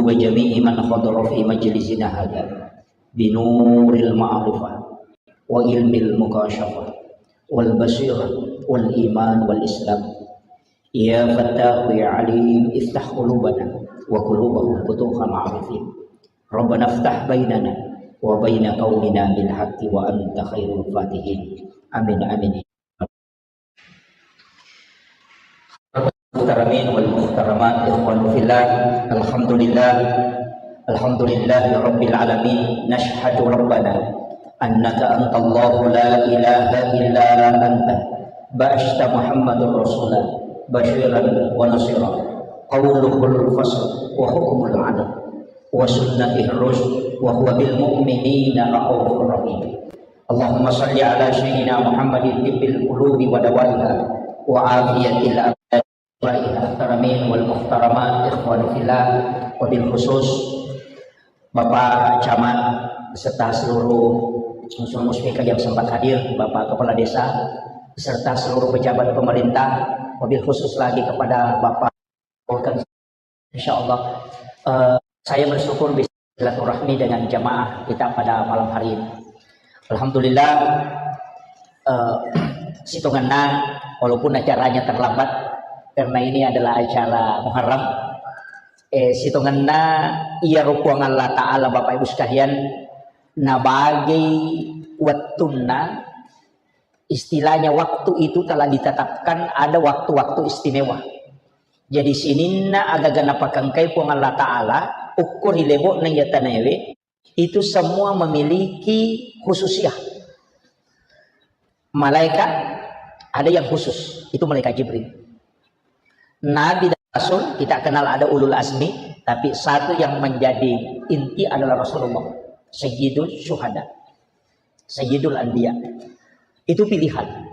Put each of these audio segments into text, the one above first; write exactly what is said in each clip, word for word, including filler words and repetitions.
وجميع من حضر في مجلسنا هذا بنور المعرفة وعلم المكاشفة والبصيرة والإيمان والإسلام. يا فتاح يا عليم، افتح قلوبنا وقلوبهم فتوح العارفين. ربنا افتح بيننا وبين قومنا بالحق وأنت خير الفاتحين. آمين، آمين. المحترمين والمحترمات، إخوان في الله، الحمد لله، الحمد لله رب العالمين. نشهد ربنا أنك أنت الله لا إله إلا أنت، بعثت محمد رسولا بشيرا ونصيرا، قوله الفصل وحكمه العدل وسنته الرشد وهو بالمؤمنين رءوف رحيم. اللهم صل على سيدنا محمد طب القلوب ودوائها وعافية الأبدان. المحترمين والمحترمات، إخوان في الله، وبالخصوص Bapak Camat beserta seluruh unsur muspika yang sempat hadir, Bapak Kepala Desa beserta seluruh pejabat pemerintah, wabil khusus lagi kepada Bapak Volkan. Insya Allah, eh, saya bersyukur bisa silaturahmi dengan jamaah kita pada malam hari ini. Alhamdulillah, eh, sitongenna, walaupun acaranya terlambat, karena ini adalah acara Muharram, eh, sitongenna iyaro Puang Allah Ta'ala, Bapak Ibu sekalian, nabagai wettunna, istilahnya waktu itu telah ditetapkan ada waktu-waktu istimewa. Jadi sininna agaga napakengkai Puang Allah Ta'ala, ukku ri lebo'na iya tanaewe, itu semua memiliki khususiyah. Malaikat ada yang khusus, itu malaikat Jibril. Nabi dan Rasul kita kenal ada ulul azmi, tapi satu yang menjadi inti adalah Rasulullah, Sayyidul Syuhada, Sayyidul Anbiya. Itu pilihan.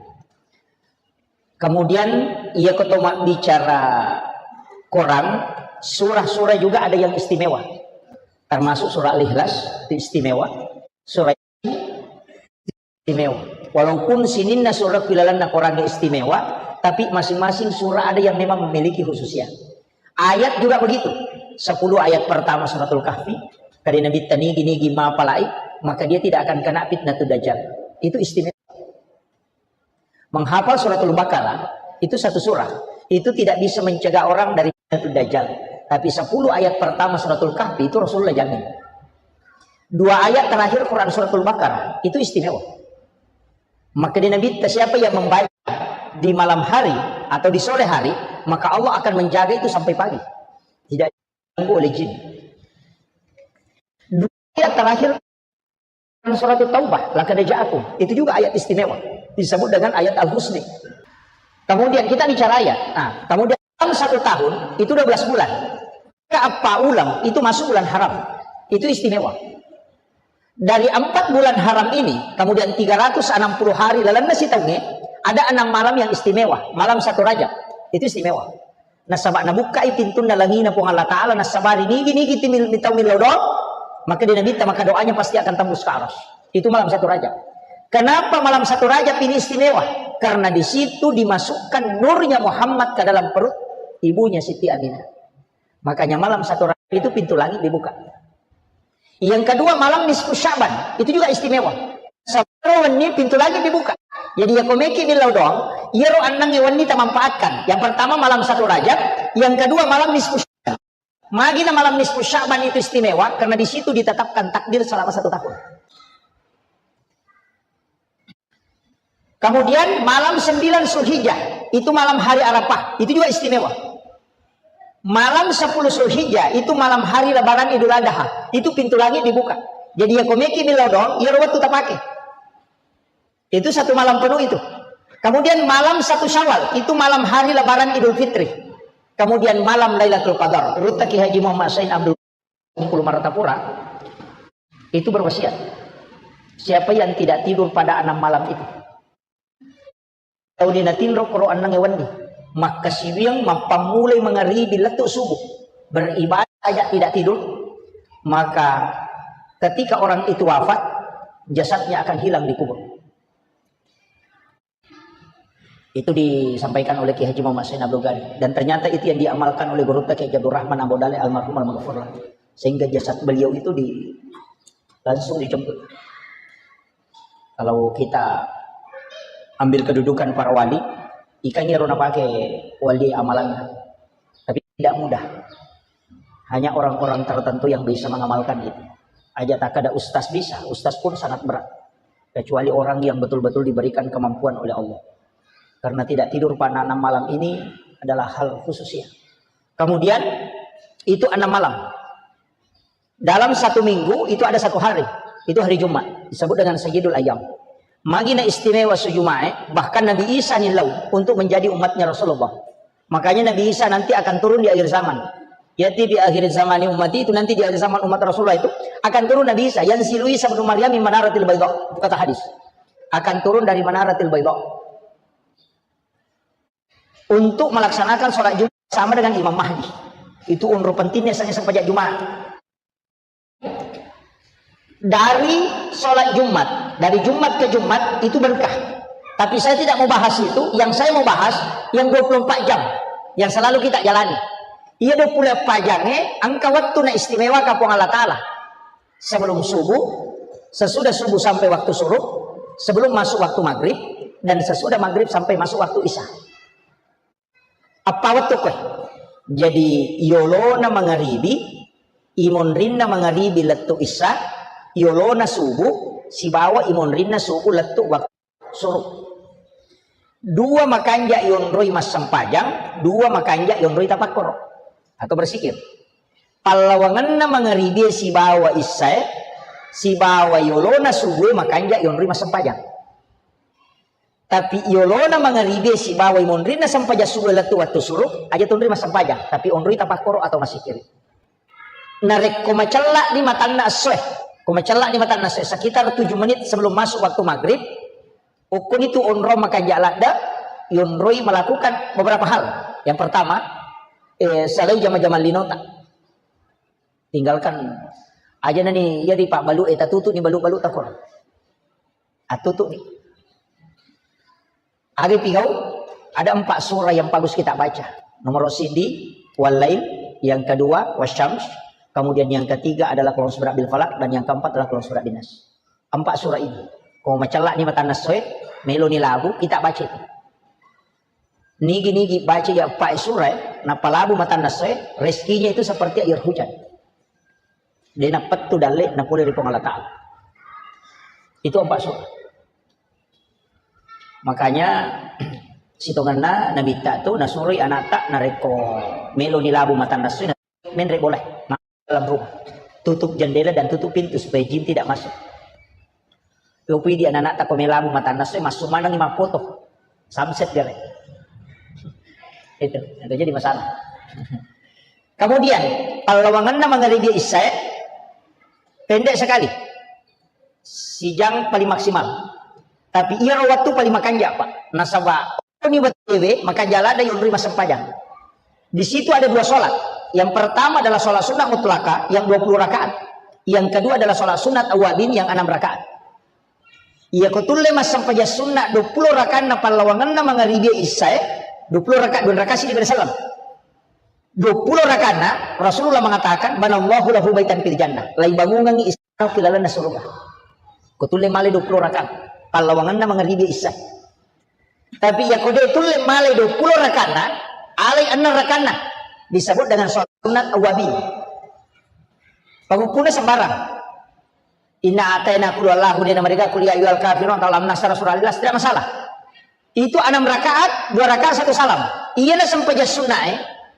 Kemudian, iya ko to mabbicara Quran, surah-surah juga ada yang istimewa. Termasuk surah Al-Ikhlas itu istimewa. Surah istimewa. Walaupun sininna surah pilalanna Quran istimewa, tapi masing-masing surah ada yang memang memiliki khususnya. Ayat juga begitu. Sepuluh ayat pertama Suratul Kahfi, kade Nabi tanigi-nigi mapalai, maka dia tidak akan kena fitnah dajjal. Itu istimewa. Menghafal Suratul Baqarah itu satu surah, itu tidak bisa mencegah orang dari fitnah dajjal. Tapi sepuluh ayat pertama Suratul Kahfi itu Rasulullah jamin. Dua ayat terakhir Quran Suratul Baqarah itu istimewa. Maka di Nabi, siapa yang membaca di malam hari atau di sore hari, maka Allah akan menjaga itu sampai pagi. Tidak diganggu oleh jin. Dua ayat terakhir Surat Taubah, laqad ja'akum. Itu juga ayat istimewa. Disebut dengan ayat Al-Husni. Kemudian kita bicara ayat. Nah, kemudian dalam satu tahun itu dua belas bulan. Ke apa ulang itu masuk bulan haram. Itu istimewa. Dari empat bulan haram ini, kemudian tiga ratus enam puluh hari lalenna sitaungnge, ada enam malam yang istimewa. Malam satu Rajab. Itu istimewa. Nasaba nabukkai pintunna langina Puang Allah Ta'ala, nasabari nigi-nigi timil-, mitau millau doang, maka di Nabi maka doanya pasti akan tembus ke aras. Itu malam satu Rajab. Kenapa malam satu Rajab ini istimewa? Karena di situ dimasukkan nurnya Muhammad ke dalam perut ibunya Siti Aminah. Makanya malam satu Rajab itu pintu langit dibuka. Yang kedua, malam nisfu Sya'ban, itu juga istimewa. Sabaro wenni pintu langit dibuka. Jadi ya komeki millau doang, iyaro annangnge wenni tamanfaatkan. Yang pertama malam satu Rajab, yang kedua malam nisfu Sya'ban. Magina malam nisfu Sya'ban itu istimewa karena di situ ditetapkan takdir selama satu tahun. Kemudian malam sembilan Zulhijjah, itu malam hari Arafah, itu juga istimewa. Malam sepuluh Zulhijjah, itu malam hari Lebaran Idul Adha, itu pintu langit dibuka. Jadi ya komeki millau doang, iyaro wettu tapake. Itu satu malam penuh itu. Kemudian malam satu Syawal, itu malam hari Lebaran Idul Fitri. Kemudian malam Lailatul Qadar, Gurutta Kiai Haji Muhammad Said Abdul Bungkulu Martapura itu berwasiat, siapa yang tidak tidur pada enam malam itu, tauni natinro koro enneng wenni, makkasiwiang mappammulai mangaribi lettu subuh, beribadah saja tidak tidur, maka ketika orang itu wafat, jasadnya akan hilang di kubur. Itu disampaikan oleh Kiai Haji Muhammad Said Abdul Ghani. Dan ternyata itu yang diamalkan oleh Gurutta Kiai Abdul Rahman Ambo Dale almarhum almaghfurlah. Sehingga jasad beliau itu di, langsung dijemput. Kalau kita ambil kedudukan para wali, ikan iyaro napake wali amalanna. Tapi tidak mudah. Hanya orang-orang tertentu yang bisa mengamalkan itu. Aja tak ada ustaz bisa, ustaz pun sangat berat. Kecuali orang yang betul-betul diberikan kemampuan oleh Allah. Karena tidak tidur pada enam malam ini adalah hal khusus ya. Kemudian itu enam malam. Dalam satu minggu itu ada satu hari. Itu hari Jumat. Disebut dengan Sayyidul Ayyam. Magi na istimewa su Jumae, bahkan Nabi Isa nilau untuk menjadi umatnya Rasulullah. Makanya Nabi Isa nanti akan turun di akhir zaman. Yati bi akhir zaman umat itu nanti di akhir zaman umat Rasulullah itu akan turun Nabi Isa. Yang silu Isa bin Maryam min manaratil bayda. Itu kata hadis. Akan turun dari manaratil bayda. Untuk melaksanakan sholat Jumat sama dengan Imam Mahdi. Itu unro pentingnya saya sempajak Jumat. Dari sholat Jumat, dari Jumat ke Jumat itu berkah. Tapi saya tidak mau bahas itu, yang saya mau bahas yang dua puluh empat jam yang selalu kita jalani. Iya dua puluh empat jam eh, engka waktu na istimewa ka Puang Allah Ta'ala. Sebelum subuh, sesudah subuh sampai waktu syuruk, sebelum masuk waktu maghrib, dan sesudah maghrib sampai masuk waktu isya. Eppa wettu koe. Jadi yolona mangaribi, imonrinna mangaribi lettu isya, yolona subuh, sibawa imonrinna subuh lettu waktu syuruk. Dua makanja yonroi massempajang, dua makanja yonroi tapakkoro atau berzikir. Pallawangenna mangaribi sibawa isyae, sibawa yolona subuh makanja yonroi massempajang. Tapi yolona mangaribi sibawa imonrinna sempajang subuh lettu waktu syuruk, aja tonroi massempajang, tapi onroi tapakkoro atau massikiri. Narekko macella ni matanna essoe, ko macella ni matanna essoe, sekitar tujuh menit sebelum masuk waktu maghrib, ukkuni tu onrong makanja ladde, yonroi melakukan beberapa hal. Yang pertama, eh, salai jama-jama linota. Tinggalkan aja nani, iya di pak balu, eh, tatutu ni balu-balu takor. Atutu ni. Aga pigau, ada empat surah yang bagus kita baca. Nomor sidi, Wal-Lail, yang kedua, Wasyams, kemudian yang ketiga adalah Qul A'udzu Birabbil Falaq, dan yang keempat adalah Qul A'udzu Birabbin Nas. Empat surah ini. Ko macella ni matanna essoe, melo ni labu, kita baca itu. Nigi-nigi baca ya empat surah, napalabu matanna essoe, rezekinya itu seperti air hujan. De napettu dalle napole ri Puang Allah Ta'ala. Itu empat surah. Makanya sitongenna Nabitta tu nasuroi anakta narekko melo ni labu matanna essoe, menre bola dalam rumah. Tutup jendela dan tutup pintu supaya jin tidak masuk. Lopui di anak-anak tako melo labu matanna essoe, massu manengi mappoto. Samset gare. Itu, itu jadi masalah. Kemudian, pallawangenna mangaribi isyae pendek sekali. Sijang paling maksimal. Tapi iyaro waktu paling makanja, Pak. Nasaba ni wettuwe makanja ladde yonroi massempajang. Di situ ada dua sholat. Yang pertama adalah sholat sunnah mutlaka yang dua puluh rakaat. Yang kedua adalah sholat sunat awabin yang enam rakaat. Iya ko tulle massempajang sunnah dua puluh rakaatna pallawangenna mangaribi isyae, dua puluh rakaat, dua rakaat sidi pada salam. Dua puluh rakaatna Rasulullah mengatakan, "Banallahu lahu baitan fil jannah." Lai bangungangi istana ki lalenna surga. Ko tulle male dua puluh rakaat. Pallawangenna mangaribi isyae. Tapi iya ko de tulle male dua puluh rakaatna, alai enneng rakaatna. Disebut dengan sholat sunat awabin. Pagukkunna sembarang. Inna ataina kul wallahu dena mereka kul ya ayyuhal kafirun atau lam nasara surah Al-Ikhlas, tidak masalah. Itu enam rakaat, dua rakaat satu salam. Iya na sempajang sunnah eh,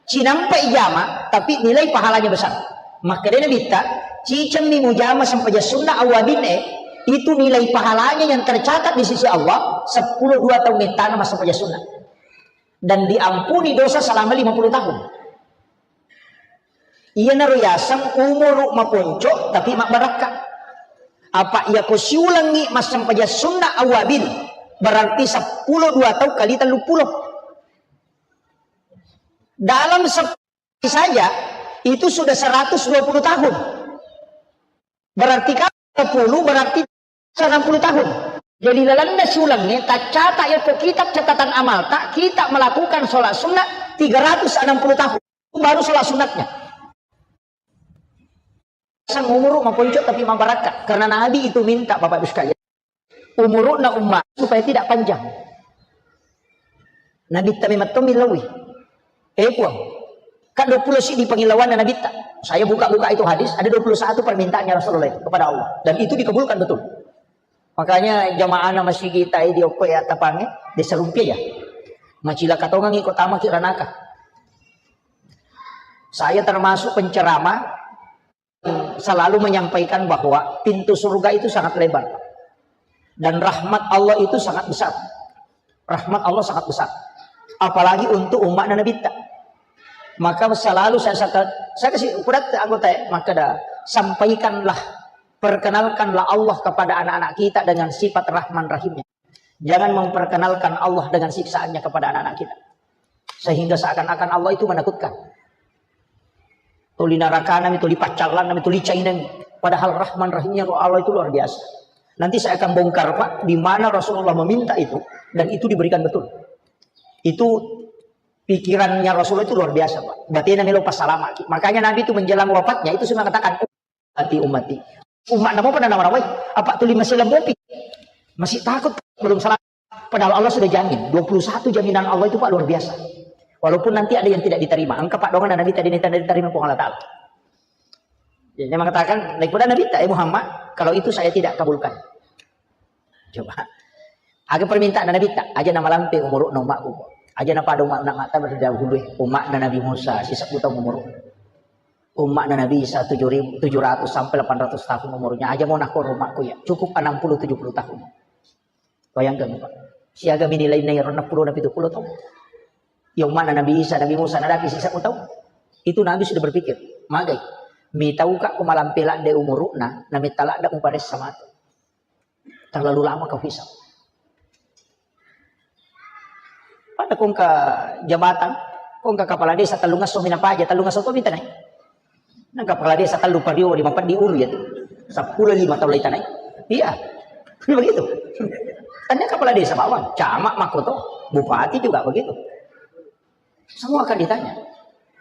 cinampa ijama, tapi nilai pahalanya besar. Maka dia Nabitta, cicemmi mujama sempajang sunnah awabin eh, itu nilai pahalanya yang tercatat di sisi Allah sepuluh dua tahun mettana massempajang sunnah. Dan diampuni dosa selama lima puluh tahun. Iyanaro yaseng umuru maponco tapi mabbarakka. Apa iya ko siulengngi massempajang sunnah awabin, berarti seppulo dua tau kali telluppulo. Dalam sepuluh saja itu sudah seratus dua puluh tahun. Berarti kalau sepuluh berarti enam puluh tahun. Jadi lalenna siulengnge taccata yako kitab catatan amalta, kita melakukan sholat sunnah tiga ratus enam puluh tahun. Itu baru sholat sunatnya. Sang umuru maponco tapi mabarakka. Karena Nabi itu minta, Bapak Ibu sekalian. Umuruna umma supaya tidak panjang. Nabitta memang to millauwi. Eh, Puang, kan dua puluh siddi pangillauanna Nabitta. Saya buka-buka itu hadis, ada dua puluh satu permintaannya Rasulullah itu kepada Allah. Dan itu dikabulkan betul. Makanya jamaahna masigi tai di okko ya tapange, desa rumpia ya. Macilaka tongangi ko tamaki ranaka. Saya termasuk penceramah selalu menyampaikan bahwa pintu surga itu sangat lebar. Dan rahmat Allah itu sangat besar. Rahmat Allah sangat besar. Apalagi untuk umatna Nabitta. Maka selalu saya, saya, saya kasih ukuran anggota ya, maka dah, sampaikanlah, perkenalkanlah Allah kepada anak-anak kita dengan sifat Rahman Rahimnya. Jangan memperkenalkan Allah dengan siksaannya kepada anak-anak kita. Sehingga seakan-akan Allah itu menakutkan. Tuli narakanami, tuli paccallanami, tuli cainangi. Padahal Rahman Rahimnya Allah itu luar biasa. Nanti saya akan bongkar, Pak, di mana Rasulullah meminta itu, dan itu diberikan betul. Itu pikirannya Rasulullah itu luar biasa, Pak. Batena melo passalamaki. Makanya Nabi itu menjelang wafatnya itu sudah mengatakan, "Ummati, ummati." Umatna mopa nanawa-nawai. Apa tuli masih lembopi? Masih takut belum salah. Padahal Allah sudah jamin. Dua puluh satu jaminan Allah itu, Pak, luar biasa. Walaupun nanti ada yang tidak diterima. Engka, Pak, doang Nabi tadi tidak diterima Puang Allah Ta'ala. Jadi dia mengatakan, daripada Nabi tak, "Eh Muhammad, kalau itu saya tidak kabulkan." Coba. Aga permintaan Nabi tak, aja nama lampe umuruk no umatku. Aja na pada umat nak mata berdahulu, eh. Umat Nabi Musa, sisa tahun umuruk. Umat Nabi Isa tujuh ribu, tujuh ratus sampai delapan ratus tahun umurnya. Aja mau nakor umatku ya. Cukup enam puluh tujuh puluh tahun. Bayangkan, Pak. Siaga mini lainna iyaro enneng pulo na pitu pulo taung. Ya, ummana Nabi Isa, Nabi Musa, nadapi sisa taung. Itu Nabi sudah berpikir, magai. Mitauka ko malampe ladde umurukna, na metta ladde muparessa matu. Terlalu lama kau hisab. Pada kongka jabatan, kongka kepala desa tellung esso mina paja, tellung esso to minta naik. Nang kepala desa tellu pario lima peddi ulu ya tu. Sepuluh lima tahun lagi tanai. Iya. Begitu. Tanya kepala desa bawang, camat makoto, bupati juga begitu. Semua akan ditanya.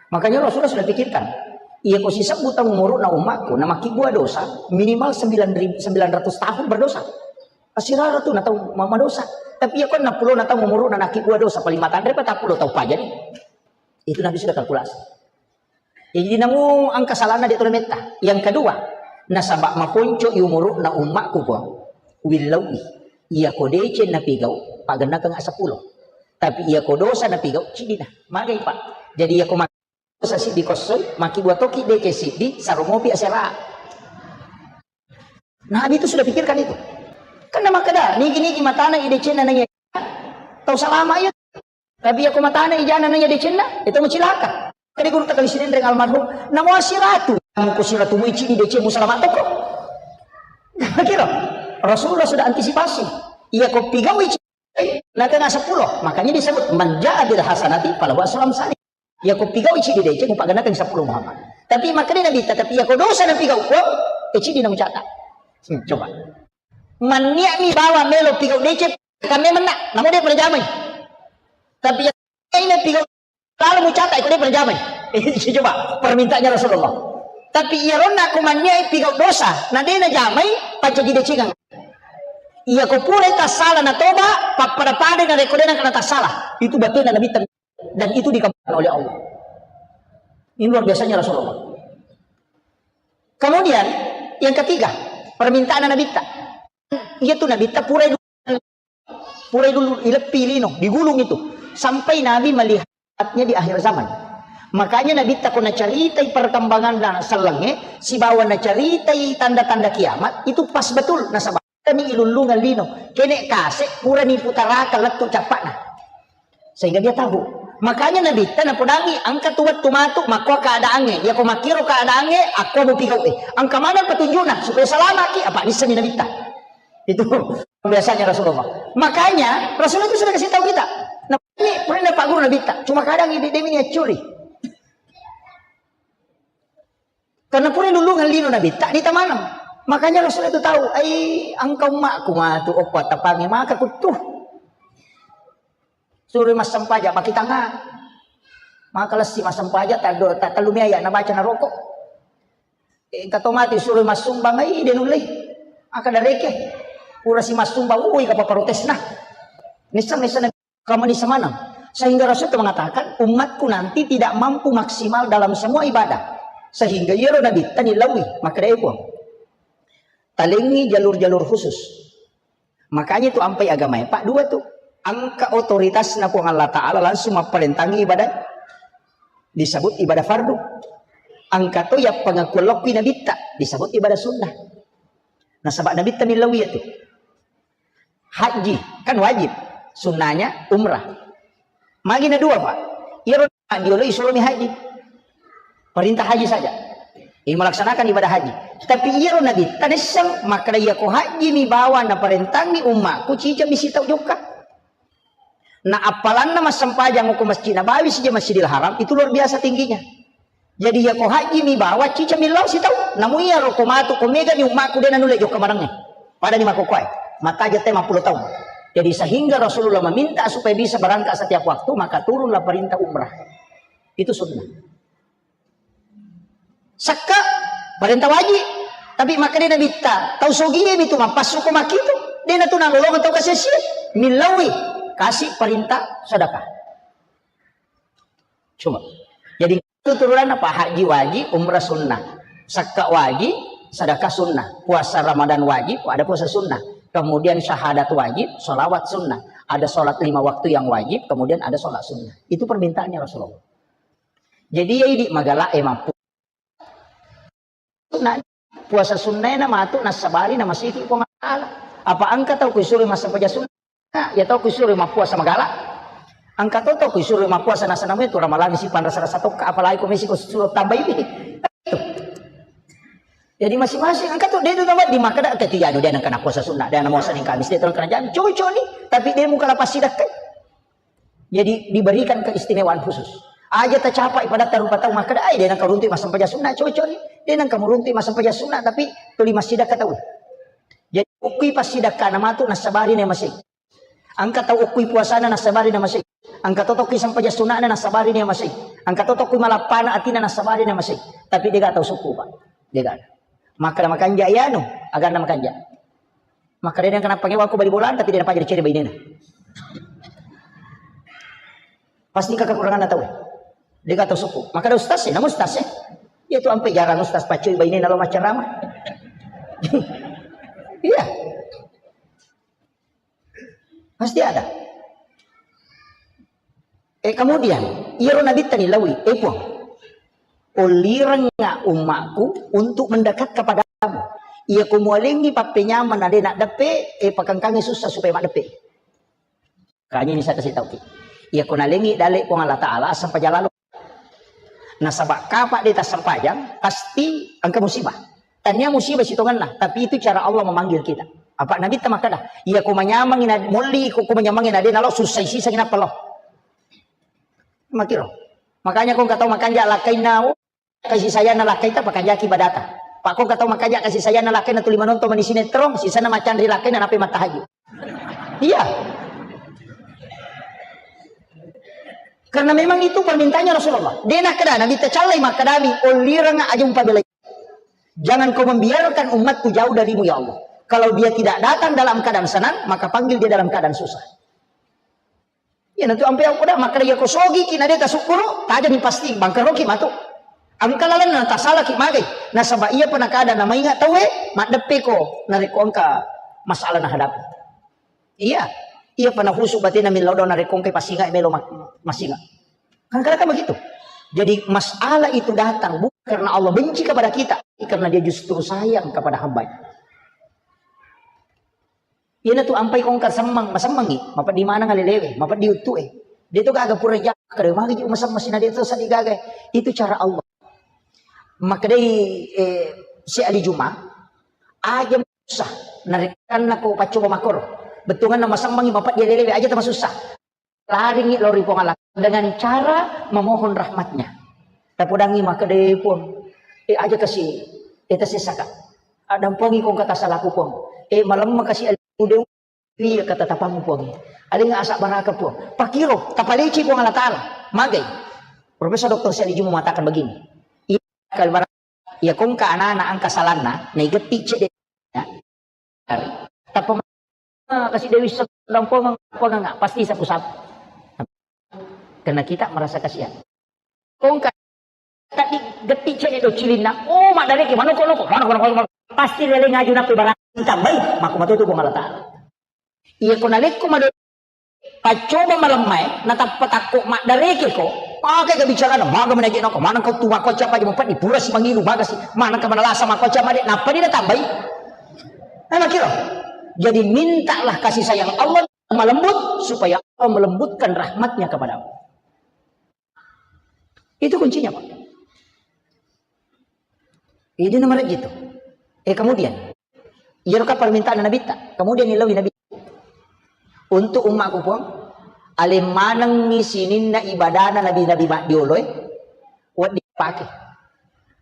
Makanya Rasulullah sudah pikirkan. Iya ko sisebbu taung umurukna umatku, na makkibua dosa, minimal sembilan ribu, sembilan ratus tahun berdosa. Asirara tu na tau ma-, madosa. Tapi iya ko enam puluh na taung umurukna nakkibua dosa, paling matanre patappulo taung paja ni. Itu Nabi sudah kalkulasi. Jadi namu engka salahna de' tole metta. Yang kedua, nasaba maponco i umurukna ummakku, Puang. Willauwi. Iya ko deceng napigau, pagennakeng seppulo. Tapi iya ko dosa napigau, cidina. Magai, Pak. Jadi iya ko mak-, dosa siddi kossoi, makkibua toki deceng siddi, saromopi asera. Nabi itu sudah pikirkan itu. Kan makkeda, nigi-nigi matana i decenna naiya tau salama iya. Tapi iya ko matana i jana naiya decenna, itu macilaka. Kade guru takali Sidenreng almarhum, namo asiratu, namo ko siratu mu icini decemu salama toko. Kira Rasulullah sudah antisipasi. Iya ko pigau ici, na kena seppulo. Makanya disebut, "Man ja'a bil hasanati falahu asru amsali." Iya ko pigau ici di deceng, upagenakeng seppulo Muhammad. Tapi makanya Nabi, tetapi iya ko dosa na pigau ko, ici di namu cata. Hmm, coba. Mannia'mi bawa melo pigau deceng, kame menna, namo de' pole jamai. Tapi iya ini pigau lalu mucata, iko de' pole jamai. Coba, permintaannya Rasulullah. Tapi iya ronna ko mannia'i pigau dosa, na de' na jamai, pancaji decengang. Iya ko pura tassala na toba, pappada-pada na rekko de' na kena tassala. Itu batena Nabi. Dan itu dikabulkan oleh Allah. Ini luar biasanya Rasulullah. Kemudian, yang ketiga, permintaan Nabitta. Iya tu Nabitta pura dulu, pura dulu ileppi lino, digulung itu. Sampai Nabi melihatnya di akhir zaman. Makanya Nabitta ko nacaritai perkembangan dan selenge, sibawa nacaritai tanda-tanda kiamat, itu pas betul nasaba. Tani ilullungeng lino, kene kase purani putaraka lettu cappana. Sehingga dia tahu. Makanya Nabitta napodangi, engka tu wettu matu, makko keadaannya. Iya ko makkiro keadaannya, akko mupigau eh. Engka mana petunjukna, supaya salamaki, apa nissani Nabitta. Itu biasanya Rasulullah. Makanya Rasulullah itu sudah kasih tahu kita. Nah, ini pernah Pak Guru Nabitta, cuma kadang ini dia ini curi. Karena pura lulungan lino Nabitta, ditamaneng. Makanya Rasul itu tahu, ai engka ummakku matu, okko tapangi maka kuttu. Suruh massempajang, maki tangnga. Maka lessi massempajang, taddo, ta-, tellu mi ayat nabaca naroko. Eh, engka to mati suro massumbang, ai de nulle. Aka dareke. Pura si massumbang, ui kapa protesna. Nisseng, nisseng, kamu nisseng maneng. Sehingga Rasul itu mengatakan, "Umatku nanti tidak mampu maksimal dalam semua ibadah." Sehingga iyaro Nabitta nilaui, makkeda, "Eh, Puang, talengi jalur-jalur khusus." Makanya itu ampai agamae, Pak, dua tuh. Engka otoritasna Puang Allah Ta'ala langsung mapparentangi ibadah. Disebut ibadah fardu. Engka to yang pengakuan lokki Nabitta, disebut ibadah sunnah. Nasaba Nabitta nilaui itu. Haji, kan wajib. Sunnahnya umrah. Magi na dua, Pak. Iyaro diolo isuromi haji. Perintah haji saja. Ini melaksanakan ibadah haji. Tapi iyaro Nabitta nisseng, makkeda, "Iya ko haji mi bawa naparentangi ummaku, cica mi sitau jokka." Nah, appalanna massempajang ko Masjid Nabawi sija Masjidil Haram, itu luar biasa tingginya. Jadi, iya ko haji mi bawa, cica mi lao sitau. Namu iyaro ko matu, ko mega ni ummaku de nanulle jokka marengnge. Pada ni makokoe. Mataja te mappulo taung. Jadi, sehingga Rasulullah meminta supaya bisa berangkat setiap waktu, maka turunlah perintah umrah. Itu sunnah. Sakka, parenta wajib. Tapi makkeda Nabitta, tau sogie mi tu mappassu ko makkitu. De natu nalolongeng tau kasessie. Millaui, kasi parenta sedekah. Cuma. Jadi itu turunanna, Pak, haji wajib, umrah sunnah. Sakka wajib, sedekah sunnah. Puasa Ramadan wajib, ada puasa sunnah. Kemudian syahadat wajib, sholawat sunnah. Ada sholat lima waktu yang wajib, kemudian ada sholat sunnah. Itu permintaannya Rasulullah. Jadi, ya, idi magala e mampu. Nah, puasa sunnae na matu nassabari na masiki Puang Allah Ta'ala. Apa engka tau kuisuro massempajang sunnah? Ya tau kuisuro mappuasa magala. Engka to tau kuisuro mappuasa nasana tu ramalang si panrasa-rasa tokka, apalagi ko mesi ko suruh tambahi. Jadi masing-masing engka to de tu tambah di makkeda ke tiga de nengka na puasa sunnah, de na muasa ning Kamis, de terang kena jam. Cocok ni, tapi de muka lapas sidakkai. Jadi diberikan keistimewaan khusus. Aja tacapai pada tarupa tau makkeda, ai de nengka runtu massempajang sunnah, cocok ni. De nengka muruntu massempajang sunnah, tapi tuli massidakka tau. Jadi ukui passidakkana matu nassabari na masei. Engka tau ukui puasana nassabari na masei. Engka to tokkui sempajang sunnahna nassabari na masei. Engka to tokkui malappana atina nassabari na masei. Tapi dega tau sukku, Pak. Dega. Makkeda makanja iyanu, aganna makanja. Makkeda de nengka nappa ngewa ko bali bola, tapi de napaja dicere bainena. Pasti engka kekuranganna tau. Dega tau sukku. Makkeda ustaz e, namu ustaz e. Iya tu ampe jarang ustaz paccui bainena lo maccarama. Iya. Pasti ada. Eh, kemudian, iyaro Nabitta nilaui, eh, Puang, ollirengnga ummaku untuk mendekat kepadamu. Iya ko mualengi pappenyameng na de naddeppe, eh, pakengkangi susah supaya maddeppe. Kanya ini saya kasih tahu ki. Iya ko nalengi dale Puang Allah Ta'ala, asam pajalalo. Nasaba kapa de tassempajang, pasti engka musibah. Tania musibah sitongenna, tapi itu cara Allah memanggil kita. Apa Nabitta makkeda, iya ko manyamangi na molli, ko, ko manyamangi na de nalo, susah sisa napa lo. Makiro. Makanya ko engka tau makanja lakkainna, oh, kasih sayang na lakkaita pakanjaki badata. Pak ko engka tau makanja kasih sayang na lakkainna tuli manonton mani sinetron, sisana macanri lakkainna nape matahaju. Iya. Karena memang itu permintaannya Rasulullah. De nakkeda Nabitta callai makkedami, ollireng aja umpabelai. Jangan kau membiarkan umatku jauh darimu, ya Allah. Kalau dia tidak datang dalam keadaan senang, maka panggil dia dalam keadaan susah. Iya, nanti ampe aku dah makkeda iya ko sogi ki na de tasukkuru, tajani pasti bangkaroki matu. Engka lalenna tasalaki magai. Nasaba iya pa nakada na mainga tauwe, maddeppe ko narekko engka masalah nahadapi. Iya, iya pa nahusu batena millau do narekko engka pasinga melo ma-, masinga. Kan kadang kan begitu. Jadi masalah itu datang bukan karena Allah benci kepada kita, karena dia justru sayang kepada hambanya. Iyanatu ampai kongka semmeng, masemmengi, mapeddi maneng alelewe, mapeddi uttue. De to gaga pura ja-, kare magi ji masemmeng sina de to sadi gaga. Itu cara Allah. Makkedai, eh, si Ali Juma, aja susah, narekkanna ko paccoba makoro. Bettuanganna masemmengi, mapeddi alelewe, aja tamasussa. Laringi lao ri Puang Allah dengan cara memohon rahmatnya. Tapodangi makkeda, "Eh, Puang, eh, aja kasi, eh, tasessaka. Adampangi kong kata salaku, Puang. Eh, malemma kasi aliku de, iya kata tapammu, Puang. Alinga asa baraka, Puang." Pakiro, tapaleci Puang Allah Ta'ala. Magai. Profesor Doktor Syahril Juma mengatakan begini. Iya, kali baraka Iya kongka anak-anak angka salanna, naigetti cedde. Tappa kasi dewi sedang pongeng, pongeng, pasti sapu-sapu. Karena kita merasa kasihan. Kongka tadi getti cedde do cilinna. Oh, maddareke manoko-noko, manoko-noko, manoko. Pasti lele ngaju nape barang tambai, mako matoto Puang Allah Ta'ala. Iya ko nalekko mado paccoba malemmae, natappa takko maddarekeko, maga ga bicarana, maga menaje nako, maneng kau tu makko cappa aja mupeddi, pura si mangilu, maga si, maneng ka manalasa makko cappa de, nappa de natambai. Nah, makiro. Jadi mintalah kasih sayang Allah malembut supaya Allah melembutkan rahmatnya kepadamu. Itu kuncinya, Pak. Itu nomor gitu. Eh, kemudian, iya ka permintaan Nabitta. Kemudian nilawi Nabi. Untuk ummaku, Puang, aleng manengngi sininna ibadana nabi-nabi maddioloe, wedding pake.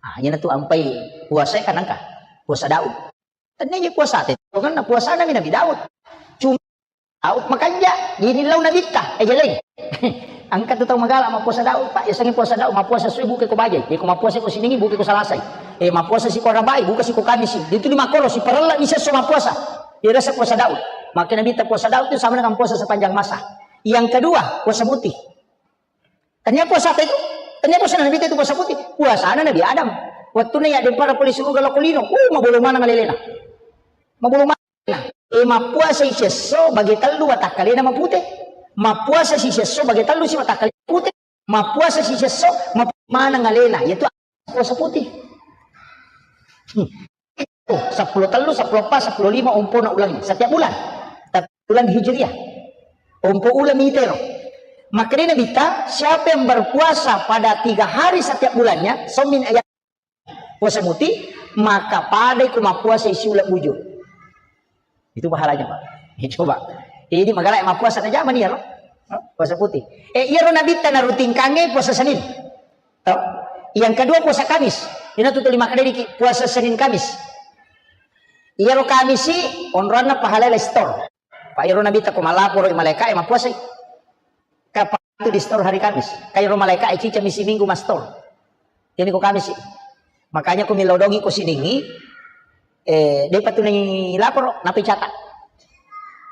Ah, iyana tu ampai puasa kan engka. Puasa Daud. Tennia je puasate, tongenna puasana mi Nabi Daud. Cuma Daud makanja, jadi lau Nabitta, eh, jeleng. Engka tu tau magala mappuasa Daud, Pak, yasengnge puasa Daud, mappuasa sui buke ko bajai, iko mappuasa ko siningi buke ko salasai. Eh, mappuasa si ko arabai, buka si ko kamisi. Itu lima koro, si parella ni sesso mappuasa. Irasa puasa Daud. Maka Nabitta puasa Daud itu sama dengan puasa sepanjang masa. Yang kedua, puasa putih. Tania puasa apa itu? Tania puasa Nabitta itu puasa putih. Puasana Nabi Adam. Waktu na ya dempara pole suruga lako lino. Uh, mabolo mana ngalelena. Mabolo mana. Eh, mappuasa si sesso bage tellu watakkalena mapute. Mappuasa si sesso bage tellu si watakkalena mapute. Mappuasa si sesso, mapute mana ngalena. Yaitu puasa putih. Hmm. Oh, seppulo tellu, seppulo empat, seppulo lima, ompona ulangi. Setiap bulan. Tapi bulan Hijriah. Ompo uleng mitero. Makanya Nabitta, siapa yang berpuasa pada tiga hari setiap bulannya, somin ayat puasa muti, maka pada iku mappuasa isi uleng bujur. Itu pahalanya, Pak. Ya, coba. Jadi magala mappuasa na zaman iya, ro? Puasa putih. Eh, iya ro Nabitta na rutingkange puasa Senin. Tau? Yang kedua puasa Kamis. Ina tu tuli makkedaki puasa Senin Kamis. Iyaro Kamisi onroanna pahala le store. Pak iyaro Nabitta ko malaporo malaika e mappuasai. Kapang itu di store hari Kamis. Kairo malaika e cica misi minggu ma store. Ini ko Kamisi. Makanya ko milodongi ko siningi, eh, depa tu ni laporo, nape cata.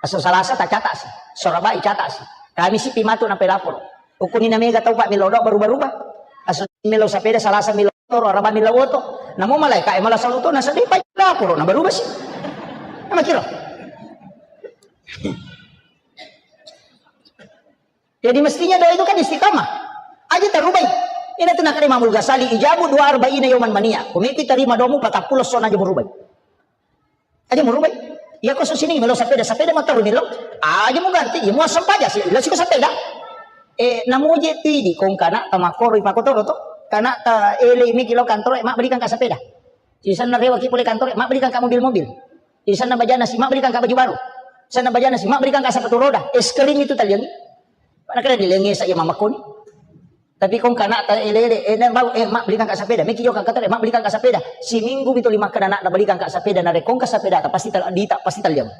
Aso Salasa ta cata si. Sorabai cata si. Kamisi pi matu nape laporo. Ukuni na mega tau Pak milo do berubah-ubah. Asu milo sapeda, Salasa milo motor, Araba milo oto. Namo malaika e mala saluto na sedih Pak laporo na berubah si. Nama kira. Jadi mestinya doa itu kan istiqamah. Aja tarubai. Ina tu nakade Imamul Ghazali ijabu dua arba'ina yauman mania. Kumiki tarima domu patappulo sona aja murubai. Aja murubai. Iya ko susini melo sapeda, sapeda motor melo. Aja mu ganti, iya mu asam paja si, ila siko sapeda. Eh, namu je tidi kong kana tamakoro ipakotoro to. Kana ta ele miki lo kantoro, eh, mak belikan ka sapeda. Sisanna rewa ki pole kantoro, eh, mak belikan ka mobil-mobil. Sisanna bajana si, mak belikan ka baju baru. Sisanna bajana si, mak belikan ka sepatu roda. Es krim itu taliangi. Mana kena dilenge saya mama koni. Tapi kong kana ta ele ele, eh, nang bau, eh, mak belikan ka sapeda. Miki jo ka kantoro, eh, mak belikan ka sapeda. Siminggu mito lima kena nak belikan ka sapeda, na rekong ka sapeda ta pasti tal dita pasti taliang.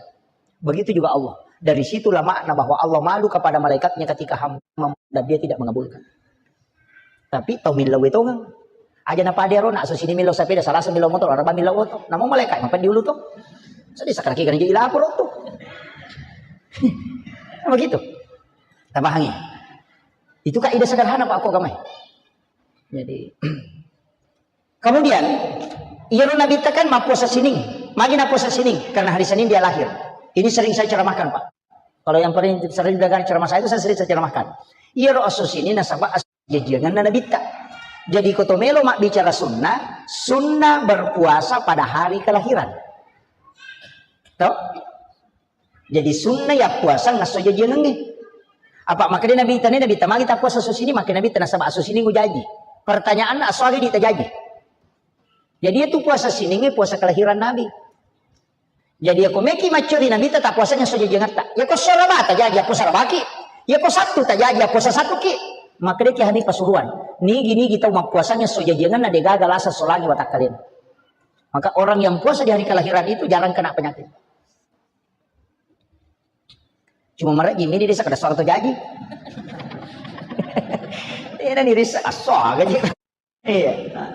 Begitu juga Allah. Dari situlah makna bahwa Allah malu kepada malaikatnya ketika hamba mem- dan dia tidak mengabulkan. Tapi tau millau tongeng. Aja na pade ro, nak susini millau sapeda, Salasa millau motor, Araba millau oto. Namo malaikat mapeddi ulu to. Sedih sakit kaki kan jadi lapor tu. Begitu. Tapahangi. Itu kaidah sederhana Pak ko kamai. Jadi kemudian, iyaro Nabitta kan mappuasa sining. Magi nappuasa sining? Karena hari Senin dia lahir. Ini sering saya ceramahkan, Pak. Kalau yang paling sering dengar ceramah saya itu saya sering saya ceramahkan. Iyaro aso sining nasaba as- jajianganna Nabitta. Jadi ko to melo mabbicara sunnah, sunnah berpuasa pada hari kelahiran. Toh? Jadi sunnah ya puasa ngasso jajiangengnge. Apa makanya Nabitta ne, Nabitta magi ta puasa aso sining, makanya Nabitta nasaba aso sining jaji. Pertanyaan aso aga di tajaji. Jadi itu puasa siningnge puasa kelahiran Nabi. Jadi ya ko meki maccori Nabitta ta puasanya aso jajiangetta. Ya ko Araba tajaji, ya puasa Arabaki. Ya ko Sabtu tajaji, ya puasa Sabtuki. Makanya ki hari Pasuruan. Nigi-nigi tau mappuasanya aso jajiangenna degaga lasa solangi watakkalena. Maka orang yang puasa di hari kelahiran itu jarang kena penyakit. Cuma mereka gini dia sakit suara terjadi. Ini nih ris aso aja. Iya. Nah.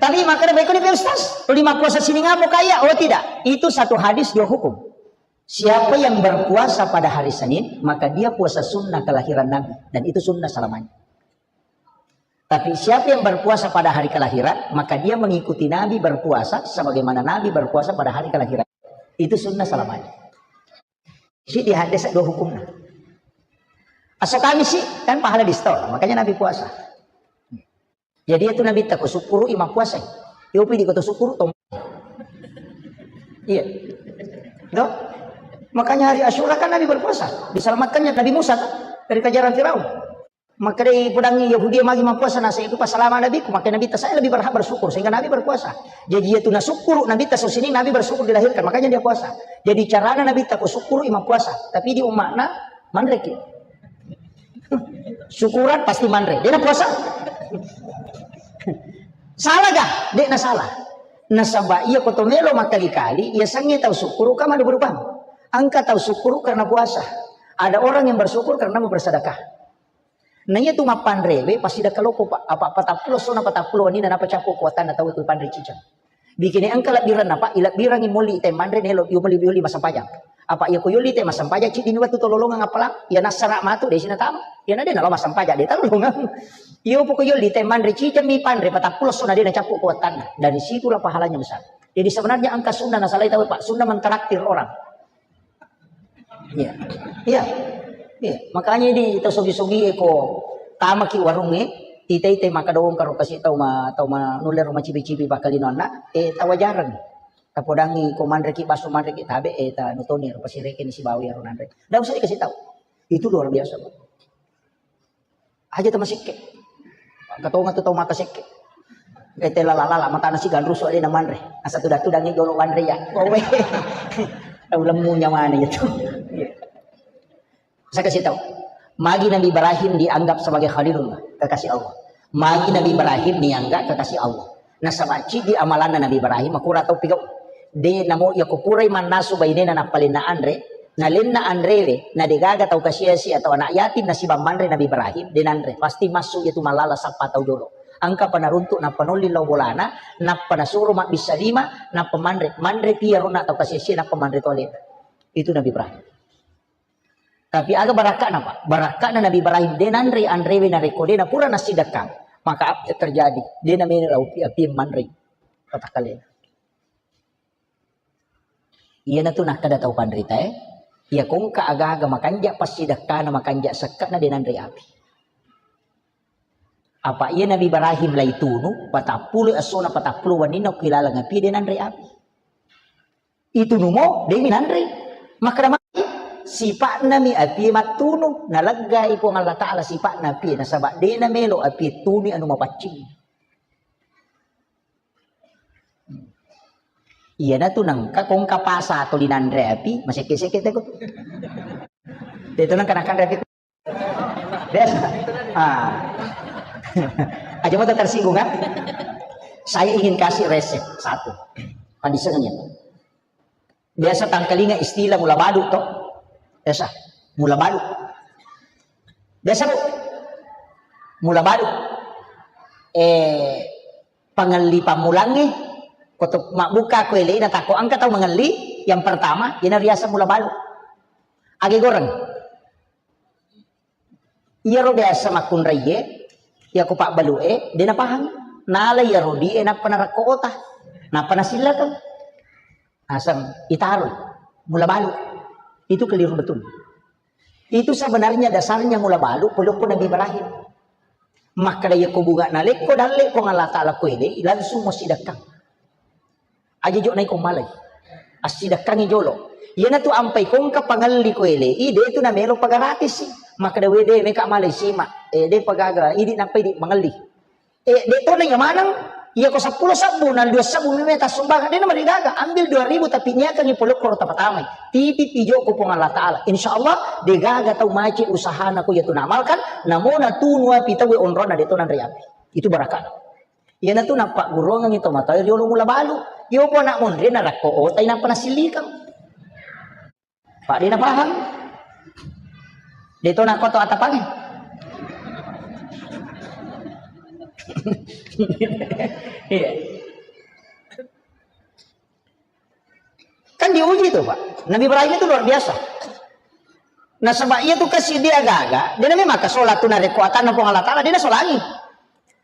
Tapi makkeda, "Baik ni, Pak Ustaz, tuli mappuasa sining amo kaya?" Oh, tidak. Itu satu hadis, dua hukum. Siapa yang berpuasa pada hari Senin, maka dia puasa sunnah kelahiran Nabi. Dan itu sunnah selamanya. Tapi siapa yang berpuasa pada hari kelahiran, maka dia mengikuti Nabi berpuasa sebagaimana Nabi berpuasa pada hari kelahiran. Itu sunnah selamanya. Si di hadis dua hukumnya. Aso Kamis sih, kan pahala di store, makanya Nabi puasa. Jadi itu Nabi tako syukuru ima puasa. Yo pidi koto syukuru tom. Iya. Toh? Makanya hari Asyura kan Nabi berpuasa. Diselamatkannya Nabi Musa kan? Dari kejaran Firaun. Maka dari pudangi Yahudi magi mappuasa nasa itu pas selama Nabiku, maka Nabi saya lebih berhak bersyukur sehingga Nabi berpuasa. Jadi itu na syukuru Nabi tas sini Nabi bersyukur dilahirkan, makanya dia puasa. Jadi carana Nabi tako syukuru ima puasa, tapi di umatna manreki. Syukuran pasti manre. Dia puasa. Salah gak? Dia na salah. Nasaba iya koto melo makkali-kali, iya sange tau syukuru kama berubah. Angka tau syukuru karena puasa. Ada orang yang bersyukur karena mau bersedekah. Na iya tu mappanrewe pasti dakka loko, Pak. Apa patappulo sona patappulo wenni na napa cappu kuatanna tau tu panre cicang. Bikini engka lebbiranna, Pak, ilebbirangi moli te manre nelo yo moli yoli masampajang. Apa iya ko yoli te masampajang ciddi ni wettu tololongang apalang, iya nassara matu desi natama. Iya na de nalo masampajang de talolongang. Iyo poko yoli te manre cicang mi panre patappulo sona de na cappu kuatanna. Dari situlah pahalanya besar. Jadi sebenarnya engka sunna nasalai tau, Pak, sunna mentraktir orang. Iya. Iya. Iya. Makanya di tau sogi-sogi e ko tamaki warungnge, ita-ita maka doang karo kasi tau ma tau ma nulle ro macibi-cibi bakal lino anna, eh tawajareng. Tapodangi ko manreki baso manreki tabe eh ta nutoni ro pasireke ni sibawa ro nanre. Ndak usah dikasih tahu. Itu luar biasa, Pak. Aja tau masekke. Katonga tu tau maka sekke. Eh, tela lala, matana si ganrusu ade na manre. Asa tuda-tudangi jolo manre ya. Kowe. Tau lemmu nyawane itu. Saya kasih tahu. Magi Nabi Ibrahim dianggap sebagai Khalilullah, kekasih Allah. Magi Nabi Ibrahim dianggap kekasih Allah. Nasaba ciddi amalanna Nabi Ibrahim, makura tau pigau. De namo iya ko purai mannasu bainena nappa lenna anre, na lenna anrewe, na degaga tau kasiasi atau anak yatim nasibang manre Nabi Ibrahim, de nanre. Pasti massu iya tu malala sappa tau jolo. Angka panaruntuk nappa nolli lao bolana, nappa nasuro mabbissa lima, nappa manre. Manre pi iyaro na tau kasiasi nappa manre to alena. Itu Nabi Ibrahim. Tapi aga barakka'na, Pak? Barakka'na Nabi Ibrahim, de nanre anrewe narekko de napura nassidekkang, maka apa yang terjadi? De namelo api, api manre. Patakkalena. Iyanatu nakkeda tau panritae, iya kongka aga-aga makanja passidekkana, makanja sekke'na de nanre api. Apa iya Nabi Ibrahim laitunu, patappulo essona patappulo wenninna ko ilaleng api de nanre api. Itunumo, de'mi nanre. Makkeda magi, sipa'nami apie mattunu, naleggai Puang Allah Ta'ala sipa'na apie, nasaba de namelo apie tuni anu mapaccing. Iyanatu nengka kongka pasa tuli nanre api, masekke-sekke teko tu. De'to nengka nakanre api. Biasa. Ah. Aja mau tersinggung kan? Saya ingin kasih resep satu. Pandisengan ya. Biasa tangkalinga istilah mula balu toh. Biasa. Mula balu. Biasa, Bu. Mula balu. Eh, pangelli pammulangnge. Koto mabbuka ko ele na tako engka tau mengelli. Yang pertama, ina riaseng mula balu. Age goreng. Iyaro biasa makkunraie, iyako pabbalu'e, de napahang. Nala iyaro di'e nappa narakko ota, nappa nasillakeng. Aseng itaroi, mula balu. Itu keliru betul. Itu sebenarnya dasarnya mula balu, polokko Nabi Ibrahim. Makkeda iyako bunga nalekko dalle Puang Allah Ta'ala ko ele, langsung mo sidekkang. Aja jo naiko malai. Assidekkangi jolo. Iyanatu ampai kongka pangelli ko ele, i de tu namelo pagarati si. Makkeda we de meka malai sima. Eh, de pagaga, idi nampai di mangelli. Eh, de to nanya maneng. Iya ko seppulo sabbu, na dua sabbu meme tassumbang, de na marigaga. Ambil dua ribu tapi niakangi polokko ro tapatamai. Tipi pijo ko Puang Allah Ta'ala. Insya Allah, de gaga tau maci usahana ko iya tu namalkan, namona tunu api tau onrona de to nanre api. Itu barakana. Iyanatu nappagguruangengngi tomatoa riolo mula balu. Iyopo anak monri narakko otai nappa nasillikang. Pak de napahang. De to nakko to atapangnge. Iya. Kan diuji tuh, Pak. Nabi Ibrahim itu luar biasa. Nasaba iya tu kasi dia gaga, dia namanya maka sholat tu narekko atanna Puang Allah Ta'ala, dia nasolangi.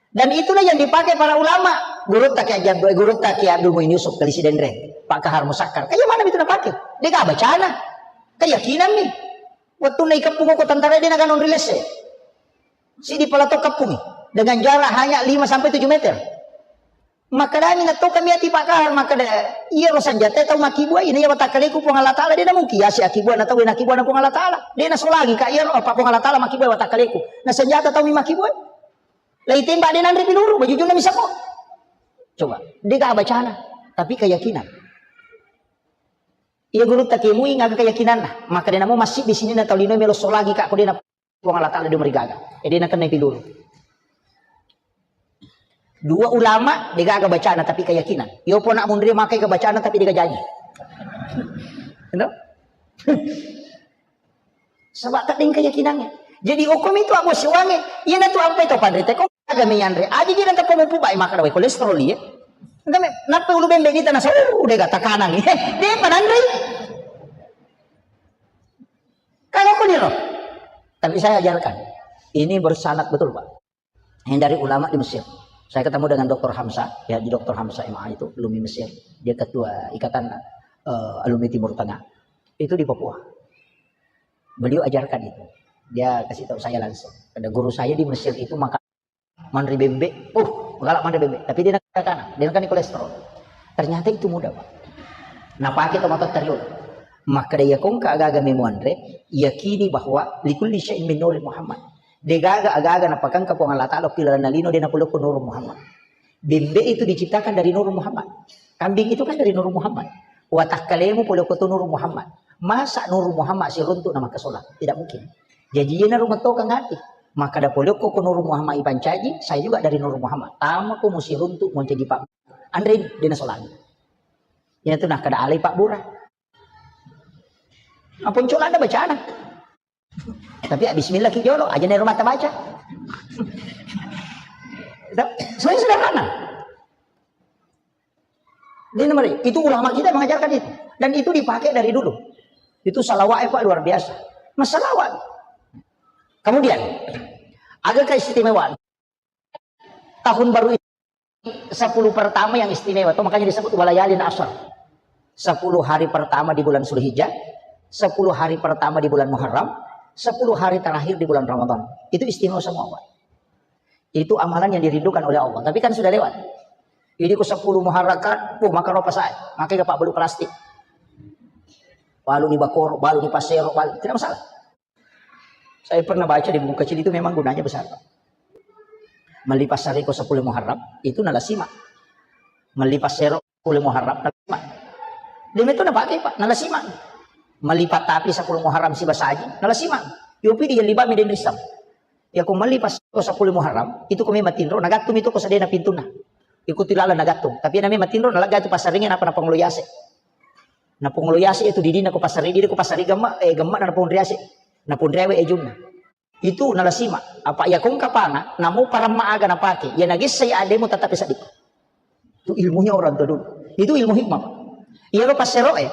Dan itulah yang dipakai para ulama. Gurutta Kiai Abdul, Gurutta Kiai Abdul Muin Yusuf, Kali Sidenreng, Pak Kahar Musakkar. Kayak mana itu napake? Dia gak bacana. Keyakinan nih. Waktu naik kepung kok tentara dia naga non rilese. Sidi pala to kepung dengan jarak hanya lima sampai tujuh meter. Makkedani na to kami ati Pak Kahar, makkeda, "Iyaro sanjata tau makkibua, ini ya watakkaleku Puang Allah Ta'ala, de' namungkin yasi akkibua na tau na kibua na Puang Allah Ta'ala. De' nasolangi ka iyaro apa Puang Allah Ta'ala makkibua watakkaleku. Na sanjata tau mi makkibua. Lai tembak de' nanre piluru, bajujunna mi sako." Coba, de' ga bacana, tapi keyakinan. Iya gurutta kemui ngaga keyakinanna, makkeda namo masih di sini na tau lino melo solangi ka ko de' na Puang Allah Ta'ala dia merigaga. Eh, dia nakennai piluru. Dua ulama, de' gaga bacana tapi keyakinan. Yo pona munri makai ke bacana tapi dia janji. Gitu? Sebab tak deng keyakinannya. Jadi hukum itu abu siwangi. Iya na tu ampai to panrite ko aga meyanre. Aji dia tetap pemumpu baik maka dawai kolesterol iya. Enggak me, napa ulu bembe ini tanah so, udah gak tekanan. Dia pananri. Kalau aku nih loh. Tapi saya ajarkan. Ini bersanad betul, Pak. Yang dari ulama di Mesir. Saya ketemu dengan Doktor Hamzah, ya di Doktor Hamzah M A itu, alumni Mesir. Dia ketua ikatan eh, alumni Timur Tengah. Itu di Papua. Beliau ajarkan itu. Dia kasih tahu saya langsung. Ada guru saya di Mesir itu maka manre bembe, uh, galak manre bembe. Tapi dia nakana, dia nakana kolesterol. Ternyata itu mudah, Pak. Napake to matotta riolo. Makkeda iya kongka agaga memuanre, yakini bahwa likulli syai'in min nuri Muhammad. Degaga agaga napakangka Puang Allah Ta'ala ki lalenna lino de' napolokko Nurul Muhammad. Bembe itu diciptakan dari Nurul Muhammad. Kambing itu kan dari Nurul Muhammad. Watakkalemu polokko tu Nurul Muhammad. Masa Nurul Muhammad siruntuk na makkasola? Tidak mungkin. Jadi iya naru mettoka ngati. Makkeda polokko ko Nurul Muhammad ipancaji, saya juga dari Nurul Muhammad. Tama ko musiruntuk mau jadi pak. Anre de' nasolangi. Iya tu nakkeda alai Pak Bura. Apa unculana bacana? Tapi ya bismillah ki jolo, aja nero mata baca. Sebenarnya sederhana. Ini nomor itu ulama kita mengajarkan itu. Dan itu dipakai dari dulu. Itu salawat Pak luar biasa. Masalawat. Kemudian ada keistimewaan. Tahun baru ini sepuluh pertama yang istimewa, itu makanya disebut walayalin asar. Sepuluh hari pertama di bulan Zulhijjah, sepuluh hari pertama di bulan Muharram, sepuluh hari terakhir di bulan Ramadan. Itu istimewa semua, Pak. Itu amalan yang dirindukan oleh Allah. Tapi kan sudah lewat. Jadi ku sepuluh Muharram kan, puh, makan apa saya? Makai ke Pak Bulu plastik. Balu ni bakor, balu ni pasero, balu. Tidak masalah. Saya pernah baca di buku kecil itu memang gunanya besar. Melli passariko sepuluh Muharram, itu nalasima. Melli passero sepuluh Muharram, nalasima. Dia itu napakai, Pak, nalasima. Melli pattapi sepuluh Muharram sibasaji, nalasima. Yopi di yelli bami den risam. Ya ko melli passariko sepuluh Muharram, itu ko memang tinro, nagattu mi itu ko sedena pintunna. Ikuti lala nagattu. Tapi na memang tinro, nalaga itu passaringi napa napangolo yase. Napongolo yase itu didina ko passari, didi ko passari gemma, eh, gemma na naponriase. Naponriawe ejunna. Itu nalasima. Apa iya kongka panga, namo paramma aga napake. Iya nagessa iya ademu tatape seddi. Itu ilmunya orang tua dulu. Itu ilmu hikmah, Pak. Iya lo passero eh.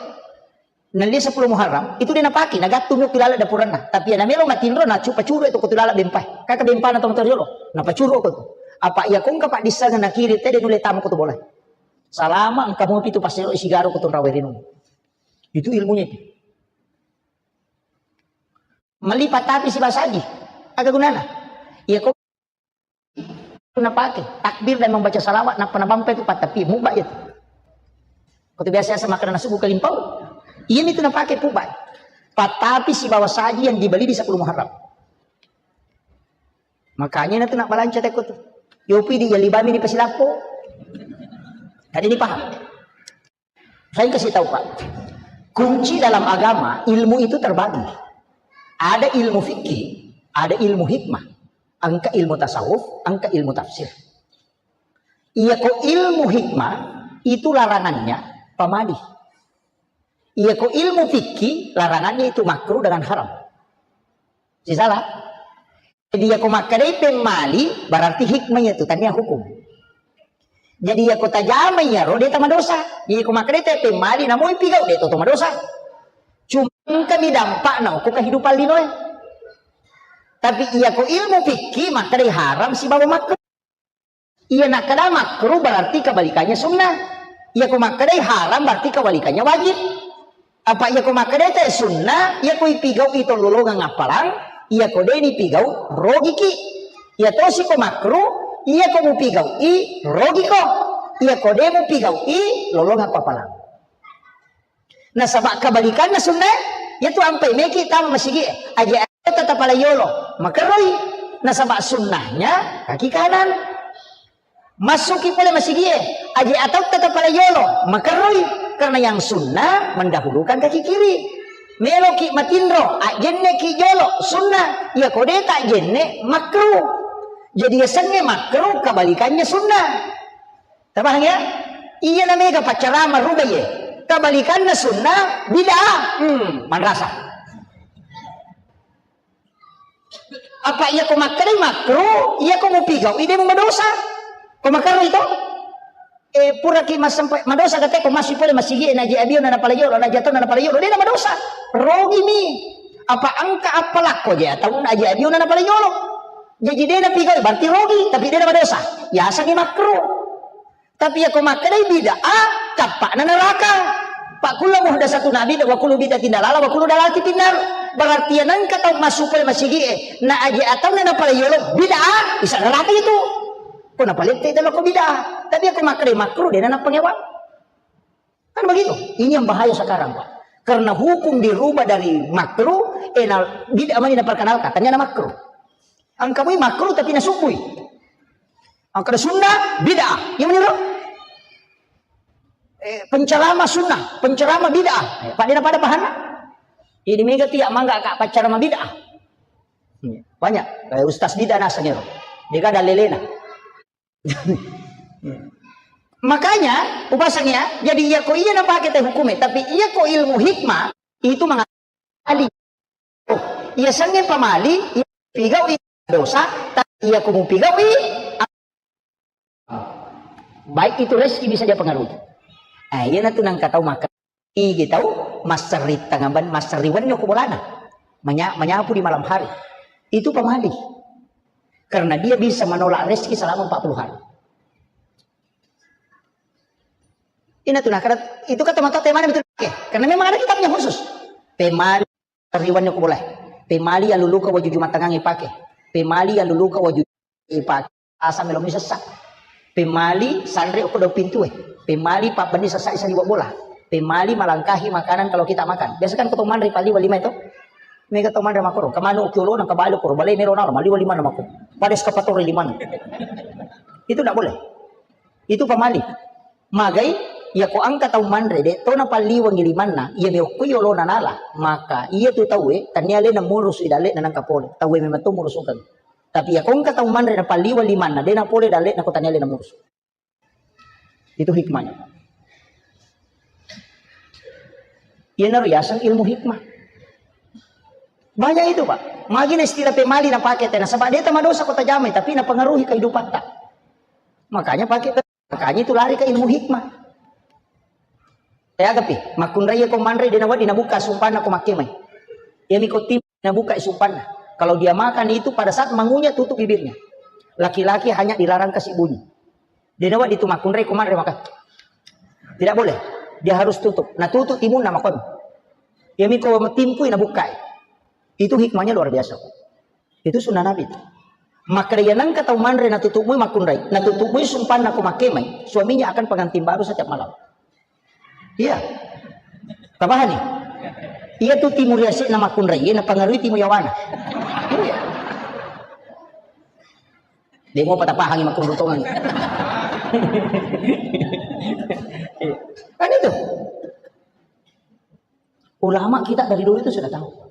Nalli sepuluh Muharram, itu dia napake, nagattu mi kilala dapuranna. Tapi iya namelo matinro, nacu-, pacuru itu ko tulala bempai. Kaka bempana tong toriolo. Napacuru ko tu. Apa iya kongka Pak dissa nakiri tede nule tama ko tu bola. Salama engka mopi tu passero isigaro ko tu rawe rinung. Itu ilmunya itu. Melli pattapi sibasaji. Aga gunana? Iya ko napake takbir dan membaca salawat, nappa nabampa itu pattapi, mubba itu. Ko tu biasa-biasa makan nasi buka limpau. Iya itu napake pubba. Pattapi sibawa saji yang dibeli di sepuluh Muharram. Makanya itu nak balanca teko tu. Yopi di yalibami di pasilappo. Tadi ini paham? Saya kasih tahu, Pak. Kunci dalam agama, ilmu itu terbagi. Ada ilmu fikih, ada ilmu hikmah. Engka ilmu tasawuf, engka ilmu tafsir. Iya ko ilmu hikmah, itu larangannya pamali. Iya ko ilmu fikih, larangannya itu makruh dengan haram. Sisala? Jadi iya ko makkedai pemmali, berarti hikmahnya itu, tania hukum. Jadi, iya ko tajama iyaro, de' tamadosa. Iya ko makkeda te pemmali namoi pigau, de' to, to madosa. Cuma engkami dampakna ko kehidupan linoe. Tapi iya ko ilmu fikih, makkedai haram sibawa makruh. Iya nakkeda makruh berarti kebalikannya sunnah. Iya ko makkedai haram berarti kebalikannya wajib. Apa iya ko makkedai te sunnah, iya ko ipigau i tololongang appalang, iya ko de' nipigau, rogiki. Iya tosi ko makruh, iya ko mupigau i, rogiko. Iya ko de' mupigau i, lolongakko appalang. Nasaba kebalikanna sunnah, iya tu ampai meki tama masigi, aja tata pala yolo, makerroi. Nasaba sunnahnya kaki kanan. Masuki pole masigie, aje atau tata pala yolo, makerroi, karena yang sunnah mendahulukan kaki kiri. Meloki matinro, ajenne ki jolo, sunnah. Iya ko de' ta jenne, makruh. Jadi yasengnge makruh, kebalikannya sunnah. Tabahang ya? Iya na mega paccarama ruba ye. Kebalikanna sunnah, bid'ah. Hmm, manrasa. Apa iya ko makkedai makruh, iya ko mupigau i de' mumadosa. Ko makerroi to? Eh, puraki massempa-, madosa kate ko masui pole masigi, naji abio na napala yolo, naji atau na napala yolo, de' na madosa. Rogimi. Apa engka appalakko je atau naji abio na napala yolo. Jaji de' napigau, berarti rogi, tapi de' na madosa. Yasengngi makruh. Tapi iya ko makkedai bid'ah, cappa'na neraka. Fa kullu muhdatsatin bid'ah, wa kullu bid'atin dalalah, wa kullu dalalatin finnar. Berarti iya nengka tau massu pole masigie, na aje atau na napala yolo bid'ah, isa neraka itu. Ko napalette itu lo ko bid'ah. Tapi iya ko makkedai makruh, de' na nappa ngewa. Kan begitu. Ini yang bahaya sekarang, Pak. Karena hukum dirubah dari makruh, eh, na bid'ah mani naperkenalkan, ternyata makruh. Engka moi makruh tapi nasubbui. Engka ada sunnah, bid'ah. Iya bener? Eh, penceramah sunnah, penceramah bid'ah. Eh, pada pada pahanna. Ini mega tiap mangga kak penceramah bid'ah. Iya, banyak. Kayak ustaz bid'ah nasanya. Dia kan ada lelena. Makanya, upasang ya, jadi iya ko iya napake te hukume, tapi iya ko ilmu hikmah, itu mengatakan pamali. Oh, iya sengnge pamali, iya pigau i dosa, tapi iya ko mupigau i, baik itu rezeki bisa dia pengaruhi. Nah, iya natu nangka tau maka igi tau masserri tangaban, masserri wenni ko bolana. Menya-, menyapu di malam hari. Itu pamali. Karena dia bisa menolak rezeki selama empat puluh hari. Ina tu nakara, itu kata mata temana betul. Oke, karena memang ada kitabnya khusus. Pemali riwannya ko boleh. Pemali yang luluka waju jumatangang ipake. Pemali yang luluka waju ipake. Asam melom sessa. Pemali sanre ko do pintu eh. Pemali pabbendi sessa isa liwa bola. Pemali melangkahi makanan kalau kita makan. Biasa kan ko to manre pali wali mai to. Mega to manre makoro. Kemana ukiolo nang kebalik koro. Balai melo naro mali wali mana mako. Pada eskavator lima. Itu ndak boleh. Itu pamali. Magai, iya ko engka tau manre, de to napalliwengi limanna, iya meokkoi olona nala, maka iya tu tauwe, tania alena murusu i dalle'na nangka pole, tauwe memang to murusukeng. Tapi iya ko engka tau manre napalliweng limanna, de napole dalle'na ko tania alena murusu. Itu hikmahnya. Iyanaro yaseng ilmu hikmah. Banyak itu, Pak. Magi na istilah pemali napake tena, sebab de tamadosa ko tajamai, tapi napengaruhi kehidupan ta. Makanya pakai, makanya itu lari ke ilmu hikmah. Teagapi, makkunrai ko manre de nawedding nabuka sumpanna ko makkemai. Iyami ko tim nabuka sumpanna. Kalau dia makan itu pada saat mengunyah tutup bibirnya. Laki-laki hanya dilarang kasih bunyi. De nawedding tu makkunrai ko manre maka. Tidak boleh. Dia harus tutup. Nah, tutup timunna makon. Iyami ko timpui nabukai. Itu hikmahnya luar biasa. Itu sunnah Nabi. Maka dia nangka tau manre natutup mui makkunrai, natutup mui sumpanna ko makkemai, suaminya akan pengantin baru setiap malam. Iya. Tapahani? Iya tu timur yasik na makkunrai, iya napengaruhi timur yawana. Iya. Demo patapahangi makkunrai tongan. Kan itu. Ulama kita dari dulu itu sudah tahu.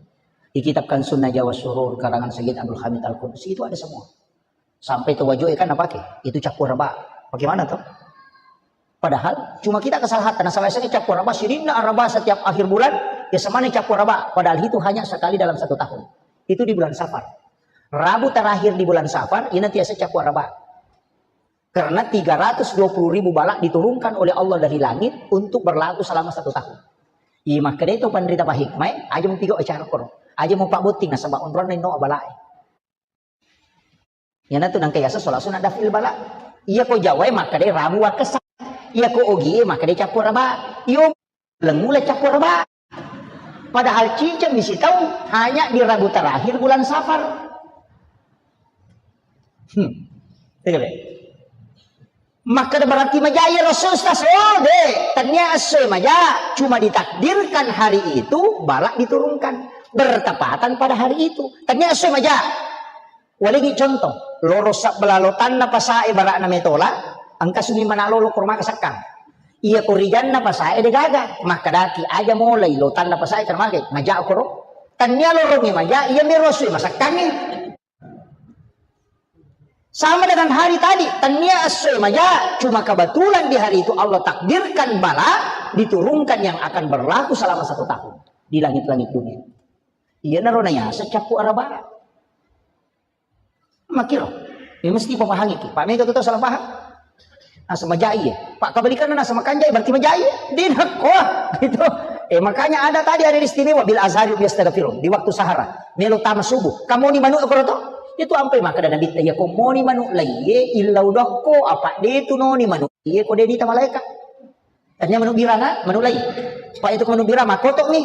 Di kitab Kansun Najwa Surur karangan Sayyid Abdul Hamid Al-Qudsi itu ada semua. Sampai to wajo kan apa ke? Itu cappur raba. Bagaimana tuh? Padahal cuma kita kesalahan. Nah, salah satu cappur raba, sininna raba setiap akhir bulan, ya semana cappur raba. Padahal itu hanya sekali dalam satu tahun. Itu di bulan Safar. Rabu terakhir di bulan Safar, ini tiasa cappur raba. Karena tiga ratus dua puluh ribu bala diturunkan oleh Allah dari langit untuk berlaku selama satu tahun. Iya, makkedai to panrita pahikmai, aja mupigau acara koro. Aja mupabbotting nasaba onronna inno balae. Iyanatu nangka yaseng sola sunat daf'il bala. Iya ko Jawae makkedai rabu wakkessa. Iya ko Ogie makkedai cappu raba. Iyo lengula cappu raba. Padahal ciceng mi sitaung hanya di Rabu terakhir bulan Safar. Hmm. Tega be. Makkeda berarti maja iyaro esso, Ustaz? Oh, de, tennia essoe maja, cuma ditakdirkan hari itu bala diturunkan bertepatan pada hari itu. Tennia essoe maja. Waligi contoh, loro sabbalah lotanna pasae bara'na metola, engka sumi mana lolo kormaka sakkang. Iya ko rijanna pasae de gaga, makkedaki aja molai lotanna pasae karena magai, maja koro. Tennia lorongi maja, iya mi rosui masakkangi. Sama dengan hari tadi, tennia essoe maja, cuma kebetulan di hari itu Allah takdirkan bala diturunkan yang akan berlaku selama satu tahun di langit-langit dunia. Iyanaro nayaseng cappu araba. Makiro. Ya mesti papahangi ki. Pak mega tu tau salah paham. Naseng majai ya. Pak kebalikannya naseng makanjai berarti majai ya. Dia nak kuah gitu. Eh, makanya ada tadi ada istimewa bil azhari yastaghfirun di waktu sahara. Melo tama subuh. Kamu ni manuk koro to? Itu ampai maka ada nabi ya komoni manuk laiye illau dokko apa de tu noni manuk. Iye ko de dita malaika. Tania manuk biranga, manuk lai. Pak itu manuk biranga, makotok ni.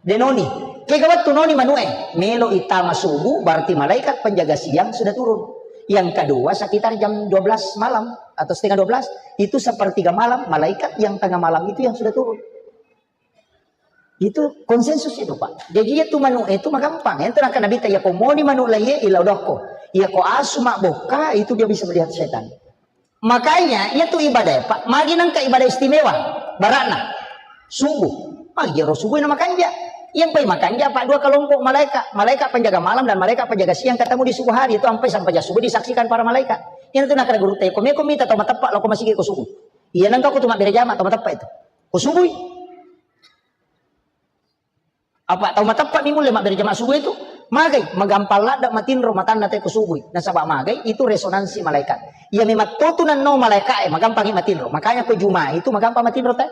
Denoni. Kega wettu noni manuk eh. Melo itama subuh, berarti malaikat penjaga siang sudah turun. Yang kedua sekitar jam dua belas malam atau setengah dua belas, itu sepertiga malam, malaikat yang tengah malam itu yang sudah turun. Itu konsensus itu, Pak. Jadi itu manuk itu magampang. Itu naka Nabi tanya, "Ko moni manuk laie ila dokko. Iya ko asu mak bokka, itu dia bisa melihat setan." Makanya, iya tu ibadah, Pak. Magi nangka ibadah istimewa. Barakna. Subuh. Magi jero subuh na makanja. Yang pai makanja, Pak, dua kelompok malaikat. Malaikat penjaga malam dan malaikat penjaga siang ketemu di subuh hari. Itu sampai sampai subuh disaksikan para malaikat. Yang itu nakara guru teh. Ko meko mita tau mateppa lo ko masigi ko subuh. Iya nangka ko tu mabbere jama tau mateppa itu. Ko subuh. Apa tau mateppa mi mulle mabbere jama subuh itu? Magai, magampang ladda matinro matanna te ko subuh. Nasaba magai itu resonansi malaikat. Iya memang totu nanno malaikat eh, magampangi matinro. Makanya ko Juma itu magampang matinro te.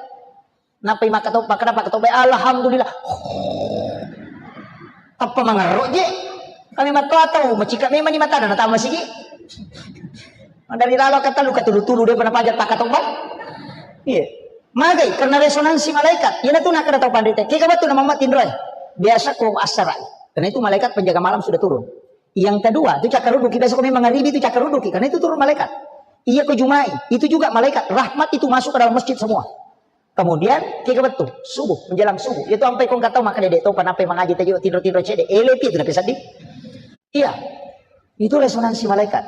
Napai makatau, makada pakatau bae, alhamdulillah. Tappa mangarro je. Kami matto atau macika memang ni matana natama sigi. Dari lalo kata lu katulu-tulu dia pernah pajak pakatau bae. Iya. Magai karena resonansi malaikat. Iya tu nakada tau pandite. Kega batu nama matinro eh. Biasa ko asara. Karena itu malaikat penjaga malam sudah turun. Yang kedua, itu cakar ruduki. Biasa ko memang ngaribi itu cakar ruduki. Karena itu turun malaikat. Iya ko Jumai. Itu juga malaikat. Rahmat itu masuk ke dalam masjid semua. Kemudian, kega betul? Subuh, menjelang subuh. Itu sampai kong kata maka dedek topa nape mengaji tadi tinro-tinro cede. Ele pi itu nape sedih. Iya. Itu resonansi malaikat.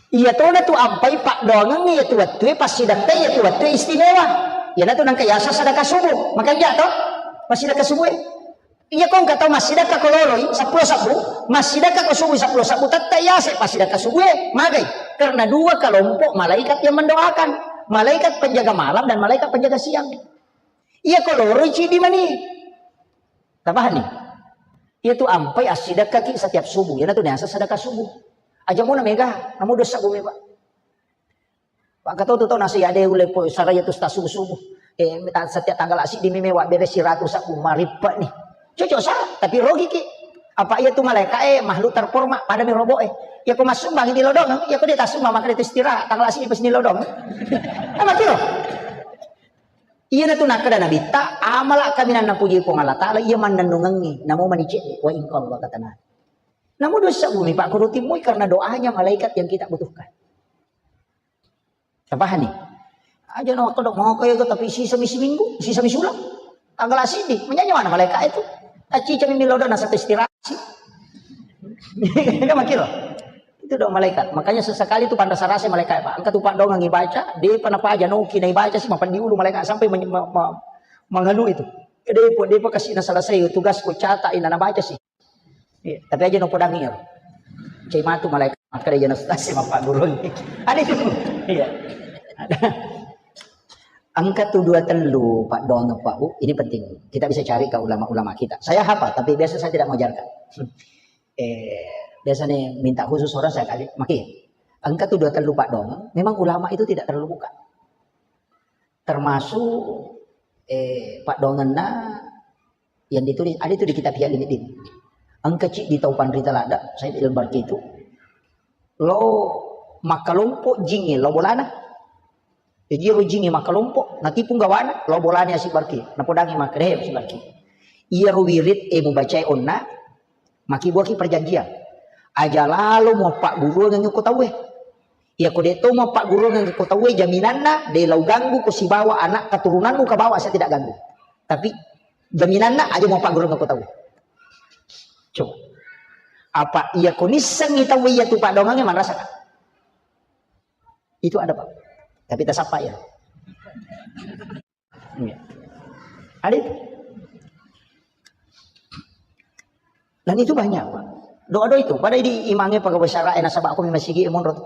Iya tona tu ampai pak doangan iya tu waktu pasti dapat iya tu waktu istimewa. Iya tu nangka yasa sedekah subuh. Makanya jatuh. Pasti sedekah subuh. Iya ko engka tau massidakka ko loloi seppulo sabbu, massidakka ko subui seppulo sabbu, tette yase passidakka subue, magai. Karena dua kelompok malaikat yang mendoakan, malaikat penjaga malam dan malaikat penjaga siang. Iya ko loroi cidi mani. Tabahani. Iya tu ampai assidakkaki setiap subuh. Iya tu niasa sedekah subuh. Aja mona mega, namu dosa bumi pak. Pak Ketua tu tau nasi ade ule po saraya tu subuh-subuh. Eh, ta-, setiap tanggal asidi mi mewa bere siratu sabu maripe ni. Cocok sa, tapi rogi ki. Apa iya tu malaikat eh makhluk terhormat pada mi robo eh. Ya ko massumbang di lodong, ya ko dia tassumbang maka dia tu istirahat tanggal asidi pas ni lodong. Apa kiro? Iya na tu nakada Nabi ta amala kami nan napuji Puang Allah Taala iya mannennungengi namo manicik wa ingko Allah katana. Namu dosa bumi Pak Kurutimui karena doanya malaikat yang kita butuhkan. Tapahani? Aja na waktu dok mau kaya tapi sisa misi minggu, sisa misi ulang. Tanggal asidi, menyanyi mana malaikat itu? Aci cami milodo na satu istirahat sih. Kan makiro. Itu dong malaikat. Makanya sesekali itu pantas rasa malaikat, Pak. Angkat tuh Pak dong ngibaca, dia pernah Pak aja noki na ibaca sih mapan diulu malaikat sampai men-, ma-, ma-, mengeluh itu. Dia pun dia pun kasih na selesai tugas ku catat ina na baca sih. Iya, tapi aja no podangi ya. Cai matu malaikat makkeda jana stasi mappagurung. Ada itu. Iya. Ada. Angka tu dua tellu Pak Dong Pak Bu, ini penting. Kita bisa cari ke ulama-ulama kita. Saya hafal, tapi biasa saya tidak mengajarkan. Eh, biasanya minta khusus orang saya kali, maki. Engka tu dua tellu paddoangeng, memang ulama itu tidak terlalu buka. Termasuk, eh, paddoangenna yang ditulis, ada itu di kitab Ihya Ulumuddin. Engka ciddi tau panrita ladda, Said Al-Barki itu. Lo makkalompo jingnge, lo bolana. Jadi iyaro jingnge makkalompo, natipung gawana, lo bolana Said Barki. Napodangi makkeda, "He, Said Barki. Iyaro wirid e mubacae onna, makibuaki perjanjian. Aja lalo muappagguruangengngi ko tauwe. Iyako de to muappagguruangengngi ko tauwe, jaminanna de lau ganggu ko sibawa anak keturunanmu kabawa saya tidak ganggu. Tapi jaminanna aja muappagguruangengngi ko tauwe." Coba. Apa iyako nissengngi tauwe iya tu paddoangengnge manrasa? Itu ada, Pak. Tapi tasappa ya. Iya. Ada itu. Dan itu banyak, Pak. Doa-doa itu. Pada di imangnge pegawai syara e nasaba aku memang sigi monro tu.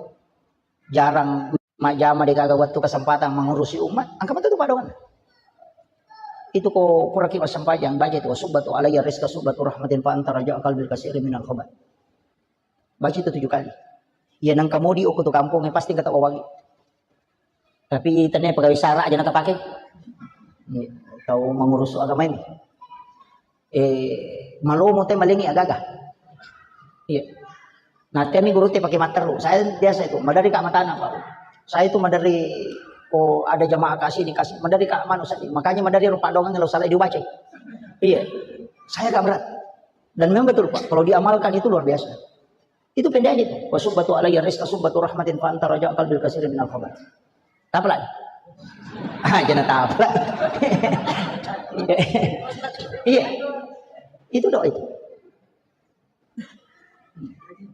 Jarang majama de gaga waktu kesempatan mengurusi umat. Angka betul tu paddoangenna. Itu ko kuraki wassempajang, baca itu, "Subbatu alayya rizqa subbatu rahmatin fa anta raja qalbil kasiri minal khobat." Baca itu tujuh kali. Iya nang kamodi okko tu kampung, eh, pasti kata wawangi. Tapi tenne pegawai syara aja nakapake. Iya, tau mengurus agama ini. Eh, malomo te malengi agaga. Iya. Nah, temi guru te pakai matteru. Saya biasa itu, madari kak matana, Pak. Saya itu madari, oh, ada jamaah kasih dikasih, madari kak manu saja. Makanya madari rupa doang kalau salah dibaca. Iya. Saya agak berat. Dan memang betul, Pak. Kalau diamalkan itu luar biasa. Itu pendek aja itu. "Wa subbatu alayya rizqa subbatu rahmatin fa anta raja qalbil kasiri minal khobat." Tapla. Ah, jangan tapla. Iya. Itu doa itu.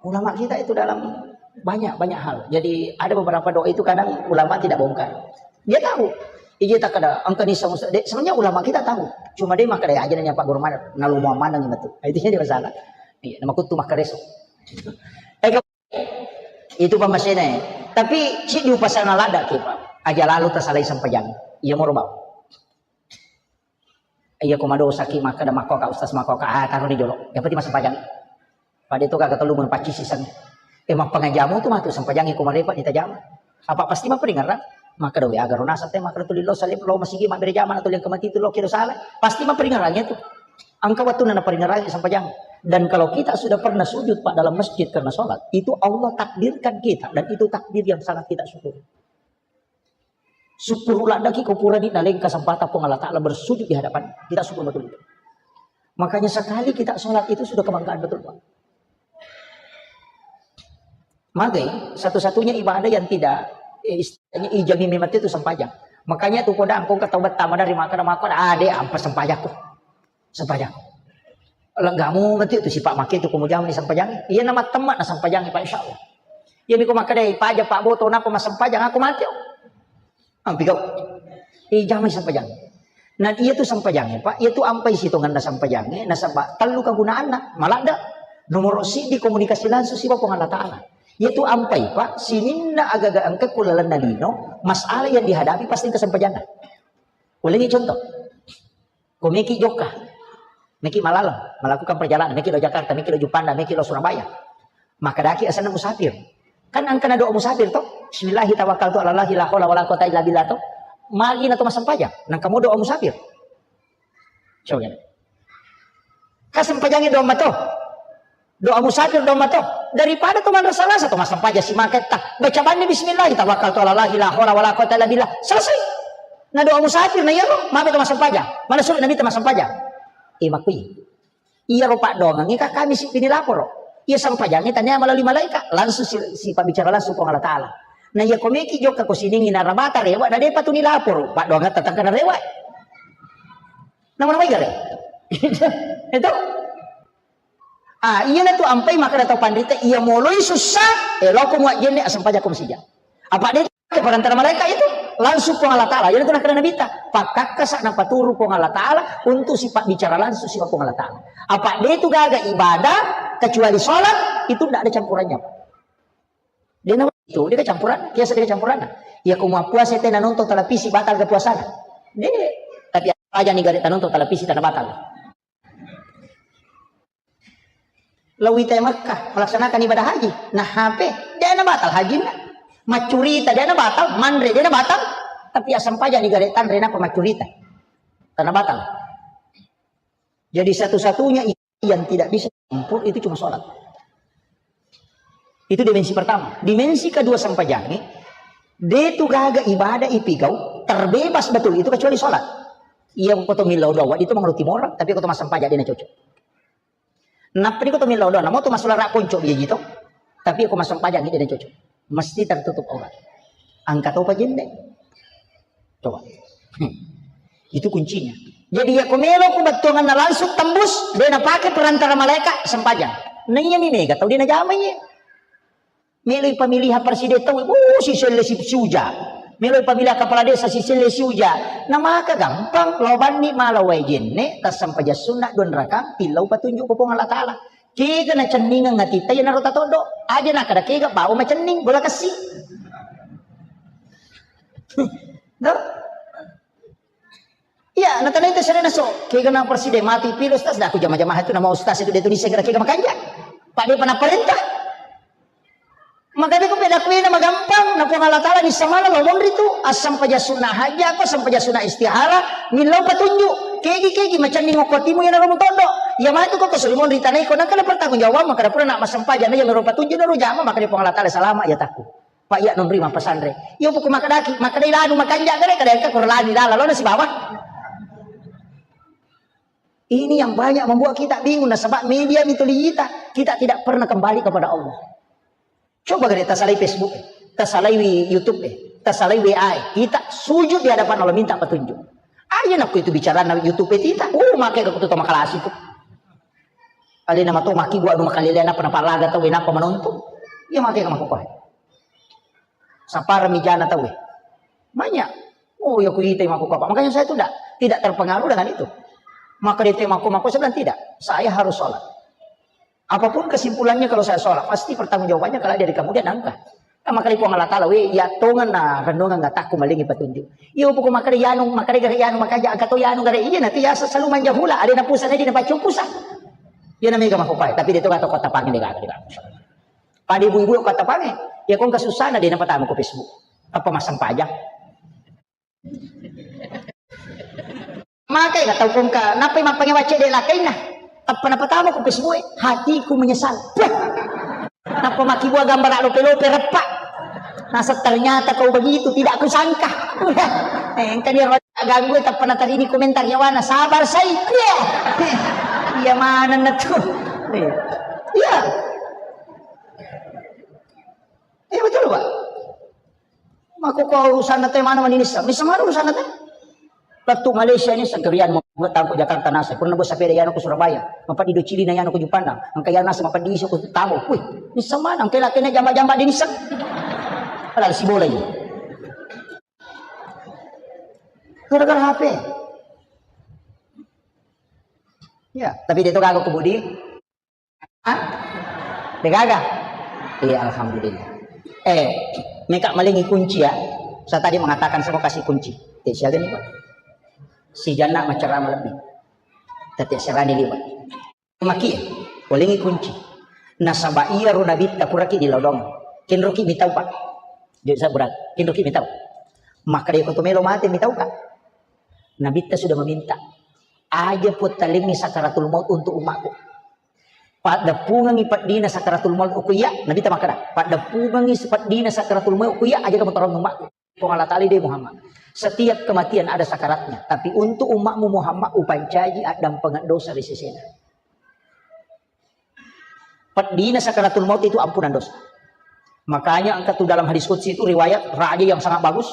Ulama kita itu dalam banyak, banyak hal. Jadi ada beberapa doa itu kadang ulama tidak bongkar. Dia tahu. Iya tak ada angka ni sama de, sebenarnya ulama kita tahu. Cuma dia maka dia aja nanya Pak Guru mana, nalu mau mana gitu. Itu dia masalah. Iya, nama kutu maka reso. Eh, itu pammasena. Tapi cik di upasana ladda ke, Pak. Aja lalu tasalai sempajang. Iya moro bau. Iya ko madosaki makkeda makkoka ustaz makkoka, ah, taroni jolo. Yang penting massempajang. Pada itu kagak telu mun pacci siseng. Eh, mappangajamu tu matu sempajangi ko marepa ditajama. Apa pasti maperingaran? Makkeda we agaro nasab te makkeda tuli lo salib lo masigi mabbere jama na tuli yang kemati tu lo kiro salah. Pasti maperingarannya tu. Angka waktu nana peringarannya sempajang. Dan kalau kita sudah pernah sujud, Pak, dalam masjid karena sholat, itu Allah takdirkan kita dan itu takdir yang sangat kita syukuri. Syukur ladaki ko purani naleng kesempatan Puang Allah Ta'ala bersujud di hadapan kita, syukur betul itu. Makanya sekali kita sholat itu sudah kebanggaan betul, Pak. Magai satu-satunya ibadah yang tidak, eh, istilahnya ijami memang itu sempajang. Makanya tu kodang kau ketawa tama dari makan makan ada ampa sempajakku. Sempajang. Leggamu mati tu sipak make tu kemudian ni sempajang. Iya nama temma na sempajang Pak, insyaallah. Iya miko makkeda paja Pak Boto napa massempajang aku mati. Ampi kau. Ijamai sempajang. Nah, iya tu sempajang, Pak. Iya tu ampai sitonganna sempajang. Nasaba tellu kegunaanna. Maladda. Nomor sidi komunikasi langsung siba Puang Allah Ta'ala. Iya tu ampai, Pak. Sininna agaga engka kulalenna lino, masalah yang dihadapi pasti kesempajanna. Ulangi contoh. Ko meki jokka, meki malaleng, melakukan perjalanan, meki lo Jakarta, meki lo Juppanda, meki lo Surabaya. Maka daki asana musafir. Kan angkana doa musafir to? Bismillahi tawakkaltu ala Allahi la haula wala quwata illa billah to. Magi na to massempajang, nang kamu doa musafir. Coba. Kasempajangi doa mato. Doa musafir doa mato. Daripada to manrasa-rasa to massempajang simaketta. Baca banni bismillah, tawakkaltu ala Allahi la haula wala quwata illa billah. Selesai. Na doa musafir na iyaro, mabe to massempajang. Mana sulit Nabi to massempajang. Eh, makui. Iyaro paddoangengnge ka kami sipini laporo. Iya sempajangnge tania melalui malaikat, langsung si, si pabbicara langsung Puang Allah Ta'ala. Na iya komeki jokka ko siningi na rabata rewa, na depa tu ni laporo. Paddoangetta tangkana rewa. Nama namai gare? Itu. Ah, iyana tu ampai makkeda tau panrita, iya moloi sussa, eh, loko mua jenne, asempajako masija. Apa de ke perantara malaikat itu? Langsung Puang Allah Ta'ala. Iyana tu nakkeda Nabitta, pakkakkasa napaturu Puang Allah Ta'ala untuk sifat bicara langsung sifat Puang Allah Ta'ala. Apa de tu gaga ibadah kecuali sholat, itu ndak ada campurannya, Pak. De na itu, de kecampuran, biasa de kecampuran. Iya ko mau puasa tena nonton televisi, batal ke puasana. De, tapi aja nih gare tanonton televisi tana batal. Lawi te Makkah melaksanakan ibadah haji. Nah, H P, de na batal hajinna. Maccurita de' na batal, manre de' na batal, tapi assampajang ni gare' tanre napa maccurita. Karena batal. Jadi satu-satunya yang tidak bisa campur itu cuma sholat. Itu dimensi pertama. Dimensi kedua sampajangnge, de' tu gaga ibadah ipigau terbebas betul itu kecuali sholat. Iya, ko to millau doa, itu mengerti moral, tapi ko to massampajang de' na cocok. Nappa ko to millau doa, namo to massulara ponco' biaji to. Tapi ko massampajang de' na cocok. Mesti tertutup aurat. Engka topa jenne'. Coba. Hmm. Itu kuncinya. Jadi, iya ko melo ko bettuanganna langsung tembus, de' na pake perantara malaika, sempajang. Na iya mi mega tau de' na jama iya. Melo ipamiliha presiden tau, oh, si selle si, si uja. Melo ipamiliha kepala desa si selle si uja. Na maka gampang, lao banni mala wae jenne', tassempajang sunna' dua rakang, tillau patunju' ko Puang Allah Taala. Kega nacenningeng atitta iyanaro tatoddo'. Aja' nakkeda kega bawa macenning, bola kessi. No? Iya, natanai tu serena so, kega na presiden mati pilo, Ustaz, dah aku jama-jama itu nama Ustaz itu dia tulis segera kega makanja. Pak dia pernah perintah. Maka dia kupeda kuina magampang, na Puang Allah Taala ni samala lo monri tu, assampajang sunna' hajja, apa assampajang sunna' istihara, millau patunju'. Kegi, kegi, macenning okko timu iyanaro mutoddo'. Iya matu ko ko suri monri tanai ko, nangka na pertanggung jawab, maka da pura na massampajang na iya mero patunju' na ro jama, maka dia Puang Allah Taala salama iya takku. Pak iya nonri mappasanre. Iya buku makadaki, makadai lanu makanja' gare, kada engka koro lanu lala, lo na sibawa. Ini yang banyak membuat kita bingung, nasaba media mituli kita. Kita tidak pernah kembali kepada Allah. Coba gare tasalai Facebook, tasalai wi-, YouTube, tasalai W A, kita sujud di hadapan Allah minta petunjuk. Aja nakku itu bicara na YouTube kita. Uh, make aku tuh makalasi tuh. Alena mato maki gua anu makalele napa napalaga tau napa menonton. Iya make ka makokoe. Sapara mijana tau. Banyak. Oh, ya kuita mako apa. Makanya saya tuh tidak tidak terpengaruh dengan itu. Maka dia mako mako saya bilang tidak. Saya harus sholat. Apapun kesimpulannya kalau saya sholat, pasti pertanggungjawabannya kalau dari kemudian angka. Maka di Puang Allah Taala, we, ya tongan na renungan nggak takku malingi petunjuk. Iya, pokok maka di yanu, maka di gare yanu, maka aja angka to yanu gare iya nanti ya selalu manja hula, ada na pusat, ada na pacu pusat. Iya namanya mako pai, tapi dia tuh kata kota panggil dia kata. Pada ibu-ibu kota panggil, ya kong kesusahan ada na pertama ke Facebook. Apa masang pajak? Makai ka tau kongka, nappai mappange wacce de' lakainna. Tappa napatama ku Facebook e, hatiku menyesal. Puh. Nappa makkibua gambara lope-lope reppa. Nasa ternyata kau begitu, tidak kusangka. Eh, engka ni ganggu, tappa natarini komentar yawana, sabar sai. Iya. Iya manenna tu. Iya. Iya betul, Pak. Mako ko urusanna te mana mani nisseng? Nisseng mana urusanna te? Lettu Malaysia nisseng, kerian mau tangko Jakarta nasa. Pernah buat sepeda yano ke Surabaya. Mapa di Docili na yano ke Jupandang. Angka yano nasa mapa di iso ke Tamo. Wih, nisseng mana? Angka lakena jamba-jamba di nisseng. Padahal si bola ini. Gara-gara H P. Ya, tapi dia tuh kagak kebudi. Hah? Degaga? Iya, alhamdulillah. Eh, meka malingi kunci ya. Saya tadi mengatakan semua kasih kunci. Eh, siaga nih, Pak? Si Jana macerama lebih. Tapi serani liwat. Maki, malingi kunci. Nasaba iya ro nabitta puraki di lodong. Kenroki mitau, Pak. Jadi saya berat. Kenroki mitau. Maka dia koto melo mate mitau, Kak. Nabitta sudah meminta. Aja puttalingi sakaratul maut untuk umatku. Paddeppungengngi peddina sakaratul maut okko iya, Nabitta makkeda, paddeppungengngi peddina sakaratul maut okko iya, aja kamu tolong umatku. Puang Allah Ta'ala de Muhammad. Setiap kematian ada sakaratnya, tapi untuk umatmu Muhammad upancaji addampengeng dosa ri sesena. Peddina sakaratul maut itu ampunan dosa. Makanya engka tu dalam hadis qudsi itu riwayat raja yang sangat bagus.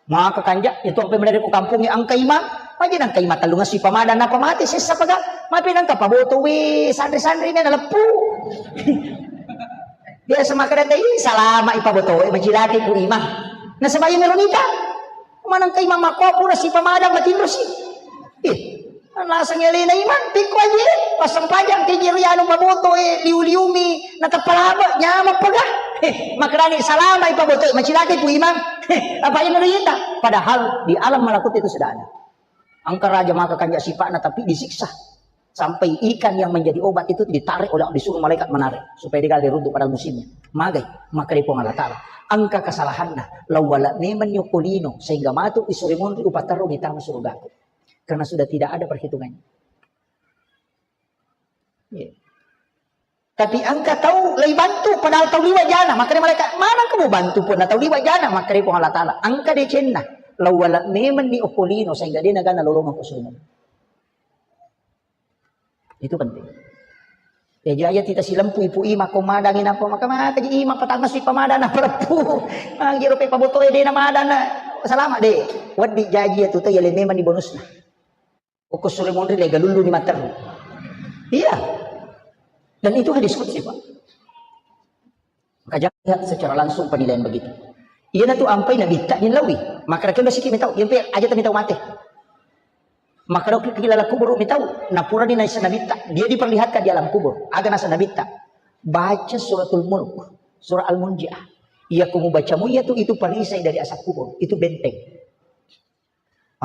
Maka kanja, itu apa yang mendadak ku kampung yang angka imam, aja nangka imam tellung assi pamadang napa mati sessa paga, mapi nangka paboto we sanre-sanre ini ada leppu. Biasa maka data ini salama ipaboto we, macilaki ku imam. Nasaba iya mero mita. Maneng ka imang makko pura si pamadang matinro si. Ih, naseng alena imang, pikko aje, passempajang ke jero anu paboto e, liu-liumi, nateppa laba, nyameng pega. Eh, makerani salama ipaboto, macilaki pu imang. Eh, apa yang ita? Padahal di alam malakut itu sudah ada. Engka raja maka kanja sipakna tapi disiksa. Sampai ikan yang menjadi obat itu ditarik oleh, disuruh malaikat menarik supaya dia runtuh pada musimnya. Magai, maka di Puang Allah Ta'ala. Engka kesalahanna, lawala memang nyoko lino sehingga matu isuri monri upaterru di tanah surgaku. Karena sudah tidak ada perhitungannya. Iya. Tapi engka tau lei bantu, padahal tau liwa jana, makanya mereka, mana kamu bantu pun, tau liwa jana, makanya Puang Allah Ta'ala. Engka decenna, lawala memang ni okko lino, sehingga dia nagana lolong aku semua. Itu penting. Ya, jadi aja kita silempu ipu ima ko madangi napa, maka maka ji ima patangasi pamadana perpu. Magi rope paboto ede na madana. Selamat deh. Waddi jaji ya tuh, ya le memang di bonusna. Okko sure monri lega lulu ni materru. Iya. Dan itu hadis qudsi, Pak. Maka jangan lihat secara langsung penilaian begitu. Iya na tu ampai nabitta ni lawi. Maka rakyat masih kita tahu. Yang pe aja tapi tahu mati. Maka dok kita dalam kubur mi tahu. Napura di naisa nabitta. Dia diperlihatkan di alam kubur. Aga nasa nabitta. Baca suratul mulk. Surah Al-Munjiah. Iya kumu bacamu iya tu itu perisai dari asap kubur. Itu benteng.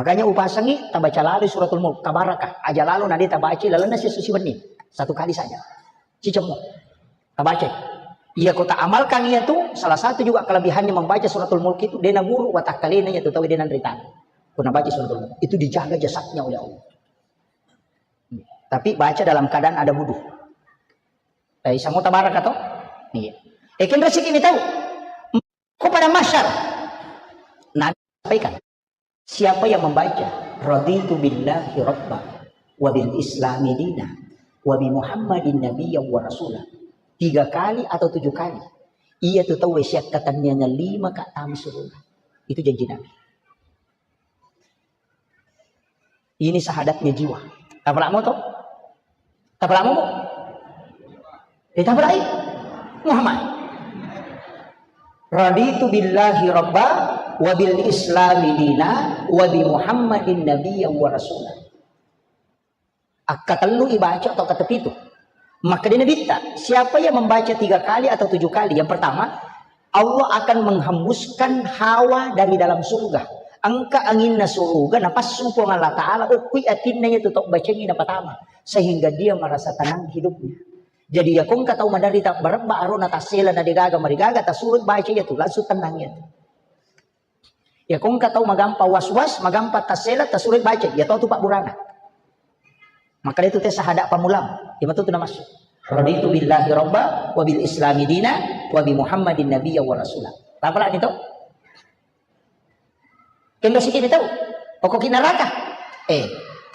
Makanya upasangi tabaca lalu suratul mulk, tabarakah. Aja lalu nade tabaca lalenna sessu siwenni. Satu kali saja. Cicemmu. Tabaca. Iya kota amalkan iya tu, salah satu juga kelebihannya membaca suratul mulk itu, dia naguru watakkalena iya tu tahu dia nanritana. Kuna baca suratul mulk. Itu dijaga jasadnya oleh Allah. Tapi baca dalam keadaan ada wudhu. Eh, sama tabarakah toh? Iya. Eh, kan rezeki ini tahu. Ko pada masyar. Nabi sampaikan. Siapa yang membaca, "Raditu billahi rabba, wa bil islami dina, wa bi Muhammadin nabiyya wa rasula," tiga kali atau tujuh kali, iya tu tau siakkatenniangan lima ka tama surga. Itu janji Nabi. Ini syahadatnya jiwa. Tapalak moto? Tapalak momo? Eh, tapalak Muhammad. Raditu billahi rabba wa bil islami dina wa bi Muhammadin nabiyya wa rasula. Akkatellu ibaca atau kata pitu. Maka dia nabitta, siapa yang membaca tiga kali atau tujuh kali? Yang pertama, Allah akan menghembuskan hawa dari dalam surga. Engka anginna surga, napassu Puang Allah Ta'ala, okkui atinna iya tu tau bacangi napatama. Sehingga dia merasa tenang hidupnya. Jadi, ya kongka tau maderita barebba arona tassela na degaga marigaga, tasuroi baca iya tu, langsung tenang iya tu. Ya kongka tau magampa was-was, magampa tassela, tasuroi baca iya tu, tu pabburana. Maka itu te sahada pamulang, iya matu tu namassu. Raditu billahi rabba, wa bil islami dina, wa bi Muhammadin nabiyya wa rasula. Tapalak ni tau? Kendo sikit ni tau? Pokok ki neraka. Eh,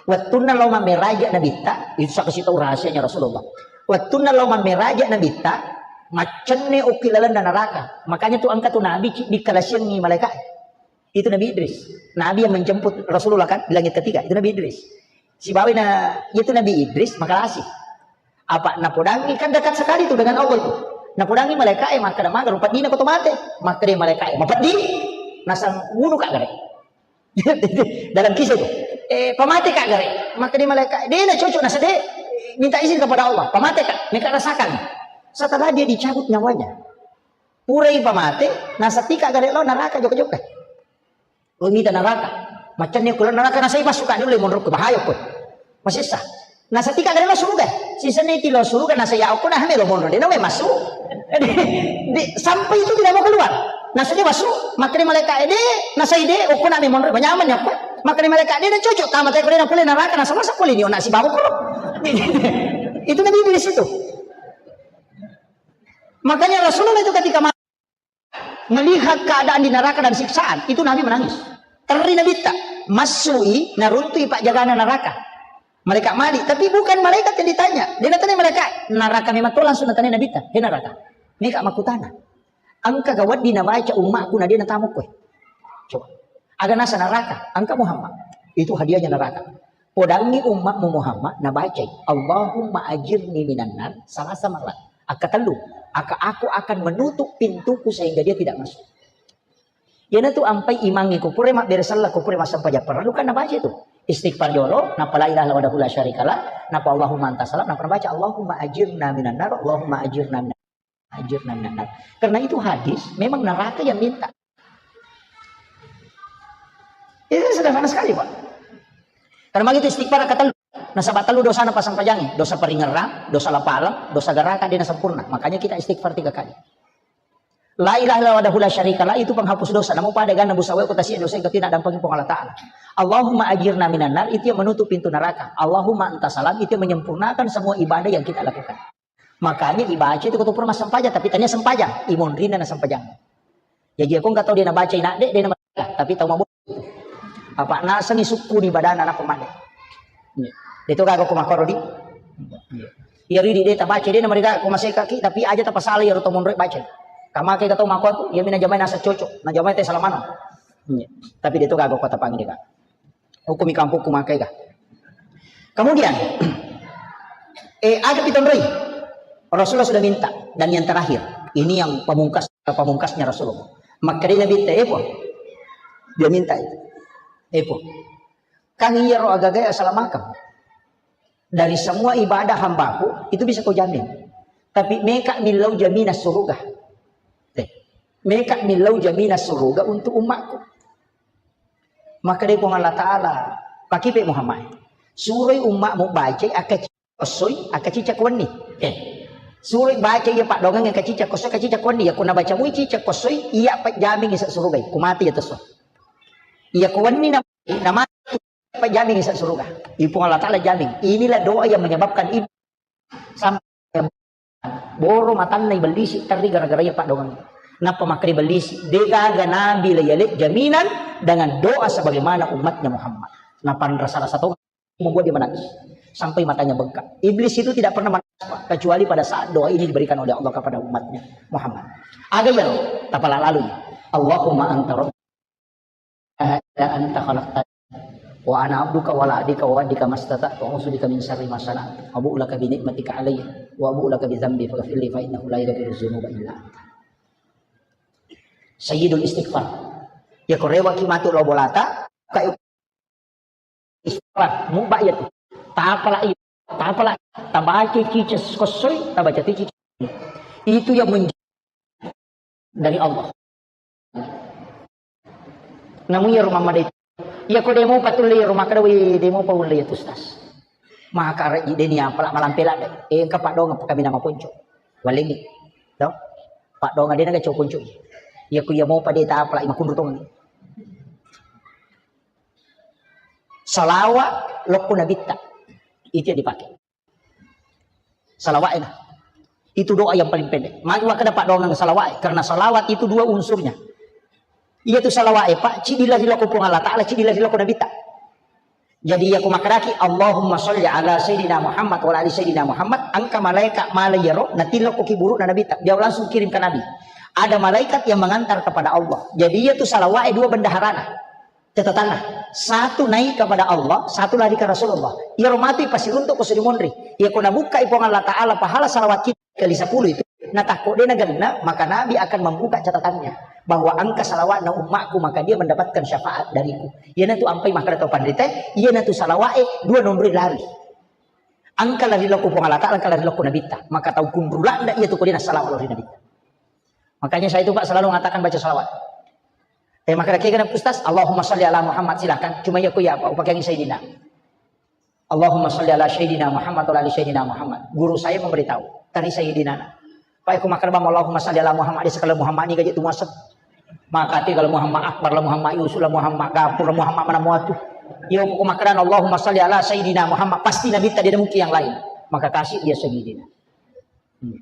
wettunna lao mammeraja nabitta, itu saksi tau rahasianya Rasulullah. Wettunna lao mammeraja nabitta, maccenne okki lalenna neraka. Makanya tu engka tu nabi ci-, dikalasiangi malaikat. Itu Nabi Idris. Nabi yang menjemput Rasulullah kan di langit ketiga, itu Nabi Idris. Sibawa na, itu Nabi Idris makalasi. Apa napodangi, kan dekat sekali tu dengan Allah itu. Napodangi malaikat e, maka maga rupa dina ko to mate. Maka dia malaikat e, mapeddi. Nasang wunu ka gare. Dalam kisah itu. Eh, pamate ka gare. Maka dia malaikat, dia na cocok nasa de, minta izin kepada Allah. Pamate ka, meka rasakan. Setelah dia dicabut nyawanya. Purai pamate, nasa tika gare lo neraka joka-joka. Lo mita neraka. Macam ni kulo neraka nasa masuk ka dulu monro ko bahaya ko. Masih sah. Nasa tika gare lo suruga. Sisa ni tilo suruga nasa ya ko nah melo monro. Dia nawe masuk. Di, sampai itu tidak mau keluar. Nasa dia masuk, makanya malaikat ede, nasa ide, okko na monro. Banyaman ya ko. Makanya malaikat dia cocok tamat ko dia pole neraka nasa masa pole ni ona si bawa ko. Itu Nabi di situ. Makanya Rasulullah itu ketika ma-, melihat keadaan di neraka dan siksaan, itu Nabi menangis. Terri Nabitta, massui, naruntui pajagana neraka. Malaikat mali, tapi bukan malaikat yang ditanya. Dia natanya malaikat, neraka memang tu langsung natanya Nabitta. He neraka. Meka makutana. Engka ga wedding nabaca ummakku na dia natamu koe. Coba. Aga nasa neraka, engka Muhammad. Itu hadiahnya neraka. Podangi ummakmu Muhammad nabacai, "Allahumma ajirni minan nar," salasa marat. Akka tellu, aka aku akan menutup pintuku sehingga dia tidak masuk. Iyanatu ampai imangnge ko pura mabbere sella, ko pura massempajang parellu kan nabaca itu. Istighfar jolo, napa la ilaha illallah wahdahu la syarikalah, napa Allahumma anta salam, napa nabaca Allahumma ajirna minan nar, Allahumma ajirna minan ajirna minan nar. Karena itu hadis, memang neraka yang minta. Itu sederhana sekali, Pak. Karena begitu istighfar kata Nasaba tellu dosana passampajangnge, dosa paringerrang, dosa lapaleng, dosa garaga, de' nasempurna. Makanya kita istighfar tiga kali. La ilaha illallah wahdahu la syarika lah itu penghapus dosa. Namo pada ganna busa wae ko tasi dosa itu tidak dampingi Puang Allah Ta'ala. Allahumma ajirna minan nar itu yang menutup pintu neraka. Allahumma anta salam itu yang menyempurnakan semua ibadah yang kita lakukan. Makanya ibaca itu ketua pura massempajang, tapi tania sempajang, imonrina na sempajang. Jadi aku nggak tahu dia na baca inak dek, dia na baca, tapi tahu mabo. Apa nasengi sukku di badan anak pemande. Itu kagak aku makoro di. Iya ridi dia tabaca dia na mereka aku masih kaki, tapi aja tapasala ya roto monrek baca. Kamake kata mako aku, ya mina jamai nasa cocok, na jamai teh salamano. Tapi dia itu kagak aku tapangi dia kak. Hukumi kampungku makai kah? Kemudian, eh, ada pitonroi. Rasulullah sudah minta. Dan yang terakhir, ini yang pamungkas, pamungkasnya Rasulullah. Maka dia Nabi, eh, Puang. Dia minta itu. Eh, Puang. Kan iya roh agaga asalamakam. Dari semua ibadah hambaku, itu bisa kau jamin. Tapi meka millau jaminan surga. Teh. Meka millau jaminan surga untuk umatku. Maka dé Puang Allah Ta'ala, pakipe Muhammad, suroi ummakmu bacai akka cicak kossoi, akka cicak wenni. Eh, suroi bacai iya paddoangeng akka cicak kossoi, akka cicak wenni. Iya ko nabaca mui cicak kossoi, iya pajjamingi sa surugai. Ko mati iya tesso. Iya ko wenni na, na mati pajjamingi sa suruga. I Puang Allah Ta'ala jamin. Inilah doa yang menyebabkan ibu sampai boro matanna ibellisi terri gara-gara iya paddoangeng. Nappa makkeda ibellisi, degaga nabi la yale jaminan dengan doa sebagaimana umatnya Muhammad. Napanra salah satu membuat dia menangis sampai matanya bengkak. Iblis itu tidak pernah menangis Pak, kecuali pada saat doa ini diberikan oleh Allah kepada umatnya Muhammad. Aga iyaro, tapala lalu. Allahumma anta rabbi la ilaha illa anta khalaqtani wa ana abduka wa la adika wa adika mastata'tu wa a'udzu bika min syarri ma sana'tu wa abu'u laka bi ni'matika alayya wa abu'u laka bi dzambi faghfirli fa innahu la yaghfiru dzunuba illa anta. Sayyidul istighfar. Ya ko rewaki matu lo bolata, ka istighfar, mubba iya tu. Tapala iya, tapala, tabaca cica kossoi, tabaca cica. Itu yang menjadi dari Allah. Namu iya rumah madai. Iya ko demo patulle iya rumah kada, wih, demo pa ulle iya tu, Ustaz. Maka re ide ni apala malampela de. Eh, engka paddoangeng pakabina maponco. Walengi. Do? Paddoangeng de naga coponco. Iya ko iya mopa de tapala makunru tong. Salawa lokko nabitta. Itu yang dipakai. Salawat enak. Itu doa yang paling pendek. Magi wakka dapat doa dengan salawat, karena salawat itu dua unsurnya. Iya tu salawat, eh, Pak, cidi lari loko Puang Allah Ta'ala, cidi lari loko Nabi ta. Jadi iya ku makkedaki, Allahumma sholli ala Sayyidina Muhammad wa ala ali Sayyidina Muhammad, engka malaikat malai yaro, nanti loko ki buruk na Nabi ta. Dia langsung kirim ke Nabi. Ada malaikat yang mengantar kepada Allah. Jadi iya tu salawat, eh, dua bendaharana. Catatanna, satu naik kepada Allah, satu lari ke Rasulullah. Iyaro matu ipasiruntuk ko suri monri. Iya ko nabukkai Puang Allah Ta'ala pahala salawat kita kali sepuluh itu, natakko de nagenna, maka Nabi akan membuka catatannya bahwa engka salawatna ummakku, maka dia mendapatkan syafaat dariku. Iyanatu ampai makkeda tau panrita, iyanatu salawat e dua nomor lari. Engka lari loko Puang Allah Ta'ala, engka lari loko Nabitta. Maka tau kunrulanda iya tu ko de nasalawat lori Nabitta. Makanya saya itu Pak selalu mengatakan baca salawat. Eh, maka kira Ustaz, Allahumma sholli ala Muhammad, silakan. Cuma ya ku ya Pak, upakai Sayyidina. Allahumma sholli ala Sayyidina Muhammad wa ala ali Sayyidina Muhammad. Guru saya memberitahu, tadi Sayyidina. Pak, aku makkeda bang, Allahumma sholli ala Muhammad, di sekali Muhammad ini gaji tu masuk. Maka ti kalau Muhammad Akbar lah, Muhammad Yusuf lah, Muhammad Gapur lah, Muhammad mana muatu. Ya, aku makkeda Allahumma sholli ala Sayyidina Muhammad, pasti Nabi tadi ada mungkin yang lain. Maka kasih dia Sayyidina. Hmm.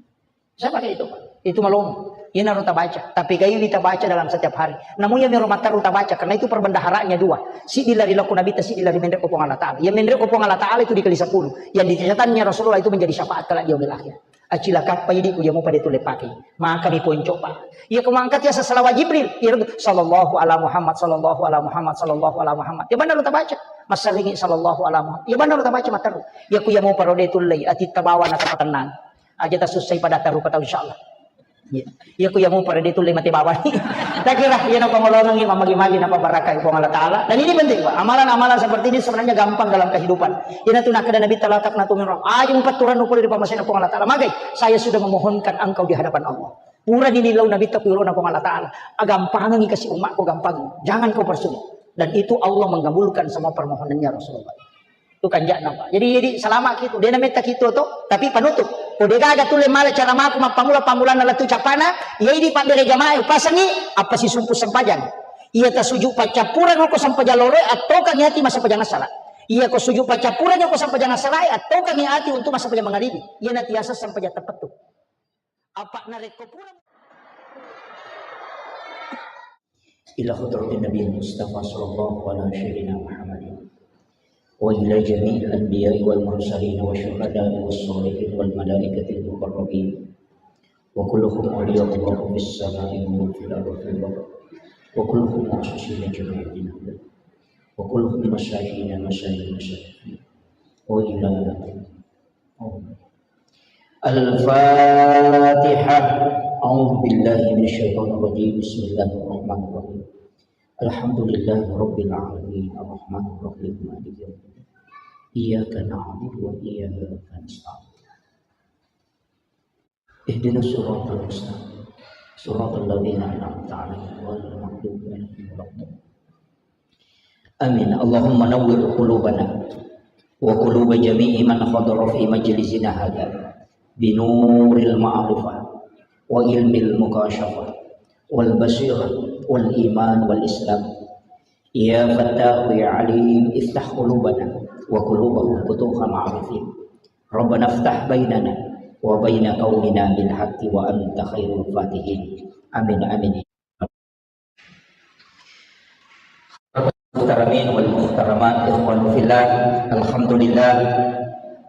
Saya pakai itu, Pak. Itu malong. Ini harus tabaca. Tapi gaya ini tabaca dalam setiap hari. Namun yang memang taruh tabaca karena itu perbendaharanya dua. Si dilari laku Nabi, si dilari menrek ko Puang Allah Ta'ala. Yang menrek ko Puang Allah Ta'ala itu dikali sepuluh. Yang di catatannya Rasulullah itu menjadi syafaat kelak di yaumil akhir. Acila kappa idi ku jamu pada itu lepakai. Maka diponcok, Pak. Ya kemangkat ya sesalawat Jibril. Ya sallallahu ala Muhammad, sallallahu ala Muhammad, sallallahu ala Muhammad. Ya benar tabaca. Masaringi sallallahu ala Muhammad. Ya benar tabaca mataru. Ya ku jamu parode itu lei. Ati tabawa na tapatenang. Aja tasussai pada tarupa tau, insyaallah. Iya. Iya ku iya mupa de tulle mate bawang. Takira iya na pangolongengngi mamagi-magi na pabarakai Puang Allah Ta'ala. Dan ini penting, Pak. Amalan-amalan seperti ini sebenarnya gampang dalam kehidupan. Ina tu nakkeda Nabi, "La taqnatu min rahmah." Aja mupatturang pole ri pammasena Puang Allah Ta'ala. Magai, saya sudah memohonkan engkau di hadapan Allah. Pura ni nilau Nabi ta ku yolona Puang Allah Ta'ala. Agampangengngi kasi umatku, gampang. Jangan kau persulit. Dan itu Allah mengabulkan semua permohonannya Rasulullah. Itu kanja'na, Pak. Jadi, jadi salama' kitu. Dena metta kitu to, tapi panutup. Ko de' gaga tulle mala cara maku mappamula-pamulanna lettu cappana, iya idi pabbere jamaah upasengi, apa sisumpu sempajang. Iya tasuju paccappureng ko sempajang loroe, attokangi ati massempajang assara. Iya ko suju paccappureng ko sempajang assarae, attokangi ati untuk massempajang mangaribi. Iya natiasa sempajang teppettu. Apa narekko pura إلى حضرة النبي المصطفى صلى الله على سيدنا محمد وإلى جميع الأنبياء والمرسلين والشهداء والصالحين والملائكة المقربين وكلهم أولياء الله في السماء وفي الأرض وفي البحر وكلهم مخصوصين جميعا وكلهم مساكين مساكين مساكين وإلى الفاتحة. أعوذ بالله من الشيطان الرجيم. بسم الله الرحمن الرحيم. الحمد لله رب العالمين. الرحمن الرحيم. مالك يوم الدين. إياك نعبد وإياك نستعين. اهدنا الصراط المستقيم. صراط الذين أنعمت عليهم غير المغضوب عليهم ولا الضالين. آمين. اللهم نور قلوبنا وقلوب جميع من حضر في مجلسنا هذا بنور المعرفة وعلم المكاشفة والبصيرة والإيمان والإسلام. يا فتاح يا عليم، افتح قلوبنا وقلوبهم فتوح معرفين. ربنا افتح بيننا وبين قومنا بالحق وأنت خير الفاتحين. آمين، آمين. المحترمين والمحترمات، إخوان في الله، الحمد لله،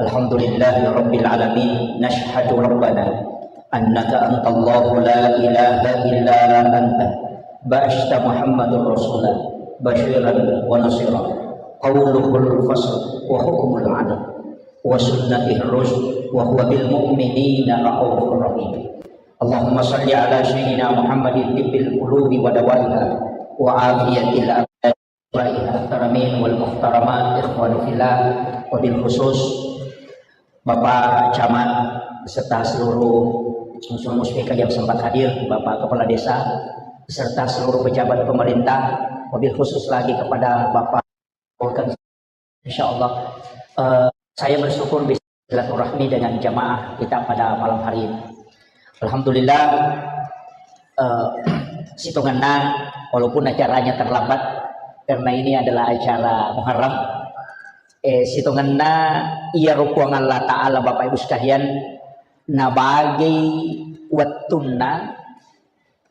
الحمد لله رب العالمين. نشهد ربنا أنك أنت الله لا إله إلا أنت، بعثت محمد رسولا بشيرا ونصيرا، قوله الفصل وحكمه العدل وسنته الرشد وهو بالمؤمنين رءوف رحيم. اللهم صل على سيدنا محمد طب القلوب ودوائها وعافية الأبدان. Baik, muhtaramin wal muhtaramat, ikhwan fillah, wabil khusus Bapak Camat beserta seluruh unsur muspika yang sempat hadir, Bapak Kepala Desa, beserta seluruh pejabat pemerintah, wabil khusus lagi kepada Bapak Volkan. Insya Allah, eh, saya bersyukur bisa silaturahmi dengan jamaah kita pada malam hari ini. Alhamdulillah, eh, sitongenna, walaupun acaranya terlambat, karena ini adalah acara Muharram, eh, sitongenna iyaro Puang Allah Ta'ala, Bapak Ibu sekalian, nabagei wettunna,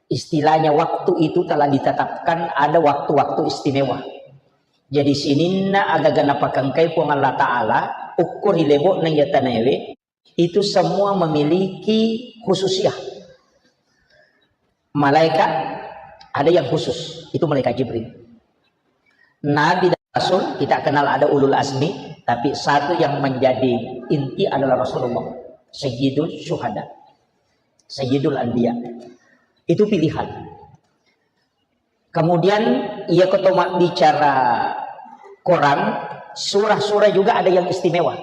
istilahnya waktu itu telah ditetapkan ada waktu-waktu istimewa. Jadi sininna agaga napakengkai Puang Allah Ta'ala, ukko ri lebo'na iya tanaewe, itu semua memiliki khususiyah. Malaikat ada yang khusus, itu malaikat Jibril. Nabi dan Rasul, kita kenal ada ulul azmi, tapi satu yang menjadi inti adalah Rasulullah, Sayyidul Syuhada, Sayyidul Anbiya. Itu pilihan. Kemudian, iya ko to mabbicara Quran, surah-surah juga ada yang istimewa.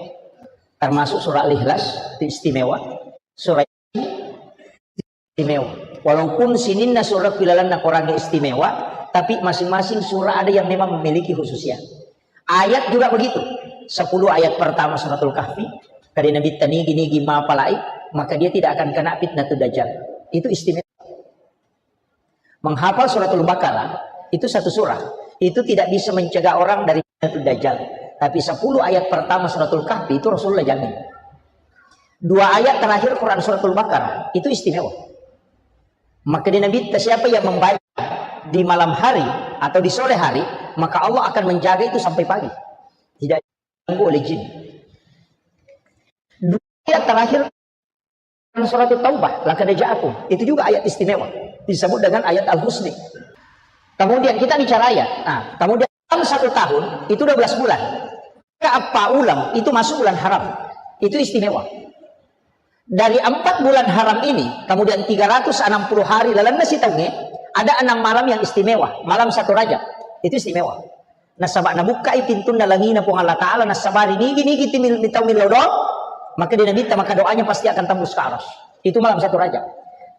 Termasuk surah Al-Ikhlas, itu istimewa. Surah istimewa. Walaupun sininna surah ilalenna Quran istimewa, tapi masing-masing surah ada yang memang memiliki khususnya. Ayat juga begitu. Sepuluh ayat pertama Suratul Kahfi, kade Nabi tanigi-nigi mapalai, maka dia tidak akan kena fitnah Dajjal. Itu istimewa. Menghafal Suratul Baqarah, itu satu surah. Itu tidak bisa mencegah orang dari fitnah Dajjal. Tapi sepuluh ayat pertama Suratul Kahfi itu Rasulullah jamin. Dua ayat terakhir Quran Suratul Baqarah, itu istimewa. Maka di Nabi, siapa yang membaca di malam hari atau di sore hari, maka Allah akan menjaga itu sampai pagi. Tidak diganggu oleh jin. Dua ayat terakhir Surat Taubah, laqad ja'akum. Itu juga ayat istimewa. Disebut dengan ayat Al-Husni. Kemudian kita bicara ayat. Nah, kemudian dalam satu tahun, itu dua belas bulan. Ka apa ulang, itu masuk bulan haram. Itu istimewa. Dari empat bulan haram ini, kemudian tiga ratus enam puluh hari lalenna sitaungnge, ada enam malam yang istimewa. Malam satu Rajab. Itu istimewa. Nasaba nabukkai pintunna langina Puang Allah Ta'ala, nasaba ri nigi-nigi timil-, mitau millau doang, maka di Nabitta maka doanya pasti akan tembus ke aras. Itu malam satu Rajab.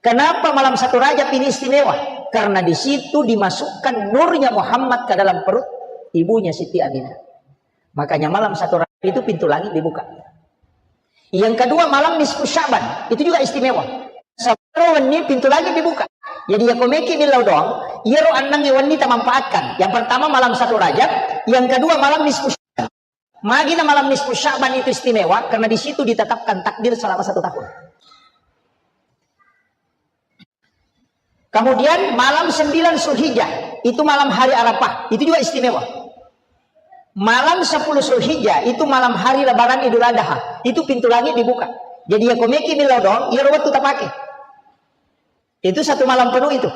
Kenapa malam satu Rajab ini istimewa? Karena di situ dimasukkan nurnya Muhammad ke dalam perut ibunya Siti Aminah. Makanya malam satu Rajab itu pintu langit dibuka. Yang kedua, malam nisfu Sya'ban, itu juga istimewa. Sabaro wenni pintu langit dibuka. Jadi, ya komeki millau doang, iyaro enneng wenni tamanfaatkan. Yang pertama malam satu Rajab, yang kedua malam nisfu Sya'ban. Magina malam nisfu Sya'ban itu istimewa karena di situ ditetapkan takdir selama satu tahun. Kemudian malam sembilan Zulhijjah, itu malam hari Arafah, itu juga istimewa. Malam sepuluh Zulhijjah, itu malam hari lebaran Idul Adha, itu pintu langit dibuka. Jadi, ya komeki millau doang, iyaro wettu tapake. Itu satu malam penuh itu.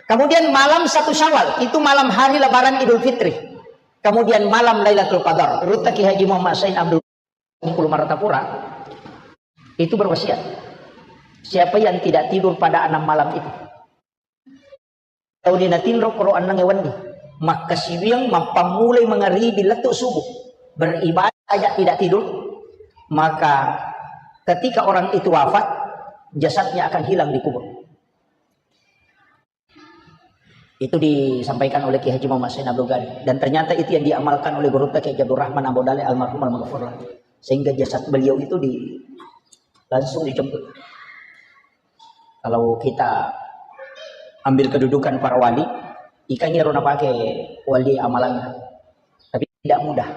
Kemudian malam satu Syawal, itu malam hari lebaran Idul Fitri. Kemudian malam Lailatul Qadar. Ruttaki Haji Muhammad Sain Abdul Bengkulu Martapura itu berwasiat, siapa yang tidak tidur pada enam malam itu, tauni natinro koro enneng wenni, makkasiwiang mappammulai mangaribi lettu subuh, beribadah saja tidak tidur, maka ketika orang itu wafat, jasadnya akan hilang di kubur. Itu disampaikan oleh Kiai Haji Muhammad Sain Abdul Ghani. Dan ternyata itu yang diamalkan oleh Gurutta Kiai Abdul Rahman Abu Dale almarhum almaghfurlah. Sehingga jasad beliau itu di, langsung dijemput. Kalau kita ambil kedudukan para wali, ikan iyaro napake wali amalanna. Tapi tidak mudah.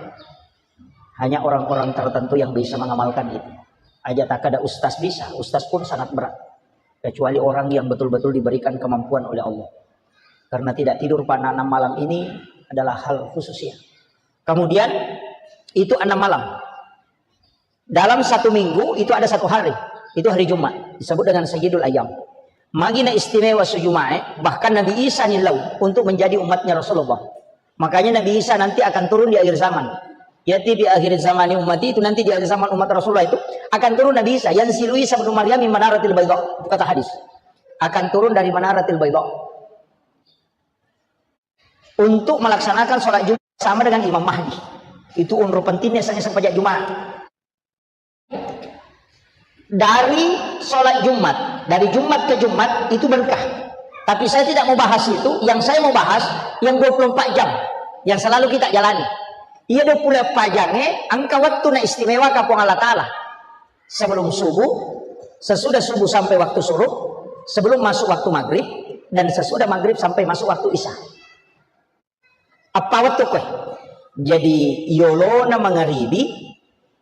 Hanya orang-orang tertentu yang bisa mengamalkan itu. Aja tak ada ustaz bisa, ustaz pun sangat berat. Kecuali orang yang betul-betul diberikan kemampuan oleh Allah. Karena tidak tidur pada enam malam ini adalah hal khusus ya. Kemudian itu enam malam. Dalam satu minggu itu ada satu hari. Itu hari Jumat. Disebut dengan Sayyidul Ayyam. Magina istimewa su Jumat, bahkan Nabi Isa nilau untuk menjadi umatnya Rasulullah. Makanya Nabi Isa nanti akan turun di akhir zaman. Yati di akhir zaman umat itu nanti di akhir zaman umat Rasulullah itu akan turun Nabi Isa. Yang silu Isa bin Maryam min manaratil baydha. Itu kata hadis. Akan turun dari manaratil baydha. Untuk melaksanakan sholat Jumat sama dengan Imam Mahdi. Itu unro pentingnya saya sempajak Jumat. Dari sholat Jumat, dari Jumat ke Jumat itu berkah. Tapi saya tidak mau bahas itu, yang saya mau bahas yang dua puluh empat jam yang selalu kita jalani. Iya, dua puluh empat jam eh, engka waktu na istimewa ka Puang Allah Ta'ala. Sebelum subuh, sesudah subuh sampai waktu syuruk, sebelum masuk waktu maghrib, dan sesudah maghrib sampai masuk waktu isya. Eppa wettu koe. Jadi, yolona mangaribi,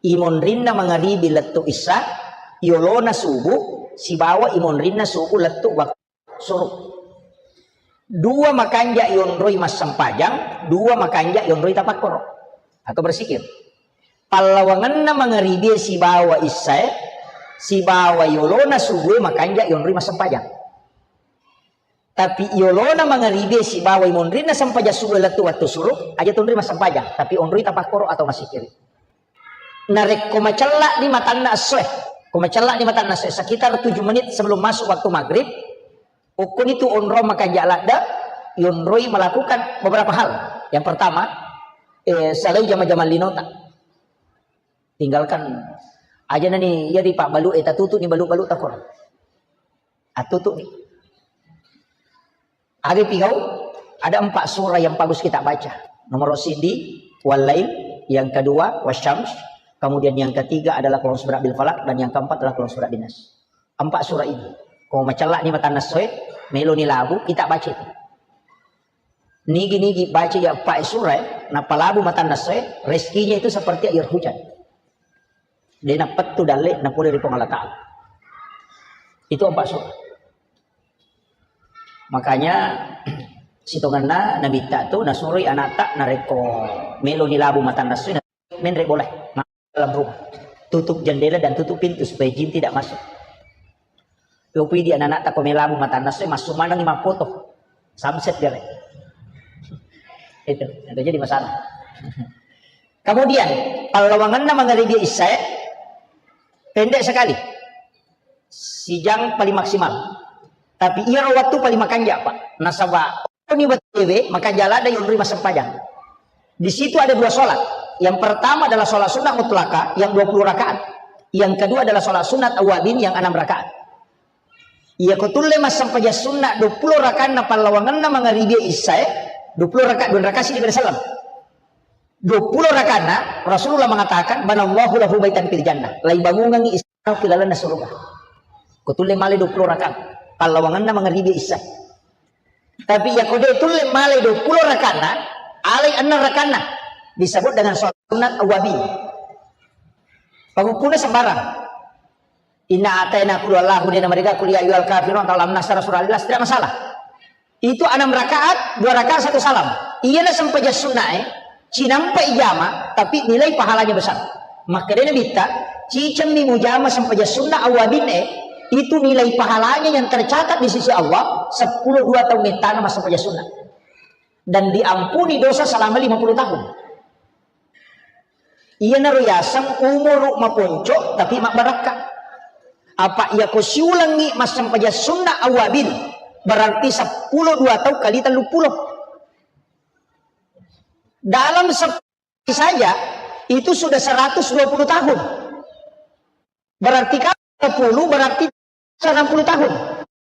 imonrinna mangaribi lettu isya, yolona subuh, sibawa imonrinna subuh lettu waktu syuruk. Dua makanja yonroi massempajang, dua makanja yonroi tapakkoro atau bersikir. Pallawangenna mangaribi sibawa isya, sibawa yolona subuh makanja yonroi massempajang. Tapi yolona mangaribi sibawa imonrinna sempajang subuh lettu wattu syuruk, aja tonri massempajang, tapi onroi tapakkoro atau massikiri. Narekko macella di matanna essoe, ko macella di matanna essoe, sekitar tujuh menit sebelum masuk waktu maghrib, ukkuni tu onrong makanja ladde, yonroi melakukan beberapa hal. Yang pertama, eh, salai jama-jama linota. Tinggalkan aja nani, iya di pak balu, eh, tatutu ni balu-balu takor. Atutu ni. Aga pigau, ada empat surah yang bagus kita baca. Nomor sidi, Wal-Lail, yang kedua, Wasyams, kemudian yang ketiga adalah Qul A'udzu Birabbil Falaq, dan yang keempat adalah Qul A'udzu Birabbin Nas. Empat surah ini. Ko macella ni matanna essoe, melo ni labu, kita baca itu. Nigi-nigi baca ya empat surah, nappa labu matanna essoe, rezekinya itu seperti air hujan. De nappettu dalle napole ri Puang Allah Ta'ala. Itu empat surah. Makanya sitongenna Nabitta tu nasuroi anatta narekko melo ni labu matanna essoe, menre bola dalam rumah. Tutup jendela dan tutup pintu supaya jin tidak masuk. Yopi di anak-anak tako melo labu matanna essoe, masuk maneng ni mappoto. Samset dia. Itu, itu jadi masalah. Kemudian, pallawangenna mangaribi isya, pendek sekali. Sijang paling maksimal. Tapi iyaro waktu paling makanja, Pak. Nasaba ni wattu ewe makanja ladde yonroi massempajang. Di situ ada dua sholat. Yang pertama adalah sholat sunnah mutlaka yang dua puluh rakaat. Yang kedua adalah sholat sunat awabin yang enam rakaat. Iya ko tulle massempajang sunnah dua puluh rakaat na pallawangenna mangaribi isya, dua puluh rakaat, dua rakaat sidi pada salam. Dua puluh rakaatna, Rasulullah mengatakan, "Banallahu lahu baitan fil jannah." Laibangungengngi istana ri lalenna suruga. Ko tulle male dua puluh rakaat. Pallawangenna mangaribi isya. Tapi iya ko de tulle male dua puluh rakaatna, alai enneng rakaatna. Disebut dengan sholat sunat awabin. Pangukkunna sembarang. Inna ataina, qul huwallahu, de namarega qul ya ayyuhal kafirun atau alam nasyrah, surah Al-Ikhlas, tidak masalah. Itu enam rakaat, dua rakaat satu salam. Iyana sempajang sunnae, cinampa ijama, tapi nilai pahalanya besar. Makkedai Nabitta, cicemmi mujama sempajang sunna awabinne, itu nilai pahalanya yang tercatat di sisi Allah, sepuluh dua tahun ettana massempajang sunna. Dan diampuni dosa selama lima puluh tahun. Iyanaro yaseng umuru maponco tapi mabbarakka. Apa iya ko siulengngi massempajang sunna awabin, berarti seppulo dua tau kali telluppulo. Dalam sehari saja itu sudah seratus dua puluh tahun. Berarti kalau sepuluh berarti enam puluh tahun.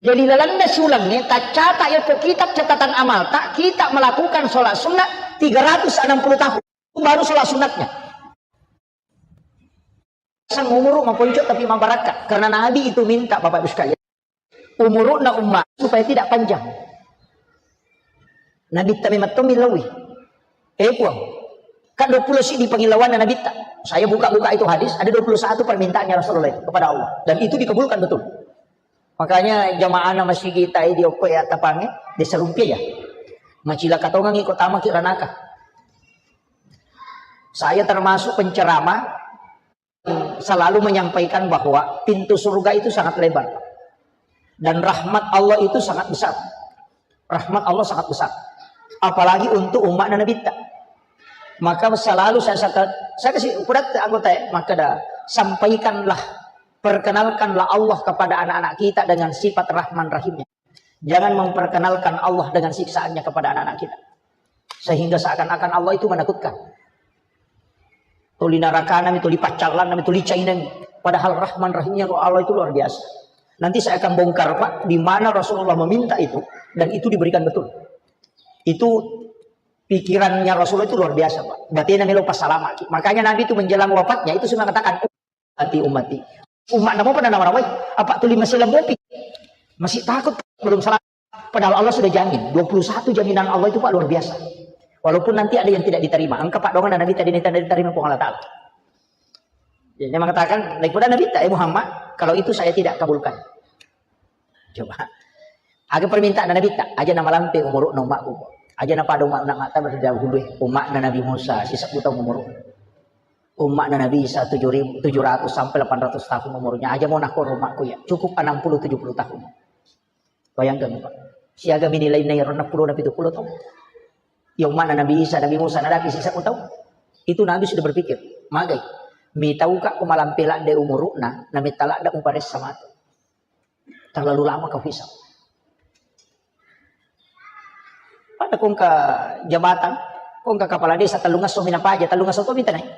Jadi lalenna siulengnge taccata yako kitab catatan amalta, kita melakukan sholat sunnah tiga ratus enam puluh tahun. Itu baru sholat sunnatnya. Sang umuru maponco tapi mabarakka. Karena Nabi itu minta, Bapak Ibu sekalian, umuruna umma supaya tidak panjang. Nabitta memang to millauwi. Eh, Puang, kan dua puluh siddi pangillauanna Nabitta. Saya buka-buka itu hadis, ada dua puluh satu permintaannya Rasulullah itu kepada Allah. Dan itu dikabulkan betul. Makanya jamaahna masigi tai di okko ya tapange, desa rumpia ya. Macilaka tongangi ko tamaki ranaka. Saya termasuk penceramah selalu menyampaikan bahwa pintu surga itu sangat lebar. Dan rahmat Allah itu sangat besar. Rahmat Allah sangat besar. Apalagi untuk umatna Nabitta. Maka selalu saya, saya, saya kasih ukuran anggota ya, maka dah sampaikanlah, perkenalkanlah Allah kepada anak-anak kita dengan sifat Rahman Rahimnya. Jangan memperkenalkan Allah dengan siksaannya kepada anak-anak kita. Sehingga seakan-akan Allah itu menakutkan. Tuli narakana mi, tuli paccallanna mi, tuli cainang. Padahal Rahman Rahimnya Allah itu luar biasa. Nanti saya akan bongkar, Pak, di mana Rasulullah meminta itu, dan itu diberikan betul. Itu pikirannya Rasulullah itu luar biasa, Pak. Batena melo passalama. Makanya Nabi itu menjelang wafatnya itu sudah mengatakan, "Ummati, ummati." Umatna mopa nanawa-nawai. Apa tuli masih lembopi? Masih takut belum salah. Padahal Allah sudah jamin. Dua puluh satu jaminan Allah itu, Pak, luar biasa. Walaupun nanti ada yang tidak diterima. Engka, Pak, doang Nabi tadi tidak diterima Puang Allah Ta'ala. Jadi dia mengatakan, daripada Nabi tak, "Eh Muhammad, kalau itu saya tidak kabulkan." Coba. Aga permintaan Nabi tak? Aja na malampe umuruna ummakku. Aja na pada umma na mata berdahulu. Ummakna Nabi Musa, sisebbu tahun umur. Ummakna Nabi Isa tujuh ribu, tujuh ratus sampai delapan ratus tahun umurnya. Aja mau nakor ummakku ya. Cukup enam puluh tujuh puluh tahun. Bayangkan, Pak. Siaga mini lainna iyaro enam puluh na pitu puluh tahun. Ya ummakna Nabi Isa, Nabi Musa, Nabi sisebbu tahun. Itu Nabi sudah berpikir, magai. Mitauka ko malampe ladde umuruna, na metta ladde muparessa matu. Terlalu lama kau hisap. Pada kongka jabatan, kongka kepala desa tellungesso minapa aja, tellungesso to minta naik.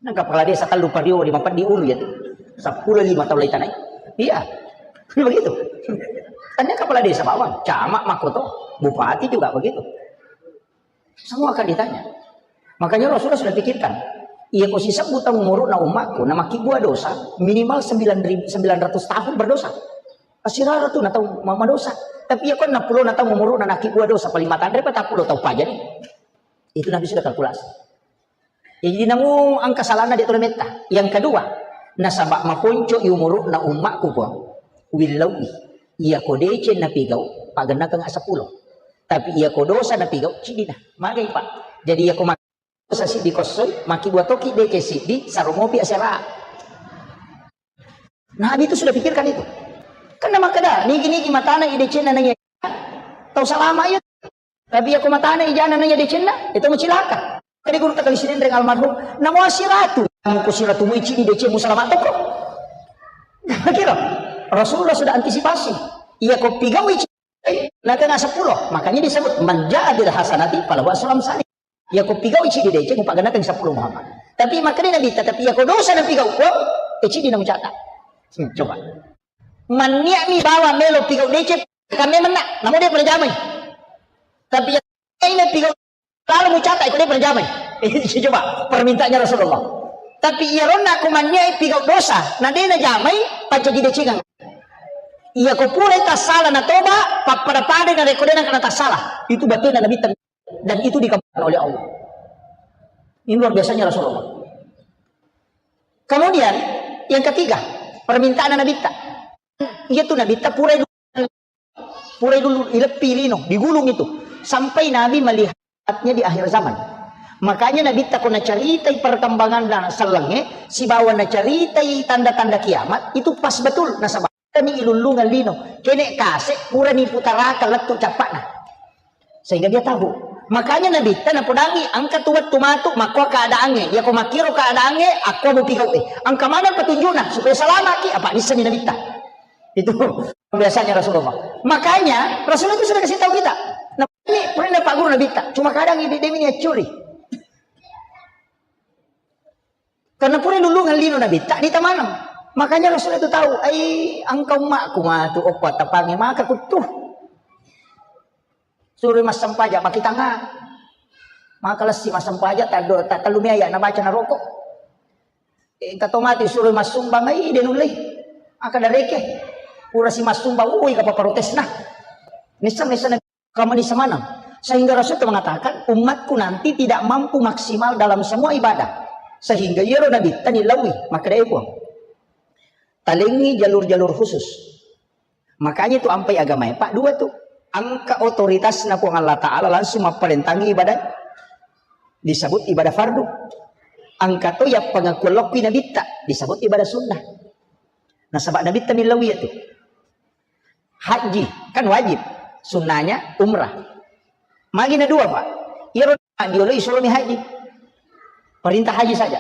Nang kepala desa tellu pario lima peddi ulu ya tu. Sepuluh lima tahun lagi tanai. Iya. Begitu. Tanya kepala desa bawang, camat makoto, bupati juga begitu. Semua akan ditanya. Makanya Rasulullah sudah pikirkan, iya ko sisebbu tahun umuruna ummakku, na makkibua dosa, minimal sembilan ribu, sembilan ratus tahun berdosa. Asirara tu na tau ma-, madosa. Tapi iya ko enam puluh na tahun umuruna na makkibua dosa, paling matanre patappulo tau pajani. Itu Nabi sudah kalkulasi. Jadi namu engka salahna de to metta. Yang kedua, nasaba maponco i umuruna ummakku, Puang. Willauwi. Iya ko deceng napigau, pagennakeng seppulo. Tapi iya ko dosa napigau, cidina. Magai, Pak. Jadi iya ko ma-, dosa siddi kossoi, makkibua toki deceng siddi, saromopi asera. Nabi itu sudah pikirkan itu. Karena makkeda, nigi-nigi matana i decenna naiya tau salama iya. Tapi iya ko matana ijana naiya decenna, itu macilaka. Kadi guru takali Sidenreng almarhum, namo asiratu, namo ko siratu mu icini decemu salama toko. Kira Rasulullah sudah antisipasi. Iya ko pigau ici, na kena sepuluh. Makanya disebut, "Man ja'a bil hasanati falahu asru amsali." Iya ko pigau ici di deceng, upaganakan sepuluh Muhammad. Tapi makanya Nabi, tapi iya ko dosa na pigau ko, ici di namucata. Hmm, coba. Mannia'mi bawa melo pigau deceng, kami menna, namu de pernah jamai. Tapi iya ini pigau lalu mucata, ikut de pernah jamai. Coba permintaannya Rasulullah. Tapi iya ronna ko manniai pigau dosa, na de najamai, pancaji decengeng. Iya ko pura tassala na toba, pappada-pada na rekko de na kena tassala. Itu batena Nabitta dan itu dikabulkan oleh Allah. Ini luar biasanya Rasulullah. Kemudian yang ketiga, permintaan Nabitta. Iya tuh Nabitta pura pura dulu ileppi lino, digulung itu. Sampai Nabi melihatnya di akhir zaman. Makanya Nabitta ko nacaritai perkembangan dan sellengnge, sibawa nacaritai tanda-tanda kiamat, itu pas betul nasaba ni ilullungeng lino. Kene kase purani putarakan lettu cappana. Sehingga dia tahu. Makanya Nabitta napodangi engka tu wettu matu makko keadaannya. Ya ko makkiro keadaannya, aku mau pigau eh. Engka mana petunjuknya supaya selamat ki apa nisani Nabitta. Itu biasanya Rasulullah. Makanya Rasulullah itu sudah kasih tahu kita. Nah, ini pernah Pak Guru Nabitta. Cuma kadang ini demi niat curi. Karena pura lulungan lino Nabitta di tamanang. Makanya Rasulullah itu tahu, ai engka ummakku matu okko tapangi maka kutu. Suro massempajang maki tanga. Maka lessi massempajang taddo tak tellu mia ya nabaca naroko. Engka to mati suro massumbang ai de nulle. Maka dareke. Pura si massumbang ui kapa protesna. Nisseng nisseng kamani semanang. Sehingga Rasul itu mengatakan, umatku nanti tidak mampu maksimal dalam semua ibadah. Sehingga iyaro Nabitta nilaui, maka dai puang. Talengi jalur-jalur khusus. Makanya itu ampai agama ya, Pak, dua tuh. Angka otoritasna Puang Allah Ta'ala langsung mapparentangi ibadah. Disebut ibadah fardu. Angka to ya pengakuan lokki Nabitta. Disebut ibadah sunnah. Nasaba Nabitta nilaui itu. Haji, kan wajib. Sunnahnya umrah. Magi na dua, Pak. Iyaro diolo isuromi haji. Perintah haji saja.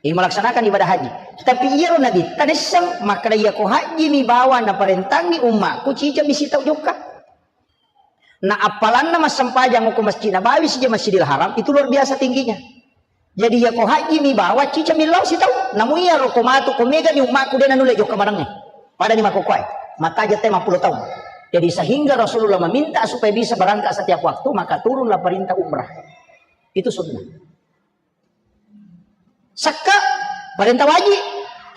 Ini melaksanakan ibadah haji. Tapi iyaro Nabitta nisseng, makkeda iya ko haji mi bawa naparentangi ummaku, cicami sitau jokka. Na appalanna massempajang ko Masjid Nabawi sija Masjidil Haram, itu luar biasa tingginya. Jadi iya ko haji mi bawa cicami lao sitau. Namu iyaro ko matu ko mega ni ummaku de nanulle jokka marengnge. Pada ni makokoe. Mataja te mappulo taung. Jadi sehingga Rasulullah meminta supaya bisa berangkat setiap waktu, maka turunlah perintah umrah. Itu sunnah. Sakka, perintah wajib.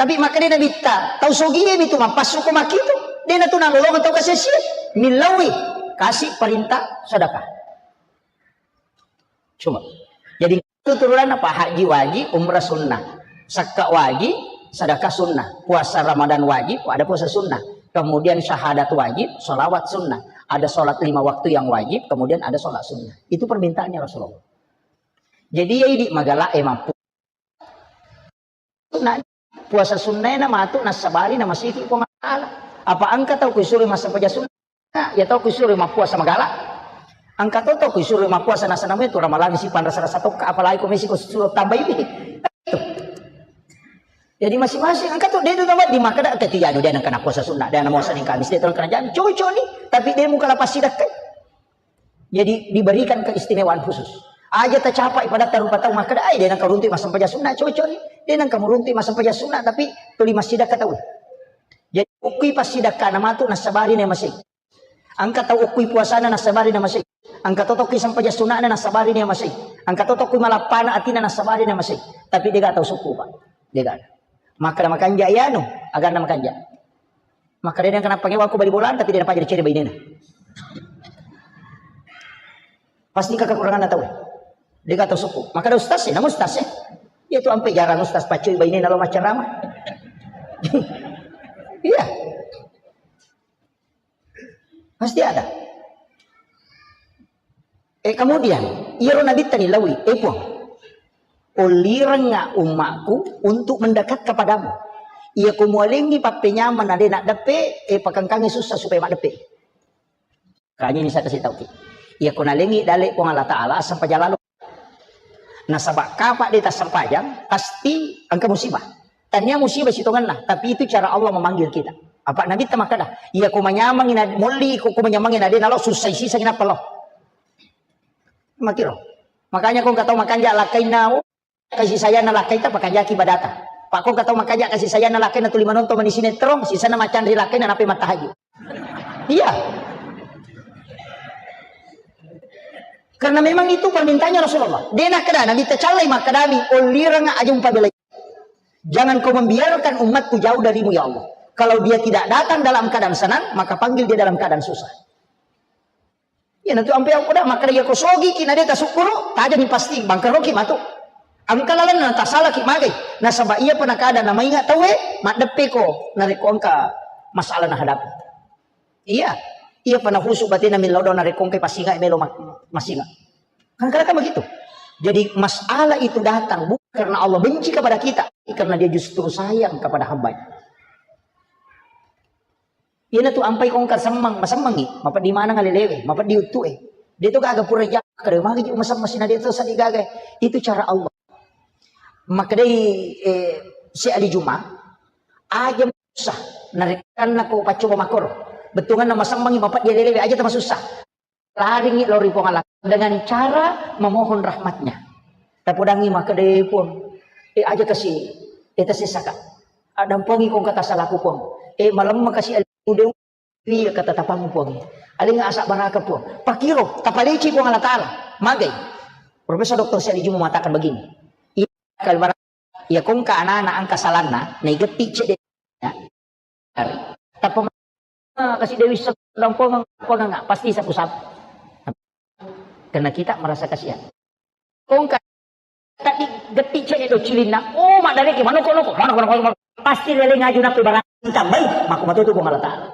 Tapi maka de Nabitta, tau sogie mi tu mappassu ko makitu. De natu nalolong tau kasessi. Millaui, kasih perintah sedekah. Cuma. Jadi itu turunan apa? Haji wajib, umrah sunnah. Sakka wajib, sedekah sunnah. Puasa Ramadan wajib, ada puasa sunnah. Kemudian syahadat wajib, salawat sunnah. Ada salat lima waktu yang wajib, kemudian ada salat sunnah. Itu permintaannya Rasulullah. Jadi ya idi magala e mampu. Sunnah, puasa sunnah na matu nassabari na masiki Puang Allah Ta'ala. Apa engka tau kuisuro massempajang sunnah? Ya tau kuisuro mappuasa magala. Engka to tau kuisuro mappuasa nasana metu ramalang si panrasa-rasa tokka, apalagi ko mesi ko suruh tambahi. Jadi masing-masing engka to de tu tambah di makkeda ketiga anu de nengka puasa sunnah, de namo Senin Kamis de tolong kerajaan. Cocok ni, tapi de muka lapas sidakkai. Jadi diberikan keistimewaan khusus. Aja tacapai pada tarupa tau makkeda ai de nengka runtu massempajang sunnah cocok ni. De nengka muruntu massempajang sunnah tapi tuli massidakka tau. Jadi ukui passidakkana matu nassabari ne masih. Engka tau ukui puasana nassabari na masih. Engka to tokki sempajang sunnahna nassabari na masih. Engka to tokki malappana atina nassabari na masih. Tapi dega tau sukku, Pak. Dega. Makkeda makanja iyanu, aganna makanja. Makkeda de nengka nappa ngewa ko bali bola tapi de napajari cere bainena. Pasti ka kekurangan tau. Dega tau sukku. Makkeda ustaz e, namu ustaz e. Iya tu ampe jarang ustaz pacui bainena lo maccarama. Iya. Pasti ada. Eh, kemudian, iyaro Nabitta nilaui, eh Puang, ollirengnga ummaku untuk mendekat kepadamu. Iya ko mualengi pappenyameng na de naddeppe, eh pakengkangi susah supaya maddeppe. Kanya ini saya kasih tahu ki. Iya ko nalengi dale Puang Allah Ta'ala, asam pajalalo. Nasaba kapa de tassempajang, pasti engka musibah. Tania musibah sitongenna, tapi itu cara Allah memanggil kita. Apa Nabitta makkeda, iya ko manyameng na molli ko, ko manyameng na de nalo susah sisa kenapa lo. Makiro. Makanya ko engka tau makanja lakkainna, oh, kasih sayang na lakkaita pakanjaki badata. Pak ko engka tau makanja kasih sayang na lakkainna tuli manonton mani sinetron, sisana macanri lakkainna nape mattahaju. Iya. Karena memang itu permintaannya Rasulullah. De' nakkeda Nabi, tacallai makkedami, "Ollireng aja mupabelai. Jangan kau membiarkan umatku jauh darimu, ya Allah." Kalau dia tidak datang dalam keadaan senang, maka panggil dia dalam keadaan susah. Iyanatu ampe aku da makkeda, iya ko sogiki na de' tasukkuru, tajani pasti bangkaroki matu. Engka lalenna tasalaki magai. Nasaba iyapa nakada namainga tauwe, maddeppeko narekko engka masalah nahadapi. Iya. Iyapa nahusu batena millau do narekko engka pasinga melo mak-, masinga. Kadang-kadang kan begitu. Jadi masalah itu datang bukan karena Allah benci kepada kita, tapi karena dia justru sayang kepada hambanya. Iyanatu ampai kongka semmang, masemmangi, mapeddi maneng alelewe, mapeddi uttue. De' to gaga pura jaka, de' magi ji masemmang sina de' to sadi gaga. Itu cara Allah. Makkedai, eh, si Ali Juma, aja susah, narekkanna ko paccoba makkoro. Bettuanganna masemmangi, mapeddi alelewe, aja tamasussa. Laringi lao ri Puang Allah Ta'ala dengan cara memohon rahmatnya. Tapodangi makkeda, "Eh, Puang, eh, aja kasi, eh, tasessaka. Addampengi kongka tasalaku, Puang. Eh, malemma kasi aludeu, iya kata tapang, Puang. Alinga asa baraka, Puang." Pakiro, tapaleci Puang Allah Ta'ala. Magai. Profesor Doktor Syed Juma mengatakan begini. Iya, kalau barang, iya kongka anak-anak angka salanna, naigetti cedde. Ya. Tappa ma-, kasi Dewi Sek-, dampengeng, pengeng, pasti sapu-sapu. Karena kita merasa kasihan. Kongka tadi getti cene do cilinna, oh, maddareke, manoko-noko, manoko-noko, manoko. Pasti lele ngaju nape barang tambai, mako matoto Puang Allah Ta'ala.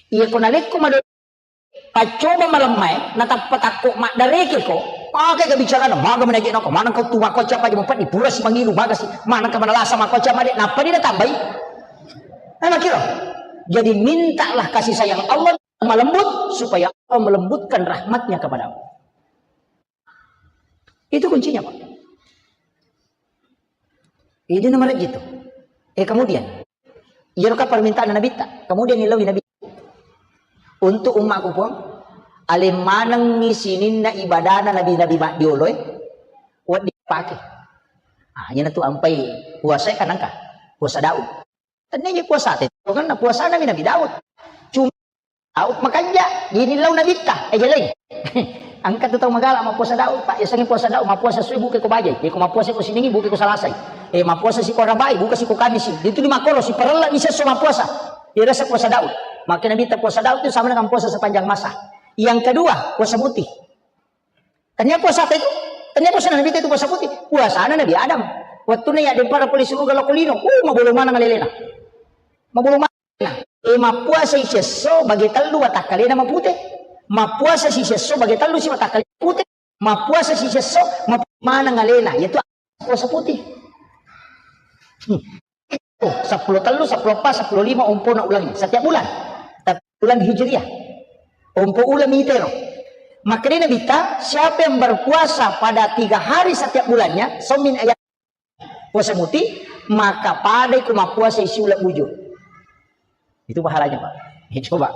Iya ko nalekko mado paccoba malemmae, natappa takko maddarekeko, pake kebicaraan, maga menaje nako, maneng kau tu mako capa aja mupeddi, pura si mangilu, maga si, maneng ka manalasa mako capa de, nappa di natambai. Nah, makiro. Jadi mintalah kasih sayang Allah malembut supaya Allah melembutkan rahmatnya kepadamu. Itu kuncinya, Pak. Ini nomor gitu. Eh, kemudian, iyaro ka permintaan Nabi ta. Kemudian ilawi Nabi. Untuk umatku, Puang, aleng manengngi sininna ibadana nabi-nabi maddioloe, wedding pake. Ah, iyanatu ampai puasa kan engka. Puasa Daud. Tennia je puasa te, karena puasana mi Nabi Daud. Cuma Daud makanja, dini lau Nabitta, eh, jeleng. Angka tu tau magala mappuasa Daud, Pak. Yasengnge puasa Daud, mappuasa sui buke ko bajai. Iko mappuasa ko siningi buke ko salasai. Eh, mappuasa si ko rabai, buka si ko kamisi. Itu di makoro, si parella ni sesso mappuasa. Irasa puasa Daud. Maka Nabitta puasa Daud itu sama dengan puasa sepanjang masa. Yang kedua, puasa putih. Tania puasa apa itu? Tania puasa Nabi itu puasa putih. Puasana Nabi Adam. Waktuna ya dempara pole suruga lo kulino. Uh, mabolo mana ngalelena. Mabolo mana. Eh, mappuasa isesso bagi tellu watakkalena mapute. Mappuasa si sesso bagi tellu si watakkalena mapute. Mappuasa si sesso map-, mana ngalena. Yaitu puasa putih. Hmm. Oh, seppulo tellu, seppulo empat, seppulo lima, ompona ulangi. Setiap bulan. Tapi bulan Hijriah. Ompo ulang mitero. Makanya Nabi ta, siapa yang berpuasa pada tiga hari setiap bulannya, somin ayat puasa muti, maka pada iku mappuasa isi ulang bujur. Itu pahalanya, Pak. Ya, coba.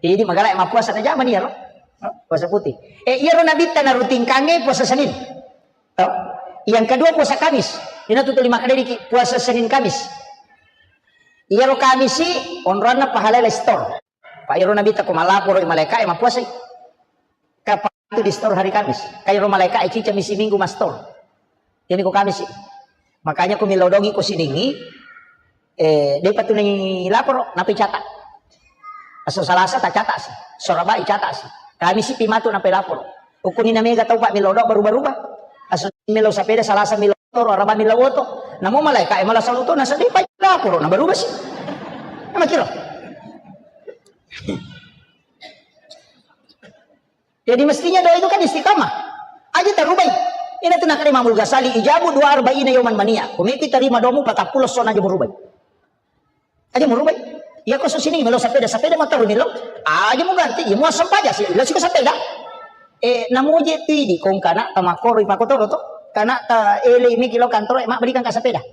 Jadi magala mappuasa na zaman iya, lo? Puasa putih. Eh, iya ro Nabi ta na rutin kange puasa Senin. Tau? Yang kedua puasa Kamis. Ina tu tuli makkedeki puasa Senin Kamis. Iyaro Kamisi onroanna pahala le store. Pak iyaro Nabi ta ko malaporo malaika e mappuasai. Kapang tu di store hari Kamis. Kairo malaika e cica misi minggu ma store. Jadi ko Kamisi. Makanya ko milodongi ko siningi, eh, depa tu ni laporo, nape catat. Aso Salasa ta catat si. Sorabai catat si. Kamisi pi matu nape laporo. Ukuni na mega tau, Pak, melo do berubah-ubah. Asu melo sapeda, Salasa melo motor, Araba melo oto. Namo malaika e mala saluto, nasa de pa laporo na berubah si. Nama kiro. Jadi mestinya doa itu kan istiqamah. Aja tarubai. Ina tu nakali Imamul Ghazali, ijabu dua arba'ina yauman mania. Kumiti tarima domu patappulo sona aja murubai. Aja murubai. Iya ko susini melo sapeda, sapeda motor melo. Aja mu ganti, iya mu asam paja si, lo siko sapeda. Eh, namu je tu idi, kong kana ta makoro ipakotoro to. Kana ta ele miki lo kantoro, eh, mak belikan ka sapeda.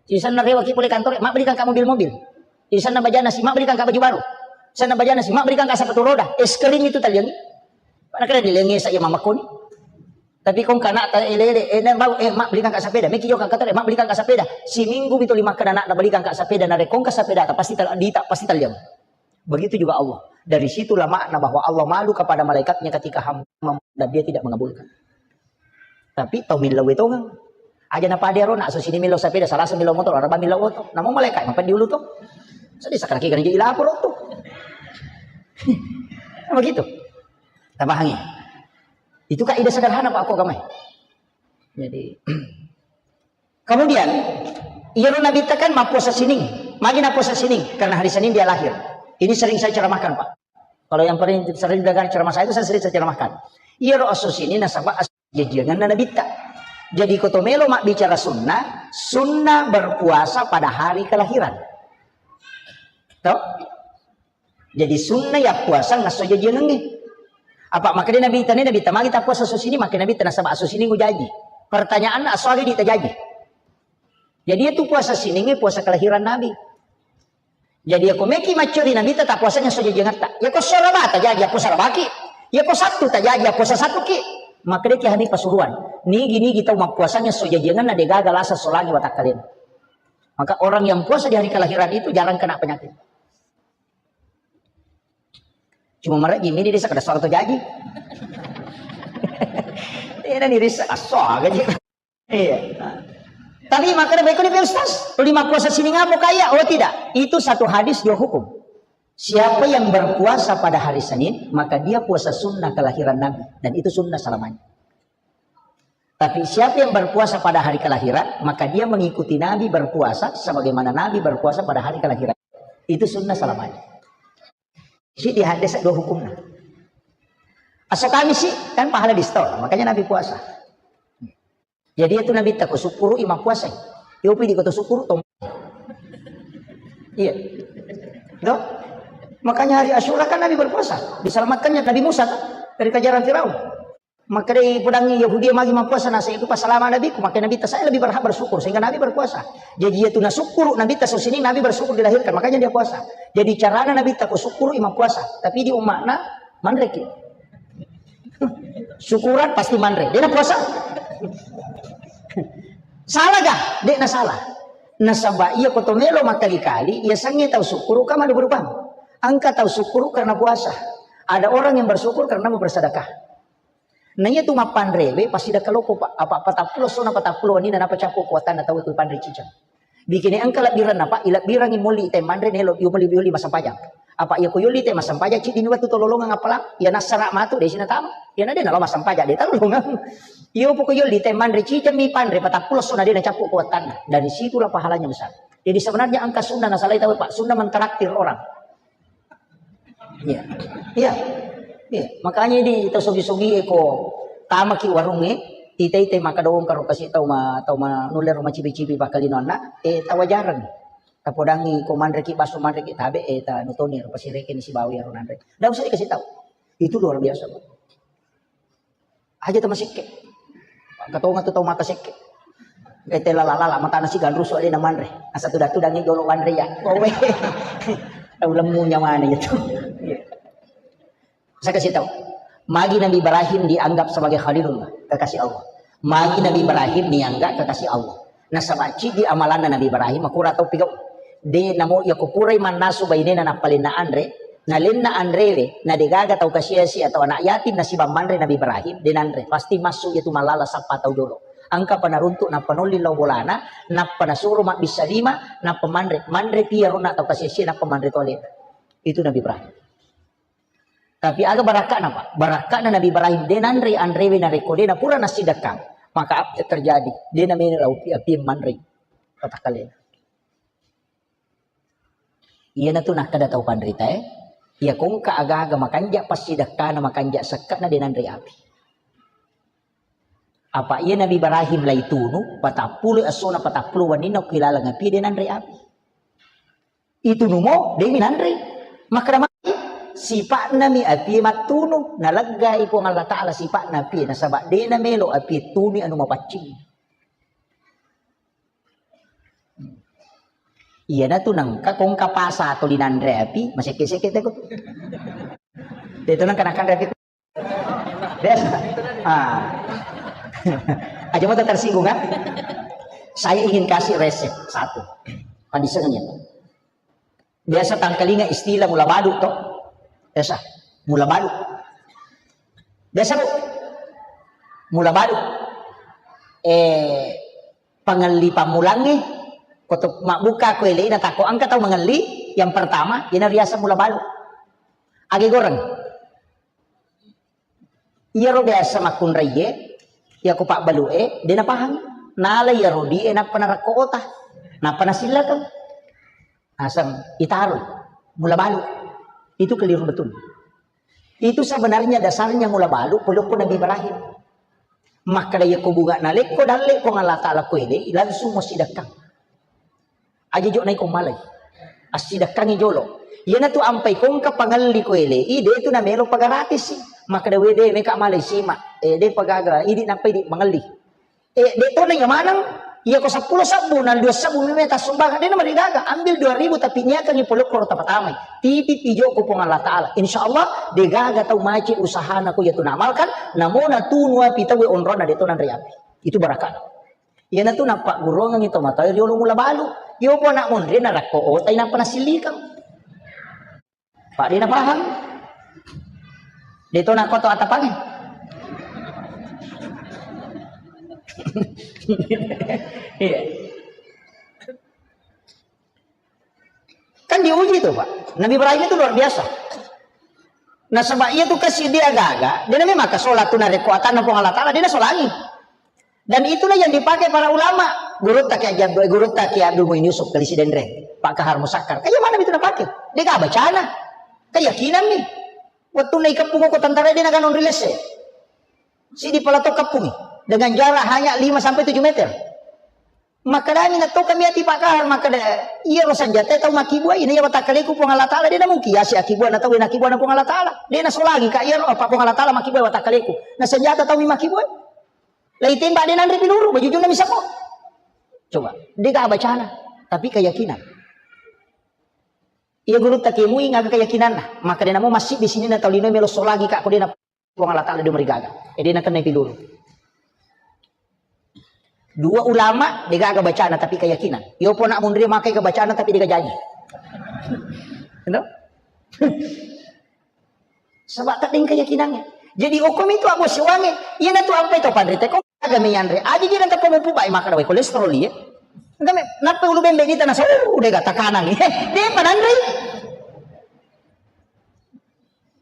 Sisanna rewa ki pole kantoro, eh, mak belikan ka mobil-mobil. Sisanna bajana si, mak belikan ka baju baru. Sana bajana si, mak belikan ka sepatu roda. Es krim itu taliangi. Pada kira dilengi saya mama koni. Tapi kong kana ta elele, eh, na bau, eh, mak belikan ka sepeda. Meki jo ka katare, mak belikan ka sepeda. Siminggu mi tuli makkeda anakna belikan ka sepeda, na rekong ka sepeda ta pasti tal-, dita pasti taliang. Begitu juga Allah. Dari situlah makna bahwa Allah malu kepada malaikatnya ketika hamba mem- dan dia tidak mengabulkan. Tapi tau millau tongeng. Aja na pada ro, nak susini millau sepeda, salah millau motor, araba millau oto. Namun malaikat yang diulu tuh. Sedih sakit kan jadi lapor tuh. Begitu. Tapahangi. Itu kaidah sederhana, Pak, aku agama. Jadi, kemudian, iyaro Nabitta kan mappuasa sining. Magi nappuasa sining? Karena hari Senin dia lahir. Ini sering saya ceramahkan, Pak. Kalau yang paling sering dengar ceramah saya itu, saya sering saya ceramahkan. Iyaro esso sining nasaba esso jajiangenna Nabitta. Jadi, ko to melo mabbicara sunnah, sunnah berpuasa pada hari kelahiran. Toh? Jadi, sunnah ya puasa ngesso jajiangengnge. Apa makanya Nabitta ni, Nabitta magi tappuasa esso sining, maka Nabitta nasaba esso sining ujaji. Pertanyaan, esso aga di tajaji? Jadi, itu puasa siningnge puasa kelahiran Nabi. Jadi, aku meki maccori Nabitta tappuasa ngesso jajiangetta. Ya ko Selasa tajaji, apa Selasa ki. Ya ko Sabtu tajaji, apa Sabtu ki. Maka dia ki hari Pasuruan. Nigi-nigi tau mappuasa ngesso jajiangenna de gaga lasa solangi watakkalena. Maka orang yang puasa di hari kelahiran itu jarang kena penyakit. Cuma marejji mi di desa kada suara to jaji. Ini di desa aso aja. Iya. Tapi makanya baik ni Ustaz, lima puasa sining apa kaya? Oh tidak, itu satu hadis dua hukum. Siapa yang berpuasa pada hari Senin, maka dia puasa sunnah kelahiran Nabi dan itu sunnah selamanya. Tapi siapa yang berpuasa pada hari kelahiran, maka dia mengikuti Nabi berpuasa sebagaimana Nabi berpuasa pada hari kelahiran. Itu sunnah selamanya. Si di hadis dua hukumnya. Aso Kamis sih, kan pahala di store, makanya Nabi puasa. Jadi itu Nabi tako syukuru imam puasa. Yopi di kota syukuru tom. Iya. Tuh. Makanya hari Asyura kan Nabi berpuasa. Diselamatkannya Nabi Musa kan, dari kejaran Firaun. Maka dei podangngi Yahudi magi mappuasa, naseng itu pasalama Nabiku, maka Nabitta saya lebih berhak bersyukur sehingga Nabi berpuasa. Jadi itu nasukkuru Nabitta esso sining, Nabi bersyukur dilahirkan, makanya dia puasa. Jadi carana Nabitta ko sukkuru imam puasa, tapi di umma'na manreki. Syukuran pasti manre, dia puasa. Salah gak? Dia na salah. Nasaba iya ko to melo makkali-kali, iya sangi tau sukkuru ka malu berubah. Engka tau sukkuru karena puasa. Ada orang yang bersyukur karena mau bersedekah. Na iya tu mappanrewe pasti dakka loko, Pak. Apa patappulo essona patappulo wenninna nappa cappu kuatanna tau ko panre ciceng. Bikini engka lebbiranna, Pak, ilebbirangi moli te manre nelo yumoli yoli massempajang. Apa iya ko yoli te massempajang ciddi ni wettu tololongang appalang, iya nassara matu desi natama. Iya na de nalo massempajang de tololongang. Iyo poko yoli te manre ciceng mi panre patappulo essona de nacappu kuatanna. Dari situlah pahalanya besar. Jadi sebenarnya engka sunnah nasalai tau, Pak, sunnah mentraktir orang. Iya. Iya. Iya. Makanya di tau sogi-sogi e ko tamaki warungnge, ita-ita maka doang karo kasi tau ma tau ma nulle ro macibi-cibi pakkalinonna, eh, tawajareng. Tapodangi ko manreki baso manreki tabe, eh, ta nutoni ro pasireke ni sibawa ro nanre. Ndak usah dikasih tahu. Itu luar biasa, Pak. Aja tau masekke. Engka tonga tu tau maka sekke. Ete lala-lala matana siganrusu de namanre. Asa tuda-tudangi jolo wanre ya. Kowe. Tau lemmu nyawana itu. Saya kasih tahu. Magi Nabi Ibrahim dianggap sebagai Khalilullah, kekasih Allah. Magi Nabi Ibrahim dianggap kekasih Allah. Nasaba ciddi amalanna Nabi Ibrahim, makura tau pigau. De namo iya ko purai mannasu bainena nappalenna anre, nalenna anrewe, na degaga tau kasiasi atau anak yatim nasibang manre Nabi Ibrahim, de nanre. Pasti massu iya tu mallala sappa tau jolo. Engka pa naruntuk nappa nolli lao bolana, nappa nasuro mabbissa lima, nappa manre. Manre pi iyaro na tau kasiasi nappa manre to alena. Itu Nabi Ibrahim. Tapi aga barakka'na, Pak? Barakka'na Nabi Ibrahim, de nanre anrewe narekko de napura nasidekka, maka apa yang terjadi? De namene lao pi api manre. Patakkalena. Iyanatu nakkeda tau panritae, iya kongka aga-aga makanja passidekkana, makanja sekke'na de nanre api. Apa iya Nabi Ibrahim laitunu, patappulo essona patappulo wenninna ko ilaleng api de nanre api. Itunumo, de minanre. Makkeda magi, sipa'na mi api mattunu, naleggai Puang Allah Ta'ala sipa'na api, nasaba de namelo api tunu anu mapaccing. Iyanatu nengka kongka pasa tuli nanre api, masekke-sekke teko. De to nengka nakanre api. Biasa. Ah. Aja mau tersinggung kan? Saya ingin kasih resep satu. Pandisengannya. Biasa tangkalinga istilah mula balu to. Biasa mula balu. Biasa, Bu. Mula balu. Eh, pangelli pammulangnge, ko to mabbuka ko elena tako engka tau mengelli, yang pertama, iyana riaseng mula balu. Age goreng. Iyaro biasa makkunraiye, iya ko pabbalu'e, de napahang. Nala iyaro die nappa narakko ota, nappa nasillakeng. Naseng itaro mula balu. Itu keliru betul. Itu sebenarnya dasarnya mula balu polokko Nabi Ibrahim. Makkeda, "Yakko bunga nalekko dalle Puang Allah Ta'ala ko ele, langsung mo sidekkang. Aja jo naiko malai. Assidekkangi jolo. Iyanatu ampai kongka pangelli ko ele, i de tu namelo pagarati si. Makkeda, wede meka malai sima. Eh, de pagaga, idi nampai di mangelli." Eh, de tona iya maneng, iya ko seppulo sebbu, nang dua sebbu meme tassumbangeng, de namarigaga, ambil dua ribu tapi niakangi polokko ro tapatamai. Titip ijo ko Puang Allah Ta'ala. Insya Allah, de gaga tau maci usahana ko iya tu naamalkan, namo natunu api tau onrona de tona nriapi. Itu barakah. Iyanatu nappagguruangengi to matae riolo mula balu. Iyo po anak monri narakko otai nappa nasillikang. Pak, de napahang. De to nakko to atapange. Iya. Kan diuji itu, Pak. Nabi Ibrahim itu luar biasa. Nasaba iya tu kasi dia gaga, de namemang maka sholat tu narekko atanna Puang Allah Ta'ala, de nasolangi. Dan itulah yang dipakai para ulama. Gurutta Kiai Abdul, gurutta Kiai Abdul Muin Yusuf, Kali Sidenreng, Pak Kahar Musakkar. Kayak mana itu dipakai? Dia gak bacana. Keyakinan nih. Waktu naik kampung ko tentara dia naga non rilese. Si di palato kampung dengan jarak hanya lima sampai tujuh meter. Makkedami na to kami ati Pak Kahar, makkeda, "Iya ro sanjata tau makkibuai, na iya watakkaleku Puang Allah Ta'ala, de namungkin yasi akkibuana tau, na akkibuana Puang Allah Ta'ala. De nasolangi ka iya ro apa Puang Allah Ta'ala makkibuai watakkaleku. Na sanjata tau mi makkibuai." Lai tembak de nanre piluru, bajujunna misappo. Coba, de ga bacana, tapi keyakinan. Iya gurutta kemui ngaga keyakinanna, maka de namo masjid di sini na tau lino melo solangi ka ko de na Puang Allah Ta'ala de marigaga. E de nakenna piluru. Dua ulama de gaga bacana tapi keyakinan. Yo pona munri makai ke bacana tapi de gajangi. Endo? Sebab tak deng keyakinannya. Jadi hukum itu aku siwangi. Iya na tu apa itu pandri teko. Aga meyanre. Aja jira teppa mupu bai maka dawai kolesterol iya. Enggak me, napa ulu bembe di tanah sawu de ga takanang. De pananri.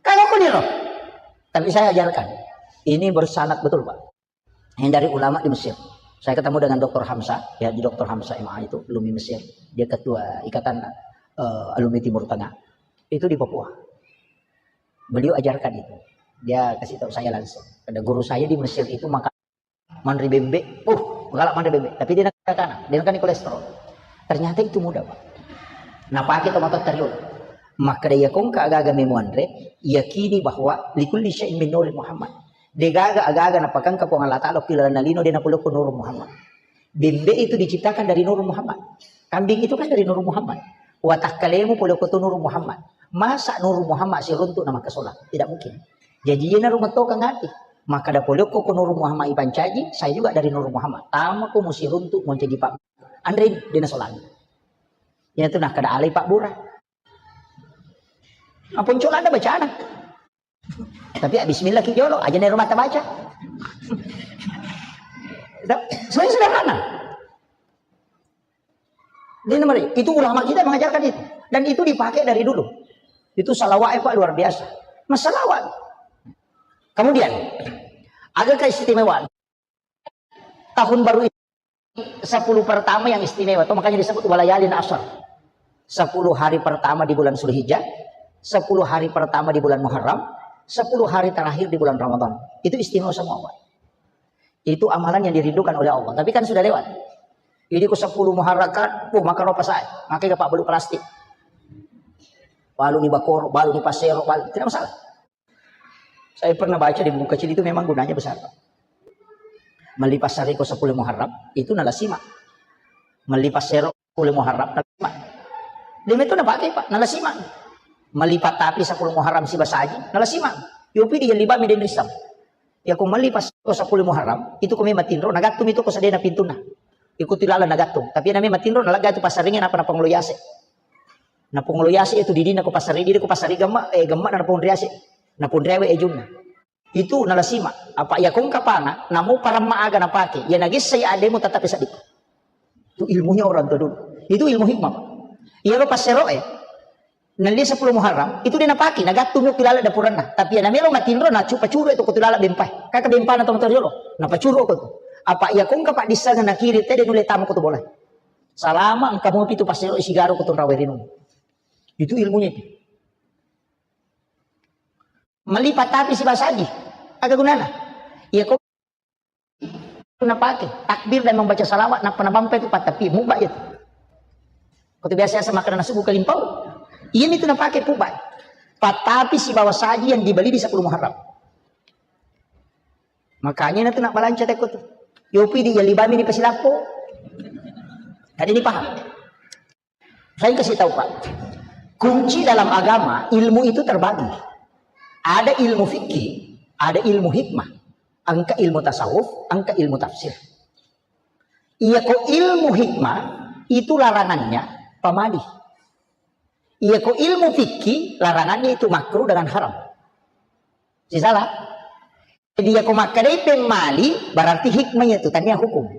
Kalau aku nih loh. Tapi saya ajarkan. Ini bersanad betul, Pak. Yang dari ulama di Mesir. Saya ketemu dengan doktor Hamsa, ya di doktor Hamsa M A itu, alumni Mesir. Dia ketua ikatan eh, alumni Timur Tengah. Itu di Papua. Beliau ajarkan itu. Dia kasih tahu saya langsung. Ada guru saya di Mesir itu maka manre bembe, uh, galak manre bembe. Tapi dia nakana, dia nakana kolesterol. Ternyata itu mudah, Pak. Nah, pakai tomat tarion. Maka dia kongka gaga memuanre, yakini bahwa likulli syai'in min nuri Muhammad. De gaga aga-aga napakangka Puang Allah Ta'ala pilalana lino de napolokko Nur Muhammad. Bembe itu diciptakan dari Nur Muhammad. Kambing itu kan dari Nur Muhammad. Watakkalemu polokko tu Nur Muhammad. Masa Nur Muhammad siruntuk na makasola? Tidak mungkin. Jadi iya naru metokang hati. Maka da polokko ko Nur Muhammad ipancaji, saya juga dari Nur Muhammad. Tama ko musiruntuk mau jadi Pak. Andre de nasolangi. Iya tu nakada alai Pak Bura. Apa unculan ada bacana? Tapi ya, bismillah ki jolo, aja nih rumah baca. Sebenarnya sederhana. Ini mari, itu ulama kita mengajarkan itu. Dan itu dipakai dari dulu. Itu salawat Pak luar biasa. Masalawat. Kemudian, ada keistimewaan. Tahun baru sepuluh pertama yang istimewa, itu makanya disebut walayalin asar. Sepuluh hari pertama di bulan Zulhijjah, sepuluh hari pertama di bulan Muharram, sepuluh hari terakhir di bulan Ramadan. Itu istimewa semua, Pak. Itu amalan yang dirindukan oleh Allah. Tapi kan sudah lewat. Jadi ku sepuluh Muharram kan, uh, maka ropa saya, maka ke Pak beluk plastik. Balu ni bakoro, balu ni pasero, balu, tidak masalah. Saya pernah baca di buku kecil itu memang gunanya besar, Pak. Melli passareko sepuluh Muharram, itu nalasima. Melli passero sepuluh Muharram, nalasima. Demi itu napake, Pak, nalasima. Melli pattapi sepuluh Muharram sibasaji, nalasima. Yopi di liba mi den risam. Ya ko melli passareko sepuluh Muharram, itu ko memang tinro, nagattung itu ko sedena pintuna. Ikuti lala nagattung. Tapi nami matinro, nalaga itu passaringe napa napanglo yase. Napongolo yase itu didina ko pasari, didi ko pasari gemma, eh, gemma na ponriase. Naponriawe ejunna. Itu nalasima. Apa iya kongka pana, namo paramma aga napake. Iya nagessa iya ademu tetap seddi. Itu ilmunya orang tua dulu. Itu ilmu hikmah, Pak. Iya lo pasero eh. Nalia sepuluh Muharram, itu dia napake, nagattu mi pi laleng dapuranna. Tapi iya namelo matinro, nacupa-curu itu ko tu laleng bempai. Kaka bempana to motor yolo. Napacuru ko tu. Apa iya kongka Pak dissanga nakiri tede nulle tama ko tu bola. Salama engka mopi tu pasero isigaro ko tu rawe rinung. Itu ilmunya itu. Melipat tapi sibawa saji. Aga gunana? Iya ko napake takbir dan membaca salawat, nappa nabampai tu patapi mubba itu. Ko tu biasa-biasa makan nasi buka limpau. Iya itu napake pubba. Patapi sibawa saji yang dibeli di sepuluh Muharram. Makanya itu nak balanca teko tu. Yopi di yalibami di Pasilappo. Tadi ini paham. Saya kasih tahu, Pak. Kunci dalam agama, ilmu itu terbagi. Ada ilmu fikih, ada ilmu hikmah. Engka ilmu tasawuf, engka ilmu tafsir. Iya ko ilmu hikmah, itu larangannya pamali. Iya ko ilmu fikih, larangannya itu makruh dengan haram. Si salah? Jadi iya ko makkedai pemmali, berarti hikmah itu, tania hukum.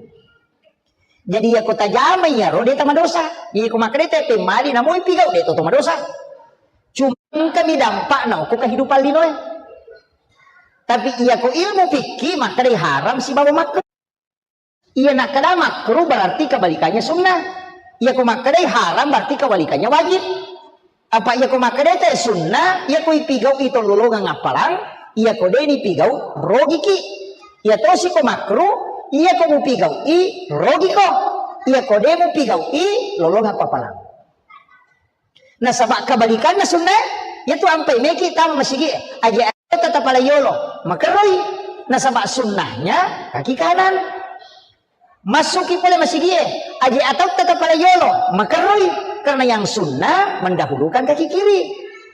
Jadi iya ko tajama iyaro, de tamadosa. Iya ko makkedai te pemmali, namoi pigau, de to tamadosa. Cuma engka mi dampakna ko kehidupan linoe. Tapi iya ko ilmu fikih, makkedai haram sibawa makruh. Iya nakkeda makruh berarti kebalikannya sunnah. Iya ko makkedai haram berarti kebalikannya wajib. Apa iya ko makkedai te sunnah, iya ko ipigau i tololongang appalang, iya ko de nipigau rogiki. Iya tosi ko makruh, iya ko mupigau i rogiko. Iya ko de mupigau i lolongang ko appalang. Nasaba kebalikanna sunnah, yaitu ampai meki tama masigi, aja atau tatapala yolo, makerroi. Nasaba sunnahnya kaki kanan. Masuki pole masigi, aja atau tatapala yolo, makerroi. Karena yang sunnah mendahulukan kaki kiri.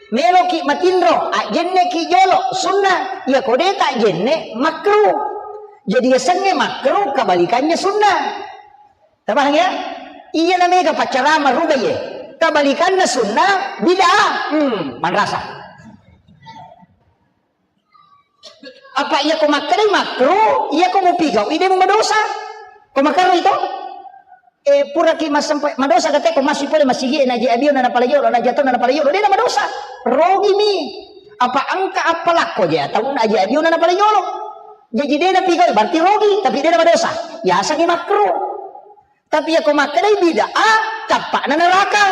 Meloki matinro, ajenne ki jolo, sunnah. Iya ko de tak jenne, makruh. Jadi yasengnge makruh, kebalikannya sunnah. Tapahang ya? Iya na mega paccarama ruba ye. Kebalikanna sunnah bid'ah. Hmm, manrasa. Apa iya ko makkedai makruh, iya ko mupigau i de madosa. Ko makerroi to? Eh, puraki masempa madosa gate ko masui pole masigi, naji abio na napala yolo, naji atau na napala yolo, de na madosa. Rogi mi. Apa engka apa lakko je atau naji abio na napala yolo. Jadi de napigau berarti rogi, tapi de na madosa. Yasengngi makruh. Tapi iya ko makkedai bid'ah, tappa'na neraka.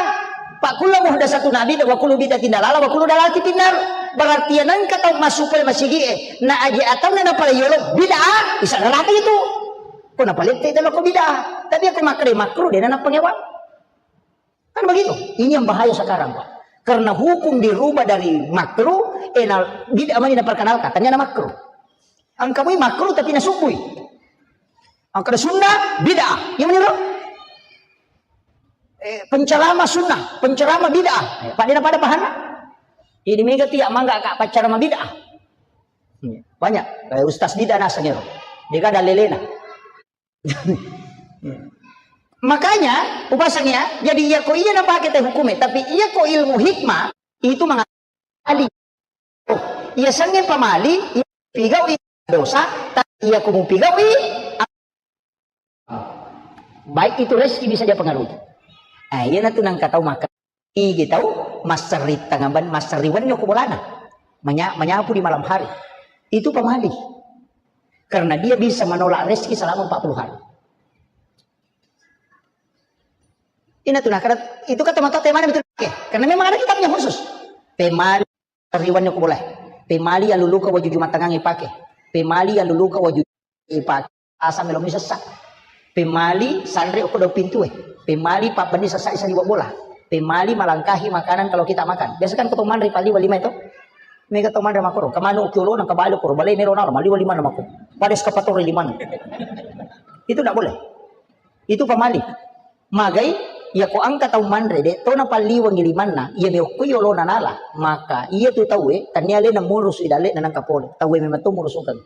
Fa kullu muhdatsatun bid'ah wa kullu bid'atin dalalah wa kullu dalalatin finnar. Berarti iya nengka tau massu pole masigi e, na aje atau na napala yolo bid'ah, isa neraka itu. Ko napalette itu ko bid'ah. Tapi iya ko makkedai makruh, de na napangewang. Kan begitu. Ini yang bahaya sekarang, Pak. Karena hukum dirubah dari makruh, eh, na bid'ah mani naperkenalkan, tania na makruh. Engka mui makruh tapi nasubbui. Engka ada sunnah, bid'ah. Iya mani ro? Eh, penceramah sunnah, penceramah bid'ah. Eh, pada pada pahanna. Ini mega tiap mangga kak pacarama bid'ah. Banyak. Eh, ustaz bid'ah naseng ero. Dia kan ada lelena. Makanya, upasang ya, jadi iya ko iya napake te hukume, tapi iya ko ilmu hikmah, itu mengatakan pamali. Oh, iya sengnge pamali, iya pigau i dosa, tapi iya ko mupigau i, baik itu rezeki bisa dia pengaruhi. Ah, iya natu nangka tau maka igi tau masserri tangaban, masserri wenni ko bolana. Menya-, menyapu di malam hari. Itu pamali. Karena dia bisa menolak rezeki selama empat puluh hari. Ina tu nakara itu kata mata temana betul. Oke, karena memang ada kitabnya khusus. Pemali riwannya ko boleh. Pemali aluluka waju Jumat tangange pake. Pemali aluluka waju ipake. Asa melo misessa. Pemali sanre ko do pintue. Pemali pabbenni sessa isa liwa bola. Pemali malangkahi makanan kalau kita makan. Biasa kan ko to manre paliwa lima itu. Mega to manre makoro. Kemanu kiolo nang kebalo koro. Balai melo naro maliwa lima makoro. Pada eskapatore lima. Itu ndak boleh. Itu pamali. Magai, iya ko engka tau manre, de to napalliwengi limanna, iya meokko yolona nala, maka iya tu tauwe, tania alena murusu i dalle'na nangka pole, tauwe memang to murusukeng.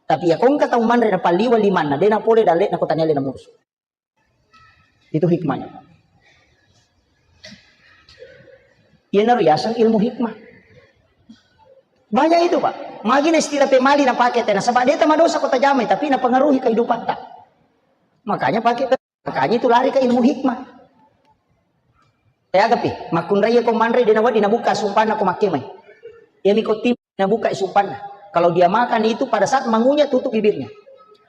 Tapi iya ko engka tau manre napalliweng limanna, de napole dalle'na ko tania alena murusu. Itu hikmahnya. Iyanaro yaseng ilmu hikmah. Banyak itu, Pak. Magi na istilah pemali napake tena, sebab dia tamadosa kota jamai, tapi napengaruhi kehidupan ta. Makanya pakai, makanya itu lari ke ilmu hikmah. Ya, tapi makkunrai ko manre, dia nawadi nabuka sumpanna ko makkemai. Iya miko tim nabuka sumpanna. Kalau dia makan itu, pada saat mengunyah, tutup bibirnya.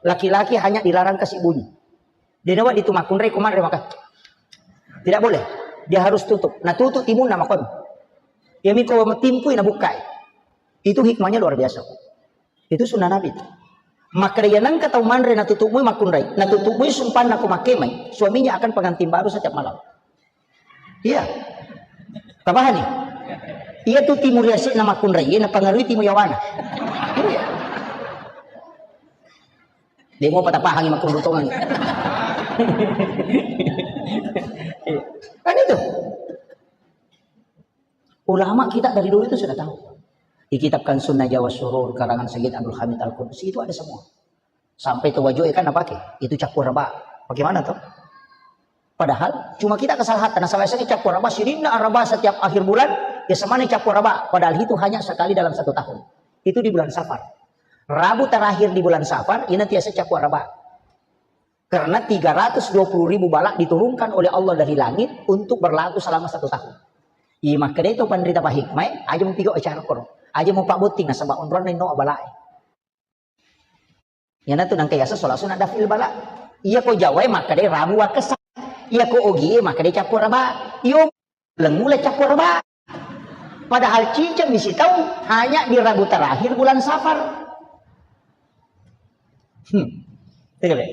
Laki-laki hanya dilarang kasih bunyi. Dia nawadi tu makkunrai ko manre maka. Tidak boleh. Dia harus tutup. Nah, tutup timunna makon. Iya miko timpu nabuka. Itu hikmahnya luar biasa. Itu sunnah Nabi. Maka dia nangka tau manre natutup mui makkunrai. Natutup mui sumpanna ko makkemai. Suaminya akan pengantin baru setiap malam. Iya. Tabahani. Iya tu timur yasik na makkunrai, iya napengaruhi timur yawana. Iya. Dia mau patah pahangi makkunrutongan. Kan itu. Ulama kita dari dulu itu sudah tahu. Di kitab Kansun Najwa Surur karangan Sayyid Abdul Hamid Al-Qudus itu ada semua. Sampai tu wajo kan apa ke? Itu cappur raba. Bagaimana tuh? Padahal cuma kita kesalahan, nasaba seni cappur raba, sininna araba setiap akhir bulan, ya semana cappur raba. Padahal itu hanya sekali dalam satu tahun. Itu di bulan Safar. Rabu terakhir di bulan Safar, ini tiasa cappur raba. Karena tiga ratus dua puluh ribu balak diturunkan oleh Allah dari langit untuk berlaku selama satu tahun. Iya, makkeda itu panrita pahikmai, aja mau pigo acara koro. Aja mau pak botting, nasaba onronna inno balak. Iyanatu nangka yaseng sholat sunat daf'il bala. Iya ko Jawae makkeda Rabu wakkessa. Iya ko Ogie makkeda cappur raba. Iyo lengula cappur raba. Padahal cincang misi tau hanya di Rabu terakhir bulan Safar. Hmm. Tengok deh.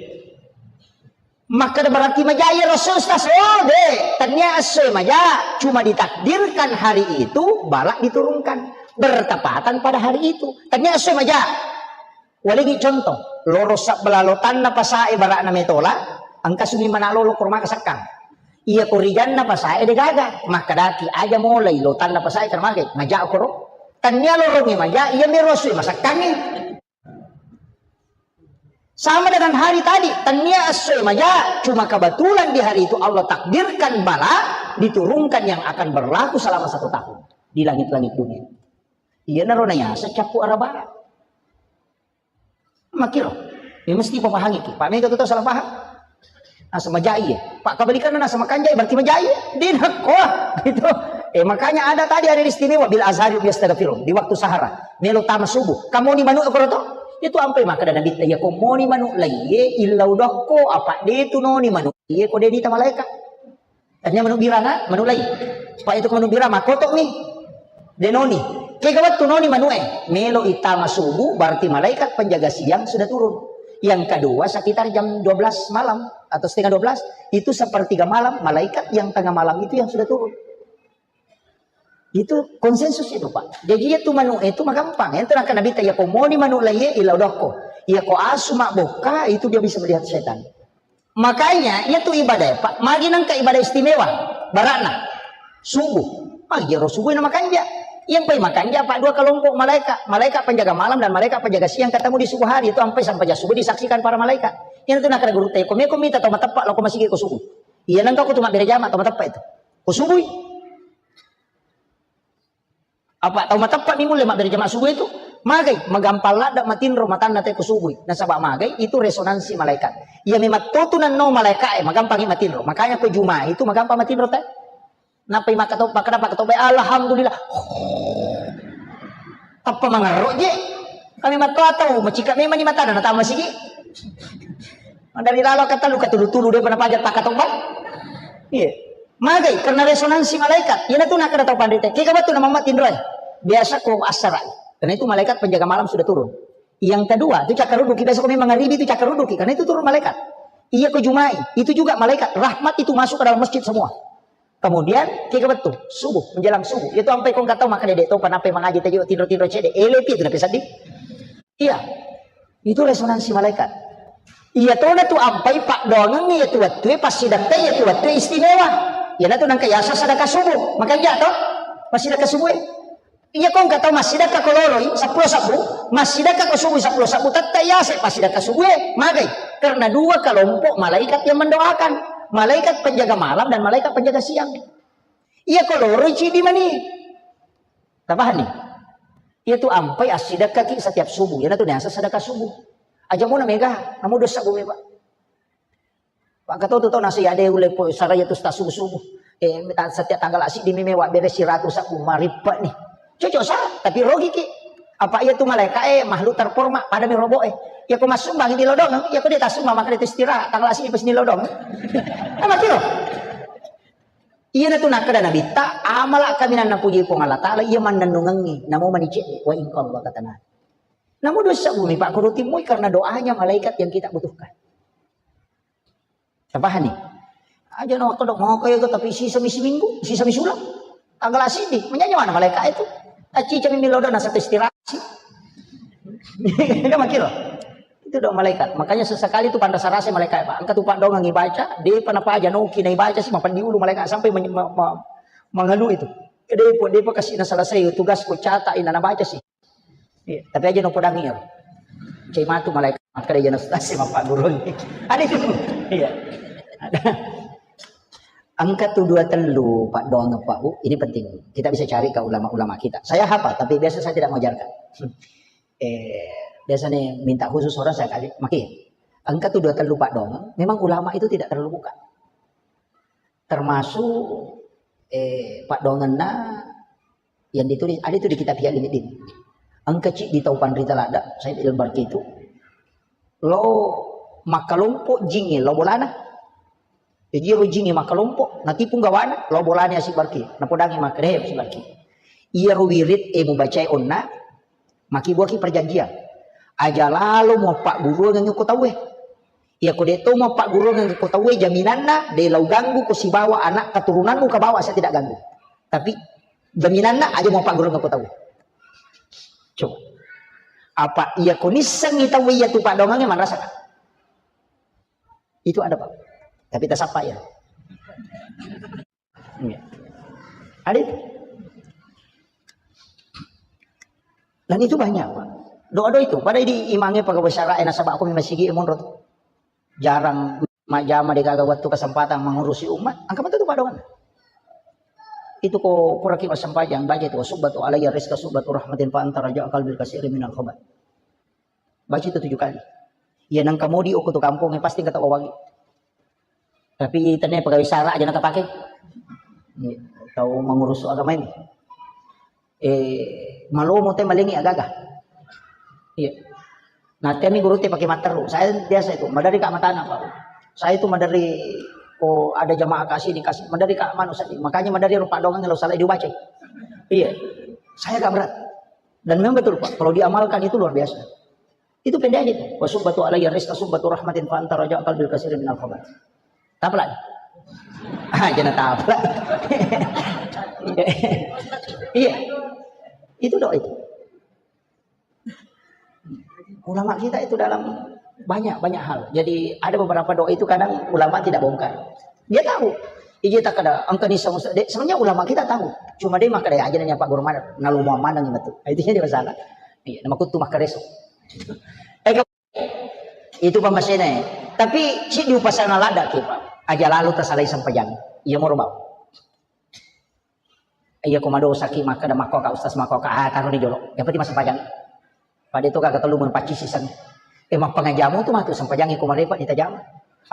Makkeda berarti maja iya Rasul Ustaz? Oh, de, tania essoe maja, cuma ditakdirkan hari itu balak diturunkan bertepatan pada hari itu. Tania essoe maja. Waligi contoh, loro sabbalalo tanna pasae bara'na metola, engka sumi mana lolo korma kasakkang. Iya korijanna pasae degaga, makkedaki aja mulai lo tanna pasae karena magai, maja koro. Tania lorongi maja, iya mero sui masakkangi. Sama dengan hari tadi, tania essoe maja, cuma kebetulan di hari itu Allah takdirkan bala diturunkan yang akan berlaku selama satu tahun di langit-langit dunia. Iya naro nayasa cappu araba. Makiro, ya mesti papahangi ki. Pak mega tu tau salah paham. Asa majai ya. Pak kebalikan nasa makanja berarti majai ya. Di nakko gitu. Eh makanya ada tadi ada istimewa bil azhari biastaghfirun di waktu sahara. Melo tama subuh. Kamu ni manuk koro to? Itu ampe maka ada nabi ya ko moni manuk laiye illau dokko apa de tu noni manuk laiye ko de dita malaika. Tanya manuk birana, manuk lai. Pak itu manuk birana kotok ni. De noni. Kega wettu noni manuk eh. Melo itama subuh berarti malaikat penjaga siang sudah turun. Yang kedua sekitar jam dua belas malam atau setengah dua belas itu sepertiga malam malaikat yang tengah malam itu yang sudah turun. Itu konsensus itu, Pak. Jadi itu manuk itu magampang. Yang terakhir Nabi tanya, "Pomoni manuk laye ila udokko." Ya ko asu mak boka itu dia bisa melihat setan. Makanya itu ibadah, Pak. Magi nangka ibadah istimewa. Barakna subuh. Magi ro subuh na makanja. Yang pai makanja, Pak, dua kelompok malaikat. Malaikat penjaga malam dan malaikat penjaga siang ketemu di subuh hari. Itu sampai sampai subuh disaksikan para malaikat. Yang itu nak guru teko. Meko minta tau matepak lo ko masigi ko subuh. Iya nangka ko tu mabbere jama tau matepak itu. Ko subuh. Apa tau mateppa mi mulle mabbere jama subuh itu? Magai, magampang ladde matinro matanna te ko subuh. Nasaba magai itu resonansi malaikat. Iya memang totu nanno malaikat e, magampangi matinro. Makanya ko Juma itu magampang matinro te. Napai makatau pakada pakatau be alhamdulillah. Tappa mangarro je. Kami matto atau macika memang ni matana na tama sigi. Dari lalo kata lu katulu-tulu dia pernah pajak pakatau ba. Iya. Magai karena resonansi malaikat. Iyana tu nakada tau panrita. Kega batu nama tinroe. Biasa ko asara. Karena itu malaikat penjaga malam sudah turun. Yang kedua, itu cakaruduki. Biasa ko memang ngaribi itu cakaruduki. Karena itu turun malaikat. Iya ko Jumai. Itu juga malaikat. Rahmat itu masuk ke dalam masjid semua. Kemudian, kega batu. Subuh. Menjelang subuh. Itu sampai kong katau maka dedek tau. Panapai mengaji tajo tinro-tinro cede. Elepi itu napi sedih. Iya. Itu resonansi malaikat. Iya tona tu ampai pak doangan iya tu wettu, pasti dakka iya tu wettu istimewa. Iyana tu nangka yasa sadaka subuh. Makanya to. Pasti dakka subuh. Iya kong kata massidakka ko loroi seppulo sabbu, massidakka ko subuh seppulo sabbu, tette yase massidakka subuh e, magai. Karena dua kelompok malaikat yang mendoakan. Malaikat penjaga malam dan malaikat penjaga siang. Iya ko loro cidi mani. Tapahanni? Iya tu ampai assidekkaki setiap subuh. Iya tu niasa sedekah subuh. Aja mona mega, namu dosa bumi, Pak. Pak Ketua tu tau nasi ade ule po saraya tu sta subuh-subuh. Eh, ta-, setiap tanggal asik di meme wa bere siratu sabu maripa ni. Cocok sa, tapi rogi ki. Apa iya tu malaika eh makhluk terhormat pada mi robo eh. Ya ko masuk bang di lodong, ya ko dia tasuk mama kada tu istirahat tanggal asik pas ni lodong. Apa kiro? Iya na tu nakada Nabi ta amala kami nan napuji Puang Allah Taala iya mannennungengi namo manicik wa ingko Allah katana. Namu dosa bumi Pak Kurutimui karena doanya malaikat yang kita butuhkan. Tapahanni? Aja na waktu dok mau kaya tapi sisa misi minggu, sisa misi ulang. Tanggal asidi, menyanyi mana malaikat itu? Aci cami milodo na satu istirahat sih. Enggak makiro. Itu dong malaikat. Makanya sesekali itu pantas rasa malaikat Pak. Engka tu Pak dongang ibaca, dia pernah Pak aja noki na ibaca sih mapan diulu malaikat sampai men- ma- ma- manganu itu. Dia pun dia pun kasih na selesai tugas ku catat ina na baca sih. Iya, tapi aja no podangi ya. Cai matu malaikat makkeda jana ustaz si mappagurung. Ada itu. Iya. Ada. Engka tu dua tellu Pak doang Pak Bu, ini penting. Kita bisa cari ke ulama-ulama kita. Saya hafal, tapi biasa saya tidak mengajarkan. Eh, biasanya minta khusus orang saya kasih. Maki, engka tu dua tellu Pak doang. Memang ulama itu tidak terlalu buka. Termasuk eh, Pak doangenna yang ditulis ada itu di kitab Ihya Ulumuddin. Engka ci di tau panrita ladda, saya ilbar itu. Lo makkalompo jingi lo bolana. Jadi ro jingi makkalompo, natipung gawana, lo bolana si barki, napodangi makkeda si barki. Iya ro wirid e mubacai onna, maki buaki perjanjian. Aja lalo mo pagguruang ko tauwe. Iya ko de to mo pagguruang ko tauwe jaminanna de lau ganggu ko sibawa anak keturunanmu ke bawah saya tidak ganggu. Tapi jaminanna aja mo pagguruang ko tauwe. Coba. Apa iya ko nissengi tauwe iya tu padongange manrasa. Itu ada Pak. Tapi tasappa ya. Iya. Ada itu. Dan itu banyak Pak. Doa-doa itu. Pada di imangnya pegawai syara nasaba aku memang sigi monro tu. Jarang majama de gaga waktu kesempatan mengurusi umat. Angka betul tu Pak doang. Itu ko puraki massempajang baca itu subbatu alayya rizqa subbatu rahmatin fa anta raja qalbil kasiri minal khobat. Baca itu tujuh kali. Iya nang kamodi oko tu kampung pasti kata wawangi. Tapi tene pegawai sara aja nata pakai. Iya, tau mengurus agama ini. Eh, malomo te malengi agaga. Iya. Nah, temi guru te pakai materu. Saya biasa itu, madari kak matana Pak. Saya itu madari oh ada jamaah kasih dikasih, madari kak manu saja. Makanya madari rupa dongang kalau salah dibaca. Iya. Saya agak berat. Dan memang betul Pak, kalau diamalkan itu luar biasa. Itu pendek aja itu. Wa subbatu alayya rizqa subbatu rahmatin fa anta raja qalbil kasiri minal khobat. Tapla. Ah, jangan tapla. Iya. Itu doa itu. Ulama kita itu dalam banyak banyak hal. Jadi ada beberapa doa itu kadang ulama tidak bongkar. Dia tahu. Iya tak ada angka ni sama de, sebenarnya ulama kita tahu. Cuma dia maka dia aja nanya Pak Guru mana, nalu mau mana gitu. Itu jadi masalah. Iya, nama kutu maka reso. Eh, itu pammasena. Tapi si diupasana lada ki Pak. Aja lalu tersalai sempajang. Iya mau bau. Iya ko madosa ki makkeda makko ka ustaz makko ka ah taro ni jolo. Yang penting massempajang. Pada itu kagak telu mun pacci siseng. Eh mappangajamu tu matu sempajang ko marepa ditajama.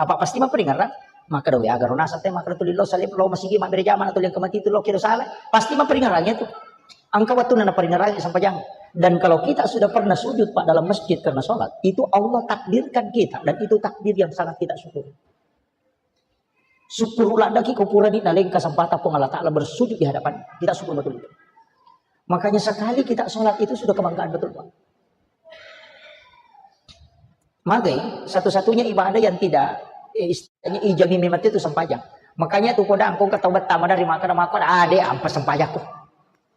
Apa pasti maperingerang? Makkeda we agaro nasab te makkeda tuli lo salib lo masigi mabbere jama atau yang kemati itu lo kira salah. Pasti maperingerang itu. Angka waktu nana peringerang sempajang. Dan kalau kita sudah pernah sujud Pak dalam masjid karena sholat, itu Allah takdirkan kita dan itu takdir yang sangat kita syukuri. Syukur ladaki ko purani naleng kesempatan Puang Allah Ta'ala bersujud di hadapan kita syukur betul itu. Makanya sekali kita sholat itu sudah kebanggaan betul Pak. Magai satu-satunya ibadah yang tidak eh, istilahnya ijami memang itu sempajang. Makanya tuh kodang kau ketawa pertama dari makan makan ada ampas sempajang kok.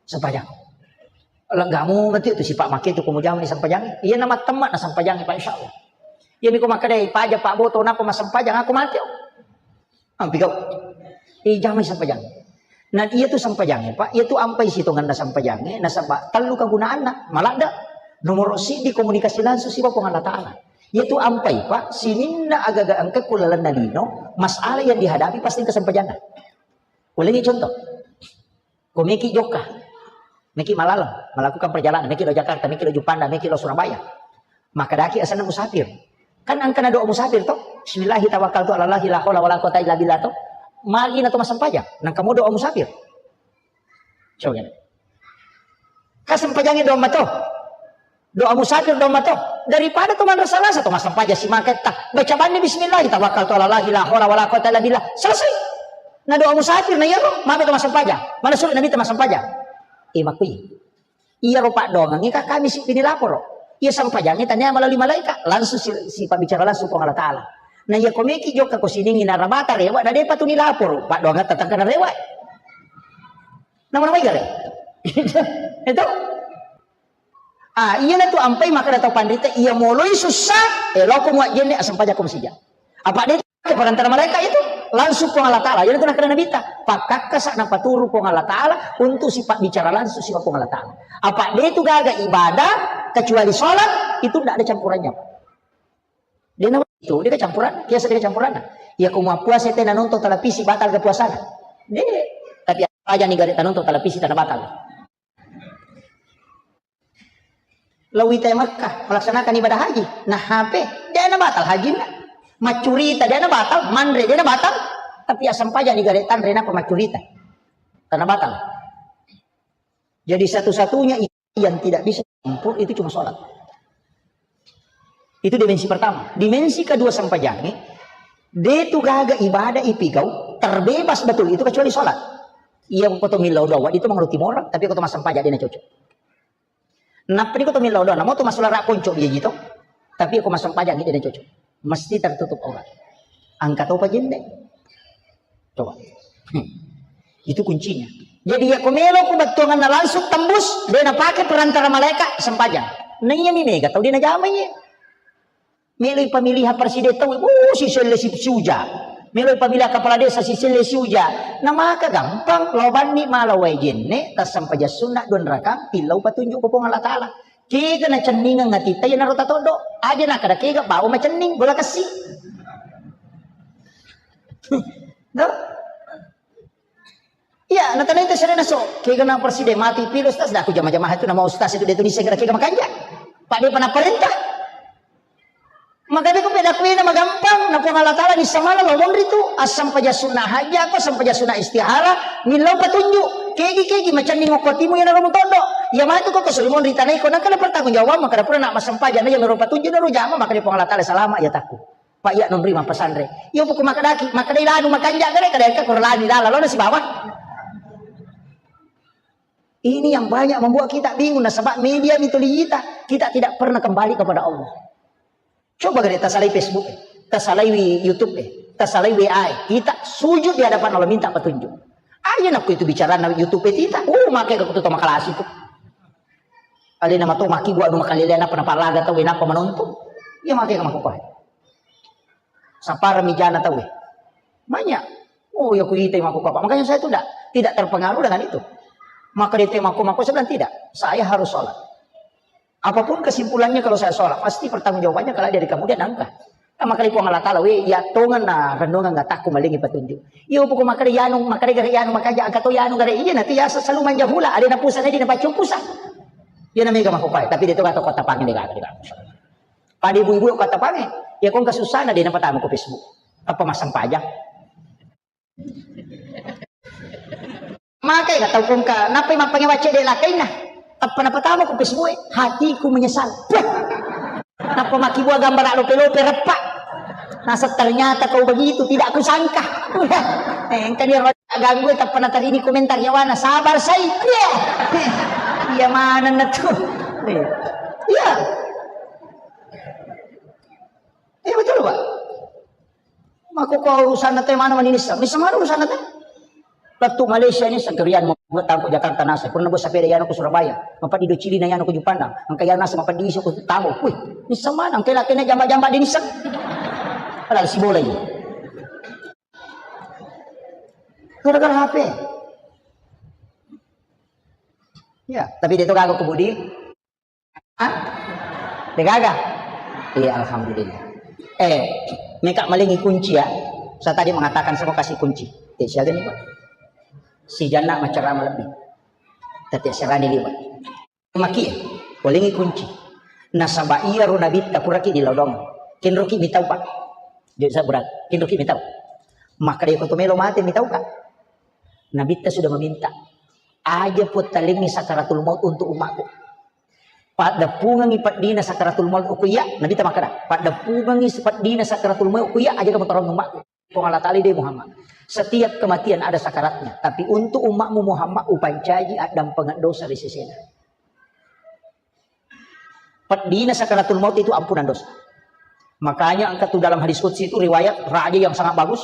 Sempajang. Legamu mati tu sipak makin tu kumujama ni sempajang. Iya nama temak na sempajang Pak insyaallah. Iya miko makkeda paja Pak Boto napa massempajang aku mati. Ampi kau. Ijamai sempajang. Nah iya tu sempajang Pak, iya tu ampai sitonganna sempajang nasaba tellu kegunaanna maladda nomor sidi komunikasi langsung siba Puang Allah Ta'ala. Iya tu ampai Pak sininna agaga engka kulalanna lino masalah yang dihadapi pasti kesempajanna. Ulangi contoh. Ko meki jokka, meki malaleng, melakukan perjalanan, meki lo Jakarta, meki lo Juppandang, meki lo Surabaya. Makkedaki asenna musafir. Kan engkana doa musafir to? Bismillahi tawakkaltu ala Allahi la haula wala quwata illa billah to. Magi na to massempajang, nangka mo doa musafir. Coba. Ka sempajangi doa mato. Doa musafir doa mato. Daripada to manrasa-rasa to massempajang si maketta. Baca banni bismillah, tawakkaltu ala Allahi la haula wala quwata illa billah. Selesai. Na doa musafir na iyaro, mabe to massempajang. Mana suruh Nabi to massempajang. Eh, makui. Iyaro paddoangeng ka kami si pini laporo. Iya sempajangi tania melalui malaikat. Langsung si, si pabbicara langsung Puang Allah Ta'ala. Nah, iya komeki jokka ko siningi narabata rewa, na depa tu ni laporo. Paddoangeng tatangka na rewa. Nama-nama igare. Itu. Ah, iya na tu ampai maka datang pandrita, iya moloi susah, eh, loko muat jenne, asam pajak kom sija. Apa dia ke perantara malaikat itu? Langsung Puang Allah Ta'ala. Jadi itu nak kena Nabi ta. Pakakka sa napaturu Puang Allah Ta'ala untuk sifat bicara langsung sifat Puang Allah Ta'ala. Apa dia itu gaga ibadah kecuali sholat, itu tidak ada campurannya. Dia nama itu, dia kecampuran, biasa dia kecampuran. Ya, ko mau puasa tena nonton televisi, batal ke puasana. Dia, tapi aja nih gak ada nonton televisi, tena batal. Lao ita Makkah melaksanakan ibadah haji. Nah, H P, dia na batal hajinna. Maccurita, dia na batal, manre, dia na batal. Tapi asam pajak ni gare tanre napa maccurita. Karena batal. Jadi satu-satunya i-, yang tidak bisa campur itu cuma sholat. Itu dimensi pertama. Dimensi kedua sampajangi, dia itu gaga ibadah ipigau, terbebas betul itu kecuali sholat. Iya, ko to millau doa, itu mengerti orang, tapi ko to massampajang dia na cocok. Nappa ri ko to millau doa, namo to massulara ponco biaji to. Tapi ko massampajang dia na cocok. Mesti tertutup aurat. Angka topa jenne. Coba. Hmm. Itu kuncinya. Jadi ya ko melo ko bettuanganna langsung tembus, dia na pakai perantara malaikat sempajang. Nah, iya mi mega tau dia na jamai. Meloi pamiliha presiden tau, uh, si selle si, si uja. Meloi pamiliha kepala desa si selle si uja. Na maka gampang, lao banni mala wae jenne, tassampajang sunna dua rakaat, tillau patunjuk ko Puang Allah Ta'ala. Kega na cenningeng atita, iya naro tatoddo. Aja na kada kega, bawa macenning, bola kessi. Tuh. Iya, na tanai te serena so, kega na presiden mati pilo ustaz, dah aku jama-jama itu nama ustaz itu dia tulis segera kega makanja. Pak dia pernah perintah. Makanya ku beda kuina magampang, na Puang Allah Ta'ala ni samana lo monri tu, asam paja sunnah haji, aku asam paja sunnah istihara, millau patunjuk, kegi kegi macam ni ngoko timu yang naromu tondo, ya mati kok kesuruh monri tanai kok, nak kena pertanggung jawaban, maka dapur nak masam paja, na ya mero patunjuk, na ro jama, maka dia Puang Allah Ta'ala salama ya takku. Pak iya nonri mapasandre. Iyo buku makadaki, makadai lanu makanja gare kada engka koro lani lala lona sibawa. Ini yang banyak membuat kita bingung nasaba media mituli kita, kita tidak pernah kembali kepada Allah. Coba gare tasalai Facebook e, tasalai YouTube e, tasalai W A e, kita sujud di hadapan Allah minta petunjuk. Aja nakku itu bicara na YouTube e kita, uh make aku tuh makalasi tuh. Alena mato maki gua anu makalele napa napalaga tau napa menonton. Iya make ka makupai. Sapara mijana tau. Banyak. Oh ya kuita makupai. Makanya saya tuh tidak tidak terpengaruh dengan itu. Maka dia mako mako saya bilang tidak. Saya harus sholat. Apapun kesimpulannya kalau saya sholat pasti pertanggungjawabannya kalau dari kemudian angka. Nah, makanya Puang Allah Ta'ala, we, ya tongan na renungan nggak takku malingi petunjuk. Iyo buku makanya yanu, makanya gare yanu, makanya angka to yanu gare iya nanti ya selalu manja hula, ada na pusat, ada na pacung pusat. Iya namanya gak makupai, tapi dia tuh kata kota pangi deh kata dia. Pada ibu-ibu kota pangi, ya kong kesusahan ada na pertama ke Facebook. Apa masang pajak? Makai kata kongka, nappai mappange wacce de lakainna. Tappa napatama ku Facebook e, hatiku menyesal. Puh. Nappa makkibua gambara lope-lope reppa. Nasa ternyata kau begitu, tidak kusangka. Eh, engka dia ganggu, tappa natarini komentar yawana, sabar sai. Iya. Iya manenna tu. Iya. Iya betul, Pak. Mako ko urusanna te mana mani nisseng? Nisseng mana urusanna te? Lettu Malaysia nisseng kerian mau buat tamu Jakarta nasa. Pernah buat sepeda yano ke Surabaya. Mapat di Docili na yano ke Jupandang. Angka yano nasa mapat di isu ke tamu. Wih, nisseng mana? Angka laki na jamba-jamba di nisseng. Padahal si bola ini. Gara-gara H P. Ya, tapi dia tu kagak kebudi. Ah? Degaga? Iya, alhamdulillah. Eh, meka malingi kunci ya. Saya tadi mengatakan semua kasih kunci. Eh, siaga nih, Pak? Si Janna macerama lebih. Tette serani liwa. Maki, walengngi kunci. Nasaba iyaro nabitta puraki di lodong. Kenroki mitau, Pak. Jadi saya berat. Kenroki mitau. Maka dia koto melo mate mitau, Kak. Nabitta sudah meminta. Aja puttalengngi sakaratul maut untuk umatku. Paddeppungengngi peddina sakaratul maut ku iya, Nabitta makkeda, paddeppungengngi peddina sakaratul maut ku iya, aja kamu torong umatku. Puang Allah Ta'ala de Muhammad. Setiap kematian ada sakaratnya, tapi untuk umatmu Muhammad upancaji addampengeng dosa di sesena. Peddina sakaratul maut itu ampunan dosa. Makanya engka tu dalam hadis qudsi itu riwayat raja yang sangat bagus.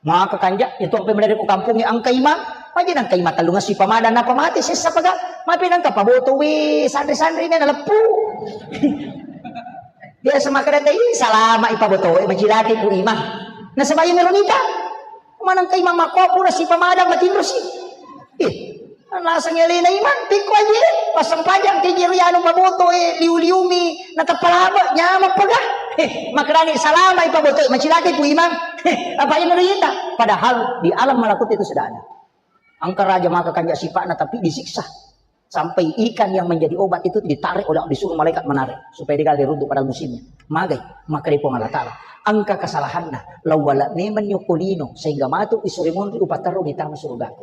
Maka kanja itu ampe menari ku kampung yang engka imang, aja nang imang tellung assi pamadang napa mati sessa paga, mapi nang kapaboto we sanri-sanri ne naleppu. Biasa makkeda tei salama ipaboto we macilaki ku imang. Nasaba iya melo nita. Maneng ka imang makko pura sipamadang matinro si. Ih, naseng elena imang, pikko aje, passempajang ke jeri anu maboto e, liu-liumi, natappa lama, nyameng pega. Eh, makkedani salama ipaboto e, macilaki ku imang. Eh, apa ini rita? Padahal di alam malakut itu sudah ada. Engka raja maka kanja sipakna tapi disiksa. Sampai ikan yang menjadi obat itu ditarik oleh, disuruh malaikat menarik supaya dia runtuh pada musimnya. Magai, maka dia Puang Allah Ta'ala. Engka kesalahanna, lawala memang nyoko lino sehingga matu isuri monri upatarro di tanah surgaku.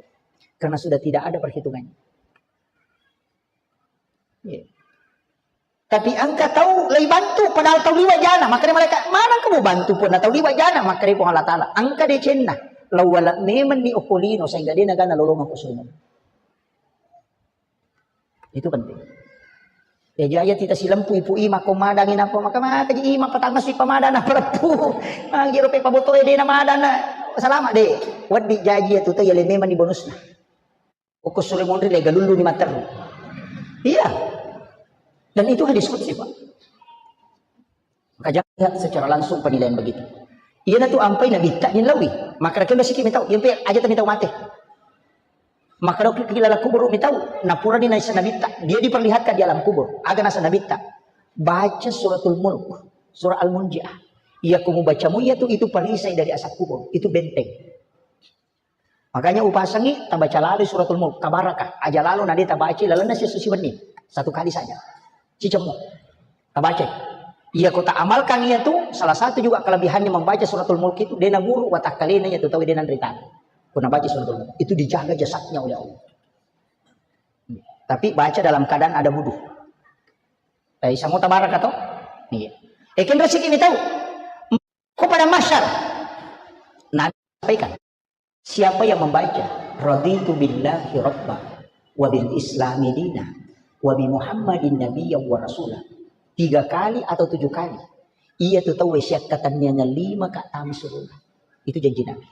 Karena sudah tidak ada perhitungannya. Iya. Tapi engka tau lei bantu padahal tau liwa jana, maka dia malaikat, mana kamu bantu pun tau liwa jana, maka dia Puang Allah Ta'ala. Engka decenna, lawala memang ni okko lino sehingga dia nagana lolongeng ko surga. Itu penting. Ya, jaya tita silempu ipu ima ko madangi napa maka maka ji ima patangasi pamadana perpu. Manggiro pe paboto e dena madana. Salama de. Waddi jaji ya tuta ya le memang ni bonusna. Okko sure monri le galullu ni matteru. Iya. Dan itu hadis qudsi, Pak. Maka jangan lihat secara langsung penilaian begitu. Iya na tu ampai nabitta ni lawi. Maka rakyat siki mitau. Yang pe aja tami tau mate. Maka doki kilala kubur mitau, napurani naisa nabitta, dia diperlihatkan di alam kubur. Aga nasa nabitta, baca suratul mulk, surah al-munjiah. Iya kumu bacamu iya tu itu perisai dari asap kubur, itu benteng. Makanya upasangi tabaca lalu suratul mulk, tabaraka. Aja lalu nade tabaca lalu nasi susi benih satu kali saja. Cicemu. Tabaca. Iya ko ta amalkan iya tu, salah satu juga kelebihannya membaca suratul mulk itu, dena buruk watakkalena iya tu tahu dena ritana. Ko nabaca suratul mulk itu dijaga jasadnya oleh Allah. Tapi baca dalam keadaan ada wudhu. Eh, samo tabaraka to? Iya. Eh, kenro siki ni tahu. Ko pada masyar. Nabi sampaikan. Siapa yang membaca raditu billahi rabba wa bil islami dina wa bi Muhammadin nabiyya wa rasula tiga kali atau tujuh kali, iya tu tau siakkatenniangan lima ka tama surga. Itu janji Nabi.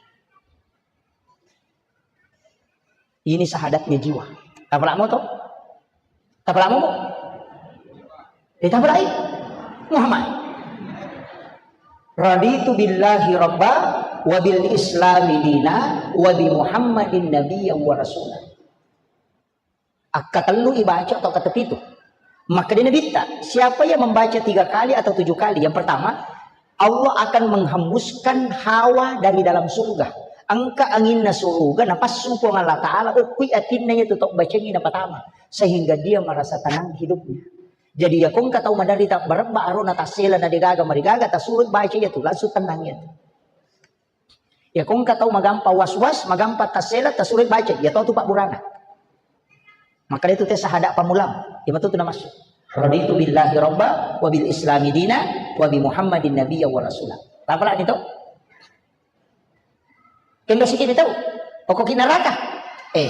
Ini syahadatnya jiwa. Tapalamo to? Tapalamo mo? Eh, tapalai Muhammad. Raditu billahi rabba wa bil islami dina wa bi Muhammadin nabiyya wa rasula. Akkatellu ibaca atau katepitu. Maka dia nabitta, siapa yang membaca tiga kali atau tujuh kali? Yang pertama, Allah akan menghembuskan hawa dari dalam surga. Engka anginna surga, napassu Puang Allah Ta'ala, ukkui atinna itu tok bacengi napatama. Sehingga dia merasa tenang hidupnya. Jadi ya kongka tau maderita berebba arona tassela na degaga marigaga tasurut baca iya tu langsung tenang iya tu. Ya kongka tau magampa was-was, magampa tassela tasurut baca iya tu tu Pak Burana. Maka itu tes sahada pamulang. Iya tu tu namasuk. Raditu billahi rabba wa bil islami dina wa bi Muhammadin nabiyya wa rasula. Apa lagi tu? Kendo siki tau. Pokok naraka. Eh,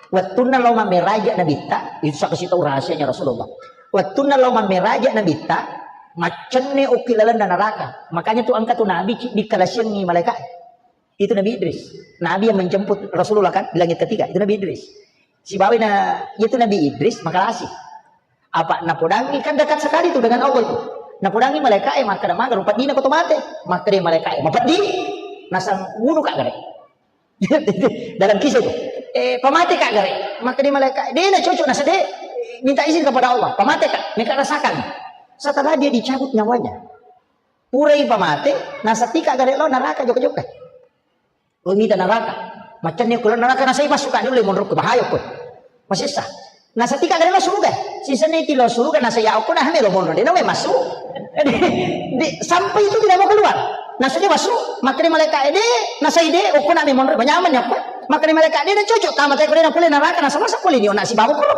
wettunna lao mammeraja nabitta, itu saksi tau rahasianya Rasulullah. Wettunna lao mammeraja nabitta, maccenne okki lalenna naraka. Makanya tu engka tu nabi ci-, dikalasiangi malaikat. Itu Nabi Idris. Nabi yang menjemput Rasulullah kan di langit ketiga, itu Nabi Idris. Sibawa na, itu Nabi Idris makalasi. Apa napodangi kan dekat sekali tu dengan Allah itu. Napodangi malaikat e makkeda maga rupa dina ko to mate. Makkeda malaikat e mapeddi. Nasang wunu ka gare. Dalam kisah itu. Eh, pamate ka gare. Makkeda malaikat e, dena cocok nasa de minta izin kepada Allah. Pamate ka, meka rasakan. Setelah dia dicabut nyawanya. Purai pamate, nasatika gare lo naraka jokka-jokka. Lo mita naraka. Macamnya kalau naraka nasai masuk ka dulu monrok bahaya ko. Masessa. Nasa tika gare lo suruga. Sisene ti lo suruga nasa ya okko na hame lo monro de no me masu. Di, sampai itu tidak mau keluar. Nasa dia masu, makanya malaikat ede, nasa ide okko na me monro nyaman ya okko. Makanya malaikat ede cocok tamat ya kule na kule neraka nasa masa kule dia nak si bawa kuro.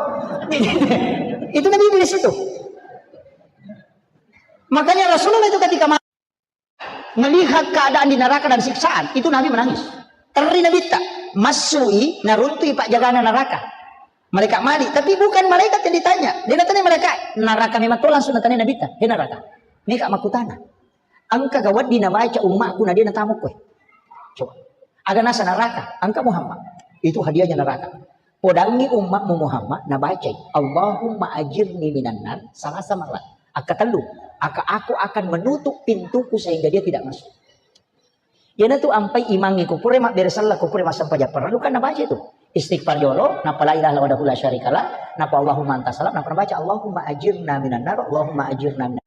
Itu Nabi Idris itu. Makanya Rasulullah itu ketika melihat keadaan di neraka dan siksaan, itu Nabi menangis. Terri Nabitta, massui, naruntui pajagana neraka. Malaikat malik, tapi bukan malaikat yang ditanya. Dia natanya malaikat, neraka memang to langsung natanya Nabitta, he neraka. Meka makutana. Engka gawaddi nabaca ummakku na dia natamuk kowe. Coba. Aga nasa neraka, engka Muhammad. Itu hadiahnya neraka. Podangngi ummakmu Muhammad nabacai, "Allahumma ajirni minan nar" salasa marat. Akka tellu, akka aku akan menutup pintuku sehingga dia tidak masuk. Iyanatu ampai imangnge ko pura mabbere sella, ko pura massempajang parellu kan nabaca itu. Istighfar jolo, nappa la ilaha illallah wahdahu la syarikalah, nappa Allahumma anta salam, nappa nabaca Allahumma ajirna minan nar, Allahumma ajirna minan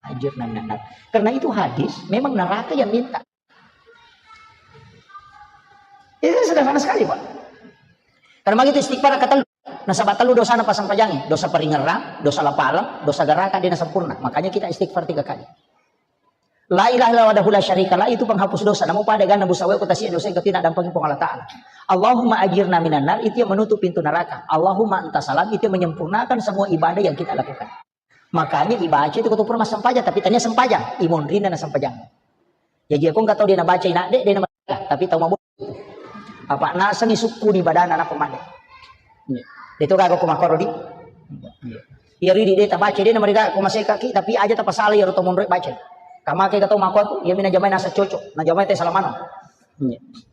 ajirna minan nar. Karena itu hadis, memang neraka yang minta. Itu sederhana sekali, Pak. Karena begitu istighfar kata nasaba tellu dosana pasang pajangi, dosa peringerang, dosa lapaleng, dosa garaka dia sempurna. Makanya kita istighfar tiga kali. La ilaha illallah wahdahu la syarikalah itu penghapus dosa. Namu pada gana busawe kota sia dosa yang ketina dampingi Puang Allah Ta'ala. Allahumma ajirna minan nar itu yang menutup pintu neraka. Allahumma anta salam itu yang menyempurnakan semua ibadah yang kita lakukan. Makanya ibaca itu ketua pura massempajang, tapi tania sempajang, imonrina na sempajang. Jadi aku nggak tahu dia nabaca inak dek, dia nama, tapi tahu mabuk. Apa nasengi sukku ni badana apa mana? Itu kagak aku makoro di. Iya ridi dia tabaca dia nama dia aku masih kaki, tapi aja tapasala ya roto monroi baca. Kamake kata mako aku, ya mina jamai nasa cocok, na jamai teh salamano.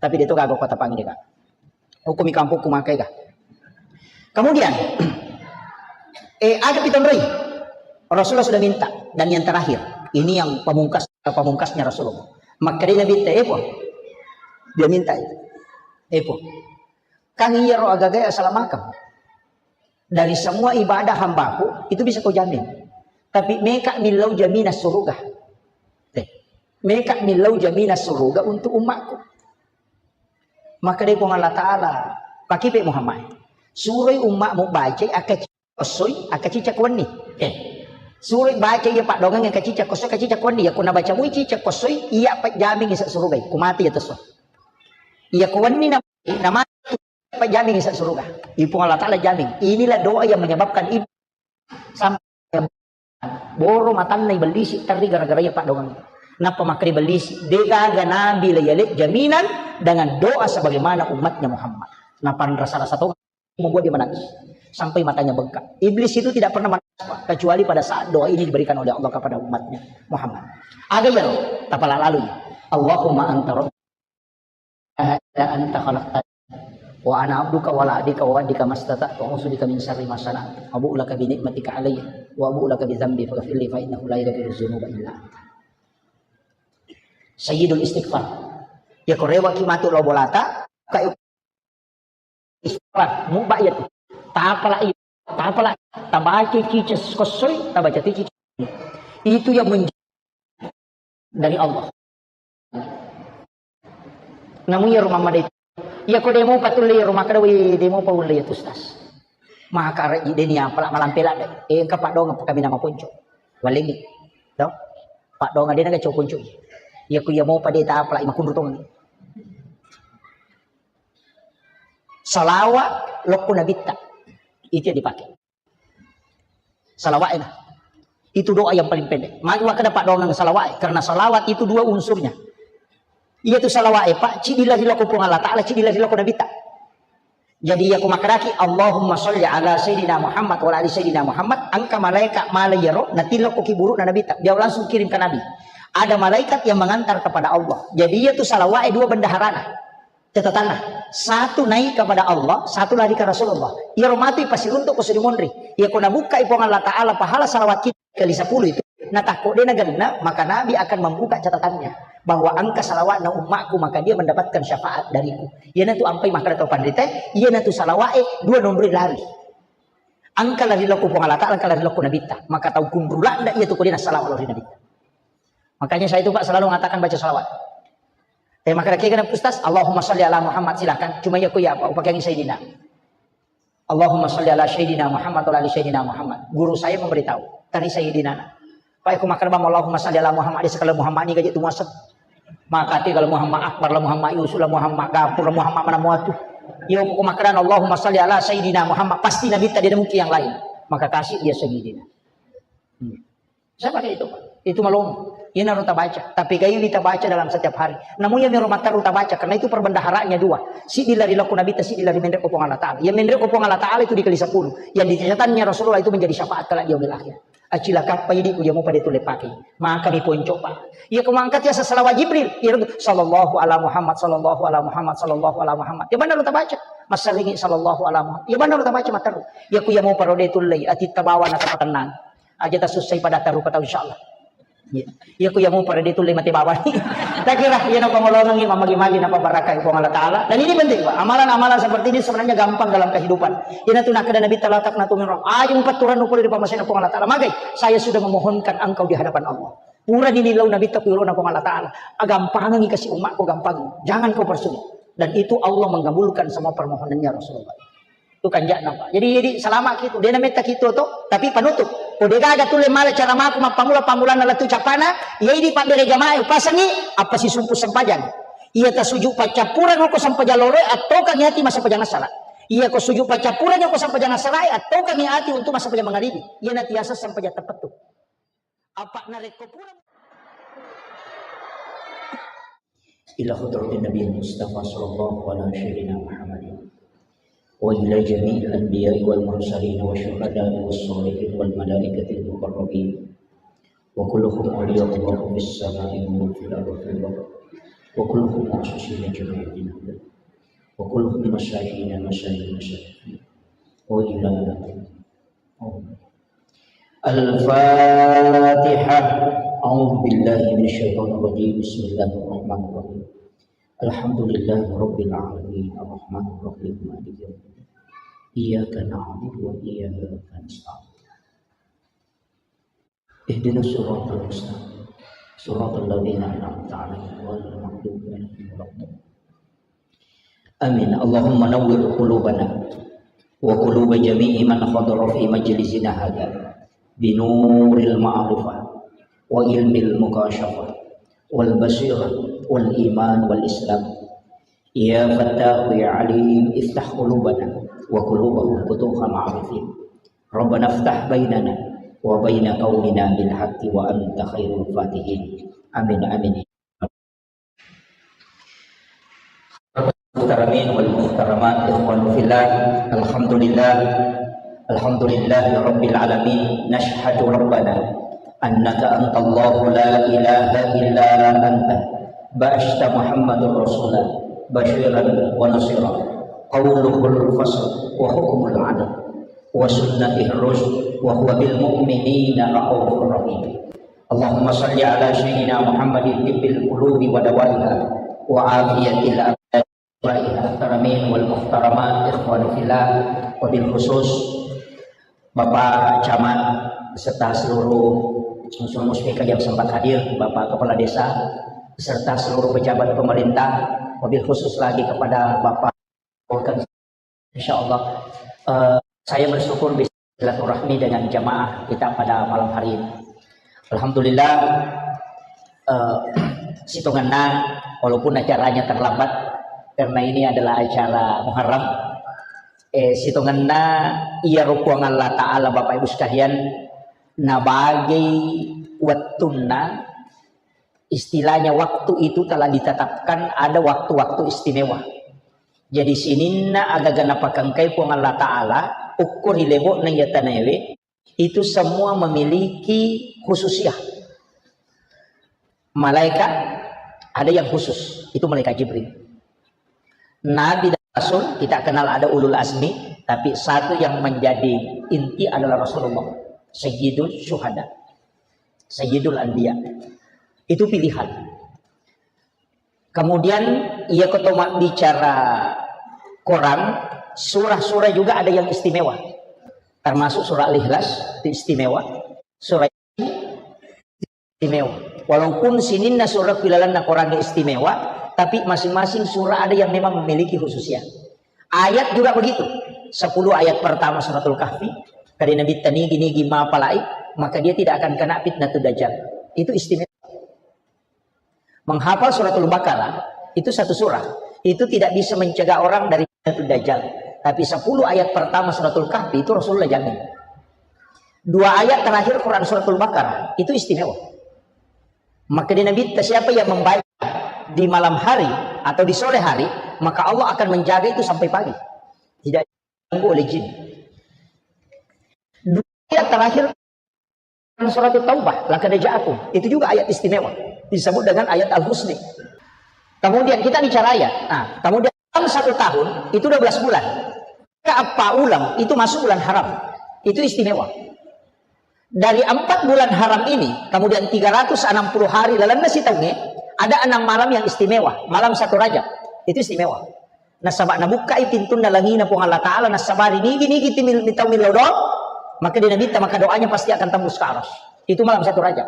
Tapi dia itu kagak aku tapangi dia. Hukumi kampungku makai kah? Kemudian, eh, ada pitonroi. Rasulullah sudah minta. Dan yang terakhir, ini yang pamungkas, pamungkasnya Rasulullah. Maka dia minta, eh, po. Dia minta itu. Eh, po. Kan iya roh agaga ya salah makam. Dari semua ibadah hambaku, itu bisa kau jamin. Tapi meka millau jaminan surga. Eh, meka millau jaminan surga untuk umatku. Maka dari Puang Allah Ta'ala, pakipe Muhammad, suroi ummakmu bacai akka cicak kossoi, akka cicak wenni. Eh, suroi bacai iya paddongeng akka cicak kossoi, akka cicak wenni. Ya kuna baca mui cicak kossoi, iya pajjamingi sa surugai. Kumati ya tesso. Iya ku wenni na, na mati pajjamingi sa suruga. Ipung Allah Ta'ala jamin. Inilah doa yang menyebabkan ibu sampai boro matanna ibellisi terri gara-gara iya paddongeng. Nappa makkeda ibellisi, degaga nabi la yale jaminan dengan doa sebagaimana umatnya Muhammad. Napanra salah satu membuat dia menangis sampai matanya bengkak. Iblis itu tidak pernah menangis, Pak, kecuali pada saat doa ini diberikan oleh Allah kepada umatnya Muhammad. Aga iyaro, tapala lalui. Allahumma anta rabbi ilaha illa anta khalaqtani wa ana abduka wa ana ala ahdika wa wa'dika mastata'tu a'udzu bika min syarri ma sana'tu abu'u laka bi ni'matika alayya wa abu'u laka bi dzambi faghfirli fa innahu la yaghfiru dzunuba illa anta. Sayyidul istighfar. Ya korewa ki matu lo bolata, kayu istighfar, muba iya tu. Tapala iya, tapala, tabaca cica kossoi, tabaca cica. Itu yang menjadi dari Allah. Namu iya rumah made. Iya ko demo patulle iya rumah kada we demo paulle iya tu stas. Maka reji deni apala malampela de. Eh, engka paddongeng kami nama ponco. Walengi. Tau? Paddongeng dena ga cau ponco. Iya ko iya mopa de tapala imakunru tong. Salawat lokko nabitta. Itu yang dipakai. Salawat enak. Itu doa yang paling pendek. Magi makkeda paddongeng salawat, karena salawat itu dua unsurnya. Iya tu salawat, Pak, cidi lari lokko Puang Allah Ta'ala, cidi lari lokko nabitta. Jadi iya ku makkedaki, Allahumma sholli ala Sayyidina Muhammad wa ala ali Sayyidina Muhammad, engka malaikat malai iyaro, natilokko ki burukna nabitta, dia langsung kirim ke Nabi. Ada malaikat yang mengantar kepada Allah. Jadi iya tu salawat dua bendaharana. Catatanna, satu naik kepada Allah, satu lari ke Rasulullah. Iyaro matu ipasiruntuk ko suri monri. Iya ko nabukkai Puang Allah Ta'ala pahala salawat kita kali sepuluh itu, natakko de nagenna, maka Nabi akan membuka catatannya bahwa engka salawatna ummakku, maka dia mendapatkan syafaat dariku. Iyanatu ampai makkeda tau panrita, iyanatu salawat e dua nomor lari. Engka lari lokko Puang Allah Ta'ala, engka lari lokko Nabitta. Maka tau kunrulak ndak iya tu ko dia salawat lari Nabitta. Makanya saya itu, Pak, selalu mengatakan baca salawat. Eh, maka kira Ustaz, Allahumma sholli ala Muhammad, silakan. Cuma ya, ku ya, Pak, pakai Sayyidina. Allahumma salli ala Sayyidina Muhammad wa ala ali Sayyidina Muhammad. Guru saya memberitahu, tadi Sayyidina. Pak, aku makan bang Allahumma salli ala Muhammad, di sekali Muhammad ini gaji tu muasa. Maka ti kalau Muhammad Akbar lah, Muhammad Yusuf lah, Muhammad Gafur lah, Muhammad mana muatu. Ya, aku makan Allahumma salli ala Sayyidina Muhammad, pasti Nabi tadi ada mungkin yang lain. Maka kasih dia Sayyidina. Hmm. Saya pakai itu, Pak. Itu malong. Ini harus tabaca. Tapi gaya ini tabaca dalam setiap hari. Namun yang rumah taruh tabaca karena itu perbendaharanya dua. Si dilari laku Nabi, si dilari menrek ko Puang Allah Taala. Yang menrek ko Puang Allah Taala itu dikali sepuluh. Yang di catatannya Rasulullah itu menjadi syafaat kelak di yaumil akhir. Acila kappa idi ku dia mau pada itu lepaki. Maka mi ponco, Pak. Ya, kemangkat ya sesalawat Jibril. Ya, sallallahu ala Muhammad, sallallahu ala Muhammad, sallallahu ala Muhammad. Ya benar tabaca. Masalingi sallallahu ala Muhammad. Ya benar tabaca mataru. Ya ku ya mau parode itu lei. Ati tabawa na tenang. Aja tasussai pada tarupa tau, insyaallah. Ya. Iya ku ya mau pada ditulle mate bawah. Tak kira iya napa ngolongi mamagi-magi napa barakai Puang Allah Taala. Dan ini penting, Pak. Amalan-amalan seperti ini sebenarnya gampang dalam kehidupan. Ina tu nak ada Nabi talatak natu minroh. Aja mupaturan nukul di pamasena Puang Allah Taala. Magai, saya sudah memohonkan engkau di hadapan Allah. Pura dililau Nabi tak kuyurona Puang Allah Taala. Agampangi kasih umatku gampang. Jangan kau persulit. Dan itu Allah mengabulkan semua permohonannya Rasulullah. Itu kanja'na, Pak. Jadi, jadi salama kitu. Dena metta kitu to, tapi panutup. Ko de gaga tulle mala cara maku mappamula-pamulanna lettu capana, iya idi pabbere jamaah upasengi, apa sisumpu sempajang. Iya tasuju paccappureng ko sempajang loro, attokangi ati massempajang assara. Iya ko suju paccappureng ko sempajang assara, attokangi ati untuk massempajang mangaribi. Iya natiasa sempajang teppettu. Apa narekko pura إلى حضرة النبي المصطفى صلى الله على سيدنا محمد وإلى جميع الأنبياء والمرسلين والشهداء والصالحين والملائكة المقربين وكلهم أولياء الله في السماء وهم في الأرض في البر وكلهم معصوصين جميعا وكلهم مساكين مساكين مساكين وإلى الفاتحة. أعوذ بالله من الشيطان الرجيم. بسم الله الرحمن الرحيم. الحمد لله رب العالمين. الرحمن الرحيم. مالك يوم الدين. إياك نعبد وإياك نستعين. اهدنا الصراط المستقيم. صراط الذين أنعمت عليهم غير المغضوب عليهم ولا الضالين. آمين. اللهم نور قلوبنا وقلوب جميع من حضر في مجلسنا هذا بنور المعرفة وعلم المكاشفة والبصيرة والإيمان والإسلام. يا فتاح يا عليم، افتح قلوبنا وقلوبهم فتوح معرفة. ربنا افتح بيننا وبين قومنا بالحق وأنت خير الفاتحين. آمين، آمين. المحترمين والمحترمات، إخوان في الله، الحمد لله، الحمد لله رب العالمين. نشهد ربنا أنك أنت الله لا إله إلا أنت، بعثت محمد رسولا بشيرا ونصيرا، قوله الفصل وحكمه العدل وسنته الرشد وهو بالمؤمنين رءوف رحيم. اللهم صل على سيدنا محمد طب القلوب ودوائها وعافية الأبدان وشفائها. المحترمين والمحترمات، إخوان في الله، وبالخصوص Bapak Camat beserta seluruh unsur muspika yang sempat hadir, Bapak Kepala Desa beserta seluruh pejabat pemerintah, wabil khusus lagi kepada Bapak Insyaallah, eh, saya bersyukur bisa silaturahmi dengan jamaah kita pada malam hari ini. Alhamdulillah, eh, sitongenna, walaupun acaranya terlambat, karena ini adalah acara Muharram, eh, sitongenna iya rukuang Allah Ta'ala, Bapak Ibu sekalian, nabagai wettunna, istilahnya waktu itu telah ditetapkan ada waktu-waktu istimewa. Jadi sininna agaga napakengkai Puang Allah Ta'ala, ukku ri lebo'na iya tanaewe, itu semua memiliki khususiyah. Malaikat ada yang khusus, itu malaikat Jibril. Nabi dan Rasul, kita kenal ada ulul azmi, tapi satu yang menjadi inti adalah Rasulullah, Sayyidul Syuhada, Sayyidul Anbiya. Itu pilihan. Kemudian, iya ko to mabbicara Quran, surah-surah juga ada yang istimewa. Termasuk surah Al-Ikhlas, itu istimewa. Surah istimewa. Walaupun sininna surah ku ilalenna Quran istimewa, tapi masing-masing surah ada yang memang memiliki khususnya. Ayat juga begitu. sepuluh ayat pertama Suratul Kahfi, kade Nabi tanigi-nigi mapalai, maka dia tidak akan kena fitnatul dajjal. Itu istimewa. Menghafal Suratul Baqarah itu satu surah, itu tidak bisa mencegah orang dari fitnatul dajjal. Tapi sepuluh ayat pertama Suratul Kahfi itu Rasulullah jamin. Dua ayat terakhir Quran Suratul Baqarah itu istimewa. Maka di Nabi, siapa yang membaca di malam hari atau di sore hari, maka Allah akan menjaga itu sampai pagi. Tidak diganggu oleh jin. Dua ayat terakhir Surat Taubah, laqad ja'akum. Itu juga ayat istimewa. Disebut dengan ayat Al-Husni. Kemudian kita bicara ayat. Nah, kemudian dalam satu tahun itu dua belas bulan. Maka apa ulang itu masuk bulan haram. Itu istimewa. Dari empat bulan haram ini, kemudian tiga ratus enam puluh hari lalenna sitaungnge, ada enam malam yang istimewa. Malam satu Rajab. Itu istimewa. Nasaba nabukkai pintunna langina Puang Allah Ta'ala, nasaba ri nigi-nigi timil-, mitau millau doang, maka di Nabitta maka doanya pasti akan tembus ke aras. Itu malam satu Rajab.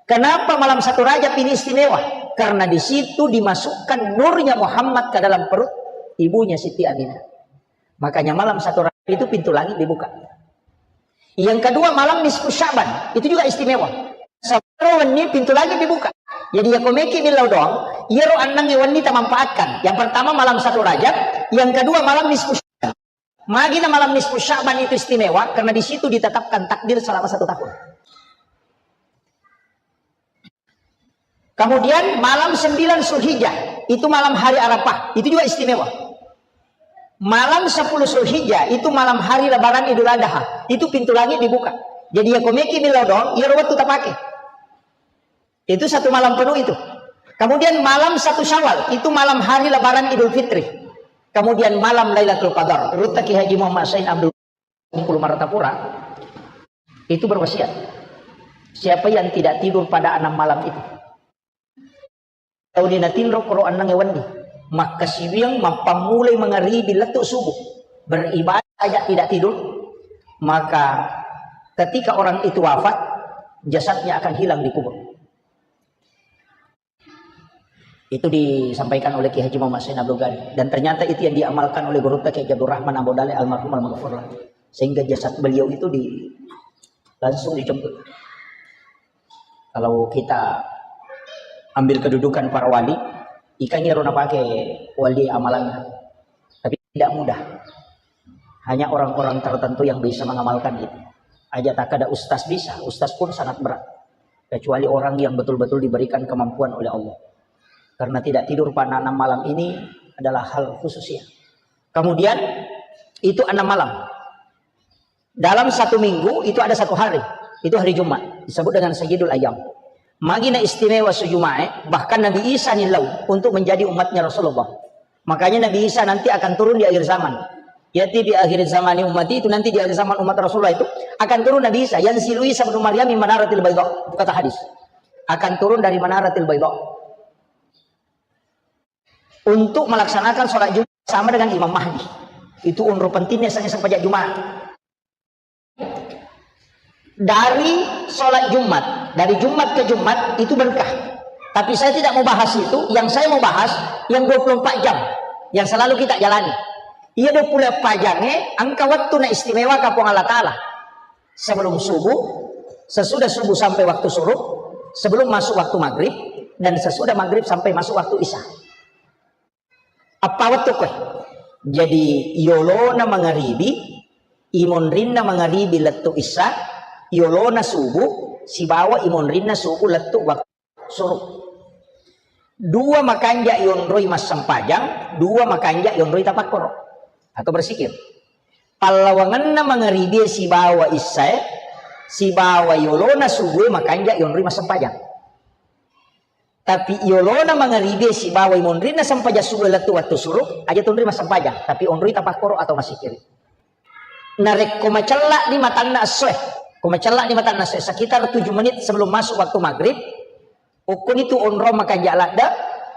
Kenapa malam satu Rajab ini istimewa? Karena di situ dimasukkan nurnya Muhammad ke dalam perut ibunya Siti Aminah. Makanya malam satu Rajab itu pintu langit dibuka. Yang kedua, malam nisfu Sya'ban, itu juga istimewa. Sabaro wenni pintu langit dibuka. Jadi ya komeki millau doang, iyaro annangnge wenni tamanfaatkan. Yang pertama malam satu Rajab, yang kedua malam nisfu Sya'ban. Magina malam nisfu Sya'ban itu istimewa karena di situ ditetapkan takdir selama satu tahun. Kemudian malam sembilan Zulhijjah, itu malam hari Arafah, itu juga istimewa. Malam sepuluh Zulhijjah, itu malam hari lebaran Idul Adha, itu pintu langit dibuka. Jadi ya komeki millau doang, iyaro wettu tapake. Itu satu malam penuh itu. Kemudian malam satu Syawal, itu malam hari lebaran Idul Fitri. Kemudian malam Lailatul Qadar. Gurutta Kiai Haji Muhammad Said Abdul Bengkulu Martapura itu berwasiat, siapa yang tidak tidur pada enam malam itu, tauni natinro koro enneng wenni, makkasiwiang mappammulai mangaribi lettu subuh, beribadah saja tidak tidur, maka ketika orang itu wafat, jasadnya akan hilang di kubur. Itu disampaikan oleh Kiai Haji Muhammad Zain Abdul Ghani. Dan ternyata itu yang diamalkan oleh gurutta Kiai Haji Abdul Rahman Ambo Dale almarhum almaghfurlah. Sehingga jasad beliau itu di, langsung dijemput. Kalau kita ambil kedudukan para wali, ikannya rona pakai wali amalannya. Tapi tidak mudah. Hanya orang-orang tertentu yang bisa mengamalkan itu. Aja tak ada ustaz bisa, ustaz pun sangat berat. Kecuali orang yang betul-betul diberikan kemampuan oleh Allah. Karena tidak tidur pada enam malam ini adalah hal khusus ya. Kemudian itu enam malam. Dalam satu minggu itu ada satu hari. Itu hari Jumat. Disebut dengan Sayyidul Ayyam. Magina istimewa su Jumae, bahkan Nabi Isa nilau untuk menjadi umatnya Rasulullah. Makanya Nabi Isa nanti akan turun di akhir zaman. Yati bi akhir zamani ummati, itu nanti di akhir zaman umat Rasulullah itu akan turun Nabi Isa. Yanzilu Isa bin Maryam min manaratil baydha. Itu kata hadis. Akan turun dari manaratil baydha. Untuk melaksanakan sholat Jumat sama dengan Imam Mahdi. Itu onro pentingnya saya sampajak Jumat. Dari sholat Jumat, dari Jumat ke Jumat itu berkah. Tapi saya tidak mau bahas itu, yang saya mau bahas yang dua puluh empat jam yang selalu kita jalani. Iya dua puluh empat jam eh, engka waktu na istimewa kapong Allah Ta'ala. Sebelum subuh, sesudah subuh sampai waktu surup, sebelum masuk waktu maghrib, dan sesudah maghrib sampai masuk waktu isya. Apa wettu koe? Jadi yolona mangaribi, imonrinna mangaribi lettu isya, yolona subuh, sibawa imonrinna subuh lettu waktu surup. Dua makanja yonroi massempajang, dua makanja yonroi tapakkoro atau bersikir. Pallawangenna mangaribi sibawa isyae, sibawa yolona subuh makanja yonroi massempajang. Tapi yolona mangaribi sibawa imonrinna sempajang subuh lettu wattu suruh, aja tonri massempajang, tapi onroi tapakkoro atau masikiri. Narekko macella di matanna essoe, ko macella di matanna essoe, sekitar tujuh menit sebelum masuk waktu maghrib, ukkuni tu onro makanja ladda,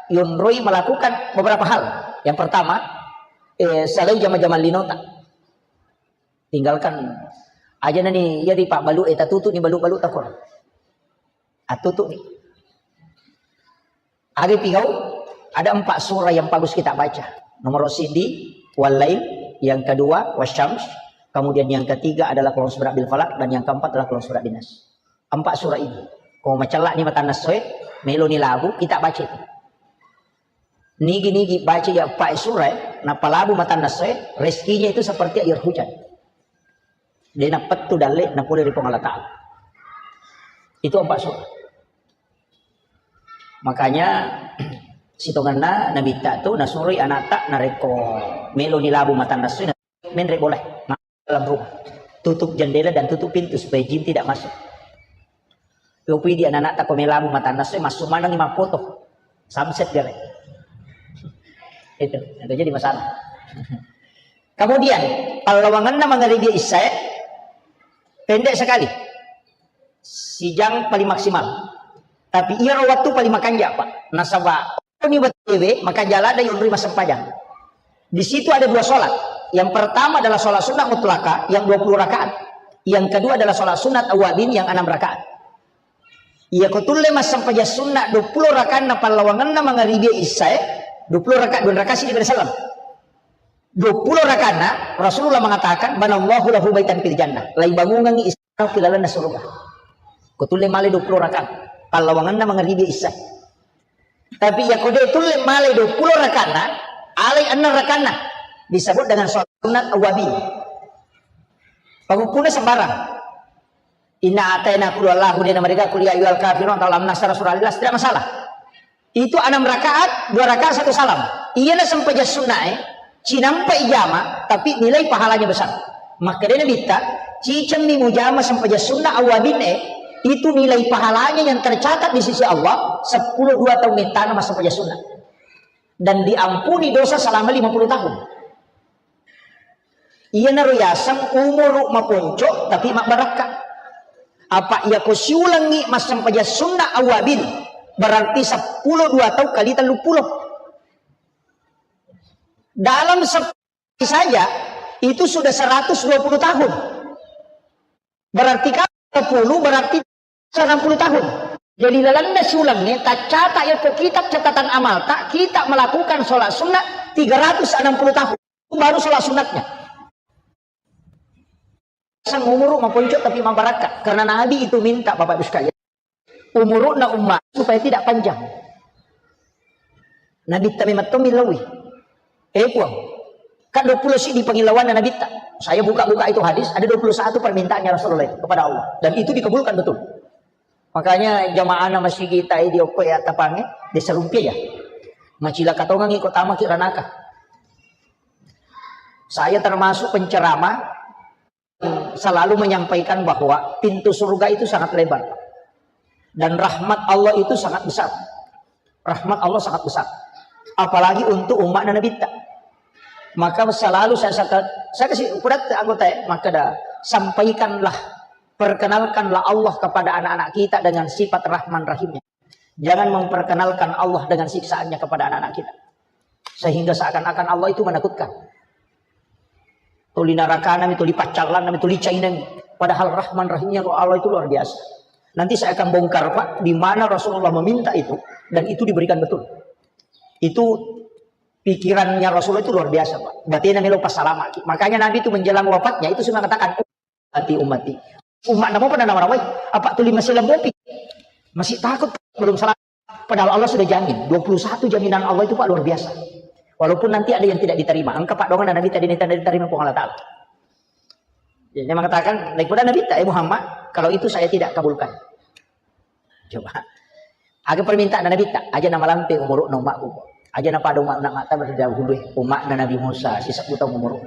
yonroi melakukan beberapa hal. Yang pertama, eh, salai jama-jama linota. Tinggalkan aja nani, iya di pak balu, eh, tatutu ni balu-balu takor. Atutu ni. Aga pigau, ada empat surah yang bagus kita baca. Nomor sidi, Wal-Lail, Yang kedua, wasyams. Kemudian yang ketiga adalah Qul a'udzu birabbil falaq, dan yang keempat adalah Qul a'udzu birabbin nas. Empat surah ini. Ko macella'ni matanna essoe, meloni labu, kita baca itu. Nigi-nigi baca ya empat surah, nappa labu matanna essoe, rezekinya itu seperti air hujan. De' nappettu dalle' napole ri Puang Allah Ta'ala. Itu empat surah. Makanya sitongenna Nabitta tu nasuroi anatta narekko meloni labu matanna essoe, menre' bola dalam rumah. Tutup jendela dan tutup pintu supaya jin tidak masuk. Yopi di anak-anak tako melabu matanna essoe, masuk maneng mappoto. Samset gare. Itu, itu jadi masalah. Kemudian, pallawangenna mangaribi isyae pendek sekali. Sijang paling maksimal. Tapi iyaro waktu paling makanja, Pak. Nasaba ni batewe makanja lada yonri massempajang. Di situ ada dua sholat. Yang pertama adalah sholat sunnah mutlaka yang dua puluh rakaat. Yang kedua adalah sholat sunat awabin yang enam rakaat. Iya ko tulle massempajang sunnah dua puluh rakaat na pallawangenna mangaribi isyae, dua puluh rakaat, dua rakaat sidi pada salam. Dua puluh rakaatna Rasulullah mengatakan, "Banallahu lahu baitan fil jannah." Lai bangungangi istana ki lalenna surga. Ko tulle male dua puluh rakaat. Pallawangenna mangaribi isya. Tapi ya ko de tulle male dua puluh rakaatna, alai enam rakaatna. Disebut dengan sholat sunat awabin. Pangukkuna sembarang. Inna ataina qul huwallahu, de' namarega qul ya ayyuhal kafirun atau alam nasyrah surah Al-Ikhlas, tidak masalah. Itu enam rakaat, dua rakaat satu salam. Iyana sempajang sunnae, cinampa ijama, tapi nilai pahalanya besar. Makkedai Nabitta, cicemmi mujama sempajang sunnah awabinne, itu nilai pahalanya yang tercatat di sisi Allah, sepuluh dua tahun mettana massempajang sunnah. Dan diampuni dosa selama lima puluh tahun. Iyanaro yaseng umuru maponco tapi mabbarakka. Apa iya ko siulengngi massempajang sunna awabin, berarti seppulo dua tau kali telluppulo. Dalam sepuluh saja itu sudah seratus dua puluh tahun. Berarti kalau sepuluh berarti enam puluh tahun. Jadi lalenna siulengnge taccata yako kitab catatan amalta, kita melakukan sholat sunnah tiga ratus enam puluh tahun. Itu baru sholat sunatnya. Sang umuru maponco tapi mabarakka. Karena Nabi itu minta, Bapak Ibu sekalian, umuruna umat supaya tidak panjang. Nabitta memang to millaui. Eh, Puang, kan dua puluh siddi pangillawanna Nabitta. Saya buka-buka itu hadis, ada dua puluh satu permintaannya Rasulullah itu kepada Allah. Dan itu dikabulkan betul. Makanya jamaahna masigi tai di okko ya tapange, desa rumpia ya. Macilaka tongangi ko tamaki ranaka. Saya termasuk penceramah selalu menyampaikan bahwa pintu surga itu sangat lebar. Dan rahmat Allah itu sangat besar. Rahmat Allah sangat besar. Apalagi untuk umatna Nabitta. Maka selalu saya, saya, saya kasih kudat anggota ya, maka dah sampaikanlah, perkenalkanlah Allah kepada anak-anak kita dengan sifat Rahman Rahimnya. Jangan memperkenalkan Allah dengan siksaannya kepada anak-anak kita. Sehingga seakan-akan Allah itu menakutkan. Tuli narakana mi, tuli paccallanna mi, tuli cainna mi. Padahal Rahman Rahimnya Allah itu luar biasa. Nanti saya akan bongkar, Pak, di mana Rasulullah meminta itu dan itu diberikan betul. Itu pikirannya Rasulullah itu luar biasa, Pak. Batena melo passalamaki. Makanya Nabi itu menjelang wafatnya itu sudah mengatakan, "Ummati, ummati." Umatna mopa nanawa-nawai. Apa tuli masih lembopi? Masih takut belum salah. Padahal Allah sudah jamin. Dua puluh satu jaminan Allah itu, Pak, luar biasa. Walaupun nanti ada yang tidak diterima. Engka, Pak, doang Nabi tadi tidak diterima Puang Allah Ta'ala. Jadi, dia mengatakan, naik pada Nabi, "Tak, eh, Muhammad, kalau itu saya tidak kabulkan." Coba. Aga permintaan Nabitta, aja namalampe umuruna umakku. Aja napada umakna mata berdahulu, umakna Nabi Musa, sisebbu taung umuru.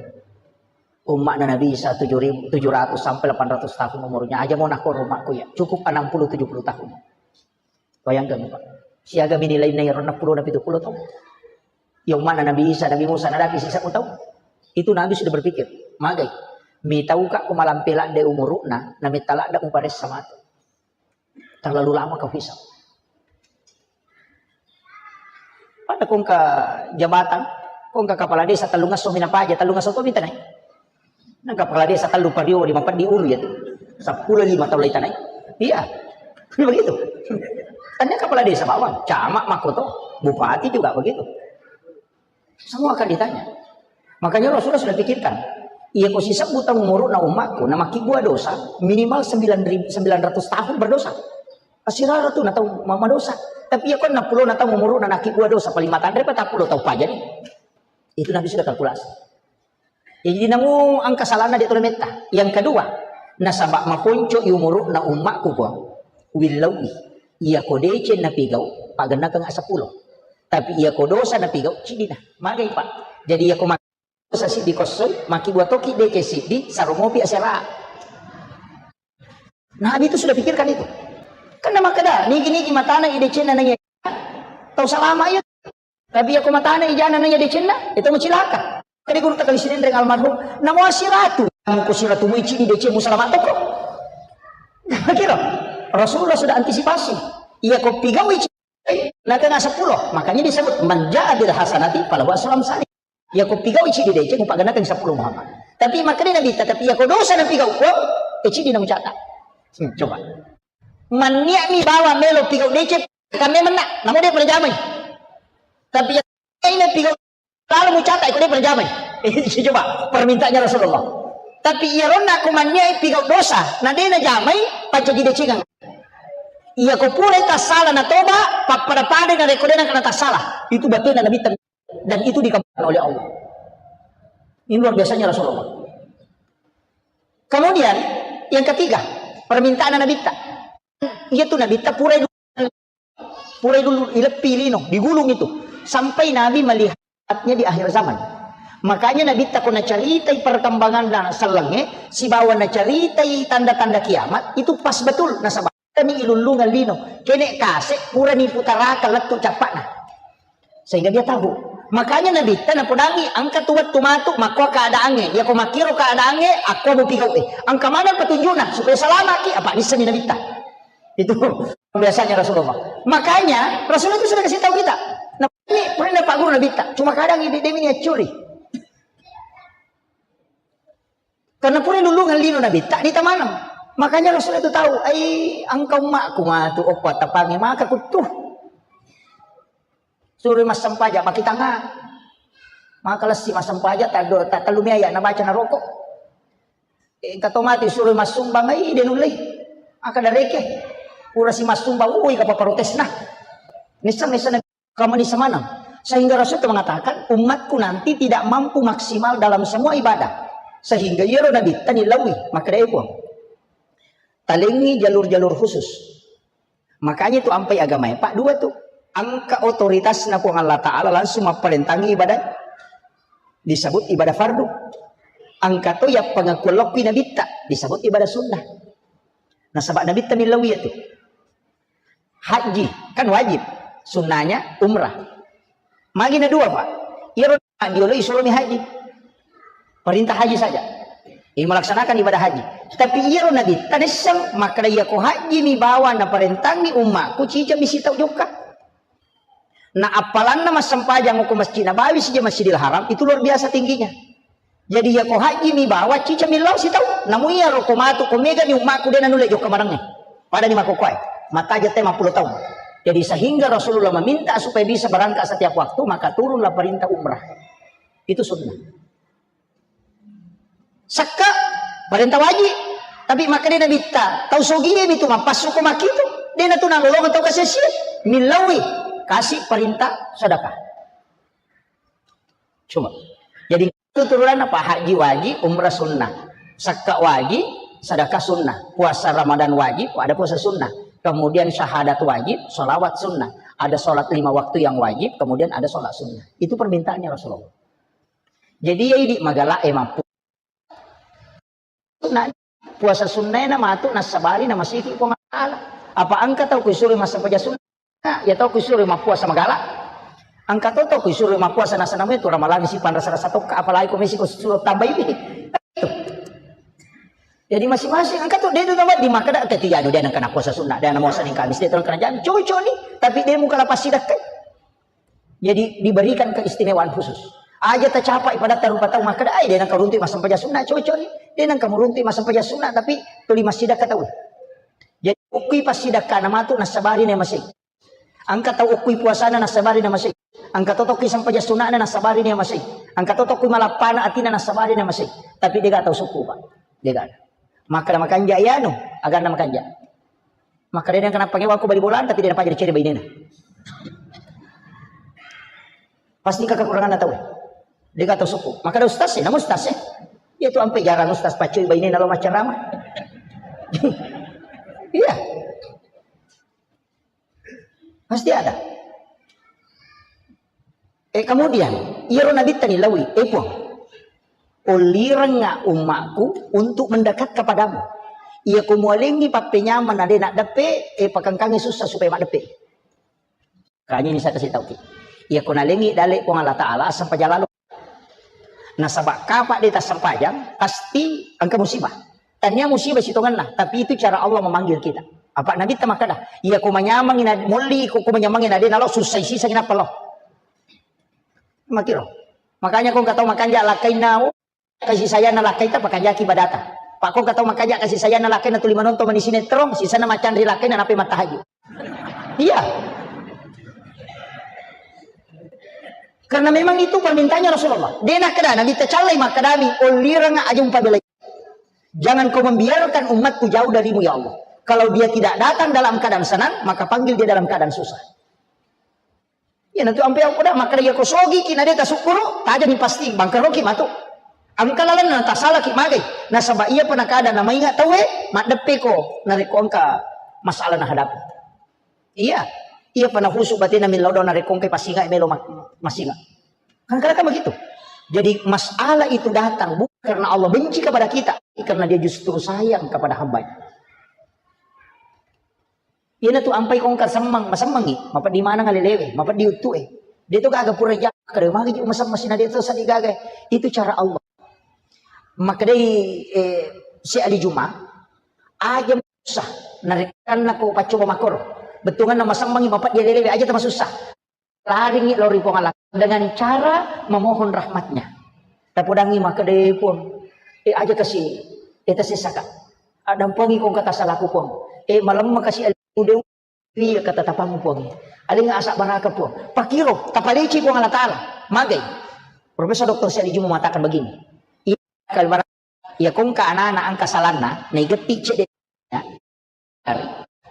Umakna Nabi Isa tujuh ribu, tujuh ratus sampai delapan ratus tahun umurnya. Aja mau nakor umakku ya, cukup enam puluh tujuh puluh tahun. Bayangkan, Pak. Siaga minilainna iyaro enam puluh na pitu puluh taung. Ya umakna Nabi Isa, Nabi Musa, nadapi sisebbu taung. Itu Nabi sudah berpikir, magai. Mitauka ko malampe ladde umuruna, nametta ladde muparessa matu. Terlalu lama kau hisab. Pada kongka jabatan, kongka kepala desa tellung esso minapaja, tellung esso to mitanai. Nang kepala desa tellu pario lima peddi ulu ya tu. Seppulo lima taung lai tanai. Iya. Begitu. Tanya kepala desa bawang, camat makoto, bupati juga begitu. Semua akan ditanya. Makanya Rasulullah sudah pikirkan, iya ko sisebbu taung umuru'na ummakku, na makkibua dosa, minimal sembilan ribu, sembilan ratus tahun berdosa. Asirara tu na tau ma-, madosa. Tapi iya ko enam puluh na taung umuru'na na makkibua dosa, paling matanre patappulo tau paja ni. Itu Nabi sudah kalkulasi. Jadi namu engka salahna de' tole metta. Yang kedua, nasaba maponco i umuru'na ummakku, Puang. Willauwi. Iya ko deceng napigau, pagennakeng seppulo. Tapi iya ko dosa napigau, cidina. Magai, Pak. Jadi iya ko ma-, dosa siddi kossoi, makkibua toki deceng siddi, saromopi asera. Nabi itu sudah pikirkan itu. Kan na makkeda, nigi-nigi matana i decenna naiya tau salama iya. Tapi iya ko matana ijana naiya decenna, itu macilaka. Kade guru takali sidenreng almarhum, namo asiratu, namo ko siratu muici di decemu salama toko. Kira Rasulullah sudah antisipasi. Iya ko pigau ici, na kena seppulo. Makanya disebut, "Man ja'a bil hasanati falahu asru amsali." Iya ko pigau ici di deceng, pagennakeng seppulo Muhammad. Tapi makanya Nabi, tapi iya ko dosa na pigau ko, ici di namu cata. Hmm, coba. Mannia'mi bawa melo pigau deceng, kame menna, namo de' pernah jamai. Tapi iya ko pigau lalu mucata, iko de' pernah jamai. Coba, permintaannya Rasulullah. Tapi iya ronna ko mannia'i pigau dosa, na de' na jamai, pancaji decengang. Iya ko pura tassala na toba, pappada-pada na rekko de' na kena tassala. Itu batena Nabi tem-, dan itu dikabulkan oleh Allah. Ini luar biasanya Rasulullah. Kemudian, yang ketiga, permintaan Nabitta. Iya tu Nabitta pura Purai dulu ileppi lino, digulung itu. Sampai Nabi melihatnya di akhir zaman. Makanya Nabi tako nacaritai perkembangan dan sellengnge, sibawa nacaritai tanda-tanda kiamat, itu pas betul nasaba. Kami ilullungan lino, kene kase purani putaraka lettu cappana. Sehingga dia tahu. Makanya Nabi ta napodangi engka tu wettu matu makko keadaannya. Ya ko makkiro keadaannya, aku mau pigau eh. Engka mana petunjukna supaya selamaki apa nisani Nabi ta. Itu biasanya Rasulullah. Makanya Rasulullah itu sudah kasih tahu kita. Nah, ini pernah Pak Guru Nabi ta. Cuma kadang ini dia ini curi. Karena pura lulungan lino Nabi ta, dia tamanam. Makanya Rasulullah itu tahu, ai engka ummakku matu okko tapangi maka kutu. Suruh massempajang maki tanga. Maka lessi massempajang taddo tak tellu miaya na baca na rokok. Engka to mati suruh massumbang ai de nullei. Maka dareke. Pura si massumbang ui kapa protesna. Nisseng nisseng kama nisseng maneng. Sehingga Rasul itu mengatakan umatku nanti tidak mampu maksimal dalam semua ibadah. Sehingga yero Nabi tani lawi maka dai puang. Talengi jalur-jalur khusus. Makanya itu ampai agama ya, Pak, dua tuh. Angka otoritasna Puang Allah Ta'ala langsung mapparentangi ibadah. Disebut ibadah fardu. Angka to ya pengakuan lokki nabitta. Disebut ibadah sunnah. Nasaba nabitta millawi ya tuh. Haji, kan wajib. Sunnahnya umrah. Magi na dua, Pak. Iyaro diolo isuromi haji. Perintah haji saja. Ini melaksanakan ibadah haji. Tapi iyaro Nabi tanessang, maka iya ko haji mi bawa na parentangi ummaku cica mi sitau jokka. Nah, apalanna massempajang ko Masjid Nabawi sija Masjidil Haram itu luar biasa tingginya. Jadi iya ko haji mi bawa cica mi lao sitau. Namu iyaro ko matu ko mega ni ummaku de nanulle jokka marengnge. Pada ni makokoe. Mataja te mappulo taung. Jadi sehingga Rasulullah meminta supaya bisa berangkat setiap waktu, maka turunlah perintah umrah. Itu sunnah. Sakka perintah wajib. Tapi maka dia nabitta, tau sogie mi tu mappassu ko makitu. De natu nalolong tau kasia-sia. Millawi kasih perintah sedekah. Cuma. Jadi itu turunan apa? Haji wajib, umrah sunnah. Sakka wajib, sedekah sunnah. Puasa Ramadan wajib, ada puasa sunnah. Kemudian syahadat wajib, salawat sunnah. Ada sholat lima waktu yang wajib, kemudian ada sholat sunnah. Itu permintaannya Rasulullah. Jadi ya idi magala e mampu. Nah, puasa sunnah na matu nasabari na masiki Puang Allah Ta'ala. Apa engka tau kuisuri massempajang sunnah? Ya tau kuisuri mappuasa magala. Engka to tau kuisuri mappuasa nasanamnya tu ramalang si panrasa-rasa tokka, apalagi komisi ko suruh tambahi. Jadi masing-masing engka to de nama di makada teti jadu de nang kena puasa sunnah, de nang mau Senin Kamis de terang kena jami. Cocok ni, tapi de muka lapas sidak kan. Jadi diberikan keistimewaan khusus. Aja tercapai pada tarupa tau makkeda, ai de nang karuntu massempajang sunnah cocok ni. De nang kamuruntu massempajang sunnah tapi tuli massidakka tau. Jadi ukui passidakka na matu nassabari ne masih. Angka tau ukui puasana nassabari ne masih. Angka tau tokki sempajang sunnahna nassabari ne masih. Engka to tokkui malappana atina nasaba de namasei. Tapi dega tau sukku, Pak. Dega. Makkeda makanja iyanu, aganna makanja. Makkeda de kenapa ngewa ko bali bola, tapi de napajari ceri bainena. Pasti engka kekuranganna tau. Dega tau sukku. Makkeda ustaz e, namu ustaz e. Iya tu ampe jarang ustaz paccui bainena lo maccarama. Iya. Pasti ada. Eh, kemudian, iyaro Nabitta ni lawi, eh Puang, ollirengnga ummaku untuk mendekat kepadamu. Iya ko mualengi pappenyameng na de naddeppe, eh, pakengkangi susah supaya maddeppe. Kanya ini saya kasih tahu ki. Iya ko nalengi dale Puang Allah Ta'ala, asam pajalalo. Nasaba kapa de tassempajang, pasti engka musibah. Tania musibah sitongenna, tapi itu cara Allah memanggil kita. Apa Nabitta makkeda, iya ko manyamangi na molli ko, ko manyamangi na de nalo susah sisa kenapa lo. Makiro. Makanya ko engka tau makanja lakkainna, oh, kasih sayang na lakkaita pakanjaki badata. Pak ko engka tau makanja kasih sayang na lakkainna tuli manonton mani sinetron, sisana macanri lakkainna nape matahaju. Iya. Karena memang itu permintaannya Rasulullah. De nakkeda Nabitta callai makkedami, ollireng aja umpabelai. Jangan kau membiarkan umatku jauh darimu ya Allah. Kalau dia tidak datang dalam keadaan senang, maka panggil dia dalam keadaan susah. Iya, nanti ampe aku dah makkeda iya ko sogi ki na de tasukkuru, tajani pasti bangkaroki matu. Engka lalenna tasala ki magai. Nasaba iya pa nakada na mainga tauwe, maddeppe ko narekko engka masalah na hadapi. Iya, iya pa nahusu batena millau dau narekko engka pasinga melo ma-, masinga. Kan kadang kan begitu. Jadi masalah itu datang bukan karena Allah benci kepada kita, karena dia justru sayang kepada hambanya. Iyanatu ampai kongka semmeng, masemmengi, mapeddi maneng alelewe, mapeddi uttu'e. De to gaga pura ja, kare magi ji masemmeng sina de to sadi gaga. Itu cara Allah. Makkedai, eh, si Ali Juma, aja susah, narekkanna ko paccoba makoro. Bettuanganna masemmengi, mapeddi alelewe, aja tamasusah. Laringi lao ri Puang Allah dengan cara memohon rahmatnya. Tapodangi makkeda, "Eh, Puang, eh, aja kasi, eh, tasessaka. Adampangi ko engka tasalaku, Puang. Eh, malemma kasi alemu de, iya katatapammu, Puang. Alenga asa baraka, Puang." Pakiro, tapaleci Puang Allah Ta'ala. Magai. Profesor Doktor Syaidi Juma mengatakan begini, "Iya, kalau barang, iya ko engka anak-anak angka salanna, naigetti cedde." Ya.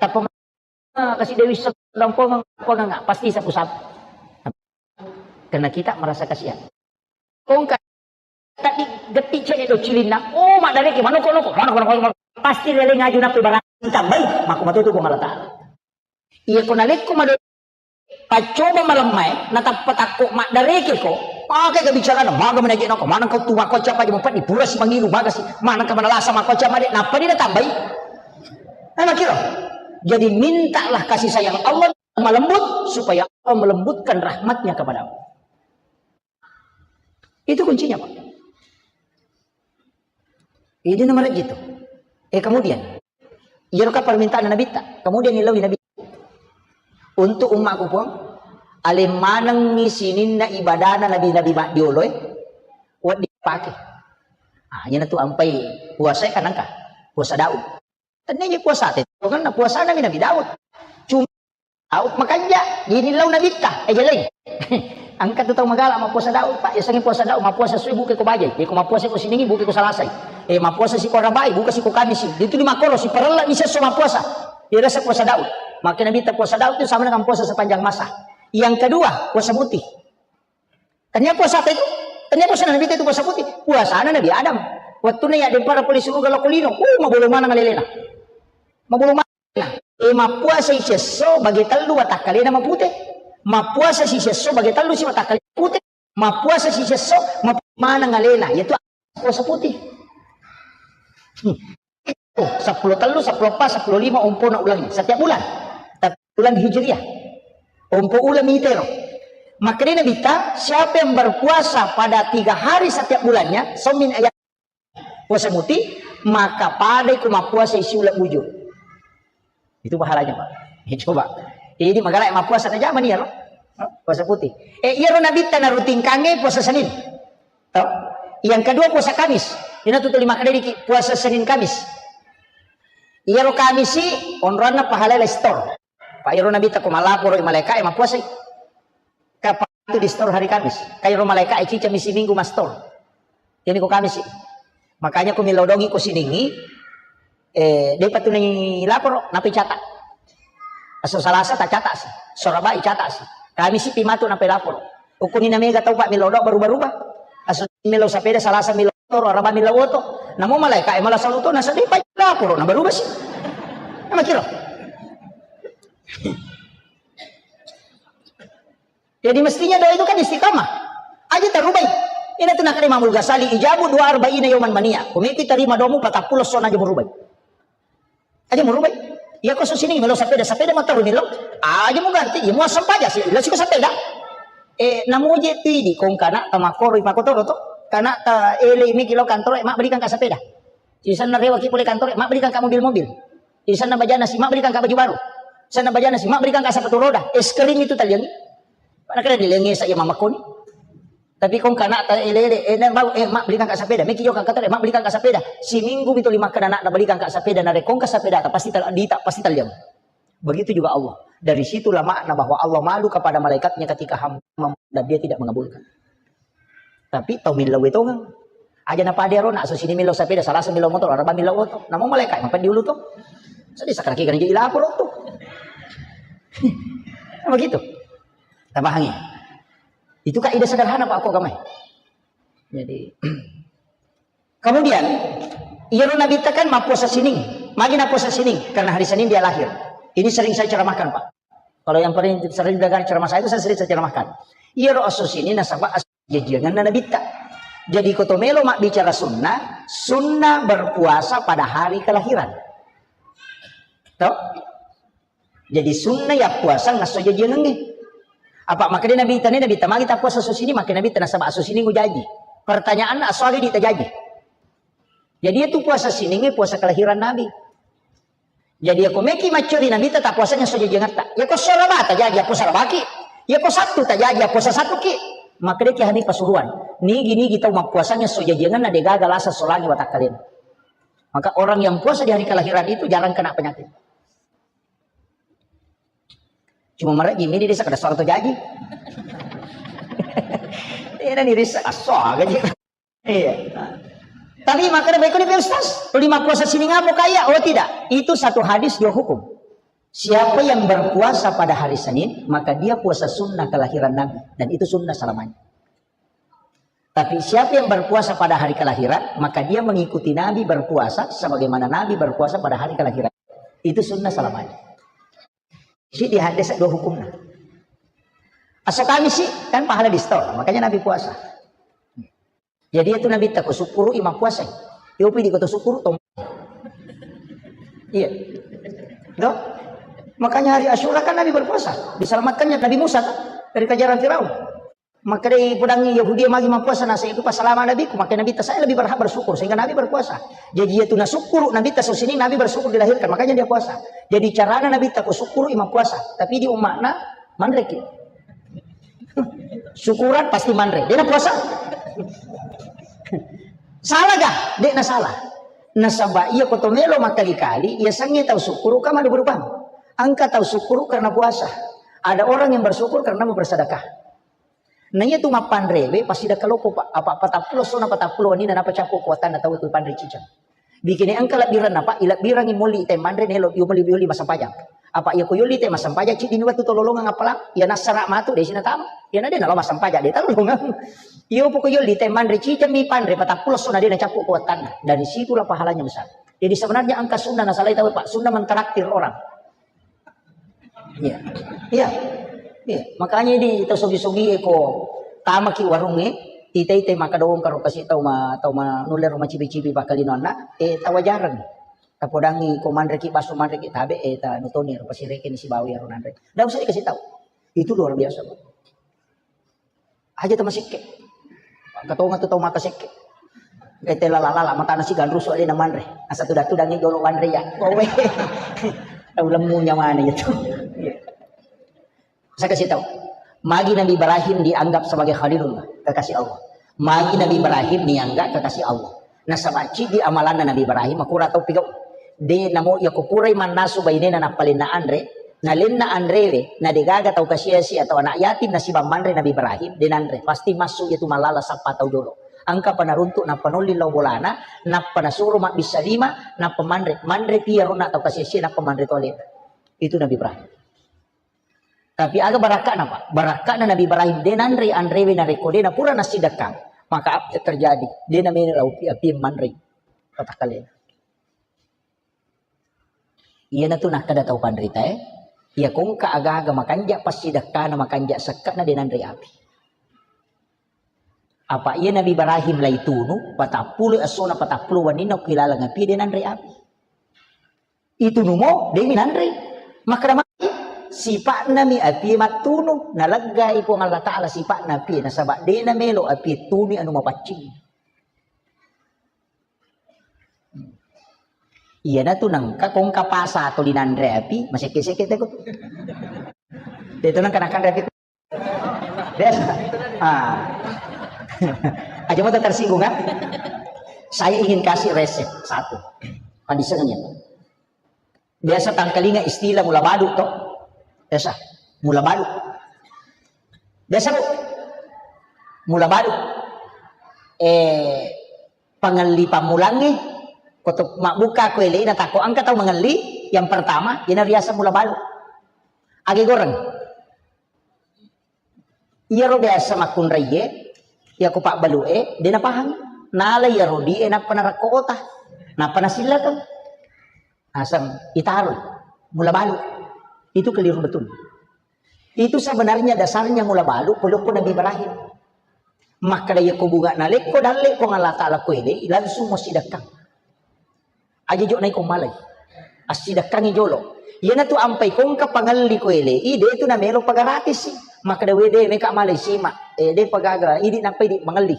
Tappa ma-, kasi Dewi sedang pongang, pongang, pasti sapu-sapu. Karena kita merasa kasihan. Kongka tadi getti cedde do cilinna, oh, maddareke, manoko-noko, manoko-noko, pasti lele ngaju nappe barang tambai, mako matoto Puang Allah Ta'ala. Iya ko nalekko mado Paccoba malemmae, natappa takko maddarekeko, pake kebicarana, maga menaje nako, maneng kau tu makoca paja mupeddi, pura si mangilu, maga si, maneng ka manalasa makoca made, nappa di natambai. Nah, makiro. Jadi mintalah kasih sayang Allah malembut, supaya Allah melembutkan rahmatnya kepadamu. Itu kuncinya, Pak. Ini nomor gitu. Eh, kemudian, iyaro ka permintaan Nabitta. Kemudian ilawi Nabi, untuk ummaku, Puang, aleng manengngi sininna ibadana nabi-nabi maddioloe, wedding pake. Ah, iyana tu ampai puasa kan engka. Puasa Daud. Tennia je puasa te, karena puasana mi Nabi Daud. Cuma Daud makanja, jadi lau Nabitta, eh, jeleng. Angka tu tau magala mappuasa Daud, Pak. Yasengnge puasa Daud, mappuasa sui buke ko bajai. Iko mappuasa ko siningi buke ko salasai. Eh, mappuasa si ko rabai, buka si ko kamisi. Itu di makoro, si parella ni sesso mappuasa. Iya rasa puasa Daud. Maka Nabitta puasa Daud itu sama dengan puasa sepanjang masa. Yang kedua, puasa putih. Tania puasa apa itu? Tania puasa Nabitta itu puasa putih. Puasana Nabi Adam. Waktu na ya dempara pole suruga lo kulino. Uh, mabolo mana ngalelena. Mabolo mana. Eh, mappuasa si sesso bagi tellu watakkalena mapute. Mappuasa si sesso bagi tellu si watakkalena mapute. Mappuasa si sesso, map-, mana ngalena. Yaitu puasa putih. Hmm. Sepuluh tellu, sepuluh empat, sepuluh lima, ompona ulangi. Setiap bulan. Tapi bulan Hijriah. Ompo ulang mitero. Makanya Nabitta, siapa yang berpuasa pada tiga hari setiap bulannya, somin ayat puasa muti, maka padai ku mappuasa isi uleng bujur. Itu pahalanya, Pak. Ya, coba. Jadi magala mappuasa na jamani ya, lo? Puasa putih. Eh, iya ro Nabitta na rutingkange puasa Senin. Tau? Yang kedua puasa Kamis. Ina tutu lima kali diki puasa Senin Kamis. Iya ro Kamisi, onroanna pahala store. Pak iro Nabitta ko malaporo i malaika e mappuasa. Kapa Itu di store hari Kamis. Kairo malaika e cica misi minggu ma store. Jadi ko Kamis sih. Makanya ko milodongi ko siningi, eh, depa tu nai laporo, nape cata. Aso Salasa ta cata sih. Sorabai cata sih. Kamis sih pimatu nape laporo. Ukuni na mega tau pak milodo baru-baru pak. Aso milo sapeda Salasa milo motor, Araba milo oto. Namo malaika e malah saluto, nasa depa laporo, na baru basi. Emang kira. Jadi mestinya doa itu kan istiqamah. Aja tarubai. Ini tuh nakade Imamul Ghazali, ijabu dua arba'ina yoman mania. Kumiki tarima domu patappulo sona aja murubai. Aja murubai. Iya ko susini melo sapeda, sapeda motor melo. Aja mu ganti, iya mu asam paja sih. Ila siko sapeda. Eh, namu je tidi kong kana tamakoro ipakotoro to. Kana ta ele miki lo kantoro, eh, mak belikan ka sapeda. Sisanna rewa ki pole kantoro, eh, mak belikan ka mobil-mobil. Sisanna bajana si, mak belikan ka baju baru. Sana bajana si, mak belikan ka sepatu roda. Es krim itu taliangi. Pada kira dilengi saya mama koni. Tapi kong kana ta ele ele, eh, na bau, eh, mak belikan ka sepeda. Miki yo ka kantoro, eh, mak belikan ka sepeda. Siminggu mito lima kana nak belikan ka sepeda. Nare kong ka sepeda ta pasti tal dita pasti taliang. Begitu juga Allah. Dari situlah makna bahwa Allah malu kepada malaikatnya ketika hamba mem- dan dia tidak mengabulkan. Tapi tau millau e tongeng. Aja na pade ro nak so sini millau sapeda, Salasa millau motor, Araba millau oto. Namo malaikat mapa diulu to. Sedih sakaraki kan jadi lapor to. Begitu. Tapahangi. Itu kaidah sederhana pak ko kamai. Jadi kemudian, iyaro Nabitta kan mappuasa sining. Magi nappuasa sining? Karena hari Senin dia lahir. Ini sering saya ceramahkan, Pak. Kalau yang paling sering dengar ceramah saya itu saya sering saya ceramahkan. Iyaro esso sining nasaba esso jajianganna Nabitta. Jadi ko to melo mabbicara sunnah, sunnah berpuasa pada hari kelahiran. Toh? Jadi sunnah ya puasa ngasso jajiangengnge. Apa makanya Nabi tanya Nabi tamagi tak puasa susini, makanya Nabi tanya sama susini jaji. Pertanyaan aswali di tajaji. Jadi itu puasa sininge puasa kelahiran Nabi. Jadi aku meki macuri Nabi tetap puasanya so jajiangatta. Ya ko soraba tajaji apa sorabaki. Ya ko satu tajaji apa satu ki. Makanya ki hani pasuruan. Nigi nigi tau mappuasanya so jajianganna degaga lasa solangi watakkalena. Maka orang yang puasa di hari kelahiran itu jarang kena penyakit. Cuma marejji mi di desa kada suara to jaji. Iya, dan iris aso aja. Iya. Tapi makanya baik ini Ustaz, lima puasa sining apa kaya? Oh tidak, itu satu hadis dua hukum. Siapa yang berpuasa pada hari Senin, maka dia puasa sunnah kelahiran Nabi dan itu sunnah selamanya. Tapi siapa yang berpuasa pada hari kelahiran, maka dia mengikuti Nabi berpuasa sebagaimana Nabi berpuasa pada hari kelahiran. Itu sunnah selamanya. Si di hadis dua hukumnya. Aso kami sih kan pahala di store, makanya Nabi puasa. Jadi itu Nabi tak syukuru imam puasa. Yo pidi kota syukuru tom. Iya. Loh? Makanya hari Asyura kan Nabi berpuasa. Diselamatkannya Nabi Musa kan? Dari kejaran Firaun. Maka dai pudangi Yahudi magi mappuasa nasa itu pas selama Nabiku, maka Nabi saya lebih berhak bersyukur sehingga Nabi berpuasa. Jadi itu na syukuru Nabi tas sini Nabi bersyukur dilahirkan, makanya dia puasa. Jadi carana Nabi tak syukuru imam puasa, tapi di umatna manreki. Syukuran pasti manre, dia na puasa. Salah gak? Dia na salah. Nasaba iya koto melo makali-kali, iya sange tau syukuru kama berubah. Angka tau syukuru karena puasa. Ada orang yang bersyukur karena mau bersedekah. Na iya tu mappanrewe pasti da kaloko, Pak. Apa patappulo sona patappulo wenni na napa cappu ko watanna tau tu panre ciceng. Bikini engka lebbiranna, Pak, ilebbirangi moli te manre nelo yo moli yoli massempajang. Apa iya ko yoli te massempajang ciddi ni wettu tololongang appalang, iya nassara matu desi natama. Iya na de nalo massempajang de tololongang. Iyo poko yoli te manre ciceng mi panre patappulo sona de na cappu ko watanna. Dari situlah pahalanya besar. Jadi sebenarnya engka sunnah nasalai tau, Pak, sunnah mentraktir orang. Iya. Iya. Iya. Makanya di tau sogi-sogi e ko tamaki warungnge, ita-ita maka doang karo kasi tau ma tau ma nulle ro macibi-cibi bakka lino anna, eh, tawajareng. Tapodangi ko manreki baso manreki tabe, eh, ta nutoni ro pasireke ni sibawa ro nanre. Ndak usah dikasih tahu. Itu luar biasa, Pak. Aja tama sikke. Katonga tu tau maka sikke. Ete lala-lala matana si ganrusu alena manre. Asa tuda-tudangi jolo wanre ya. Kowe. Tau lemu nyawane itu. Saya kasih tahu. Magi Nabi Ibrahim dianggap sebagai Khalilullah, kekasih Allah. Magi Nabi Ibrahim dianggap kekasih Allah. Nasaba ciddi amalanna Nabi Ibrahim, makura tau pigau. De namo iya ko purai mannasu bainena nappalenna anre, Nalenna anrewe, na degaga tau kasiasi atau anak yatim nasibang manre Nabi Ibrahim, de nanre. Pasti masuk itu malala sappa tau jolo. Engka pa naruntuk nappa nolli lao bolana, nappa nasuro mabbissa lima, nappa manre. Manre pi iyaro na tau kasiasi, nappa manre tole. Itu Nabi Ibrahim. Tapi aga barakka'na, Pak? Barakka'na Nabi Ibrahim, de nanre anrewe narekko de napura nassidekkang. Maka apa yang terjadi? De namelo lao api, api manre. Patakkalena. Iyanatu nakkeda tau panritae, iya kongka aga-aga makanja passidekkana, makanja sekke'na de nanre api. Apa iya Nabi Ibrahim laitunu, patappulo essona, patappulo wenninna ko ilaleng api de nanre api. Itunumo, de mi nanre. Makkeda magi, sipa'na mi api mattunu, naleggai Puang Allah Ta'ala sipa'na api, nasaba de namelo api tunu anu mapaccing. Iyanatu nengka kongka pasa tuli nanre api, masekke-sekke teko. Itu nengka nakanre api. Biasa. Ah. Aja mau tersinggung, kan? Saya ingin kasih resep satu. Kan disengaja. Biasa tangkalinga istilah mula balu to. Biasa. Mula balu. Biasa, Bu. Mula balu. Eh, pangelli pammulangnge, koto mabbuka ko ele'na tako engka tau mengelli, yang pertama, iyana riaseng mula balu. Age goreng. Iyaro biasa makkunraie, iya ko pabbalu'e, de napahang. Nala iyaro die nappa narakko ota. Nappa nasillakeng. Aseng itaroi. Mula balu. Itu keliru betul. Itu sebenarnya dasarnya mula balu, polokko Nabi Ibrahim. Makkeda iya ko bunga nalekko dalle Puang Allah Ta'ala ko ele, langsung mo sidekkang. Aja jo naiko malai. Assidekkangi jolo. Iyanatu ampai kongka pangelli ko ele, i de tu namelo pagratis. Makkeda wede meka malai sima. Eh, de pagaga, idi nappa idi mangelli.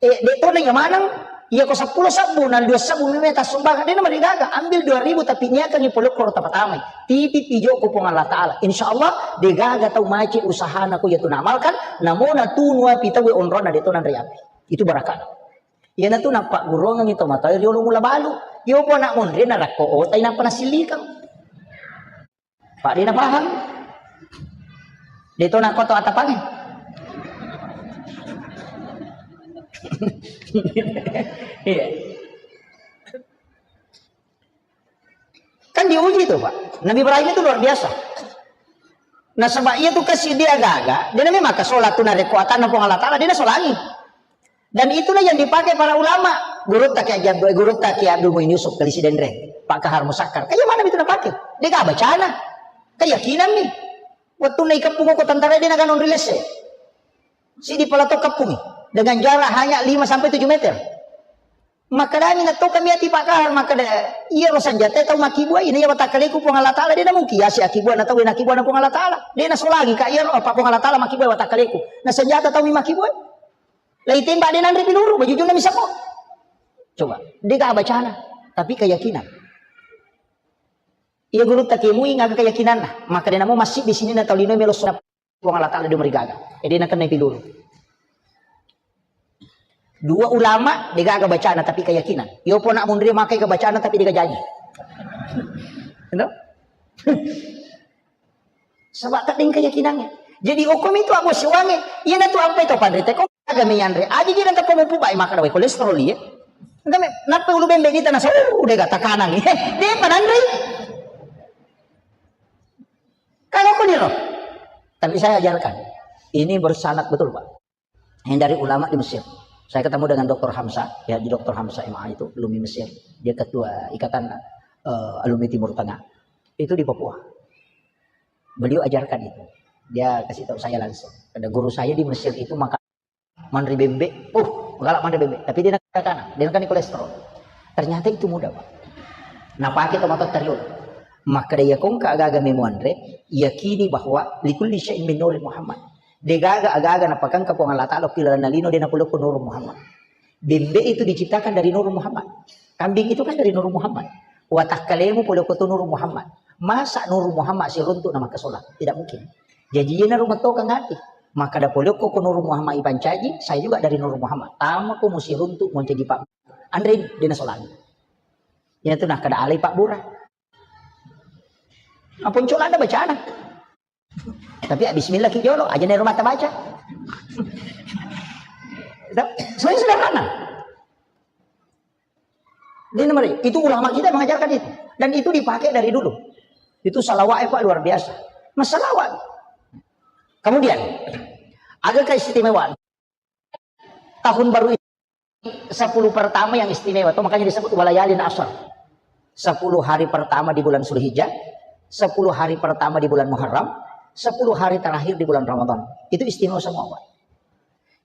Eh, de tona iya maneng, iya ko seppulo sabbu, na dua sabbu meme tassumbang, de na marigaga, ambil dua ribu tapi niakangi polokko ro tapatamai. Titi pijo ko Puang Allah Ta'ala. Insya Allah, de gaga tau maci usahana ko iya tu naamalkan, namo natunu api tau onrona de tona ri api. Itu barakana. Iyanatu nappagguruangengi to matae riolo mula balu. Iyo po anak monri narakko otai nappa nasillikang. Pak, de napahang. De to nakko to atapange. Iya. Kan diuji tuh, Pak. Nabi Ibrahim itu luar biasa. Nasaba iya tu kasi dia gaga, de na memang kasola tu narekko atanna Puang Allah Ta'ala, de nasolangi. Dan itulah yang dipakai para ulama. Gurutta Kiai Abdul, gurutta Kiai Abdul Muin Yusuf, Kali Sidenreng, Pak Kahar Musakkar. Kayak mana itu napake? De gaga bacana. Keyakinan nih. Waktu naik kampung ko tentara de naganong rilese. Sidi pala to kappungi. Dengan jarak hanya lima sampai tujuh meter. Makkedani natto kami ati Pak Kahar, makkeda, iyaro senjata tau makkibua, ina iya watakkaleku Puang Allah Ta'ala, de namungkin yasi akkibua na tau, na kibua na Puang Allah Ta'ala. De nasolangi ka iyaro, apa Puang Allah Ta'ala makkibua watakkaleku. Na senjata tau mi makkibua. Lai tembak de nanre piluru, bajujunna mi sabo. Coba, de gaga bacana, tapi keyakinan. Iya gurutta kemui ngaga keyakinanna, makkeda namo masjid di sini na tau lino melo sona Puang Allah Ta'ala de marigaga. Ede nakennai piluru. Dua ulama, de gaga bacana tapi keyakinan. Yo pona munri makai ke bacana tapi de gaga jaji. Endo? Sebab tak deng keyakinannya. Jadi hukum itu abu siwange. Iya natu ampai to panre teko. Aga meyanre. Aji jina teko mupu bai makan wae kolesterol iya. Enggak me, napa ulu bembe kita nasa, uh, de gaga tekanan. De pananri. Kalau aku nih loh. Tapi saya ajarkan. Ini bersanad betul, Pak. Yang dari ulama di Mesir. Saya ketemu dengan doktor Hamzah, ya di doktor Hamzah M A itu, alumni Mesir. Dia ketua ikatan eh, alumni Timur Tengah. Itu di Papua. Beliau ajarkan itu. Dia kasih tahu saya langsung. Ada guru saya di Mesir itu makan manre bembe. Uh, galak manre bembe. Tapi dia nak kanan, dia nak kolesterol. Ternyata itu mudah, Pak. Nah, pakai tomat tariol. Maka dia kongka agaga memuanre, yakini bahwa likulli syai'in min nuri Muhammad. De gaga aga-aga napakangka Puang Allah Ta'ala ki lalenna lino de napolokko Nur Muhammad. Bembe itu diciptakan dari Nur Muhammad. Kambing itu kan dari Nur Muhammad. Watakkalemu polokko tu Nur Muhammad. Masa Nur Muhammad siruntuk na makkasola? Tidak mungkin. Jadi iyana rumatokang ati. Makkeda polokko ko Nur Muhammad ipancaji, saya juga dari Nur Muhammad. Tama ko musiruntuk mau jadi Pak. Andre dena solani. Iyana tu nakkeda alai Pak Bura. Apa uncu lada bacana? Tapi ya bismillah ki jolo, aja nero mata baca. Sebenarnya sederhana. Di nomor itu ulama kita mengajarkan itu. Dan itu dipakai dari dulu. Itu salawat, Pak, luar biasa. Masalawat. Kemudian, ada keistimewaan. Tahun baru ini, sepuluh pertama yang istimewa. Itu makanya disebut walayalin asar. Sepuluh hari pertama di bulan Zulhijjah, sepuluh hari pertama di bulan Muharram, sepuluh hari terakhir di bulan Ramadan. Itu istimewa semua, Pak.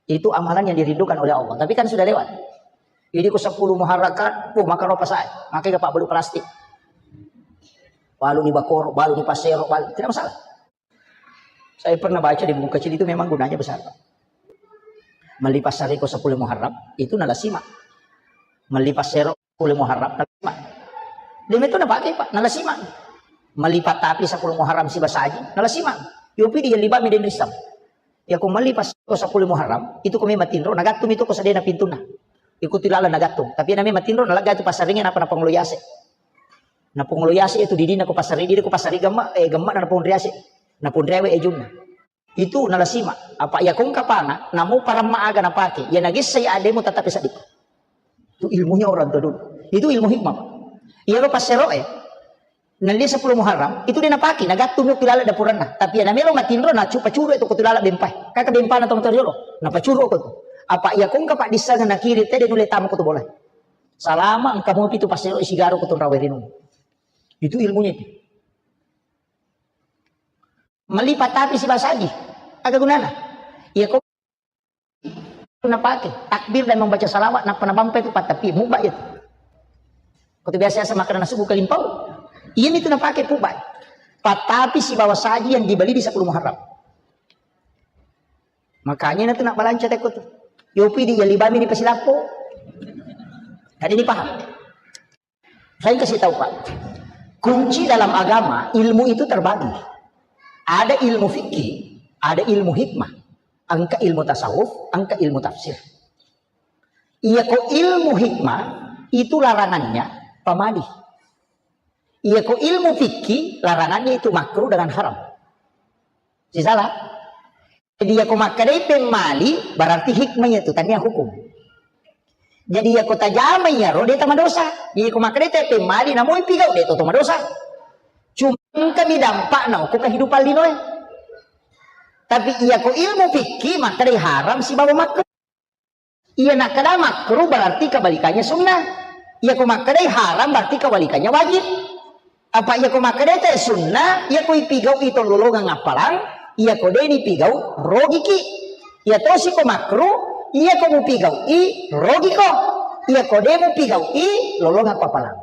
Itu amalan yang dirindukan oleh Allah. Tapi kan sudah lewat. Ini ku sepuluh Muharram kan, oh, maka ropa saya. Makanya pak beli plastik. Balu ni bakoro, balu ni pasero, balu. Tidak masalah. Saya pernah baca di buku kecil itu memang gunanya besar, Pak. Melipas sariko sepuluh Muharram, itu nalasima. Melipas sero sepuluh Muharram, nalasima. Demi itu napakai, Pak, nalasima. Melipat tapi sepuluh Muharram si basaji, nalasima. Yopi di yelibami den risam. Ya ko melipas ko sepuluh Muharram, itu ko memang tinro, nagattum itu ko sadena pintuna. Ikuti lala nagattum. Tapi nami matinro, nalaga itu passaringi napa napangolo yase. Napangolo yase itu didina ko passari, didi ko passari gemma, eh, gemma na napangolo yase. Napangolo rewe ejunna. Itu nalasima. Apa iya kong kapanga, namu paramma aga napake, iya nagessa iya ademu tatapi seddi. Itu ilmunya orang tua dulu. Itu ilmu hikmah, Pak. Iya lo passero, eh. Nalli sepuluh Muharram, itu dia napake, nagattu mi kilala dapuranna. Tapi iya namelo matinro, na cupa curu itu ko tulala bempai. Kaka bempana tong toriolo, napacuru ko tu. Apa iya kong kapa dissanga nakiri tede nule tamu ko tu boleh. Salama engka mopi tu passero isigaro ko tu rawe rinung. Itu ilmunya itu. Melipat tapi si basaji. Aga gunana? Iya ko napake takbir dan membaca salawat, nappa nabampai tu patapi, mubba itu. Ko tu biasa-biasa makan nasi buka limpau. Iya itu napake pubba. Patapi si bawa saji yang dibeli di sepuluh Muharram. Makanya itu nak balanca teko tu. Yopi di yalibami di pasilappo. Tadi ini paham? Saya kasih tahu, Pak. Kunci dalam agama, ilmu itu terbagi. Ada ilmu fikih, ada ilmu hikmah. Engka ilmu tasawuf, engka ilmu tafsir. Iya ko ilmu hikmah, itu larangannya pamali. Iya ko ilmu fikih, larangannya itu makruh dengan haram. Sisala? Jadi iya ko makkedai pemmali, berarti hikmah itu, tania hukum. Jadi iya ko tajama iyaro, de tamadosa. Iya ko makkedai te pemmali, namoi pigau, de to madosa. Cuma engkami dampakna ko kehidupan linoe. Tapi iya ko ilmu fikih, makkedai haram sibawa makruh. Iya nakkeda makruh berarti kebalikannya sunnah. Iya ko makkedai haram berarti kebalikannya wajib. Apa iya ko makkedai te sunnah, iya ko ipigau i tololongang appalang, iya ko de nipigau rogiki. Iya tosi ko makruh, iya ko mupigau i rogiko. Iya ko de mupigau i lolongakko appalang.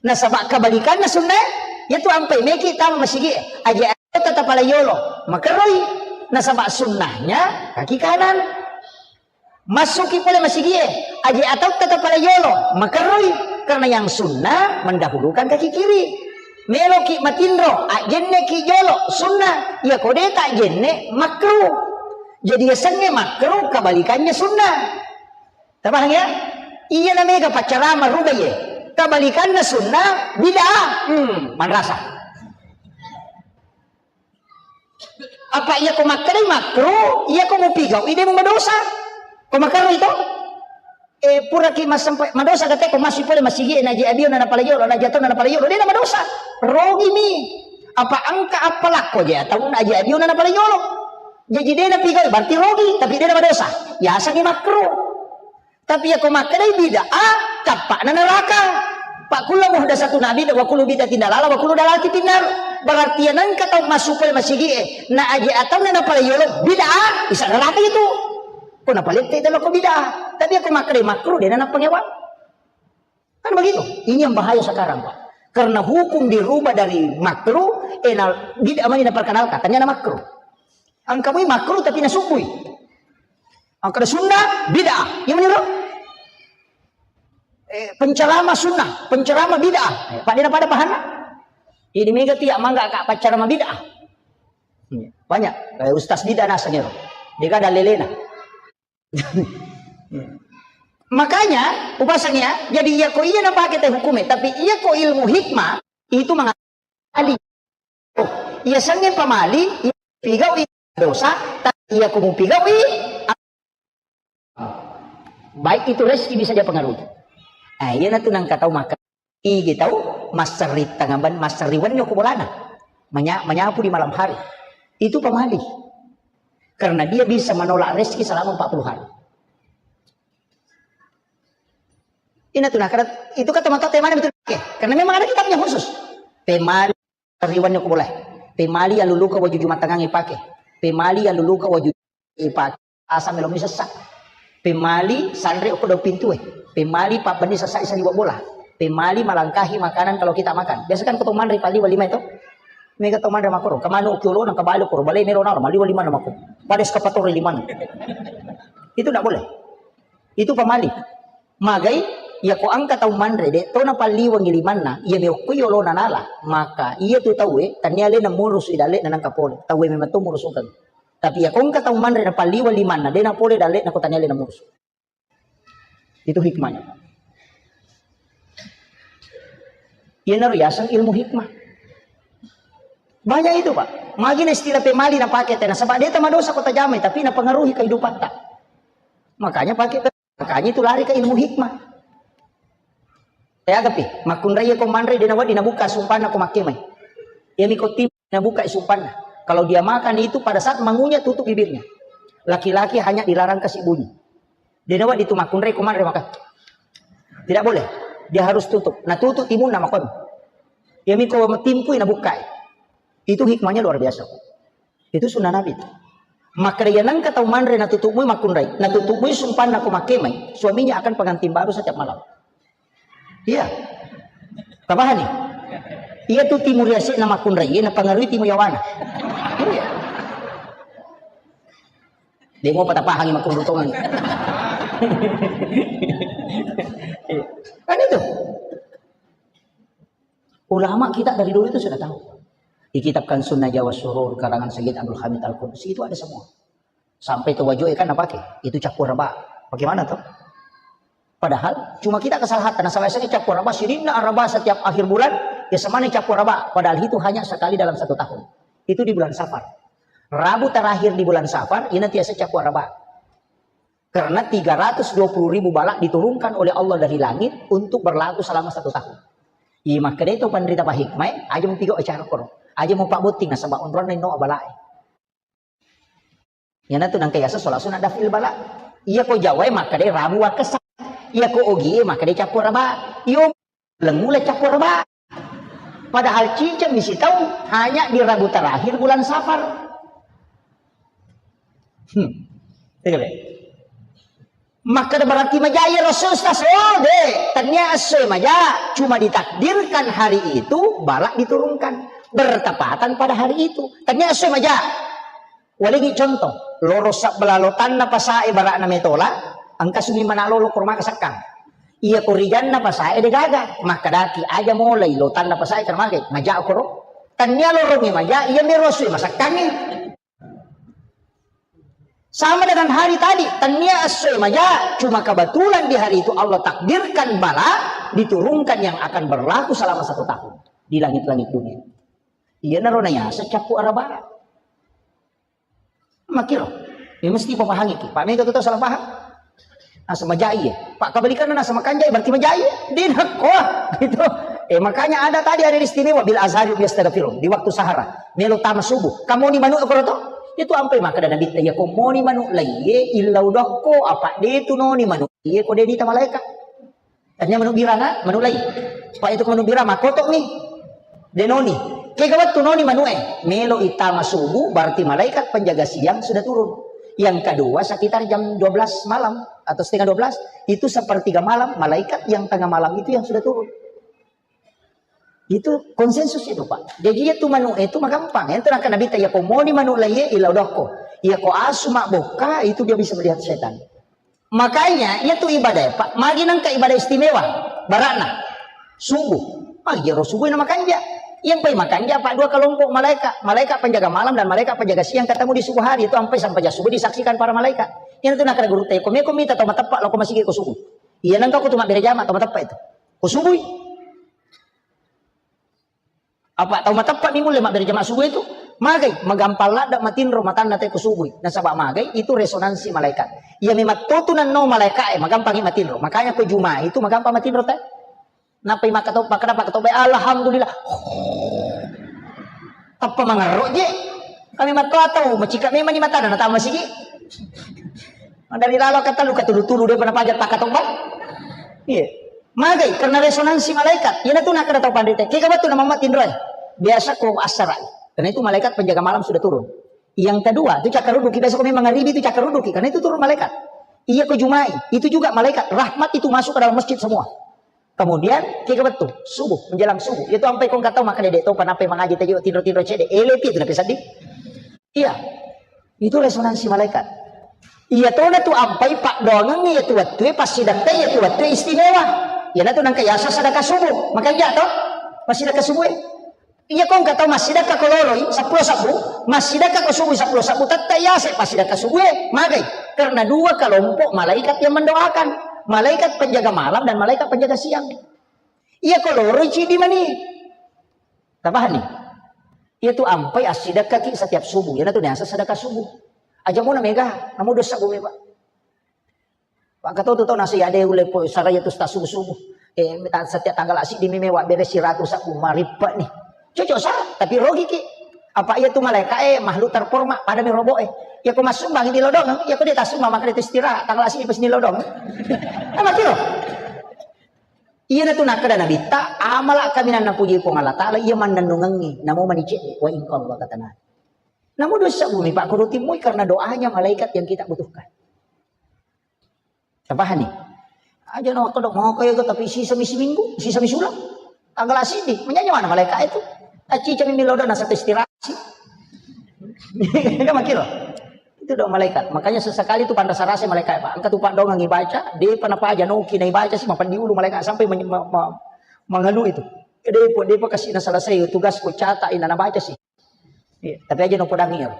Nasaba kebalikanna sunnae, yatu ampai meki tama masigi e, aje atau tatapala yolo, makerroi. Nasaba sunnahnya kaki kanan. Massuki pole masigi e, aje atau tatapala yolo, makerroi. Karena yang sunnah mendahulukan kaki kiri. Meloki matinro, ajenne ki jolo, sunnah. Iya ko de ta jenne, makruh. Jadi yasengnge makruh, kebalikannya sunnah. Tabahang ya? Iya na mega paccarama rubai e. Kebalikanna sunnah, bid'ah. Hmm, manrasa. Apa iya ko makkedai makruh, iya ko mupigau, ide mu madosa. Ko makarro itu? Eh, puraki masempa-, madosa kate ko masuk pole masigi e, naji abio na napala yolo, naji atau na napala yolo, de na madosa. Rogi mi. Apa engka apa lakko je atau naji abio na napala yolo. Jadi de na pigau, berarti rogi, tapi de na madosa. Yasani makruh. Tapi iya ko makkedai bid'ah, tappa'na neraka. Fa kullu muhdatsatin bid'ah, wa kullu bid'atin dalalah, wa kullu dalalatin finnar. Berarti iya nengka tau massu pole masigi e, na aje atau na napala yolo bid'ah, isa neraka itu. Ko napalette itu lo ko bid'ah. Tapi iya ko makkedai makruh, de na napangewang. Kan begitu. Ini yang bahaya sekarang, Pak. Karena hukum dirubah dari makruh, eh, na, bid'ah mani naperkenalkan, ternyata makruh. Engka mui makruh tapi nasubbui. Engka ada sunnah, bid'ah. Iya mani ro? Eh, penceramah sunnah, penceramah bid'ah. Eh, pada pada pahanna. Ini mega tiap mangga kak penceramah bid'ah. Banyak. Eh, ustaz bid'ah naseng ero. Dia kan ada lelena. Makanya, upasang ya, jadi iya ko iya napake te hukume, tapi iya ko ilmu hikmah, itu mengatakan Ali. Oh, iya sangngé pamali, iya pigaui dosa, tapi iya ko mupigaui, baik itu rezeki bisa dia pengaruhi. Ah, iya natu nangka tau maka. Igi tau masserri tangaban, masserri wenni ko bolana. Menya-, menyapu di malam hari. Itu pamali. Karena dia bisa menolak rezeki selama empat puluh hari. Ini tuh, nah, karena itu kata mata temanya betul. Oke, karena memang ada kitabnya khusus. Pemali riwannya ko boleh. Pemali yang luluka waju jumatangan ipake. Pemali yang luluka waju ipake. Asam melom sessa. Pemali sanre ko do pintu eh. Pemali pabbenni sessa isa liwa bola. Pemali melangkahi makanan kalau kita makan. Biasa kan ko to manre pali wali mai to. Mega to manre makoro. Kemana ukiolo nang kebalik koro. Balai melo naro mali wali mana makoro. Pada eskavator lima. Itu ndak boleh. Itu pamali. Magai, iya ko engka tau manre, de to napalliwengi limanna, iya meokko yolona nala, maka iya tu tauwe, tania alena murusu i dalle'na nangka pole, tauwe memang to murusukeng. Tapi iya ko engka tau manre napalliweng limanna, de napole dalle'na ko tania alena murusu. Itu hikmahnya. Iyanaro yaseng ilmu hikmah. Banyak itu, Pak. Magi na istilah pemali napake tena, sebab de tamadosa ko tajamai, tapi napengaruhi kehidupan ta. Makanya pakai, makanya itu lari ke ilmu hikmah. Teagapi, makkunrai ko manre de nawedding nabuka sumpanna ko makkemai. Iyami ko tim nabuka sumpanna. Kalau dia makan itu pada saat mengunyah tutup bibirnya. Laki-laki hanya dilarang kasih bunyi. De nawedding tu makkunrai ko manre maka. Tidak boleh. Dia harus tutup. Nah, tutup timunna makon. Iyami ko timpui nabuka. Itu hikmahnya luar biasa. Itu sunnah Nabi. Maka dia nangka tau manre natutupmui makkunrai, natutupmui sumpanna ko makkemai, suaminya akan pengantin baru setiap malam. Iya. Tapahani? Iya tu timur yase na makkunrai, iya napengaruhi timur yawana. Iya. Demo patapahangi makkunrai tongan. Kan itu. Ulama kita dari dulu itu sudah tahu. Di kitab Kansun Najwa Surur karangan Sayyid Abdul Hamid Al-Qudus itu ada semua. Sampai tu wajue kan napake, itu cappu araba. Bagaimana tuh? Padahal cuma kita kesalahan karena salah satu cappu araba, sininna araba setiap akhir bulan, ya semana cappu araba. Padahal itu hanya sekali dalam satu tahun. Itu di bulan Safar. Rabu terakhir di bulan Safar, ini tiasa cappu araba. Karena tiga ratus dua puluh ribu bala diturunkan oleh Allah dari langit untuk berlaku selama satu tahun. Iya makkeda itu panrita pahikmai, aja mau piga acara koro, aja mau pak botting nasaba onronna inno balae. Yana tu nangka yasa sholat sunat dafil bala. Iya ko Jawa makkeda rabu wakesa. Iya ko Ogi makkeda cappu araba. Iyo lengula cappu araba. Padahal ciceng misi tahu hanya di Rabu terakhir bulan Safar. Hmm. Iya, Bek. Maka berarti maja iya Rasul Ustaz. Oh, de, tania essoe maja, cuma ditakdirkan hari itu balak diturunkan bertepatan pada hari itu. Tania essoe maja. Waligi contoh, loro sabbalalo tanna pasae barakna metola, engka sumi mana lolo korma kasakkang. Iya korijanna pasae degaga, makkadaki aja molai lo tanna pasae karmage, maja koro. Tania lorongi maja, iya mero sui masakkangi. Sama dengan hari tadi, tania essoe maja, cuma kebetulan di hari itu Allah takdirkan bala diturunkan yang akan berlaku selama satu tahun di langit-langit dunia. Iya naro nayasa cappu araba. Makiro, ya mesti papahangi ki. Pak mega tu tau salah paham. Nasa majai ya. Pak kebalikan nasa makanjai berarti majai ya. Di nakko gitu. Eh makanya ada tadi ada istimewa bil azhari yastaghfirun di waktu sahara. Melo tama subuh. Kamu ni manu koro to? Itu ampai maka ada nabi ya ko moni manu laiye illau dokko apa de tu noni manu iye ko de dita malaika. Tanya manu biranga, manu lai. Pak itu manu biranga kotok nih. Denoni. Kega wettu noni manu eh. Melo itama subuh berarti malaikat penjaga siang sudah turun. Yang kedua sekitar jam dua belas malam atau setengah dua belas itu sepertiga malam malaikat yang tengah malam itu yang sudah turun. Itu konsensus itu, Pak. Jadi itu manu itu magampang. Itu naka Nabi ya ko moni manu lai ila dokko. Ya ko asu mak bokka itu dia bisa melihat setan. Makanya, iya tu ibadah, Pak. Magi nengka ibadah istimewa. Barakna. Subuh. Magi ro subuh na makanja. Yang pai makanja, Pak, dua kelompok malaikat. Malaikat penjaga malam dan malaikat penjaga siang ketemu di subuh hari. Itu sampai sampai subuh disaksikan para malaikat. Yang itu nakara guru teko. Meko mita tau matepak lo ko masigi ko subuh. Iya nengka ko tu mabbere jama tau matepak itu. Ko subuh. Apa tau mateppa mi mulle mabbere jama subuh itu? Magai, magampang ladde matinro matanna te ko subuh. Nasaba magai itu resonansi malaikat. Iya memang totu nanno malaikae, magampangi matinro. Makanya ko Juma itu magampang matinro te. Nappai makkatau, makkada pakkatau bae, "Alhamdulillah." Tappa mangerro je. Kami mattoa tau, macika memang ni matana, natama sigi. Dari lalo kata lu katulu-tulu dia pernah pajak pakkatau bae. Iya. Magai, karena resonansi malaikat. Iya natu nakkada tau panrita. Kega betul nama matinro. Biasa ko asara. Karena itu malaikat penjaga malam sudah turun. Yang kedua, itu cakar ruduki. Biasa ko memang ngaribi itu cakar ruduki. Karena itu turun malaikat. Iya ko Jumai. Itu juga malaikat. Rahmat itu masuk ke dalam masjid semua. Kemudian, kega betul? Subuh, menjelang subuh. Itu sampai kong kata maka dedek topa, nape mangaji tajo tinro-tinro cede. Ele pi itu nape sedih. Iya. Itu resonansi malaikat. Iya tona tu ampai pak doangan iya tu waktu, pasti dakka iya tu waktu istimewa. Iya natu nangka yasa sadaka subuh. Makanya to, pasti dakka subuh. Iya ko engka tau massidakka ko loloi seppulo sabbu, massidakka ko subuh seppulo sabbu, tette yase passidakka subuh e, magai. Karena dua kelompok malaikat yang mendoakan. Malaikat penjaga malam dan malaikat penjaga siang. Iya ko loroi cidi mani. Tabahani. Iya tu ampai assidakkaki setiap subuh. Iya natu niasa sedekah subuh. Aja mona mega, namu dosa bumi pak. Pak Ketua tu tau nasi ade ule po saraya tu subuh-subuh. Eh, ta-, setiap tanggal asik di meme wa bere siratu sabu maripe nih. Cocok sa, tapi rogi ki. Apa iya tu malaikat eh makhluk terhormat pada mi robo eh. Ya ko masuk bang di lodong, ya ko dia tasuk mama kada istirahat tanggal asik pas di lodong. Apa kiro? Iya na tu nakkeda Nabitta, amala kaminang napuji Puang Allah Taala, iya mannennungengi, namo manicedde, wa in qalla katana. Namo dosa bumi pak kurutimui karena doanya malaikat yang kita butuhkan. Tapahani? Aja na waktu dok mau kaya tapi sisa misi minggu, sisa misi ulang. Tanggal asidi, menyanyi mana malaikat itu? Aci cami miloda na satu istirahat sih. Kan makiro. Itu dong malaikat. Makanya sesekali itu panrasa-rasa malaikat pak. Engka tu pak dongang ibaca, dia pernah paja noki na ibaca sih, mapan diulu malaikat sampai men-, ma-, ma-, manganu itu. Dia pun, dia pun kasih na selesai tugas ku catat ina na baca sih. Iya, tapi aja no podang iya.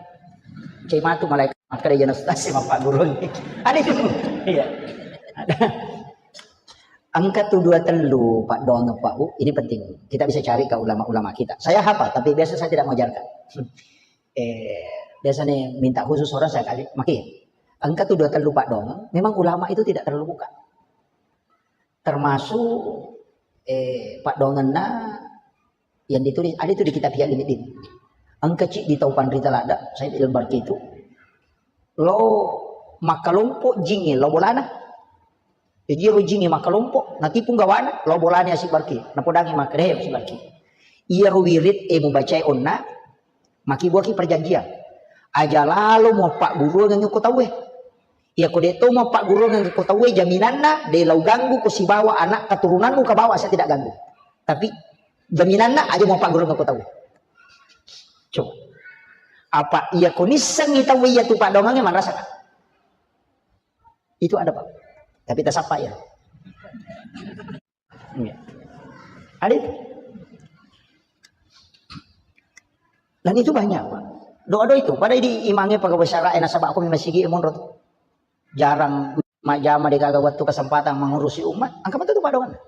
Cai matu malaikat, maka dia jenis tasik mapak guru. Ada itu. Iya. Ada. Engka tu dua tellu pak doang pak bu, ini penting. Kita bisa cari ke ulama-ulama kita. Saya hafal, tapi biasa saya tidak mengajarkan. Eh, biasa nih minta khusus orang saya kali, maki. Engka tu dua tellu pak doang. Memang ulama itu tidak terlalu buka. Termasuk eh, paddoangenna yang ditulis ada itu di kitab Ihya Ulumuddin. Engka ciddi tau panrita ladda, Said Al-Barqi itu. Lo makkalompo jingnge lo bolana. Jadi ro jingnge makkalompo, natipu gawana, lo bolana Said Barqi. Napodangi makkeda, "Hei, Said Barqi. Iya ro wirid e mubacae onna, makibuaki perjanjian. Aja lalo muappagguruangengngi ko tauwe. Iya ko de to muappagguruangengngi ko tauwe, jaminanna de lau ganggu ko sibawa anak keturunanmu kabawa saya tidak ganggu. Tapi jaminanna aja muappagguruangengngi ko tauwe." Coba. Apa iya ko nissengngi tauwe iya tu paddoangengnge manrasa? Itu ada, Pak. Tapi tasappa ya. Iya. Ada itu. Dan itu banyak, Pak. Doa-doa itu. Pada di imangnya pegawai syara, eh, nasaba aku memang sigi monro tu. Jarang majama de gaga waktu kesempatan mengurusi umat. Angka betul tu paddoangenna.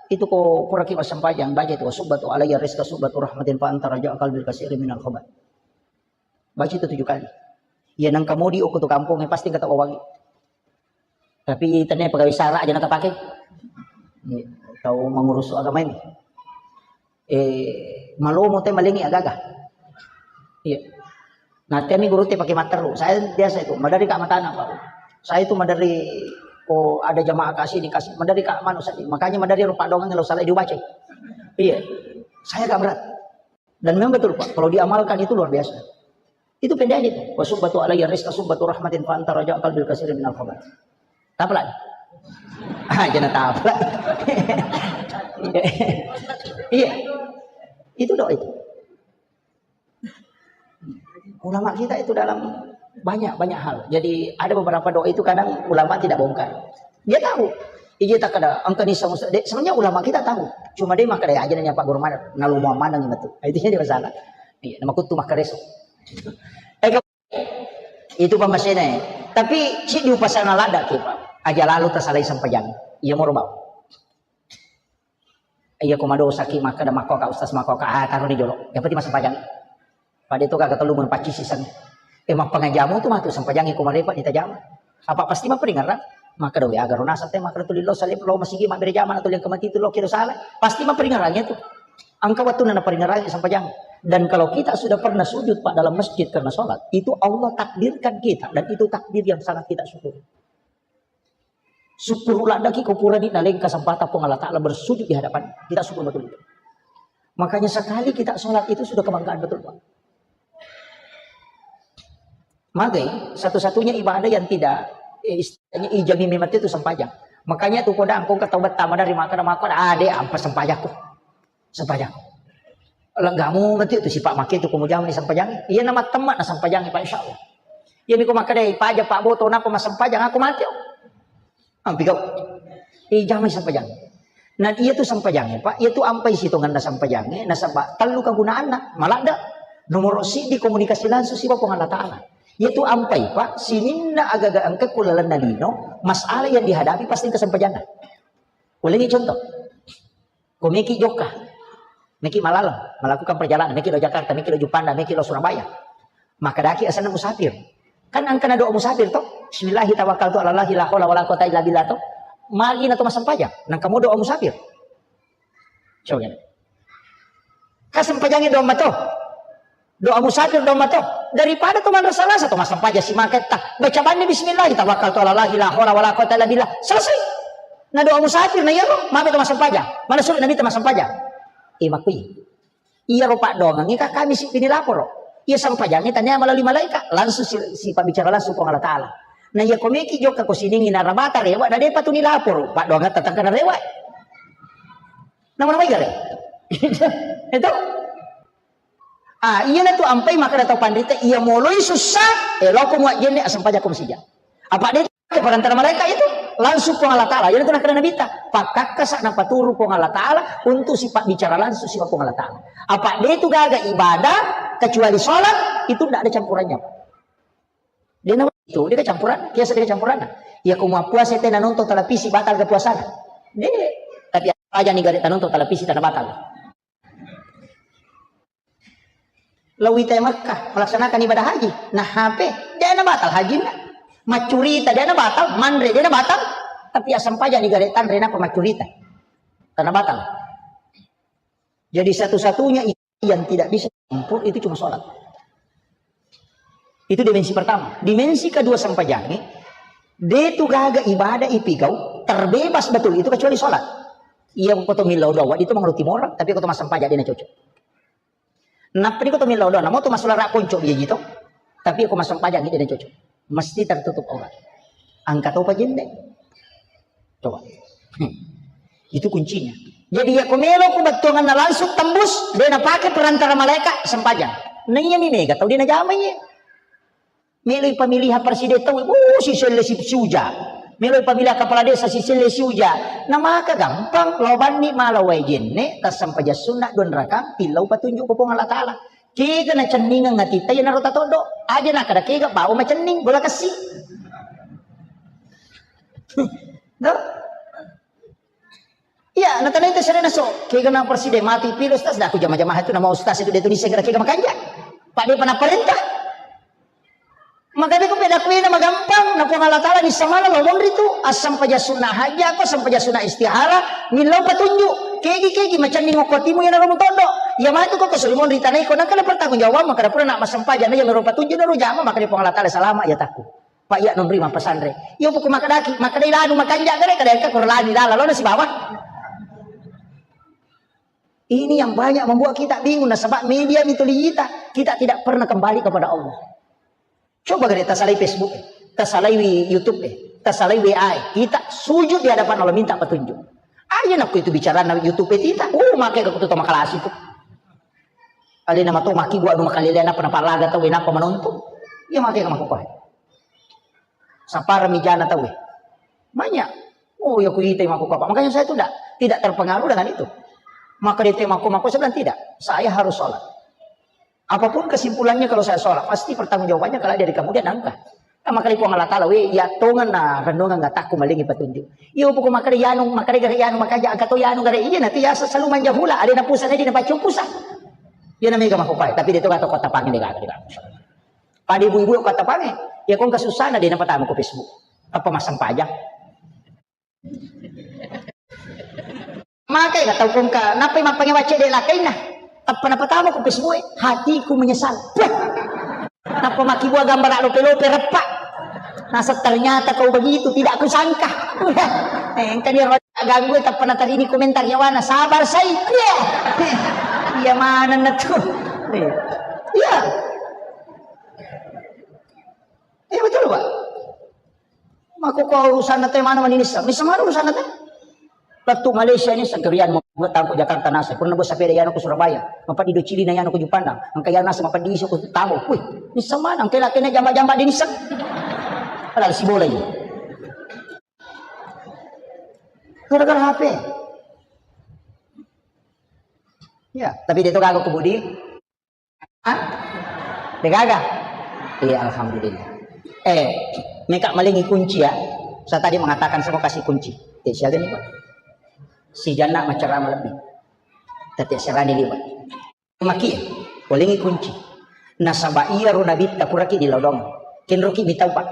Itu ko kuraki wasempajang, baca itu. Subbatu alayya rizqa subbatu rahmatin fa anta raja qalbil kasiri minal khobat. Baca itu tujuh kali. Iya nang kamodi okko tu kampung, eh, pasti kata wawangi. Tapi tania pegawai syara aja nakapake. Iya, tau mengurus agama ini. Eh, malomo te malengi agaga. Iya. Nah, temi guru te pakai matteru. Saya biasa itu, madari kak matana, Pak. Saya itu madari, oh, ada jamaah kasih dikasih, madari kak manu saya. Makanya madari rupa doang kalau salah dibaca. Iya. Saya agak berat. Dan memang betul, Pak, kalau diamalkan itu luar biasa. Itu pendek aja itu. Wa subbatu alayya rizqa subbatu rahmatin fa anta raja qalbil kasiri minal khabat. Tapla. Ah, jangan tapla. Iya. Itu doa itu. Ulama kita itu dalam banyak, banyak hal. Jadi ada beberapa doa itu kadang ulama tidak bongkar. Dia tahu. Iya tak ada angka ni sama de-, sebenarnya ulama kita tahu. Cuma dia makkeda aja nanya Pak Guru mana, nalu mau mana gitu. Itu jadi masalah. Iya, nama kutu makkareso. Eh, itu pembahasannya. Tapi si di upasana lada ki, Pak. Aja lalu tersalai sempajang. Iya mau bau. Iya ko madosa ki makkeda makko ka ustaz makko ka, ah, taroni jolo. Yang penting massempajang. Pada itu kagak telu mun pacci siseng. Eh, mappangajamu tu matu sempajangi ko marepa ditajama. Apa pasti maperingaran? Makkeda we agaro nasab te makkeda tuli lo salib lo masigi mabbere jama na tuli yang kemati itu lo kira salah. Pasti maperingarannya tu. Angka waktu nana peringarannya sempajang. Dan kalau kita sudah pernah sujud Pak dalam masjid karena sholat, itu Allah takdirkan kita dan itu takdir yang sangat kita syukuri. Syukur ladaki ko purani naleng kesempatan Puang Allah Ta'ala bersujud di hadapan. Kita syukur betul itu. Makanya sekali kita sholat itu sudah kebanggaan betul, Pak. Magai, satu-satunya ibadah yang tidak eh, istilahnya ijami memang itu sempajang. Makanya tu kodang kau ketawa pertama dari makan makan ada apa sempajakku. Sempajakku. Lenggamu betul tu sifat makin tu kemudian ni sempajang. Iya nama teman na sempajang Pak insya Allah. Iya niko makan deh paja Pak Boto napa mas sempajang aku mati. Ampi kau. Ijami sempajang. Nah, iya tu sempajangnya, Pak. Iya tu ampai sitonganna sempajangnya. Nasaba tellu kegunaanna. Maladda. Nomor sidi komunikasi langsung siwa Puang Allah Ta'ala. Iya tu ampai, Pak. Sininna agaga engka kulalenna lino, masalah yang dihadapi pasti ke sempajanna. Ulangi contoh. Ko meki jokka. Meki malaleng, melakukan perjalanan, meki lo Jakarta, meki lo Juppanda, meki lo Surabaya. Maka daki asana musafir. Kan angkana doa musafir toh. Bismillahi tawakkaltu ala Allahi la haula wala quwata illa billah toh. Magi na to massempajang. Nang kamu doa musafir. Coba. Kasempajangi doa mato. Doa musafir doa mato. Daripada to manrasa-rasa to massempajang si maketta. Baca banni bismillah tawakkaltu ala Allahi la haula wala quwata illa billah. Selesai. Na doa musafir na iyaro, mabe to massempajang. Mana sulit nabi to massempajang. Eh makui. Iyaro paddoangengnge ka kami siddini laporo. Iya sempajangnge tania melalui malaikat, langsung si, si pabbicara langsung Puang Allah Ta'ala. Na iya komeki jokka ko siningi narabata rewa na depa tuni laporo, paddoangetta tengkana rewa. Nama nama igare? Itu. Ah, iya na tu ampai maka datang pandrita iya moloi susah, eh loko muat jenne asempajako masija. Apa de Perantara malaikat itu langsung Puang Allah Ta'ala. Jadi itu nakkeda Nabi ta, pakkakkasa napaturu Puang Allah Ta'ala untuk sifat bicara langsung sifat Puang Allah Ta'ala. Apa dia itu gaga ibadah kecuali sholat itu tidak ada campurannya. Dia nama itu dia kecampuran, biasa dia kecampuran. Ya kau mau puasa teh nonton televisi batal ke puasana. Dia tapi aja nih gak nonton televisi tanah batal. Lao wita e Makkah, melaksanakan ibadah haji. Nah, H P, de' nabatal hajinna. Maccurita, de' nabatal, manre, de' nabatal. Tapi asam paja ni gare tanre napa maccurita. Karena batal. Jadi satu-satunya yang tidak bisa campur itu cuma sholat. Itu dimensi pertama. Dimensi kedua sampajange, de' tu gaga ibadah ipigau, terbebas betul itu kecuali sholat. Iya, ko to millau doa, itu mengerti orang, tapi ko to masam paja de' na cocok. Nappa ko to millau doa, namo to masalah konco biaji to. Tapi ko masam paja de' na cocok. Mesti tertutup aurat. Angka topa jenne. Coba. Hmm. Itu kuncinya. Jadi ya ko melo ku bettuanganna langsung tembus, de' na pake perantara malaikat sempajang. Nah iya mi mega tau de' na jama iya. Meloi pemilihan presiden tau, oh, si selle si siuja. Meloi pemilihan kepala desa si selle siuja. Nah maka gampang, lo banni mala wae jenne, tassampaja sunna dua rakang, tillau patunjuk ko Puang Allah Ta'ala. Kega na cenningeng atita iya naro tatoddo. Aja na kada kega bawa macenning, bola kessi. Tuh. Iya, na tanai te serena so, kega na presiden mati pilo ustaz, dah aku jama-jama itu nama ustaz itu dia tu niseng kira kega makanja. Pak dia pernah perintah. Maka dia ku peda kuina magampang, na Puang Allah Ta'ala ni samana lo monri tu, asam paja sunnah haji, aku asam paja sunnah istihara, millau petunjuk. Kegi kegi macam ni ngoko timu yang narumu tondo. Ya mati kok kesuri monri tanai kok, nangkala pertanggung jawab, maka dapur nak masam paja na ya mero petunjuk naru jama, maka dia Puang Allah Ta'ala salama ya takku. Pak iya nonri mappasanre. Iya poko makadaki, makadai lanu makanja gare kada engka korlani lala lona sibawa. Ini yang banyak membuat kita bingung nasaba media mituli kita. Kita tidak pernah kembali kepada Allah. Coba gare tasalai Facebook, eh, tasalai YouTube, eh, tasalai W A, eh. Kita sujud di hadapan Allah minta petunjuk. Aja nakku itu bicara na YouTube, eh, kita. Uh, make aku tuh makalasi tuh. Alena mato maki gua anu makalele napa napalaga tau napa menonton. Iya make ka makopa. Sapara mijana tau. Banyak. Oh ya kuita makopa. Makanya saya tuh tidak tidak terpengaruh dengan itu. Maka dia mako mako saya bilang tidak. Saya harus sholat. Apapun kesimpulannya kalau saya sholat, pasti pertanggungjawabannya kalau dari kemudian angka. Makkedai Puang Allah Taala, "We, iya tongeng na renungeng atakku malingi petunjuk." Iyo, poko makkeda yanu, makkeda gare yanu, makaja angka to yanu gare. Iya, nanti ya selalu manja hula, ada na pusa, nanti na baca pusa. Iya, na mega makopai, tapi dia tu kata kota pangi dega, dega. Pada ibu-ibu kota pangi, ya kong kasusana dia na patama ku Facebook. Apa masang pajak? Makai na tau kongka, nappai mappangewa cedde lakainna. Tappa napatama ku Facebook e, hatiku menyesal. Puh. Nappa makkibua gambara lope-lope reppa. Nasa ternyata kau begitu, tidak kusangka. Eh, engka ni ro ganggu, tappa natarini komentar yawana, sabar sai. Iya. Iya manenna tu. Iya. Iya. Iya betul, Pak. Mako ko urusanna te mana mani nisseng? Nisseng mana urusanna te? Lettu Malaysia nisseng, kerian mau tangko Jakarta nasa. Pernah bos sepeda yana ke Surabaya. Mapa di Docili na yana ke Jupanda. Angka yana nasa mapa di isu ke tamu. Wih, nisseng mana? Angka laki na jamba-jamba di nisseng. Padahal si bola ini. Gara-gara H P. Ya, tapi dia tu kagak kebudi. Hah? Degaga? Iya, alhamdulillah. Eh, meka malingi kunci ya. Saya tadi mengatakan semua kasih kunci. Eh, siaga nih, Pak? Si Janna macerama lebih. Tapi serani liwat. Maki, walingi kunci. Nasaba iya ro nabitta puraki di lodong. Kenroki mitau, Pak.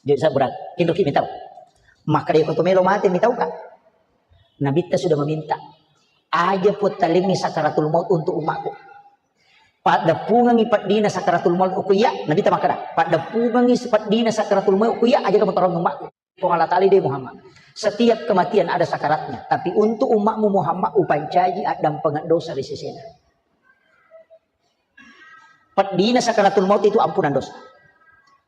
Jadi saya berat. Kenroki mitau. Maka dia kau melo mate mitau, Kak. Nabitta sudah meminta. Aja puttalingi sakaratul maut untuk umatku. Paddeppungengngi peddina sakaratul maut ku iya, Nabitta makkeda, paddeppungengngi peddina sakaratul maut ku iya, aja kamu tarong umatku. Puang Allah Ta'ala de Muhammad. Setiap kematian ada sakaratnya, tapi untuk umatmu Muhammad upancaji addampengeng dosa di sesena. Peddina sakaratul maut itu ampunan dosa.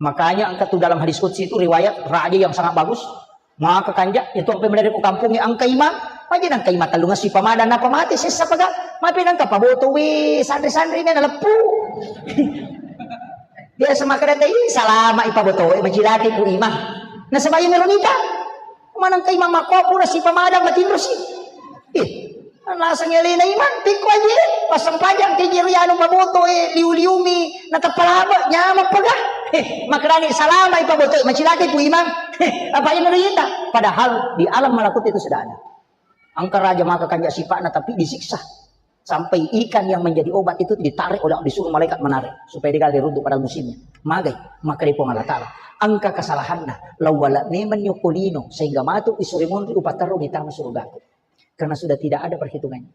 Makanya angka tu dalam hadis qudsi itu riwayat raja yang sangat bagus. Maka kanja, itu apa yang dari kampungnya angka imam, aja nangka imam tellung si pamadang apa mati sessa paga, mape nangka paboto we sandri-sandri na leppu. Biasa makkeda tadi salama ipaboto we macilaki ku imam. Nasaba iya melo nita. Maneng ka imam makko pura si pamadang matinro si. Eh, naseng elena imam, pikko aja, eh, passempajang ke jero yanu paboto, eh, liu-liumi, na teppalaba, nyameng pega. Eh, makkedani salama ipaboto, macilaki ku imam. Eh, apa yang ita? Padahal di alam malakut itu sudah ada. Angka raja maka kanja sipakna tapi disiksa. Sampai ikan yang menjadi obat itu ditarik oleh, disuruh malaikat menarik supaya dia runtuh pada musimnya. Magai, maka di Puang Allah Ta'ala. Angka kesalahanna, lawala memang nyoko lino sehingga matu isuri munri upatarru mitama surgaku. Karena sudah tidak ada perhitungannya.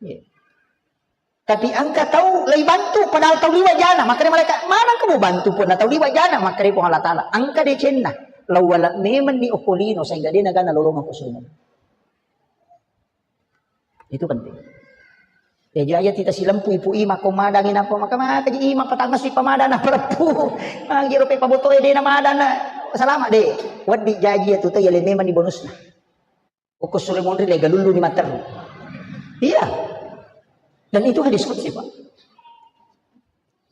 Iya. Tapi angka tau lei bantu, padahal tau liwa jana, makanya mereka, mana kamu bantu pun, tau liwa jana, makanya Puang Allah Ta'ala. Angka decenna, lawala memang ni okolino sehingga dia nagana lolongan kusumo. Itu penting. Ya, jaja tita silempu ipu ima ko madangi napa maka maka ji ima patangasi pamadana perpu. Magi rope pabotoe dena madana. Selamat deh. Waddi jaji ya tuta ya le memang ni bonusna. Uku sure monri le galullu ni materru. Iya. Dan itu hadis qudsi, Pak.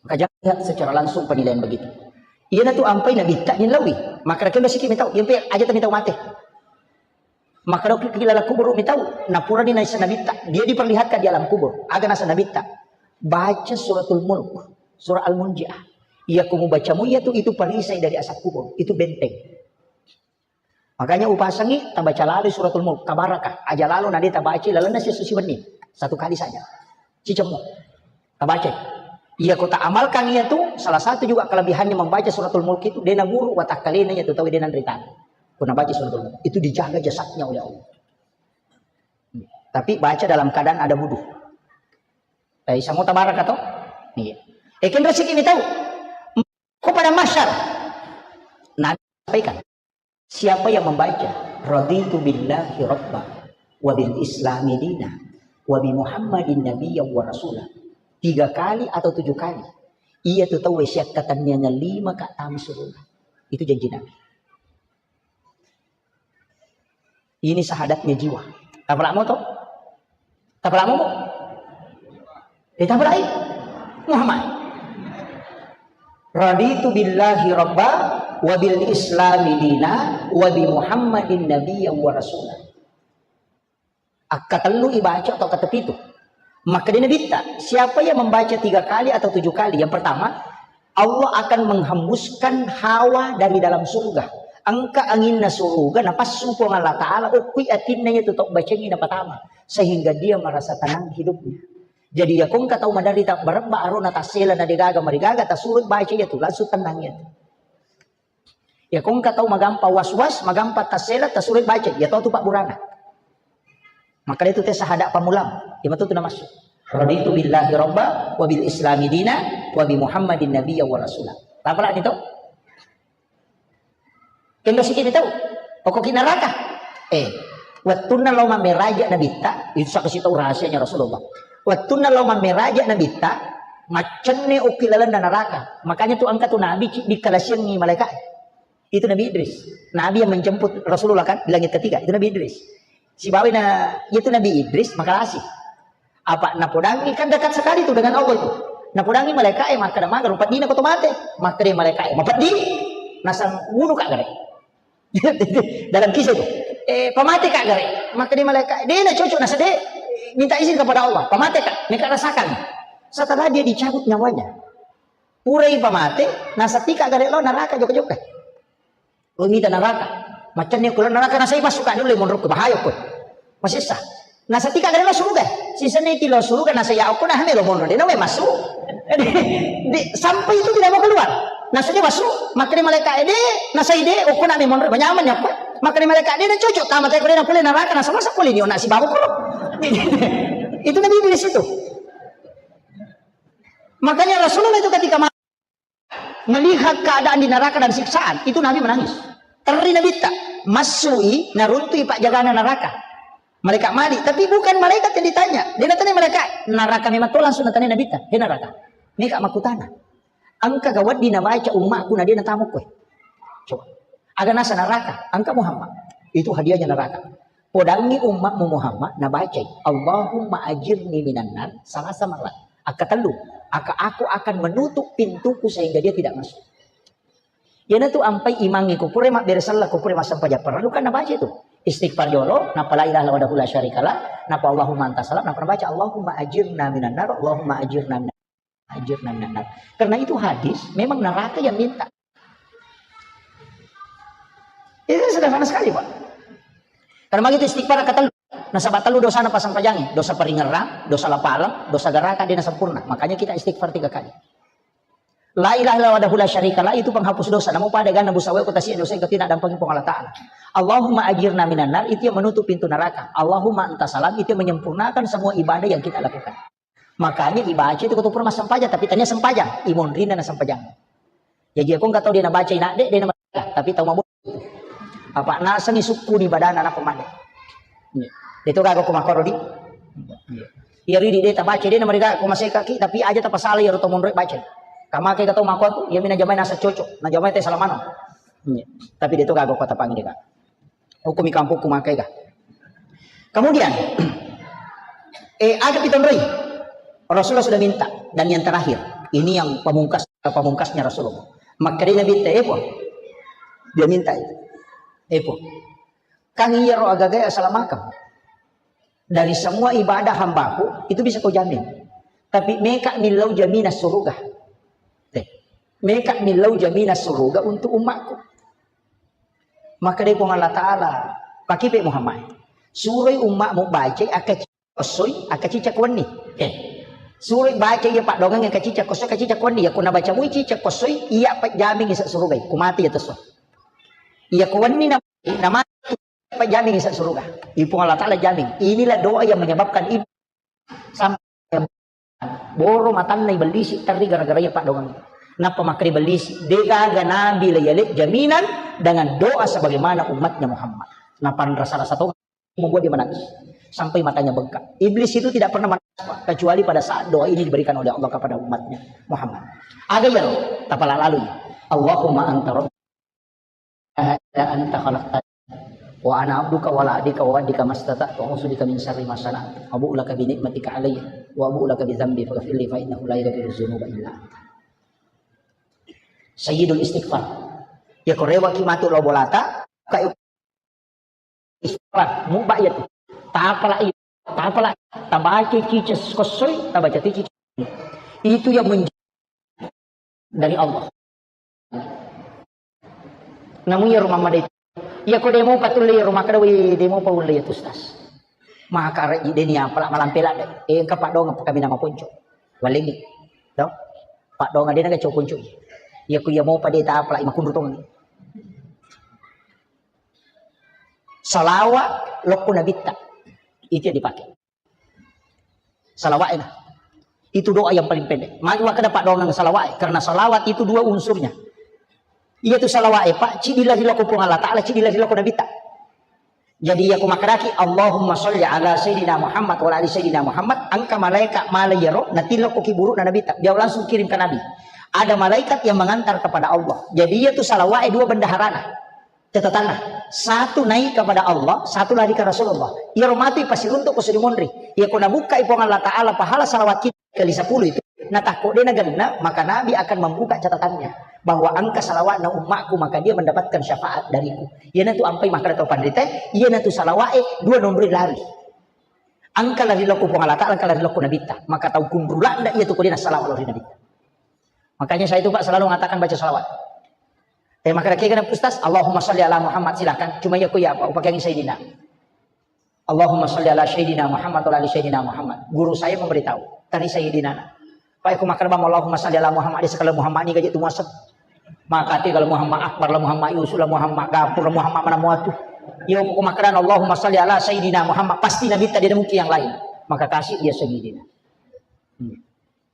Maka jangan lihat secara langsung penilaian begitu. Iya na tu ampai nabitta ni lawi. Maka rakyat udah sikit mitau. Iya pe aja tami tau mate. Maka rakyat kila laku buruk mitau. Napura ni naisa nabitta. Dia diperlihatkan di alam kubur. Aga nasa nabitta. Baca suratul mulk. Surah Al-Munjiah. Iya kumu bacamu iya tu itu perisai dari asap kubur. Itu benteng. Makanya upasangi tabaca lalo suratul mulk, tabaraka. Aja lalo nade tabaca lalenna sessu siwenni. Satu kali saja. Cicemmu. Tabaca. Iya ko tak amalkan iya tu, salah satu juga kelebihannya membaca suratul mulk itu, dena buruk watakkalena iya tu tahu dena nritana. Ko nabaca suratul mulk, itu dijaga jasadnya oleh Allah. Tapi baca dalam keadaan ada wudhu. Eh, samo tabaraka to? Iya. Eh, kenro sikit ni tahu. Ko pada masyar. Nabi sampaikan. Siapa yang membaca, "Raditu billahi rabba, wa bil islami dina, wa bi Muhammadin nabiyya wa rasula," tiga kali atau tujuh kali, iya tu tau siakkatenniangan lima ka tama surga. Itu janji Nabi. Ini syahadatnya jiwa. Tapalamo to? Tapalamo? Eh, tapalai? Muhammad. Raditu billahi rabba wa bil islami dina wa bi Muhammadin nabiyya wa rasula. Akkatellu ibaca atau kata pitu. Maka dia nabitta, siapa yang membaca tiga kali atau tujuh kali? Yang pertama, Allah akan menghembuskan hawa dari dalam surga. Engka anginna surga, napassu Puang Allah Ta'ala, okkui atinna iya tu tau bacengi napatama. Sehingga dia merasa tenang hidupnya. Jadi, iya kongka tau maderita berebba arona tassela na degaga marigaga, tasuroi baca iya tu, langsung tenang iya tu. Iya kongka tau magampa was-was, magampa tassela, tasuroi baca, iya tau tu pabburana. Maka itu tes sahada pamulang, iya matu tu namassu. Raditu billahi rabba, wa bil islami dina, wa bi Muhammadin nabiyya wa rasula. Tapalani to? Kenro sikit ni tau. Pokok ki neraka. Eh, wettunna lao mammeraja nabitta, itu saksi tau rahasianya Rasulullah. Wettunna lao mammeraja nabitta, maccenne okki lalenna neraka. Makanya tu engka tu nabi ci-, dikalasiangi malaika. Itu Nabi Idris. Nabi yang menjemput Rasulullah kan di langit ketiga, itu Nabi Idris. Sibawa na, itu Nabi Idris makalasi. Apa napodangi, kan dekat sekali tu dengan Allah itu. Napodangi malaika e, makkeda maga rupa dina ko to mate. Makkeda malaika e, mapeddi. Nasang wunu ka gare. Dalam kisah itu. Eh, pamate ka gare. Makkeda malaika e, de na cocok nasa de. Minta izin kepada Allah. Pamate ka, meka rasakan. Setelah dia dicabut nyawanya. Purai pamate, nasatika gare lo neraka jokka-jokka. Lo mita neraka. Macam ni kula neraka nasai masuk ka dulu monro ke bahaya ko. Masessa. Nasatika gare lo suruga. Sisene ti lo suruga nasai ya ko nah me lo monro de na me masuk. Di, sampai itu tidak mau keluar. Nasanya masuk, makkeda malaika e de, nasai de, okko na me monro nyaman ya ko. Makkeda malaika e de na cocok tama te ko de na pole neraka nasa masa pole ni ona si bawa ko. Itu Nabi Idris itu. Makanya Rasulullah itu ketika ma-, melihat keadaan di neraka dan siksaan, itu Nabi menangis. Terri Nabitta, massui, naruntui pajagana neraka. Malaikat mali, tapi bukan malaikat yang ditanya. Dia natanya malaikat, neraka memang to langsung natanya Nabitta. He neraka, meka makutana. Engka gawaddi nabaca ummakku na dia natamu koe. Coba. Aga nasa neraka, engka Muhammad. Itu hadiahnya neraka. Podangngi ummatmu Muhammad, nabacai, "Allahumma ajirni minan nar," salasa marat. Akka tellu, akka aku akan menutup pintuku sehingga dia tidak masuk. Iyanatu ampai imangnge ko pura mabbere sella, ko pura massempajang parellu kan nabaca itu. Istighfar jolo, napa la ilaha illallah wahdahu la syarikalah, napa Allahumma anta salam, napa nabaca Allahumma ajirna minan nar, Allahumma ajirna minan ajirna minan nar. Karena itu hadis, memang neraka yang minta. Itu sederhana sekali, Pak. Karena begitu istighfar kata lu, nasaba tellu dosana pasempajangnge, dosa paringerrang, dosa lapaleng, dosa garaga, dia sempurna. Makanya kita istighfar tiga kali. La ilaha illallah wahdahu la syarikalah itu penghapus dosa. Namu pada gana busa wae kota sia dosa yang ketina dampangi Puang Allah Ta'ala. Allahumma ajirna minan nar itu yang menutup pintu neraka. Allahumma anta salam itu yang menyempurnakan semua ibadah yang kita lakukan. Makanya ibaca itu ketua pura massempajang, tapi tanya sempajang, imonrina na sempajang. Jadi aku nggak tahu dia nabaca inak dek, dia nama, tapi tahu mabuk. Apa nasengi sukku di badana anak pemande. Itu kagak aku makoro di. Iya ridi dia tabaca dia nama dia aku masih kaki, tapi aja tapasala ya roto monrek baca. Kamake kata mako aku, ya mina jamai nasa cocok, na jamai teh salamano. Tapi dia itu kagak aku tapangi dia kak. Hukumi kampungku makai kah? Kemudian, eh, ada pitonroi. Rasulullah sudah minta. Dan yang terakhir, ini yang pamungkas, pamungkasnya Rasulullah. Maka dia minta, eh, Puang. Dia minta itu. Eh, Puang. Kan iya roh agaga ya salah makam. Dari semua ibadah hambaku, itu bisa kau jamin. Tapi meka millau jaminan surga. Eh, meka millau jaminan surga untuk umatku. Maka dé Puang Allah Ta'ala, pakipe Muhammad, suroi umma'mu bacai akka cicak kossoi, akka cicak wenni. Eh, suroi bacai iya paddoangeng akka cicak kossoi, akka cicak wenni. Iya ko nabaca mui cicak kossoi, iya pajjamingi sa surugai, ko mati iya tesso. Iya ko wenni na, na mati, pajjamingi sa suruga. I Puang Allah Ta'ala jamin. Inilah doa yang menyebabkan ibu sampai boro matanna ibellisi terri gara-gara iya paddoangeng. Nappa makkeda ibellisi, de gaga nabi la yale jaminan dengan doa sebagaimana umatnya Muhammad. Napanra salah satu membuat dia menangis sampai matanya bengkak. Iblis itu tidak pernah menangis, Pak, kecuali pada saat doa ini diberikan oleh Allah kepada umatnya Muhammad. Aga iyaro, tapala lalui. Allahumma anta rabbi la ilaha illa anta khalaqtani wa ana abduka wa la adika wa adika mastata'tu wa a'udzu bika min syarri ma sana'tu. Abu'u laka bi ni'matika alayya wa abu'u laka bi dzambi faghfirli fa innahu la yaghfiru dzunuba illa anta. Sayyidul istighfar. Ya korewa ki matu lo bolata, kayu istighfar, muba iya tu. Tapala iya, tapala, tabaca cica kossoi, tabaca cica. Itu yang menjadi dari Allah. Namu iyaro mammada itu. Iya ko demo patulle iyaro makkeda, "Wih, demo pa ulle iya tu, Ustaz." Maka rejji deni apala malampe ladde. Eh, engka paddoangeng pakabina maponco. Walengi. To? Paddoangeng dena gaco ponco. Iya ko iya mopa de ta apala makunru tong. Salawa lokku nabitta. Itu yang dipakai. Salawa'e na. Itu doa yang paling pendek. Magi makkeda paddoangeng salawa'e, karena salawat itu dua unsurnya. Iya tu salawa'e, Pak, cidi lari loko Puang Allah Ta'ala, cidi lari loko Nabitta. Jadi iya ku makkedaki, "Allahumma sholli ala Sayyidina Muhammad wa ala ali Sayyidina Muhammad," engka malaikat mala iyaro, natilokko ki buru'na Nabitta. Dia langsung kirim ke Nabi. Ada malaikat yang mengantar kepada Allah. Jadi iya tu salawa'e dua bendaharana. Catatanna, satu naik kepada Allah, satu lari ke Rasulullah. Iyaro matu ipasiruntuk ko suri monri. Iya ko nabukkai Puang Allah Ta'ala pahala salawat kita kali sepuluh itu, natakko de nagenna, maka Nabi akan membuka catatannya bahwa engka salawatna ummakku, maka dia mendapatkan syafaat dariku. Iyanatu ampai makkeda tau panrita, iyanatu salawa'e dua nomor lari. Engka lari lokko Puang Allah Ta'ala, engka lari lokko Nabitta. Maka tau kunrulanda iya tu ko de nassalawa lao ri Nabitta. Makanya saya itu, Pak, selalu mengatakan baca salawat. Eh, maka kira Ustaz, "Allahumma sholli ala Muhammad," silakan. Cuma ya, ku ya, Pak, pakai Sayyidina. "Allahumma sholli ala Sayyidina Muhammad wa ala ali Sayyidina Muhammad." Guru saya memberitahu, tadi Sayyidina. Pak, aku makan bang, "Allahumma sholli ala Muhammad," di sekali Muhammad ini gaji tu muasab. Maka ti kalau Muhammad Akbar lah, Muhammad Yusuf lah, Muhammad Gafur lah, Muhammad mana muatu. Ya, aku makan, "Allahumma sholli ala Sayyidina Muhammad," pasti Nabi tadi ada mungkin yang lain. Maka kasih dia Sayyidina. Hmm.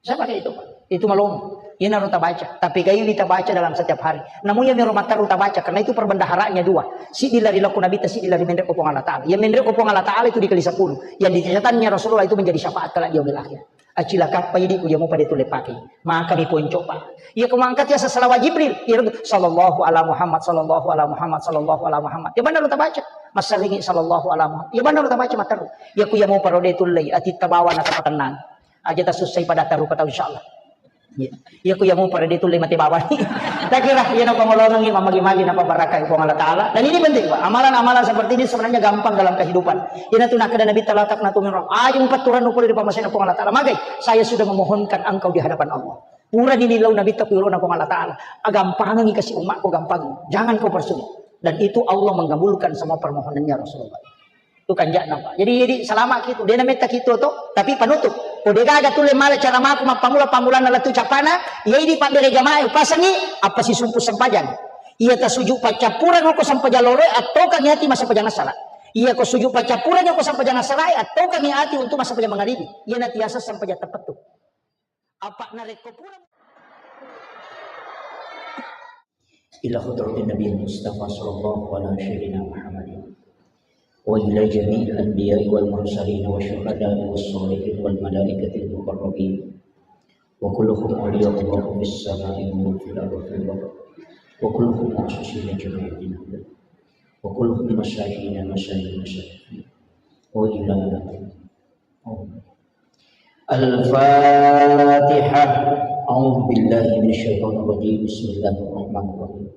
Saya pakai itu, Pak. Itu malong. Ini harus tabaca. Tapi gaya ini tabaca dalam setiap hari. Namun yang rumah taruh tabaca, karena itu perbendaharanya dua. Si dilari laku Nabi, si dilari menrek ko Puang Allah Ta'ala. Yang menrek ko Puang Allah Ta'ala itu dikali sepuluh. Yang di catatannya Rasulullah itu menjadi syafaat kelak di yaumil akhir. Acilaka pa idi ku jamu pada tulle pakai. Maka mi ponco, Pak. Ya, ku mangkat ya sesalawat Jibril. Ya, sallallahu ala Muhammad, sallallahu ala Muhammad, sallallahu ala Muhammad. Ya, benar tabaca. Masaringi sallallahu ala Muhammad. Ya, benar tabaca mataru. Ya, ku jamu parode tulle ati tabawa na tapatenang. Aja tasussai pada tarupa tau, insyaallah. Iya. Iya, ku iya mupa de tulle mate bawang. Takira iya napangolongengngi, mamagi-magi napabarakai Puang Allah Ta'ala. Dan ini penting, Pak. Amalan-amalan seperti ini sebenarnya gampang dalam kehidupan. Ina tu nakkeda Nabi, "La taqnatu min rahmah." Aja mupatturang pole ri pammasena Puang Allah Ta'ala. Magai, saya sudah memohonkan engkau di hadapan Allah. Pura ni nilau Nabi ta ku yolona Puang Allah Ta'ala. Agampangengngi kasi umatku, gampang. Jangan kau persulit. Dan itu Allah mengabulkan semua permohonannya Rasulullah. Tu kanja'na, Pak. Jadi, jadi salama kitu. De nametta kitu to, tapi panutup. Ko de gaga tulle mala cara maku mappammula-pammulanna lettu cappana, iya idi pabbere jamaah upasengngi, appasisumpu sempajang. Iya tasuju paccappureng ko sempajang loroe, attokangngi ati massempajang assara. Iya ko suju paccappureng ko sempajang assarae, attokangngi ati untuk massempajang mangaribi. Iya natiasa sempajang teppettu. Apa narekko pura إلى حضرة النبي المصطفى صلى الله على سيدنا محمد وإلى جميع الأنبياء والمرسلين والشهداء والصالحين والملائكة المقربين وكلهم أولياء الله في السماء وفي الأرض وفي البحر وكلهم معصوصين جميعا وكلهم مساكين مساكين مساكين وإلى الفاتحة. أعوذ بالله من الشيطان الرجيم. بسم الله الرحمن الرحيم.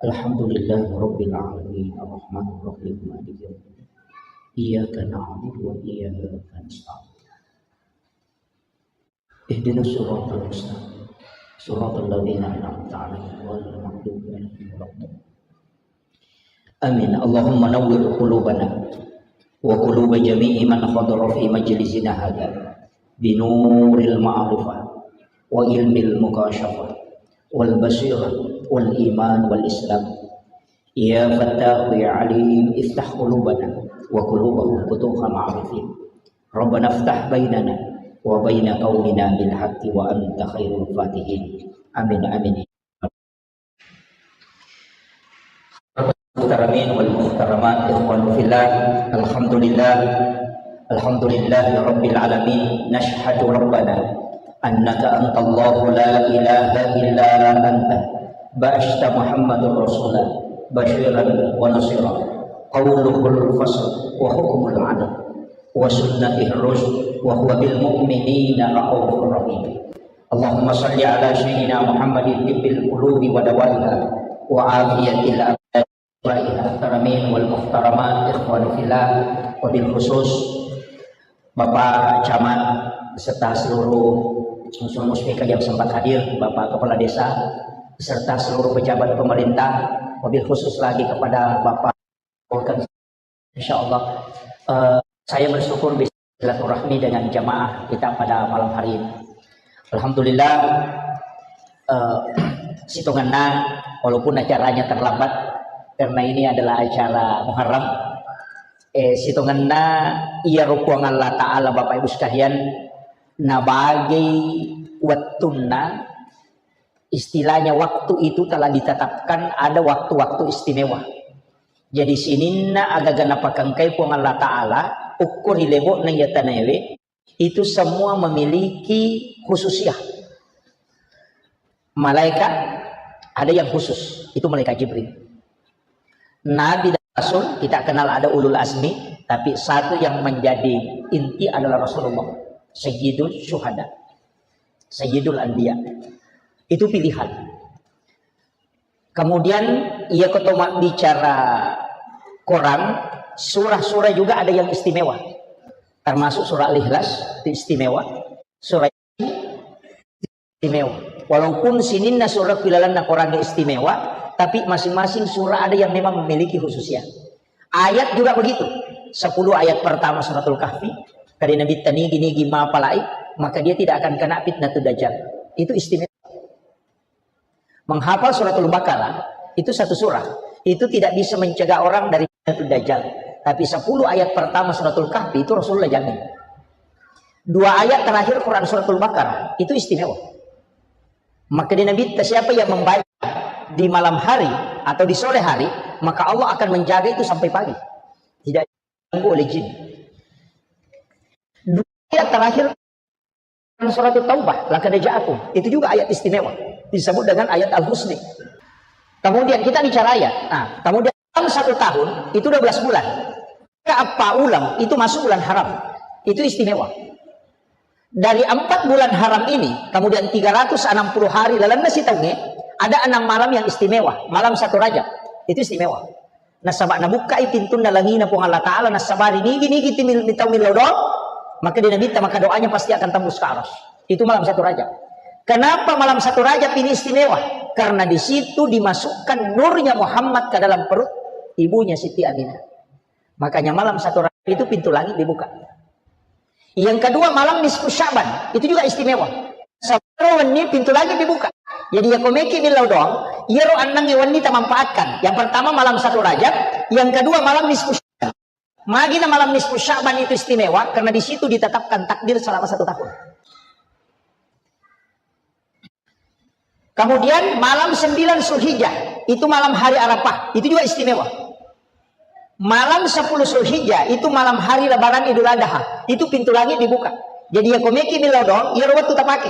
الحمد لله رب العالمين. الرحمن الرحيم. مالك يوم الدين. إياك نعبد وإياك نستعين. اهدنا الصراط المستقيم. صراط الذين أنعمت عليهم غير المغضوب عليهم ولا الضالين. آمين. اللهم نور قلوبنا وقلوب جميع من حضر في مجلسنا هذا بنور المعرفة وعلم المكاشفة والبصيرة والإيمان والإسلام. يا فتاح يا عليم، افتح قلوبنا وقلوبهم فتوح العارفين. ربنا افتح بيننا وبين قومنا بالحق وأنت خير الفاتحين. آمين، آمين. المحترمين والمحترمات، إخوان في الله، الحمد لله، الحمد لله رب العالمين. نشهد ربنا أنك أنت الله لا إله إلا أنت، بعثت محمدا رسولا بشيرا ونذيرا، قوله الفصل وحكمه العدل وسنته الرشد وهو بالمؤمنين رءوف رحيم. اللهم صل على سيدنا محمد طب القلوب ودوائها وعافية الأبدان. Muhtaramin wal muhtaramat, ikhwan fillah, wabil khusus Bapak Camat beserta seluruh Unsur Muspika yang sempat hadir, Bapak Kepala Desa, beserta seluruh pejabat pemerintah, wabil khusus lagi kepada Bapak Volkan. Insya Allah, eh, saya bersyukur bisa silaturahmi dengan jamaah kita pada malam hari ini. Alhamdulillah, eh, sitongenna, walaupun acaranya terlambat, karena ini adalah acara Muharram, eh, sitongenna iyaro Puang Allah Ta'ala, Bapak Ibu sekalian, nabagi wettunna, istilahnya waktu itu telah ditetapkan ada waktu-waktu istimewa. Jadi sininna agaga napakengkai Puang Allah Ta'ala, ukko ri lebo'na iya tanaewe, itu semua memiliki khususiyah. Malaikat ada yang khusus, itu malaikat Jibril. Nabi dan Rasul, kita kenal ada ulul azmi, tapi satu yang menjadi inti adalah Rasulullah, Sayyidul Syuhada, Sayyidul Anbiya. Itu pilihan. Kemudian, iya ko to mabbicara Quran, surah-surah juga ada yang istimewa. Termasuk surah Al-Ikhlas, itu istimewa. Surah istimewa. Walaupun sininna surah ku ilalenna Quran istimewa, tapi masing-masing surah ada yang memang memiliki khususnya. Ayat juga begitu. Sepuluh ayat pertama Suratul Kahfi, kade Nabi tanigi-nigi mapalai, maka dia tidak akan kena fitnah dajjal. Itu istimewa. Menghafal Suratul Baqarah, itu satu surah. Itu tidak bisa mencegah orang dari fitnah dajjal. Tapi sepuluh ayat pertama Suratul Kahfi itu Rasulullah jamin. Dua ayat terakhir Quran Suratul Baqarah, itu istimewa. Maka di Nabi, siapa yang membaca di malam hari atau di sore hari, maka Allah akan menjaga itu sampai pagi. Tidak diganggu oleh jin. Dua ayat terakhir Surat Taubah, laqad ja'akum. Itu juga ayat istimewa. Disebut dengan ayat Al-Husni. Kemudian kita bicara ayat. Nah, kemudian dalam satu tahun, itu dua belas bulan. Maka apa ulang, itu masuk bulan haram. Itu istimewa. Dari empat bulan haram ini, kemudian tiga ratus enam puluh hari lalenna sitaungnge, ada enam malam yang istimewa. Malam satu Rajab. Itu istimewa. Nasaba nabukkai pintunna langina Puang Allah Ta'ala, nasabari nigi-nigi timil-, mitau millau doang, maka di Nabitta maka doanya pasti akan tembus ke aras. Itu malam satu Rajab. Kenapa malam satu Rajab ini istimewa? Karena di situ dimasukkan nurnya Muhammad ke dalam perut ibunya Siti Aminah. Makanya malam satu Rajab itu pintu langit dibuka. Yang kedua, malam nisfu Sya'ban, itu juga istimewa. Sabaro wenni pintu langit dibuka. Jadi, ya komeki millau doang, iyaro annangnge wenni tamanfaatkan. Yang pertama malam satu Rajab, yang kedua malam nisfu Sya'ban. Magina malam nisfu Sya'ban itu istimewa karena di situ ditetapkan takdir selama satu tahun. Kemudian malam sembilan Zulhijjah, itu malam hari Arafah, itu juga istimewa. Malam sepuluh Zulhijjah, itu malam hari Lebaran Idul Adha, itu pintu langit dibuka. Jadi, ya komeki millau doang, iyaro wettu tapake.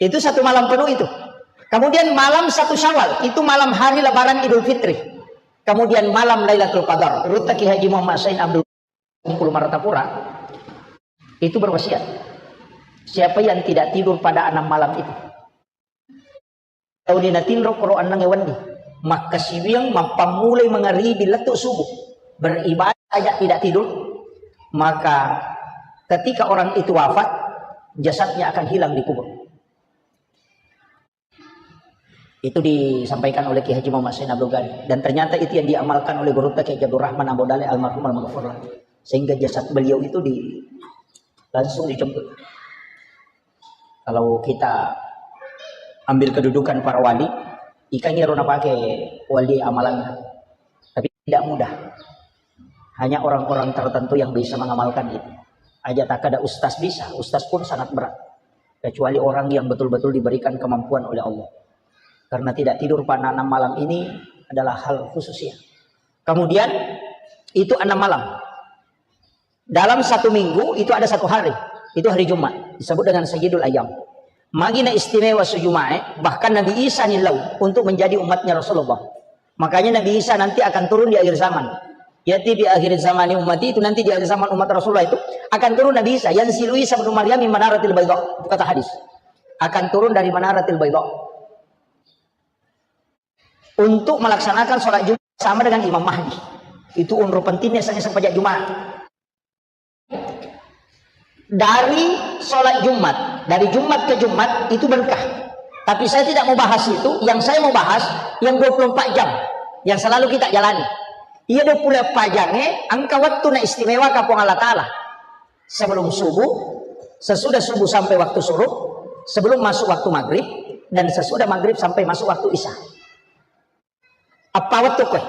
Itu satu malam penuh itu. Kemudian malam satu Syawal, itu malam hari Lebaran Idul Fitri. Kemudian malam Lailatul Qadar. Ruttaki Haji Muhammad Said Abdul Bengkulu Martapura itu berwasiat, siapa yang tidak tidur pada enam malam itu, tauni natinro koro enneng wenni, makkasiwiang mappammulai mangaribi lettu subuh, beribadah saja tidak tidur, maka ketika orang itu wafat, jasadnya akan hilang di kubur. Itu disampaikan oleh Kiai Haji Muhammad Zain Abdul Ghani. Dan ternyata itu yang diamalkan oleh Gurutta Kiai Abdul Rahman Abu Dale almarhum almaghfurlah. Sehingga jasad beliau itu di, langsung dijemput. Kalau kita ambil kedudukan para wali, ikan iyaro napake wali amalanna. Tapi tidak mudah. Hanya orang-orang tertentu yang bisa mengamalkan itu. Aja tak ada ustaz bisa, ustaz pun sangat berat. Kecuali orang yang betul-betul diberikan kemampuan oleh Allah. Karena tidak tidur pada enam malam ini adalah hal khusus ya. Kemudian itu enam malam. Dalam satu minggu itu ada satu hari. Itu hari Jumat. Disebut dengan Sayyidul Ayyam. Magina istimewa su Jumat, bahkan Nabi Isa nilau untuk menjadi umatnya Rasulullah. Makanya Nabi Isa nanti akan turun di akhir zaman. Yati bi akhir zamani ummati, itu nanti di akhir zaman umat Rasulullah itu akan turun Nabi Isa. Yang silu Isa bin Maryam min manaratil bayda. Itu kata hadis. Akan turun dari manaratil bayda. Untuk melaksanakan sholat Jumat sama dengan Imam Mahdi. Itu unru pentingnya saya sempat Jumat. Dari sholat Jumat, dari Jumat ke Jumat itu berkah. Tapi saya tidak mau bahas itu, yang saya mau bahas yang dua puluh empat jam yang selalu kita jalani. Iya, dua puluh empat jam, eh, engka waktu na istimewa ka Puang Allah Ta'ala. Sebelum subuh, sesudah subuh sampai waktu syuruk, sebelum masuk waktu maghrib, dan sesudah maghrib sampai masuk waktu isya. Eppa wettu koe.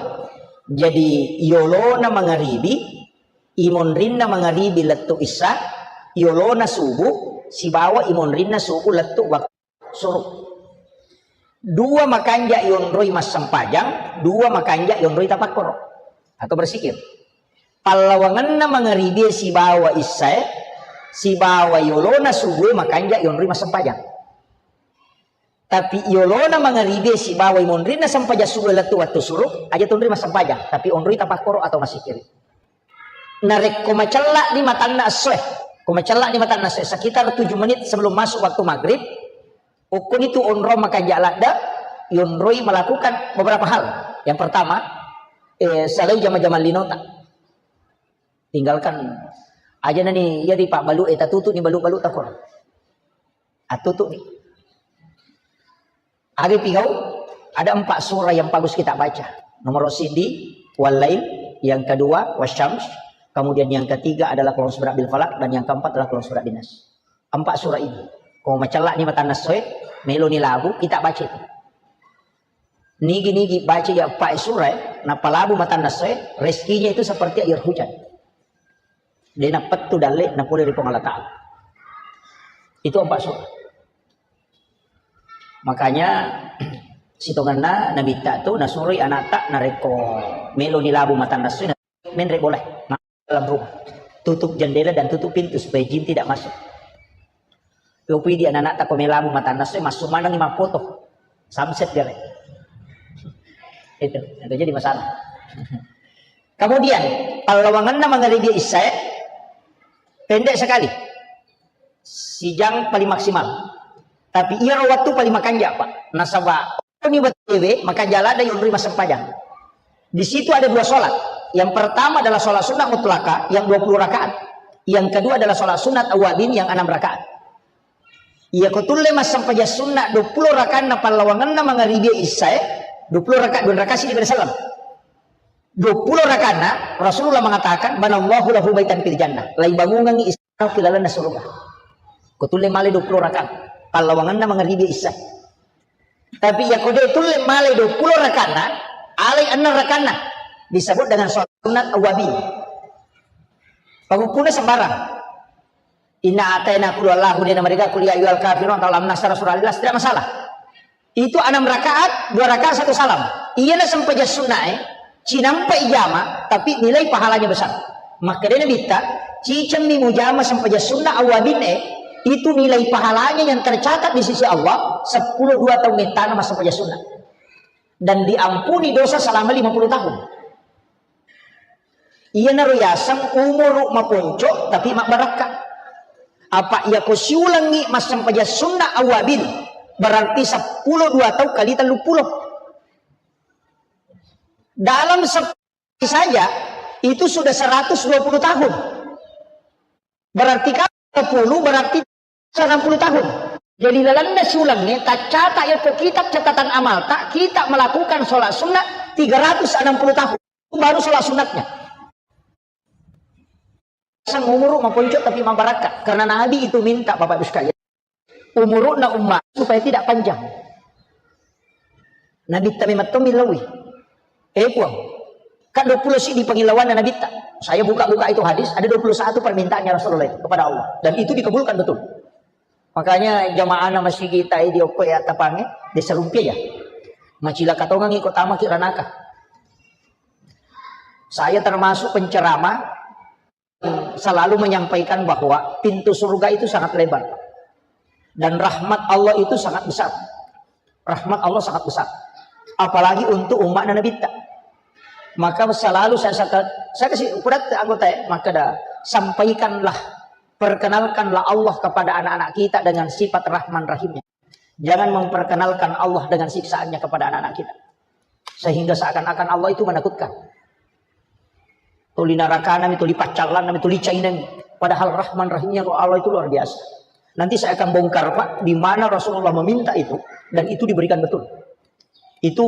Jadi, yolona mangaribi, imonrinna mangaribi lettu isya, yolona subuh, sibawa imonrinna subuh lettu waktu syuruk. Dua makanja yonroi massempajang, dua makanja yonroi tapakkoro atau berzikir. Pallawangenna mangaribi sibawa isyae, sibawa yolona subuh makanja yonroi massempajang. Tapi yolona mangaribi sibawa imonrinna sempajang subuh lettu wattu syuruk, aja tonroi massempajang, tapi onroi tapakkoro atau masikiri. Narekko macella ni matanna essoe, ko macella ni matanna essoe, sekitar tujuh menit sebelum masuk waktu maghrib, ukkuni tu onrong makanja ladde, yonroi melakukan beberapa hal. Yang pertama, eh, salai jama-jama linota. Tinggalkan aja nani, iya di pak balu, eh, tatutu ni balu-balu takor. Atutu ni. Aga pigau, ada empat surah yang bagus kita baca. Nomor sidi, Wal-Lail, yang kedua, Wasyams, kemudian yang ketiga adalah Qul A'udzu Birabbil Falaq, dan yang keempat adalah Qul A'udzu Birabbin Nas. Empat surah ini. Ko macella ni matanna essoe, melo ni labu, kita baca itu. Nigi-nigi baca ya empat surah, eh, napalabu matanna essoe, rezekinya itu seperti air hujan. De nappettu dalle napole ri Puang Allah Ta'ala. Itu empat surah. Makanya sitongenna Nabitta tu nasuroi anatta narekko melo ni labu matanna essoe, menre bola dalam rumah. Tutup jendela dan tutup pintu supaya jin tidak masuk. Yopi di anak-anak tak komelamu matanna essoe, masuk mana ni mapoto. Samset gale. Itu, itu jadi masalah. Kemudian, pallawangenna mangaribi isyae, pendek sekali. Sijang paling maksimal. Tapi iyaro waktu paling makanja, Pak. Nasaba, ni wettuwe, makanja ladde yonroi massempajang. Di situ ada dua sholat. Yang pertama adalah sholat sunat mutlaka, yang dua puluh rakaat. Yang kedua adalah sholat sunat awabin yang enam rakaat. Iya ko tulle massempajang sunat dua puluh rakaatna pallawangenna mangaribi isyae, dua puluh rakaat, dua rakaat sidi pada salam. Dua puluh rakaatna, Rasulullah mengatakan, "Banallahu lahu baitan fil jannah." Laibangungengngi istana ki lalenna surga. Ko tulle male dua puluh rakaat. Pallawangenna mangaribi isya. Tapi iya ko de tulle male dua puluh rakaatna, alai enneng rakaatna. Disebut dengan sholat sunat awabin. Pangukkuna sembarang. Inna ataina qul huwallahu, de namarega qul ya ayyuhal kafirun atau alam nasyrah surah Al-Ikhlas, tidak masalah. Itu enam rakaat, dua rakaat satu salam. Iyana sempajang sunnae, cinampai jama, tapi nilai pahalanya besar. Makkedai Nabitta, cicemmi mujama sempajang sunna awabinne, itu nilai pahalanya yang tercatat di sisi Allah, sepuluh dua tahun ettana massempajang sunna. Dan diampuni dosa selama lima puluh tahun. Iyanaro yaseng umuru maponco tapi mabbarakka. Apa iyako siulengngi massempajang sunna awabin, berarti seppulo dua tau kali telluppulo. Dalam sepuluh saja, itu sudah seratus dua puluh tahun. Berarti kalau sepuluh, berarti enam puluh tahun. Jadi lalenna siulengnge, taccata yako kitab catatan amalta, kita melakukan sholat sunnah tiga ratus enam puluh tahun. Itu baru sholat sunnatnya. Sang umuru maponco tapi mabarakka. Karena Nabi itu minta, Bapak Ibu sekalian. Umuruna umat supaya tidak panjang. Nabitta memang to millau. Eh, Puang, kan dua puluh sidi pangillauanna Nabitta. Saya buka-buka itu hadis, ada dua puluh satu permintaannya Rasulullah itu kepada Allah. Dan itu dikabulkan betul. Makanya jamaahna masigi tai di okko ya tapange, desa rumpia ya. Macilaka tongangi ko tamaki ranaka. Saya termasuk penceramah selalu menyampaikan bahwa pintu surga itu sangat lebar. Dan rahmat Allah itu sangat besar. Rahmat Allah sangat besar. Apalagi untuk umatna Nabitta. Maka selalu saya, saya, saya kasih ukuran anggota ya, maka dah sampaikanlah, perkenalkanlah Allah kepada anak-anak kita dengan sifat Rahman Rahimnya. Jangan memperkenalkan Allah dengan siksaannya kepada anak-anak kita. Sehingga seakan-akan Allah itu menakutkan. Tuli narakana mi, tuli paccallanna mi, tuli cainang. Padahal Rahman Rahimnya Allah itu luar biasa. Nanti saya akan bongkar, Pak, di mana Rasulullah meminta itu dan itu diberikan betul. Itu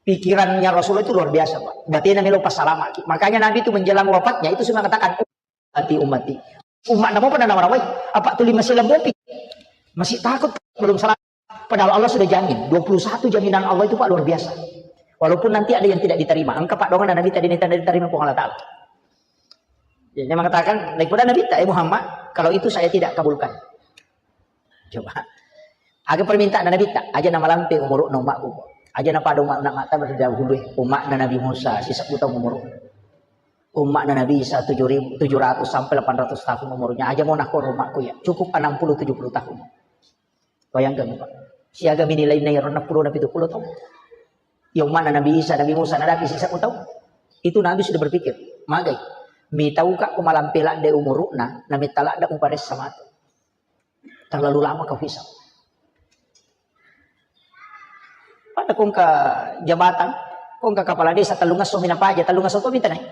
pikirannya Rasulullah itu luar biasa, Pak. Batena melo passalama. Makanya Nabi itu menjelang wafatnya itu sudah mengatakan, "Ummati, ummati." Umat nama pernah nama rawai? Apa tuli masih lembopi? Masih takut belum salah. Padahal Allah sudah jamin. Dua puluh satu jaminan Allah itu, Pak, luar biasa. Walaupun nanti ada yang tidak diterima. Engka, Pak, doang Nabi tadi ini tidak diterima Puang Allah Ta'ala. Jadi dia mengatakan, daripada Nabi tak, "Eh Muhammad, kalau itu saya tidak kabulkan." Coba. Aga permintaan Nabi tak? Aja nama lampe umuruk no umakku. Aja na pada umak nak mata berdahulu umak Nabi Musa, sisa tahun umuruk. Umak Nabi Isa tujuh ribu, tujuh ratus sampai delapan ratus tahun umurnya. Aja mau nakor umakku ya. Cukup enam puluh tujuh puluh tahun. Bayangkan, Pak. Siaga mini lainna iyaro enam puluh na pitu puluh tahun. Ya umat Nabi Isa, Nabi Musa, Nabi sisa tahun. Itu Nabi sudah berpikir, magai. Mitauka ko malampe ladde umurukna, na metta ladde muparessa matu. Terlalu lama kau hisap. Pada kongka jabatan, kongka kepala desa tellung esso minapa aja, tellung esso to minta naik.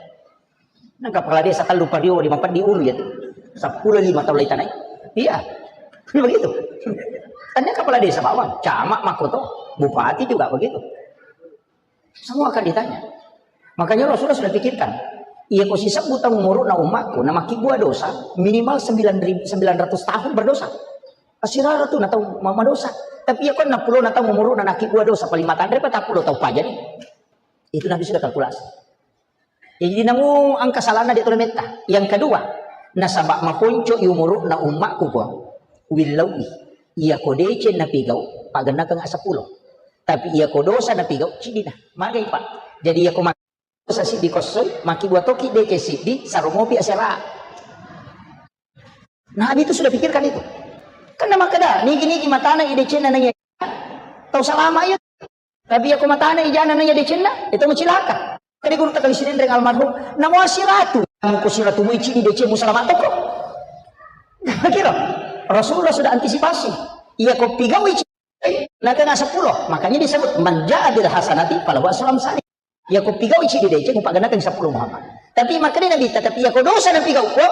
Nang kepala desa tellu pario lima peddi ulu ya tu. Sepuluh lima tahun lagi tanai. Iya. Begitu. Tanya kepala desa bawang, camat makoto, bupati juga begitu. Semua akan ditanya. Makanya Rasulullah sudah pikirkan, iya ko sisebbu tahun umuruk na umatku, na makibbua dosa, minimal sembilan ribu, sembilan ratus tahun berdosa. Asirara tu na tau ma-, madosa. Tapi iya ko enam puluh na tau umuruk na nakibbua dosa, paling matanre pa tappulo tau pajani. Itu Nabi sudah kalkulasi. Jadi namu angka salana dia tu metta. Yang kedua, nasaba maponco i umuruk na umatku ko. Willaui. Iya ko deceng napigau, pagennakeng sepuluh. Tapi iya ko dosa napigau, cidina. Magai, Pak. Jadi iya ko mak-, dosa siddi kossoi, makibbua toki deceng siddi, saromopi asera. Nabi itu sudah pikirkan itu. Karena makkeda, nigi-nigi matana i decenna na iya. Tau salama iya. Tapi iya ko matana i jana na iya decenna, itu macilaka. Jadi guru takali sinendreng almarhum, namo asiratu, namo ko siratu mu icini deceng mu salama toko. Kira Rasulullah sudah antisipasi. Iya ko pigau icini, na kena sepuluh. Makanya disebut, "Man ja'a bil hasanati falahu asru amsali." Iya ko pigau icini deceng, mu pagennakeng sepuluh Muhammad. Tapi makanya Nabi, tapi iya ko dosa na pigau ko,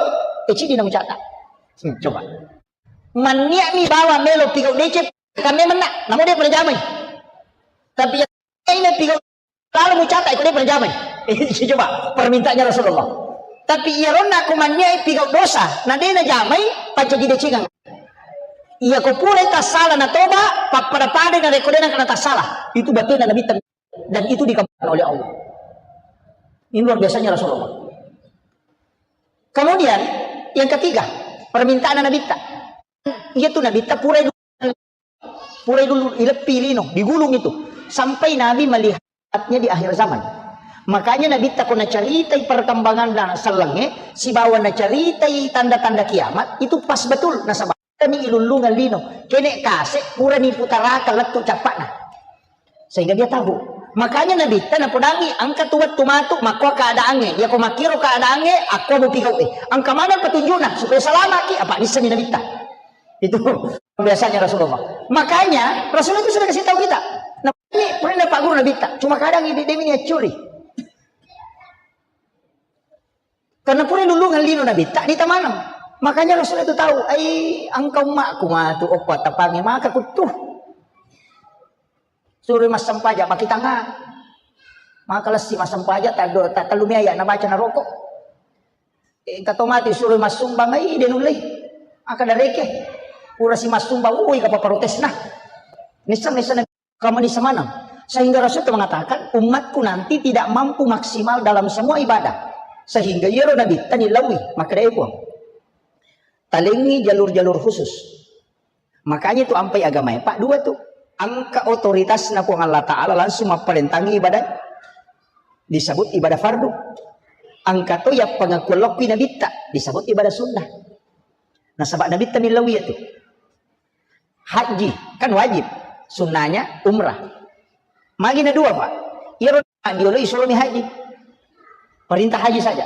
icini na mucata. Hmm, coba. Mannia'mi bawa melo pigau deceng, kami menna, namo dia pernah jamai. Tapi iya ini pigau lalu mucata, iko dia pernah jamai. Coba, permintaannya Rasulullah. Tapi iya ronna ko mannia'i pigau dosa, na dena jamai, pancaji decengang. Iya ko pura tassala na toba, pappada-pada na rekko dena kena tassala. Itu batena Nabi tem-, dan itu dikabulkan oleh Allah. Ini luar biasanya Rasulullah. Kemudian yang ketiga, permintaan Nabi ta. Iya tu Nabi ta pura pura dulu ileppi lino, digulung itu. Sampai Nabi melihatnya di akhir zaman. Makanya Nabi ta ko nacaritai perkembangan dan sellengnge, sibawa nacaritai tanda-tanda kiamat, itu pas betul. Nasaba kami ilullungan lino, kene kase purani putaraka lettu cappana. Sehingga dia tahu. Makanya Nabi ta napodangi, angka tu wettu matu, makko keadaannya. Ya ko makkiro keadaannya, aku mau pigau eh. Angka mana petunjuknya supaya selamat ki? Apa nisani Nabi ta? Itu biasanya Rasulullah. Makanya Rasulullah itu sudah kasih tahu kita. Nah, ini pernah Pak Guru Nabi ta. Cuma kadang ini dia ini curi. Karena pura lulungan lino Nabi ta, di tamanang. Makanya Rasul itu tahu, ai angka umakku matu, okko tapangi maka kutu. Suruh massempajang, maki tanga. Maka lessi massempajang, tak do, tak tellu mia ya, nabaca naroko. Eh, kato mati suruh massumbang, ai, de nulle. Maka dareke. Pura si massumbang, ui, kapa protesna. Nisseng, nisseng, Kamani semanang. Sehingga Rasul itu mengatakan, umatku nanti tidak mampu maksimal dalam semua ibadah. Sehingga iyaro Nabi tani lawi, maka dia pun. Talengi jalur-jalur khusus. Makanya itu ampai agama Pak dua tuh. Angka otoritas na Puang Allah Ta'ala langsung mapparentangi ibadah. Disebut ibadah fardu. Angka to ya pengakuan lokwi Nabi ta, disebut ibadah sunnah. Nasaba Nabi tani lawi itu. Haji, kan wajib. Sunnahnya umrah. Magi na dua, Pak. Iyaro diolo isuro mi haji. Perintah haji saja.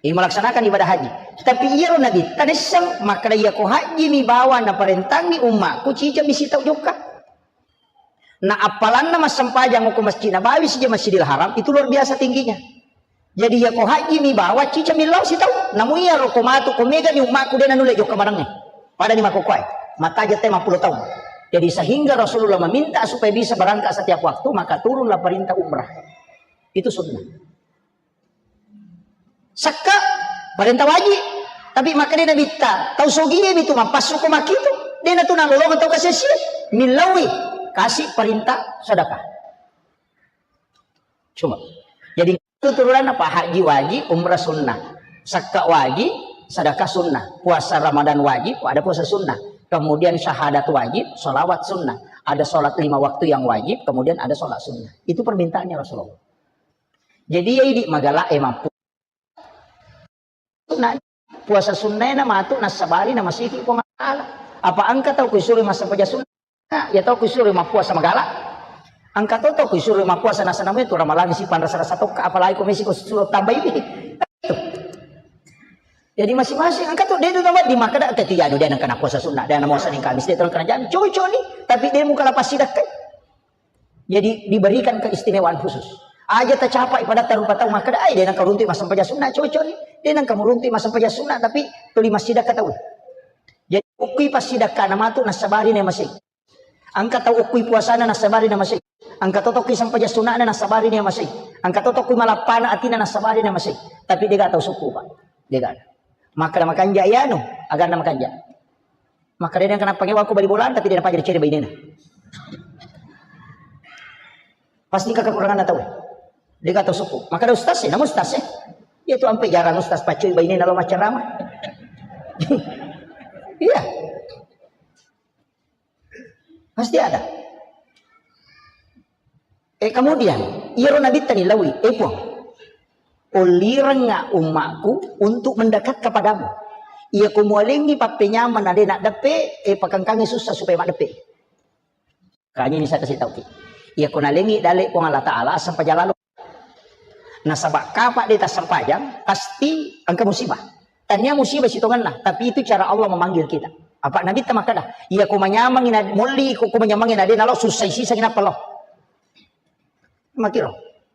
Ini melaksanakan ibadah haji. Tapi iyaro Nabi, tanessang, maka iya ko haji mi bawa na parentangi ummaku, cica mi sitau jokka. Na appalanna massempajang ko Masjid Nabawi sija Masjidil Haram, itu luar biasa tingginya. Jadi, iya ko haji mi bawa cica millau sitau. Namu iya ro ko matu ko mega ni ummaku de nanulle jokka marengnge. Pada ni makokoe. Mataja te mappulo taung. Jadi, sehingga Rasulullah meminta supaya bisa berangkat setiap waktu, maka turunlah perintah umrah. Itu sunnah. Sakka, perintah wajib. Tapi maka de nabitta, tau sogie mi tu mappassu ko makkitu. De natu nalolong tau kasia-sia. Millaui, kasih perintah sedekah. Cuma. Jadi, itu turunan apa? Haji wajib, umrah sunnah. Sakka wajib, sedekah sunnah. Puasa Ramadan wajib, ada puasa sunnah. Kemudian syahadat wajib, salawat sunnah. Ada salat lima waktu yang wajib, kemudian ada salat sunnah. Itu permintaannya Rasulullah. Jadi, ya, idi magala e mampu. Nah, puasa sunnah na matu nasabari na masiki Puang Allah Ta'ala. Apa engka tau kuisuro massempajang sunnah? Ya tau kuisuro mappuasa magala. Engka to tau kuisuro mappuasa nasana tu ramalang si panrasa-rasa tokka, apalagi ko mesi ko suro tambai. Jadi masing-masing engka to de tu tambah di makkeda ketiga anu de nengka puasa sunnah, de na muasa ning Kamis de tolong kena jami. Cocok ni, tapi de muka lapas sidakkai. Jadi diberikan keistimewaan khusus. Aja tacapai pada tarupa tau makkeda, ai de nengka runtu massempajang sunnah, cocok ni. De nengka muruntu massempajang sunnah, tapi tuli massidakka tau. Jadi ukkui passidakka na matu nasabari na masing. Engka tau okkui puasana nasabari na masei. Engka to tokki sempajang sunana nasabari na masei. Engka to tokki malappana atina nasabari na masei. Tapi dega tau sukku, Pak. Dega. Makkeda makanja iyanu, aganna makanja. Makkeda de nengka nappa ngewa ko bali bola, tapi de napaja diceri bainena. Pasti kekurangan tau. Dega tau sukku. Makkeda ustaz e, namu ustaz e. Iya tu ampe jarang ustaz paccoi bainena lo maccarama. Iya. Pasti ada. Eh, kemudian, iyaro nabitta ni lawi, eh Puang, ollirengnga ummaku untuk mendekat kepadamu. Iya ko mualengi pappenyameng na de naddeppe, eh, pakengkangi susah supaya maddeppe. Kanya ini saya kasih tahu ki. Iya ko nalengi dale Puang Allah Ta'ala, sempajang lalo. Nasaba kapa de tassempajang, pasti engka musibah. Tania musibah sitongenna, tapi itu cara Allah memanggil kita. Apa Nabi ta makkeda, iya ko manyamangi na molli ko, ko manyamangi na de nalo susai siseng nappa lo. Makiro.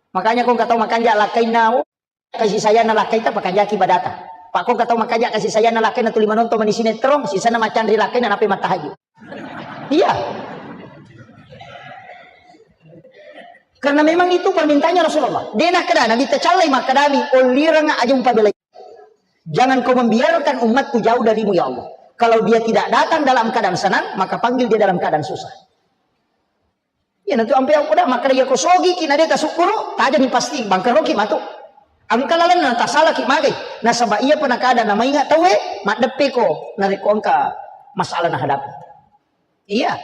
Makanya ko engka tau makanja lakkainna, oh, kasih sayang na lakkaita pakanjaki badata. Pak ko engka tau makanja kasih sayang na lakkaina tuli manonton mani sinetron, sisana macanri lakkaina nape mattahaju. Iya. Karena memang itu permintaannya Rasulullah. De nakkeda Nabi, tacallai makkedami, ollireng aja umpabelai. Jangan kau membiarkan umatku jauh darimu, ya Allah. Kalau dia tidak datang dalam keadaan senang, maka panggil dia dalam keadaan susah. Iya, nanti ampe aku dah makkeda iya ko sogi ki na de tasukkuru, tajani pasti bangkaroki matu. Engka lalenna tasalaki magai. Nasaba iya pa nakada na mainga tauwe, maddeppe ko narekko engka masalah nahadapi. Iya,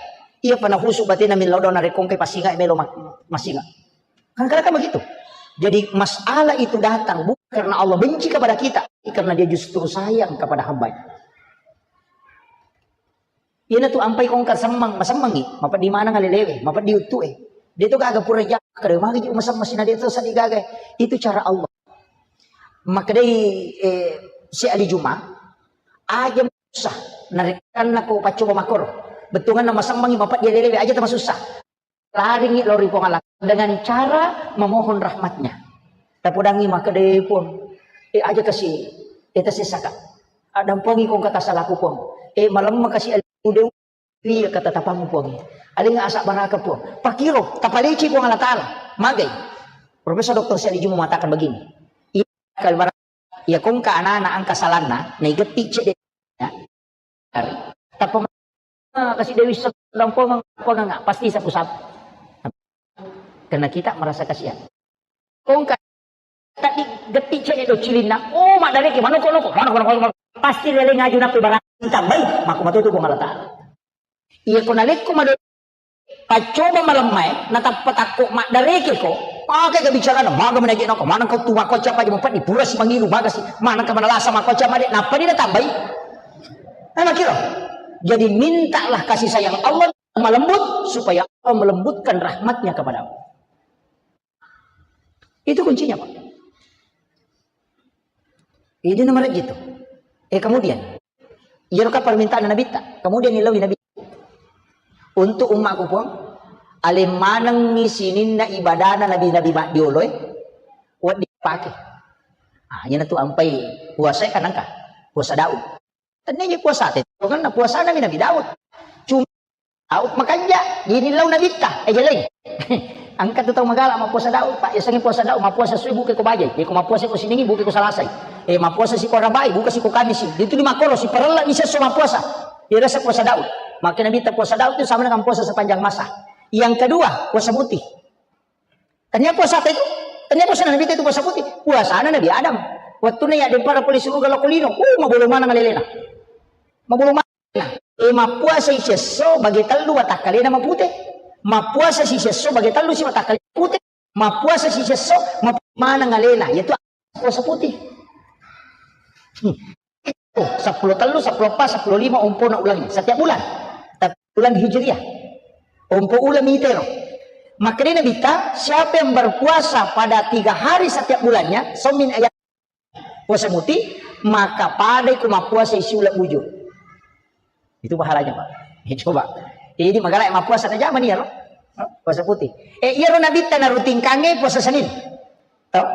iya pa nahusu batena millau do narekko engka pasinga melo ma-, masinga. Kan kadang begitu. Jadi masalah itu datang bukan karena Allah benci kepada kita, karena dia justru sayang kepada hambanya. Iyanatu ampai ko engka semmeng, masemmengi, mapeddi maneng alelewe, mapeddi uttue. De to gaga pura ja, kare magi ji masemmengi na de to sadi gaga. Itu cara Allah. Makkedai, eh, si Ali Juma, aja susah, narekkanna ko paccoba makoro. Bettuanna masemmengi, mapeddi alelewe, aja tamasussa. Laringi lao ri Puang Allah dengan cara memohon rahmatnya. Tapodangi makkeda, "Eh, Puang, eh, aja kasi, eh, tasessaka. Addampengi ko engka tasalaku, Puang. Eh, malemma kasi alemu de, iya katatapammu, Puang. Alinga asa baraka, Puang." Pakiro, tapaleci Puang Allah Ta'ala. Magai. Profesor Doktor Syed Juma mengatakan begini. Iya, kalau barang, iya ko engka anak-anak engka salanna, naigetti cedde. Ya. Tappa ma-, kasi Dewi Serdang Pongeng, Pongeng, pasti sapu-sapu. Karena kita merasa kasihan. Kongka tadi getti cedde do cilinna, oh, maddareke, manoko-noko, manoko-noko, manoko. Pasti lele ngaju nape barang tambai, mako matoto Puang Allah Ta'ala. Iya ko nalekko mado paccoba malemmae, natappa takko maddareke ko. Pake kebicaraan, maga menege nako, maneng kau tu mako capa aja mupadi pura si mangilu, maga si, maneng ka manalasa mako capa de, nappa di natambai. Nah, makiro. Jadi mintalah kasih sayang Allah malembut supaya Allah melembutkan rahmatnya kepadamu. Itu kuncinya, Pak. Ini nomor gitu. Eh, kemudian, iya ka permintaan Nabi ta. Kemudian ilawi Nabi. Untuk umatku, Puang, aleng manengngi sininna ibadana nabi-nabi maddioloe, wedding pake. Nah, iyana tu ampai puasa kan engka. Puasa Daud. Tennia je puasa te. Karena puasana mi Nabi Daud. Cuma Daud makanja, jadi lau Nabitta, eh, jeleng. Engka tu tau magala mappuasa Daud, Pak. Yasengnge puasa Daud, mappuasa sui buke ko bajai. Iko mappuasa ko siningi buke ko salasai. Eh, mappuasa si ko arabai, buka si ko kamisi. Itu di makoro, si parella mi sesso mappuasa. Irasa puasa Daud. Maka Nabitta puasa Daud itu sama dengan puasa sepanjang masa. Yang kedua, puasa putih. Tania puasa apa itu? Tania puasa Nabi itu puasa putih. Puasana Nabi Adam. Waktu na ya dempara pole suruga lo kulino. Uh, mabolo mana ngalelena. Mabolo mana. Eh, mappuasa isesso bagi tellu watakkalena mapute. Mappuasa si sesso bagi tellu si watakkalena mapute. Mappuasa si sesso mapute mana ngalena. Yaitu puasa putih. Hmm. Oh, seppulo tellu, seppulo empat, seppulo lima, ompona ulang setiap bulan. Tapi bulan Hijriah. Ompo ulang mitero. Makanya Nabitta, siapa yang berpuasa pada tiga hari setiap bulannya, somin ayat puasa muti, maka pada iku mappuasa isi ulang bujur. Itu pahalanya, Pak. Ya, coba. Jadi magala mappuasa na zaman iya, loh. Puasa putih. Eh, iyaro Nabitta na rutinkange puasa Senin. Tau?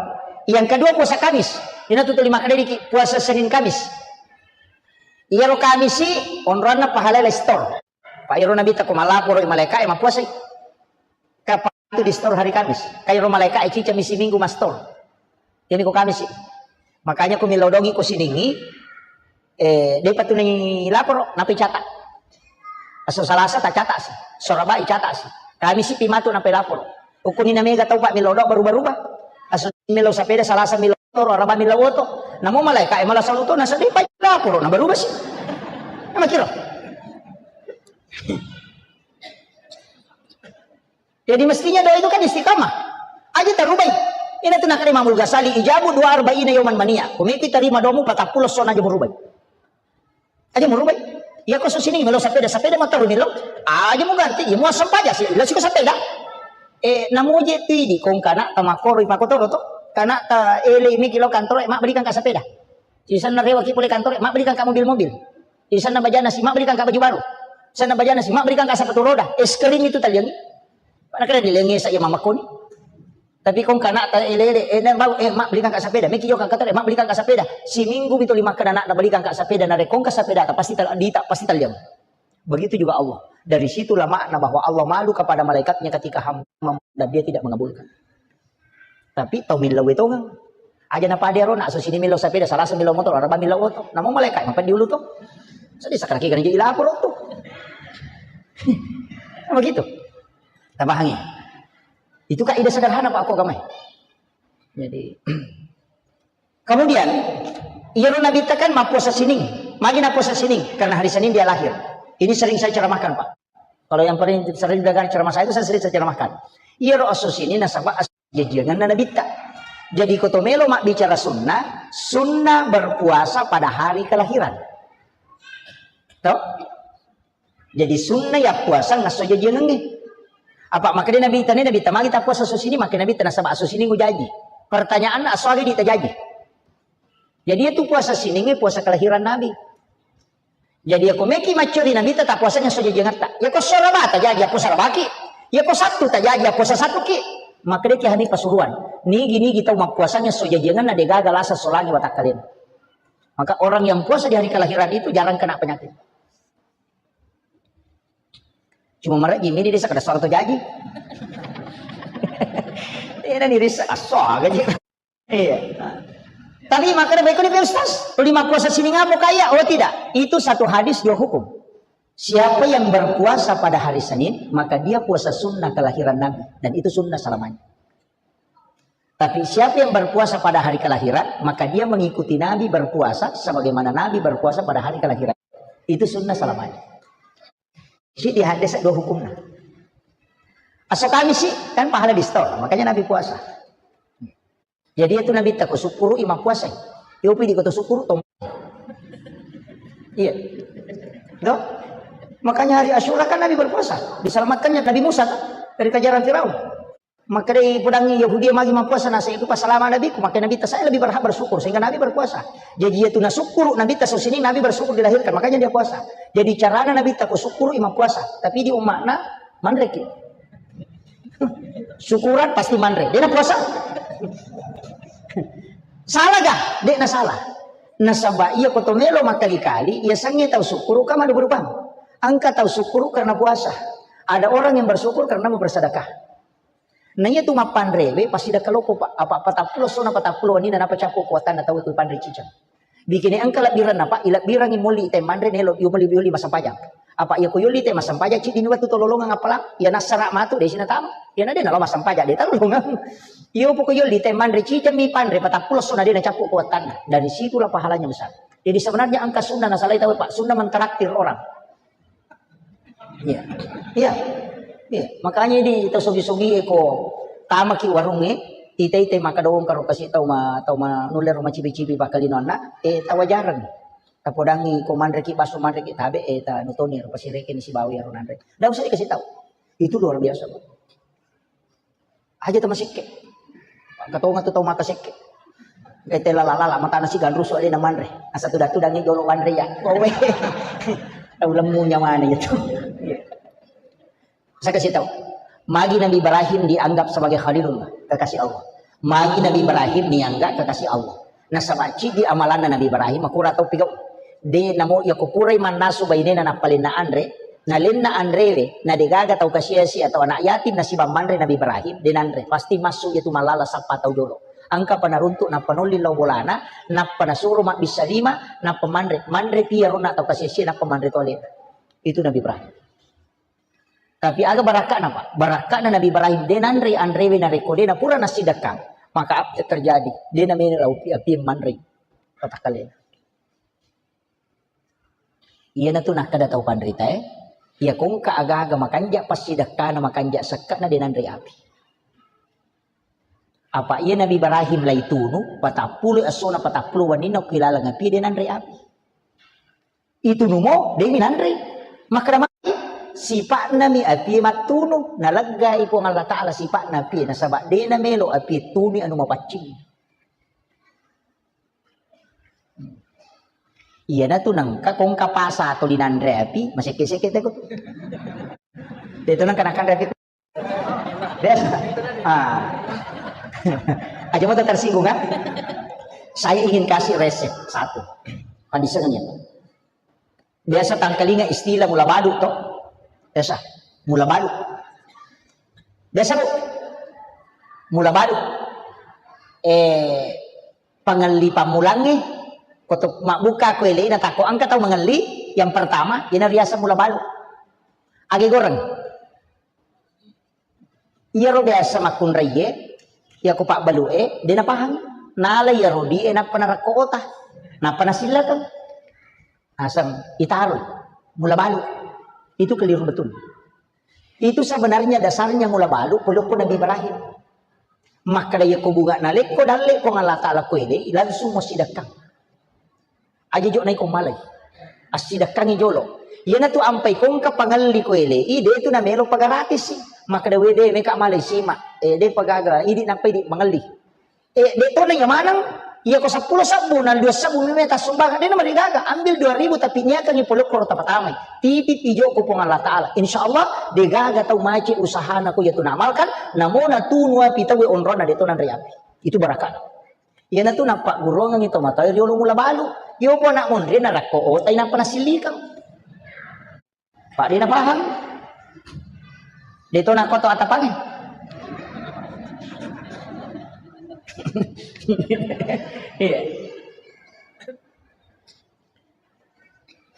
Yang kedua puasa Kamis. Ina tu tuli makkedaki puasa Senin Kamis. Iyaro Kamisi onroanna pahala le store. Pak iyaro Nabitta ko malaporo malaikat e mappuasai. Kapang tu di store hari Kamis. Kairo malaikat e cica misi minggu ma store. Ini ko Kamis sih. Makanya ko milodongi ko siningi, eh, dei patunai laporo, napai catat. Aso Salasa ta catat sih. Sorabai catat sih. Kamisi pi matu napai laporo. Ukuni na mega tau Pak melo do berubah-ubah. Asu melo sapeda Salasa melo toro araba melo oto. Namo malaikat e mala saluto na sedih Pak laporo na berubah sih. Nama kira. Jadi mestinya doa itu kan istiqamah. Aja tarubai. Ina tu nakale Imamul Ghazali ijabu dua arba'ina yauman mania. Kumiti tarima doamu patappulo sona aja murubai. Aja murubai. Iya ko susini melo sapeda, sapeda motor melo. Aja mu ganti, iya mu asam paja sih. Ila siko sapeda. Eh, namu je tidi kong kana tamakoro ipakotoro to. Kana ta ele miki lo kantoro, eh, mak belikan ka sapeda. Sisanna rewa ki pole kantoro, eh, mak belikan ka mobil-mobil. Sisanna bajana si, mak belikan ka baju baru. Sanna bajana si, mak belikan ka sepatu roda. Es krim itu taliangi. Mana kena dilenge saya mama koni. Tapi kong kana ta ele ele, eh, na bau, eh, mak belikan ka sepeda. Meki yo ka kata, eh, mak belikan ka sepeda. Si minggu itu lima kena nak belikan ka sepeda, na rekong ka sepeda, ta pasti tal-, dita, pasti taliang. Begitu juga Allah. Dari situlah makna bahwa Allah malu kepada malaikatnya ketika hamba dan dia tidak mengabulkan. Tapi tau millau e tongeng. Aja na pada ro, nak susini millau sapeda, Salasa millau motor, araba millau oto. Namo malaikat, mapan diulu to. Sedih sakit kaki kan jadi lapor to. Begitu. Tapahangi. Itu kaidah sederhana Pak, aku kamai. Jadi, kemudian, iyaro Nabitta kan mappuasa sining. Magi nappuasa sining? Karena hari Senin dia lahir. Ini sering saya ceramahkan, Pak. Kalau yang paling sering dengar ceramah saya itu, saya sering saya ceramahkan. Iyaro aso sining nasaba aso jajianganna Nabitta. Jadi ko to melo mabbicara sunnah, sunnah berpuasa pada hari kelahiran. Toh? Jadi sunnah ya puasa ngasso jajiangengnge. Apa makanya Nabitta ne, Nabitta magi ta puasa aso sining, makanya Nabitta nasaba aso sining jaji. Pertanyaan aso aga di tajaji. Jadi itu puasa siningnge puasa kelahiran Nabi. Jadi, yako meki maccori Nabitta, tapuasai esso jajiangatta. Yako esso Araba tajaji, appuasa Arabaki. Yako Sattu tajaji, appuasa Sattuki. Makkedaki Hanifah Pasuruan, nigi-nigi tau mappuasai esso jajianganna, degaga lasa solangi watakkalena. Maka orang yang puasa di hari kelahiran itu jarang kena penyakit. Cuma mereka gini, dia sekedar soal jaji. Ini nih, dia sekedar soal aja. Iya. Tapi makanya baik ini Ustaz, lima puasa sining apa kaya? Oh tidak, itu satu hadis dua hukum. Siapa yang berpuasa pada hari Senin, maka dia puasa sunnah kelahiran Nabi. Dan itu sunnah selamanya. Tapi siapa yang berpuasa pada hari kelahiran, maka dia mengikuti Nabi berpuasa sebagaimana Nabi berpuasa pada hari kelahiran. Itu sunnah selamanya. Jadi hadis dua hukumnya. Aso Kamis sih, kan pahala di store, makanya Nabi puasa. Jadi itu Nabitta ko sukkuru imam puasa. Yopi di kota sukkuru tom. Iya. Toh? Makanya hari Asyura kan Nabi berpuasa. Diselamatkannya Nabi Musa kan? Dari kejaran Firaun. Maka dari pudangi Yahudi magi mappuasa, nah, saya itu pas selama Nabiku, maka Nabitta saya lebih berhak bersyukur sehingga Nabi berpuasa. Jadi itu na sukkuru Nabitta aso sining, Nabi bersyukur dilahirkan, makanya dia puasa. Jadi carana Nabitta ko sukkuru imam puasa, tapi di umatna manreki. Syukuran pasti manre. Dia puasa. Salah gak? Dek na salah. Nasaba iya ko to melo makkali-kali, iya sangnge tau syukur ka malu berubah. Engka tau syukur karena puasa. Ada orang yang bersyukur karena mau bersedekah. Na iya tu mappanrewe pasti da kaloko, Pak. Apa patappulo sona patappulo wenni na napa cappu kuatanna tau tu panre cicang. Bikini engka lebbiranna, Pak, ilebbirangi moli te manre nelo, iyo moli, yoli massempajang. Apa iya ko yoli te massempajang, ciddi ni wettu tololongang appalang, iya nassara matu desi natama. Iya na de nalo massempajang, de talolongang. Iyo poko yoli te manre cicang mi panre patappulo sona de na cappu kuatanna. Dari situlah pahalanya besar. Jadi sebenarnya engka sunnah nasalai tau, Pak, sunnah mentraktir orang. Iya. Iya. Iya. Makanya di tau sogi-sogi e ko tamaki warungnge, ita-ita maka dong karo kasi tau ma, tau ma nulle ro macibi-cibi bakal inonna, eh, tawajareng. Tapodangi ko manreki baso manreki tabe, eh, ta nutoni ro pasireke ni sibawa ro nanre. Ndak usah dikasih tahu. Itu luar biasa, Pak. Aja tau masekke. Katonga tu tau maka sekke. Ete lala-lala, matana si ganrusu ale na manre. Asa tuda-tudangi jolo wanre ya. Kowe. Tau lemmu nyawane itu. Saya kasih tahu. Magi Nabi Ibrahim dianggap sebagai Khalilullah, kekasih Allah. Magi Nabi Ibrahim dianggap kekasih Allah. Nasaba ciddi amalanna Nabi Ibrahim, makura tau pigau. De namo iya ko purai mannasu bainena nappalenna anre, nalenna anrewe, na degaga tau kasiasi atau anak yatim nasibang manre Nabi Ibrahim, de nanre. Pasti massu iya tu mallala sappa tau jolo. Engka pa naruntuk nappa nolli lao bolana, nappa nasuro mabbissa lima, nappa manre. Manre pi iyaro na tau kasiasi, nappa manre to alena. Itu Nabi Ibrahim. Tapi aga barakka'na, Pak? Barakka'na Nabi Ibrahim, de nanre anrewe narekko de napura nassidekkang, maka apa yang terjadi? De namelo api, api manre patakkalena. Iyanatu nakkeda tau panritae, iya kongka aga-aga makanja passidekkana, makanja sekke'na de nanre api. Apa iya Nabi Ibrahim laitunu, patappulo essona patappulo wenninna ko ilaleng api de nanre api. Itu numo, de minanre. Makkeda magi, sipa'na mi api mattunu, naleggai Puang Allah Ta'ala sipa'na api, nasaba de namelo api tunu anu mapaccing. Iyanatu nengka kongka pasa to dinanre api, masekke-sekke teko. Itu nengka nakanre api. Biasa. Ah. Aja mau tersinggung kan? Saya ingin kasih resep satu. Kan disengaja. Biasa tangkalinga istilah mula balu toh. Biasa. Mula balu. Biasa, Bu. Mula balu. Eh, pangelli pammulangnge, koto mabbuka ko ele na tako engka tau mengelli, yang pertama, iyana riaseng mula balu. Age goreng. Iyaro biasa makkunraie, iya ko pabbalu e, de napahang. Nala iyaro di e nappa narakko ota, nappa nasillakeng. Aseng itaro mula balu. Itu keliru betul. Itu sebenarnya dasarnya mula balu polokko Nabi Ibrahim. Makkeda iya ko bunga nalekko dalle Puang Allah Ta'ala ko ele, langsung mo sidekkang. Aja jo naiko malai. Assidekkangi jolo. Iyanatu ampai kongka pangelli ko ele, i de tu namelo pagaratisi. Makkeda we de meka malai sima. Eh, de pagaga, idi nampai di mangelli. Eh, de tona iya maneng, iya ko seppulo sebbu, nang dua sebbu meme tassumbangkan, de namarigaga, ambil dua ribu tapi niakangi polokko ro tapatamai. Titip ijo ko Puang Allah Ta'ala. Insya Allah, de gaga tau maci usahana ko iya tu namalkan, namo natunu api tau onrona de tona nri api. Itu barakana. Iyanatu nappagguruangengi to matae riolo mula balu. Iyo po anak monri narakko otai nappa nasillikang. Pak, de napahang. De to nakko to atapangnge. Iya.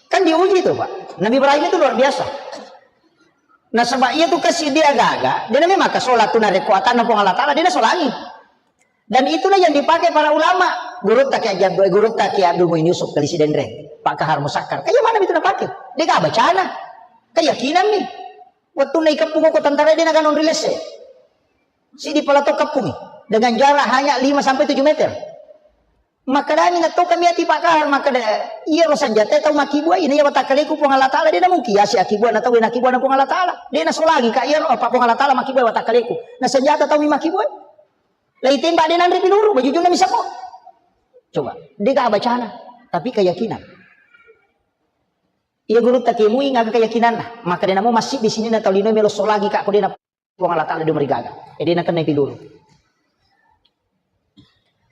Kan diuji itu, Pak. Nabi Ibrahim itu luar biasa. Nasaba iya tu kasi dia gaga, de nami maka sholat tu narekko atanna Puang Allah Ta'ala, de nasolangi. Dan itulah yang dipakai para ulama. Gurutta Kiai Abdul, gurutta Kiai Abdul Muin Yusuf, Kali Sidenreng, Pak Kahar Musakkar. Kayak mana itu dipakai? Dia gak bacana. Keyakinan nih. Waktu naik kepung ko tentara dia naga non rilese. Si di palato kepung dengan jarak hanya lima sampai tujuh meter. Makkedami na to kami ati Pak Kahar, makkeda, iya ro sanjata tau makkibua, ini ya watakkaleku Puang Allah Ta'ala, de namungkin ya si akibua na tau na kibua na Puang Allah Ta'ala. De nasolangi ka iya ro apa Puang Allah Ta'ala makkibua watakkaleku. Na sanjata tau mi makkibua. Lai tembak de nanre piluru, bajujunna mi sako. Coba, de ka bacana, tapi keyakinan. Iya gurutta Kiai Muin aga keyakinanna, makkeda namo masjid di sini na tau lino melo solangi ka ko de na Puang Allah Ta'ala de marigaga. Eh, de nakenna piluru.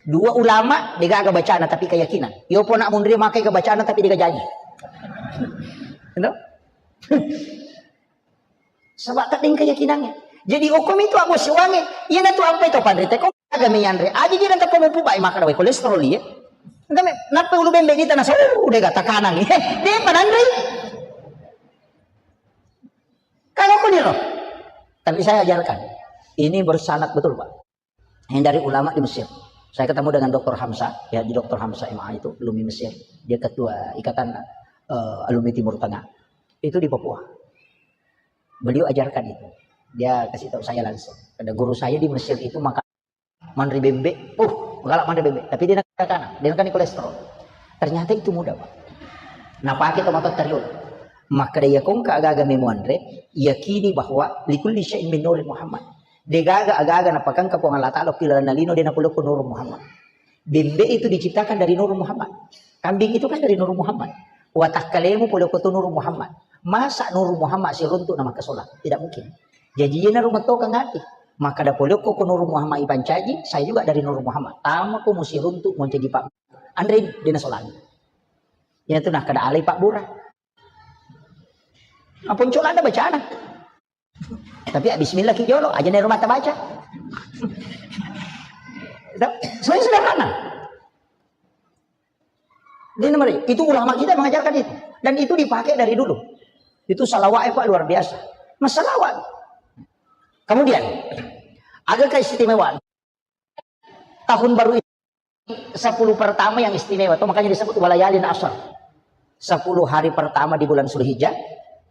Dua ulama degaga bacana tapi keyakinan. Yo pona munri makai ke bacana tapi degaga janji. Gitu? Sebab tak deng keyakinannya. Jadi hukum itu aku siwangi. Iya na tu apa itu pandri teko agama yanre. Aja dia tetap mau pubai maka dawai kolesterol ya. Enggak me, napa ulu bembe di tanah so udah gak tekanan. Dia panandri. Kalau aku nih loh. Tapi saya ajarkan. Ini bersanad betul, Pak. Yang dari ulama di Mesir. Saya ketemu dengan doktor Hamzah, ya di doktor Hamzah M A itu, alumni Mesir. Dia ketua ikatan eh, alumni Timur Tengah. Itu di Papua. Beliau ajarkan itu. Dia kasih tahu saya langsung. Ada guru saya di Mesir itu maka manri bembe, uh, galak manri bembe. Tapi dia nak kanan, dia nak kolesterol. Ternyata itu mudah, Pak. Nah, pakai tomato teriul. Maka dia kongka agaga memuanre, yakini bahwa likulli syai'in min nuri Muhammad. Degaga agaga napakangka Puang Allah Ta'ala pilalana lino de napolokko Nur Muhammad. Bembe itu diciptakan dari Nur Muhammad. Kambing itu kan dari Nur Muhammad. Watakkalemu polokko tu Nur Muhammad. Masa Nur Muhammad siruntuk na makkasola? Tidak mungkin. Jadi iya naru mettoka ngati. Maka da polokko ko Nur Muhammad ipancaji, saya juga dari Nur Muhammad. Tama ko musiruntuk mau jadi Pak. Andre dena solani. Ya tu nah kada alai Pak Bura. Apa cok ada bacana? Tapi ya, bismillah ki jolo, aja nih rumah baca. Sebenarnya sederhana. Di nomor itu ulama kita mengajarkan itu dan itu dipakai dari dulu. Itu salawat Pak luar biasa. Masalawat. Kemudian ada keistimewaan tahun baru ini sepuluh pertama yang istimewa. Tuh, makanya disebut walayalin asar. Sepuluh hari pertama di bulan Zulhijjah,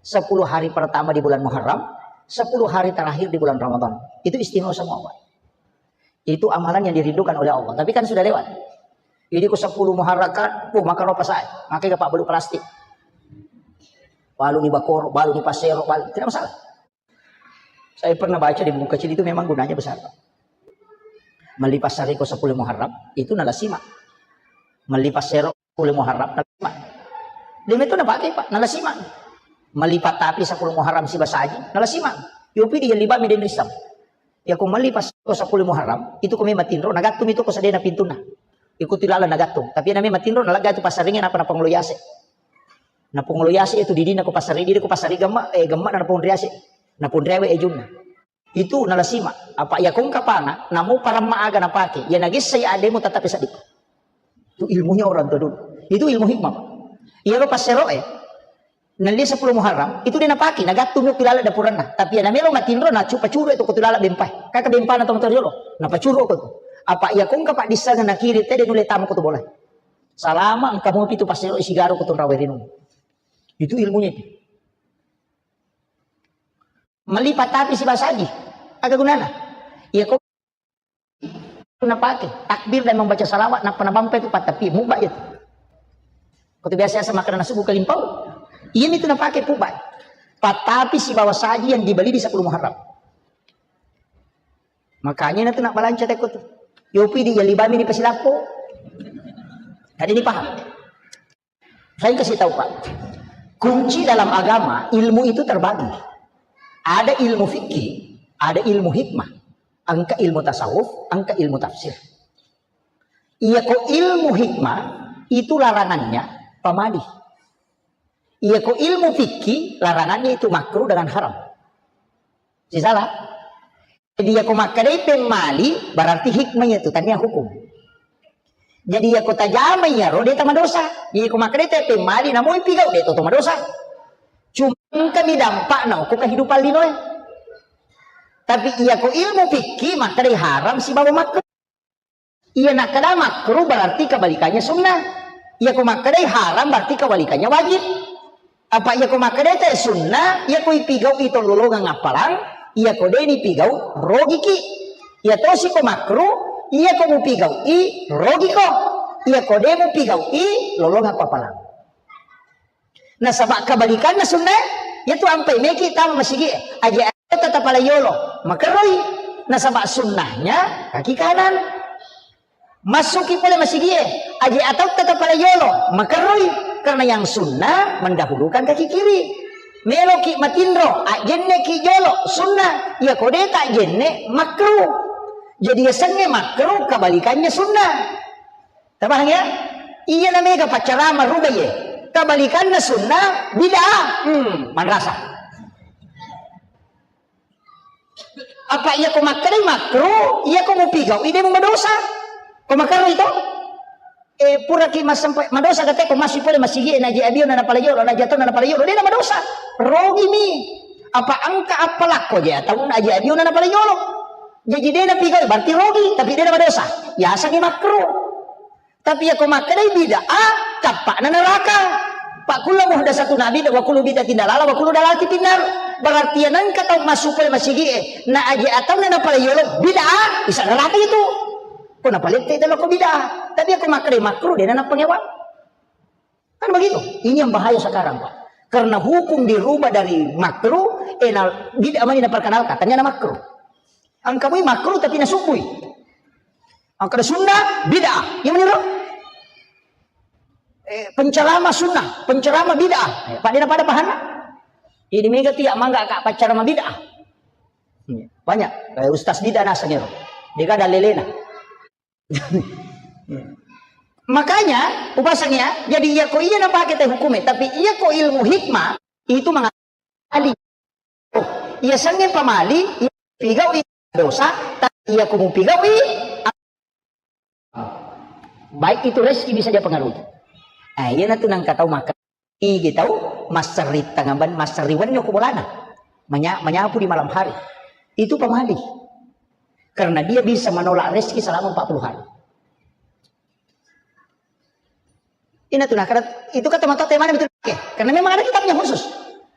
sepuluh hari pertama di bulan Muharram, sepuluh hari terakhir di bulan Ramadan. Itu istimewa semua, Pak. Itu amalan yang dirindukan oleh Allah. Tapi kan sudah lewat. Jadi ku sepuluh Muharram kan, puh, makan apa saya? Makai ke Pak Belu plastik. Balu ni bakoro, balu ni pasero, balu. Tidak masalah. Saya pernah baca di buku kecil itu memang gunanya besar. Pak. Melipas sariko sepuluh Muharram, itu nalasima. Melipas sero sepuluh Muharram, nalasima. Dia itu na pakai, Pak, nalasima. Melipat tapi sepuluh Muharram si basaji, nalasima. Yopi dia liba mi den risam. Ya ko melipas ko sepuluh Muharram, itu ko memang tinro, nagattu mi itu ko sedena pintunna. Ikuti lala nagattu. Tapi na memang tinro, nalaga itu pasar ringin apa na pangulu yase. Na pangulu yase itu didina ko pasar ringin, ko pasar ringin gemma, eh, gemma na pangulu yase. Na pangulu rewe ejunna. Itu nalasima. Apa iya kong kapana, namu paramma aga napake. Iya nagessa iya ademu tatape sadiko. Itu ilmunya orang tua dulu. Itu ilmu hikmah, Pak. Iya lo pasero eh. Nalli sepuluh Muharram, itu dia napake, nagattu mi kilala dapuranna. Tapi iya namelo matinro, na cupa curu itu ko tulala bempai. Kaka bempana tong toriolo. Napacuru ko tu. Apa iya kong kapa dissa na kiri tede nule tamu ko tu bola. Salama engka mopi tu pasero isigaro ko tu rawe rinu. Itu ilmunya itu. Melipat tapi si basaji. Aga gunana? Iya ko napake takbir dan membaca salawat napa nabampa itu patapi muba itu. Ko tu biasa-biasa makan nasubu kalimpau. Iya itu napake puba. Patapi si bawa saji yang dibeli di sepuluh Muharram. Makanya na tu nak balanca teko tu. Yopi di yali bami di pasilappo. Tadi dipaham. Saya kasih tahu, Pak. Kunci dalam agama, ilmu itu terbagi. Ada ilmu fikih, ada ilmu hikmah. Engka ilmu tasawuf, engka ilmu tafsir. Iya ko ilmu hikmah, itu larangannya pamali. Iya ko ilmu fikih, larangannya itu makruh dengan haram. Sisala. Jadi, iya ko makkedai pemmali, berarti hikmah itu, tania hukum. Jadi, iya ko tajama iyaro, de tamadosa. Iya ko makkedai te pemmali, namoi pigau, de to tamadosa. Cuma engka mi dampakna ko kehidupan linoe. Tapi iya ko ilmu fikih, makkedai haram sibawa makruh. Iya nakkeda makruh berarti kebalikannya sunnah. Iya ko makkedai haram berarti kebalikannya wajib. Apa iya ko makkedai te sunnah, iya ko ipigau i tololongang appalang, iya ko deni pigau rogiki. Iya tosi ko makruh, iya ko mupigau i rogiko. Iya ko de mupigau i lolongang ko appalang. Nasaba kebalikanna sunna, yaitu ampai meki tama masigi, aje atau tatapala yolo, makerroi. Nasaba sunnahnya kaki kanan. Masuki pole masigi, aje atau tatapala yolo, makerroi. Karena yang sunnah mendahulukan kaki kiri. Meloki matinro, ajenneki jolo, sunnah. Iya kode tak jenne, makruh. Jadi yasengnge makruh, kebalikannya sunnah. Tapahang ya? Iya na mega paccarama ruba ye. Kebalikannya sunnah, bid'ah. Hmm, manrasa. Apa iya ko makkedai makruh, iya ko mupigau, ide mu madosa. Ko makruh itu? Eh, puraki masempa-, madosa kate ko masui pole masigi na je abio na napala yolo, na jatau na napala yolo, de na madosa. Rogi mi. Apa engka apa lakko je atau na je abio na napala yolo. Jadi de na pigau berarti rogi, tapi de na madosa. Yaseng makruh. Tapi iya ko makkedai bid'ah, kappa'na neraka. Pakkulla muhdatsatun bid'ah, wa kullu bid'atin dalalah, wa kullu dalalatin finnar. Berarti iya nengka tau massu pole masigi e, na aje atau na napala yolo bid'ah, isa neraka itu. Ko napalette itu lo ko bid'ah. Tapi iya ko makkedai makruh, de na napangewang. Kan begitu. Ini yang bahaya sekarang, Pak. Karena hukum dirubah dari makruh, eh, na, bid'ah mani naperkenalkan, ternyata makruh. Engka mui makruh tapi nasubbui. Engka ada sunnah, bid'ah. Iya mani ro? Eh, penceramah sunnah, penceramah bid'ah. Eh, pada pada pahanna. Ini mega tiap mangga kak pacarama bid'ah. Banyak, kayak ustaz bid'ah nasanya ro. Dia ada lelena. Makanya, upasang ya, jadi iya ko iya napake te hukume, tapi iya ko ilmu hikmah, itu mengalih. Oh, iya sange pamali, iya pigau iya dosa, tapi iya ko mupigau i, baik itu rezeki bisa dia pengaruhi. Eh, iya natu nangka tau maka. Igi tau masserri tangaban, masserri wenni ko bolana. Menya-, menyapu di malam hari. Itu pamali. Karena dia bisa menolak rezeki selama empat puluh hari. Ini tuh, nah, karena itu kata mata temanya betul. Oke. Karena memang ada kitabnya khusus.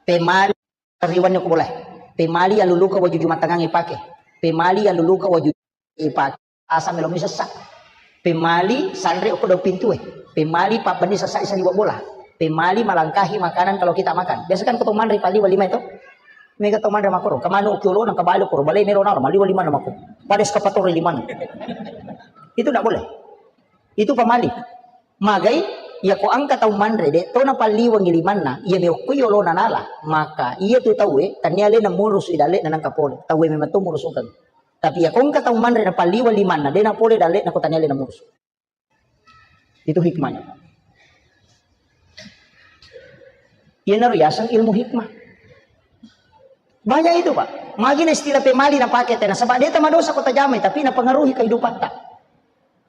Pemali riwannya ko boleh. Pemali yang luluka waju Jumat tangangi pakai. Pemali yang luluka waju ipake. Asa melo mi sessa. Pemali sanre okko dau pintu e. Pemali pabbenni sessa isa liwa bola. Pemali melangkahi makanan kalau kita makan. Biasa kan ko to manre pali lima itu. Mega to manre makoro. Kemana ukiolo nang kebali koro. Balai melo naro maliwa lima mako. Pada eskavator lima. Itu ndak boleh. Itu pemali. Magai, iya ko engka tau manre de to napalliwangi limanna, iya meokko yolona nala, maka iya tu tau e tania lena murusu i dalle na nangka pole. Tau e memang to murusukeng. Tapi iya ko engka tau manre napalliwa limanna, de na pole dalle na ko tania lena murusu. Itu hikmahnya. Iyanaro yaseng ilmu hikmah. Banyak itu, Pak. Magi na istilah pemali napake tena, sebab de tamadosa ko tajamai, tapi napengaruhi kehidupan ta.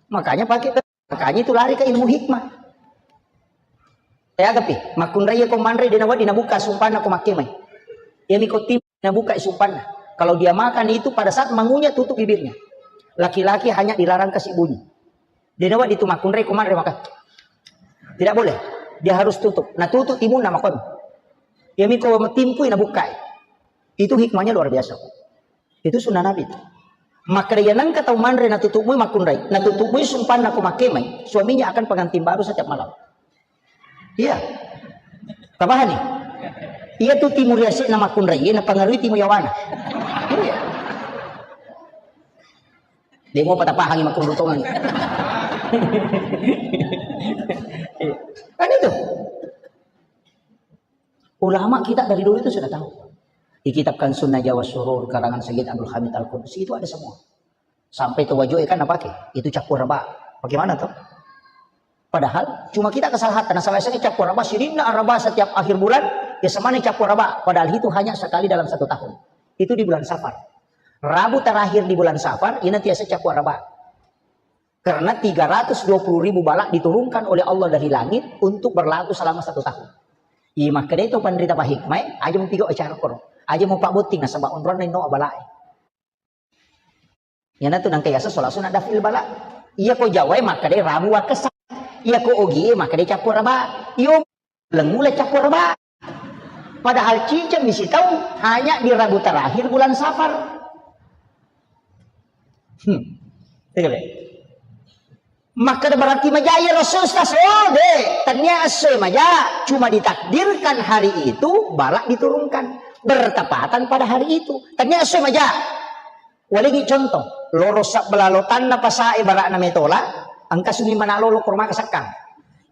Makanya pakai, makanya itu lari ke ilmu hikmah. Ya, tapi makkunrai ko manre de nawaddi nabuka sumpanna ko makkemai. Iya mi ko tim nabuka sumpanna. Kalau dia makan itu pada saat mengunyah tutup bibirnya. Laki-laki hanya dilarang kasih bunyi. De nawaddi tu makkunrai ko manre maka. Tidak boleh. Dia harus tutup. Nah, tutup timunna makon. Iya mi ko timpui nabukai. Itu hikmahnya luar biasa. Itu sunnah Nabi. Maka iya nangka tau manre natutup mui makkunrai, natutup mui sumpanna ko makkemai, suaminya akan pengantin baru setiap malam. Iya. Tapahani? Iya tu timur yase na makkunrai, iya napengaruhi timur yawana. Iya. Demo patapahangi makkunrutongan. Kan itu. Ulama kita dari dulu itu sudah tahu. Di kitab Kansun Najwa Surur karangan Sayyid Abdul Hamid Al-Qudus itu ada semua. Sampai ke wajah kan apa ke? Itu cappur raba. Bagaimana tuh? Padahal cuma kita kesalahan. Nah, salah satu cappur raba, sininna raba setiap akhir bulan, ya semana cappur raba. Padahal itu hanya sekali dalam satu tahun. Itu di bulan Safar. Rabu terakhir di bulan Safar, ini tiasa cappur raba. Karena tiga ratus dua puluh ribu bala diturunkan oleh Allah dari langit untuk berlaku selama satu tahun. Iya, makkedai to panrita pahikmai, aja mupigau acara koro. Aja mupabbotting nasaba onronna inno balae. Iyanatu nangka yaseng sholat sunat daf'il bala. Iya ko Jawae makkedai Rabu wakkessa. Iya ko Ogie makkedai cappur raba. Iyo lengula cappur raba. Padahal ciceng misi tau hanya di Rabu terakhir bulan Safar. Hmm. Iya, Bek. Maka berarti maja iya Rasul Ustaz. Oh, de, tania esso maja, cuma ditakdirkan hari itu balak diturunkan bertepatan pada hari itu. Tania esso maja. Waligi contoh, loro sabbelah lotanna pasae barakna metola, engka sumi mana lolo korma kasakkang.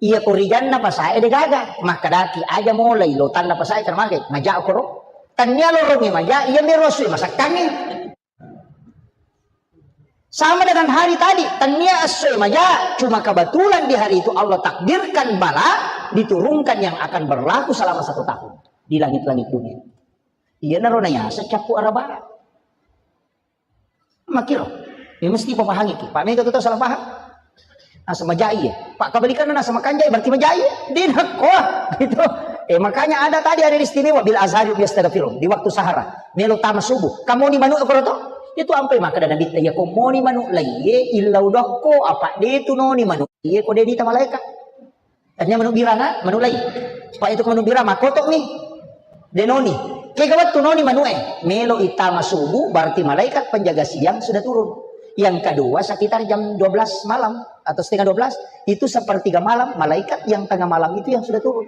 Iya korijanna pasae de gaga, makkedaki aja molai lotanna pasae karena magai, maja koro. Tania lorongi maja, iya mero sui masakkangi. Sama dengan hari tadi, tania essoe maja, cuma kebetulan di hari itu Allah takdirkan bala diturunkan yang akan berlaku selama satu tahun di langit-langit dunia. Iyanaro nayaseng cappu arabara. Makiro. Ya mesti pemahangi ki. Pak mega tu tau salah paham. Naseng majai ya. Pak kebalikanna naseng makanjai berarti majai ya. Di nakko. Gitu. Eh, makanya ada tadi hari istimewa bil azhari yastaghfirun di waktu sahara. Melo tama subuh. Kamu ni manu ko to? Itu ampai maka dan Nabi ya ko moni manu laiye illau dokko apa de tu noni manu. Iye ko de ni ta malaika. Artinya manu birana, manu lai. Pak itu manu birana makoto ni. Denoni. Kega wettu noni manu eh. Melo itama subuh berarti malaikat penjaga siang sudah turun. Yang kedua sekitar jam dua belas malam atau setengah dua belas itu sepertiga malam malaikat yang tengah malam itu yang sudah turun.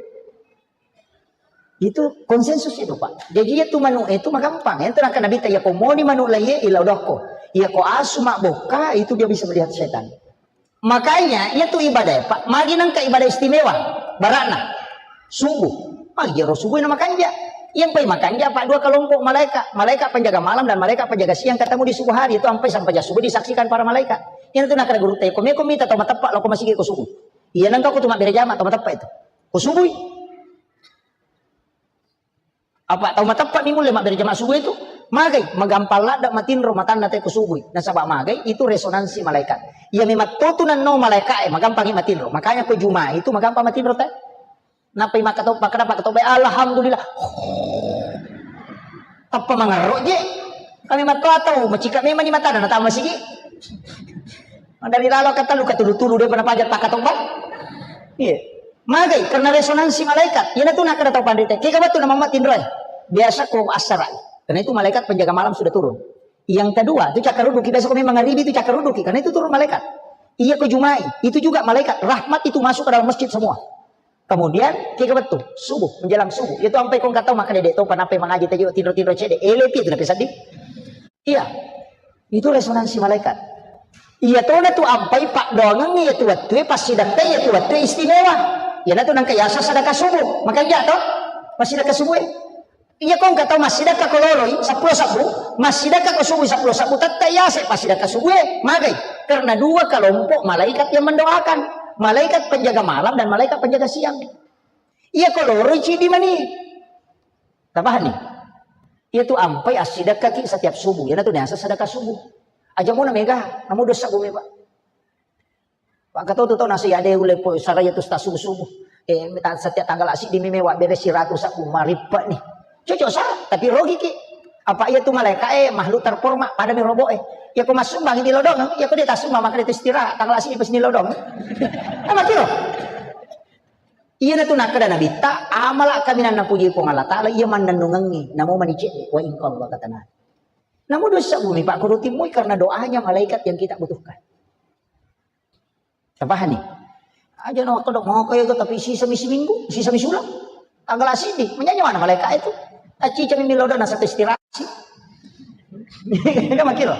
Itu konsensus itu, Pak. Jadi itu manu itu magampang. Yang terakhir Nabi ya ko moni manu laiye illau dokko. Ya ko asu mabokka itu dia bisa melihat setan. Makanya, iya tu ibadah, Pak. Magi nengka ibadah istimewa. Barakna. Subuh. Magi jero subuh na makanja. Yang pai makanja, Pak, dua kelompok malaikat. Malaikat penjaga malam dan malaikat penjaga siang ketemu di subuh hari. Itu sampai sampai subuh disaksikan para malaikat. Yang tu nakara guru teko. Meko mita tau mateppa lo ko masigi ko subuh. Iya nengka ko tu mabbere jama tau mateppa itu. Ko subuh. Apa tau mateppa mi mulle mabbere jama subuh itu? Magai, magampang ladda matinro matanna te ko subuh. Nasaba magai itu resonansi malaikat. Iya memang totu nanno malaikat eh, magampangi matinro. Makanya ko Juma itu magampang matinro te. Napai makatau, makada pakatau bae, alhamdulillah. Tappa mangarro je. Kami matto atau macika memang ni matana natama sigi. Dari lalo kata lu katulu-tulu dia pernah pajak pakatau bae. Iya. Magai karena resonansi malaikat. Iya tu nakada tau pandita. Kega batu nama matinro eh. Biasa ko asara. Karena itu malaikat penjaga malam sudah turun. Yang kedua, itu cakar ruduki biasa ko memang ngaribi itu cakar ruduki karena itu turun malaikat. Iya ko Jumai, itu juga malaikat rahmat itu masuk ke dalam masjid semua. Kemudian, kega betul, subuh, menjelang subuh. Itu sampai kau nggak tahu maka dedek tahu kenapa mengaji tadi tidur-tidur cedek. Ele itu tapi sedih. Iya. Itu resonansi malaikat. Iya tona tu ampai pak doangan iya tu waktu pas sidakka iya tu waktu istimewa. Iya tu nangka yasa sadaka subuh. Makanya toh, pas sidakka subuh. Iya ko engka tau massidakka ko loloi seppulo sabbu, massidakka ko subui seppulo sabbu, tette yase massidakka subue, magai. Karena dua kelompok malaikat yang mendoakan, malaikat penjaga malam dan malaikat penjaga siang. Iya ko loroi cidi mani. Tapahani? Iya tu ampai assidakka ki setiap subuh. Iya tu niasa sedekah subuh. Aja muna mega, namu dosa bumi pak. Pak Ketua tu tau nasi ade ule po saraya tu subuh subuh. Eh, minta setiap tanggal asik di meme wa bere siratu sabu maripa ni. Cocok sa, tapi rogi ki. Apa iya tu malaikat eh makhluk terhormat pada mi robo eh. Ya ko masumbang di lodong, ya ko dia tasuma maka dia istirahat tanggal asik di pesini lodong. Apa kiro? Iya na tu nakada Nabi ta amala kami nan napuji Puang Allah Taala iya mannennungengi namo manicik wa ingkol wa katana. Namu dosa bumi Pak Kurutimui karena doanya malaikat yang kita butuhkan. Tapahani? Aja no kodok mau kaya itu tapi sisa misi minggu, sisa misi ulang. Tanggal asidi, menyanyi mana malaikat itu? Aci cami milo dana satu istirahat sih. Kan makiro.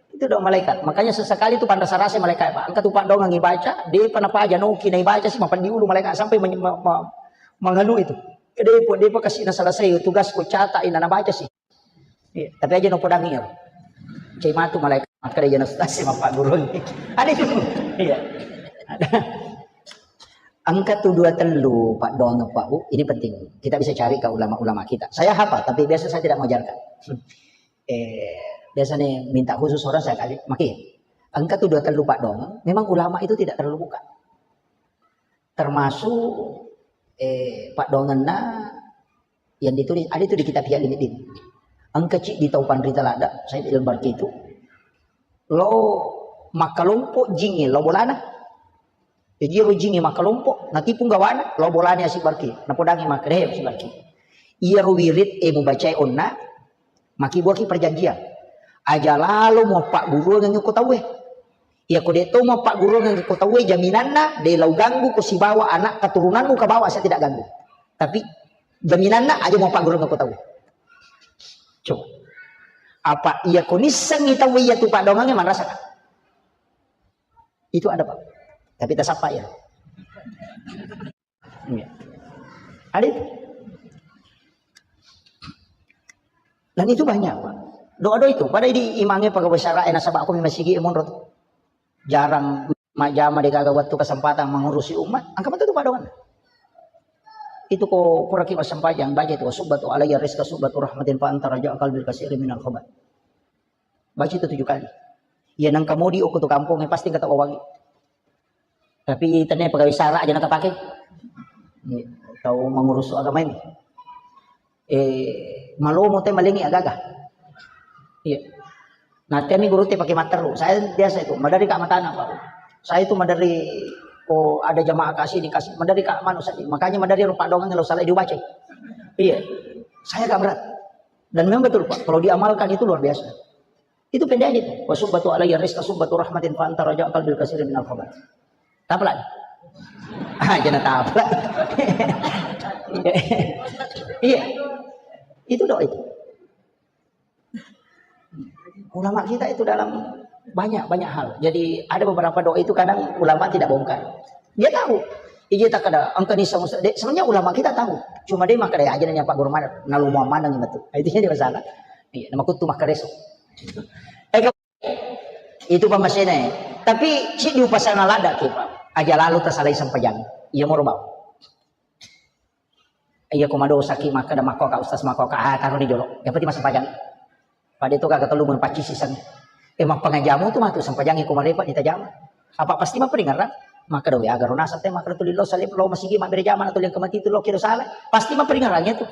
Itu dong malaikat. Makanya sesekali itu pantas rasa malaikat Pak. Angkat tupak dong ngi baca, dia pernah paja noki nai baca sih mapan diulu malaikat sampai men- ma- ma- menganu itu. Dia pun dia pun kasih selesai tugas ku catat ina na baca sih. Iya, tapi aja no podangi ya. Cai matu malaikat makkeda jana ustaz si mappagurung. Ada itu. Iya. Ada. Angka tu dua tellu pak doang pak bu, ini penting. Kita bisa cari ke ulama-ulama kita. Saya hafal, tapi biasa saya tidak mengajarkan. Eh, biasanya minta khusus orang saya kali. Maki. Angka tu dua tellu pak doang. Memang ulama itu tidak terlalu buka. Termasuk eh, paddoangenna yang ditulis ada itu di kitab Ihya Ulumuddin. Engka cik di tau panrita ladda, saya ilmu barki itu. Lo makkalompo jingi lo bolana. Jadi ro jingi makkalompo, natipung gawana, lo bolana asik barki. Napodangi makkeda asik barki. Iya ro wirid e mubacai onna, Makkibuaki perjanjian. Aja lalo muappagguruangeng ko tauwe. Iya ko de to muappagguruangeng ko tauwe, jaminanna de lau ganggu ko sibawa anak keturunanmu ke bawah saya tidak ganggu. Tapi jaminanna aja muappagguruangeng ko tauwe. Coba. Apa iya ko nissengi tauwe iya tu paddoangangnge manrasa. Itu ada, Pak. Tapi tasappa ya. Iya. Ada itu. Dan itu banyak, Pak. Doa-doa itu, pada di imangnge pegawai syara e nasaba' ko mi masigi e monro tu. Jarang majjama, de' gaga wettu kesempatan mengurusi umat, engka metu tu paddoangenna. Itu ko puraki massempajang, baca itu, "Subbatu alayya rizqa subbatu rahmatin fa anta raja qalbil kasiri minal khabat." Baca itu tujuh kali. Iya, nang kamodi okko tu kampong, pasti engka tau bawangi. Tapi tania pegawai syara aja na tapake. Iya, tau mengurus agama ini. Eh, malomo te malengi agaga. Iya. Nah, temi guru te pakai matteru. Saya biasa itu, madari ka matana, Pak. Saya itu madari, oh, ada jamaah kasih dikasih, madari ka manu saja. Makanya madari rupa doang kalau salah dibaca. Iya. Saya agak berat. Dan memang betul, Pak, kalau diamalkan itu luar biasa. Itu pendek aja itu. "Wa subbatu alayya rizqa subbatu rahmatin fa anta raja qalbil kasiri minal khabat." Tapalak. Ah, jangan tapalak. Iya. Itu doa itu. Ulama kita itu dalam banyak, banyak hal. Jadi ada beberapa doa itu kadang ulama tidak bongkar. Dia tahu. Iya, tak ada. Engka ni sama, dek, sebenarnya ulama kita tahu. Cuma dia maka dia aja nanya Pak Guru mana, nalu mau mana gitu. Itu jadi masalah. Iya, nama kutu maka reso. Eh, itu pammasena. Tapi si diupasana lada ki, Pak. Aja lalu tersalai sempajang. Iya, mau bau. Iya, ko madosaki makkeda, "Makkoka, Ustaz, makkoka." Ah, taroni jolo. Yang penting massempajang. Pada itu kagak telu mun pacci siseng. Eh, mappangajamu tu matu sempajangi ko marepa ditajama. Apa pasti maperingerang? Makkeda, "We, agaro nasab te, makkeda tuli lo salib, lo masigi mabbere jama na tuli yang kemati tu lo kiro salah." Pasti maperingerang itu.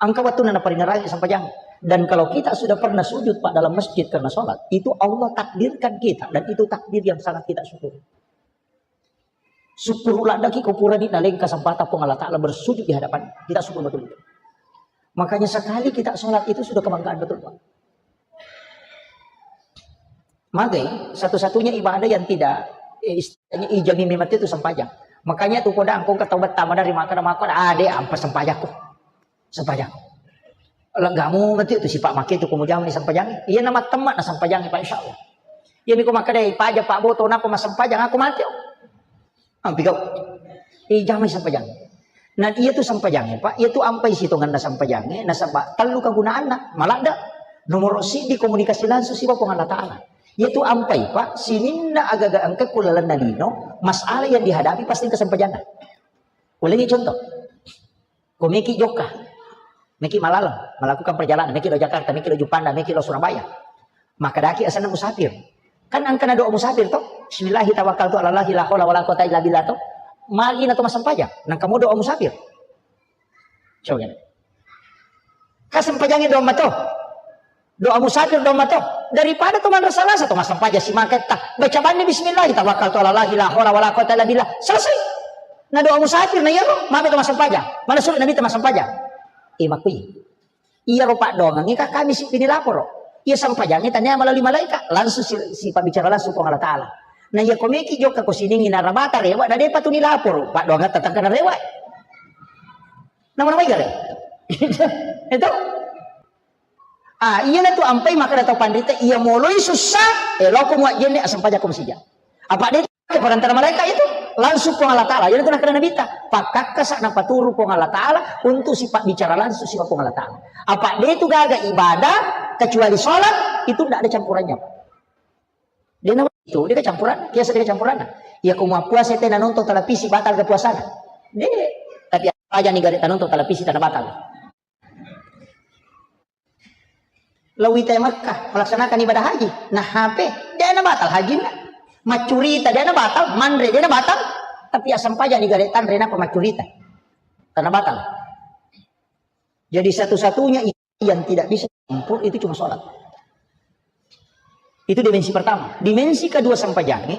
Engka waktu nana peringerang sempajang. Dan kalau kita sudah pernah sujud, Pak, dalam masjid karena sholat, itu Allah takdirkan kita dan itu takdir yang sangat kita syukuri. Syukur ladaki ko purani naleng kesempatan Puang Allah Ta'ala bersujud di hadapan. Kita syukur betul itu. Makanya sekali kita sholat itu sudah kebanggaan betul, Pak. Magai, satu-satunya ibadah yang tidak, eh, istilahnya ijami mimati itu sempajang. Makanya tu kodang kau ketawa pertama dari makan, makan, ah, dek, ampa sempajangku. Sempajang. Legamu mati tu sipa make tu kumujang ni sempajang. Iya nama temma na sempajang, Pak, insyaallah. Iya, miko makkeda, "Paja, Pak, boto napa massempajang, aku mati." Ampi kau. Eh, jamai sempajang. Nah, iya tu sempajang, Pak. Iya tu ampai sitonganna sempajang. Nasaba tellu kegunaanna. Maladda. Nomor sidi komunikasi langsung siba Puang Allah Ta'ala. Iya tu ampai, Pak. Sininna agaga engka kulalenna lino, masalah yang dihadapi pasti kesempajanna. Ulangi contoh. Ko meki jokka, meki malaleng, melakukan perjalanan, meki lo Jakarta, meki lo Juppanda, meki lo Surabaya. Maka daki asenna musafir. Kan angkana doa musafir toh. Bismillahi tawakkaltu ala Allahi la haula wala quwata illa billah toh. Magi na to massempajang. Nang kamu doa musafir. Coba. Kasempajangi doa mato. Doa musafir doa mato. Daripada to manrasa-rasa to massempajang si maketta. Baca banni bismillah, tawakkaltu ala Allahi la haula wala quwata illa billah. Selesai. Na doa musafir na iyaro, mabe to massempajang. Mana suruh Nabi to massempajang. Eh, makui. Iyaro paddoangengnge ka kami si pini laporo. Iya sempajangnge tania melalui malaikat. Langsung si, si pabbicara langsung Puang Allah Ta'ala. Nah, iya komeki jokka ko siningi narabata rewa, na depa tu ni laporo. Paddoangetta tengka na rewa. Nama-nama igare. Itu. Ah, iya na tu ampai maka na tau panrita, iya moloi sussa, eh, loko muajjenne, asempajako masija. Apa de ke perantara malaikat itu? Langsung Puang Allah Ta'ala. Jadi tu nakana Nabi ta, pakakkasa na paturu Puang Allah Ta'ala untuk sifat bicara langsung sifat Puang Allah Ta'ala. Apa de tu gaga ibadah kecuali sholat, itu ndak ada campurannya, Pak. Dia nama itu, dia kecampuran, biasa dia kecampuran. Ya, ko mau puasa tena nonton televisi, batal ke puasana. Dia, tapi aja nih gak ada nonton televisi, tena batal. Lawita Makkah melaksanakan ibadah haji. Nah, H P, dia na batal hajinna. Maccurita, dia na batal, manre, dia na batal. Tapi asam paja ni gare tanre napa maccurita. Karena batal. Jadi satu-satunya yang tidak bisa campur itu cuma sholat. Itu dimensi pertama. Dimensi kedua sampajangi,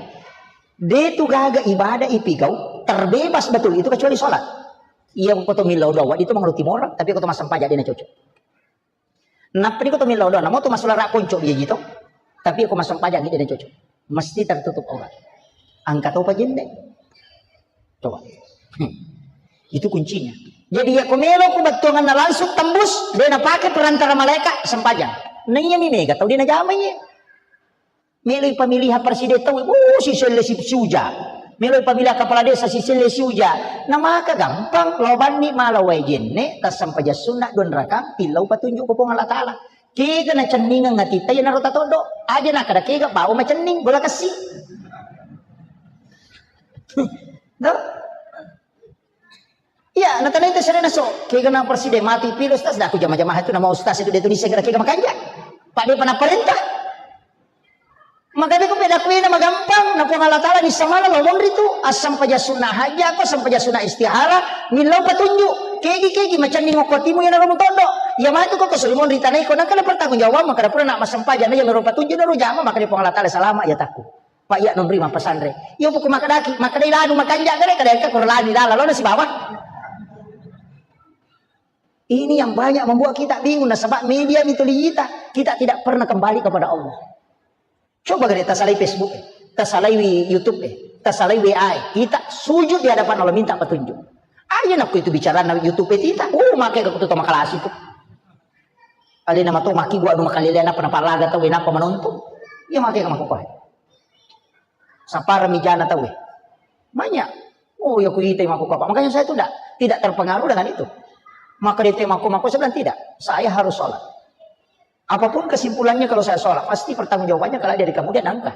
de tu gaga ibadah ipigau, terbebas betul itu kecuali sholat. Iya, ko to millau doa, itu mengerti orang, tapi ko to masam paja dia na cocok. Nappa ni ko to millau doa, namo to masolara konco biaji to. Tapi ko massempajang, de na cocok. Mesti tertutup aurat. Angka topa jenne. Coba. Hmm. Itu kuncinya. Jadi ya ko melo ko bettuanganna langsung tembus, de na pake perantara malaikat sempajang. Nah, iya mi mega tau de na jamai. Meloi pamilihan presiden tau, uh, si selle si, si uja. Meloi pamilihan kepala desa si selle si uja. Na maka gampang, lao banni mala wae jenne, tassempajang sunna dua rakaat, pillau patunjuk ko Puang Allah Ta'ala. Kega nacenningeng atitta, iyanaro tatoddo. Aja nakkeda kega bawa macenning, gola kessi. Tuh. Iya, natanai te serena so, kega na presiden mati pilo ustaz, dah aku jama-jama itu nama ustaz itu dia tulis segera kega makanja. Pak dia pernah perintah. Maka dia kepeda kuena magampang, na Puang Allah Ta'ala ni samala lo monri tu, asam paja sunnah haja ko, asam paja sunnah istihara, millau petunjuk. Kegi kegi macam ni ngoko timu yang narumu todo. Ya matu ko kesuri monri tanai ko, nangka pertanggung jawab, maka dapur nak masam paja na yang narupa tunjuk naru jama, maka dia Puang Allah Ta'ala salama ya takku. Pak iya nonri mappasanre. Iyo buku makadaki, makadai lanu makanja gare kada engka koro lanu lala lona sibawa. Ini yang banyak membuat kita bingung nasaba media itu liyita. Kita tidak pernah kembali kepada Allah. Coba gare tasalai Facebook, eh. Tasalai wi-, YouTube, eh. Tasalai W A, eh. Kita sujud di hadapan Allah minta petunjuk. Aja nakku itu bicara na YouTube, eh, kita. Uh, makai aku tuh makalasi tuh. Alena mato maki gua anu makalele napa napalaga tau napa menonton. Iya makai ka makukuai. Sapara mijana tau. Banyak. Oh ya kuita makukuai. Makanya saya tuh tidak tidak terpengaruh dengan itu. Maka dia mako mako saya bilang tidak. Saya harus sholat. Apapun kesimpulannya kalau saya sholat pasti pertanggungjawabannya kalau dari kamu dia nangka.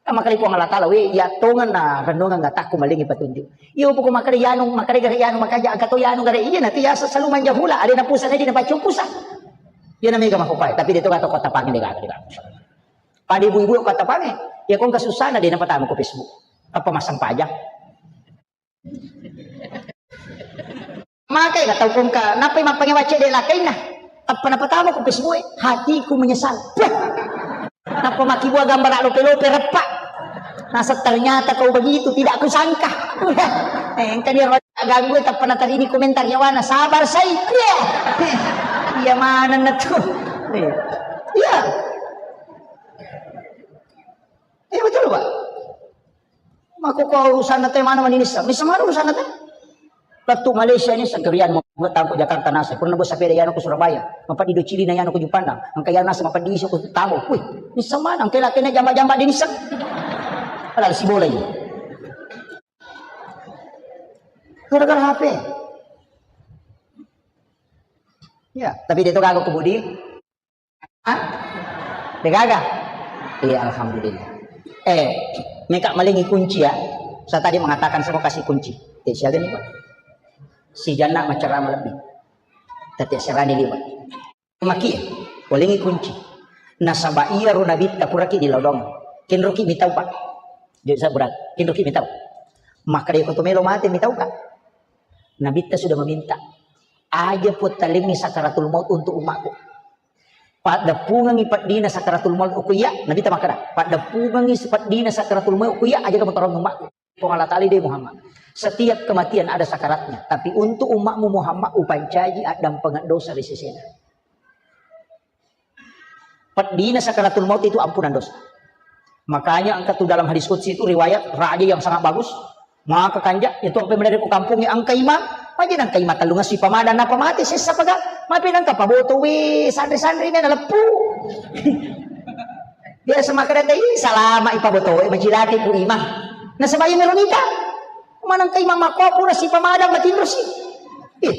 Kan makkedai Puang Allah Ta'ala, "We, iya tongenna renungan atakku malingi petunjuk." Iyo poko makkeda yanu, makkeda gare yanu, makaja angka to yanu gare iya nanti ya selalu manja hula, ada na pusa na di na paccu pusa. Iya na mega makopai, tapi dia tu kata kota pangi dega dega. Pada ibu-ibu kota pangi, ya kong kasusana dia na pertama ko Facebook. Apa masang pajak? Makai ka tau kongka, nappai mappange wacce de lakainna. Tappa napatama ku Facebook e, hatiku menyesal. Puh. Nappa makkibua gambara lope-lope reppa. Nasa ternyata kau begitu, tidak kusangka. Eh, engka dia ganggu tappa natarini komentar yawana, sabar sai. Iya. Iya manenna tu. Iya. Iya betul, Pak. Mako ko urusanna te mana mani nissa? Nissa mana urusanna te? Lettu Malaysia nissa kerian mau tangko Jakarta nasa. Pernah bos sepeda yano ke Surabaya. Mapadi do Cili na yano ke Jupandang. Angka yano nasa mapadi isu ke tamu. Wih, nissa mana? Angka lakena jamba-jamba di nissa. Padahal si bola ini. Gara-gara H P. Ya, tapi dia tu kagak kebudi. Hah? Degaga? Iya, alhamdulillah. Eh, meka malingi kunci ya. Saya tadi mengatakan semua kasih kunci. Eh, siaga nih, Pak? Si Janna macerama lebih. Tapi serani liwat. Maki, walingi kunci. Nasaba iya ro nabitta puraki di lodong. Kenroki mitau, Pak. Jadi saya berat. Kenroki mitau. Maka dia koto melo mate mitau, Kak. Nabitta sudah meminta. Aja puttalengi sakaratul maut untuk umatku. Paddeppungengi peddina sakaratul maut ku iya, Nabitta makkeda, paddeppungengi peddina sakaratul maut ku iya, aja kamu tolong umatku. Puang Allah Ta'ala deh Muhammad. Setiap kematian ada sakaratnya, tapi untuk umatmu Muhammad upancaji addampengan dosa di sesena. Peddina sakaratul maut itu ampunan dosa. Makanya engka tu dalam hadis qudsi itu riwayat raja yang sangat bagus. Maka kanja itu apa menari ku kampungnya angka imam, aja nangka imam tellung assi pamadang napa mate sessa paga, mapi nangka paboto we sanri-sanri na leppu. Biasa makkeda tei salama ipaboto we macilaki ku imam. Nasaba iya melo nita. Manengka imam makko pura sipamadang matinro si. Eh,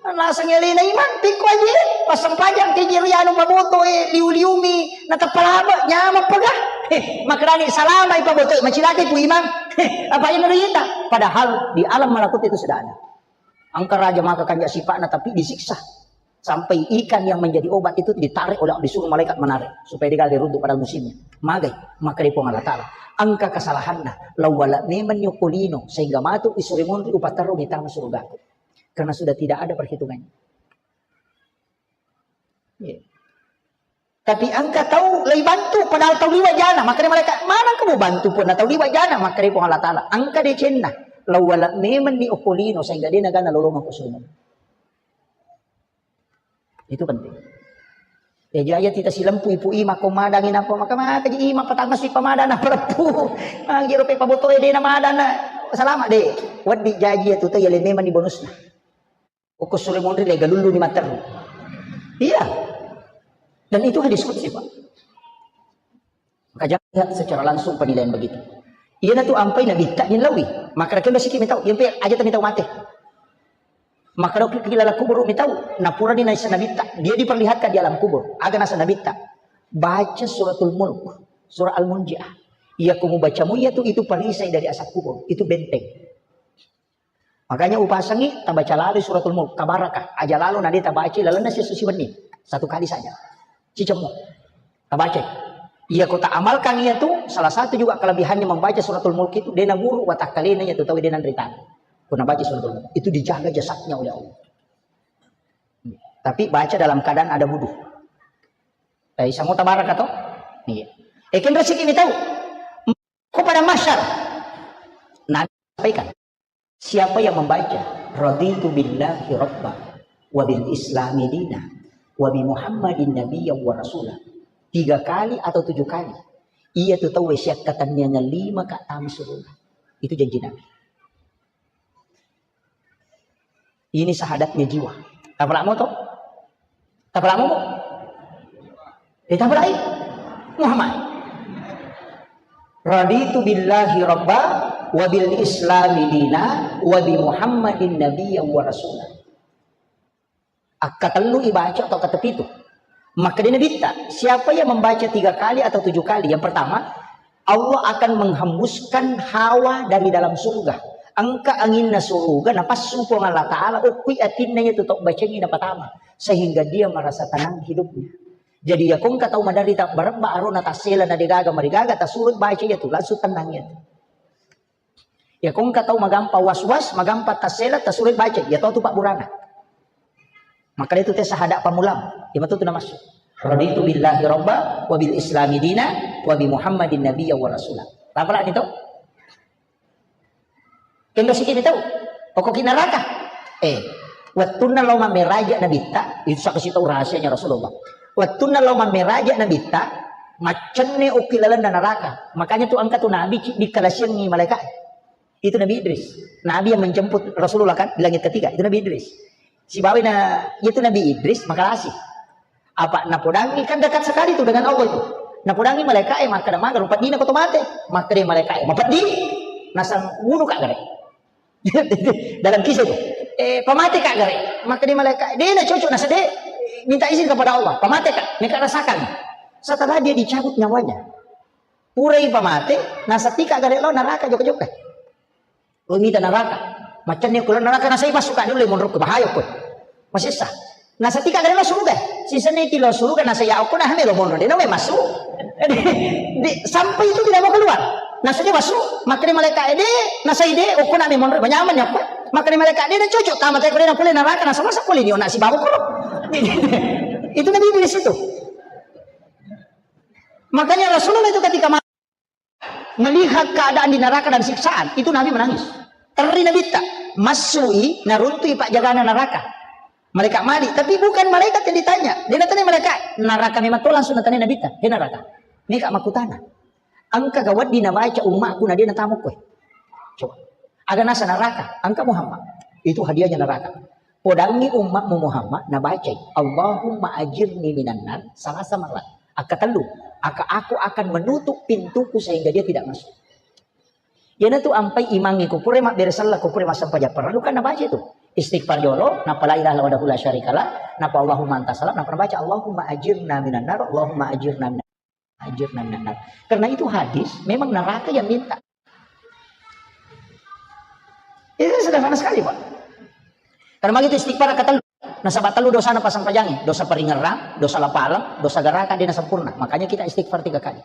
naseng alena imam, pikko aje, passempajang ke jero anu paboto e, liu-liumi, natappa laba, nyameng pega. Eh, makkedani salama ipaboto e, macilaki ku imam. Eh, apa yang ita? Padahal di alam malakut itu sudah ada. Engka raja maka kanja sipakna tapi disiksa. Sampai ikan yang menjadi obat itu ditarik oleh, disuruh malaikat menarik supaya dia gagal runtuh pada musimnya. Magai, maka dia Puang Allah Ta'ala. Engka kesalahanna, lawala memang nyoko lino sehingga matu isuri munri upaterru di tanah surgaku. Karena sudah tidak ada perhitungannya. Iya. Tapi engka tau lei bantu padahal tau liwa jana, makanya mereka mana kamu bantu pun tau liwa jana, makanya Puang Allah Ta'ala. Engka decenna, lawala memang ni okolino sehingga dia nagana lolongan kusumu. Itu penting. Ya jaya kita silempu ipu ima ko madangi napa maka maka ji ima patangga si pamadana peleppu. Mang jero pe paboto e dena madana. Selamat deh. Waddi jaji ya tuta ya le memang ni bonusna. Oko sure monri le galullu ni materru. Iya. Dan itu hadis qudsi, Pak. Maka jangan lihat secara langsung penilaian begitu. Iya na tu ampai nabi tak lawi. Maka rakyat masih kita tahu. Yang pe aja tapi tahu mati. Maka doki ki laleng kubur mi tau, napurani naisseng nabitta, dia diperlihatkan di alam kubur. Aga naseng nabitta? Baca suratul mulk, surah Al-Munjiah. Iya ko mubacamu iya tu, itu perisai dari azab kubur, itu benteng. Makanya upasangi tabaca lalo suratul mulk, tabaraka. Aja lalo nade tabaca lalenna siesso sibenni. Satu kali saja. Cicemmu. Tabaca. Iya ko taamalkan iya tu, salah satu juga kelebihannya membaca suratul mulk itu, dia naburu watakkalena iya tu tau dia nanritana. Ko nabaca suratul mulk, itu dijaga jasadnya oleh Allah. Tapi baca dalam keadaan ada wudhu. Eh, samo tabaraka to? Iya. Eh, kenro siki ni tau. Ko pada mahsyar. Nabi sampaikan, siapa yang membaca, "Raditu billahi rabba, wa bil islami dina, wa bi Muhammadin nabiyya wa rasula," tiga kali atau tujuh kali, iya tu tau siakkatenniangan lima ka tama surga. Itu janji Nabi. Ini syahadatnya jiwa. Tapalamo to? Tapalamo mo? Eh, tapalai. Muhammad. Raditu billahi rabba, wa bil islami dina, wa bi Muhammadin nabiyya wa rasula. Akkatellu ibaca atau kata pitu. Makkeda Nabitta, siapa yang membaca tiga kali atau tujuh kali? Yang pertama, Allah akan menghembuskan hawa dari dalam surga. Engka anginna surga, napassu Puang Allah Ta'ala, okkui atinna iya tu tau bacangi napatama. Sehingga dia merasa tenang hidupnya. Jadi, iya ko engka tau maderita barebba arona tassela na degaga marigaga, tasuroi baca iya tu, langsung tenang iya tu. Iya ko engka tau magampa was-was, magampa tassela, tasuroi baca, iya to tu pabburana. Maka itu te sahada pamulang, iya matu tu namassu. Raditu billahi rabba, wa bil islami dina, wa bi Muhammadin nabiyya wa rasula. Apa lagi tu? Kenro siki ni tau. Pokok ki neraka. Eh, wettunna lao mammeraja Nabitta, itu saksi tau rahasianya Rasulullah. Wettunna lao mammeraja Nabitta, maccenne okki lalenna neraka. Makanya tu engka tu Nabi ci-, dikalasiangi malaikat. Itu Nabi Idris. Nabi yang menjemput Rasulullah kan di langit ketiga, itu Nabi Idris. Sibawa na, itu Nabi Idris makalasi. Apa napodangi kan dekat sekali tu dengan Allah itu. Napodangi malaikat, eh, makkeda maga rupa dina ko to mate. Makkeda malaikat, eh, mapeddi. Nasang wudhu ka gare. Dalam kisah itu. Eh, pamate ka gare. Makkeda malaikat, de na cocok nasa de minta izin kepada Allah. Pamate ka, meka rasakan. Setelah dia dicabut nyawanya. Purai pamate, nasa tika gare lo neraka jokka-jokka. Lo mita neraka. Macanni ko lo neraka nasai masuk ka dulu monro ko bahaya ko. Masessa. Nasa tika gare lo suruga. Sisenna ti lo suruga nasa ya ko na hame lo monro de na me masuk. Di, sampai itu tidak mau keluar. Nasa dia masuk, makkeda malaikat de, nasai de, okko na me monro banyaman ya ko. Makkeda malaikat de na cocok tama te ko na pule neraka nasa masuk pule ni ona si bawa ko. Itu Nabi Idris itu. Makanya Rasulullah itu ketika melihat keadaan di neraka dan siksaan, itu Nabi menangis. Terri Nabitta, massui, naruntui pajagana neraka. Malaikat Malik, tapi bukan malaikat yang ditanya. Dia datang malaikat, neraka memang to langsung datang Nabitta. He neraka. Meka makutana. Engka gawaddi nabaca ummakku na dia natamukku. Coba. Aga nasa neraka, engka Muhammad. Itu hadiahnya neraka. Podangi ummatmu Muhammad, nabacai, "Allahumma ajirni minan nar," salasa marat. Akka tellu, aka aku akan menutup pintuku sehingga dia tidak masuk. Iyanatu ampai imangnge ko pura mabbere sella, ko pura massempajang parellu kan nabaca itu. Istighfar jolo, napa la ilaha illallah wahdahu la syarikalah, napa Allahumma anta salam, napa nabaca Allahumma ajirna minan nar, Allahumma ajirna minan ajirna minan nar. Karena itu hadis, memang neraka yang minta. Itu sederhana sekali, Pak. Karena begitu istighfar kata nasaba tellu dosana pasempajangnge, dosa paringerrang, dosa lapaleng, dosa gerakan, dia sempurna. Makanya kita istighfar tiga kali.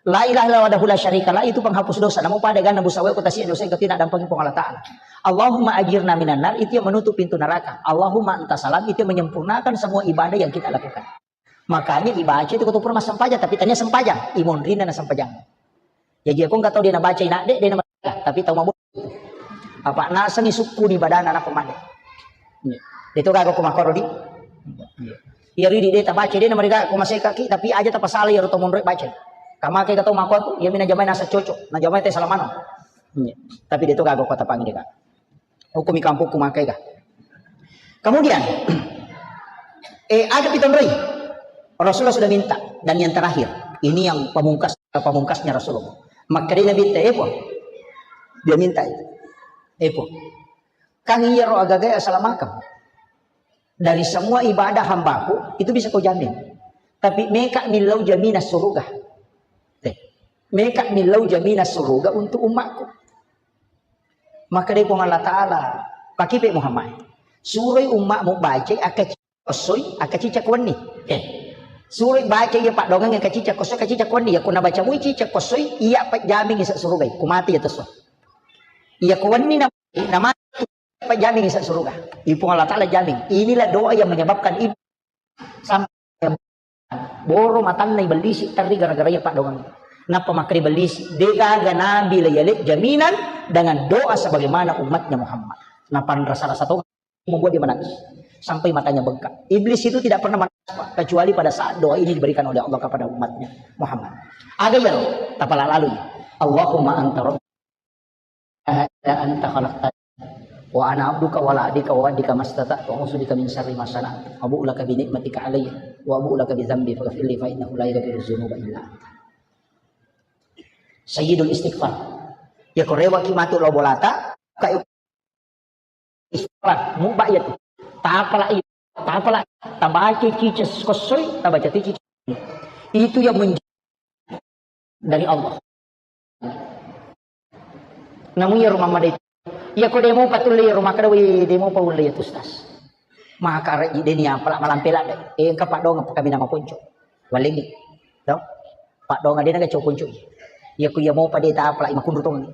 La ilaha illallah wahdahu la syarikalah itu penghapus dosa. Namun pada ganda busawe kota sia dosa yang tidak dampingi Puang Allah Ta'ala. Allahumma ajirna minan nar itu yang menutup pintu neraka. Allahumma anta salam itu yang menyempurnakan semua ibadah yang kita lakukan. Makanya ibaca itu ko to pura massempajang, tapi tania sempajang, imonrinna na sempajang. Jaji ko engka tau dia nabaca inadde, dia nabaca, tapi tau mabo. Apa nasengi sukku di badana na pemade. Itu gaga ko makoro di. Iya ridi dia tabaca dia namariga ko maseka ki, tapi aja tapasala ya roto monro baca. Kamake ka tau mako aku, iya mina jamai nasa cocok, na jamai te salamano. Tapi dia tu gaga ko tapangi dia. Hukumi kampungku makai kah? Kemudian, eh, ada pitonroi. Rasulullah sudah minta. Dan yang terakhir, ini yang pamungkas, pamungkasnya Rasulullah. Maka dia Nabi, eh, pun. Dia minta itu. Eh, pun. Kan iyaro agaga asalamakeng. Dari semua ibadah hambaku, itu bisa kau jamin. Tapi meka millau jaminan surga. Eh, meka millau jaminan surga untuk umatku. Maka dari Puang Allah Ta'ala, pakipe Muhammad. Suroi umatmu baca, aka kossoi, aka cicak wenni. Eh, suroi baca iya paddoangeng aka cicak kossoi, aka cicak wenni. Iya ko nabaca mui cicak kossoi, iya pajjamingi sa surugai. Kumati iya tesso. Iya ko wenni na, na mati pajjamingi sa suruga. Ipung Allah Ta'ala jamin. Inilah doa yang menyebabkan ibu sampai boro matanna ibellisi terri gara-gara iya paddoangeng. Nappa makkeda ibellisi, degaga nabi la yale jaminan dengan doa sebagaimana umatnya Muhammad. Napanra salah satu membuat dia menangis. Sampai matanya bengkak. Iblis itu tidak pernah menangis, Pak, kecuali pada saat doa ini diberikan oleh Allah kepada umatnya Muhammad. Aga iyaro, tapala lalu. Allahumma anta rabbi, la ilaha illa anta khalaqtani, wa ana abduka wa ana ala ahdika wa wa'dika mastata'tu, a'udzu bika min syarri ma sana'tu, abu'u laka bi ni'matika alayya, wa abu'u laka bi dzambi faghfirli fa innahu la yaghfiru dzunuba illa anta. Sayyidul istighfar. Ya ko rewaki matu lao bolata, ka istighfar, mubba iya tu. Tapala iya, tapala, tabaca cicak kossoi, tabaca cicak. Itu yang menjadi dari Allah. Namu iyaro mamma de. Iya ko demo patulle iyaro makkeda, "Wih, demo paulle iya tu, Ustaz." Maka reji deni apala malampe ladde. Eh, engka paddoangeng pakabina maponco. Walengi. To? Paddoangeng dena gaco ponco. Iya ko iya mopa de tapala makunru tongengi.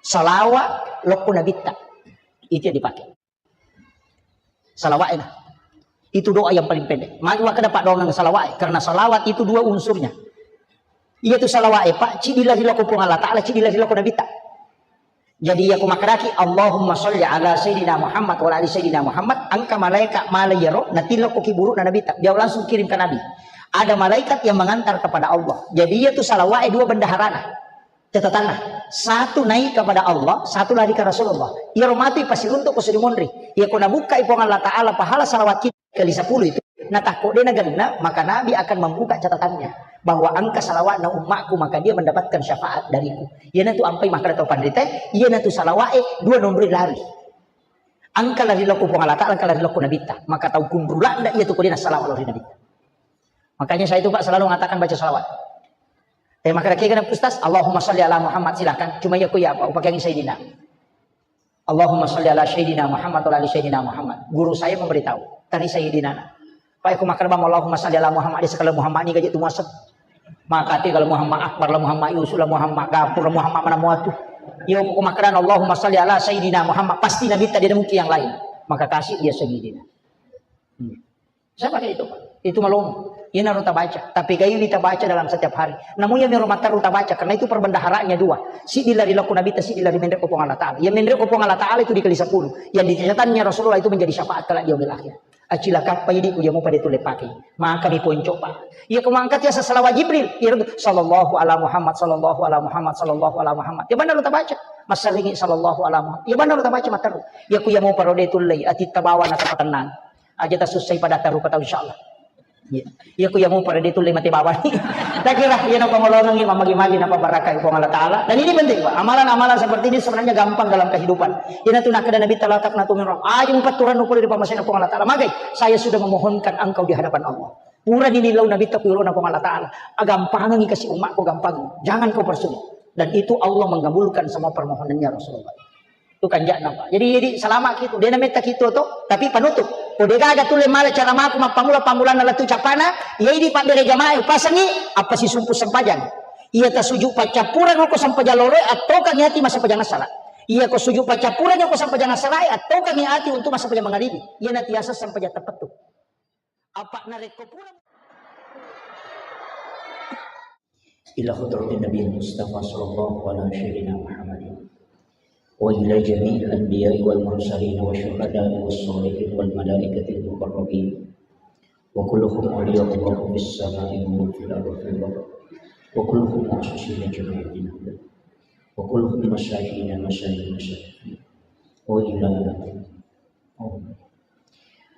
Salawa lokko nabitta. Itu yang dipakai. Salawat enak. Itu doa yang paling pendek. Magi makkeda paddoangeng salawat, karena salawat itu dua unsurnya. Iya tu salawat, Pak, cidi lari lokko Puang Allah Ta'ala, cidi lari lokko nabitta. Jadi iya ko makkedaki, "Allahumma sholli ala Sayyidina Muhammad wa ala ali Sayyidina Muhammad," engka malaikat malai iyaro, natilokko ki buru'na nabitta, dia langsung kirim ke Nabi. Ada malaikat yang mengantar kepada Allah. Jadi iya tu salawat dua bendaharana. Catatanna, satu naik kepada Allah, satu lari ke Rasulullah. Iyaro matu ipasiruntuk ko suri monri. Iya ko nabukkai Puang Allah Ta'ala pahala salawat kita kali sepuluh itu, natakko de nagenna, maka Nabi akan membuka catatannya bahwa engka salawatna ummakku, maka dia mendapatkan syafaat dariku. Iyanatu ampai makkeda tau panrita, iyanatu salawat e dua nomor lari. Engka lari lokko Puang Allah Ta'ala, engka lari lokko nabitta. Maka tau kunru ladde iya tu ko de nassalawat lao ri nabitta. Makanya saya itu, Pak, selalu mengatakan baca salawat. Eh, maka kira Ustaz, "Allahumma sholli ala Muhammad," silakan. Cuma iya ko iya, Pak, upakeangi Sayyidina. "Allahumma sholli ala Sayyidina Muhammad wa ala ali Sayyidina Muhammad." Guru saya memberitahu, tadi Sayyidina. Pak, aku makan bang, "Allahumma sholli ala Muhammad," di sekali Muhammad ini gaji tu muasem. Maka ti kalau Muhammad Akbar lah, Muhammad Yusuf lah, Muhammad Gafur lah, Muhammad mana muatu. Iya, aku makan, "Allahumma sholli ala Sayyidina Muhammad," pasti nabitta, tidak mungkin yang lain. Maka kasih dia Sayyidina. Hmm. Saya pakai itu, Pak. Itu malomo. Iyanaro tabaca. Tapi gaiwi tabaca dalam setiap hari. Namun iya mero matteru tabaca, karena itu perbendaharanya dua. Siddi lari lokko nabitta, siddi lari menre ko Puang Allah Ta'ala. Iya menre ko Puang Allah Ta'ala itu dikali sepuluh. Yang di catatannya Rasulullah itu menjadi syafaat kelak di yaumil akhir. Acilaka pa idi ku iya mopa de tulle pakai. Maka mi ponco, Pak. Iya ko mangkat ya salawat Jibril. Iya, sallallahu ala Muhammad, sallallahu ala Muhammad, sallallahu ala Muhammad. Iya bennaro tabaca. Masseringi sallallahu ala Muhammad. Iya bennaro tabaca matteru. Iya ku iya mopa ro de tulle, atitta bawa na tapatennang. Aja tasussai pada tarupa tau, insyaallah. Iya. Iya ku iya mopa ro de tulle mate bawang. Takira, iya napa malongengi, mamagi-magi, napa barakai Puang Allah Ta'ala. Dan ini penting, Pak. Amalan-amalan seperti ini sebenarnya gampang dalam kehidupan. Iyanatu nakkeda Nabitta, "La taqnatu min rahmah." Aja mupatturang pole ri pammasena Puang Allah Ta'ala. Magai, saya sudah memohonkan engkau di hadapan Allah. Purani lilau Nabitta ku yolona Puang Allah Ta'ala. Agampangengi kasi umatku, gampang. Jangan kau persulit. Dan itu Allah mengabulkan semua permohonannya Rasulullah. Itu kanja'na, Pak. Jadi, jadi salama kitu. De nametta kitu to, tapi panutup. Ko de gaga tulle mala cara maku mappamula-pamulanna lettu cappana, iya idi pabbere jamaah upasengi, apa sisumpu sempajang. Iya tasuju paccappureng ko sempajang loroe, attokangi ati massempajang assara. Iya ko suju paccappureng ko sempajang assara, attokangi ati untuk massempajang mangaribi. Iya natiasa sempajang teppettu. Apa narekko pura إلى حضرة النبي المصطفى صلى الله على سيدنا محمد وإلى جميع الأنبياء والمرسلين والشهداء والصالحين والملائكة المقربين وكلهم أولياء الله في السماء وفي الأرض وكلهم معصومين جميعا وكلهم مساكين مساكين مساكين وإلى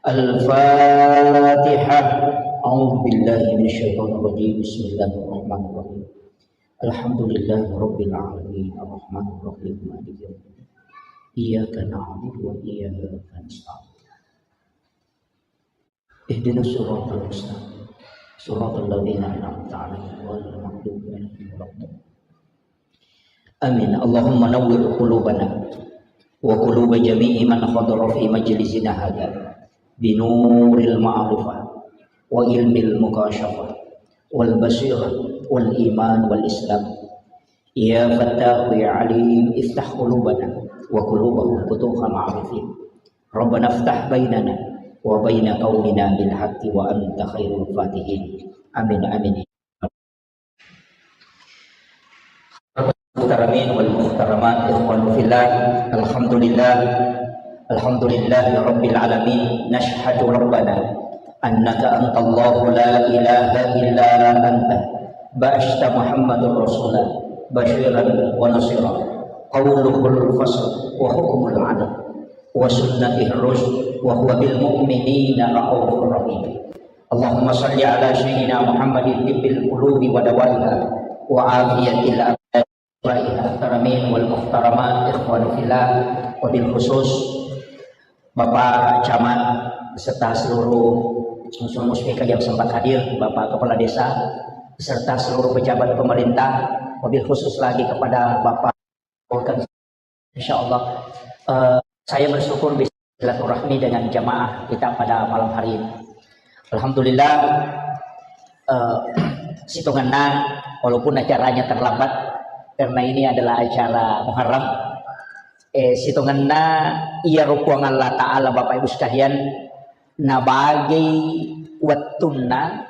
الفاتحة. أعوذ بالله من الشيطان الرجيم. بسم الله الرحمن الرحيم. Alhamdulillahirabbil alamin, arrahmanirrahim, maliki yaumiddin. Iyyaka na'budu wa iyyaka nasta'in. Ihdinas siratal mustaqim. Siratal ladzina an'amta 'alaihim ghairil maghdubi 'alaihim waladdallin. Amin. Allahumma nawwir qulubana wa quluba jami'i man hadara fi majlisina hadza binuril ma'rifah wa ilmil mukasyafah wal basirah wal iman wal islam. Ya Fattahu ya Alim, iftah qulubana wa qulubahum futuha ma'rifin. Rabbana iftah bainana wa baina qaumina bil haqqi wa anta khairul fatihin. Amin, amin. Muhtaramin wal muhtaramat, ikhwanu fillah, alhamdulillah, alhamdulillahi rabbil alamin. Nashhadu rabbana annaka antallahu la ilaha illa anta, ba'asta Muhammadur rasula basyiran wa nasira, qauluhul fasl wa hukmul adl wa sunnatih rusyd wa huwa bil mu'minina raufur rahim. Allahumma salli ala sayyidina Muhammadin tibbil qulubi wa dawaiha wa afiyatil abdani wa iha. Muhtaramin wal muhtaramat, ikhwanu fillah, wabil khusus Bapak Camat beserta seluruh unsur muspika yang sempat hadir, Bapak Kepala Desa beserta seluruh pejabat pemerintah, wabil khusus lagi kepada Bapak Insyaallah, eh, saya bersyukur bisa silaturahmi dengan jamaah kita pada malam hari ini. Alhamdulillah, eh, sitongenna, walaupun acaranya terlambat, karena ini adalah acara Muharram, eh, sitongenna iyaro Puang Allah Ta'ala, Bapak Ibu sekalian, nabagai wettunna,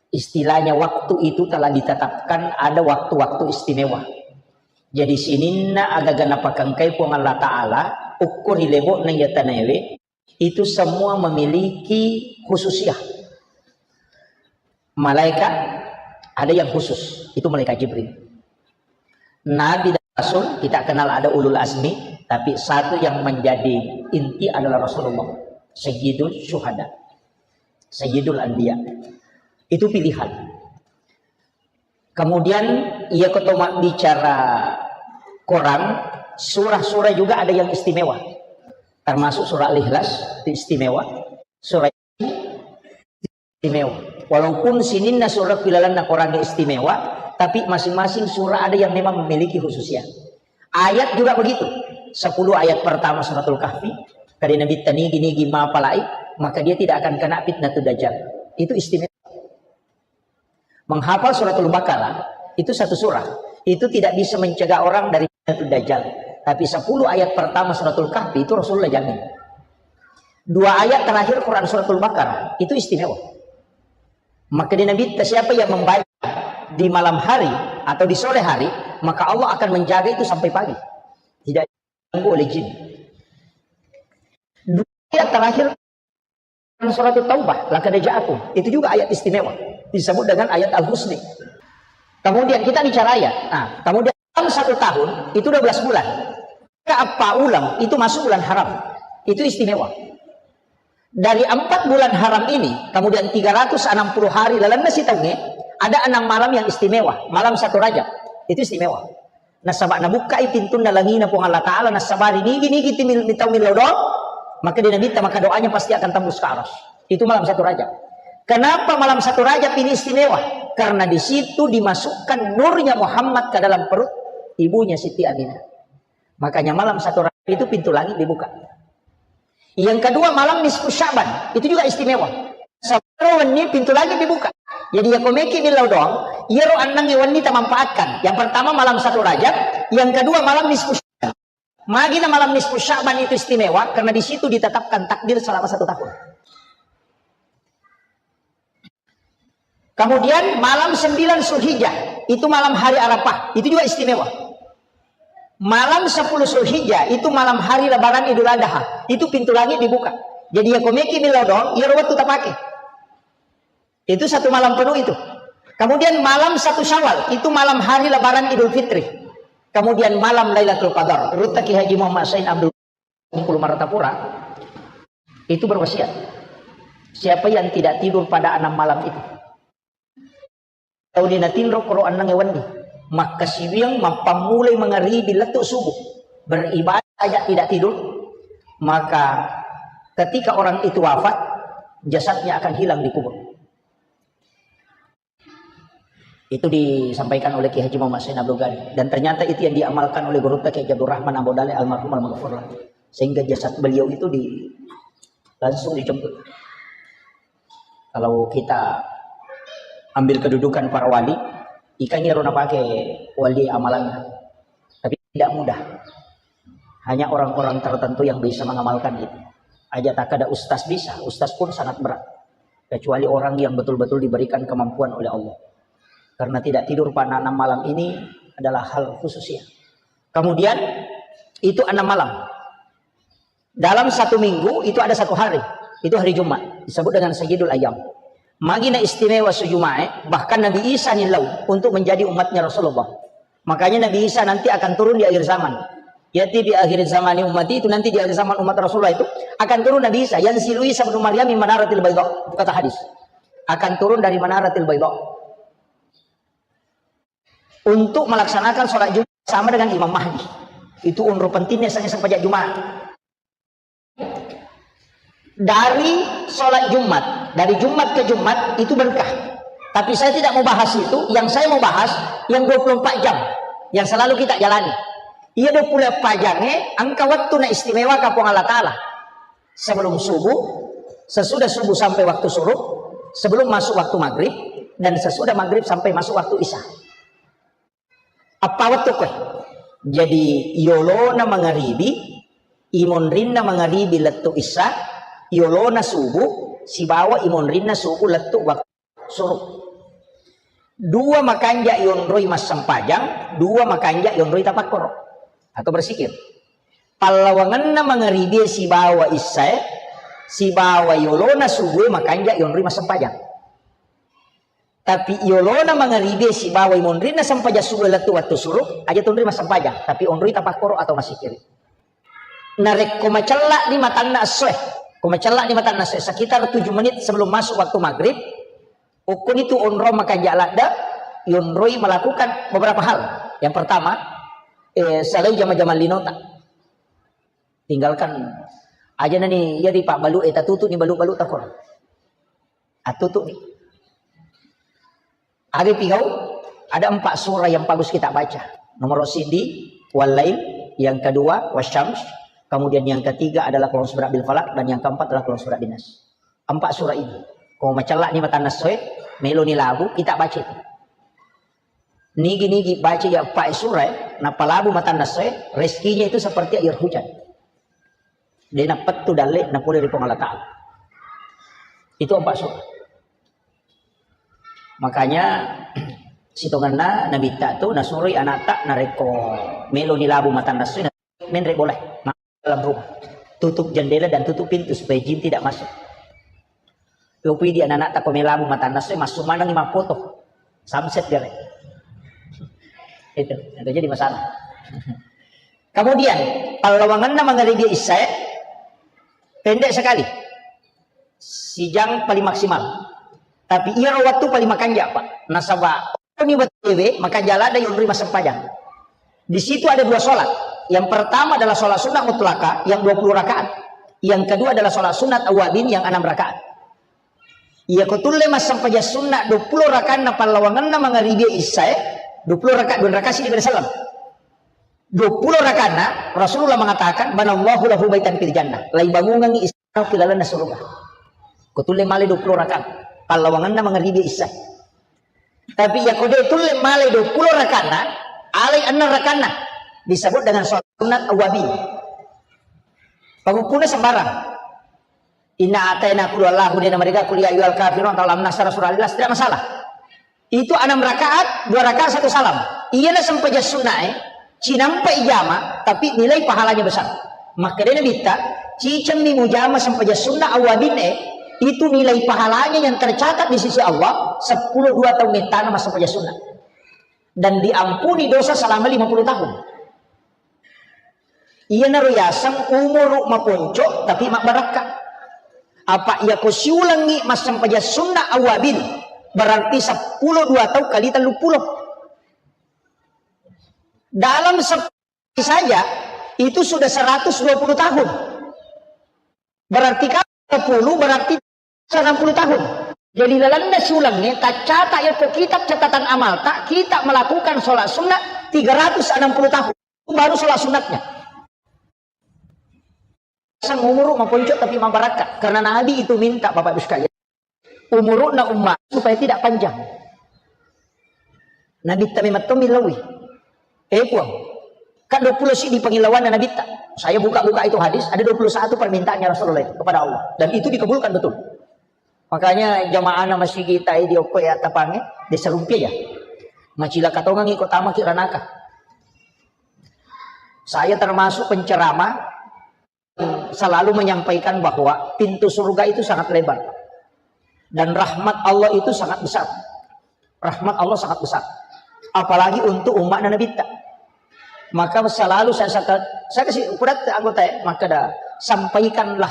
istilahnya waktu itu telah ditetapkan, ada waktu-waktu istimewa. Jadi sininna agaga napakengkai Puang Allah Ta'ala, ukko ri lebo'na iya tanaewe, itu semua memiliki khususiyah. Malaikat ada yang khusus, itu malaikat Jibril. Nabi dan Rasul, kita kenal ada ulul azmi, tapi satu yang menjadi inti adalah Rasulullah, Sayyidul Syuhada, Sayyidul Anbiya. Itu pilihan. Kemudian, iya ko to mabbicara Quran, surah-surah juga ada yang istimewa. Termasuk surah Al-Ikhlas, itu istimewa. Surah istimewa. Walaupun sininna surah ilalenna Quran istimewa, tapi masing-masing surah ada yang memang memiliki khususnya. Ayat juga begitu. Sepuluh ayat pertama Suratul Kahfi, kade Nabi tanigi-nigi mapalai, maka dia tidak akan kena fitnah dajjal. Itu istimewa. Menghafal Suratul Baqarah itu satu surah. Itu tidak bisa mencegah orang dari fitnah dajjal. Tapi sepuluh ayat pertama Suratul Kahfi itu Rasulullah jamin. Dua ayat terakhir Quran Suratul Baqarah itu istimewa. Maka di Nabi, siapa yang membaca di malam hari atau di sore hari, maka Allah akan menjaga itu sampai pagi. Tidak diganggu oleh jin. Dua ayat terakhir Surat Taubah, laqad ja'akum. Itu juga ayat istimewa. Disebut dengan ayat Al-Husni. Kemudian kita bicara ayat. Nah, kemudian dalam satu tahun itu dua belas bulan. Maka apa ulang itu masuk bulan haram. Itu istimewa. Dari empat bulan haram ini, kemudian tiga ratus enam puluh hari lalenna sitaungnge, ada enam malam yang istimewa. Malam satu Rajab. Itu istimewa. Nasaba nabukkai pintunna langina Puang Allah Ta'ala, nasabari nigi-nigi timil-, mitau millau doang, maka di Nabi maka doanya pasti akan tembus ke aras. Itu malam satu Rajab. Kenapa malam satu Rajab ini istimewa? Karena di situ dimasukkan nurnya Muhammad ke dalam perut ibunya Siti Aminah. Makanya malam satu Rajab itu pintu langit dibuka. Yang kedua, malam nisfu Sya'ban, itu juga istimewa. Sabaro wenni pintu langit dibuka. Jadi, ya komeki millau doang, iyaro enneng wenni tamanfaatkan. Yang pertama malam satu Rajab, yang kedua malam nisfu Sya'ban. Magina malam nisfu Sya'ban itu istimewa karena di situ ditetapkan takdir selama satu tahun. Kemudian malam sembilan Zulhijjah, itu malam hari Arafah, itu juga istimewa. Malam sepuluh Zulhijjah, itu malam hari Lebaran Idul Adha, itu pintu langit dibuka. Jadi ya komeki millau doang, ya waktu tapake. Itu satu malam penuh itu. Kemudian malam satu Syawal, itu malam hari Lebaran Idul Fitri. Kemudian malam Lailatul Qadar, Rutta Ki Haji Muhammad Sain Abdul Bungkulu Martapura itu berwasiat, siapa yang tidak tidur pada enam malam itu, tauni natinro koro enneng wenni, Makkasiwiang mappammulai mangaribi lettu subuh. Beribadah saja tidak tidur, maka ketika orang itu wafat, jasadnya akan hilang di kubur. Itu disampaikan oleh Kiai Haji Muhammad Zain Abdul Ghani. Dan ternyata itu yang diamalkan oleh gurutta Kiai Abdul Rahman Ambo Dale almarhum almaghfurlah. Sehingga jasad beliau itu di, langsung dijemput. Kalau kita ambil kedudukan para wali, ikan iyaro napake wali amalanna. Tapi tidak mudah. Hanya orang-orang tertentu yang bisa mengamalkan itu. Aja tak ada ustaz bisa, ustaz pun sangat berat. Kecuali orang yang betul-betul diberikan kemampuan oleh Allah. Karena tidak tidur pada enam malam ini adalah hal khusus ya. Kemudian itu enam malam. Dalam satu minggu itu ada satu hari. Itu hari Jumat. Disebut dengan Sayyidul Ayyam. Magi na istimewa su Jumae, bahkan Nabi Isa nilau untuk menjadi umatnya Rasulullah. Makanya Nabi Isa nanti akan turun di akhir zaman. Yati bi akhir zamani ummati, itu nanti di akhir zaman umat Rasulullah itu akan turun Nabi Isa. Yang silu Isa bin Maryam min manaratil bayda. Itu kata hadis. Akan turun dari manaratil bayda. Untuk melaksanakan sholat Jumat sama dengan Imam Mahdi. Itu unru pentingnya saya sempajak Jumat. Dari sholat Jumat, dari Jumat ke Jumat itu berkah. Tapi saya tidak mau bahas itu, yang saya mau bahas yang dua puluh empat jam yang selalu kita jalani. Iya dua puluh empat jam eh, engka waktu na istimewa ka Puang Allah Ta'ala. Sebelum subuh, sesudah subuh sampai waktu surup, sebelum masuk waktu maghrib, dan sesudah maghrib sampai masuk waktu isya. Eppa wettu koe. Jadi yolona mangaribi, imonrinna mangaribi lettu isya, yolona subuh, sibawa imonrinna subuh lettu waktu suruh. Dua makanja yonroi massempajang, dua makanja yonroi tapakkoro atau bersikir. Pallawangenna mangaribi sibawa isyae, sibawa yolona subuh makanja yonroi massempajang. Tapi yolona mangaribi sibawa imonrinna sempajang subuh lettu wattu suruh, aja tunri massempajang, tapi onroi tapakkoro atau massikiri. Narekko macella ni matanna essoe, ko macella ni matanna essoe, sekitar tujuh menit sebelum masuk waktu maghrib, ukkuni tu onrong makanja ladda, yonroi melakukan beberapa hal. Yang pertama, eh, selain jama-jama linota, tinggalkan aja nani, iya di pak balu, eh, tatutu ni balu-balu takor. Atutu'ni. Aga pigau? Ada empat surah yang bagus kita baca. Nomor sindi, Wal-Lail, yang kedua, Wasyams, kemudian yang ketiga adalah Qul A'udzu Birabbil Falaq, dan yang keempat adalah Qul A'udzu Birabbin Nas. Empat surah ini. Ko macella ni matanna essoe, melo ni labu, kita baca itu. Nigi-nigi baca ya empat surah, eh, napalabu matanna essoe, rezekinya itu seperti air hujan. De nappettu dalle napole ri Puang Allah Ta'ala. Itu empat surah. Makanya sitongenna Nabitta tu nasuroi anatta narekko melo ni labu matanna essoe, menre bola dalam rumah. Tutup jendela dan tutup pintu supaya jin tidak masuk. Lo pui di anak-anak tako melamu matanna essoe, massu manengi mappoto. Samset gare. Itu, itu jadi masalah. Kemudian, pallawangenna mangaribi isyae pendek sekali. Sijang paling maksimal. Tapi iyaro waktu paling makanja, Pak. Nasaba ni batewe makanja ladda yonroi massempajang. Di situ ada dua sholat. Yang pertama adalah sholat sunnah mutlaka yang dua puluh rakaat. Yang kedua adalah sholat sunat awabin yang enam rakaat. Iya ko tulle massempajang sunna dua puluh rakaatna pallawangenna mangaribi isyae, dua puluh rakaat, dua rakaat sidi pada salam. Dua puluh rakaatna Rasulullah mengatakan, "Banallahu lahu baitan fil jannah." Laibangungengi istana ki lalenna surga. Ko tulle male dua puluh rakaat pallawangenna mangaribi isyae. Tapi iya ko de tulle male dua puluh rakaatna, alai enam rakaatna disebut dengan sholat sunat awabin. Pagukkunna sembarang. Inna ataina qul huwallahu, de namariga qul ya ayyuhal kafirun atau alam nasyrah surah Al-Ikhlas, tidak masalah. Itu enam rakaat, dua rakaat satu salam. Iyana sempajang sunnae, cinampa ijama, tapi nilai pahalanya besar. Makkedai Nabitta, cicemmi mujama sempajang sunnah awabinne, itu nilai pahalanya yang tercatat di sisi Allah, sepuluh dua tahun mettana massempajang sunnah. Dan diampuni dosa selama lima puluh tahun. Iyanaro yaseng umuru maponco tapi mabbarakka. Apa iyako siulengngi massempajang sunna awabin, berarti seppulo dua tau kali telluppulo. Dalam sepuluh saja itu sudah seratus dua puluh tahun. Berarti kalau sepuluh berarti enam puluh tahun. Jadi lalenna siulengnge taccata yako kitab catatan amal tak kita melakukan sholat sunnah tiga ratus enam puluh tahun. Itu baru sholat sunnahnya. Sang umuru maponco tapi mabarakka karena Nabi itu minta Bapak Ibu sekalian. Umuruna umma supaya tidak panjang. Nabitta memang to millauwi. Eh Puang, kan dua puluh siddi pangillauanna Nabitta. Saya buka-buka itu hadis, ada dua puluh satu permintaannya Rasulullah itu kepada Allah. Dan itu dikabulkan betul. Makanya jamaahna masih kita di okko ya tapange, desa Lumpia ya. Macilaka tongangi kota maki ranaka. Saya termasuk penceramah selalu menyampaikan bahwa pintu surga itu sangat lebar dan rahmat Allah itu sangat besar. Rahmat Allah sangat besar. Apalagi untuk umatna Nabitta. Maka selalu saya saya, saya kasih ukuran anggota ya, maka dah sampaikanlah,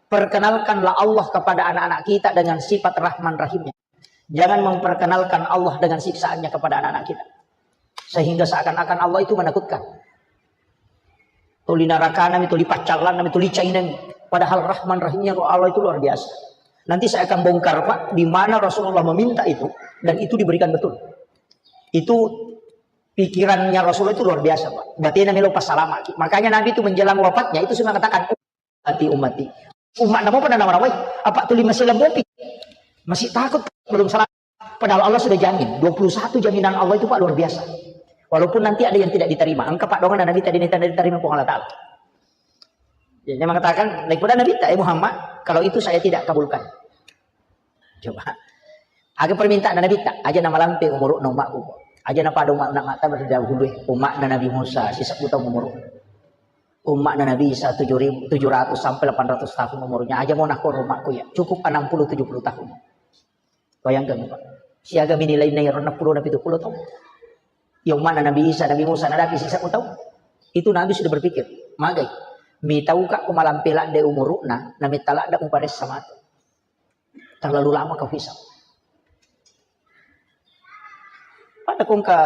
perkenalkanlah Allah kepada anak-anak kita dengan sifat Rahman Rahimnya. Jangan memperkenalkan Allah dengan siksaannya kepada anak-anak kita. Sehingga seakan-akan Allah itu menakutkan. Tuli narakanami, tuli paccallanami, tuli cainami. Padahal Rahman Rahimnya Allah itu luar biasa. Nanti saya akan bongkar, Pak, di mana Rasulullah meminta itu dan itu diberikan betul. Itu pikirannya Rasulullah itu luar biasa, Pak. Batena melo passalama. Makanya Nabi itu menjelang wafatnya itu sudah mengatakan, "Ummati, ummati." Umat namo pada nama-namai. Apa tuli masih lembopi? Masih takut belum salah. Padahal Allah sudah jamin. Dua puluh satu jaminan Allah itu, Pak, luar biasa. Walaupun nanti ada yang tidak diterima. Engka, Pak, doang Nabi tadi ini tidak diterima Puang Allah Ta'ala. Ya, dia mengatakan, daripada Nabi tak, "Eh Muhammad, kalau itu saya tidak kabulkan." Coba. Aga permintaan Nabi tak, aja nama lampe umuruk na umatku. Aja na pada umat na mata berdahulu, eh. Umat na Nabi Musa, sisa tahun umuruk. Umat na Nabi Isa tujuh ribu, tujuh ratus sampai delapan ratus tahun umurnya. Aja mau nakor umatku ya. Cukup enam puluh tujuh puluh tahun. Bayangkan, Pak. Siaga mini lain nai rona pulo na pitu pulo tahun. Ya umat na Nabi Isa, Nabi Musa, na Nabi sisa tahun. Itu Nabi sudah berpikir, magai. Mi tauka ko malampe ladde umurukna, na metta ladde muparessa matu. Terlalu lama kau hisap. Pada kongka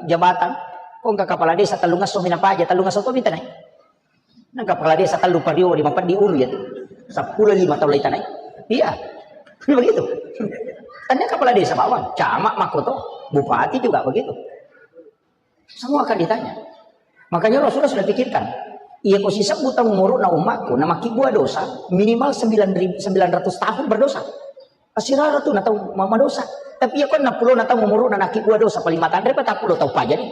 jabatan, kongka kepala desa tellung esso minapaja, tellung esso to mitanai. Nang kepala desa tellu pario lima peddi ulu ya. Sepuluh lima tahun lagi tanai. Iya. Begitu. Tanya kepala desa bawang, camat makoto, bupati juga begitu. Semua akan ditanya. Makanya Rasulullah sudah pikirkan. Iya ko sisebbu taung umuruk na umatku, na makibbua dosa, minimal sembilan ribu, sembilan ratus tahun berdosa. Asirara tu na tau ma-, madosa. Tapi iya ko enam puluh na taung umuruk na nakibbua dosa, paling matanre pa tappulo tau pajani.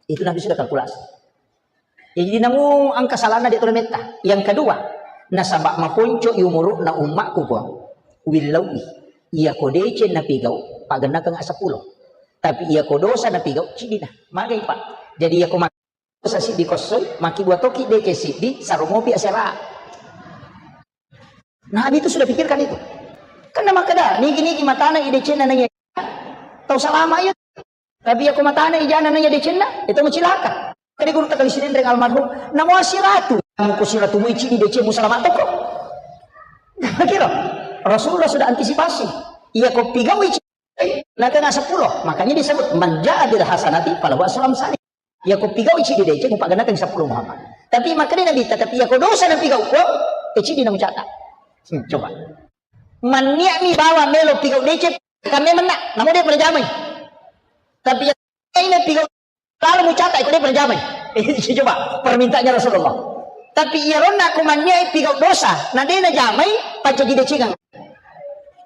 Itu Nabi sudah kalkulasi. Jadi namu engka salana de tole metta. Yang kedua, nasaba maponco i umuruk na umatku ko. Willauwi. Iya ko deceng napigau, pagennakeng sepuluh. Tapi iya ko dosa napigau, cidina. Magai, Pak. Jadi iya ko ma-, dosa siddi kossoi, makibbua toki deceng siddi, saromopi asera. Nabi itu sudah pikirkan itu. Karena makkeda, nigi-nigi matana i decenna naiya tau salama iya. Tapi iya ko matana i jana naiya decenna, itu macilaka. Kade guru takali sidenreng almarhum, namo asiratu, namo ko siratu mu icini deceng mu salama toko. Kira Rasulullah sudah antisipasi. Iya ko pigau ici Nakena sepuluh, makanya disebut, "Man ja'a bil hasanati falahu asru amsali." Iya ko pigau icini deceng, upagennakeng sepuluh Muhammad. Tapi makanya Nabi, tapi iya ko dosa napigau ko, icini namucata. Hmm, coba. Mannia'mi bawa melo pigau deceng, kame menna, namo de pada jamai. Tapi iya ko pigau Lalu mucata iko de pernah jamai. Coba permintaannya Rasulullah. Tapi iya ronna ko manniai pigau dosa, na de na jamai, pancaji decengang.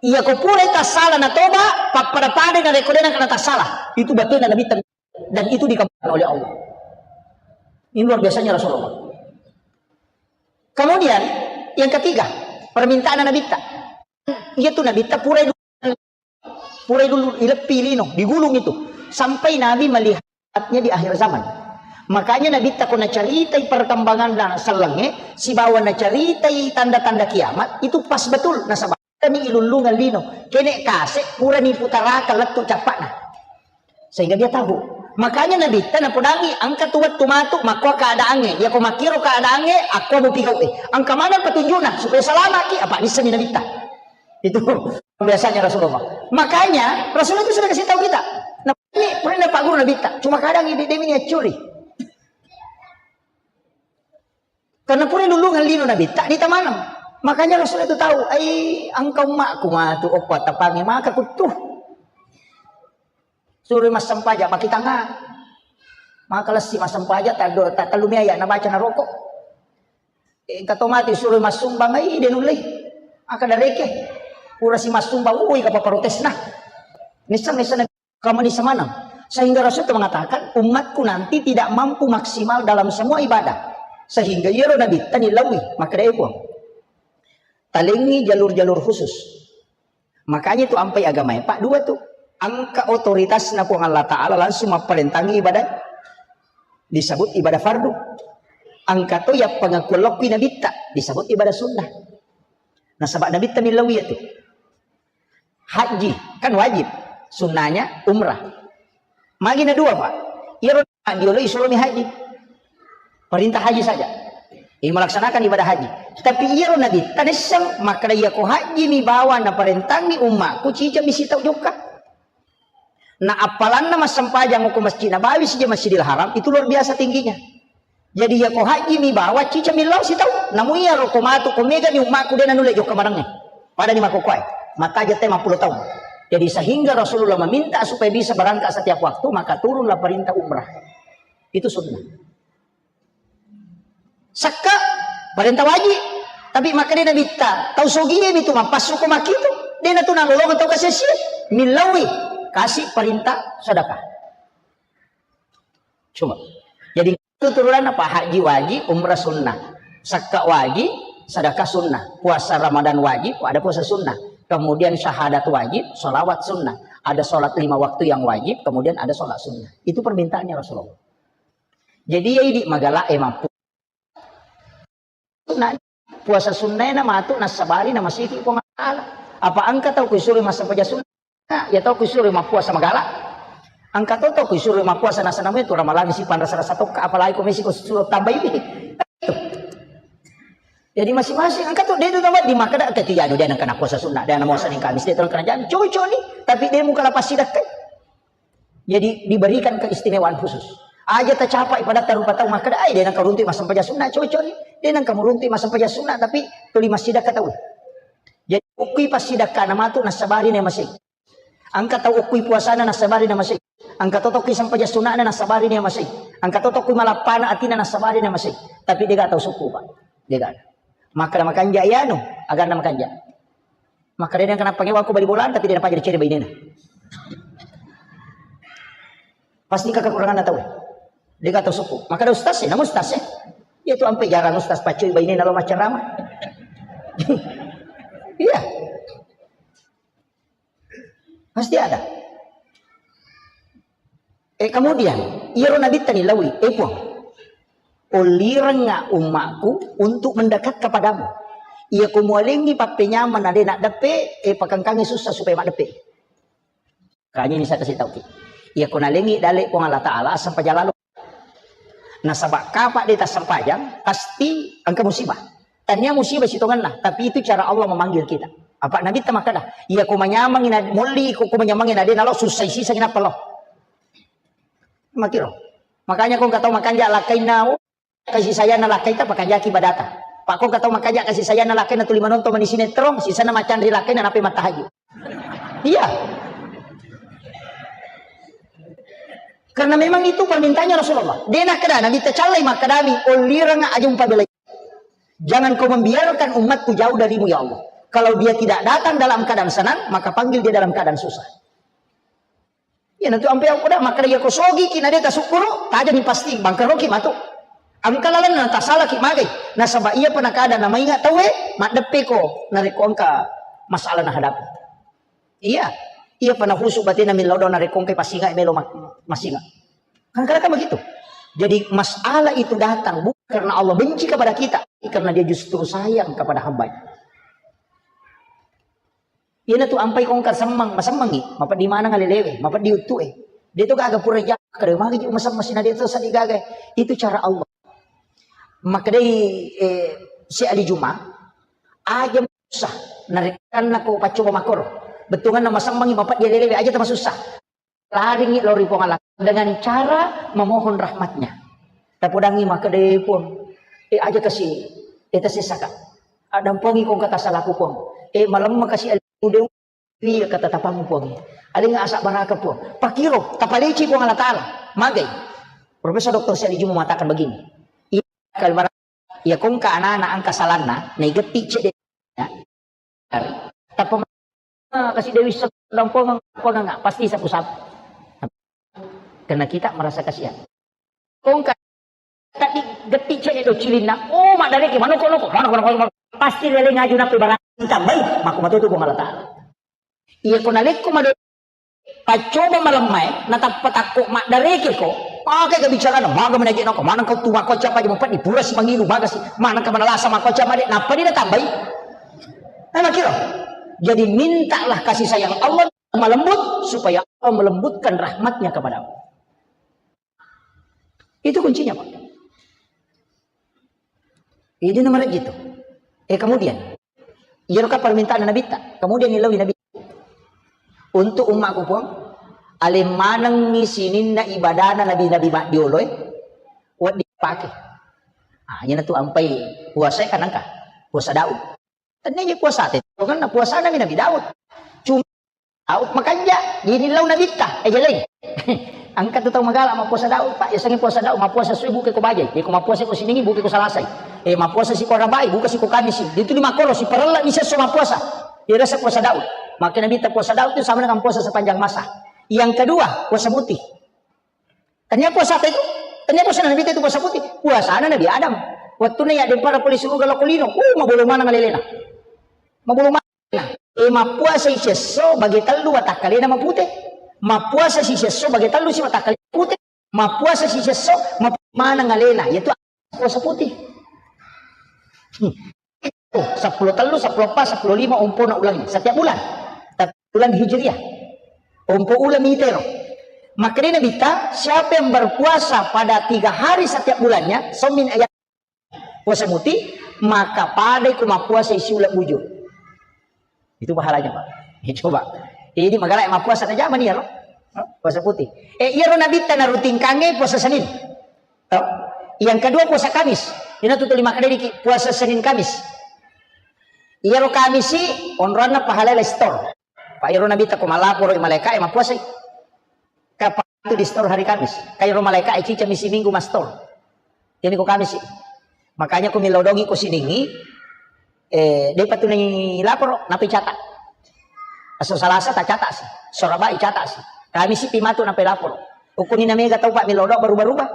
Iya ko pura tassala na toba, pappada-pada na rekko de na kena tassala. Itu batena Nabi tem-, dan itu dikabulkan oleh Allah. Ini luar biasanya Rasulullah. Kemudian yang ketiga, permintaan Nabi ta. Iya tu Nabi ta pura Purai dulu ileppi lino, digulung itu. Sampai Nabi melihatnya di akhir zaman. Makanya Nabi tako nacaritai perkembangan dan sellengnge, sibawa nacaritai tanda-tanda kiamat, itu pas betul. Nasaba ni ilullungan lino. Kene kase, purani putaraka lettu cappana. Sehingga dia tahu. Makanya Nabi ta napodangi, engka tu wettu matu, makko keadaannya. Ya ko makiro keadaannya, aku mau pigau eh. Engka mana petunjukna, supaya selamaki, apa bisa ni Nabi ta. Itu biasanya Rasulullah. Makanya Rasulullah itu sudah kasih tahu kita. Nah, Ini pernah Pak Guru Nabitta, cuma kadang ini dia ini curi. Karena pura lulungan lino Nabitta, di tamanam. Makanya Rasul itu tahu, ai engkau makku matu, okko tapangi maka kutu. Suruh massempajang, maki tanga. Maka lessi massempajang, tado, tak telu mia ya, nabaca naroko. Engka to mati suruh massumbang, ai de nulle. Maka dareke. Pura si massumbang, ui kapa protesna. Nisseng, nisseng, kamu nisseng maneng. Sehingga Rasul itu mengatakan, umatku nanti tidak mampu maksimal dalam semua ibadah. Sehingga iyaro Nabitta nilaui, maka de puang. Talengi jalur-jalur khusus. Makanya itu ampai agama, Pak, dua tuh. Angka otoritasna Puang Allah Ta'ala langsung mapparentangi ibadah. Disebut ibadah fardu. Angka to ya pengakuan lokki Nabitta, disebut ibadah sunnah. Nasaba Nabitta nilaui itu. Haji, kan wajib. Sunnahnya umrah. Magi na dua, Pak. Iyaro diolo isuromi haji. Perintah haji saja. Ini melaksanakan ibadah haji. Tapi iyaro Nabitta nisseng, maka iya ko haji mi bawa na parentangi ummaku, cija mi sitau jokka. Nah, appalanna massempajang ko Masjid Nabawi sija Masjidil Haram, itu luar biasa tingginya. Jadi ya ko haji mi bawa cica mi lao sitau. Namu iya ro ko matu ko mega ni ummaku de nanulle jokka marengnge. Pada ni makokoe. Mataja te mappulo taung. Jadi sehingga Rasulullah meminta supaya bisa berangkat setiap waktu, maka turunlah perintah umrah. Itu sunnah. Sakka perintah wajib. Tapi maka dia Nabitta, tau sogie mi tu mapassu ko makitu. De natu nalolong tau kasessi. Millaui kasih perintah sedekah. Cuma. Jadi itu turunan apa? Haji wajib, umrah sunnah. Sakka wajib, sedekah sunnah. Puasa Ramadan wajib, ada puasa sunnah. Kemudian syahadat wajib, sholawat sunnah. Ada sholat lima waktu yang wajib, kemudian ada sholat sunnah. Itu permintaannya Rasulullah. Jadi ya idi magala e mampu. Nah, puasa sunnah na matu nasabari na masiki Puang Allah Ta'ala. Apa engka tau kuisuri massempajang sunnah? Ya tau kuisuri mappuasa magala. Engka to tau kuisuri mappuasa nasana tu ramalang si panrasa-rasa tokka, apalagi ko mesi ko suruh tambai pi. Jadi masing-masing engka to de tu tambah di makkeda ke tiga dia nang kena puasa sunnah, dia nang puasa ning Kamis, dia terus kena jam. Cocok ni, tapi dia muka lapas sidakkai. Jadi diberikan keistimewaan khusus. Aja tacapai pada tarupa tau makkeda, ai de nang karuntu massempajang sunnah, cocok ni. De nang kamuruntu massempajang sunnah, tapi tuli massidakka tau. Jadi ukui passidakka na matu nasabari na masing. Engka tau okkui puasana nasabari na masei. Engka to tokkui sempajang sunana nasabari na masei. Engka to tokkui malappana atina nasabari na masei. Tapi dega tau sukku, Pak. Dega. Makkeda makanja iyanu, aganna makanja. Makkeda de nengka nappa ngewa ko bali bola, tapi de napajari ceri bainena. Pasti engka kekuranganna tau. Dega tau sukku. Makkeda ustaz e, namu ustaz e. Iya tu ampe jarang ustaz paccui bainena lo maccarama. Iya. Pasti ada. Eh, kemudian, iyaro Nabitta nilaui, eh Puang, ollirengnga ummaku untuk mendekat kepadamu. Iya ko mualengi pappenyameng na de naddeppe, eh, pakengkangi susah supaya maddeppe. Kanya ini saya kasih tahu ki. Iya ko nalengi dale Puang Allah Ta'ala, asam pajalalo. Nasaba kapa de tassempajang, pasti engka musibah. Tania musibah sitongenna, tapi itu cara Allah memanggil kita. Apa Nabitta makkeda, iya ko manyamangi na molli, ko, ko manyamangi na de nalo, susah sisa inappa lo. Makiro. Makanya ko engka tau makanja lakkainna, oh, kasih sayana lakkaita pakanjaki badata. Pak ko engka tau makanja kasih sayana lakkaina tuli manonton mani sinetron, sisana macanri lakkaina nape mattahajud. Iya. Karena memang itu permintaannya Rasulullah. De nakkeda Nabitta callai makkedami, ollireng aja umpabelai. Jangan kau membiarkan umatku jauh darimu ya Allah. Kalau dia tidak datang dalam keadaan senang, maka panggil dia dalam keadaan susah. Iya, nanti ampe aku dah makkeda iya ko sogi ki na de tasukkuru, tajani pasti bangkaroki matu. Engka lalenna tasalaki magai. Nasaba iya pa nakada na mainga tauwe, maddeppe ko narekko engka masalah nahadapi. Iya, iya pa nahusu batena millau do narekko engka pasinga melo ma-, masinga. Kadang-kadang kan begitu. Jadi masalah itu datang bukan karena Allah benci kepada kita, karena dia justru sayang kepada hambanya. Iyanatu ampai kongka semmeng, masemmengi, mapeddi maneng alelewe, mapeddi uttu'e. De to gaga pura jakka, de magi ji masemmeng sina de to sadi gaga. Itu cara Allah. Makkedai, eh, si Ali Juma, aja susah, narekkanna ko paccoba makoro. Bettuanganna masemmengi, mapeddi alelewe, aja tamasussa. laringngi lao ri Puang Allah Ta'ala dengan cara memohon rahmatnya. Tapodangngi makkeda, "Eh, Puang, eh, aja kasi, eh, tasessaka. Addampengi ko engka tasalaku, Puang. Eh, malemma kasi alliku, de' iya katatapammu, Puang. Alengnga asabbaraka, Puang." Pakiro, tapaleci Puang Allah Ta'ala. Magai. Profesor Doktor Syed Juma mengatakan begini, iya, kalau Iya, ko engka anana engka salanna, naigetti cedde. Ya. Tappa ma-, kasi Dewi Sek-, Puang, Puang, pasti sapu-sapu. Karena kita merasa kasihan. Ko engka tadi getti cedde do cilinna, oh, maddareke, manoko-noko, manoko-noko, manoko. Pasti lele ngaju nape barang tambai, mako matoto Puang Allah Ta'ala. Iya, ko nalekko mado Paccoba malemmae, natappa takko maddarekeko. Pake kebicaraan, maga menaje nako, maneng kau tu makkoca apa aja mempet, pura si mangilu, maga si, maneng ka manalasa makkoca apa de, nappa di natambai. Nah, kira. Jadi mintalah kasih sayang Allah malembut supaya Allah melembutkan rahmatnya kepadamu. Itu kuncinya, Pak. Itu nomor itu. Eh, kemudian, iyaro ka permintaan Nabitta. Kemudian ilawi Nabi. Untuk umatku, Puang, aleng manengngi sininna ibadana nabi-nabi maddioloe, wedding pake. Ah, iyana tu ampai puasa kan engka. Puasa Daud. Tennia je puasa te, kan puasana mi Nabi Daud. Cuma Daud makanja, jadi lau Nabitta, eh, jeleng. Engka tu tau magala mappuasa Daud, Pak, yasengnge puasa Daud, mappuasa sui buke ko bajai, eh, ko mappuasa ko siningi buke ko salasai. Eh, mappuasa si ko arabai, buka si ko kamisi. Itu lima koro, si parella ni sesso mappuasa. Dia rasa puasa Daud. Maka Nabitta puasa Daud itu sama dengan puasa sepanjang masa. Yang kedua, puasa putih. Tania puasa apa itu? Tania puasa Nabitta itu puasa putih. Puasana Nabi Adam. Wattuna ya dempara pole suruga lao ko lino. Uh, mabolo maneng alelena. Mabolo maneng. Eh, mappuasa i sesso bage tellu watakkalena mapute. Mappuasa si sesso bage tellu si watakkalena mapute. Mappuasa si sesso mapute maneng alena. Yaitu puasa putih. Hmm. Oh, seppulo tellu, seppulo empat, seppulo lima, ompona ulang setiap bulan. Tapi bulan Hijriah. Ompo ulang mitero. Makanya Nabitta, siapa yang berpuasa pada tiga hari setiap bulannya, somin ayat puasa muti, maka pada iku mappuasa isi ulang bujur. Itu pahalanya, Pak. Ya, coba. Jadi magala mappuasa na zaman ya, puasa putih. Eh, iyaro Nabitta na rutinkange puasa Senin. Tau? Yang kedua puasa Kamis. Ina tutu lima kali diki puasa Senin Kamis. Iyaro Kamisi onroanna pahala le store. Pak iyaro Nabitta ko malaporo malaika e mappuasai. Kapang tu di store hari Kamis. Kairo malaika e cica misi minggu ma store. Ini ko Kamisi. Makanya ko milodongi ko siningi, eh, depa tu nai laporo, napi cata. Aso Salasa ta cata si, Sorabai cata si. Kamisi pi matu napi laporo. Ukuni na mega tau Pak milodo berubah-ubah.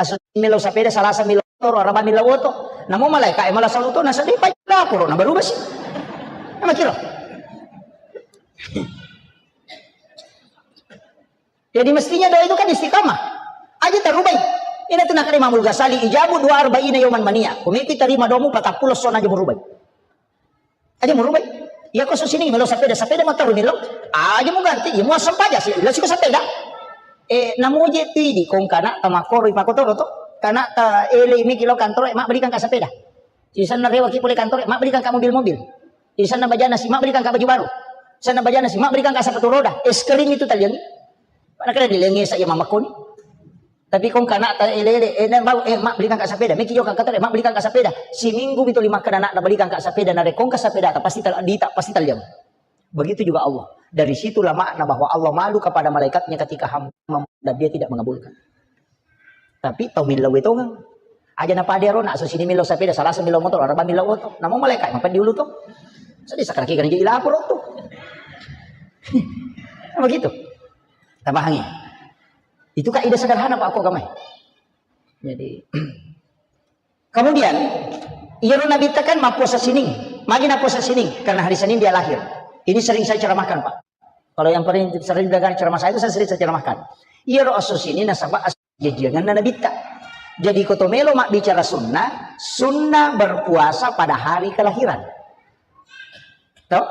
Aso milo sapeda, Salasa milo motor, Araba milo oto. Namo malaika e malah saluto, nasa depa laporo, na berubah si. Nama kiro. Jadi mestinya doa itu kan istiqamah. Aja tarubai. Ina tu nakale Imamul Ghazali, ijabu dua arba'ina yauman mania. Kumiki tarima doamu patappulo sona aja murubai. Aja murubai. Iya ko susini melo sapeda, sapeda motor melo. Aja mu ganti, iya mu asam paja si, lasi ko sapeda. Eh, namu je tidi kong kana tamakoro ipakotoro to. Kana ta ele miki lo kantoro, eh, mak belikan ka sapeda. Sisanna rewa ki pole kantoro, eh, mak belikan ka mobil-mobil. Sisanna bajana si, mak belikan ka baju baru. Sanna bajana si, mak belikan ka sepatu roda. Es krim itu taliangi. Mana kena dilengi saya mama koni. Tapi kong kana ta elele, eh, na bau, eh, mak belikan ka sepeda. Miki jo ka kata, eh, mak belikan ka sepeda. Si minggu itu lima kena nak belikan ka sepeda. Na rekong ka sepeda, ta pasti tal dita, pasti taliang. Begitu juga Allah. Dari situlah makna bahwa Allah malu kepada malaikatnya ketika hamba memohon dan dia tidak mengabulkan. Tapi tau millau itu kan. Aja na pada ro, nak susini millau sepeda, Salasa millau motor, Araba millau oto. Namu malaikat, apa diulu tuh? Sedih sakit kan jadi lapor tuh. Begitu. Tapahangi. Itu kaidah sederhana, Pak, aku agamai. Jadi, kemudian, iyaro Nabitta kan mappuasa sining. Magi nappuasa sining? Karena hari Senin dia lahir. Ini sering saya ceramahkan, Pak. Kalau yang paling sering dengar ceramah saya itu, saya sering saya ceramahkan. Iyaro aso sining nasaba aso jajianganna Nabitta. Jadi ko to melo mabbicara sunnah, sunnah berpuasa pada hari kelahiran. Toh?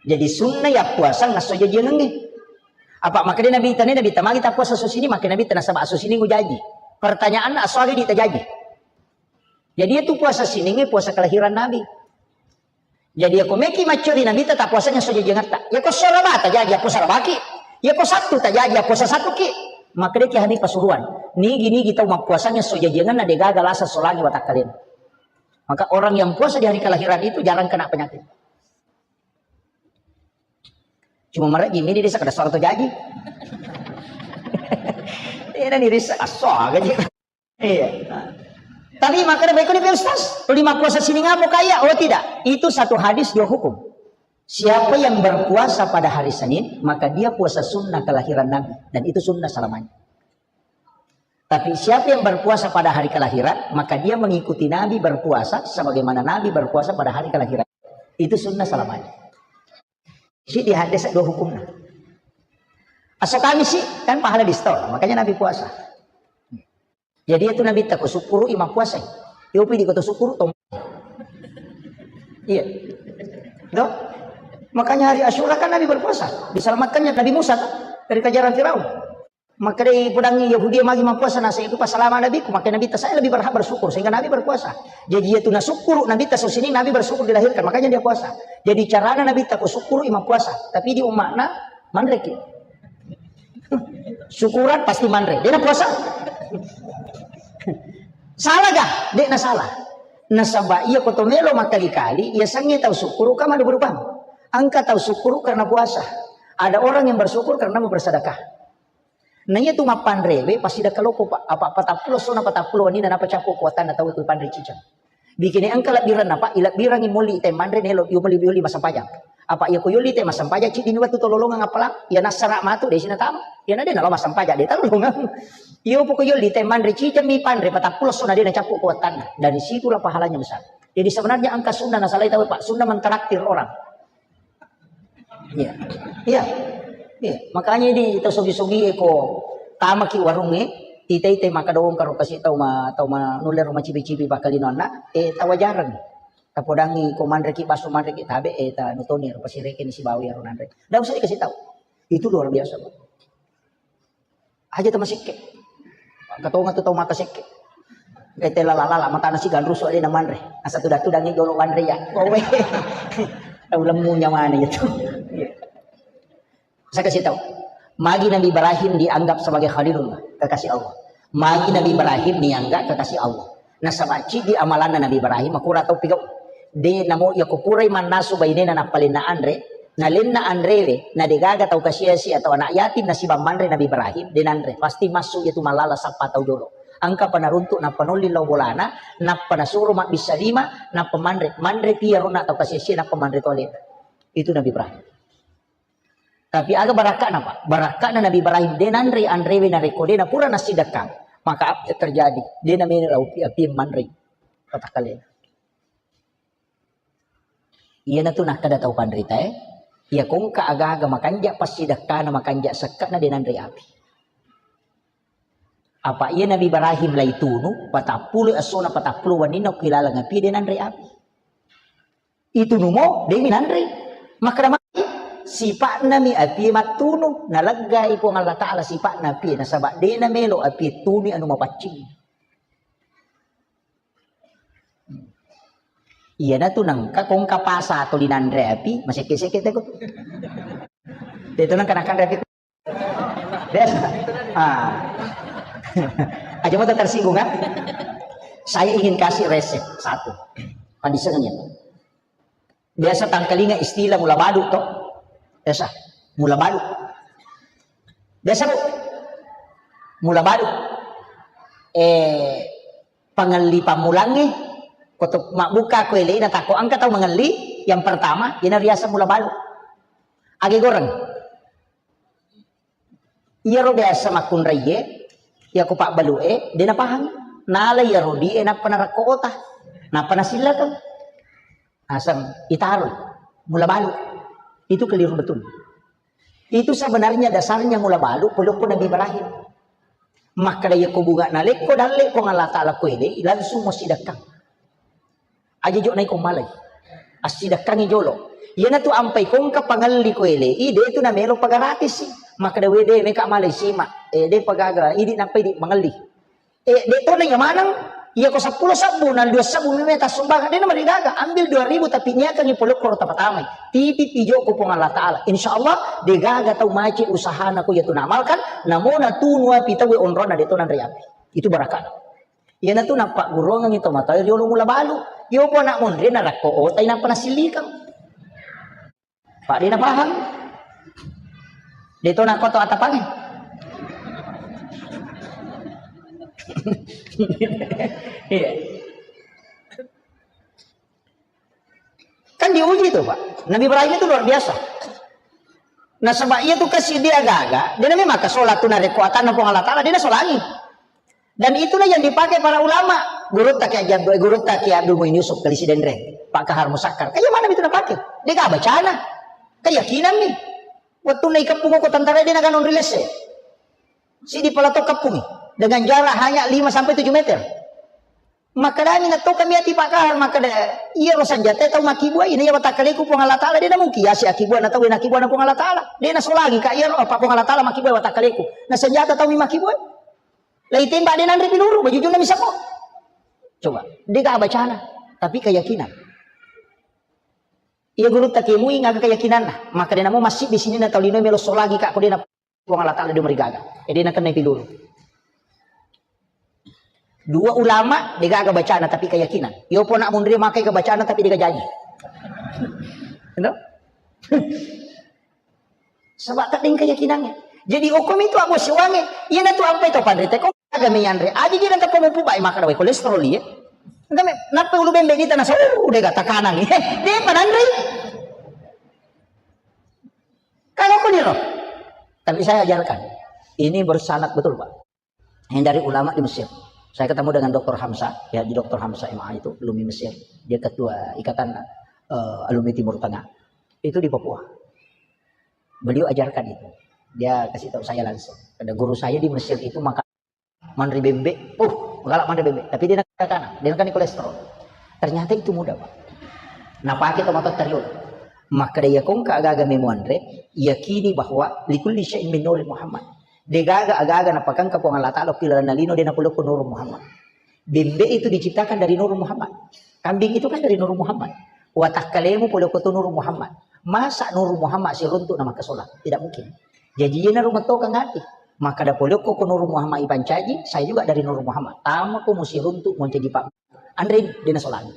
Jadi sunnah ya puasa ngasso jajiangengnge. Apa makanya Nabi tanya, Nabi tamagi tak puasa aso sining, makanya Nabi tanya sabab aso sining ujaji. Pertanyaan aso agi di tajaji. Jadi itu puasa siningnge puasa kelahiran Nabi. Jadi aku meki maccuri Nabi tetap puasanya aso jajiangatta. Ya ko sora bata jaji, aku sora baki. Iya ko Sabtu tajaji, puasa Sabtu ki. Maka dia ki hari pasuruan. Nigi-nigi tau mappuasanya so jajianganna de gaga lasa solangi watakkalena. Maka orang yang puasa di hari kelahiran itu jarang kena penyakit. Cuma mereka gini dia sakada suara jaji. Ini nih risa aso gaji. Iya. Tapi makanya baik ini Ustaz, lima puasa sini ngamuk kaya? Oh tidak, itu satu hadis dua hukum. Siapa yang berpuasa pada hari Senin, maka dia puasa sunnah kelahiran Nabi. Dan itu sunnah selamanya. Tapi siapa yang berpuasa pada hari kelahiran, maka dia mengikuti Nabi berpuasa sebagaimana Nabi berpuasa pada hari kelahiran. Itu sunnah selamanya. Si di hadis dua hukumnya. Aso Kamis sih, kan pahala di store, makanya Nabi puasa. Jadi itu Nabi tak syukuru imam puasa. Yopi di kota syukuru tom. Iya. Tuh. Makanya hari Asyura kan Nabi berpuasa. Diselamatkannya Nabi Musa kan dari kejaran Firaun. Maka dari pudangi Yahudi magi mappuasa nasa itu pas selama Nabi, maka Nabi saya lebih berhak bersyukur sehingga Nabi berpuasa. Jadi itu na syukur Nabi tas sini Nabi bersyukur dilahirkan, makanya dia puasa. Jadi carana Nabi tak syukur imam puasa, tapi di umatna manreki. Syukuran pasti manre. Dia puasa. Salah gak? Dia na salah. Nasaba iya koto melo makali-kali, iya sange tau syukur kama berubah. Angka tau syukur karena puasa. Ada orang yang bersyukur karena mau bersedekah. Nah iya tu mappanrewe pasti dah kalau apa patappulo sona patappulo ni napa cappu kuatanna tau tu panre cicang. Bikini engka lebbiranna, Pak, ilebbirangi moli te manre nelo, yo moli, yoli massempajang. Apa iya ko yoli te massempajang, ciddi ni wettu tololongang appalang, iya nassara matu desi natama. Iya na de nalo massempajang, de talolongang. Iyo poko yoli te manre cicang mi panre patappulo sona de nacappu kuatanna. Dari situlah pahalanya besar. Jadi sebenarnya angka sunnah nasalai tau, Pak, sunnah mentraktir orang. Iya. Iya. Iya. Makanya di tau sogi-sogi e ko tamaki warungnge, ita-ita maka doang karo kasi tau ma, tau ma nulle ro macipi-cipi bakal inonna, eh, tawajareng. Tapodangi ko manreki baso manreki tabe, eh, ta nutoni ro pasireke ni sibawa ro nanre. Ndak usah dikasih tahu. Itu luar biasa, Pak. Aja tau masekke. Katonga tu tau mata sekke. Ete lala-lala matana si ganrusu alena manre. Asa tuda-tudangi jolo manre ya. Kowe. Tau lemmu nyawane itu. Saya kasih tahu. Magi Nabi Ibrahim dianggap sebagai Khalilullah, kekasih Allah. Magi Nabi Ibrahim dianggap kekasih Allah. Nasaba ciddi amalanna Nabi Ibrahim, makura tau pigau. De namo iya ko purai mannasu bainena nappalenna anre, nalenna anrewe, na degaga tau kasiasi atau anak yatim nasibang manre Nabi Ibrahim, de nanre. Pasti massu iya tu mallala sappa tau jolo. Angka panaruntuk nappa nolli lao bolana, nappa nasuro mabbissa lima, nappa manre. Manre pi arona tau kasiasi nappa manre tole. Itu Nabi Ibrahim. Tapi aga barakka'na, Pak? Barakka'na Nabi Ibrahim, de nanre anrewe narekko de napura nassidekkang, maka apa yang terjadi? De namelo lao pi-, api manre. Patakkalena. Iyanatu nakkeda tau panrita e, iya kongka aga-aga makanja passidekkana, makanja sekke'na de nanre api. Apa iya Nabi Ibrahim laitunu, patappulo essona patappulo wenninna ko ilaleng api de nanre api. Itu numo, demi nanre. Makkeda magi, sipa'na mi api mattunu, naleggai Puang Allah Ta'ala sipa'na api, nasaba de namelo api tunu anu mapaccing. Iyanatu nengka kongka pasa tuli nanre api, masekke-sekke teko. Itu nengka nakanre api. Biasa. Ah. Aja mau tersinggung kan? Saya ingin kasih resep satu. Pandisengannya. Biasa tangkalinga istilah mula balu toh. Biasa. Mula balu. Biasa, Bu. Mula balu. Eh, pangelli pammulangnge. Koto mabbuka ko elena tako angka tau mengelli. Yang pertama, ina riasa mula balu. Age goreng. Iyaro biasa makkunraie, iya ko pabbalu e, de napahang. Nala iyaro di e nappa narakko ota. Nappa nasillakeng. Asam itaroi. Mula balu. Itu keliru betul. Itu sebenarnya dasarnya mula balu polokko Nabi Ibrahim. Makkeda iya ko bunga nalekko dalle Puang Allah Ta'ala ko ele, langsung mo sidekkang. Aja jo naiko malai. Assidekkangi jolo. Iyanatu ampai kongka pangelli ko ele, i de tu namelo pagaratisi. Makkeda wede meka malai sima. Eh, de pagaga, idi nampai di mangelli. Eh, de tona iya maneng. Iya ko seppulo sabbu, na dua sabbu memang tassumbang, de' namarigaga, ambil dua ribu tapi niakangi pole ko rota patamai. Titip ijo ko Puang Allah Ta'ala. Insya Allah, de' gaga tau maci usahana ko iya tu naamalkan, namo natunu api tau onrona de' to nanre api. Itu barakana. Iyanatu nappagguruangengngi tomatoa riolo mula balu. Iyo po anak monri narakko otai nappa nasillikang. Pak de' napahang. De' to nakko to atapangnge. Iya. Kan diuji itu, Pak. Nabi Ibrahim itu luar biasa. Nasaba iya tu kasi dia gaga, de' namemaka sholat tu narekko atanna Puang Allah Ta'ala, de' nasolangi. Dan itulah yang dipakai para ulama. Gurutta Kiai Abdul, gurutta Kiai Abdul Muin Yusuf, Kali Sidenreng, Pak Kahar Musakkar. Kayak mana itu dipakai? De' gaga bacana. Keyakinan nih. Waktu naik kepung ko tentara de' naganong rilese. Si di pala to kepung dengan jarak hanya lima sampai tujuh meter. Makkedani na to kami ati Pak Kahar, makkeda, iya ro sanjata tau makkibua, ini ya watakkaleku Puang Allah Ta'ala, de' namungkin ya si akibua na tau na kibua na Puang Allah Ta'ala. De' nasolangi ka iya ro apa Puang Allah Ta'ala makkibua watakkaleku. Na sanjata tau mi makkibua. Lai tembak de' nanre piluru, bajujunna mi semmo. Coba, de' gaga bacana, tapi keyakinan. Iya gurutta Kiai Muin aga keyakinanna, makkeda namo masjid di sini na tau lino melo solangi ka ko de' na Puang Allah Ta'ala de' marigaga. E de' nakennai piluru. Dua ulama de' gaga bacana tapi keyakinan. Iyo po anak monri makai ke bacana tapi de' gaga jaji. Ento? Sebab tak deng keyakinannya. Jadi hukum itu abu siwange. Iyanatu ampai to panrite ko aga me yanre. Aji ji nang teppa mupu bai maka dawai kolesterol iye. Enggak me, nappa ulu bembe ni tanah sau de' gaga tekanan. De' pananri. Kalau aku nih loh. Tapi saya ajarkan. Ini bersanad betul, Pak. Ini dari ulama di Mesir. Saya ketemu dengan Doktor Hamzah, ya di Doktor Hamzah M A itu, alumni Mesir. Dia ketua ikatan eh, alumni Timur Tengah. Itu di Papua. Beliau ajarkan itu. Dia kasih tahu saya langsung. Ada guru saya di Mesir itu maka manre bembe, uh, galak manre bembe. Tapi de' nakana, de' nakana kolesterol. Ternyata itu mudah, Pak. Napake to matoa tariolo. Makkeda iya ko engka aga-aga memuanre, yakini bahwa likulli syai'in min nuri Muhammad. De' gaga aga-aga napakangka Puang Allah Ta'ala ki lalenna lino de' napolokko nuru Muhammad. Bembe itu diciptakan dari nuru Muhammad. Kambing itu kan dari nuru Muhammad. Watakkalemu polokko tu nuru Muhammad. Masa nuru Muhammad siruntuk na makkasola? Tidak mungkin. Jadi iyanaro metto kang ati. Makkeda polokko ko nuru Muhammad ipancaji, saya juga dari nuru Muhammad. Tamako musiruntuk menjadi pak. Anre de' nasolangi.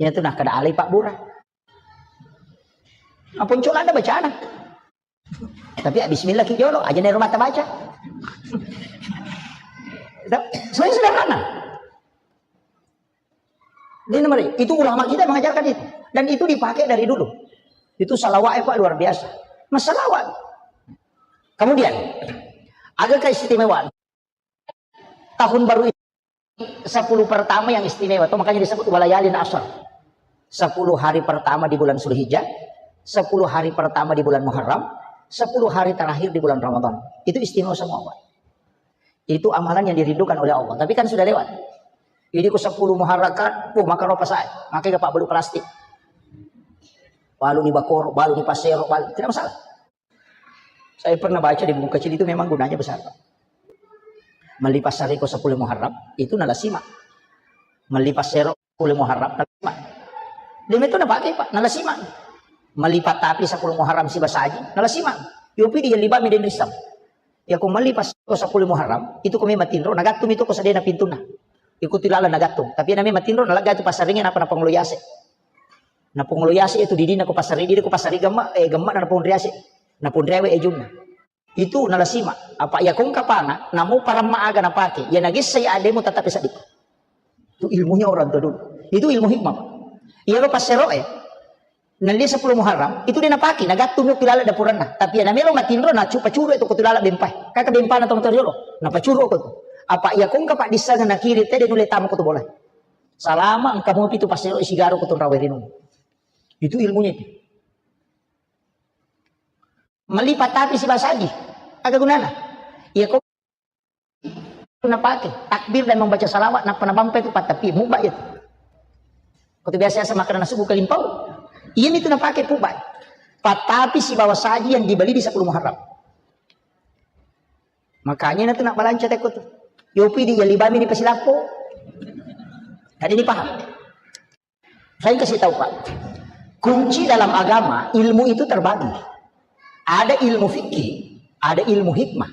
Iyanatu nakkeda alai pabbura. Aponcolanna bacana. Tapi ya bismillah ki jolo, aja nero mata baca. Sebenarnya sederhana. Ini nomor, itu ulama kita mengajarkan itu. Dan itu dipakai dari dulu. Itu salawat, Pak, luar biasa. Masalawat. Kemudian, aga keistimewaan. Tahun baru ini, sepuluh pertama yang istimewa, itu makanya disebut walayalin asar. Sepuluh hari pertama di bulan Zulhijjah, sepuluh hari pertama di bulan Muharram, sepuluh hari terakhir di bulan Ramadan. Itu istimewa semua, Pak. Itu amalan yang dirindukan oleh Allah. Tapi kan sudah lewat. Ini ku sepuluh Muharram kan, oh, maka ropa saya. Maka ke Pak belu plastik. Balu ni bakoro, balu ni pasero, balu. Tidak masalah. Saya pernah baca di buku kecil itu memang gunanya besar, Pak. Melipas sariko sepuluh Muharram, itu nalasima. Melipas sero sepuluh Muharram, nalasima. Demi itu napakai, Pak, nalasima. Melipat tapi sepuluh Muharram sibasaji, nalasima. Yopi di yelibami den risam. Ya ko melipas ko sepuluh Muharram, itu ko memang tinro, nagattu mi to ko sedena pintuna. Ikuti lala nagattu. Tapi na memang tinro, nalaga itu passaringe napa napangolo yase. Napongolo yase itu didina ko passari, didi ko passari gemma, eh, gemma na naponri yase. Naponri awe ejunna. Itu nalasima. Apa iya kong kapanga, namo paramma aga napake. Iya nagessai ademu tatape saddi. Itu ilmunya orang tua dulu. Itu ilmu hikmah, Pak. Iya lo passeroe. Nalia sepuluh Muharram, itu dia napake, nagattu mi kilala dapuranna. Tapi iya namelo matinro, nacu pacuru itu ko tulala bempai. Kaka bempana tong toriolo. Napacuru ko tu. Apa iya kong kapa disanga nakiri tede nule tama ko tu bola. Salama engka mopi tu passero isigaro ko tu rawe rinu. Itu ilmunya itu. Melipat tapi sibasaji. Aga gunana? Iya ko napake takbir dan membaca salawat, nappa nabampai tu patapi, mubba itu. Ko tu biasa-biasa makanan subuh kalimpau. Iya itu napake pubba. Patapi sibawa saji yang dibeli di sepuluh Muharram. Makanya na tu nak balanca teko tu. Yopi di yalibami di pasilappo. Tadi ini paham? Saya kasih tahu, Pak. Kunci dalam agama, ilmu itu terbagi. Ada ilmu fikih, ada ilmu hikmah.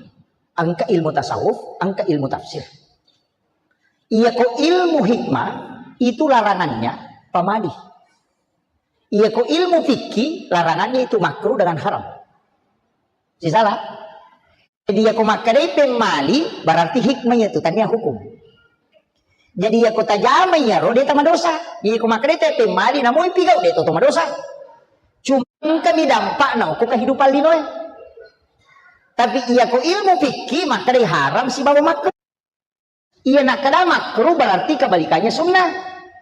Engka ilmu tasawuf, engka ilmu tafsir. Iya ko ilmu hikmah, itu larangannya pamali. Iya ko ilmu fikih, larangannya itu makruh dengan haram. Sisala? Jadi, iya ko makkedai pemmali, berarti hikmah itu, tania hukum. Jadi, iya ko tajama iyaro, de tamadosa. Iya ko makkedai te pemmali, namoi pigau, de to madosa. Cuma engka mi dampakna ko kehidupan linoe. Tapi iya ko ilmu fikih, makkedai haram sibawa makruh. Iya nakkeda makruh berarti kebalikannya sunnah.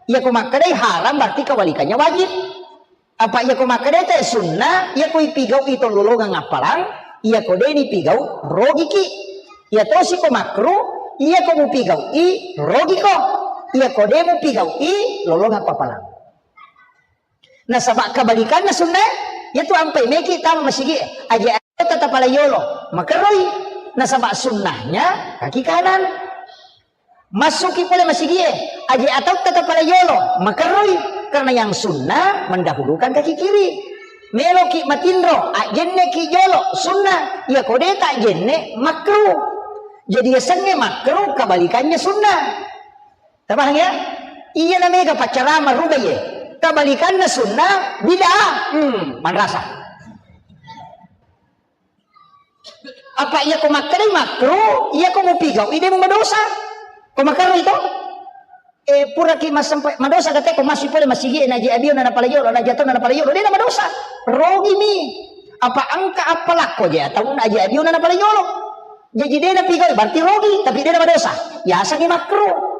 Iya ko makkedai haram berarti kebalikannya wajib. Apa iya ko makkedai te sunnah, iya ko ipigau i tololongang appalang, iya ko de nipigau rogiki. Iya tosi ko makruh, iya ko mupigau i rogiko. Iya ko de mupigau i lolongang appalang. Nasaba kebalikanna sunnae, iyatu ampai meki tama masigi e. Aje atau tatapalai yolo, makerroi. Nasaba sunnahnya kaki kanan. Masuki pole masigi e, aje atau tatapalai yolo, makerroi. Karena yang sunnah mendahulukan kaki kiri. Meloki matinro, ajenneki jolo, sunnah. Iya ko de tajenne, makruh. Jadi yasengnge makruh, kebalikannya sunnah. Tapahang ya? Iya na mega paccarama rubai e. Kebalikanna sunnah, bid'ah. Hmm, manrasa. Apa iya ko makkedai makruh, iya ko mupigau i de mumadosa. Ko makerroi to? Eh, puraki massempa-, madosa kate ko masui pole masigi e, naji abio na napalai yolo, naji atau na napalai yolo, de na madosa. Rogi mi. Apa engka appalakko je atau naji abio na napalai yolo. Jadi de napigau i, berarti rogi, tapi de na madosa. Yasengngi makruh.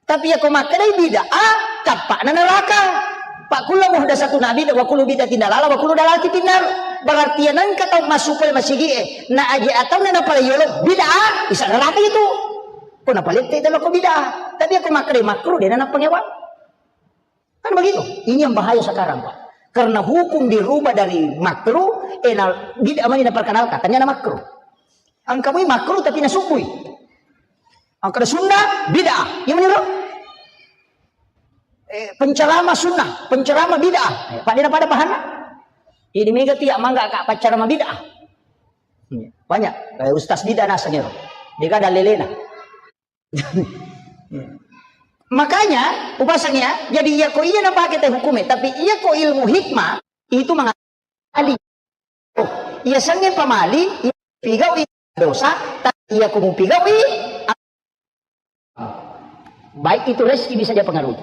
Tapi iya ko makkedai bid'ah, tappa'na neraka. Fa kullu muhdatsatin bid'ah, wa kullu bid'atin dalalah, wa kullu dalalatin finnar. Berarti iya nengka tau massu pole masigi e, na aje atau na napalai yolo, bid'ah, isa neraka itu. Ko napalette telo ko bid'ah. Tapi iya ko makkedai makruh, de na napangewang. Kan begitu. Ini yang bahaya sekarang, Pak. Karena hukum dirubah dari makruh, eh, na bid'ah mani naperkenalkan, ternyata makruh. Engka mui makruh tapi nasubbui. Engka ada sunnah, bid'ah. Iya mani ro? Eh, penceramah sunnah, penceramah bid'ah. Eh, pada pada pahanna. Ini mega tiap mangga kak penceramah bid'ah. Iya, banyak. Eh, ustaz bid'ah naseng ero. Dega dalelena. Makanya, upasang ya, jadi iya ko iya napake te hukume, tapi iya ko ilmu hikmah, itu mengatakan pamali. Oh, iya sengnge pamali, iya pigau i dosa, tapi iya ko mupigau i, baik itu rezeki bisa dia pengaruhi.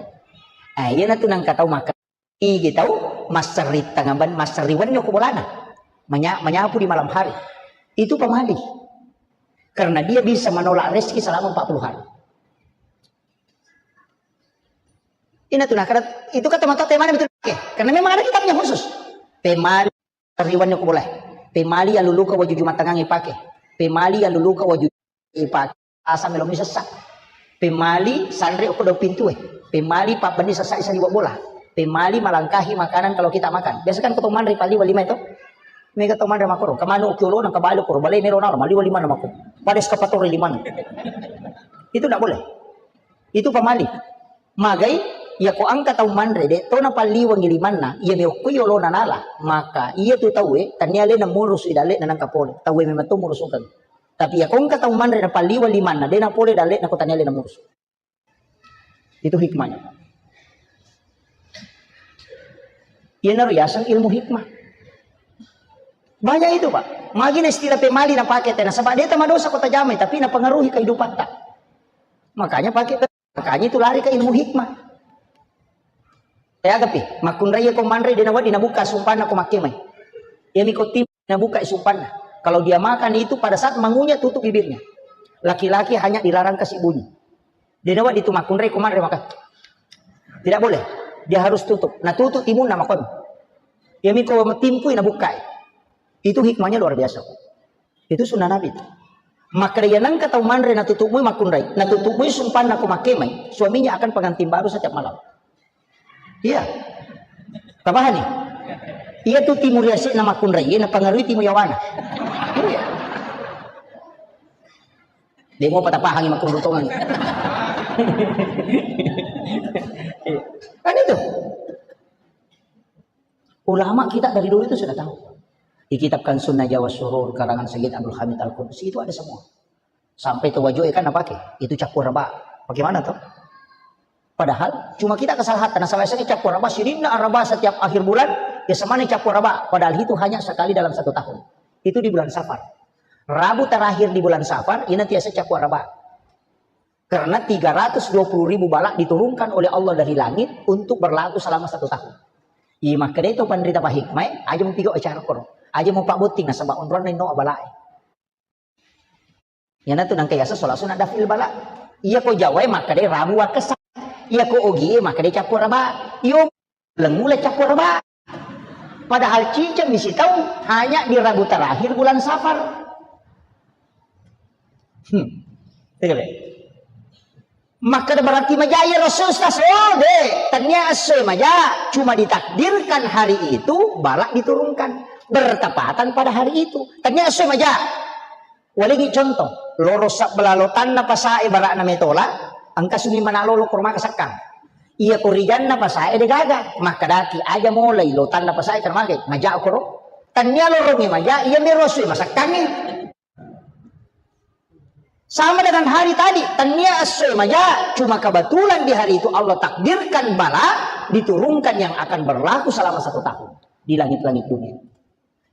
Ah, iya natu nangka tau maka. Igi tau masserri tangaban, masserri wenni ko bolana. Menya-, menyapu di malam hari. Itu pamali. Karena dia bisa menolak rezeki selama empat puluh hari. Ina tu nakara, itu kata mata temana betul. Oke. Karena memang ada kitabnya khusus. Pemali riwannya ko boleh. Pemali yang luluka waju jumatangang ipake. Pemali yang luluka waju ipake. Asa melo mi sessa. Pemali sanre okko dau pintue. Pemali pabbenni sessa isa liwa bola. Pemali melangkahi makanan kalau kita makan. Biasa kan ko to manre paliwa lima itu. Mega to manre makoro. Kemanu oki olo nang kebalik koro. Balai melo naro maliwa lima mako. Pada eskavator lima. Itu tidak boleh. Itu pamali. Magai, iya ko engka tau manre, de to napalliwengi limanna, iya meokkoi olona nala, maka iya tu tauwe, tania alena murusui dalle'na nangka pole, tauwe memang to murusukeng. Tapi iya ko engka tau manre napalliweng limanna, de napole dalle'na ko tania alena murusu. Itu hikmahnya. Iyanaro yaseng ilmu hikmah. Banyak itu, Pak. Magina istilah pemali napake tena, sebab de tamadosa ko tajamai, tapi napengaruhi kehidupan ta. Makanya pakai Makanya itu lari ke ilmu hikmah. Teagapi, makkunrai ko manre dena wadi nabuka sumpanna ko makkemai. Iya miko tim nabuka sumpanna. Kalau dia makan itu pada saat mengunyah tutup bibirnya. Laki-laki hanya dilarang kasih bunyi. Dena wadi tu makkunrai ko manre maka. Tidak boleh. Dia harus tutup. Nah tutup timunna makon. Iya miko timpui nabukai. Itu hikmahnya luar biasa. Itu sunnah Nabi. Makkeda iya nengka tau manre natutup mui makkunrai, natutup mui sumpanna ko makkemai, suaminya akan pengantin baru setiap malam. Iya. Tapahani? Iya tu timu riasikna makkunrai, iya napangarui timu yawana. Iya. Demo patapahangi makkunrai tongang. Kan itu. Ulama kita dari dulu itu sudah tahu. Di kitab Kansun Najwa Surur, karangan Sayyid Abdul Hamid Al-Qudus, itu ada semua. Sampai tawaju kan apa ke? Itu cappur Araba. Bagaimana tuh? Padahal cuma kita kesalahan. Nasaba biasanya cappur Araba, sininna Araba setiap akhir bulan, ya semana cappur Araba. Padahal itu hanya sekali dalam satu tahun. Itu di bulan Safar. Rabu terakhir di bulan Safar, ini biasa cappur Araba. Karena tiga ratus dua puluh ribu bala diturunkan oleh Allah dari langit untuk berlaku selama satu tahun. Iya, makanya itu panrita pahikmai, aja mau pigo acara koro. Aja mau pak botting, nasaba onronna inno balae. Iyanatu nangka yaseng sola sunat daf'il bala. Iya ko Jawae makkeda Rabu wakkessa. Iya ko Ogie makkeda cappur Araba. Iyo lengngule cappur Araba. Padahal ciceng misi tau hanya di Rabu terakhir bulan Safar. Hmm. Iya, Be. Makkeda berarti maja iya Rasul, Ustaz. Oh, de, tania essoe maja, cuma ditakdirkan hari itu balak diturunkan bertepatan pada hari itu. Tania essoe maja. Waligi contoh, loro sabbalalo tanna pasae barakna metola, engka sumi manalolo kormaka sakkang. Iya korijanna pasae degaga, makkedaki aja molai lo tanna pasae karmagai, maja koro. Tania lorongi maja, iya mero sui masakkangi. Sama dengan hari tadi, tania essoe maja, cuma kebetulan di hari itu Allah takdirkan bala diturunkan yang akan berlaku selama satu tahun di langit-langit dunia.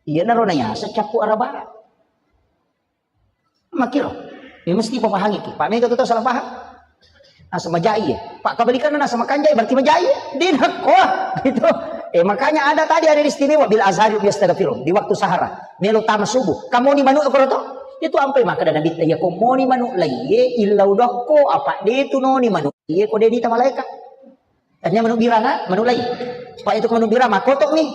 Iyanaro nayaseng cappur Araba. Makiro, ya mesti papahangi ki. Pak mega tu tau salah paham. Naseng majai ya. Pak kebalikannya naseng makanjai berarti majai ya. Di nakko gitu. Eh, makanya ada tadi ada istimewa bil azhari biasa tadafirun di waktu sahara. Melo tama subuh. Kamu ni manuk koro to? Itu ampai maka ada nabi ya ko moni manuk laiye illau dokko apa de tu noni manuk laiye ko de dita malaikat. Tania manuk biranga, manuk lai. Pak itu manuk biranga makotok ni.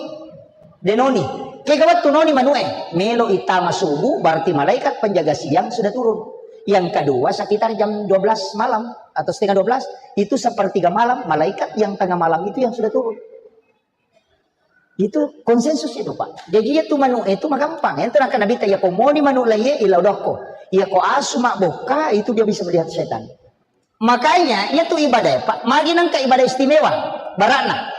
Denoni. Kega wettu noni manuk eh. Melo itama subuh berarti malaikat penjaga siang sudah turun. Yang kedua sekitar jam dua belas malam atau setengah dua belas itu sepertiga malam malaikat yang tengah malam itu yang sudah turun. Itu konsensus itu, Pak. Jadi itu manuk itu magampang. Itu naka Nabi ya ko moni manuk laiye illau dokko. Iya ko asu mabokka itu dia bisa melihat setan. Makanya iya tu ibadah, Pak. Magi nangka ibadah istimewa. Barakna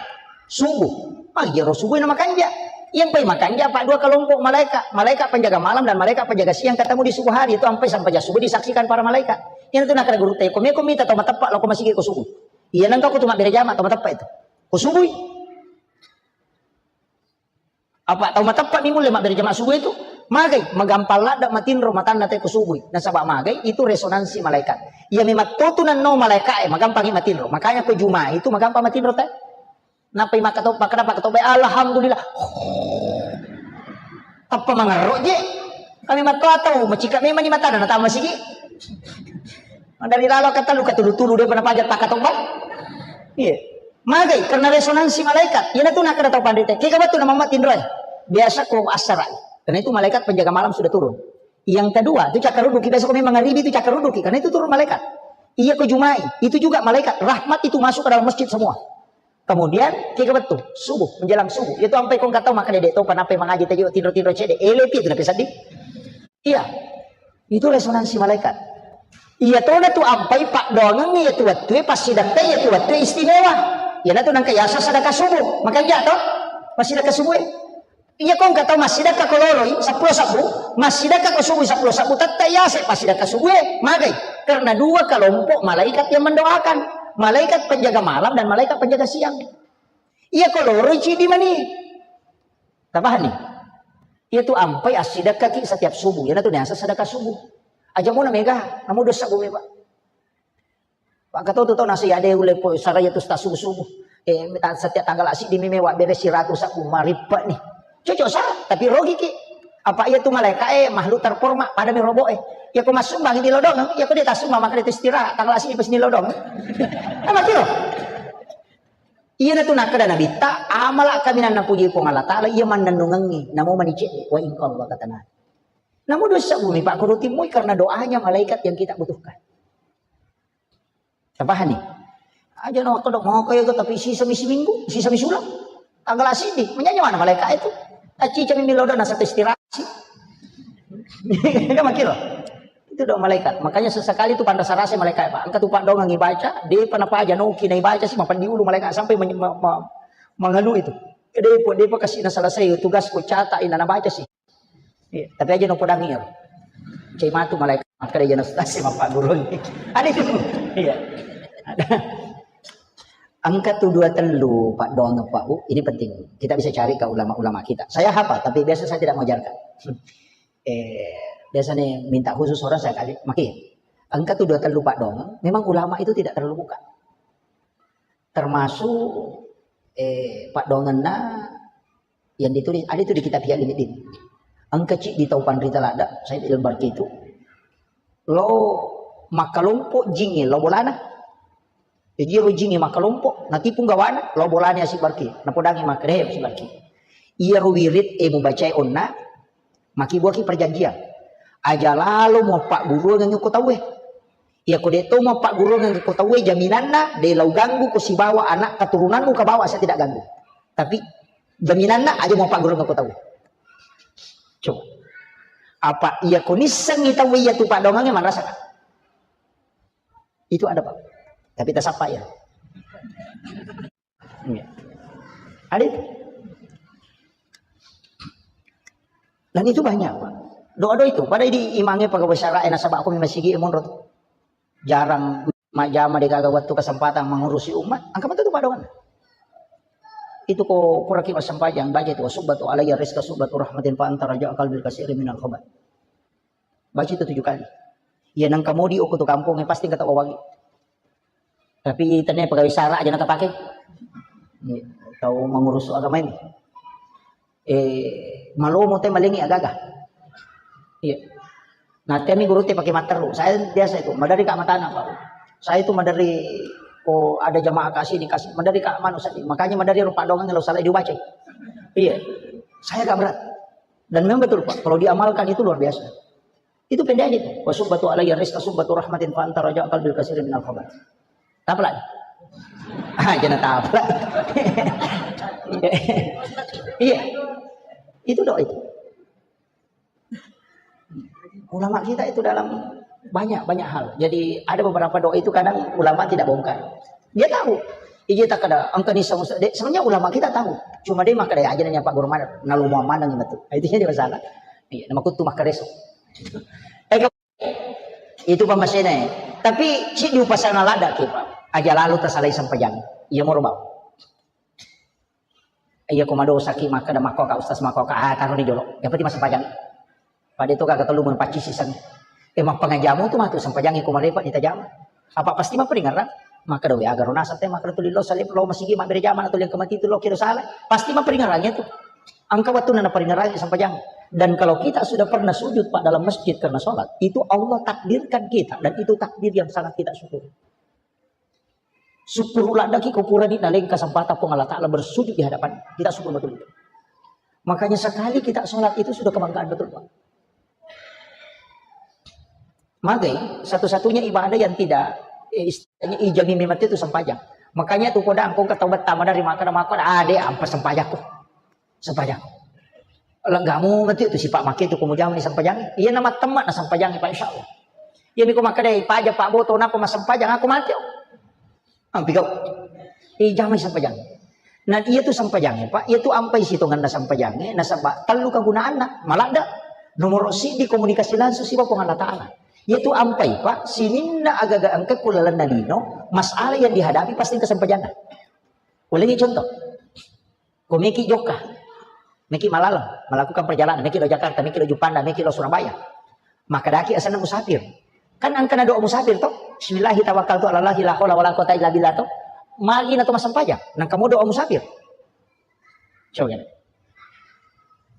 subuh. Magi ro subuh na makanja. Yang pai makanja, Pak, dua kelompok malaikat. Malaikat penjaga malam dan malaikat penjaga siang ketemu di subuh hari. Itu ampai sampai subuh disaksikan para malaikat. Yang itu nakara guru teko. Meko mita tau mateppa lo ko masigi ko subuh. Iya nangka ko tu mabbere jama tau mateppa itu. Ko subuh. Apa tau mateppa mi mulle mabbere jama subuh itu? Magai, magampang ladde matinro matanna te ko subuh. Nasaba magai itu resonansi malaikat. Iya memang totu nanno malaikat e, magampangi matinro. Makanya ko Juma itu magampang matinro te. Napai makatoppa, kenapa katoppa? Alhamdulillah. Tappa mangerro je. Kami matto atau macika memang ni matana natama sigi. Dari lalo kata lu katulu-tulu dia pernah pajak pakatoppa. Iya. Magai karena resonansi malaikat. Iya tu nakada tau pandai te. Kega batu nama matinro e. Biasa ko asara. Karena itu malaikat penjaga malam sudah turun. Yang kedua, itu cakar ruduki. Biasa ko memang ngaribi itu cakar ruduki. Karena itu turun malaikat. Iya ko Jumai, itu juga malaikat. Rahmat itu masuk ke dalam masjid semua. Kemudian, kega wettu? Subuh, menjelang subuh. Itu ampai kong katau maka dede topa nape mangaji tajo tinro-tinro cede. Ele pi itu nape sedih. Iya. Itu resonansi malaikat. Iya tona tu ampai pak doangan iya tu wettu, pasti dakka iya tu wettu istimewa. Iya tu nangka yasa sadaka subuh. Makanya to, pasti dakka subuh. Iya ko engka tau massidakka ko loroi seppulo sabbu, massidakka ko subui seppulo sabbu, tette yase passidakka subue, magai? Karena dua kelompok malaikat yang mendoakan, malaikat penjaga malam dan malaikat penjaga siang. Iya ko loroi cidi mani. Tabahani. Iya tu ampai assidakkaki setiap subuh. Iya tu niasa sedekah subuh. Aja mona mega, namu dosa bumi pak. Pak Ketua tu tau nasi ade ule po saraya tu subuh subuh. Eh, ta- setiap tanggal asik di meme wa beres siratu sabu maripek nih. Cocok sa, tapi rogi ki. Apa iya tu malaikat eh makhluk terhormat pada mi robo eh. Ya ko masuk bang di lodong, ya ko dia tasuk mama kali istirahat tanggal asik pas di lodong. Apa kiro? Iya na tu nakada Nabi ta amala kami nan napuji Puang Allah Taala iya mannennungengi namo manicik wa ingko Allah katana. Namu dosa bumi Pak Kudu Timui karena doanya malaikat yang kita butuhkan. Tapahani? Aja no kodok mau kaya itu tapi sisa misi minggu, sisa misi ulang. Tanggal asidi, menyanyi mana malaikat itu? Aci cami milodo na satu istirahat sih. Kan makiro. Itu doa malaikat. Makanya sesekali itu panrasa-rasa malaikat, Pak. Engka tu paddoangeng ibaca, depa napaja noki na ibaca si, mapeddi ulu malaikat sampai men-, ma-, ma-, manganu itu. Depa, depa kasi na selesai tugas ku catat ina nabaca si. Iya, tapi aja no podang iya. Cai matu malaikat, maka dia jenis tasi mapak gurun. Ada itu. Iya. Ada. Engka tu dua tellu paddoangeng, Pak Bu. Ini penting. Kita bisa cari ke ulama-ulama kita. Saya hafal, tapi biasa saya tidak mengajarkan. Eh, biasanya minta khusus orang saya kali, maki. Engka tu dua tellu paddoangeng, memang ulama itu tidak terlalu buka. Termasuk, eh, paddoangenna yang ditulis, ada itu di kitab Ihya Ulumuddin. Engka ciddi tau panrita ladda, Said Al-Barki itu. Lo makkalompo jingnge, lo bolana. Jadi ro jingnge makkalompo, natipu gawana, lo bolana Said Barki. Napodangi makkeda, "Eh, Said Barki. Iya ro wirid e mubacae onna, makibuaki perjanjian. Aja lalo muappagguruangeng ko tauwe. Iya ko de to muappagguruangeng ko tauwe, jaminanna de lau ganggu ko sibawa anak keturunanmu kabawa saya tidak ganggu. Tapi jaminanna aja muappagguruangeng ko tauwe." Coba. Apa iya ko nissengi tauwe iya tu paddoangengnge marasa? Itu ada, Pak. Tapi tasappa ya. Iya. Ada itu. Dan itu banyak, Pak. Doa-doa itu. Pada di imange pegawai syara, eh, nasaba aku memang sigi monro tu. Jarang majama, de gaga waktu kesempatan mengurusi umat. Angka betul tu paddoangenna. Itu ko kuraki massempajang, baca itu, "Subbatu alayya rizqa subbatu rahmatin fa anta raja qalbil kasiri minal khobat." Baca itu tujuh kali. Iya, nang kamodi okko tu kampung, eh, pasti kata wawangi. Tapi tania pegawai syara aja nakapake. Iya, tau mengurus agama ini. Eh, malomo te malengi agaga. Iya. Nah, temi guru te pakai matteru. Saya biasa itu, madari kak matana, Pak. Saya itu madari, oh, ada jamaah kasih dikasih, madari kak manu saja. Makanya madari rupa doang kalau salah dibaca. Iya. Saya agak berat. Dan memang betul, Pak, kalau diamalkan itu luar biasa. Itu pendek aja itu. "Wa subbatu alayya rizqa subbatu rahmatin fa anta raja qalbil kasiri minal khabat." Apa lagi? Ah, jangan tak apa. Iya. Itu doa itu. Ulama kita itu dalam banyak, banyak hal. Jadi ada beberapa doa itu kadang ulama tidak bongkar. Dia tahu. Iya tak ada angka ni sama, sebenarnya ulama kita tahu. Cuma dia maka dia aja nanya Pak Guru mana, nalu mau mana gitu. Itu jadi masalah. Iya, nama kutu maka reso. Eh, itu pammasena. Tapi cik di upasana lada ki, Pak. Aja lalu tasalai sempajang. Iya moro bau. Iya ko madosa ki makkeda makko ka ustaz makko ka, ah, taruh di jolo. Yang penting masih pajang. Pada itu kagak telu mun pacisi sang. Eh, mappangajamu tu matu sempajangi ko marepa di tajama. Apa pasti maperingaran? Makkeda we agaro nasab te makkeda tuli lo salib lo masigi mabbere jama atau yang kemati itu lo kira salah. Pasti maperingarannya tu. Angka waktu nana peringarannya sempajang. Dan kalau kita sudah pernah sujud, Pak, dalam masjid karena sholat, itu Allah takdirkan kita dan itu takdir yang sangat kita syukuri. Syukur ladaki ko purani naleng kesempatan Puang Allah Ta'ala bersujud di hadapan kita, syukur betul itu. Makanya sekali kita sholat itu sudah kebanggaan betul, Pak. Magai satu-satunya ibadah yang tidak, eh, istilahnya ijami memang itu sempajang. Makanya tu kodang kau ketawa pertama dari makan makan ada apa sempajakku. Sempajang. Lenggamu mati tu sipak maki tu kemudian ni sempajang. Iya nama temak na sempajang Pak, insyaallah. Iya miko makkeda paja Pak Boto napa massempajang aku mati. Ampi kau. Iya jamai sempajang. Nah, iya tu sempajang Pak, iya tu ampai sitonganna sempajang. Nasaba tellu kegunaanna, maladda. Nomor sidi komunikasi langsung siwa Puang Allah Ta'ala. Iya tu ampai Pak, sininna agaga engka kulalenna lino, masalah yang dihadapi pasti ke sempajanna. Ulangi contoh. Ko meki jokka, meki malaleng, melakukan perjalanan, meki lo Jakarta, meki lo Juppanda, meki lo Surabaya. Maka daki asanna musafir. Kan angkana doa musafir to? Bismillahi tawakkaltu ala Allahi la haula wala quwata illa billah to. Magi na to massempajang. Nang kamu doa musafir. Coba.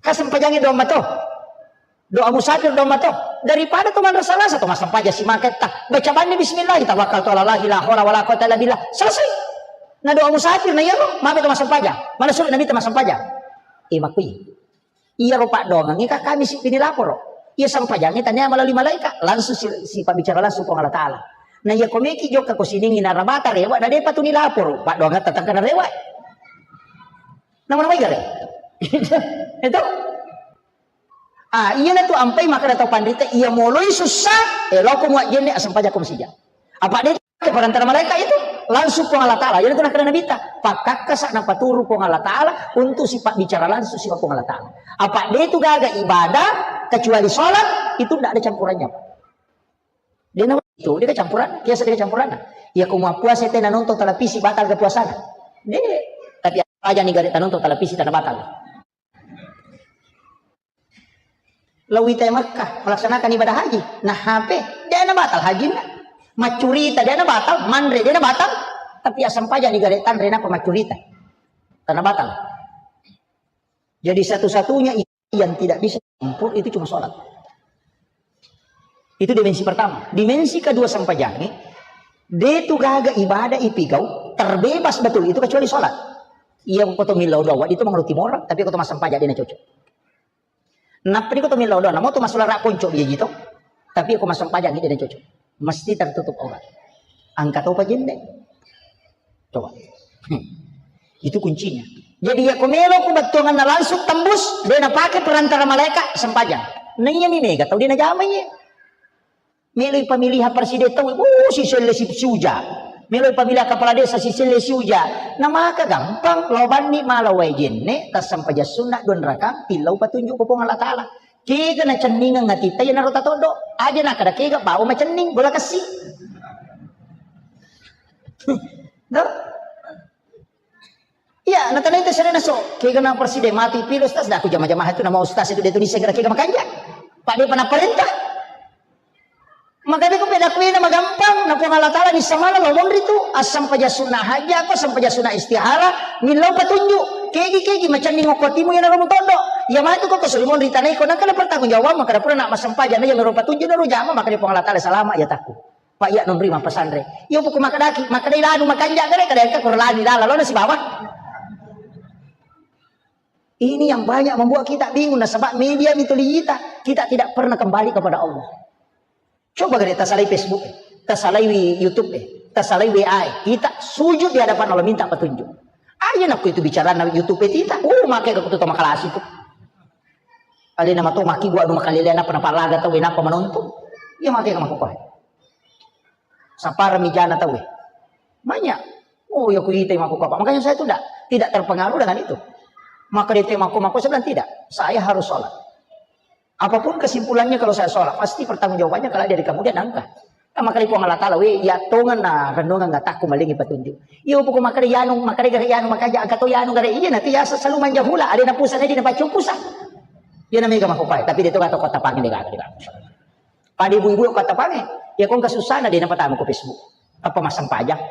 Kasempajangi doa mato. Doa musafir doa mato. Daripada to manrasa-rasa to massempajang si maketta. Baca banni bismillah, tawakkaltu ala Allahi la haula wala quwata illa billah. Selesai. Na doa musafir na iyaro, mabe to massempajang. Mana sulit Nabi to massempajang. Eh, makui. Iyaro paddoangengnge ka kami si pini laporo. Iya sempajangnge tania melalui malaikat, langsung si, si pabbicara langsung Puang Allah Ta'ala. Na iya komeki jokka ko siningi na rabata rewa, na depa tu ni laporo, paddoangetta tengka na rewa. Nama-nama igare. Itu. Ah, iyana tu ampai makkeda tau panrita, iya moloi sussa, eh, loko muajjenne, asempajako masija. Apa de' ke perantara malaikat itu, langsung Puang Allah Ta'ala. Iyana tu nakkeda Nabitta, pakkakkasa napaturu Puang Allah Ta'ala untuk sifat bicara langsung sifat Puang Allah Ta'ala. Apa de' tu gaga ibadah kecuali sholat, itu ndak ada campurannya, Pak. De' na itu, de' kacampuran, biasa de' kacampuran. Iya, ko mau puasa tena nonton televisi, batal ke puasana. De', tapi aja nih gare nonton televisi tena batal. Lao ita e Makkah melaksanakan ibadah haji, na H P, de' na batal hajinna. Maccurita de' na batal, manre de' na batal, tapi asempajang ni gare tanre napa maccurita. Tena batal. Jadi satu-satunya i-, yang tidak bisa campur itu cuma sholat. Itu dimensi pertama. Dimensi kedua sempajangnge, de' tu gaga ibadah ipigau, terbebas betul itu kecuali sholat. Iya, ko to millau doa, itu mengerti moral, tapi ko to massempajang de' na cocok. Nappa ni ko to millau doa, namo to masolara ponco biaji to. Tapi ko massempajang de' na cocok. Mesti tertutup aurat. Engka topa jenne. Coba. Hmm. Itu kuncinya. Jadi iya ko melo ku bettuanganna langsung tembus, de' na pake perantara malaikat sempajang. Na iya mi mega tau de' na jama iya. Meloi pamiliha presiden tau, uh, siselle si-, siuja. Meloi pamiliha kepala desa siselle siuja. Na maka gampang, lao banni mala wae jenne, tassempajang sunna dua rakang, tillau patunjuk ko Puang Allah Ta'ala. Kega nacenningeng atitta, iyanaro tatoddo. Aja nakkeda kega bawa macenning, bola kessi. Tuh. Iya, natanai te serena so, kega na presiden mati pilo ustaz, dah aku jama-jama tu nama ustaz itu dia tu disegera kega makanja. Pak dia pernah perintah. Maka dia ku peda kuina magampang, na Puang Allah Ta'ala ni samana lo monri tu, asam paja sunnah haja, apa asam paja sunnah istihara, millau patunjuk, kegi kegi macam ni ngoko timu yang narumu tondo, ya matu kok kesuri monri tanai ko, nangka ada pertanggung jawaban, maka ada pura nak masam paja, na ya mero patunjuk, naru jama, maka dia Puang Allah Ta'ala salama, ya takku. Pak, iya nonri mappasanre. Iya, poko makkedaki, makkedai lanu makanja gare, kada engka koro lani lala, lona sibawa. Ini yang banyak membuat kita bingung, nasaba media mituli kita. Kita tidak pernah kembali kepada Allah. Coba gare tasalai Facebook, tasalai YouTube, tasalai W A, kita sujud di hadapan Allah minta petunjuk. Aja nakku itu bicara na YouTube kita. Uh, make aku tuh makalasi tuh. Alena mato maki gua anu makalele napa napalaga tau napa menonton. Iya make ka makokoe. Sapara mijana tau. Banyak. Oh, ya kuita mako apa. Makanya saya tuh tidak tidak terpengaruh dengan itu. Maka dia mako mako saya bilang tidak. Saya harus sholat. Apapun kesimpulannya kalau saya sholat, pasti pertanggungjawabannya kalau dari kamu dia nangka. Maka Puang Allah Ta'ala, we, ya tongan na renungan nggak takku malingi petunjuk. Iya, pokok maka yanu, maka gare yanu, maka ja angkat yanu gare iya nanti ya selalu manja hula, ada na pusat, ada na pacu pusat. Iya namanya gak makopai, tapi dia tuh kata kota pangi dia gak ada. Pada ibu-ibu kota pangi, ya kong kesusahan ada yang pertama ke Facebook. Apa masang pajak?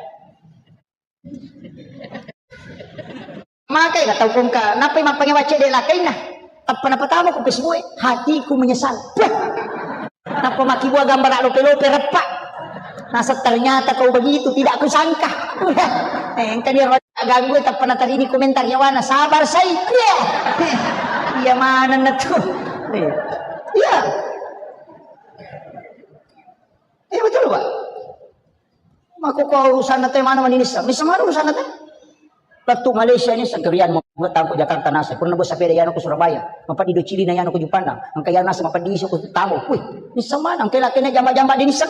Makai ka tau kongka, nappai mappange wacce de lakainna. Tappa napatama ku Facebook e, hatiku menyesal. Puh. Nappa makkibua gambara lope-lope reppa. Nasa ternyata kau begitu, tidak kusangka. Eh, engkani ro ganggu, tappa natarini komentar yawana, sabar sai. Iya. Iya manenna tu. Iya. Iya. Iya betul, Pak. Mako ko urusanna te mana mani nisseng? Nisseng mana urusanna te? Lettu Malaysia nisseng, kerian mau tangko Jakarta nasa. Pernah bos sepeda yano ke Surabaya. Mapa di docili na yano ke Jupanda. Angka yano nasa mapa di iso ke tamu. Wih, nisseng mana? Angka laki na jamba-jamba di nisseng.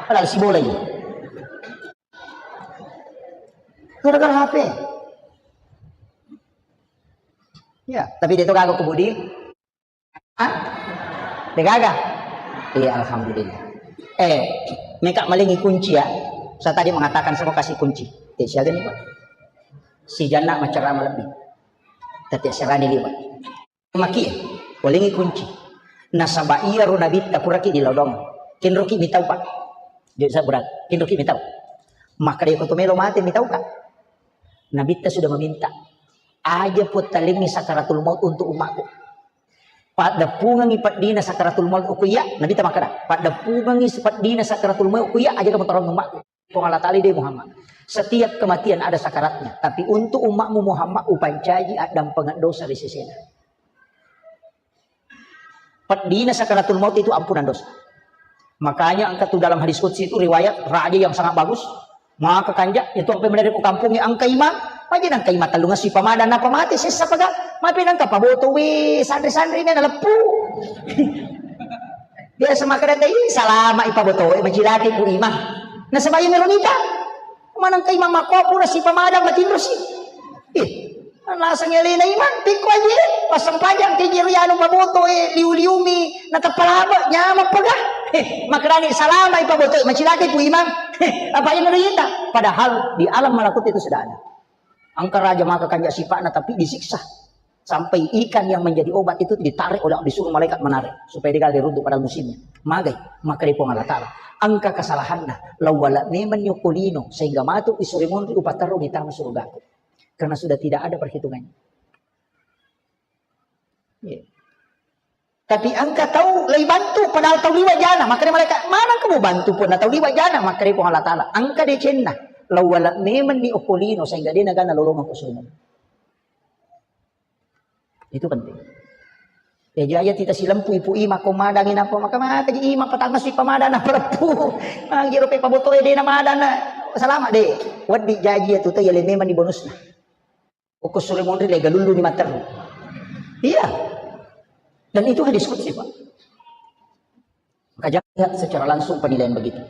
Padahal si bola ini. Gara-gara H P. Ya, tapi dia tu kagak kebudi. Hah? Degaga? Iya, alhamdulillah. Eh, meka malingi kunci ya. Saya tadi mengatakan semua kasih kunci. Eh, siaga nih, Pak? Si Janna macerama lebih. Tapi siaga nih, Pak? Maki, walingi kunci. Nasaba iya ro nabitta puraki di lodong. Kenroki mitau, Pak. Jadi saya berat. Kenroki mitau. Maka dia kutu melo mate mitau, Kak. Nabitta sudah meminta. Aja puttalingi sakaratul maut untuk umatku. Paddeppungengngi peddina sakaratul maut ku iya, Nabitta makkeda, paddeppungengngi peddina sakaratul maut ku iya, aja kamu tarong umatku. Puang Allah Ta'ala de Muhammad. Setiap kematian ada sakaratnya, tapi untuk umatmu Muhammad upancaji addampengeng dosa di sesena. Peddina sakaratul maut itu ampunan dosa. Makanya engka tu dalam hadis qudsi itu riwayat raja yang sangat bagus, maka kanja itu sampai mendadak ku kampungnya engka imang, Maji nangka imang tellung esso ipamadang nappa mate sessa paga. Mapi nangka paboto we sanri-sanri na naleppu. Biasa makkeda, "Ih, salama ipaboto e, macilakai ku imang." Nasaba iya mero nita. Manangka imang makko pura sipamadang matinrosi. Ih, naseng elena imang, pikko aja, passempajang ke jero anu paboto e, liu-liumi, natappa laba, nyameng paga. Eh, makkedani salama ipaboto e, macilakai ku imang. Eh, apa iya mero nita? Padahal di alam malakut itu sudah ada. Engka raja maka kanja sipa'na tapi disiksa. Sampai ikan yang menjadi obat itu ditarik oleh, disuruh malaikat menarik supaya dia runtuh pada musimnya. Magai, maka dari Puang Allah Ta'ala. Engka kesalahanna, lawala memang nyoko lino sehingga matu isuri monri upaterru di tanah surgaku. Karena sudah tidak ada perhitungannya. Iya. Tapi engka tau lei bantu, padahal tau liwa jana, makkeda malaikat, "Maneng kamu bantu pun tau liwa jana?" Makkeda Puang Allah Ta'ala, "Engka decenna, lawala memang ni okko lino sehingga dia nagana lolongeng ko surga." Itu penting. Ya, aja tita silempu ipu imang ko madangi napa maka, maka ji imang patang si pamadang napa leppu. Magi rope paboto e de na madana. Salama de. Waddi jaji ya tuta ya le memang ni bonusna. Okko sure monri lega lullu ni matteru. Iya. Dan itu hadis qudsi, Pak. Maka jangan lihat secara langsung penilaian begitu.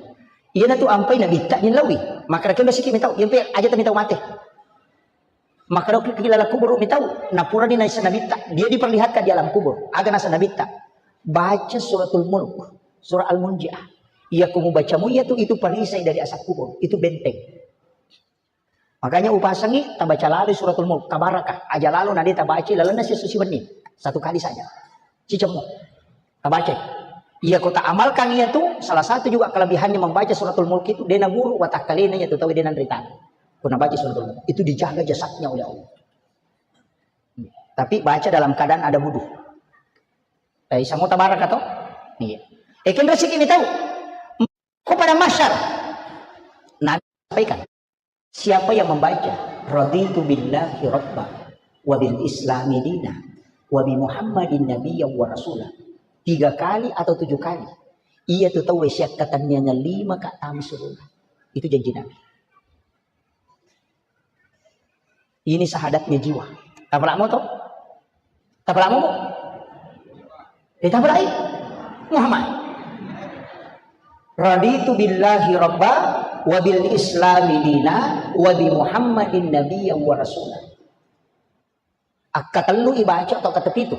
Iya na tu ampai nabitta ni lawi. Maka rakyat siki mitau, iya pe aja tami tau mate. Maka rakyat kila kubur mitau, napura ni naisa nabitta. Dia diperlihatkan di alam kubur. Aga nasa nabitta. Baca suratul mulk, surah al-munjiah. Iya kumu bacamu iya tu, itu perisai dari asap kubur. Itu benteng. Makanya upasangi tabaca lalo suratul mulk, tabarakah. Aja lalo nade tabaca lalenna siesso siwenni. Satu kali saja. Cicemmu. Tabaca. Iya ko tak amalkan iya tu, salah satu juga kelebihannya membaca suratul mulk itu, dia naguru watakkalena iya tu tahu dia nanrita. Ko nabaca suratul mulk, itu dijaga jasadnya oleh Allah. Tapi baca dalam keadaan ada wudhu. Eh, samo tabarakah to? Iya. Eh, kenro siki ni tahu. Ko pada masyar. Nabi sampaikan. Siapa yang membaca, "Raditu billahi rabba, wa bil islami dina, wa bi Muhammadin nabiyya wa rasula," tiga kali atau tujuh kali, iya tu tauwe siakkatenniangan lima ka tama surga. Itu janji Nabi. Ini syahadatnya jiwa. Tapalamo to? Tapalamo, Bu? Eh, tapalai? Muhammad. Raditu billahi rabba, wa bil islami dina, wa bi Muhammadin nabiyya wa rasula. Akkatellu ibaca atau kata pitu.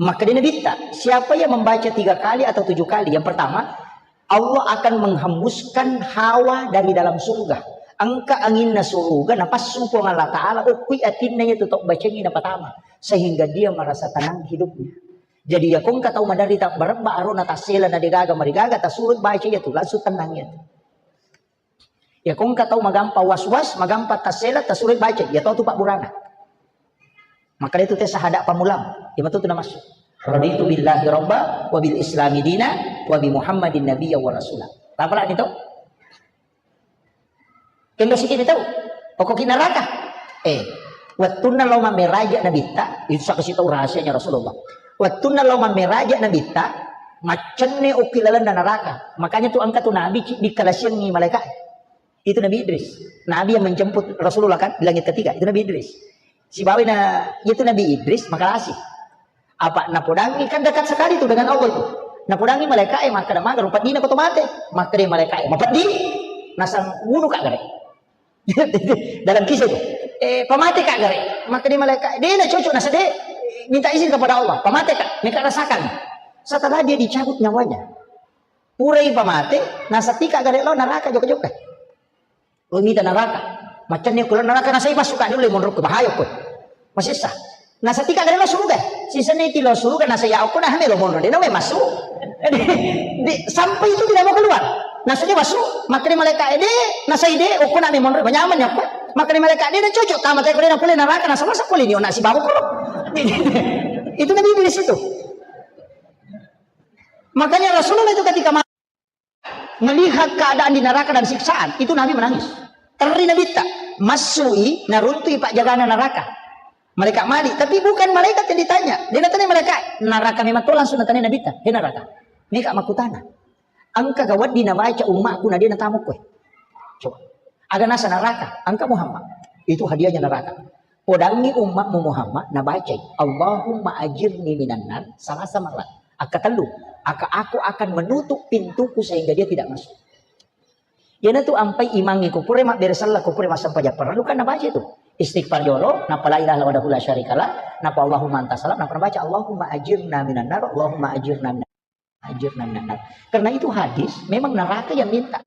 Maka dia Nabitta, siapa yang membaca tiga kali atau tujuh kali? Yang pertama, Allah akan menghembuskan hawa dari dalam surga. Engka anginna surga, napassu Puang Allah Ta'ala, okkui atinna iya tu tau bacengi napatama. Sehingga dia merasa tenang hidupnya. Jadi, iya kongka tau maderita barebba arona tassela na degaga marigaga, tasurut baca iya tu, langsung tenang iya tu. Iya kongka tau magampa was-was, magampa tassela, tasurut baca, iya tau tu pabburana. Maka itu te sahada pamulam, iya matu tu namassu. Raditu billahi rabba, wa bil islami dina, wa bi Muhammadin nabiyya wa rasula. Tapalani to? Kenro siki ni tau. Okkoki neraka. Eh, wettunna lao mammeraja Nabitta, itu saksi tau rahasianya Rasulullah. Wettunna lao mammeraja Nabitta, maccenne okki lalenna neraka. Makanya tu engka tu Nabi ci-, dikalasiangi malaikat. Itu Nabi Idris. Nabi yang menjemput Rasulullah kan di langit ketiga, itu Nabi Idris. Sibawa na, itu Nabi Idris makalasi. Apa napodangi, kan dekat sekali tu dengan Allah itu. Napodangi malaikae, makkeda, "Maga rupa dina ko to mate?" Makkeda malaikae, "Mapeddi, nasang wunu ka gare." Dalam kisah itu. Eh, pamate ka gare. Makkeda malaikae, "De na cocok nasa de, minta izin kepada Allah. Pamate ka, meka rasakan." Setelah dia dicabut nyawanya, purai pamate, nasa tika gare lo neraka joka-joka. Lo mita neraka. Macam ni kalau neraka nasa ipas suka dulu monro ke bahaya ko. Masessa. Nasa tika gare lo suruga. Sisene ti lo suruga nasa ya okko na hame lo monro. Dia namanya masuk. Di, sampai itu tidak mau keluar. Nasa dia masuk. Makkeda malaikat de, nasa ide, okko na me monro. Nyaman ya ko. Makkeda malaikat de, dan cocok. Tamat ko dia nak pulih neraka, nasa masa pulih ni, nak si bawa ko. Itu Nabi Idris itu. Makanya Rasulullah itu ketika ma-, melihat keadaan di neraka dan siksaan, itu Nabi menangis. Terri Nabitta, massui, naruntui pajagana neraka. Malaikat Malik, tapi bukan malaikat yang ditanya. Dia natanya malaikat, neraka memang to langsung natanya Nabitta, "He neraka, meka makutana. Engka ga wedding nabaca ummakku na de natamukku?" Coba. Aga nasa neraka, engka Muhammad. Itu hadiahnya neraka. Podangngi ummatmu Muhammad, nabacai, "Allahumma ajirni minan nar," salasa marat. Akka tellu, "Aka aku akan menutup pintuku sehingga dia tidak masuk." Iyanatu ampai imangnge ko pura mabbere sella, ko pura massempajang parellu kan nabaca itu. Istighfar jolo, napa la ilaha illallah wahdahu la syarikalah, napa Allahumma anta salam, napa nabaca Allahumma ajirna minan nar, Allahumma ajirna minan, ajirna minan nar. Karena itu hadis, memang neraka yang minta.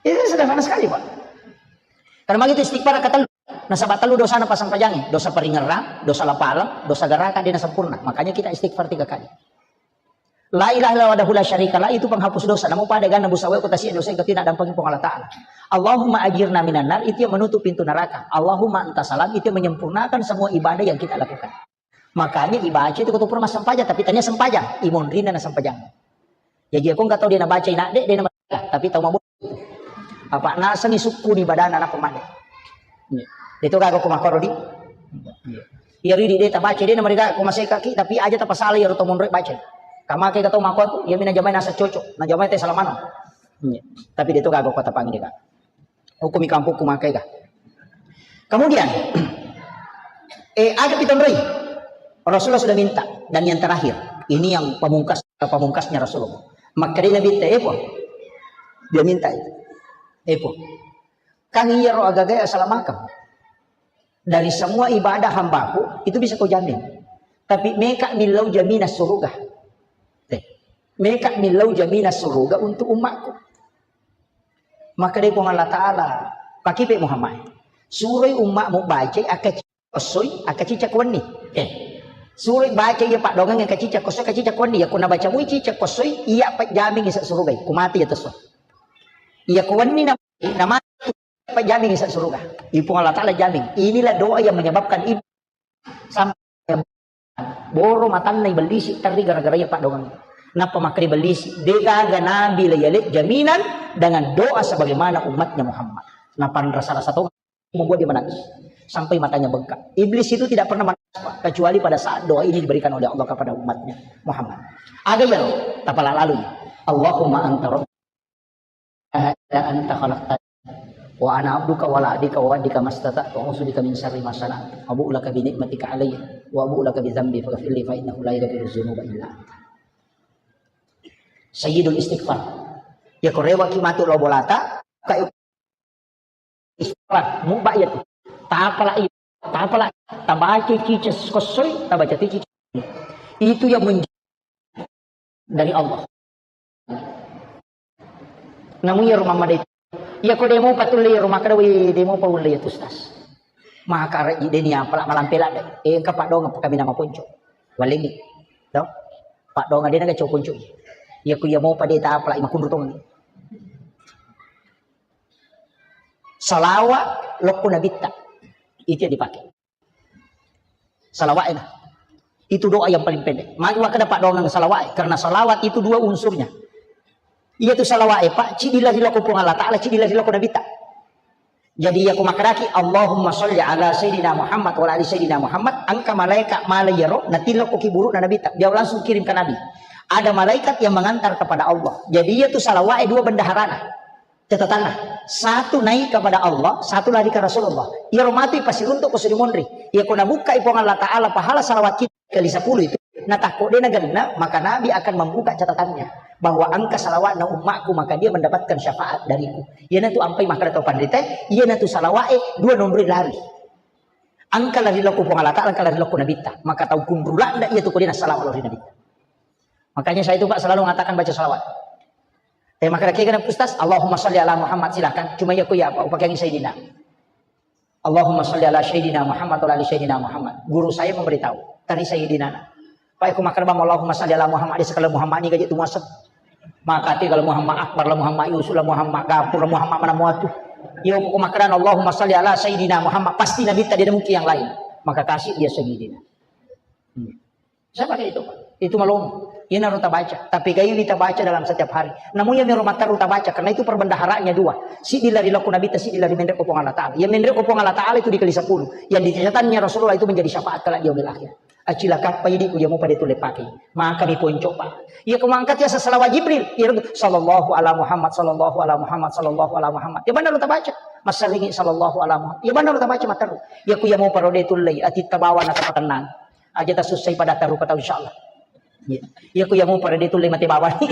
Itu sederhana sekali, Pak. Karena begitu istighfar kata lu, nasaba tellu dosana passempajangnge, dosa paringerrang, dosa lapaleng, dosa gerakan, dia sempurna. Makanya kita istighfar tiga kali. La ilaha illallah wahdahu la syarikalah itu penghapus dosa. Namu pada gana busawe ko tasi dosa yang ketina dampeng Puang Allah Ta'ala. Allahumma ajirna minan nar itu yang menutup pintu neraka. Allahumma anta salam itu yang menyempurnakan semua ibadah yang kita lakukan. Makanya ibaca itu ketua pura massempajang, tapi tania sempajang, imonrina na sempajang. Jadi aku nggak tahu dia nabaca inade, dia nama, tapi tahu mabuk. Apa nasengi sukku di badan anak pemade. Itu kagak aku makoro di. Iya ridi dia tabaca dia nama dia aku masih kaki, tapi aja tapasala ya roto monroi baca. Kamake kata mako aku, ya mina jamai nasa cocok, na jamai teh salamano. Tapi dia itu kagak aku tapangi dia. Hukumi kampungku makai kah? Kemudian, eh, ada pitonroi. Rasulullah sudah minta. Dan yang terakhir, ini yang pamungkas, pamungkasnya Rasulullah. Maka dia Nabi teh, "Eh, Puang." Dia minta itu. "Eh, Puang. Kan iya roh agaga ya salah makam. Dari semua ibadah hambaku, itu bisa kau jamin. Tapi meka millau jaminan surga. Teh. Meka millau jaminan surga untuk umatku." Maka dari Puang Allah Ta'ala, pakipe Muhammad, suroi ummatmu baca aka cicak kossoi, aka cicak wenni. Eh, suroi baca iya paddoangeng aka cicak kossoi, aka cicak wenni. Ya kuna baca mui cicak kossoi, iya pajjamingi sa surugai. Kumati ya tesso. Iya ku wenni na, na mati pajjamingi sa suruga. Ipung Allah Ta'ala jamin. Inilah doa yang menyebabkan ibu sampai boro matanna ibellisi terri gara-gara iya paddoangeng. Nappa makkeda ibellisi, de gaga nabi la yale jaminan dengan doa sebagaimana umatnya Muhammad. Napanrasa-rasa to membuat dia menangis sampai matanya bengkak. Iblis itu tidak pernah menangis, Pak, kecuali pada saat doa ini diberikan oleh Allah kepada umatnya Muhammad. Aga iyaro, tapala lalui. Allahumma anta rabbi, la ilaha illa anta khalaqtani wa ana abduka wa la abdika wa abdika mastata'tu wa a'udzu bika min syarri ma sana'tu. Abu'u laka bi ni'matika alayya wa abu'u laka bi dzambi faghfirli fa innahu la yaghfiru dzunuba illa anta. Sayyidul istighfar. Ya korewa ki matu lo bolata, kayu istighfar, mubba ya tu. Tapala i, tapala, tabaca cice kossoi, tabaca cice. Itu yang menjadi dari Allah. Namu iyaro mammadai. Iya ko demo patulle iyaro makkeda, "Wih, demo paulle ya tu, Ustaz." Maka re deni apala malampe ladde. Eh, engka paddoangeng pakabina maponco. Walengi. To? Paddoangeng dena gaco ponco. Iya ko iya mopa de ta apala makunru tong. Salawa lokko nabitta. Itu yang dipakai. Salawat enak. Itu doa yang paling pendek. Magi makkeda paddoangeng salawat, karena salawat itu dua unsurnya. Iya tu salawat, Pak, cidi lari loko Puang Allah Ta'ala, cidi lari loko Nabitta. Jadi iya ku makkedaki, "Allahumma sholli ala Sayyidina Muhammad wa ala ali Sayyidina Muhammad," engka malaikat mala iyaro, natilokko ki buru'na Nabitta. Dia langsung kirim ke Nabi. Ada malaikat yang mengantar kepada Allah. Jadi iya tu salawat dua bendaharana. Catatanna, satu naik kepada Allah, satu lari ke Rasulullah. Iyaro matu ipasiruntuk ko suri monri. Iya ko nabukkai Puang Allah Ta'ala pahala salawat kita kali sepuluh itu, natakko de nagenna, maka Nabi akan membuka catatannya bahwa engka salawatna ummakku, maka dia mendapatkan syafaat dariku. Iyanatu ampai makkeda tau panrita, iyanatu salawat e dua nomor lari. Engka lari loko Puang Allah Ta'ala, engka lari loko Nabitta. Maka tau kunrulanda iya tu ko de nasalawat lori Nabitta. Makanya saya itu, Pak, selalu mengatakan baca salawat. Eh, maka kira Ustaz, "Allahumma sholli ala Muhammad," silakan. Cuma ya, ku ya, Pak, pakai Sayyidina. "Allahumma sholli ala Sayyidina Muhammad wa ala ali Sayyidina Muhammad." Guru saya memberitahu, tadi Sayyidina. Pak, aku makan bang, "Allahumma sholli ala Muhammad," di sekali Muhammad ini gaji tu masuk. Maka ti kalau Muhammad Akbar lah, Muhammad Yusuf lah, Muhammad Gafur lah, Muhammad mana muatu. Ya, aku makan, "Allahumma sholli ala Sayyidina Muhammad," pasti Nabi tadi ada mungkin yang lain. Maka kasih dia Sayyidina. Hmm. Saya pakai itu, Pak. Itu malom. Ini harus tabaca. Tapi kayak ini tabaca dalam setiap hari. Namun yang rumah taruh tabaca karena itu perbendaharanya dua. Si dilari laku Nabi, si dilari menrek ko Puang Allah Ta'ala. Yang menrek ko Puang Allah Ta'ala itu dikali sepuluh. Yang di catatannya Rasulullah itu menjadi syafaat kelak di yaumil akhir. Acilakappa idi ku iya mupa de tulle pake. Maka mi ponco pa. Iya ko mangkat ya salawat Jibril. Iya sallallahu ala Muhammad, sallallahu ala Muhammad, sallallahu ala Muhammad. Ya benar tabaca. Masaringi sallallahu ala Muhammad. Ya benar tabaca mataru. Iya ku iya mupa ro de tulle ati tabawa na tapatennang. Aja tasussai pada taru patau insyaallah. Iya. Iya ku iya mupa ro de tulle mate bawani.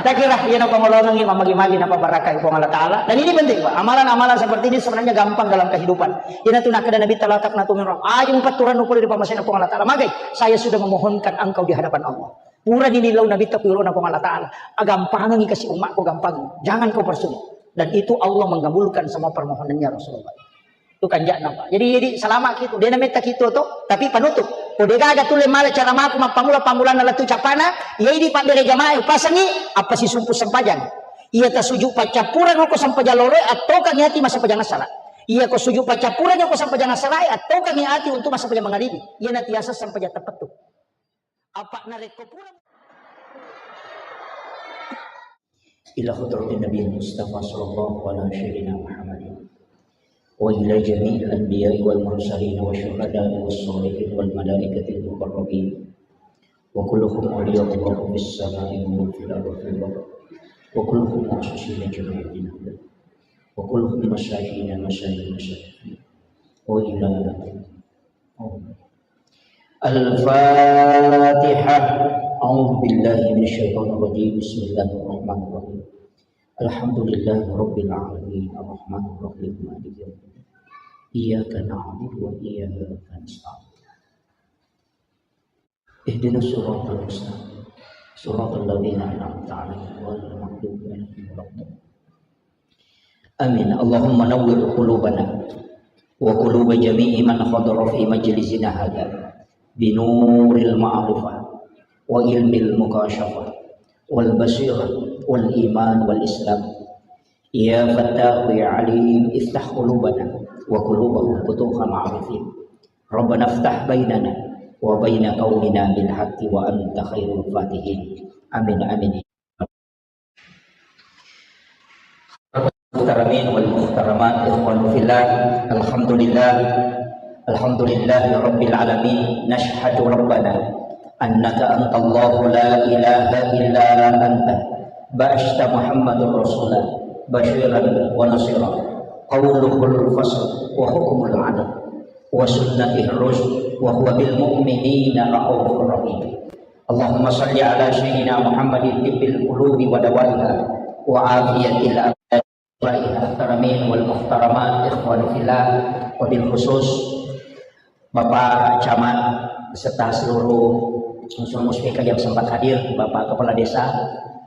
Takira iya napangolongengi mamagi-magi napabarakai Puang Allah Taala. Dan ini penting, Pak. Amalan-amalan seperti ini sebenarnya gampang dalam kehidupan. Ina tu nakkeda Nabi, "La taqnatu min rahmah." Aja mupatturang pole ri pammasena Puang Allah Taala. Magai, saya sudah memohonkan engkau di hadapan Allah. Pura dilillau Nabi ta ku yolona Puang Allah Taala. Agampangengi kasi umatku, gampang. Jangan kau persulit. Dan itu Allah mengabulkan semua permohonannya Rasulullah. Itu kanja'na, Pak. Jadi, jadi salama kitu. De nametta kitu to, tapi panutup. Ko de gaga tulle mala cara maku mappammula-pammulanna lettu cappana, iya idi pabbere jamaah, pasengi, apa sisumpu sempajang. Iya tasuju paccappureng ko sempajang loroe, attokangi ati massempajang assara. Iya ko suju paccappureng ko sempajang assarae, attokangi ati untuk massempajang mangaribi. Iya natiasa sempajang teppettu. Apa narekko pura إلى حضرة النبي المصطفى صلى الله على سيدنا محمد وإلى جميع الأنبياء والمرسلين والشهداء والصالحين والملائكة المقربين وكلهم أولياء الله في السماء وفي الأرض وكلهم مخصوصين جميع الدين وكلهم مساكين مساكين مساكين وإلى الفاتحة. أعوذ بالله من الشيطان الرجيم. بسم الله الرحمن الرحيم. الحمد لله رب العالمين. الرحمن الرحيم. مالك يوم الدين. إياك نعبد وإياك نستعين. اهدنا الصراط المستقيم. صراط الذين أنعمت عليهم غير المغضوب عليهم ولا الضالين. آمين. اللهم نور قلوبنا وقلوب جميع من حضر في مجلسنا هذا بنور المعرفة وعلم المكاشفة والبصيرة والإيمان والإسلام. يا فتاح يا عليم، افتح قلوبنا وقلوبهم فتوح العارفين. ربنا افتح بيننا وبين قومنا بالحق وأنت خير الفاتحين. آمين، آمين. المحترمين والمحترمات، إخوان في الله، الحمد لله، الحمد لله رب العالمين. نشهد ربنا أنك أنت الله لا إله إلا أنت، بعثت محمد رسولا بشيرا ونصيرا، قوله الفصل وحكمه العدل وسنته الرشد وهو بالمؤمنين رءوف رحيم. اللهم صل على سيدنا محمد طب القلوب ودوائها وعافية الأبدان. Baik, muhtaramin wal muhtaramat, ikhwan fillah, wabil khusus Bapak Camat beserta seluruh unsur muspika yang sempat hadir, Bapak Kepala Desa,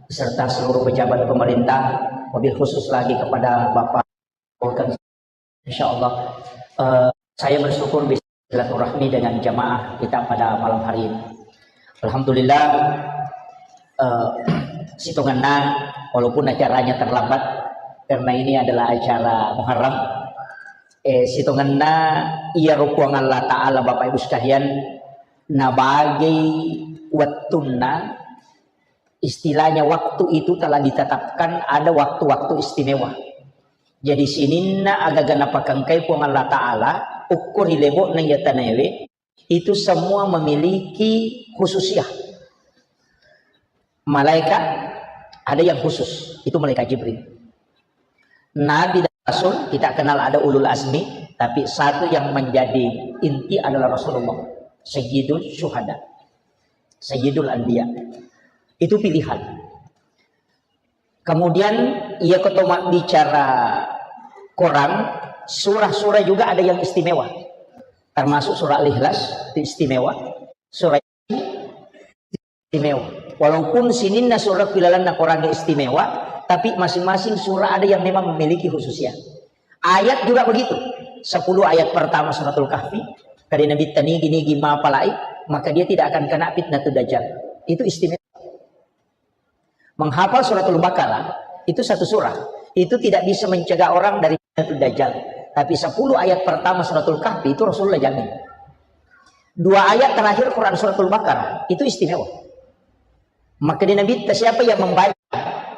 beserta seluruh pejabat pemerintah, wabil khusus lagi kepada Bapak Volkan. Insya Allah, eh, saya bersyukur bisa silaturahmi dengan jamaah kita pada malam hari ini. Alhamdulillah, eh, sitongenna, walaupun acaranya terlambat, karena ini adalah acara Muharram, eh, sitongenna iyaro Puang Allah Ta'ala, Bapak Ibu sekalian, nabagei wettunna, istilahnya waktu itu telah ditetapkan ada waktu-waktu istimewa. Jadi sininna agaga napakengkai Puang Allah Ta'ala, ukko ri lebo'na iya tanaewe, itu semua memiliki khususiyah. Malaikat ada yang khusus, itu malaikat Jibril. Nabi dan Rasul, kita kenal ada ulul azmi, tapi satu yang menjadi inti adalah Rasulullah, Sayyidul Syuhada, Sayyidul Anbiya. Itu pilihan. Kemudian, iya ko to mabbicara Quran, surah-surah juga ada yang istimewa. Termasuk surah Al-Ikhlas, itu istimewa. Surah istimewa. Walaupun sininna surah ku ilalenna Quran istimewa, tapi masing-masing surah ada yang memang memiliki khususnya. Ayat juga begitu. Sepuluh ayat pertama Suratul Kahfi, kade Nabi tanigi-nigi mapalai, maka dia tidak akan kena fitnah dajjal. Itu istimewa. Menghafal Suratul Baqarah, itu satu surah. Itu tidak bisa mencegah orang dari fitnah dajjal. Tapi sepuluh ayat pertama Suratul Kahfi itu Rasulullah jamin. Dua ayat terakhir Quran Suratul Baqarah, itu istimewa. Maka di Nabi, siapa yang membaca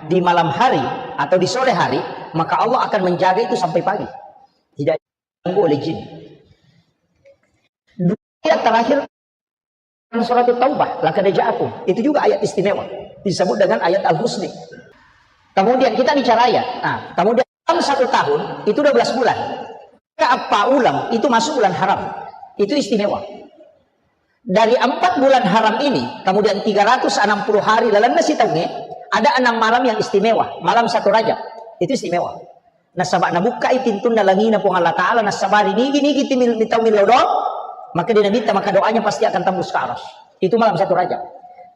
di malam hari atau di sore hari, maka Allah akan menjaga itu sampai pagi. Tidak diganggu oleh jin. Dua ayat terakhir Surat Taubah, laqad ja'akum. Itu juga ayat istimewa. Disebut dengan ayat Al-Husni. Kemudian kita bicara ayat. Nah, kemudian dalam satu tahun itu dua belas bulan. Ke apa ulang itu masuk bulan haram. Itu istimewa. Dari empat bulan haram ini, kemudian tiga ratus enam puluh hari lalenna sitaungnge, ada enam malam yang istimewa, malam satu Rajab. Itu istimewa. Nasaba nabukkai pintunna langina Puang Allah Ta'ala, nasabari nigi-nigi timil-, mitau millau doang, maka di Nabitta maka doanya pasti akan tembus ke aras. Itu malam satu Rajab.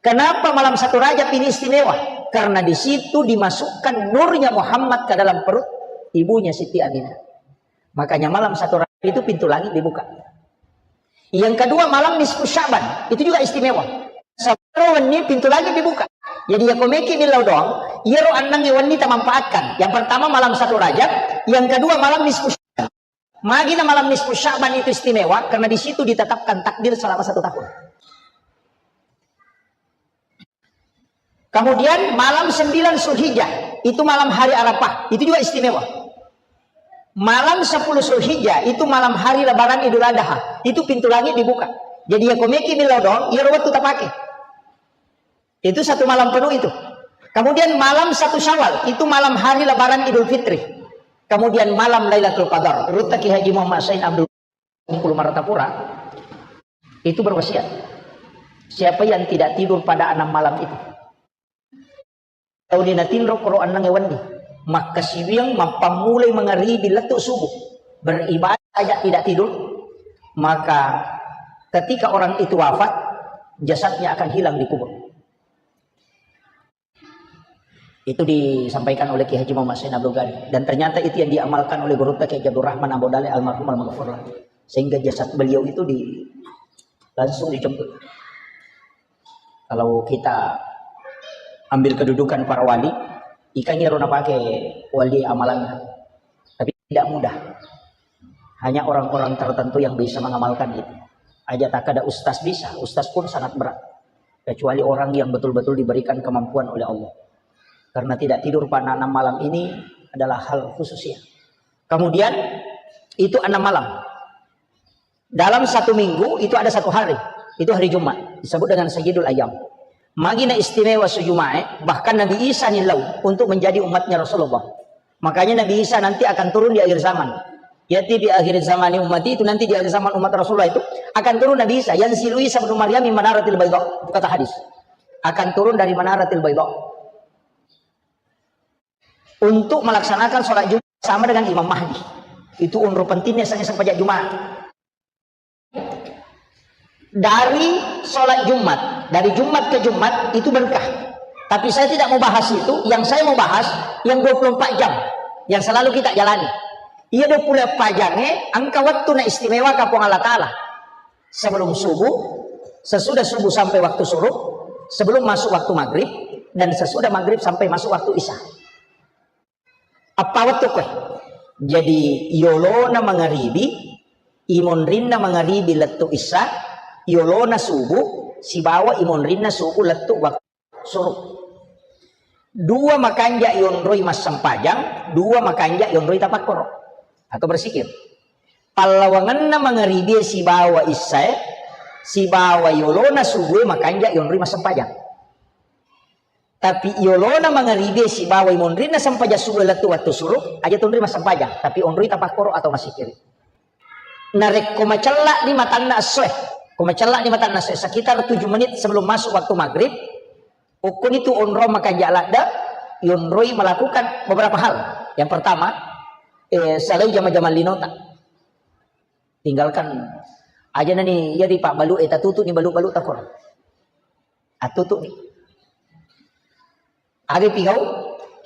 Kenapa malam satu Rajab ini istimewa? Karena di situ dimasukkan nurnya Muhammad ke dalam perut ibunya Siti Aminah. Makanya malam satu Rajab itu pintu langit dibuka. Yang kedua, malam nisfu Sya'ban, itu juga istimewa. Sabaro wenni pintu langit dibuka. Jadi ya komeki millau doang, iyaro annangnge wenni tamanfaatkan. Yang pertama malam satu Rajab, yang kedua malam nisfu Sya'ban. Magina malam nisfu Sya'ban itu istimewa karena di situ ditetapkan takdir selama satu tahun. Kemudian malam sembilan Zulhijjah, itu malam hari Arafah, itu juga istimewa. Malam sepuluh Zulhijjah, itu malam hari lebaran Idul Adha, itu pintu langit dibuka. Jadi ya komeki millau doang, iyaro wettu tapake. Itu satu malam penuh itu. Kemudian malam satu Syawal, itu malam hari lebaran Idul Fitri. Kemudian malam Lailatul Qadar. Ruttaki Haji Muhammad Said Abdul Bengkulu Martapura itu berwasiat, siapa yang tidak tidur pada enam malam itu, tauni natinro koro enneng wenni, makkasiwiang mappammulai mangaribi lettu subuh, beribadah saja tidak tidur, maka ketika orang itu wafat, jasadnya akan hilang di kubur. Itu disampaikan oleh Kiai Haji Muhammad Zain Abdul Ghani. Dan ternyata itu yang diamalkan oleh Gurutta Kiai Abdul Rahman Abu Dale almarhum almaghfurlah. Sehingga jasad beliau itu di, langsung dijemput. Kalau kita ambil kedudukan para wali, ikan iyaro napake wali amalanna. Tapi tidak mudah. Hanya orang-orang tertentu yang bisa mengamalkan itu. Aja tak ada ustaz bisa, ustaz pun sangat berat. Kecuali orang yang betul-betul diberikan kemampuan oleh Allah. Karena tidak tidur pada enam malam ini adalah hal khusus ya. Kemudian itu enam malam. Dalam satu minggu itu ada satu hari. Itu hari Jumat. Disebut dengan Sayyidul Ayyam. Magina istimewa su Jumat, bahkan Nabi Isa nilau untuk menjadi umatnya Rasulullah. Makanya Nabi Isa nanti akan turun di akhir zaman. Yati di akhir zaman umat itu, nanti di akhir zaman umat Rasulullah itu akan turun Nabi Isa. Yang silu Isa bin Maryam min manaratil bayda. Itu kata hadis. Akan turun dari manaratil bayda. Untuk melaksanakan sholat Jumat sama dengan Imam Mahdi. Itu unru pentingnya saya sempajak Jumat. Dari sholat Jumat, dari Jumat ke Jumat itu berkah. Tapi saya tidak mau bahas itu, yang saya mau bahas yang dua puluh empat jam yang selalu kita jalani. Iya dua puluh empat jam eh, engka waktu na istimewa kapong Allah Ta'ala. Sebelum subuh, sesudah subuh sampai waktu surup, sebelum masuk waktu maghrib, dan sesudah maghrib sampai masuk waktu isya. Apa wettu koe? Jadi yolona mangaribi, imonrinna mangaribi lettu isya, yolona subuh, sibawa imonrinna subuh lettu waktu suruh. Dua makanja yonroi massempajang, dua makanja yonroi tapakkoro atau bersikir. Pallawangenna mangaribi sibawa isya, sibawa yolona subuh makanja yonroi massempajang. Tapi yolona mangaribi sibawa imonrinna sempajang subuh lettu waktu suruh, aja tonroi massempajang, tapi onroi tapakkoro atau masikiri. Narekko macella'ni matanna essoe, ko macella'ni matanna essoe, sekitar tujuh menit sebelum masuk waktu maghrib, ukkuni tu onrong makanja ladde, yonroi melakukan beberapa hal. Yang pertama, eh, salai jama-jama linota. Tinggalkan aja nani, iya di pak balu, eh, tatutu ni balu-balu takor. Atutu ni. Aga pigau,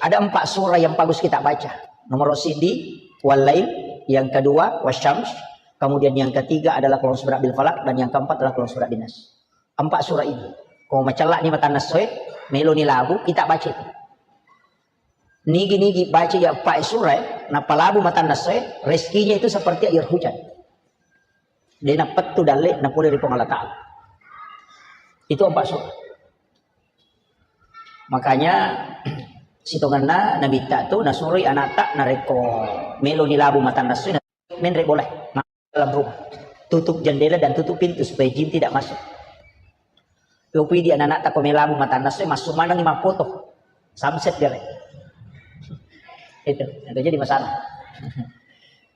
ada empat surah yang bagus kita baca. Nomor sidi, Wal-Lail, yang kedua, Wasyams, kemudian yang ketiga adalah Qul A'udzu Birabbil Falaq, dan yang keempat adalah Qul A'udzu Birabbin Nas. Empat surah ini. Ko macella'ni matanna essoe, meloni labu, kita baca itu. Nigi-nigi baca ya empat surah, nappa labu matanna essoe, rezekinya itu seperti air hujan. De nappettu dalle napole ri Puang Allah Ta'ala. Itu empat surah. Makanya sitongenna Nabitta tu nasuroi anatta narekko meloni labu matanna essoe, menre boleh dalam rumah. Tutup jendela dan tutup pintu supaya jin tidak masuk. Yopi di anak-anak tako melabu matanna, so masuk mana ni mapoto. Samset dia, Le. Itu, itu jadi masalah.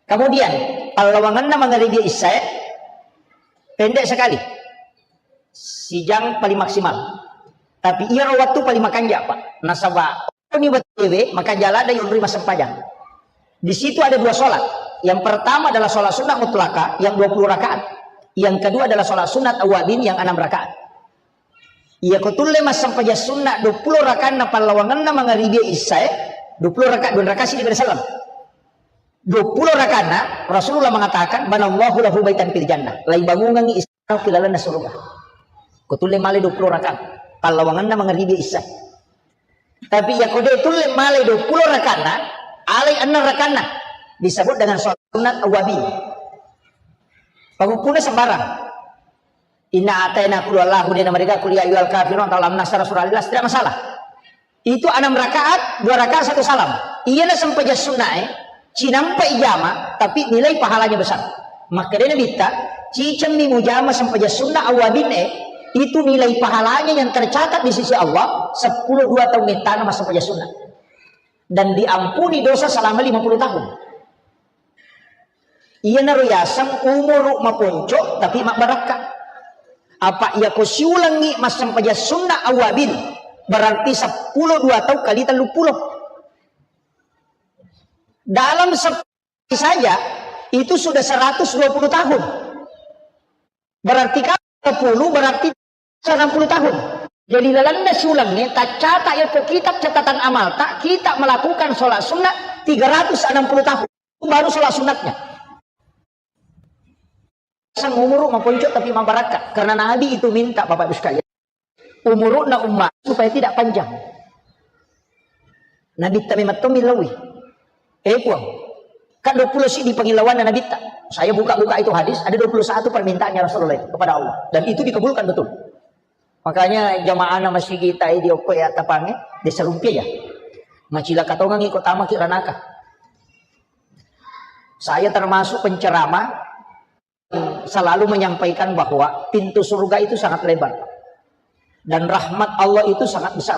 Kemudian, pallawanganna mangaribi isya, pendek sekali. Sijang paling maksimal. Tapi iyaro wettu paling makanja, Pak. Nasaba, ini wettu makanja ladde yonroi massempajang. Di situ ada dua sholat. Yang pertama adalah sholat sunnah mutlaka yang dua puluh rakaat. Yang kedua adalah sholat sunat awabin yang enam rakaat. Iya ko tulle massempajang sunna dua puluh rakaatna pallawanganna mangaribi isya, dua puluh rakaat, dua rakaat sidi pada salam. Dua puluh rakaatna Rasulullah mengatakan, "Banallahu lahu baitan fil jannah." Lai bangungangi istana ki lalenna surga. Ko tulle male dua puluh rakaat pallawanganna mangaribi isya. Tapi iya ko de tulle male dua puluh rakaatna, alai enam rakaatna disebut dengan sholat sunat awabin. Pengumpulnya sembarang. Inna ataina qul huwallahu, de namarega qul ya ayyuhal kafirun atau alam nasyrah surah Al-Ikhlas, tidak masalah. Itu enam rakaat, dua rakaat satu salam. Iyana sempajang sunnae, cinampai jama, tapi nilai pahalanya besar. Makkedai Nabitta, cicemmi mujama sempajang sunnah awabinne, itu nilai pahalanya yang tercatat di sisi Allah, sepuluh dua tahun ettana massempajang sunnah. Dan diampuni dosa selama lima puluh tahun. Iyanaro yaseng umuru maponco tapi mabbarakka. Apa iya ko siulengngi massempajang sunna awabin, berarti sepuluh dua tau kali tellu pulo. Dalam sepuluh saja itu sudah seratus dua puluh tahun. Berarti kalau sepuluh berarti enam puluh tahun. Jadi lalenna siulengnge taccata yako kitab catatan amalta, kita melakukan sholat sunnah tiga ratus enam puluh tahun. Itu baru sholat sunnatnya. Sang umuru maponco tapi mabarakka. Karena Nabi itu minta, Bapak Ibu sekalian, umuruna umat supaya tidak panjang. Nabitta memang to millaui. Eh, Puang, kan dua puluh siddi pangillauanna Nabitta. Saya buka-buka itu hadis, ada dua puluh satu permintaannya Rasulullah itu kepada Allah. Dan itu dikabulkan betul. Makanya jamaahna masigi tai di okko ya tapange, desa rumpia ya. Macilaka tongangi ko tamaki ranaka. Saya termasuk penceramah selalu menyampaikan bahwa pintu surga itu sangat lebar, Pak. Dan rahmat Allah itu sangat besar.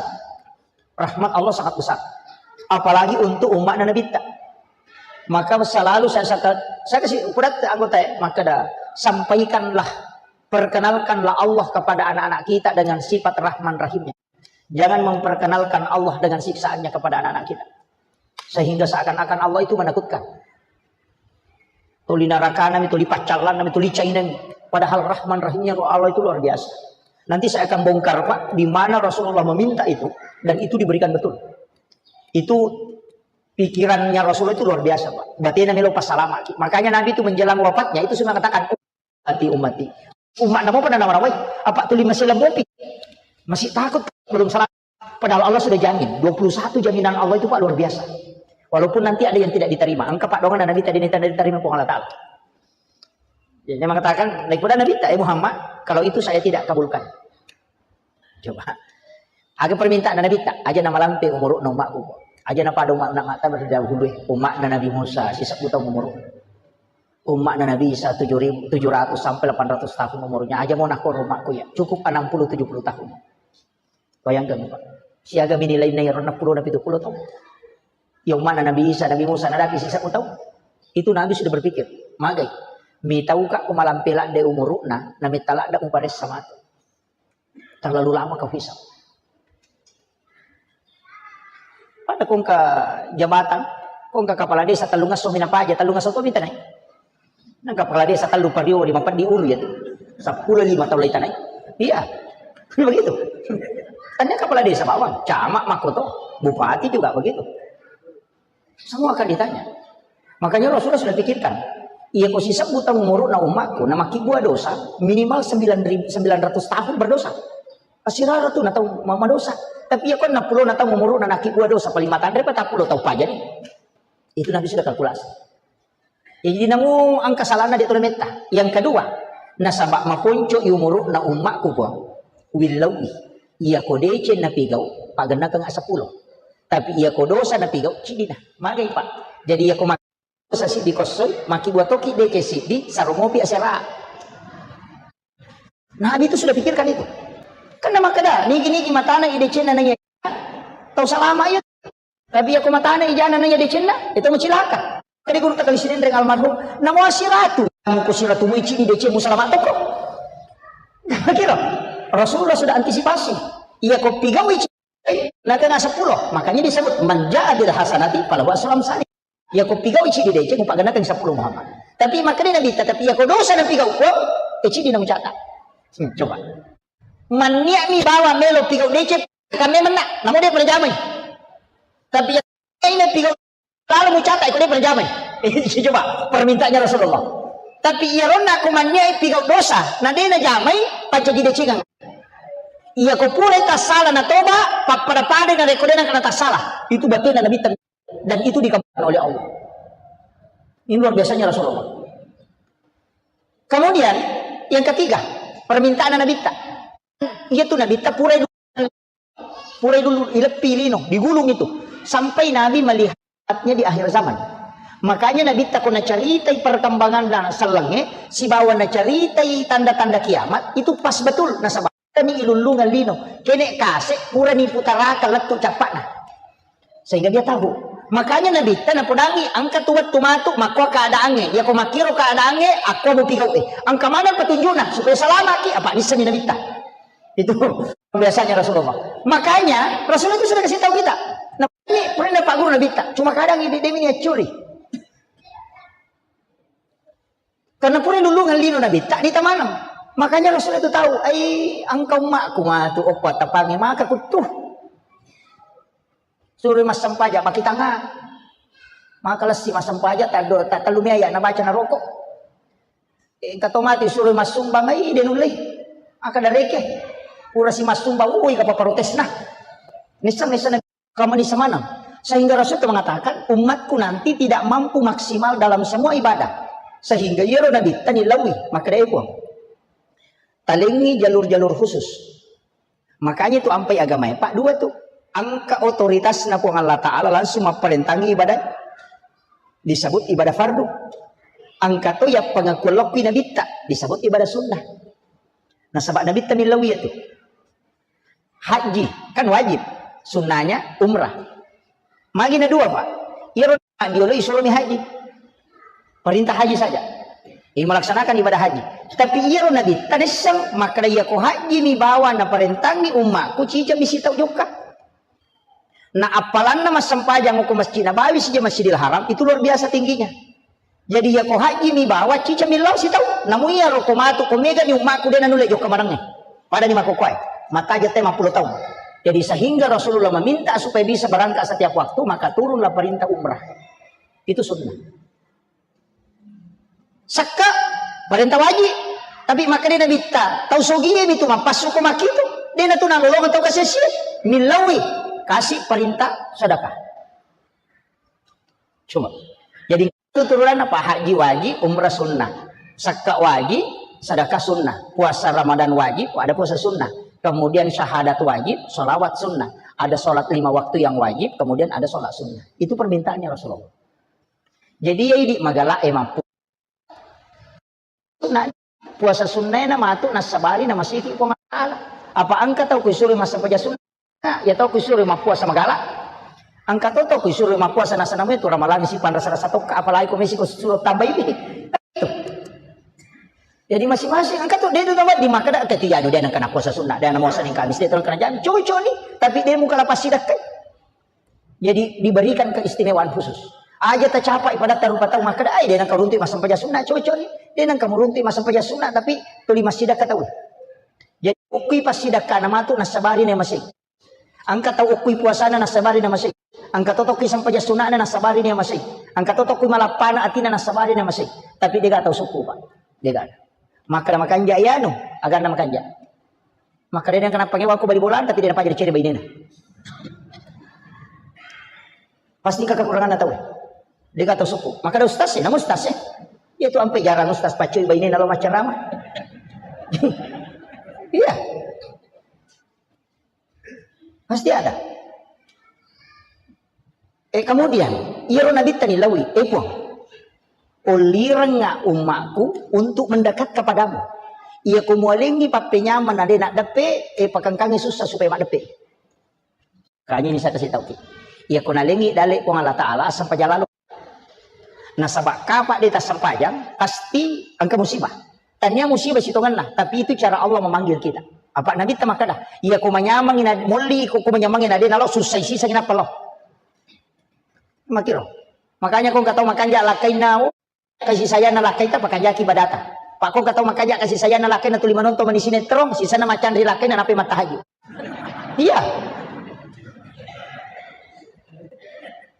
Rahmat Allah sangat besar. Apalagi untuk umatna Nabitta. Maka selalu saya, saya, saya kasih ukuran anggota ya, maka dah sampaikanlah, perkenalkanlah Allah kepada anak-anak kita dengan sifat Rahman Rahimnya. Jangan memperkenalkan Allah dengan siksaannya kepada anak-anak kita. Sehingga seakan-akan Allah itu menakutkan. Tuli narakana mi, tuli paccallanna mi, tuli cainami. Padahal Rahman Rahimnya Allah itu luar biasa. Nanti saya akan bongkar, Pak, di mana Rasulullah meminta itu dan itu diberikan betul. Itu pikirannya Rasulullah itu luar biasa, Pak. Batena melo passalamaki. Makanya Nabi itu menjelang wafatnya itu sudah mengatakan, "Ummati, ummati." Umatna mopa nanawarawai. Apa tuli masih lemopi? Masih takut belum salah. Padahal Allah sudah jamin. Dua puluh satu jaminan Allah itu, Pak, luar biasa. Walaupun nanti ada yang tidak diterima. Engka, Pak, doang Nabi tadi tidak diterima Puang Allah Ta'ala. Jadi dia mengatakan, naik pada Nabi, "Eh Muhammad, kalau itu saya tidak kabulkan." Coba. Aga permintaan Nabitta, aja namalampe umuruna umma'ku. Aja napada umma'na mata berjauh dulu. Umma'na Nabi Musa, sisebbu taung umuru. Umma'na Nabi Isa tujuh ribu, tujuh ratus sampai delapan ratus tahun umurnya. Aja mau nakor umma'ku ya. Cukup enam puluh tujuh puluh tahun. Bayangkan, Pak. Siaga mini lainna iyaro enam puluh na pitu puluh taung. Ya umma'na Nabi Isa, Nabi Musa, nadapi sisebbu taung. Itu Nabi sudah berpikir, magai. Mitauka ko malampe ladde umuruna, na metta ladde muparessa matu. Terlalu lama kau hisap. Pada kongka jabatan, kongka kepala desa tellung esso minapaja, tellung esso to mitanai. Nang kepala desa tellu pario di mapeddi ulu ya tu. Sepuluh lima tahun lagi tanai. Iya. Begitu. Tanya kepala desa bawang, camat makoto, bupati juga begitu. Semua akan ditanya. Makanya Rasulullah sudah pikirkan. Iya ko sisebbu taung umuruna umma'ku, na makkibua dosa, minimal sembilan ribu, sembilan ratus tahun berdosa. Asirara tu na tau ma-, madosa. Tapi iya ko enam puluh na taung umuruna na makkibua dosa, paling matanre patappulo taung pajani. Itu Nabi sudah kalkulasi. Jadi namu angka salana di tole metta. Yang kedua, nasaba maponco i umuruna umma'ku, Puang. Willaui. Iya ko deceng napigau, pagennakeng sepuluh. Tapi iya ko dosa napigau, cidina. Magai, Pak. Jadi iya ko ma-, dosa siddi kossoi, makkibua toki deceng siddi, saromopi asera. Nabi itu sudah pikirkan itu. Karena makkeda, nigi-nigi matana i decenna naiya tau salama iya. Tapi iya ko matana ijana naiya decenna, itu mau cilaka. Jadi guru takali Sinenreng almarhum, namo siratu, namo ko siratu mu icini decemu salama toko. Kira Rasulullah sudah antisipasi. Iya ko pigau ici, eh, nakena sepuluh. Makanya disebut man ja'a bil hasanati falahu asru amsali. Iya ko pigau ici di decemu paganakeng sepuluh Muhammad. Tapi makanya Nabi, tapi iya ko dosa na pigau ko, ici di namu catat. Hmm, coba. Mannia'mi bawa melo pigau deceng, kami menna, namu dia pernah jamai. Tapi iya ini pigau lalu mucata, ikut dia pernah jamai. Coba permintaannya Rasulullah. Tapi iya ronna ko mannia'i pigau dosa, na dena jamai, pacaji decengang. Iya ko pura tassala na toba, pappada-pada na rekodena kena tassala. Itu batena Nabi, dan itu dikabulkan oleh Allah. Ini luar biasanya Rasulullah. Kemudian yang ketiga, permintaan Nabi ta. Iya tu Nabi ta pura pura dulu ileppi lino, digulung itu. Sampai Nabi melihatnya di akhir zaman. Makanya Nabi ta ko nacaritai perkembangan dan sellengnge, sibawa nacaritai tanda-tanda kiamat, itu pas betul. Nasaba ni ilullungeng lino. Kene kase pura ni putarakan lettu cappana. Sehingga dia tahu. Makanya Nabi ta napodangi, engka tu wettu matu, makko keadaannya. Ya ko makkiro keadaannya, aku mau pigau eh. Engka mana petunjukna supaya selamaki, apa nissengi Nabi ta. Itu biasanya Rasulullah. Makanya Rasulullah itu sudah kasih tahu kita. Nah, ini pernah Pak Guru Nabi ta. Cuma kadang ini dia ini curi. Karena pura lulungan lino Nabi ta di tamanam. Makanya Rasulullah itu tahu, ai engka ummakku matu okko tapangi maka kutu. Suruh massempajang, makitanga. Maka lessi massempajang, taddo, ta-, tellumi ayat nabaca naroko. Engka to mati suruh massumbang, ai de nulle. Maka dareke. Pura si massumbang, ui kapa protesna. Nisseng, nisseng, kama nisseng maneng. Sehingga Rasul itu mengatakan, umatku nanti tidak mampu maksimal dalam semua ibadah. Sehingga iyaro Nabi tani lawi, maka dai puang. Talengi jalur-jalur khusus. Makanya tu ampai agama e, Pak, dua tu. Engka otoritasna Puang Allah Ta'ala langsung mapparentangi ibadah. Disebut ibadah fardu. Engka to ya pengakuan lokki Nabi ta, disebut ibadah sunnah. Nasaba Nabi ta millawi itu. Haji, kan wajib. Sunnahnya umrah. Magi na dua, Pak. Iyaro diolo isuromi haji. Perintah haji saja. Ini melaksanakan ibadah haji. Tapi iyaro Nabi ta nisseng, makkeda iya ko haji mi bawa na parentangi ummaku, cica mi sitau jokka. Na appalanna massempajang ko Masjid Nabawi sija Masjidil Haram, itu luar biasa tingginya. Jadi iya ko haji mi bawa cica mi lao sitau. Namu iyaro ko matu ko mega ni ummaku de nanulle jokka marengnge. Pada ni makokoe. Mataja te mappulo taung. Jadi sehingga Rasulullah meminta supaya bisa berangkat setiap waktu, maka turunlah perintah umrah. Itu sunnah. Sakka, perintah wajib. Tapi maka dia Nabi ta, tau sogie mi tu mappassu ko makitu. Dia na tu nalolong tau kasia-sia. Millawi, kasih perintah sedekah. Coba. Jadi itu turunan apa? Haji wajib, umrah sunnah. Sakka wajib, sedekah sunnah. Puasa Ramadan wajib, ada puasa sunnah. Kemudian syahadat wajib, sholawat sunnah. Ada sholat lima waktu yang wajib, kemudian ada sholat sunnah. Itu permintaannya Rasulullah. Jadi ya idi magala e mampu. Nah, puasa sunnah na matu nasabari na masiki Puang Allah Ta'ala. Apa engka tau kuisuro massempajang sunnah? Ya tau kuisuro mappuasa magala. Engka to tau kuisuro mappuasa nasana me tu ramalang si panrasa-rasa tokka, apalagi ko mesi ko suruh tambahi. Jadi masing-masing engka to de tu tau di makkeda ketiga dia nang kena puasa sunnah, dia nang mau Senin Kamis, dia nang kena jam. Cocok ni, tapi dia muka lapas sidakkai. Jadi diberikan keistimewaan khusus. Aja tacapai pada tarupa tau makkeda, ai de nang karuntu massempajang sunnah, cocok ni. De nang kamuruntu massempajang sunnah, tapi tuli massidakka tau. Jadi ukkui passidakkana matu nasabari na masing. Engka tau ukkui puasana nasabari na masing. Engka to tokki sempajang sunnahna nasabari na masing. Engka to tokki malappana atina nasabari na masing. Tapi dega tau sukku, Pak. Dega. Makkeda makanja ianu, aganna makanja. Makkeda de nang kenapa ngewa ko bali bola, tapi de napaja dicere bainena. Pasti engka kekuranganna tau. Dega tau sukku. Makkeda ustaz e, namu ustaz e. Iya tu ampe jarang ustaz paccoi bainena lo maccarama. Iya. Pasti ada. Eh, kemudian, iyaro Nabi tani lawi, eh Puang, olirengnga ummaku untuk mendekat kepadamu. Iya ko mualengi pappenyameng na de naddeppe, eh, pakangkangi sussa supaya maddeppe. Kanya ini saya kasih tahu ki. Iya ko nalengi dale Puang Allah Ta'ala, asam pajalalo. Nasaba kapa de tassempajang, pasti engka musibah. Tania musibah sitongenna, tapi itu cara Allah memanggil kita. Apa Nabi ta makkeda, iya ko manyameng ina molli ko, ko manyameng ina de nalo susah sisa ina pelo. Makiro. Makanya ko engka tau makanja lakkainna, oh, kasih sayang na lakkaita pakanjaki badata. Pak ko engka tau makanja kasih sayang na lakkainna tuli manonton mani sinetron, sisana macanri lakkainna nape mattahaju. Iya.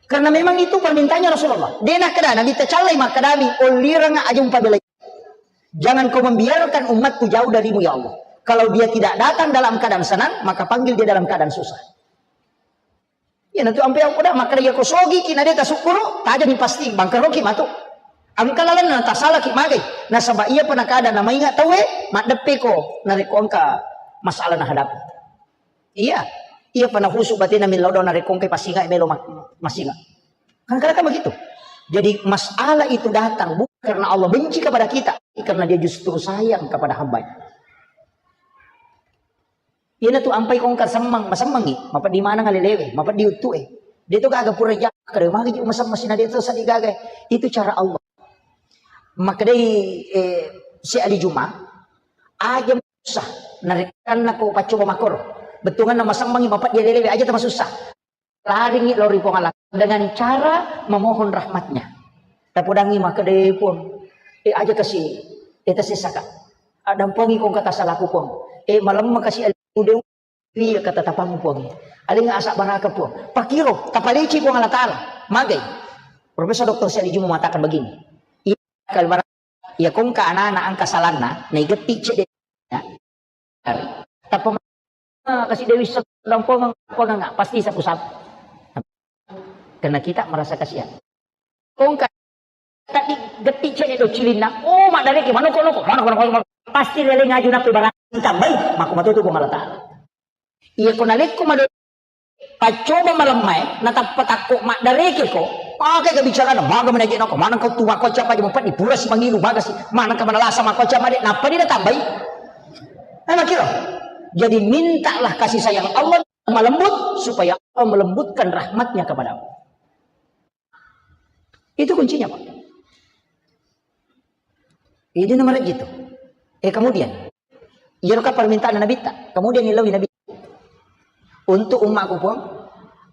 Karena memang itu permintaannya Rasulullah. De nakkeda Nabi tacallai makkedami, ollireng aja umpabelai. Jangan kau membiarkan umatku jauh darimu ya Allah. Kalau dia tidak datang dalam keadaan senang, maka panggil dia dalam keadaan susah. Iya natu ampe aku dah makkeda iya ko sogi ki na de tasukkuru, tajani pasti bangkaroki matu. Engka lalenna tasalaki magai. Nasaba iya pa nakada na mainga tauwe, maddeppe ko narekko engka masalah na hadapi. Iya. Iya pa nahusu batena millau do narekko engka pasinga melo ma-, masinga. Kadang-kadang kan begitu. Jadi masalah itu datang bukan karena Allah benci kepada kita, tapi karena dia justru sayang kepada hambanya. Iyanatu ampai kongka semmang, masemmangi, mapeddi maneng alelewe, mapeddi uttue. De to gaga pura ja-, kare magi ji masemmang sina de to sadi gaga. Itu cara Allah. Makkedai, eh, si Ali Juma, aja susah, narekkanna ko paccoba makoro. Bettuanganna masemmangi, mapeddi alelewe, aja tamasussa. Laringi lao ri Puang Allah dengan cara memohon rahmatnya. Tapodangi makkeda, "Eh, Puang, eh, aja kasi, eh, tasessaka. Adampangi kong kata salaku, Puang. Eh, malemma kasi ude iya kata tapang, Puang. Alinga asa baraka, Puang." Pakiro, tapaleci Puang Allah Ta'ala. Magai. Profesor Doktor Syaidi Juma mengatakan begini. Iya, kalau barang, iya kongka anak-anak angka salanna, naigetti cedde. Ya. Tappa ma-, kasi Dewi Sek-, dampengeng, pengeng, pasti sapu-sapu. Karena kita merasa kasihan. Kongka tadi getti cene do cilinna. Oh, maddareke, manoko, noko, manoko, noko, noko. Pasti lele ngaju nape barang tambai, mako matoto Puang Allah Ta'ala. Iya, ko nalekko mado paccoba malemmae, natappa takko maddareke ko. Pakai kebicaraan, maga menaje noko, maneng kau tu mako capa di mupet di pura si mangilu, maga si, maneng ka manalasa mako capa de, napa di natambai. Nah, kira. Jadi mintalah kasih sayang Allah malembut supaya Allah melembutkan rahmatnya kepadamu. Itu kuncinya, Pak. Itu nomor gitu. Eh, kemudian, iya ka permintaan Nabi ta. Kemudian ilawi Nabi. Untuk umatku, Puang,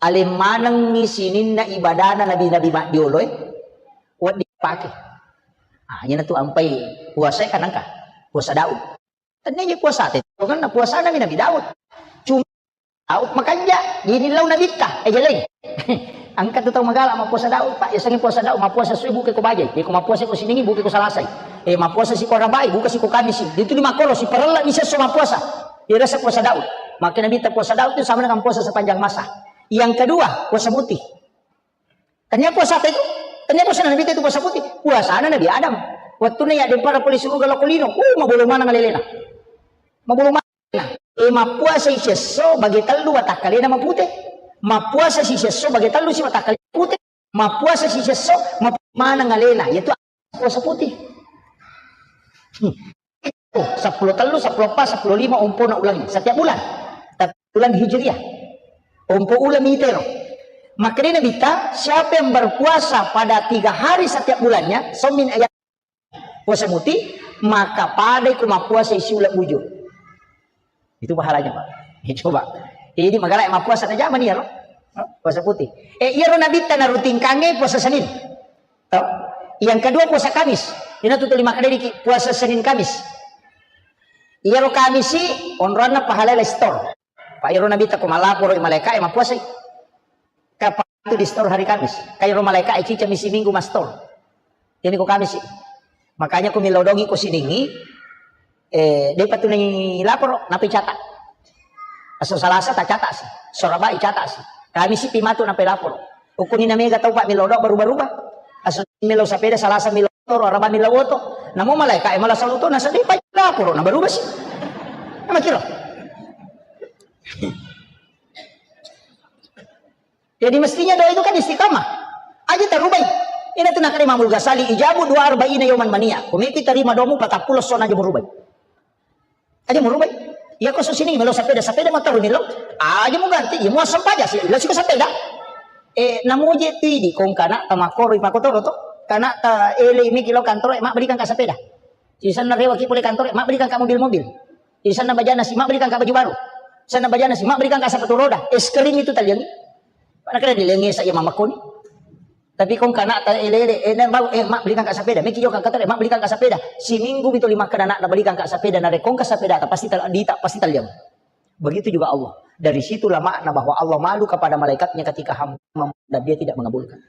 alem manengi sininna ibadana nabi-nabi maddioloe, wedding pake. Ah, iyana tu ampai puasa kan engka. Puasa Daud. Tennia je puasa te, karena puasana mi Nabi Daud. Cuma Daud makanja, jadi lau Nabitta, eh, jelai. Angka tu tau magala mappuasa Daud, Pak. Yasengi puasa Daud, mappuasa sui buke ko bajai. Iko mappuasa ko siningi, buke ko salasai. Eh, mappuasa si ko rabai, buka si ko kamisi. Itu di makoro, si parella ni sesso mappuasa. Dia rasa puasa Daud. Maka Nabitta puasa Daud itu sama dengan puasa sepanjang masa. Yang kedua, puasa putih. Tania puasa apa itu? Tania puasa Nabi itu puasa putih. Puasana Nabi Adam. Waktu na ya dempara pole suruga lako lino. Uh, mabolo mana ngalelena. Mabolo mana. Eh, mappuasa isesso bagi tellu watakkalena mapute. Mappuasa si sesso bagi tellu si watakkalena mapute. Mappuasa si sesso mapute mana ngalena. Yaitu puasa putih. Hmm. Oh, seppulo tellu, seppulo empat, seppulo lima, ompona ulangi. Setiap bulan. Tapi bulan Hijriah. Ompo ulang mitero. Makanya Nabi ta, siapa yang berpuasa pada tiga hari setiap bulannya, somin ayat puasa muti, maka pada iku mappuasa isi ulang bujur. Itu pahalanya, Pak. Ya, coba. Jadi magala mappuasa na zaman iya, puasa putih. Eh, iya ro Nabi ta na rutin kange puasa Senin. Tau? Yang kedua puasa Kamis. Ina tutu lima kali diki puasa Senin Kamis. Iyaro Kamisi onroanna pahala lestor. Pak iro Nabi ta ko malaporo malaikat e mappuasai. Kapang tu di store hari Kamis. Kairo malaikat e cica misi minggu mastor. Ini ko Kamisi. Makanya ko milodongi ko siningi, eh, dei patunai laporo, napai catat. Aso Salasa ta catat si. Sorabai catat si. Kamisi pi matu napai laporo. Ukkuni na mega tau, Pak, millau doa berubah-ubah. Asu millau sapeda, Salasa millau motor, Araba millau oto. Namo malaika e malah saluto, na sedih, Pak, laporo na berubah sih. Nama kira? Jadi mestinya doa itu kan istiqamah. Aja tarubai. Ina tu nakali Imamul Ghazali, ijabu dua arba'ina yauman mania. Kumipi tarima doamu patappulo sona aja murubai. Aja murubai. Iya ko susining melo sapeda, sapeda motor melo. Aja mu ganti, iya mu asam paja sih. Lasi ko sapeda. Eh, namu je tu idi kong kana tamakoro ipakotoro to. Kana ta ele miki lo kantor, eh, mak belikan ka sapeda. Sisanna rewa ki pole kantor, eh, mak belikan ka mobil-mobil. Sisanna bajana si mak belikan ka baju baru. Sanna bajana si mak belikan ka sepatu roda. Es krim itu taliangi. Mana kena dilenge saya mama koni. Tapi kong kana ta ele ele, eh, na bau, eh, mak belikan ka sapeda. Miki jo ka kantor, eh, mak belikan ka sapeda. Siminggu itu lima kena nak belikan ka sapeda. Na rekong ka sapeda ta pasti tal dita pasti taliang. Begitu juga Allah. Dari situlah makna bahwa Allah malu kepada malaikatnya ketika hamba dan dia tidak mengabulkan.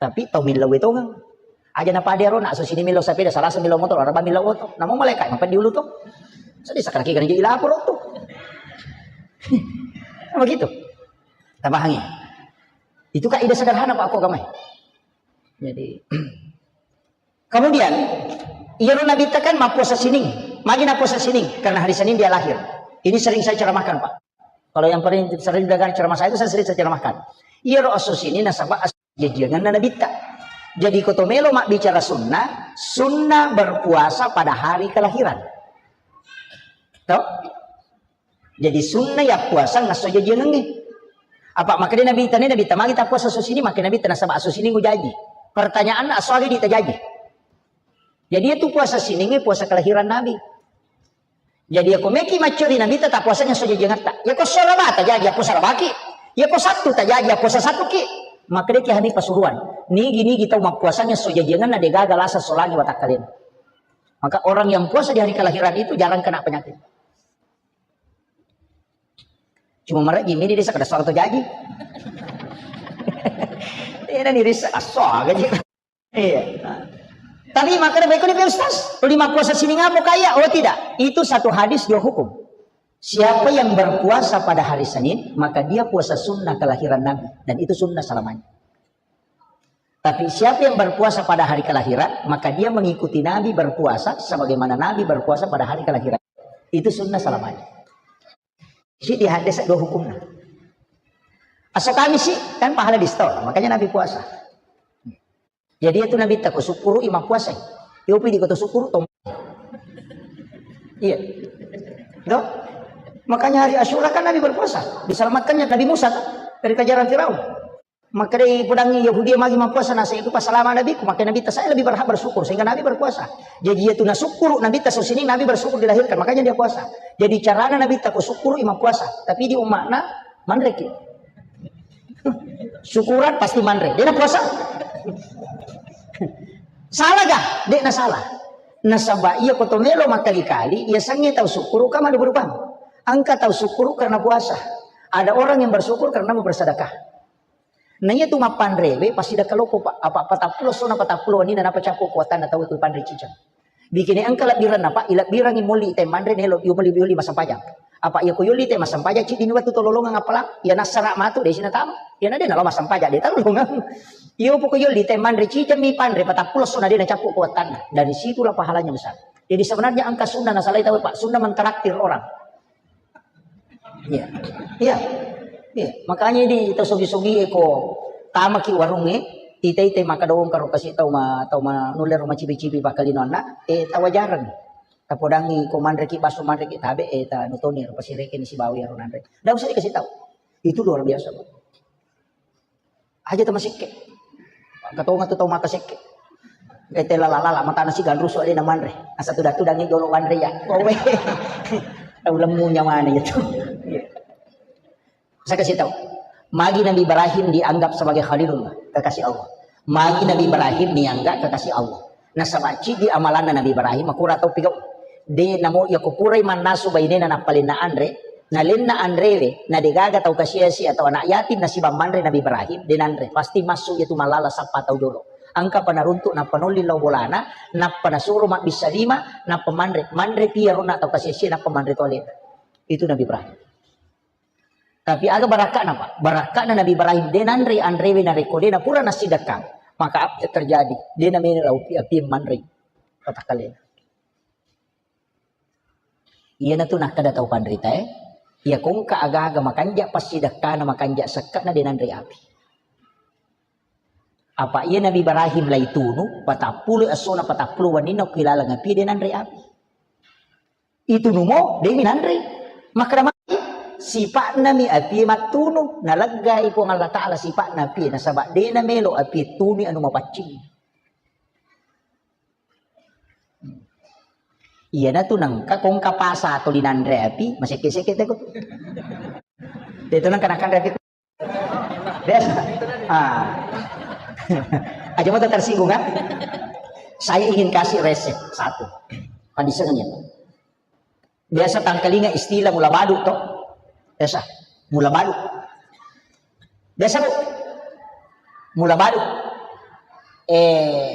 Tapi tau millau wetongang. Aja na pada ro, nak susini millau sapeda, salah millau motor, araba millau oto. Namun malaikat yang diulu tuh. Sedih sakit kaki kan jadi lapor tuh. Begitu. Tabahangi. Itu kaidah sederhana Pak Kok Kamai. Jadi Kemudian, iyaro Nabitta kan mappuasa sining. Magi napuasa sining? Karena hari Senin dia lahir. Ini sering saya ceramahkan, Pak. Kalau yang paling sering dengar ceramah saya itu saya sering saya ceramahkan. Iyaro esso sining nasaba esso jajiangenna Nabitta. Jadi ko to melo mabbicara sunnah, sunnah berpuasa pada hari kelahiran. Toh? Jadi sunnah ya puasa ngesso jajiangengnge. Apa makanya Nabitta, Nabitta magi ta puasa esso sining, makanya Nabitta nasaba esso sining jaji. Pertanyaan esso aga di tajaji. Jadi itu puasa sining, puasa kelahiran Nabi. Jadi aku meki maccuri Nabitta ta puasa ngesso jajiangetta. Ya ko saraba tajaji, aku sarabaki. Ya ko Sabtu tajaji, aku Sabtuki. Makanya ki hani pasuruan. Nigi-nigi tau mappuasa ngesso jajiangenna degaga lasa solangi watakkalena. Maka orang yang puasa di hari kelahiran itu jarang kena penyakit. Cuma merek gini desa kada soal atau jaji. Ini nih desa asal aja. Iya. Tapi makanya baik nih Ustaz, lima puasa sining apa kaya? Oh tidak, itu satu hadis dua hukum. Siapa yang berpuasa pada hari Senin, maka dia puasa sunnah kelahiran Nabi dan itu sunnah selamanya. Tapi siapa yang berpuasa pada hari kelahiran, maka dia mengikuti Nabi berpuasa sebagaimana Nabi berpuasa pada hari kelahiran. Itu sunnah selamanya. Si di hadis dua hukumnya. Asal kami sih kan pahala di store, makanya Nabi puasa. Jadi itu Nabitta ko sukkuru ima puasa. Yopi di kota sukkuru tom. Iya. Dok. Makanya hari Asyura kan Nabi berpuasa. Diselamatkannya Nabi Musa kan, dari kejaran Firaun. Maka dei podangngi Yahudi magi mappuasa, naseng itu pasalama Nabiku, maka Nabitta saya lebih berhak bersyukur sehingga Nabi berpuasa. Jadi itu nasukkuru Nabitta esso sining Nabi bersyukur dilahirkan, makanya dia puasa. Jadi carana Nabitta ko sukkuru ima puasa, tapi di umma'na manreki. Syukuran pasti manre, dia puasa. Salah gak? Dia na salah. Nasaba iya ko to melo makkali-kali, iya sangi tau sukkuru kama berubah. Angka tau sukkuru karena puasa. Ada orang yang bersyukur karena mau bersedekah. Na iya tu mappanrewe pasti dakka loko, Pak. Apa patappulo sona patappulo wenni na napacappu kuatanna tau tu panre ciceng. Bikini engka lebbiranna, Pak, ilebbirangi moli te manre nelo yumoli yoli massempajang. Apa iya ko yoli te massempajang ciddi ni wettu tololongang appalang, iya nassara matu desi natama. Iya na de nalo massempajang de tololongang. Iyo poko yoli te manre ciceng mi panre patappulo sona de nacappu kuatanna. Dari situlah pahalanya besar. Jadi sebenarnya engka sunnah nasalai tau, Pak, sunnah mentraktir orang. Iya. Iya. Iya. Makanya di tau sogi-sogi e ko tamaki warungnge, ita-ita maka dong karo kasi tau ma tau ma nulle ro macipi-cipi pakkalinonna, eh tawajareng. Tapodangi ko manreki baso manreki tabe eh ta nutoni ro pasireke ni sibawa ro nanre. Ndak usah dikasih tahu. Itu luar biasa, Pak. Aja tama sekke. Katonga tu tau maka sekke. Eh, tela lala, lala, matana si ganru so alena manre. Asa tu datu dangi jolo manre ya. Kowe. Tau lemu nyawane ya tu. Saya kasih tahu. Magi Nabi Ibrahim dianggap sebagai Khalilullah, kekasih Allah. Magi Nabi Ibrahim dianggap kekasih Allah. Nasaba ciddi amalanna Nabi Ibrahim, makura tau pigau. De namo iya ko purai mannasu bainena nappalenna anre, nalenna anrewe, na degaga tau kasiasi atau anak yatim nasibang manre Nabi Ibrahim, de nanre. Pasti massu iya tu mallala sappa tau jolo. Engka pa naruntuk nappa nolli lao bolana, nappa nasuro mabbissa lima, nappa manre. Manre pi arona tau kasiasi nappa manre tole. Itu Nabi Ibrahim. Tapi aga barakka'na, Pak? Barakka'na Nabi Ibrahim, de nanre anrewe narekko de napura nasidekka, maka apa yang terjadi? De namene lao api, api manre. Patakkalena. Iyanatu nakkeda tau panritae, iya kongka aga-aga makanja passidekkana, makanja sekkana de nanre api. Apa iya Nabi Ibrahim laitunu, patappulo essona patappulo wenninna ko ilaleng api de nanre api. Itu numo, demi nanre. Makkeda mati, sipa'na mi api mattunu, naleggai Puang Allah Ta'ala sipa'na api, nasaba dena melo api tunu anu mapaccing. Iyanatu nengka kongka pasa tuli nanre api, masekke-sekke teko. Itu nengka nakanre api. Biasa. Ah. Aja mau tersinggung kan? Saya ingin kasih resep satu. Kan disengaja. Biasa tangkalinga istilah mula balu toh. Biasa. Mula balu. Biasa, Bu. Mula balu. Eh,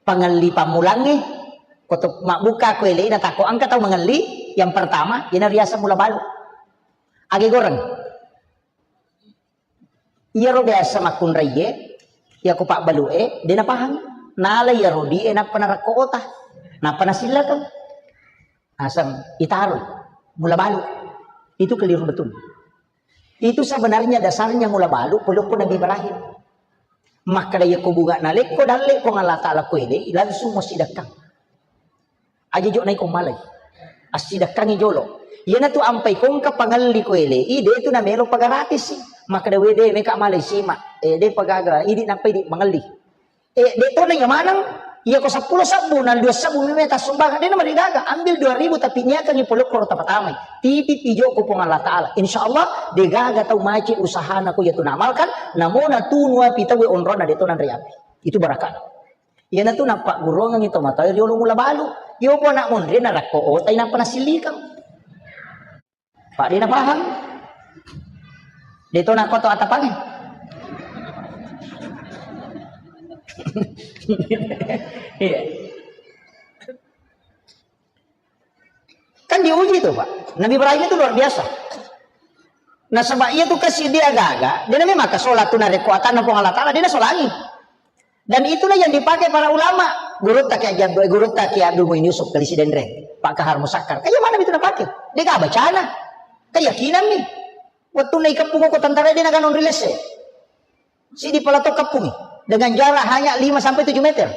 pangelli pammulangnge, koto mabbuka ko ele na tako engka tau mengelli, yang pertama, ina riasa mula balu. Age goreng. Iyaro biasa makkunraiye, iya ko pabbalu e, de napahang. Nala iyaro di e nappa narakko ota. Nappa nasillakang. Asam, itaro. Mula balu. Itu keliru betul. Itu sebenarnya dasarnya mula balu, polokko Nabi Ibrahim. Makkeda, "Iya ko bunga nalekko dalle Puang Allah Ta'ala ko ele, langsung mo sidekkang. Aja jo naiko malai. Assidekkangi jolo. Iyanatu ampai kongka pangelli ko ele, i de tu namelo pagaratisi." Makkeda, "We de meka malai sima. Eh, de pagaga, idi nampai di mangelli." Eh, de tona iya maneng, iya ko seppulo sabbu, na dua sabbu meme tassumbang, de na marigaga, ambil dua ribu tapi niakangi polokko ro tapatamai. Titip ijo ko Puang Allah Ta'ala. Insya Allah, de gaga tau maci usahana ko iya tu namalkan, namo natunu api tau onrona de tona nri api. Itu barakana. Iyanatu nappagguruangengngi to matae riolo mula balu. Iyo po anak monri narakko otai nappa nasillikang. Pak, de napahang. De to nakko to atapangnge. Iya. Kan diuji tuh, Pak. Nabi Ibrahim itu luar biasa. Nasaba iya tu kasi dia gaga, de na memang kasolat tu narekko atanna Puang Allah Ta'ala, de nasolangi. Dan itulah yang dipakai para ulama. Gurutta Kiai Abdul, gurutta Kiai Abdul Muin Yusuf, Kali Sidenreng, Pak Kahar Musakkar. Kayak mana itu napake? De ga bacana. Keyakinan nih. Waktu naik kampung ko tentara de na ganon rilese. Sidi pala to kampung dengan jarak hanya lima sampai tujuh meter.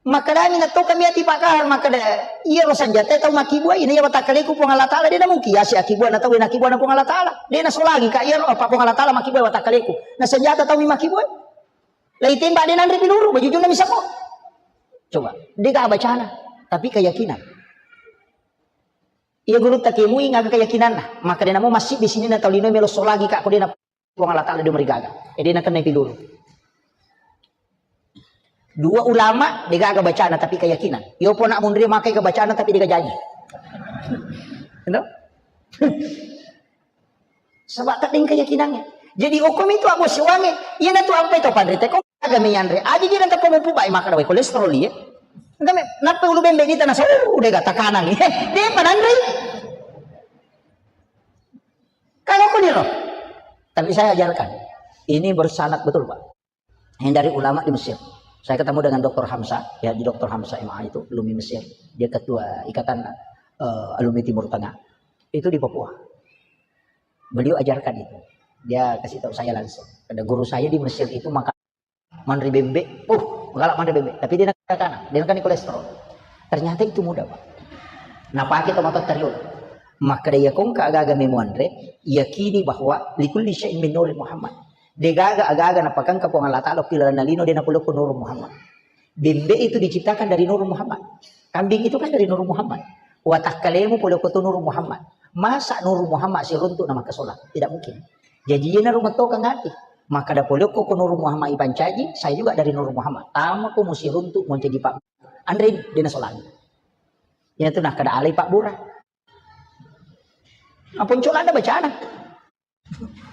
Makkedami na to kami ati Pak Kahar, makkeda, "Iya ro sanjata tau makibuai, na iya watakkaleku Puang Allah Ta'ala, de na mungkin yasi akibuana tau na kibuana Puang Allah Ta'ala. De nasolangi ka iya ro apa Puang Allah Ta'ala makibuai watakkaleku. Na sanjata tau mi makibuai." Lai tembak de nanre piluru, bajujunna mi sabo. Coba, de ga bacana, tapi keyakinan. Iya gurutta Kiai Muin aga keyakinanna, maka de namo masjid di sini na tau lino melo solangi ka ko de na Puang Allah Ta'ala de marigaga. E de nakenna piluru. Dua ulama de gaga bacana tapi keyakinan. Yo pona munri makai ke bacana tapi de gajaji. Endo? Sebab tak deng keyakinannya. Jadi hukum itu aku siwangi. Iya na tu ampai to panrite ko aga meyanre. Aji ji nang tepung mupu bai makan wai kolesterol iya. Enggak me, napa ulu bembe di tanah so udah gak tekanan. De pananri. Kalau aku nih loh. Tapi saya ajarkan. Ini bersanad betul, Pak. Yang dari ulama di Mesir. Saya ketemu dengan Doktor Hamzah, ya di Doktor Hamzah M A itu, alumni Mesir. Dia ketua ikatan eh, alumni Timur Tengah. Itu di Papua. Beliau ajarkan itu. Dia kasih tahu saya langsung. Ada guru saya di Mesir itu maka manri bembe, uh, galak manri bembe. Tapi dia nak kanan, dia nak kolesterol. Ternyata itu mudah, Pak. Nah, pakai tomat teriul. Maka dia kongka agaga memuanre, yakini bahwa likulli syai'in min nuri Muhammad. De gaga aga-aga napakangka Puang Allah Ta'ala pilaranna lino de napolokko Nur Muhammad. Bembe itu diciptakan dari Nur Muhammad. Kambing itu kan dari Nur Muhammad. Watakkalemu polokko tu Nur Muhammad. Masa Nur Muhammad siruntuk na makkasola? Tidak mungkin. Jadi iya naru metokang hati. Maka da polokko ko Nur Muhammad ipancaji, saya juga dari Nur Muhammad. Tama ko musiruntuk mau jadi Pak. Andre de nasolangi. Iya tu nakkeda alai Pak Bura. Apa cok ada bacana?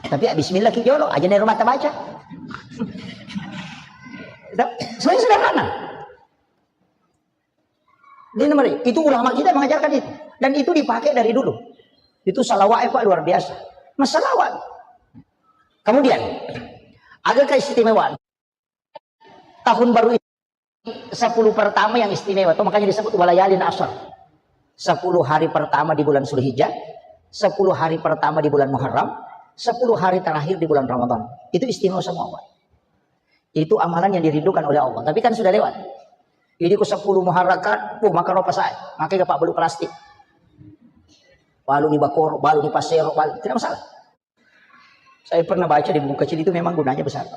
Tapi ya, bismillah ki jolo, aja nih rumah baca. Semuanya sederhana. Ini nomor itu ulama kita mengajarkan itu. Dan itu dipakai dari dulu. Itu salawat Pak luar biasa. Masalawat. Kemudian, ada keistimewaan. Tahun baru ini sepuluh pertama yang istimewa, itu makanya disebut walayalin asar. Sepuluh hari pertama di bulan Zulhijjah, sepuluh hari pertama di bulan Muharram, sepuluh hari terakhir di bulan Ramadan. Itu istimewa semua, Pak. Itu amalan yang dirindukan oleh Allah. Tapi kan sudah lewat. Jadi ku sepuluh Muharram kan, uh, makan apa saya? Makai ke Pak Beluk plastik. Balu ni bakoro, balu ni pasero, balu. Tidak masalah. Saya pernah baca di buku kecil itu memang gunanya besar.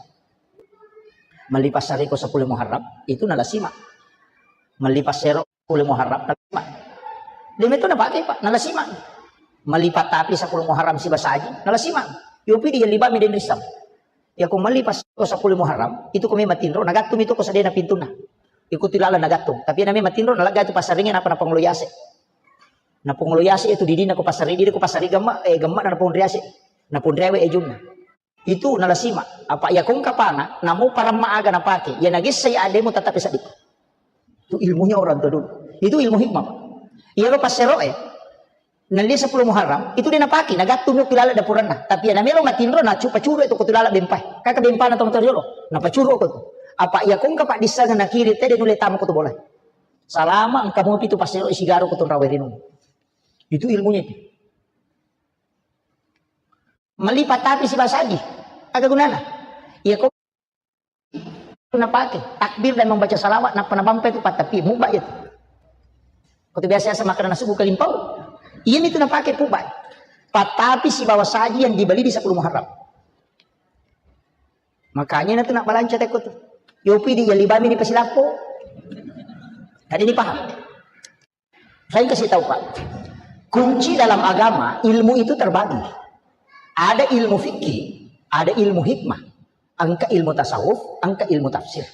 Melli passareko sepuluh Muharram, itu nalasima. Melli passero sepuluh Muharram, nalasima. Demi itu napake, Pak, nalasima. Melli pattapi sepuluh Muharram sibawa saji, nalasima. Yopi di yalli bami den risam. Yako melli passareko sepuluh Muharram, itu ko memang tinro, nagattung itu ko sedena pintunna. Iko tu lala nagattung. Tapi na memang tinro, nalegga itu passaringe napa napangolo yase. Napangolo yase itu didina ko passari, didi ko passari gemma, eh, gemma na napangolo yase. Napangolo rewe ejunna. Itu nalasima. Apa iya kongka pana, namo paramma aga napake. Iya nagessa iya ademu tatape seddi. Itu ilmunya orang tua dulu. Itu ilmu hikmah, Pak. Iya lo passero, eh. Nalli sepuluh Muharram, itu dia napake, nagattung ki lala dapuranna. Tapi iya namelo matinro, nacupa curu itu ko tu lala bempai. Kaka bempana tong toriolo, napacuru ko tu. Apa iya kongka Pak dissanga nakiri tede nule tama ko tu bola. Salama engka mopi tu passero isigaro ko tu rawe rinu. Itu ilmunya itu. Melli pattapi sibawa saji. Aga gunana? Iya ko napake takbir dan membaca salawat, nappa nabampa itu pattapi, mubba itu. Ko tu biasa-biasa makan nasi buka limpau. Iya itu napake pubba. Pattapi sibawa saji yang dibeli di sepuluh Muharram. Makanya na tu nak balanca teko tu. Yopi di yalli bami ni pasilappo. Tadi ni paham? Saya kasih tahu, Pak. Kunci dalam agama, ilmu itu terbagi. Ada ilmu fikih, ada ilmu hikmah. Engka ilmu tasawuf, engka ilmu tafsir.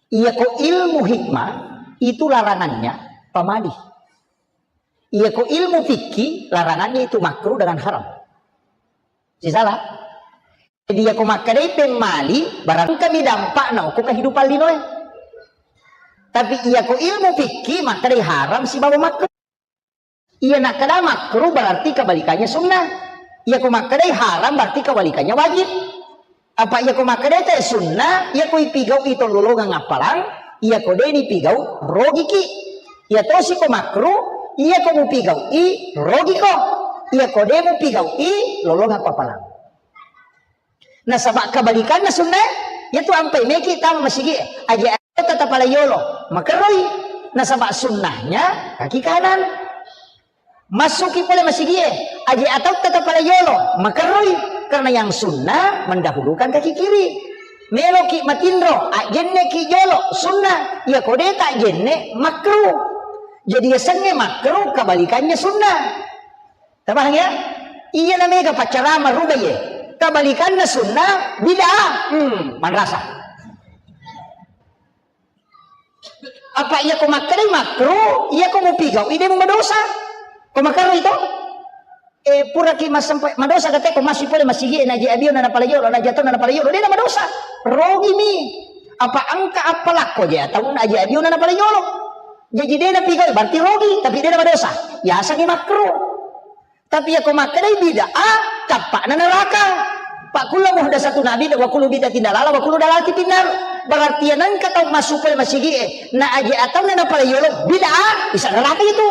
Iya ko ilmu hikmah, itu larangannya pamali. Iya ko ilmu fikih, larangannya itu makruh dengan haram. Sisala. Jadi iya ko makkedai pemmali, barang engkami dampakna ko kehidupan linoe. Tapi iya ko ilmu fikih, makkedai haram sibawa makruh. Iya nakkeda makruh berarti kebalikannya sunnah. Iya ko makkedai haram berarti kebalikannya wajib. Apa iya ko makkedai te sunnah, iya ko ipigau i tololongang appalang, iya ko de ni pigau, rogiki. Iya tosi ko makruh, iya ko mupigau i, rogiko. Iya ko de mupigau i, lolongako appalang. Nasaba kebalikanna sunnah, yaitu ampai meki tama masigi, aja tata pala yolo, makerroi. Nasaba sunnahnya kaki kanan. Massuki pole masigie, aje atau tata pala yolo, makerroi, karena yang sunnah mendahulukan kaki kiri. Meloki matinro, ajenne ki jolo, sunnah. Iya kode tak jenne, makruh. Jadi yasengnge makruh, kebalikannya sunnah. Tabahang ya? Iya na mega paccarama rubai ye. Kebalikanna sunnah, bid'ah. Hmm, manrasa. Apa iya ko makkedai makruh, iya ko mupigau, ide mu madosa. Ko makerroi to? Eh, puraki masempe, madosa kate ko masui pole masigi, naji abio na napala yolo, naji atau na napala yolo, de na madosa. Rogi mi. Apa engka apa lakko je atau naji abio na napala yolo. Jadi de na pigau, berarti rogi, tapi de na madosa. Yaseng makruh. Tapi iya ko makkedai bid'ah, tappa'na neraka. Fa kullu muhdatsatin bid'ah wa kullu bid'atin dalalah wa kullu dalalatin finnar. Berarti iya nengka tau massu pole masigi e, na aje atau na napala yolo bid'ah, isa neraka itu.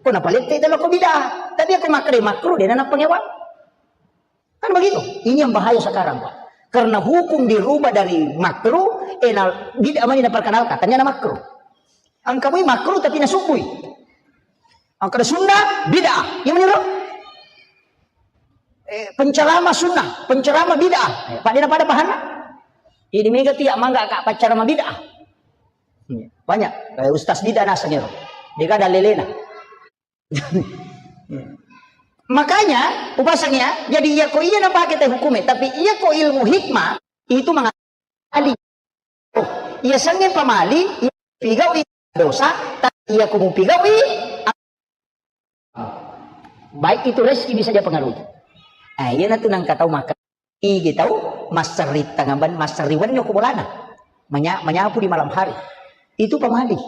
Ko napalette telo ko bid'ah. Tapi iya ko makkedai makruh, de na napangewang. Kan begitu. Ini yang bahaya sekarang, Pak. Karena hukum dirubah dari makruh, eh, na bid'ah mani naperkenalkan, tanya na makruh. Engka mui makruh tapi nasubbui. Engka ada sunnah, bid'ah. Iya mani ro? Eh, penceramah sunnah, penceramah bid'ah. Eh, pada pada pahanna. Ini mega tiap mangga kak pacarama bid'ah. Banyak. Eh, ustaz bid'ah naseng ero. Dia kan dalelena. Makanya, upasang ya, jadi iya ko iya napake te hukume, tapi iya ko ilmu hikmah, itu mengatakan pamali. Oh, iya sengnge pamali, iya pigau i dosa, tapi iya ko mupigau i, baik itu rezeki bisa dia pengaruhi. Ah, iya natu nangka tau maka igi tau masserri tangaban, masserri wenno ko bolana. Menya-, menyapu di malam hari. Itu pamali.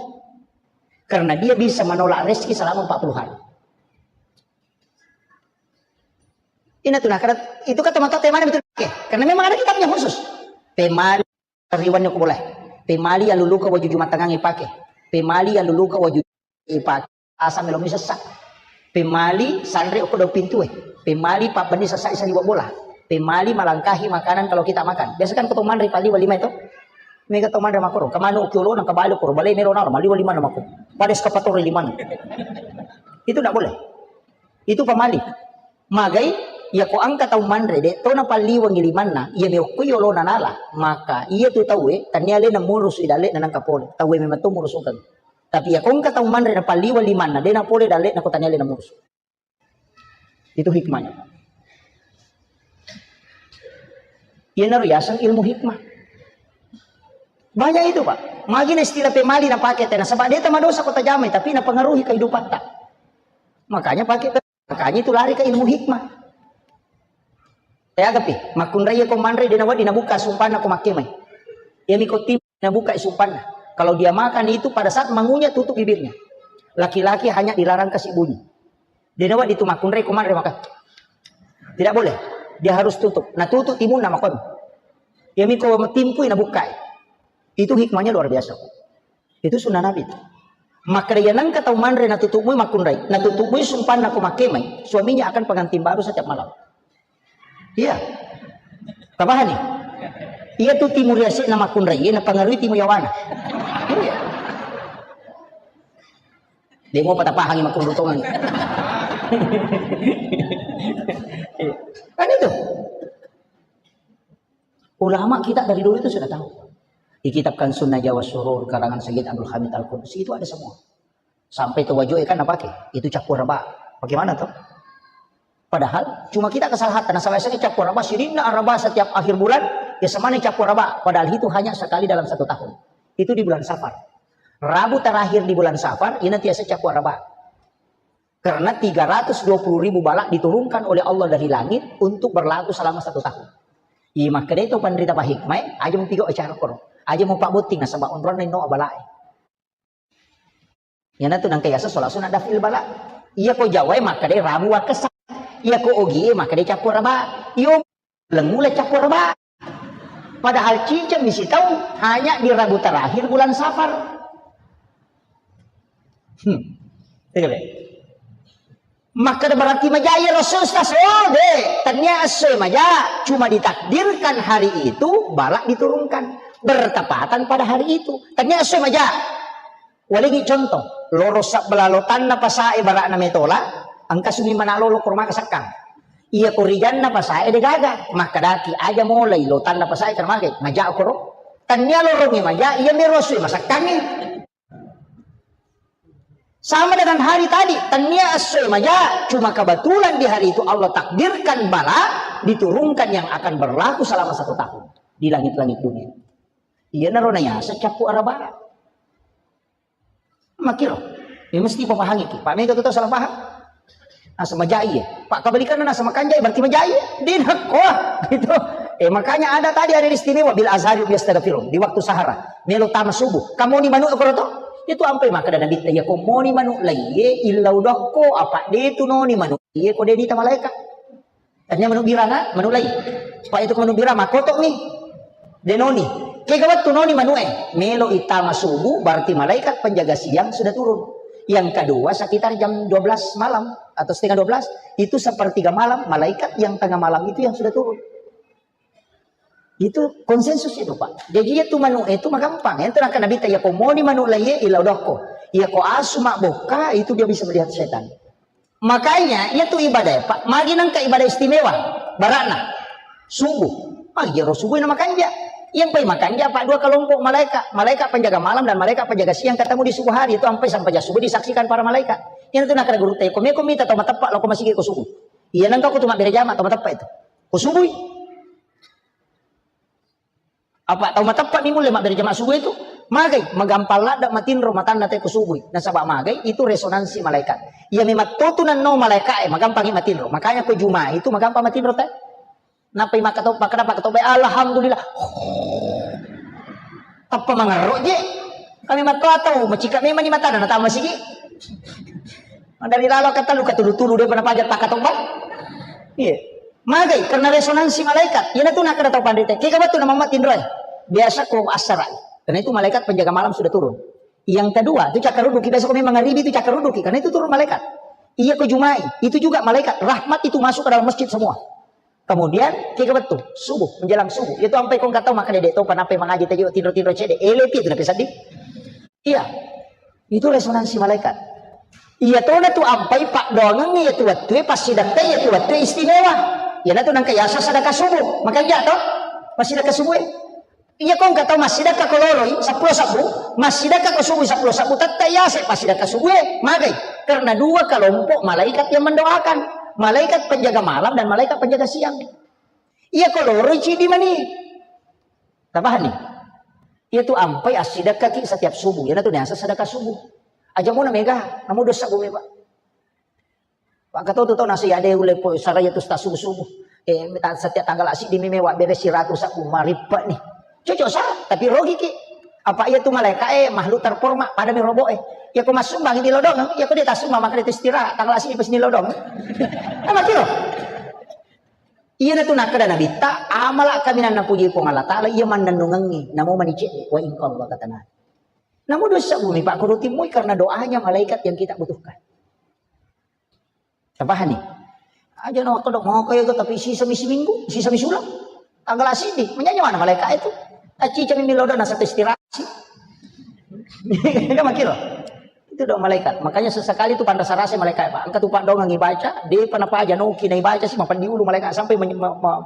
Karena dia bisa menolak rezeki selama empat puluh hari. Ina tu nakara itu kata mata temana betul. Oke. Karena memang ada kitabnya khusus. Pemali riwannya ko boleh. Pemali yang luluka waju Jumat tangang ipake. Pemali yang luluka waju ipake. Asa melo misessa. Pemali sanre ko do pintue. Pemali pabbenni sessa isa liwa bola. Pemali malangkahi makanan kalau kita makan. Biasa kan ko to manre pali wali mai to. Mega to manre makoro. Kemanu kiolo nang kebalo koro. Balai melo naro mali wali mana mako. Pada eskavator lima. Itu tidak boleh. Itu pamali. Magai, iya ko engka tau manre, de' to napalliwengi limanna, iya meokko yolona nala, maka iya tu tauwe, tania alena murusu i dalle'na nangka pole. Tauwe memang to murusukeng. Tapi iya ko engka tau manre napalliweng limanna, de' napole dalle'na ko tania alena murusu. Itu hikmahnya. Iyanaro yaseng ilmu hikmah. Banyak itu, Pak. Magi na istilah pemali napake tena, sebab de' tamadosa ko tajamai, tapi napengaruhi kehidupatta. Makanya pakai, makanya itu lari ke ilmu hikmah. Teagapi, makkunrai ko manre de' nawedding nabuka sumpanna ko makkemai. Iyami ko tim nabuka sumpanna. Kalau dia makan itu pada saat mengunyah tutup bibirnya. Laki-laki hanya dilarang kasih bunyi. De' nawedding tu makkunrai ko manre maka. Tidak boleh. Dia harus tutup. Nah, tutup timunna makon. Iyami ko timpui nabukai. Itu hikmahnya luar biasa. Itu sunnah Nabi itu. Makkeda iya nengka tau manre natutup mui makkunrai, natutup mui sumpanna ko makkemai, suaminya akan pengantin baru setiap malam. Iya. Tapahani? Iya tu timu riase'na makkunrai, iya napengaruhi timu yawana. Iya. De' mopa tapahangi makkunrai tongang. Kan itu. Ulama kita dari dulu itu sudah tahu. Di kitab Kanzun Najwa was Surur karangan Sayyid Abdul Hamid Al-Qudusi itu ada semua. Sampai tu wajo'e kan napake, itu cappu araba. Bagaimana tuh? Padahal cuma kita kesalahan, nasaba biasanya cappu araba, sininna araba setiap akhir bulan, ya semana cappu araba. Padahal itu hanya sekali dalam satu tahun. Itu di bulan Safar. Rabu terakhir di bulan Safar, ini tiasa cappu araba. Karena tiga ratus dua puluh ribu bala diturunkan oleh Allah dari langit untuk berlaku selama satu tahun. Iya, makkeda itu panrita pahikmai, aja mupigau acara koro. Aja mupabbotting nasaba onronna inno balae. Iyanatu nangka yaseng sholat sunat daf'il bala. Iya ko Jawae makkeda Rabu wakkessa. Iya ko Ogie makkeda cappu araba. Iyo lengula cappu araba. Padahal ciceng misi tau hanya di Rabu terakhir bulan Safar. Hmm. Iya, Bek. Makkeda berarti maja iya Rasul Ustaz. Oh, de, tania essoe maja, cuma ditakdirkan hari itu bala diturunkan bertepatan pada hari itu. Tania essoe maja. Waligi contoh, loro sabbalah lotanna pasae bara'na metola, engka sumi mana lolo kormaka sakkang. Iya ko rijanna pasae degaga, makkedaki aja molai lotanna pasae kermagai, maja okoro. Tania lorongi maja, iya mero sui masakkangi. Sama dengan hari tadi, tania essoe maja, cuma kebetulan di hari itu Allah takdirkan bala diturunkan yang akan berlaku selama satu tahun di langit-langit dunia. Iyanaro nayaseng cappu araba. Makkiro. Ya mesti papahangi ki. Pak mega tu tau salah paham. Naseng majai ya. Pak kebalikannya naseng makanjai berarti majai ya. Di nakko. Gitu. Eh, makanya ada tadi ada istimewa bil azhari yastaghfirun di waktu sahara. Melo tama subuh. Kamu ni manu koro to? Itu ampai maka ada nabi ya ko moni manu laiye illau dokko apa de tu noni manu. Iye ko de dita malaika. Tania manu biranga, manu lai. Pak itu manu birang makotok nih. Denoni. Kega wettu noni manu eh. Melo itama subuh berarti malaikat penjaga siang sudah turun. Yang kedua sekitar jam dua belas malam atau setengah dua belas itu sepertiga malam malaikat yang tengah malam itu yang sudah turun. Itu konsensus itu, Pak. Jadi itu manu itu magampang. Itu nakka nabi ya ko moni manu lai illau dokko. Iya ko asu mabokka itu dia bisa melihat setan. Makanya, iya tu ibadah, Pak. Magi nengka ibadah istimewa. Bara'na. Subuh. Magi ro subuh na makanja. Yang pai makanja, Pak, dua kelompok malaikat. Malaikat penjaga malam dan malaikat penjaga siang ketemu di subuh hari. Itu sampai sampai subuh disaksikan para malaikat. Yang itu nakada guru teko. Meko mita tau mateppa lo ko masigi ko subuh. Iya nengka ko tu mabbere jama tau mateppa itu. Ko subuh. Apa tau mateppa mi mulle mabbere jama subuh itu? Magai, magampang ladde matinro matanna te ko subuh. Nasaba magai itu resonansi malaikat. Iya memang totu nanno malaikat eh, magampangi matinro. Makanya ko Juma itu magampang matinro te. Nappai makatoppa, kenapa katoppa? Alhamdulillah. Tappa mangerro je. Kami matto atau macika memang di mata dan tahu masigi. Dari lalo kata lu katulu-tulu dia pernah pajak pakatoppa. Iya. Magai karena resonansi malaikat. Iya tu nak ada tahu pandai te. Kega betul nama mat tinroy. Biasa ko asara. Karena itu malaikat penjaga malam sudah turun. Yang kedua, itu cakar ruduki. Biasa ko memang ngaribi itu cakar ruduki. Karena itu turun malaikat. Iya ko Jumai. Itu juga malaikat. Rahmat itu masuk ke dalam masjid semua. Kemudian, kega betul. Subuh, menjelang subuh. Itu sampai kau nggak tahu makan dedek tuh, kenapa mengaji tadi tinro-tinro cede. Ele itu napi sedih. Iya. Itu resonansi malaikat. Iya tona tu ampai paddoangeng iya tu wettue, passidekka iya tu wettue istimewa. Iyana tu nangka yasa sedekah subuh. Makanya to, passidekka subuh. Iya ko engka tau massidekka ko loroi seppulo sebbu, massidekka ko subuh seppulo sebbu, tette yase passidekka subuh e. Magai? Karena dua kelompok malaikat yang mendoakan. Malaikat penjaga malam dan malaikat penjaga siang. Iya ko loroi cidi mani. Tabahani. Iya tu ampai assidekkaki setiap subuh. Iyana tu niasa sedekah subuh. Aja mona mega, namu dosa bumi, Pak. Pak, kata tu tau nasi ade ule po saraya tu sta subuh-subuh. Eh, ta-, setiap tanggal asik di meme wa bere siratu sabu maripe ni. Cocok sa, tapi rogi ki. Apa iya tu malaikat eh makhluk terhormat pada mi robo eh. Ya ko masuk bang di lodong, ya ko dia tasuk mama kali tu istirahat tanggal asik di pas di lodong. Apa kiro? Iyana tu nakkeda Nabitta, amala kaminang napuji Puang Allah Ta'ala, iya mannennungengngi, namo manicedde, wa in qalla, kata Nabi. Namo dosa bumi, Pak, kurutimui karena doanya malaikat yang kita butuhkan. Tapahani? Aja no waktu dok mau kaya itu, tapi sisa misi minggu, sisa misi ulang. Tanggal asidi, menyanyi mana malaikat itu? Aci cami milo dan satu istirahat sih. Kan makiro. Itu dong malaikat. Makanya sesekali itu panrasa-rasa malaikat, Pak. Engka tu Pak dongeng ibaca, dia pernah Pak aja noki na ibaca sih, mapan diulu malaikat sampai men-, ma-, ma-,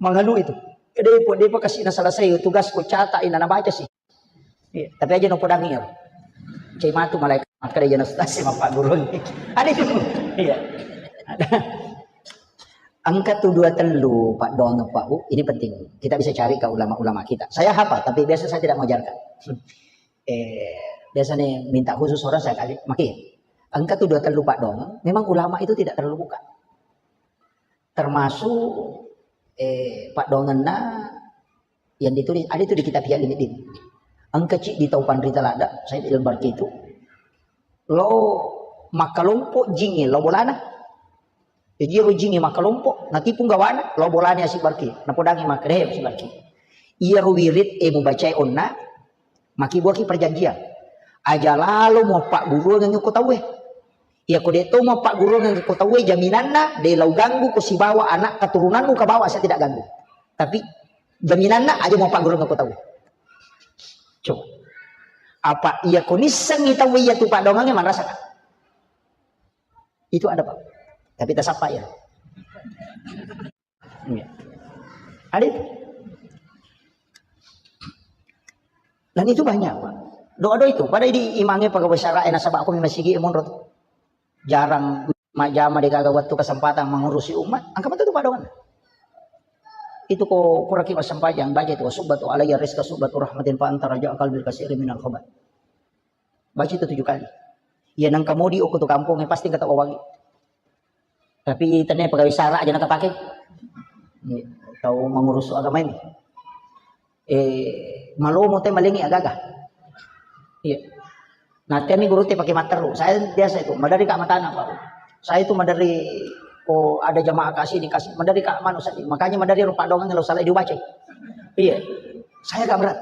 mengeluh itu. Dia pun, dia pun kasih na selesai tugas ku catat ina na baca sih. Iya, tapi aja no podang iya. Cai matu malaikat, maka dia jelas tasik mapak gurun. Ada itu. Iya. Ada. Engka tu dua tellu, Pak Dong, Pak Bu, ini penting. Kita bisa cari ke ulama-ulama kita. Saya hafal, tapi biasa saya tidak mengajarkan. Eh, biasanya minta khusus orang saya kali, maki. Engka tu dua tellu, Pak Dong, memang ulama itu tidak terlalu buka. Termasuk, eh, Pak Dongenna yang ditulis, ada itu di kitab Ihya Ulumuddin. Engka cik di tau panrita ladda, Said Al-Barki itu. Lo makkalompo jingnge, lo bolana. Jadi iyaro jingnge makkalompo, natipu gawana, lo bolana Asy Barki. Napodangi makkeda, "He, Asy Barki. Iyaro wirid e mubacae onna, makibuaki perjanjian. Aja lalo muappagguruangeng ko tauwe. Iya ko de to muappagguruangeng ko tauwe, jaminanna de lau ganggu ko sibawa anak keturunanmu kabawa saya tidak ganggu. Tapi jaminanna aja muappagguruangeng ko tauwe." Coba. Apa iya ko nissengi tauwe iya tu padongange manrasa ka? Itu ada, Pak. Tapi tasappa ya. Iya. Ada itu. Dan itu banyak, Pak. Doa-doa itu. Pada di imange pegawai syara, eh, nasaba aku memang sigi monro tu. Jarang majama de gaga waktu kesempatan mengurusi umat. Angka betul tu, Pak, doa. Itu ko kuraki massempajang, baca itu, "Subbatu alayya rizqa subbatu rahmatin fa anta raja qalbil kasiri minal khobat." Baca itu tujuh kali. Iya, nang kamodi okko tu kampung, eh, pasti kata wawangi. Tapi tania pegawai syara aja nakapake. Iya, tau mengurus agama ini. Eh, malomo te malengi agaga. Iya. Nah, temi guru te pakai matteru. Saya biasa itu, madari kak matana, Pak. Saya itu madari, oh, ada jamaah kasih dikasih, madari kak manu saja. Makanya madari rupa doang kalau salah dibaca. Iya. Saya agak berat.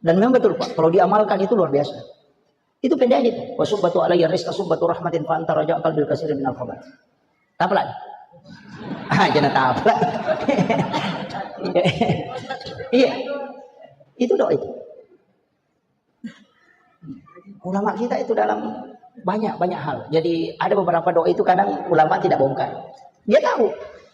Dan memang betul, Pak, kalau diamalkan itu luar biasa. Itu pendek aja itu. "Wa subbatu alayya rizqa subbatu rahmatin fa anta raja qalbil kasiri minal khabat." Tapla. Ah, jangan tapla. Iya. Itu doa itu. Ulama kita itu dalam banyak, banyak hal. Jadi ada beberapa doa itu kadang ulama tidak bongkar. Dia tahu.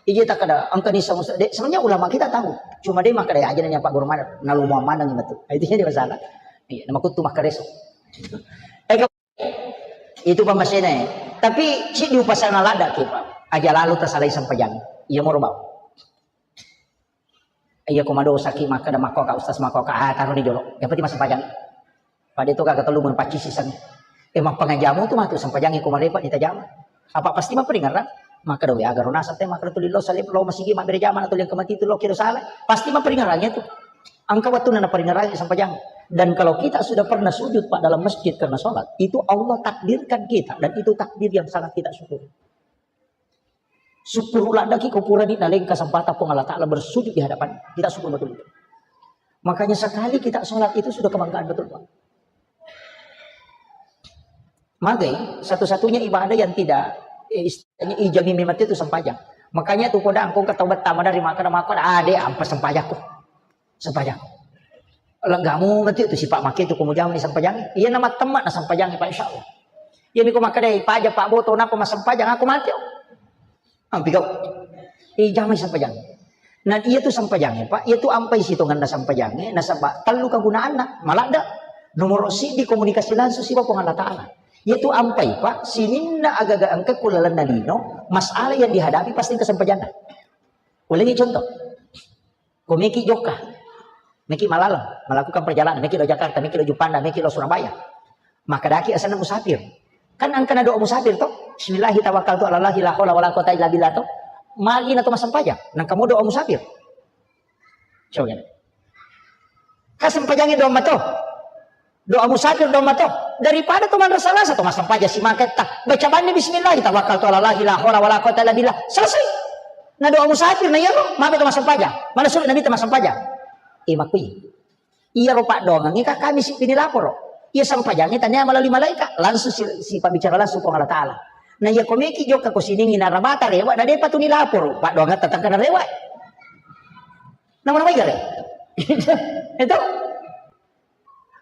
Iya tak ada angka ni sama, sebenarnya ulama kita tahu. Cuma dia maka dia aja nanya Pak Guru mana, nalu mau mana gitu. Itu jadi masalah. Iya, nama kutu maka reso. Eh, itu pammasena. Tapi si di upasana lada ki, Pak. Aja lalu tersalai sempajang. Iya mau bau. Iya, ko madosa ki makkeda makko ka ustaz, makko ka, ah, taroni jolo. Yang penting masih pajang. Pada itu kagak telu mun pacci siseng. Eh, mappangajamu tu matu sempajangi ko marepa ni tajama. Apa pasti maperingaran? Makkeda we agaro nasab te makkeda tuli lo salib lo masigi mabbere jama na tuli yang kemati itu lo kira salah. Pasti maperingarannya tu. Angka waktu nana peringarannya sempajang. Dan kalau kita sudah pernah sujud, Pak, dalam masjid karena sholat, itu Allah takdirkan kita dan itu takdir yang sangat kita syukuri. Syukur ladaki ko purani naleng kesempatan Puang Allah Ta'ala bersujud di hadapan. Kita syukur betul itu. Makanya sekali kita sholat itu sudah kebanggaan betul, Pak. Magai, satu-satunya ibadah yang tidak, eh, istilahnya ijami memang itu sempajang. Makanya tu kodang kau ketawa tama dari makan, makan, ah, deh, ampa sempajang ko. Sempajang. Lenggamu betul tu sifat makin tu kemudian ni sempajang. Iya nama temak na sempajang, Pak, insya Allah. Iya miko makkedai paja Pak Boto napa massempajang aku mati. Ampi kau. Eh, jamai sempajang. Nah, iya tu sempajang, Pak. Iya tu ampai sitonganna sempajang. Nasaba tellu kegunaanna. Maladda. Nomor sidi komunikasi langsung siba Puang Allah Ta'ala. Iya tu ampai, Pak. Sininna agaga engka ku lalenna lino, masalah yang dihadapi pasti ke sempajanna. Ulangi contoh. Ko meki jokka, meki malaleng, melakukan perjalanan, meki lo Jakarta, meki lo Juppanda, meki lo Surabaya. Makkedaki asenna musafir. Kan engkana doa musafir to? Bismillahi tawakkaltu ala Allahi la haula wala quwata illa billah to. Magi na to massempajang, nangka mo doa musafir. Coba. Kasempajangi doa mato. Doa musafir doa mato. Daripada to manrasa-rasa to massempajang si maketta. Baca banni bismillah, tawakkaltu ala Allahi la haula wala quwata illa billah. Selesai. Na doa musafir na iyaro, mabe to massempajang. Mana sulit Nabi to massempajang. Eh, makui. Iyaro paddoangengnge ka kami si pini laporo. Iya sempajangnge tania melalui malaikat. Langsung si, si pabbicara langsung Puang Allah Ta'ala. Na iya komeki jokka ko siningi na rabata rewa, na depa tu ni laporo. Paddoangetta tangkana rewa. Nama-nama igare. Itu.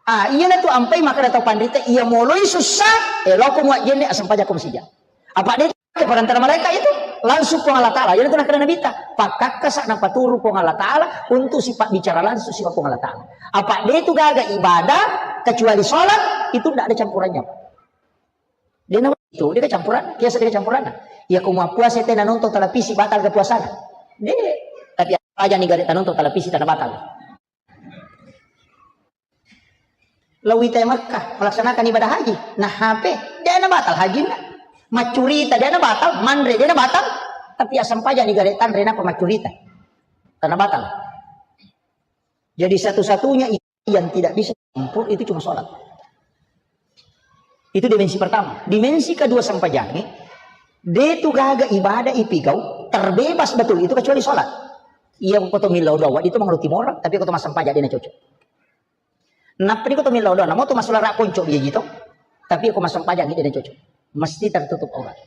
Ah, iya na tu ampai makkeda tau panrita, iya moloi sussa, eh, loko muajjenne asempajako masija. Apa de perantara malaikat itu langsung Puang Allah Ta'ala. Jadi itu nakkeda Nabi ta, pakkakkasa napaturu Puang Allah Ta'ala untuk sifat bicara langsung sifat Puang Allah Ta'ala. Apa de itu gaga ibadah kecuali sholat, itu tidak ada campurannya. Dia nama itu, dia kecampuran, biasa dia kecampuran. Ya, kau mau puasa teh nonton televisi batal ke puasana. Deh, tapi aja nih gare nonton televisi tanah batal. Lawi te Makkah melaksanakan ibadah haji. Nah, H P, dia na batal hajinna. Macurita, dia na batal, manre, dia na batal. Tapi asam pajak ni gare tanre napa macurita. Tanah batal. Jadi satu-satunya yang tidak bisa campur itu cuma sholat. Itu dimensi pertama. Dimensi kedua sempajangi, de tu gaga ibadah ipigau, terbebas betul itu kecuali sholat. Iya, ko to millau doa, itu mengerti moral, tapi ko to massempajang dia na cocok. Nappa ni ko to millau doa, namo to masalah rak ponco biji to. Tapi ko massempajang dia na cocok. Mesti tertutup aurat.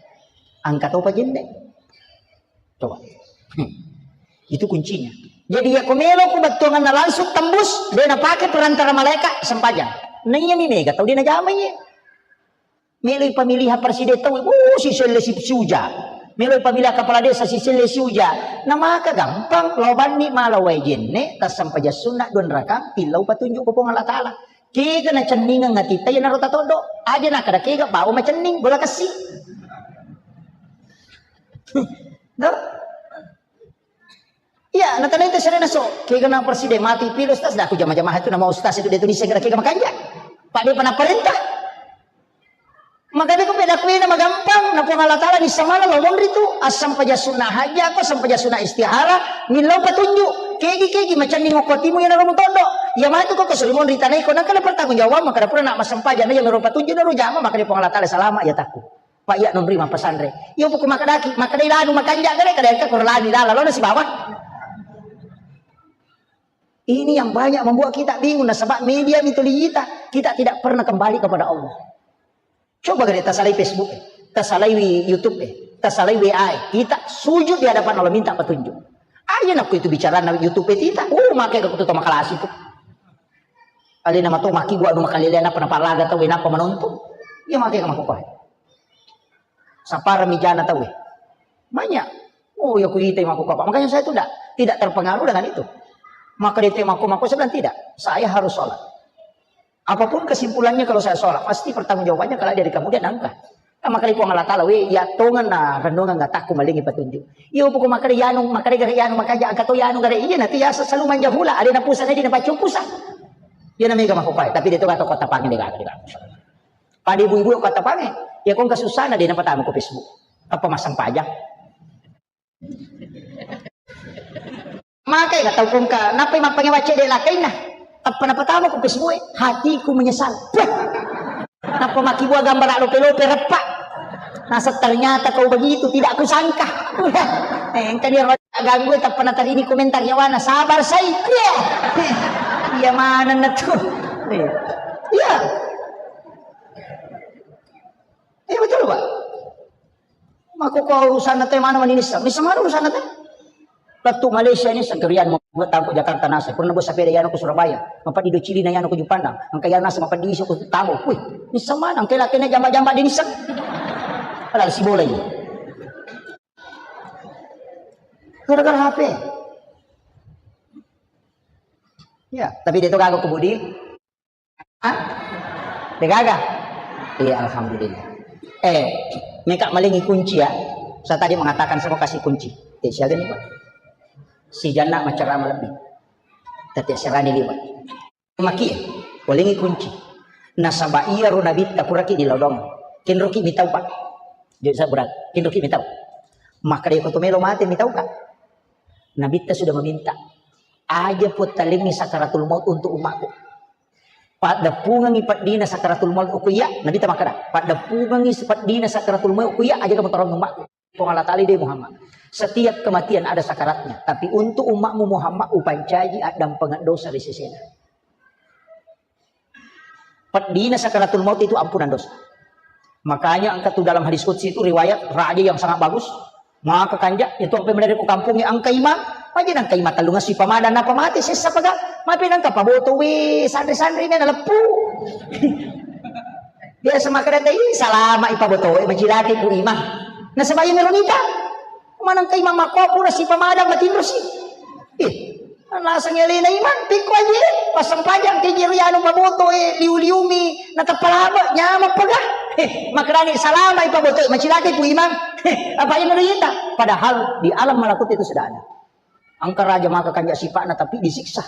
Angka topa jenne. Coba. Hmm. Itu kuncinya. Jadi ya ko melo ku bettuanganna langsung tembus, de na pake perantara malaikat sempajang. Nah, iya mi mega tau de na jamai. Meloi pemilihan presiden tau, oh, si selle si siuja. Meloi pemilihan kepala desa si selle siuja. Nah, maka gampang, lo banni mala wae jenne, tassempajang sunna dua rakang, tillau patunjuk ko Puang Allah Ta'ala. Kega nacenningeng atita, iyanaro tatoddo. Aja nakkeda kega bawa macenning, bola kessi. Tuh. Iya, natanai te serena so, kega na presiden mati pilo ustaz, dah aku jama-jama itu nama ustaz itu dia tulis segera kega makanja. Pak dia pernah perintah. Makanya ko peda kuena magampang, na Puang Allah Ta'ala ni samana lo monri tu, asam paja sunnah haji, apa asam paja sunnah istihara, millau patunjuk, kegi kegi macenning okko timu yang naromu todo. Ya matu ko kesuri monri tanai ko, nakala pertanggung jawab, maka dapur nak masam paja, na ya mero patunjuk, na ro jama, maka dia Puang Allah Ta'ala salama ya takku. Pak ya nonri mapasandre. Yo buku makadaki, makadai lanu makanja gare, kadai ka kurlani lala, lo na sibawa. Ini yang banyak membuat kita bingung, nasaba media mituli kita, kita tidak pernah kembali kepada Allah. Coba gare tasalai Facebook, eh, tasalai wi-, YouTube, eh, tasalai W A, eh. Kita sujud di hadapan Allah minta petunjuk. Aja nakku itu bicara na YouTube, eh, kita. Uh, makai ke kutu makalasi tu. Alena mato maki gua anu makalele napa napalaga tau, eh, napa menonton. Iya makai ke makupai. Sapara mijana tau, eh. Banyak. Oh, ya kuita mako apa. Makanya saya tuh tidak, tidak terpengaruh dengan itu. Maka dia mako mako, saya bilang tidak. Saya harus sholat. Apapun kesimpulannya kalau saya sholat, pasti pertanggungjawabannya kalau dari kamu dia nangka. Nah, maka dia Puang Allah Ta'ala, we, ya tongan na renungan nggak takku malingi petunjuk. Iya, pokok maka dia yanu, maka dia gare yanu, maka dia angkat yanu gare iya nanti ya selalu manja hula, ada na pusat, ada na pacu pusat. Iya namanya gak mau kupai, tapi dia tuh kata kota panggil dia gak ada. Pada ibu-ibu kota panggil, ya kong kesusahan ada yang pertama ke Facebook. Apa masang pajak? Makai ka tau kongka, nappai mappange wacce de lakainna. Tappa napatama ku Facebook e, hatiku menyesal. Puh. Nappa makkibua gambara lope-lope reppa. Nasa ternyata kau begitu, tidak kusangka. Eh, engkani ro ganggu, tappa natarini komentar yawana, sabar sai. Iya. Iya manenna tu. Iya. Iya. Iya betul, Pak. Mako ko urusanna te mana mani nissa? Nissa mana urusanna te? Wettu Malaysia ni sekerian mau tangko Jakarta nasa. Pernah bos sepeda yana ke Surabaya. Apa di Docili na yana ke Jupanda. Angka yana sama pedisi ke tamu. Wih, bisa mana? Angka laki na jamba-jamba di nisa. Padahal si bola ini. Gara-gara H P. Ya, tapi dia tu kagak kebudi. Hah? Degaga? Iya, alhamdulillah. Eh, meka malingi kunci ya. Saya tadi mengatakan saya mau kasih kunci. Eh, siapa nih, Pak? Si Janna macerama lebih. Tapi serani liwat. Maki, walingi kunci. Nasaba iya ro nabitta puraki di lodong. Kenroki mitau, Pak. Jadi saya berat. Kenroki mitau. Maka dia koto melo mate mitau, Kak. Nabitta sudah meminta. Aja putalingi sakaratul maut untuk umatku. Paddeppungengngi peddina sakaratul maut ku iya, Nabitta makkeda, paddeppungengngi peddina sakaratul maut ku iya, aja kamu tarong umatku. Puang Allah Ta'ala de Muhammad. Setiap kematian ada sakaratnya, tapi untuk umatmu Muhammad upancaji addampengeng dosa di sesena. Peddina sakaratul maut itu ampunan dosa. Makanya engka tu dalam hadis qudsi itu riwayat raja yang sangat bagus. Maka kanja itu apa menari ku kampungi angka imang. Aja nangka imang tellunga si pamadang napa mati sessa paga. Mapi nangka paboto we sandri-sandri na leppu. Biasa makkeda, "Ih, salama ipaboto we macilaki ku imang." Nasaba iya mero nita. Manang ka imang makko pura si pamadang matinro si. Eh, naseng elena imang, pikko aja, eh, passempajang ke jero anu paboto, eh, liu-liumi, natappa laba, nyameng pega. Eh, makkedani salama ipaboto, macilaki ku imang. Eh, apa yang ada ita? Padahal di alam malakut itu sudah ada. Angka raja maka kanja sipakna tapi disiksa.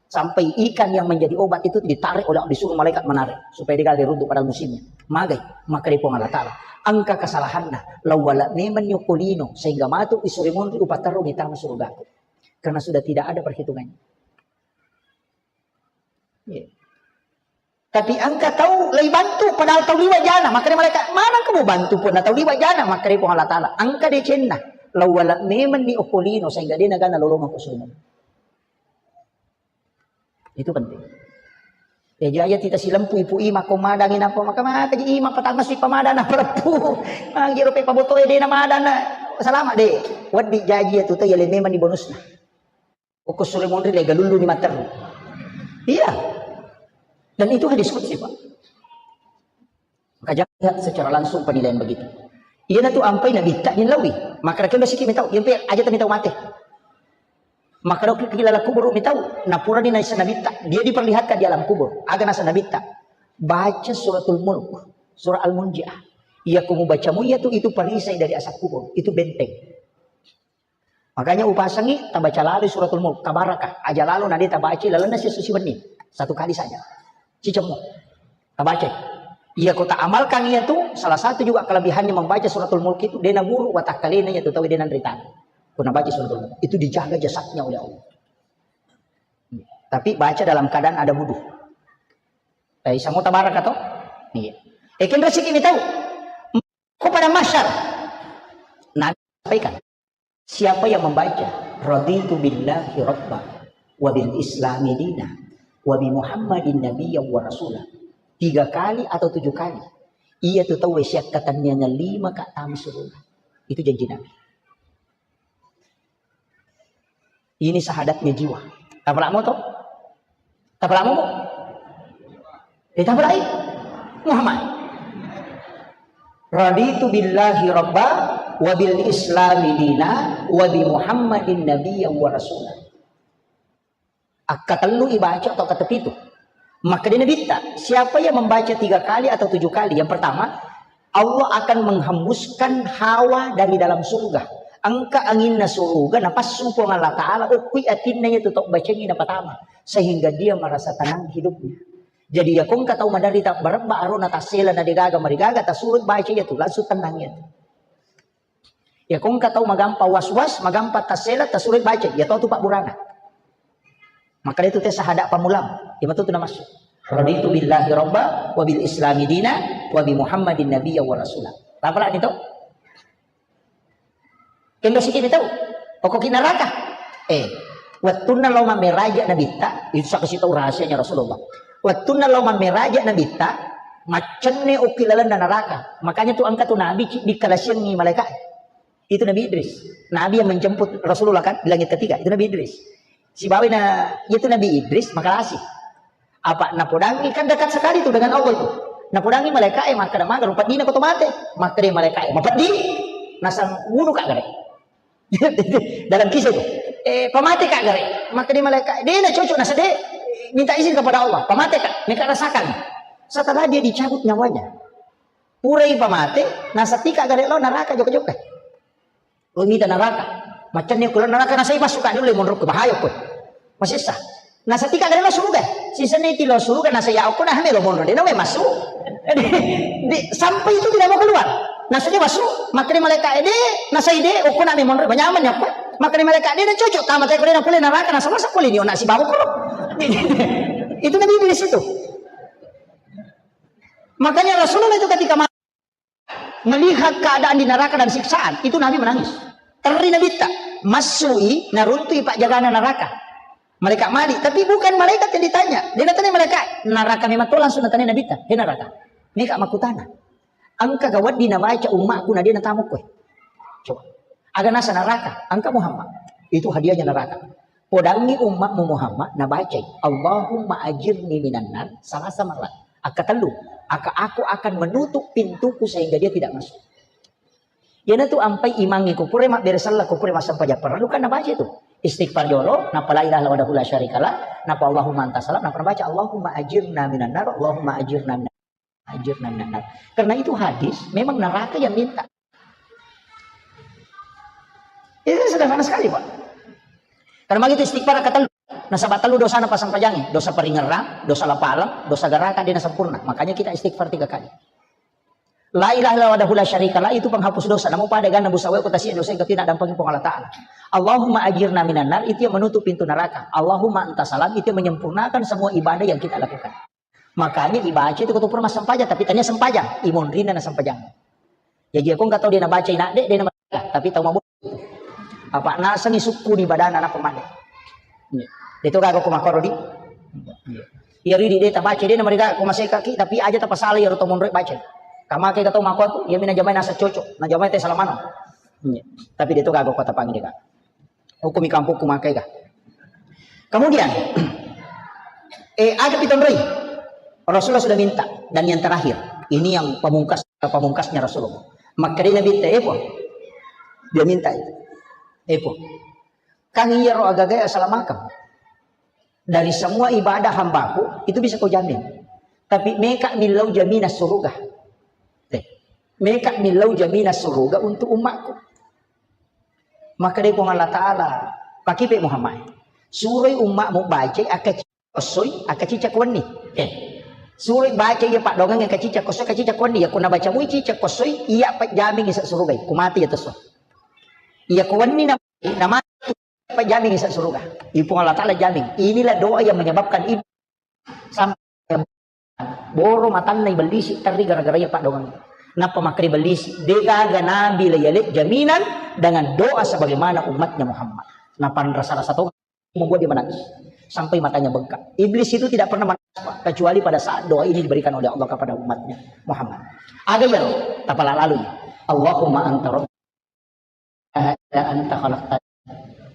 Sampai ikan yang menjadi obat itu ditarik oleh, disuruh malaikat menarik supaya dia runtuh pada musimnya. Magai, maka di Puang Allah Ta'ala. Angka kesalahanna, lawala memang nyoko lino sehingga matu isuri munri upatarru di tanah surgaku. Karena sudah tidak ada perhitungannya. Iya. Tapi angka tau lei bantu, padahal tau liwa jana. Makanya malaikat, mana kamu bantu pun, tau liwa jana. Makanya Puang Allah Ta'ala. Angka decenna, lawala memang ni okolino sehingga dia nagana lolongan kusumo. Itu penting. Ya, jaja tita silempu ipu ima ko madangi napa maka maka ji ima patang masih pamadana peleppu. Mangi rope pabotoe dena madana. Selamat deh. Waddi jaji ya tuta ya memang di bonusna. Uku sure monri lega lulu ni materru. Iya. Dan itu hadis qudsi, Pak. Maka jangan lihat secara langsung penilaian begitu. Iya na tu ampai nabitta ni lawi. Maka rakyat udah sikit mitau. Iya pe aja tami tau mate. Maka dok kila kubur mitau. Napura ni naisa nabitta. Dia diperlihatkan di alam kubur. Aga nasa nabitta. Baca suratul mulk. Surah Al-Munjiah. Iya kumu bacamu iya tu itu perisai dari asap kubur. Itu benteng. Makanya upasangi tabaca lalo suratul mulk, tabaraka. Aja lalo nade tabaca lalenna sessu siwenni. Satu kali saja. Cicemmu. Tabaca. Iya ko tak amalkan iya tu, salah satu juga kelebihannya membaca suratul mulk itu, dena buruk watakkalena iya tu tahu dena nrita. Ko nabaca suratul mulk, itu dijaga jasadnya oleh Allah. Tapi baca dalam keadaan ada wudhu. Eh, samo tabaraka to? Iya. Eh, kenro sikit ni tahu. Ko pada masyar. Nabi sampaikan. Siapa yang membaca, "Raditu billahi rabba, wa bil islami dina, wa bi Muhammadin nabiyya wa rasula," tiga kali atau tujuh kali, iya tu tau siakkatenniangan lima ka tama surga. Itu janji Nabi. Ini syahadatnya jiwa. Tapalamo to? Tapalamo? Eh, tapalai? Muhammad. Raditu billahi rabba wa bil islami dina wa bi Muhammadin nabiyya wa rasula. Akkatellu ibaca atau kata pitu. Maka dia nabitta, siapa yang membaca tiga kali atau tujuh kali? Yang pertama, Allah akan menghembuskan hawa dari dalam surga. Engka anginna surga, napassu Puang Allah Ta'ala, ukkui atinna itu tau bacangi napatama. Sehingga dia merasa tenang hidupnya. Jadi ya kongka tau maderita barebba arona tassela na degaga marigaga tasurut baca iya tu langsung tenang iya tu. Ya kongka tau magampa was-was, magampa tassela tasurut baca iya tu tu pabburana. Maka itu tes sahada pamulam. Iya tu tu namassu. Raditu billahi rabba wa bil islami dina wa bi Muhammadin nabiyya wa rasula. Tapala ni tu. Kenro sikit ni tau. Pokok ki neraka. Eh, wettunna lao mammeraja nabitta, itu saksi tau rahasianya Rasulullah. Wettunna lao mammeraja nabitta, maccenne okki lalenna neraka. Makanya tu engka tu nabi ci dikalasiangi malaikat. Itu Nabi Idris. Nabi yang menjemput Rasulullah kan di langit ketiga. Itu Nabi Idris. Sibawa na itu Nabi Idris makalasi. Apa napodangi kan dekat sekali itu dengan Allah itu. Napodangi malaikat e makkeda maga rupa dina ko to mate. Makkeda malaikat e mapeddi nasang wunu ka gare. Dalam kisah itu. Eh, pamate ka gare. Makkeda malaikat e, de na cocok nasa de minta izin kepada Allah. Pamate ka, meka rasakan. Setelah dia dicabut nyawanya. Purai pamate, nasa tika gare lo neraka jokka-jokka. Lo mita neraka. Macam ni kalau neraka nasa masuk ka dulu monro ke bahaya ko. Masih sah. Nasa tika gare lo suruga. Sisa ni tilo suruga nasa ya aku nah melo monro de na masuk. Di, sampai itu tidak mau keluar. Nasa dia masuk, makkeda malaikat e de, nasa ide, aku nak monro nyaman ya ko. Makkeda malaikat e de na cocok tamat aku de na pule neraka nasa masa pule ni ona si bawa ko. Itu Nabi Idris itu. Makanya Rasulullah itu ketika melihat keadaan di neraka dan siksaan, itu Nabi menangis. Terri Nabitta, massui, naruntui pajagana neraka. Malaikat mali, tapi bukan malaikat yang ditanya. Dia natanya malaikat, neraka memang to langsung natanya Nabitta. He neraka, meka makutana. Engka gawat di nabaca ummakku na dia natamu kowe. Coba. Aga nasa neraka, engka Muhammad. Itu hadiahnya neraka. Podangngi ummakmu Muhammad nabacai, "Allahumma ajirni minan nar" salasa marat. Akka tellu, aka aku akan menutup pintuku sehingga dia tidak masuk. Iyanatu ampai imangnge ko pura mabbere sella, ko pura massempajang parellu kan nabaca itu. Istighfar jolo, napa la ilaha illallah wahdahu la syarikalah, napa Allahumma anta salam, napa nabaca Allahumma ajirna minan nar, Allahumma ajirna minan ajirna minan nar. Karena itu hadis, memang neraka yang minta. Itu sederhana sekali, Pak. Karena begitu istighfar kata nasaba tellu dosa na pasampajangi, dosa paringerrang, dosa lapaleng, dosa garaka dia sempurna. Makanya kita istighfar tiga kali. La ilaha illallah wahdahu la syarikalah itu penghapus dosa. Namu pada gana busawe ko tasi dosa yang tidak dampingi Puang Allah Ta'ala. Allahumma ajirna minan nar itu yang menutup pintu neraka. Allahumma anta salam itu yang menyempurnakan semua ibadah yang kita lakukan. Makanya dibaca itu ketua pura massempajang, tapi tanya sempajang, imonrina na sempajang. Jadi aku nggak tahu dia nabaca inak dek, dia nama, tapi tahu mabuk. Apa nasengi sukku di badan anak pemade. Itu kagak aku makoro di. Iya ridi dia tabaca dia nama dia aku masih kaki, tapi aja tapasala ya roto monrek baca. Kamake kata mako aku, ya mina jamai nasa cocok, na jamai teh salamano. Tapi dia itu kagak aku tapangi dia kak. Hukumi kampungku makai kah? Kemudian, eh, ada pitonroi. Rasulullah sudah minta. Dan yang terakhir, ini yang pamungkas, pamungkasnya Rasulullah. Maka dia Nabi, eh, Puang. Dia minta itu. Eh, Puang. Kan iya roh agaga asalamakam. Dari semua ibadah hambaku, itu bisa kau jamin. Tapi meka millau jaminan surga. Eh, meka millau jaminan surga untuk umatku. Maka dé Puang Allah Ta'ala, pakipe Muhammad, suroi ummakmu bacai akka cicak kossoi, akka cicak wenni. Eh, suroi bacai iya paddongeng akka cicak kossoi, akka cicak wenni. Iya ko nabacamui cicak kossoi, iya pajjamingi sa surugai. Ko mati iya tesso. Iya ko wenni na, na mati, pajjamingi sa suruga. Iya Puang Allah Ta'ala jamin. Inilah doa yang menyebabkan ibu sampai boro matanna ibellisi terri gara-gara iya paddongeng. Nappa makkeda ibellisi, degaga nabi la yalek jaminan dengan doa sebagaimana umatnya Muhammad. Napanrasa-rasa to membuat dia menangis sampai matanya bengkak. Iblis itu tidak pernah menangis, Pak, kecuali pada saat doa ini diberikan oleh Allah kepada umatnya Muhammad. Aga iyaro, tapala lalu. Allahumma anta rabbi illa anta khalaqtani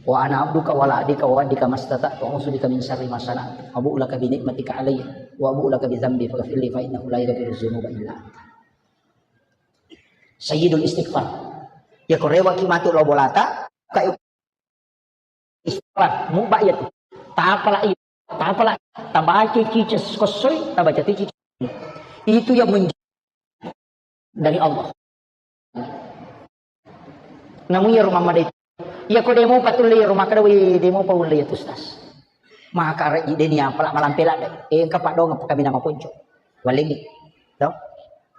wa ana abduka wa la adika wa adika mastata'tu a'udzu bika min syarri ma sana'tu abu'u laka bi ni'matika alayya wa abu'u laka bi dzambi faghfirli fa innahu la yaghfiru dzunuba illa anta. Sayyidul istighfar. Ya korewa ki matu lo bolata, kayu istighfar, muba iya tu. Tapala iya, tapala tabaca cica kossoi, tabaca cica. Itu yang menjadi dari Allah. Namu iya rumah madai. Iya ko demo patulle iya rumah kada wé demo paulle iya tu stas. Maka rejji dé ni apala malampela dé. Eh engka paddonga pakamina maponco. Walengi. To?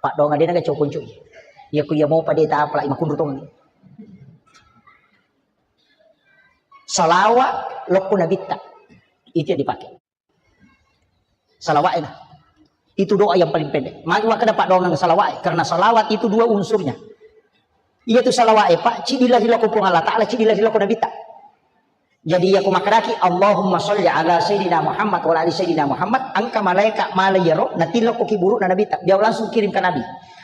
Paddonga dé naga cau ponco. Iya ko iya mo padé ta apala makunru tong. Salawa lokku nabitta. Itu yang dipakai. Salawat enak. Itu doa yang paling pendek. Maka kada paddonga salawat karena salawat itu dua unsurnya. Iya tu salawat Pak, cidi lari loko Puang Allah Ta'ala, cidi lari loko Nabi ta. Jadi iya ku makadaki Allahumma sholli ala Sayyidina Muhammad wa ala ali Sayyidina Muhammad, angka malaikat malai yaro, nanti loko ki buruk na Nabi ta. Dia langsung kirim ke Nabi.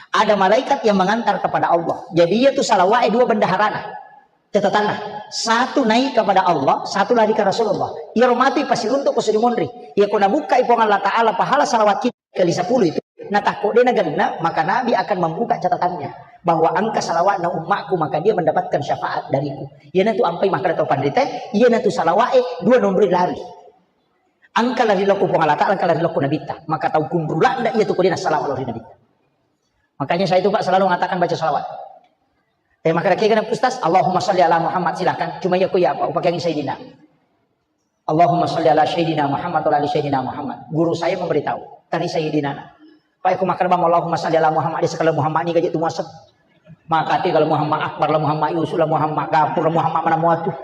Ada malaikat yang mengantar kepada Allah. Jadi, iya tu salawa'e dua bendaharana. Catatanna, satu naik kepada Allah, satu lari ke Rasulullah. Iyaro matu ipasiruntuk ko surimonri. Iya ko nabukkai Puang Allah Ta'ala pahala salawat kita kali sepuluh itu, natakko de nagenna, maka Nabi akan membuka catatannya bahwa engka salawatna ummakku, maka dia mendapatkan syafaat dariku. Iyana tu ampai makkeda tau panrita, iyana tu salawa'e dua nomor lari. Engka lari lao ko Puang Allah Ta'ala, engka lari lao ko Nabitta. Maka tau kunrulanda iya tu ko de nassalawa lao ri Nabitta. Makanya saya itu, Pak, selalu mengatakan baca salawat. Eh, maka kira Ustaz, Allahumma salli ala Muhammad, silakan. Cuma ya, ku ya, Pak, pakai Sayyidina. Allahumma salli ala Sayyidina Muhammad wa ala ali Sayyidina Muhammad. Guru saya memberitahu, tadi Sayyidina. Pak, aku makan bang Allahumma salli ala Muhammad, di sekali Muhammad ini gaji tu muasem. Maka ti kalau Muhammad Akbar lah, Muhammad Yusuf lah, Muhammad Gafur lah, Muhammad mana muatu.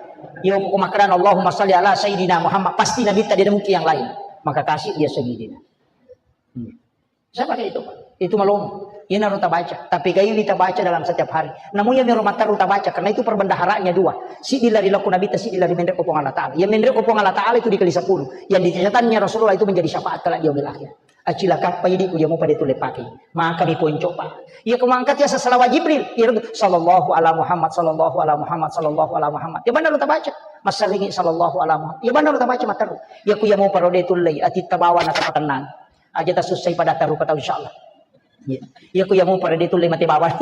Ya, aku makan Allahumma salli ala Sayyidina Muhammad, pasti Nabi tadi ada mungkin yang lain. Maka kasih dia Sayyidina. Hmm. Saya pakai itu, Pak. Itu malom. Iya naru tabaca. Tapi gairi tabaca dalam setiap hari. Namun iya mero mataru tabaca, karena itu perbendaharanya dua. Siddi lari lao ko Nabitta, siddi lari menre ko Puang Allah Ta'ala. Iya menre ko Puang Allah Ta'ala itu dikali sepuluh. Yang di catatannya Rasulullah itu menjadi syafaat kelak di yaumil akhir. Acilaka pa idi ku jamu pada tulle pakai. Maka mi ponco, Pak. Iya ko mangkat ya salawat Jibril. Iya, sallallahu ala Muhammad, sallallahu ala Muhammad, sallallahu ala Muhammad. Iya benar lu tabaca. Masaringi sallallahu ala Muhammad. Iya benar lu tabaca mataru. Iya ku jamu parode tulle, ati tabawa na tapatenang. Aja tasussai pada tarupa tau, insyaallah. Iya. Iya ku jamu pada dia tulle mate bawang.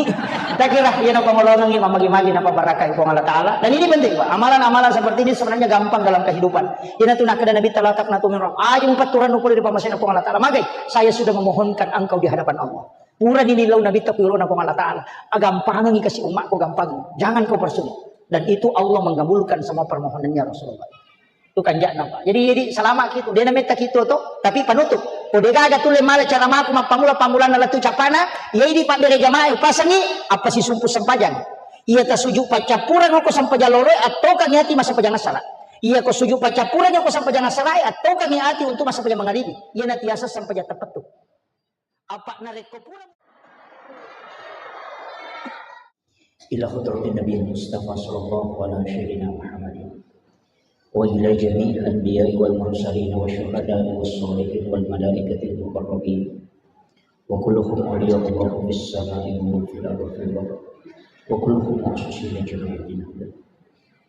Tak kira, iya napa ngolongengi mamagi-magi napa barakai Puang Allah Ta'ala. Dan ini penting, Pak. Amalan-amalan seperti ini sebenarnya gampang dalam kehidupan. Ina tu nakkeda Nabi, "La taqnatu min rahmah." Aja mupatturang pole ri pammasena Puang Allah Ta'ala. Magai, saya sudah memohonkan engkau di hadapan Allah. Pura ni lilau Nabi tak kulo na Puang Allah Ta'ala. Agampangi kasih umatku gampang. Jangan kau persulit. Dan itu Allah mengabulkan semua permohonannya Rasulullah. Tu kanja'na, Pak. Jadi, jadi salama kitu. De nametta kitu to, tapi panutup. Ko de gaga tulle mala cara maku mappamula-pamulanna lettu cappana, iya idi pabbere jamaah, pasengi, apa sisumpu sempajang. Iya tasuju paccappureng ko sempajang loroe, attokangi ati massempajang assara. Iya ko suju paccappureng ko sempajang assarae, attokangi ati untuk massempajang mangaribi. Iya natiasa sempajang teppettu. Apa narekko pura إلى حضرة النبي المصطفى صلى الله على سيدنا محمد وإلى جميع الأنبياء والمرسلين والشهداء والصالحين والملائكة المقربين وكلهم أولياء الله في السماء وفي الأرض وكلهم مخصوصين جميعا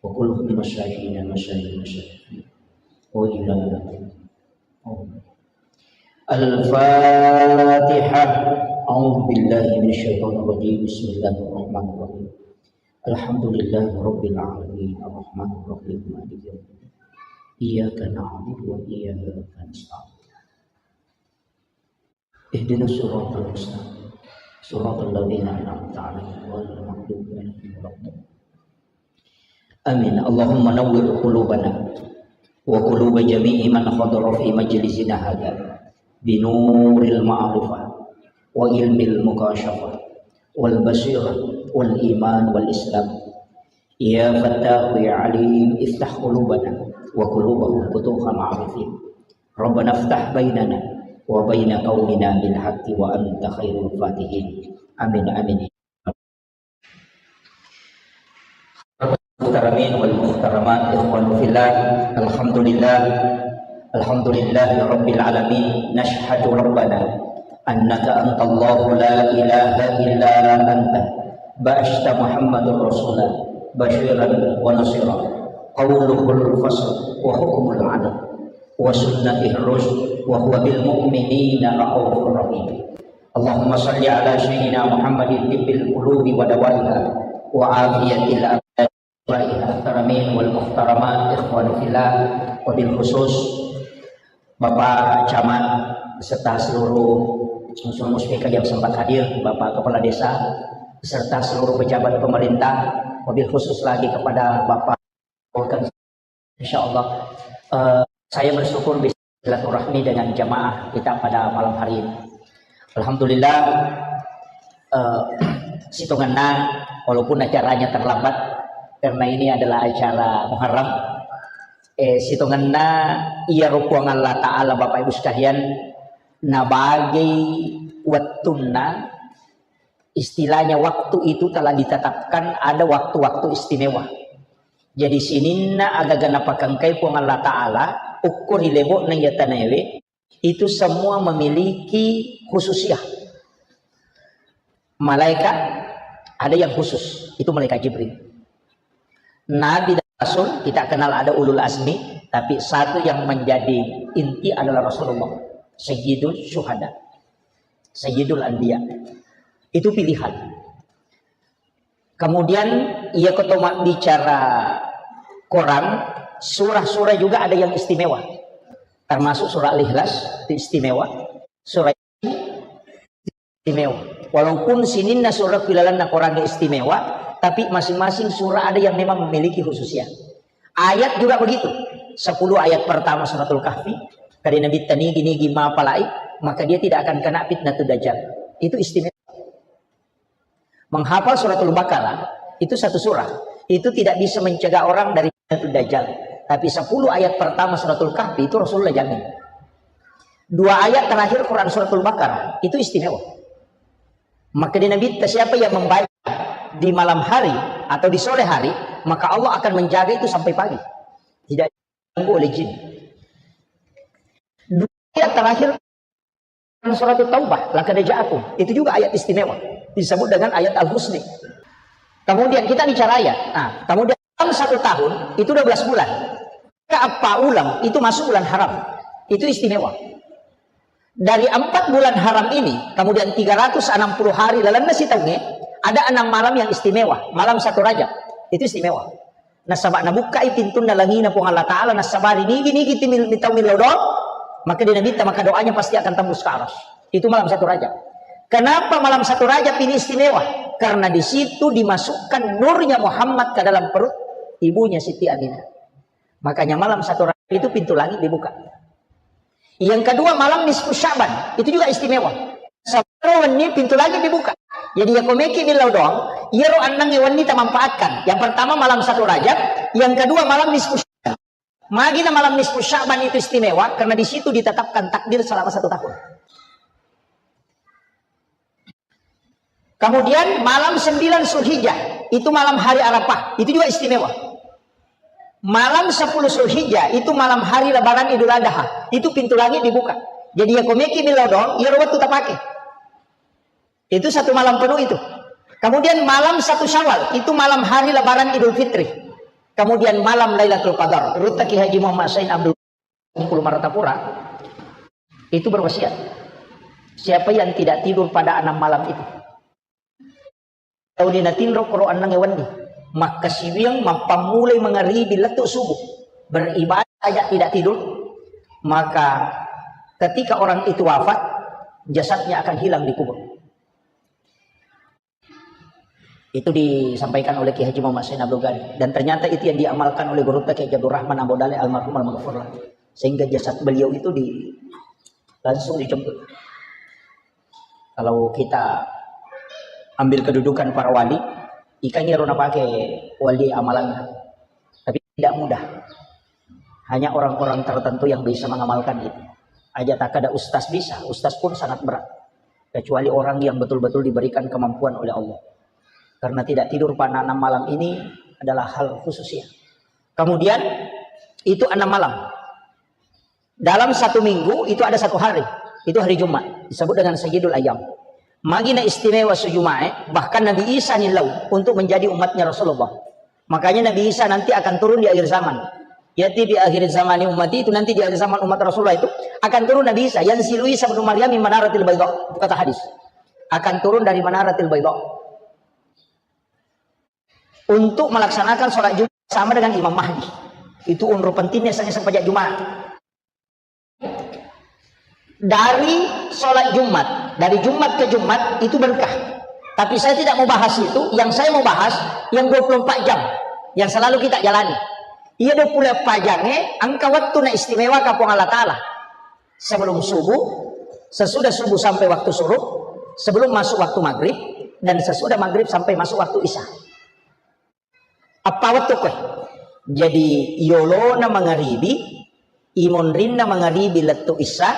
وكلهم مساكين مساكين مساكين وإلى آخره. الفاتحة. أعوذ بالله من الشيطان الرجيم. بسم الله الرحمن الرحيم. الحمد لله رب العالمين. الرحمن الرحيم. مالك يوم الدين. إياك نعبد وإياك نستعين. اهدنا الصراط المستقيم. صراط الذين أنعمت عليهم غير المغضوب عليهم ولا الضالين. آمين. اللهم نور قلوبنا وقلوب جميع من حضر في مجلسنا هذا بنور المعرفة وعلم المكاشفة والبصيرة والإيمان والإسلام. يا فتاح يا عليم، افتح قلوبنا وقلوبهم فتوح العارفين. ربنا افتح بيننا وبين قومنا بالحق وأنت خير الفاتحين. آمين، آمين. المحترمين والمحترمات، إخوان في الله، الحمد لله، الحمد لله رب العالمين. نشهد ربنا أنك أنت الله لا إله إلا أنت، بعثت محمد رسولا بشيرا ونصيرا، قوله الفصل وحكمه العدل وسنته الرشد وهو بالمؤمنين رءوف رحيم. اللهم صل على سيدنا محمد طب القلوب ودوائها وعافية الأبدان. Baik, muhtaramin wal muhtaramat, ikhwan fillah, wabil khusus Bapak Camat beserta seluruh unsur muspika yang sempat hadir, Bapak Kepala Desa, beserta seluruh pejabat pemerintah, wabil khusus lagi kepada Bapak Wakil. Insya Allah, eh, saya bersyukur bisa silaturahmi dengan jamaah kita pada malam hari ini. Alhamdulillah, eh, sitongenna, walaupun acaranya terlambat, karena ini adalah acara Muharram, eh, sitongenna iyaro Puang Allah Ta'ala, Bapak Ibu sekalian, nabagi wettunna, istilahnya waktu itu telah ditetapkan ada waktu-waktu istimewa. Jadi sininna agaga napakengkai Puang Allah Ta'ala, ukko ri lebo'na iya tanaewe, itu semua memiliki khususiyah. Malaikat ada yang khusus, itu malaikat Jibril. Nabi dan Rasul kita kenal ada ulul azmi, tapi satu yang menjadi inti adalah Rasulullah, Sayyidul Syuhada, Sayyidul Anbiya. Itu pilihan. Kemudian, iya, ketika bicara Quran, surah-surah juga ada yang istimewa. Termasuk surah Al-Ikhlas itu istimewa. Surah istimewa. Walaupun sininna surah ilalenna Quran istimewa, tapi masing-masing surah ada yang memang memiliki khususnya. Ayat juga begitu. Sepuluh ayat pertama Suratul Kahfi, kade Nabi tanigi-nigi mapalai, maka dia tidak akan kena fitnah dajjal. Itu istimewa. Menghafal Suratul Baqarah itu satu surah. Itu tidak bisa mencegah orang dari fitnah dajjal. Tapi sepuluh ayat pertama Suratul Kahfi itu Rasulullah jamin. Dua ayat terakhir Quran Suratul Baqarah itu istimewa. Maka di Nabi, siapa yang membaca di malam hari atau di sore hari, maka Allah akan menjaga itu sampai pagi. Tidak diganggu oleh jin. Dua ayat terakhir Surat Taubah, laqad ja'akum. Itu juga ayat istimewa. Disebut dengan ayat Al-Husni. Kemudian kita bicara ayat. Nah, kemudian dalam satu tahun itu dua belas bulan. Ke apa ulang itu masuk bulan haram. Itu istimewa. Dari empat bulan haram ini, kemudian tiga ratus enam puluh hari lalenna sitaungnge, ada enam malam yang istimewa. Malam satu Rajab. Itu istimewa. Nasaba nabukkai pintunna langina Puang Allah Ta'ala, nasabari nigi-nigi timil-, mitau millau doang, maka di Nabi, maka doanya pasti akan tembus ke aras. Itu malam satu Rajab. Kenapa malam satu Rajab ini istimewa? Karena di situ dimasukkan nurnya Muhammad ke dalam perut ibunya Siti Aminah. Makanya malam satu Rajab itu pintu langit dibuka. Yang kedua, malam nisfu Sya'ban, itu juga istimewa. Sabaro wenni pintu langit dibuka. Jadi, ya komeki millau doang, iyaro enneng wenni tamanfaatkan. Yang pertama malam satu Rajab, yang kedua malam nisfu Sya'ban. Magina malam nisfu Sya'ban itu istimewa karena di situ ditetapkan takdir selama satu tahun. Kemudian malam sembilan Zulhijjah, itu malam hari Arafah, itu juga istimewa. Malam sepuluh Zulhijjah, itu malam hari Lebaran Idul Adha, itu pintu langit dibuka. Jadi, ya komeki millau doang, iyaro wettu tapake. Itu satu malam penuh itu. Kemudian malam satu Syawal, itu malam hari Lebaran Idul Fitri. Kemudian malam Lailatul Qadar. Ruttaki Haji Muhammad Said Abdul Bengkulu Martapura itu berwasiat, siapa yang tidak tidur pada enam malam itu, tauni natinro koro enneng wenni, makkasiwiang mappammulai mangaribi lettu subuh, beribadah saja tidak tidur, maka ketika orang itu wafat, jasadnya akan hilang di kubur. Itu disampaikan oleh Kiai Haji Muhammad Zain Abdul Ghani. Dan ternyata itu yang diamalkan oleh Gurutta Kiai Haji Abdul Rahman Ambo Dale almarhum almaghfurlah. Sehingga jasad beliau itu di, langsung dijemput. Kalau kita ambil kedudukan para wali, ikan iyaro napake wali amalanna. Tapi tidak mudah. Hanya orang-orang tertentu yang bisa mengamalkan itu. Aja tak ada ustaz bisa, ustaz pun sangat berat. Kecuali orang yang betul-betul diberikan kemampuan oleh Allah. Karena tidak tidur pada enam malam ini adalah hal khusus ya. Kemudian itu enam malam. Dalam satu minggu itu ada satu hari. Itu hari Jumat. Disebut dengan Sayyidul Ayyam. Magina istimewa sujuma'e, bahkan Nabi Isa nilau untuk menjadi umatnya Rasulullah. Makanya Nabi Isa nanti akan turun di akhir zaman. Yati di akhir zaman umat itu, nanti di akhir zaman umat Rasulullah itu akan turun Nabi Isa. Yang silu Isa bin Maryam min manaratil bayda. Itu kata hadis. Akan turun dari manaratil bayda. Untuk melaksanakan sholat Jumat sama dengan Imam Mahdi. Itu unru pentingnya saya sempat Jumat. Dari sholat Jumat, dari Jumat ke Jumat itu berkah. Tapi saya tidak mau bahas itu, yang saya mau bahas yang dua puluh empat jam yang selalu kita jalani. Iya, dua puluh empat jam eh, engka waktu na istimewa kapong Allah Ta'ala. Sebelum subuh, sesudah subuh sampai waktu surup, sebelum masuk waktu maghrib, dan sesudah maghrib sampai masuk waktu isya. Apa wettu koe? Jadi yolona mangaribi, imonrinna mangaribi lettu isya,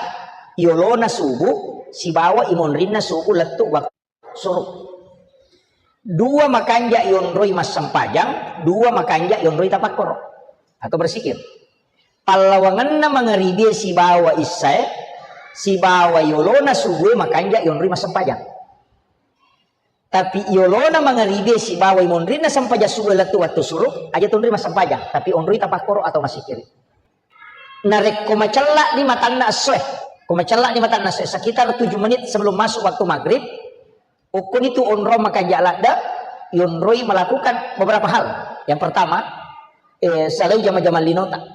yolona subuh, sibawa imonrinna subuh lettu waktu suruh. Dua makanja yonroi massempajang, dua makanja yonroi tapakkoro atau bersikir. Pallawangenna mangaribi sibawa isyae, sibawa yolona subuh makanja yonroi massempajang. Tapi yolona mangaribi sibawa monrinna sempajang subuh lettu wattu suruh, aja tunri massempajang, tapi onroi tapakkoro atau masikiri. Narekko macella'ni matanna essoe, ko macella'ni matanna essoe, sekitar tujuh menit sebelum masuk waktu maghrib, ukkuni tu onrong makanja ladde, yonroi melakukan beberapa hal. Yang pertama, eh, salai jama-jama linota.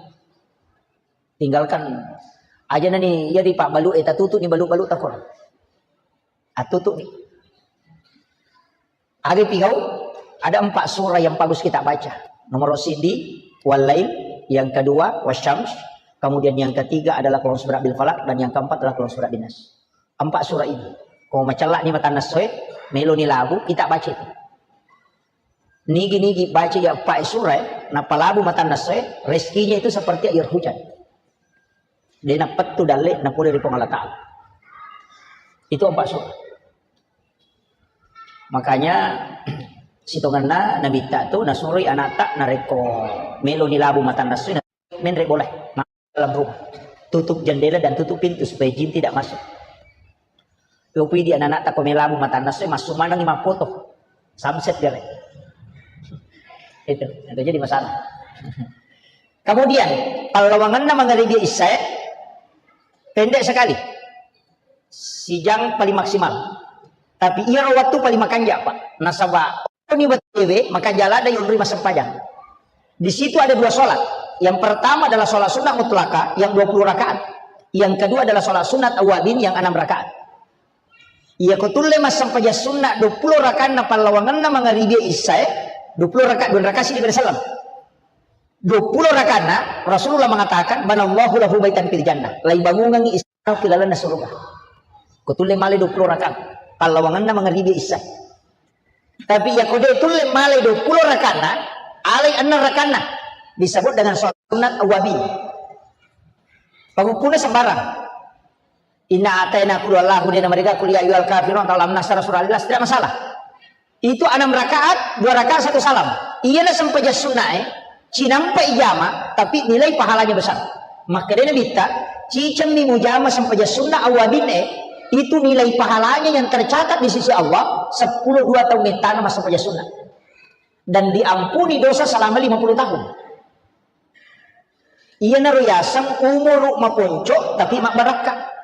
Tinggalkan aja nani, iya di pak balu, eh, tatutu ni balu-balu takor. Atutu ni. Aga pigau? Ada empat surah yang bagus kita baca. Nomor sidi, Wal-Lail, yang kedua, Wasyams, kemudian yang ketiga adalah Qul A'udzu Birabbil Falaq, dan yang keempat adalah Qul A'udzu Birabbin Nas. Empat surah ini. Ko macella'ni matanna essoe, meloni labu, kita baca itu. Nigi-nigi baca ya empat surah, nappa labu matanna essoe, rezekinya itu seperti air hujan. De nappettu dalle napole ri Puang Allah Ta'ala. Itu empat surah. Makanya sitongenna Nabitta tu nasuroi anatta narekko meloni labu matanna essoe, menre bola dalam rumah. Tutup jendela dan tutup pintu supaya jin tidak masuk. Yopi di anak-anak tako melabu matanna essoe, masuk maneng mappoto. Samset gale. Itu, itu jadi masalah. Kemudian, pallawangenna mangaribi isyae pendek sekali. Sijang paling maksimal. Tapi iyaro wattu paling makanja, Pak. Nasaba ni wettuwe makanja ladde yonroi massempajang. Di situ ada dua sholat. Yang pertama adalah sholat sunnah mutlaka yang dua puluh rakaat. Yang kedua adalah sholat sunat awabin yang enam rakaat. Iya ko tulle massempajang sunnah dua puluh rakaatna pallawangenna mangaribi isyae, dua puluh rakaat, dua rakaat sidi pada salam. Dua puluh rakaatna Rasulullah mengatakan, "Banallahu lahu baitan fil jannah." Lai bangungangi istana ki lalenna surga. Ko tulle male dua puluh rakaat. Pallawangenna mangaribi isya. Tapi ya ko de tulle male dua puluh rakaatna, alai enam rakaatna disebut dengan sholat sunat awabin. Pengumpulnya sembarang. Inna ataina qul huwallahu, de namarega qul ya ayyuhal kafirun atau alam nasyrah surah Al-Ikhlas, tidak masalah. Itu enam rakaat, dua rakaat satu salam. Iyana sempajang sunnae, cinampai jama, tapi nilai pahalanya besar. Makkedai Nabitta, cicemmi mujama sempajang sunnah awabinne, itu nilai pahalanya yang tercatat di sisi Allah, sepuluh dua tahun ettana massempajang sunnah. Dan diampuni dosa selama lima puluh tahun. Iyanaro yaseng umuru maponco tapi mabbarakka.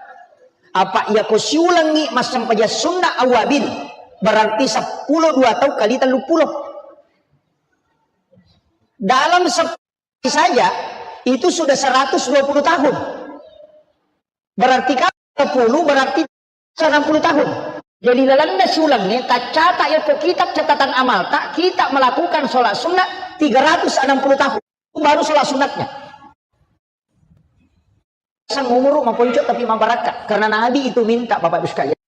Apa iya ko siulengngi massempajang sunna awabin, berarti seppulo dua tau kali telluppulo. Dalam sehari saja itu sudah seratus dua puluh tahun. Berarti kalau sepuluh berarti enam puluh tahun. Jadi lalenna siulengnge taccata yako kitab catatan amalta, kita melakukan sholat sunnah tiga ratus enam puluh tahun. Itu baru sholat sunnatnya. Sang umuru maponco tapi mabarakka. Karena Nabi itu minta, Bapak Ibu sekalian.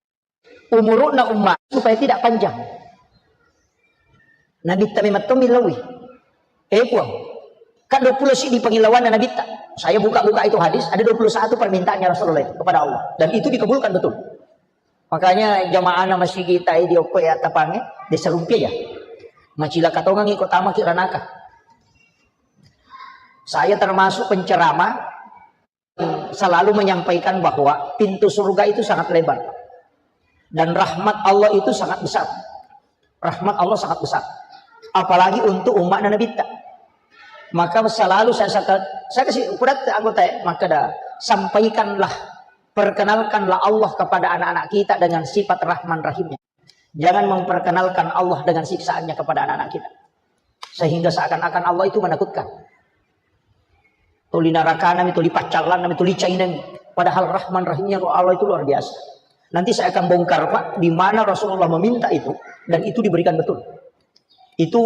Umuruna umat supaya tidak panjang. Nabitta memang to millau. Eh, Puang, kan dua puluh siddi pangillauanna Nabitta. Saya buka-buka itu hadis, ada dua puluh satu permintaannya Rasulullah itu kepada Allah. Dan itu dikabulkan betul. Makanya jamaahna masigi tai di okko ya tapange, desa rumpia ya. Macilaka tongangi ko tamaki ranaka. Saya termasuk penceramah selalu menyampaikan bahwa pintu surga itu sangat lebar. Dan rahmat Allah itu sangat besar. Rahmat Allah sangat besar. Apalagi untuk umatna Nabitta. Maka selalu saya, saya, saya kasih ukuran anggota ya, maka dah sampaikanlah, perkenalkanlah Allah kepada anak-anak kita dengan sifat Rahman Rahimnya. Jangan memperkenalkan Allah dengan siksaannya kepada anak-anak kita. Sehingga seakan-akan Allah itu menakutkan. Tuli narakana mi, tuli paccallanna mi, tuli cainami. Padahal Rahman Rahimnya Allah itu luar biasa. Nanti saya akan bongkar, Pak, di mana Rasulullah meminta itu dan itu diberikan betul. Itu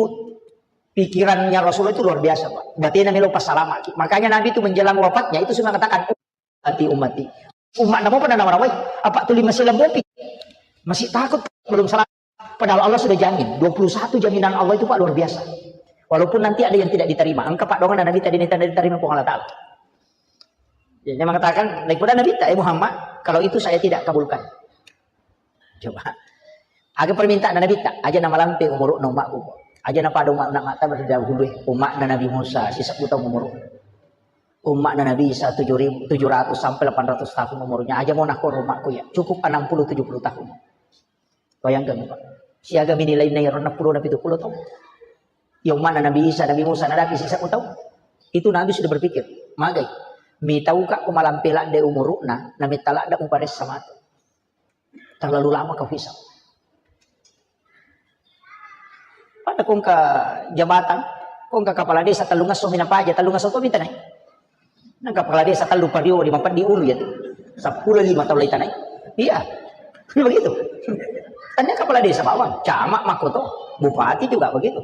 pikirannya Rasulullah itu luar biasa, Pak. Batena melo passalamaki. Makanya Nabi itu menjelang wafatnya itu sudah mengatakan, "Ummati, ummati." Umatna mopa nanawarawai. Apa tuli masih lembopi? Masih takut belum salah. Padahal Allah sudah jamin. Dua puluh satu jaminan Allah itu, Pak, luar biasa. Walaupun nanti ada yang tidak diterima. Engka, Pak, doang Nabi tadi ini tidak diterima Puang Allah Ta'ala. Jadi dia mengatakan, naik pada Nabi, "Tak, eh, Muhammad, kalau itu saya tidak kabulkan." Coba. Aga permintaan Nabi tak? Aja nama lampe umuruna umatku. Aja na pada umat nak mata berdahulu. Umatna Nabi Musa, sisa tahun umur. Umatna Nabi Isa tujuh ribu, tujuh ratus sampai delapan ratus tahun umurnya. Aja mau nakor umatku ya. Cukup enam puluh tujuh puluh tahun. Bayangkan, Pak. Siaga mini lainna iyaro enneng pulo na pitu pulo tau. Ya ummana Nabi Isa, Nabi Musa, nadapi sisa tau. Itu Nabi sudah berpikir, magai. Mitauka ko malampe ladde umuru'na, na metta ladde muparessa matu. Terlalu lama kau hisab. Pada kongka jabatan, kongka kepala desa tellung esso mina paja, tellung esso to minta naik. Nang kepala desa tellu pario lima peddi ulu ya tu. Sepuluh lima tahun lagi tanai. Iya. Begitu. Tanya kepala desa bawang, camat, makoto, bupati juga begitu.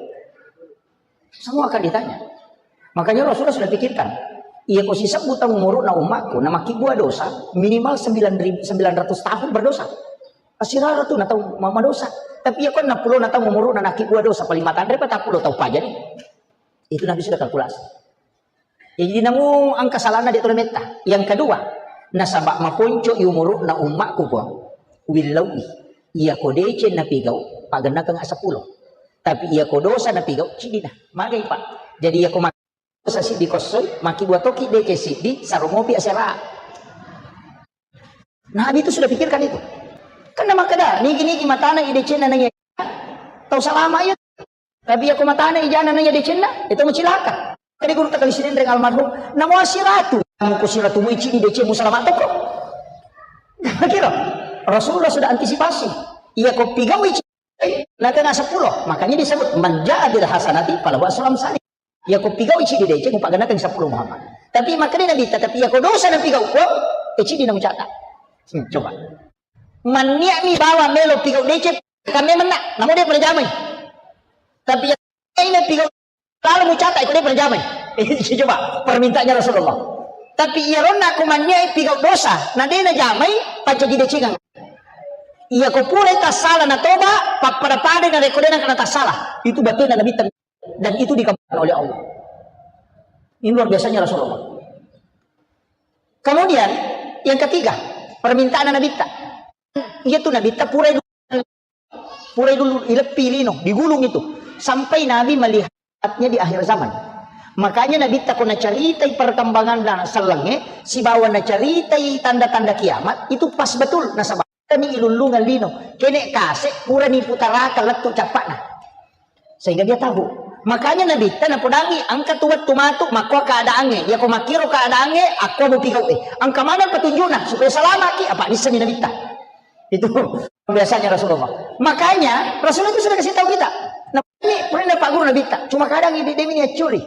Semua akan ditanya. Makanya Rasulullah sudah pikirkan. Iya ko sisebbu tau umuru'na ummakku, na makkibua dosa, minimal sembilan ribu, sembilan ratus tahun berdosa. Asirara tu na tau ma-, madosa. Tapi iya ko enneng pulo na tau umuru'na na makkibua dosa, paling matanre patappulo tau paja ni. Itu Nabi sudah kalkulasi. Jadi namu engka salahna de' tole metta. Yang kedua, nasaba maponco i umuru'na ummakku, Puang. Willau'i. Iya ko deceng napigau, pagennakeng seppulo. Tapi iya ko dosa napigau, cidina. Magai, Pak. Jadi iya ko mak-, dosa siddi kossoi, makkibua toki deceng siddi, saromopi asera. Nabi itu sudah pikirkan itu. Karena makkeda, nigi-nigi matana i decenna naiya tau salama iya. Tapi iya ko matana ijana naiya decenna, itu macilaka. Jadi guru takali Sinenreng almarhum, namo asiratu, namo ko siratu mu icini decemu salama toko. Kira Rasulullah sudah antisipasi. Iya ko pigau ici, na kena sepuluh. Makanya disebut, "Man ja'a bil hasanati falahu asru amsali." Iya ko pigau ici di deceng, upaganakan sepuluh Muhammad. Tapi makanya Nabi, tapi iya ko dosa na pigau ko, ici di namu cata. Hmm, coba. Mannia'mi bawa melo pigau deceng, kami menna, namu dia pernah jamai. Tapi iya ini pigau lalu mu cata, ikut dia pernah jamai. Coba, permintaannya Rasulullah. Tapi iya ronna ko mannia'i pigau dosa, na de' na jamai, pancaji decengang. Iya ko pura tassala na toba, pappada-pada na rekko de' na kena tassala. Itu batena Nabi. Dan itu dikabulkan oleh Allah. Ini luar biasanya Rasulullah. Kemudian, yang ketiga, permintaan Nabitta. Iya tu Nabitta pura dulu, pura dulu ileppi lino, digulung itu. Sampai Nabi melihatnya di akhir zaman. Makanya Nabitta ko nacaritai perkembangan dan selenge, sibawa nacaritai tanda-tanda kiamat, itu pas betul nasaba. Kani ilullungeng lino, kene kase purani putaraka lettu cappa'na. Sehingga dia tahu. Makanya Nabitta napodangi, engka tu wettu matu, makko keadaannya. Ya ko makkiro keadaannya, aku mau pigau eh. Engka mana petunjuknya supaya selamat ki? Apa nissengi Nabitta? Itu biasanya Rasulullah. Makanya Rasulullah itu sudah kasih tahu kita. Nah, ini pernah Pak Guru Nabitta, cuma kadang ini demi niat curi.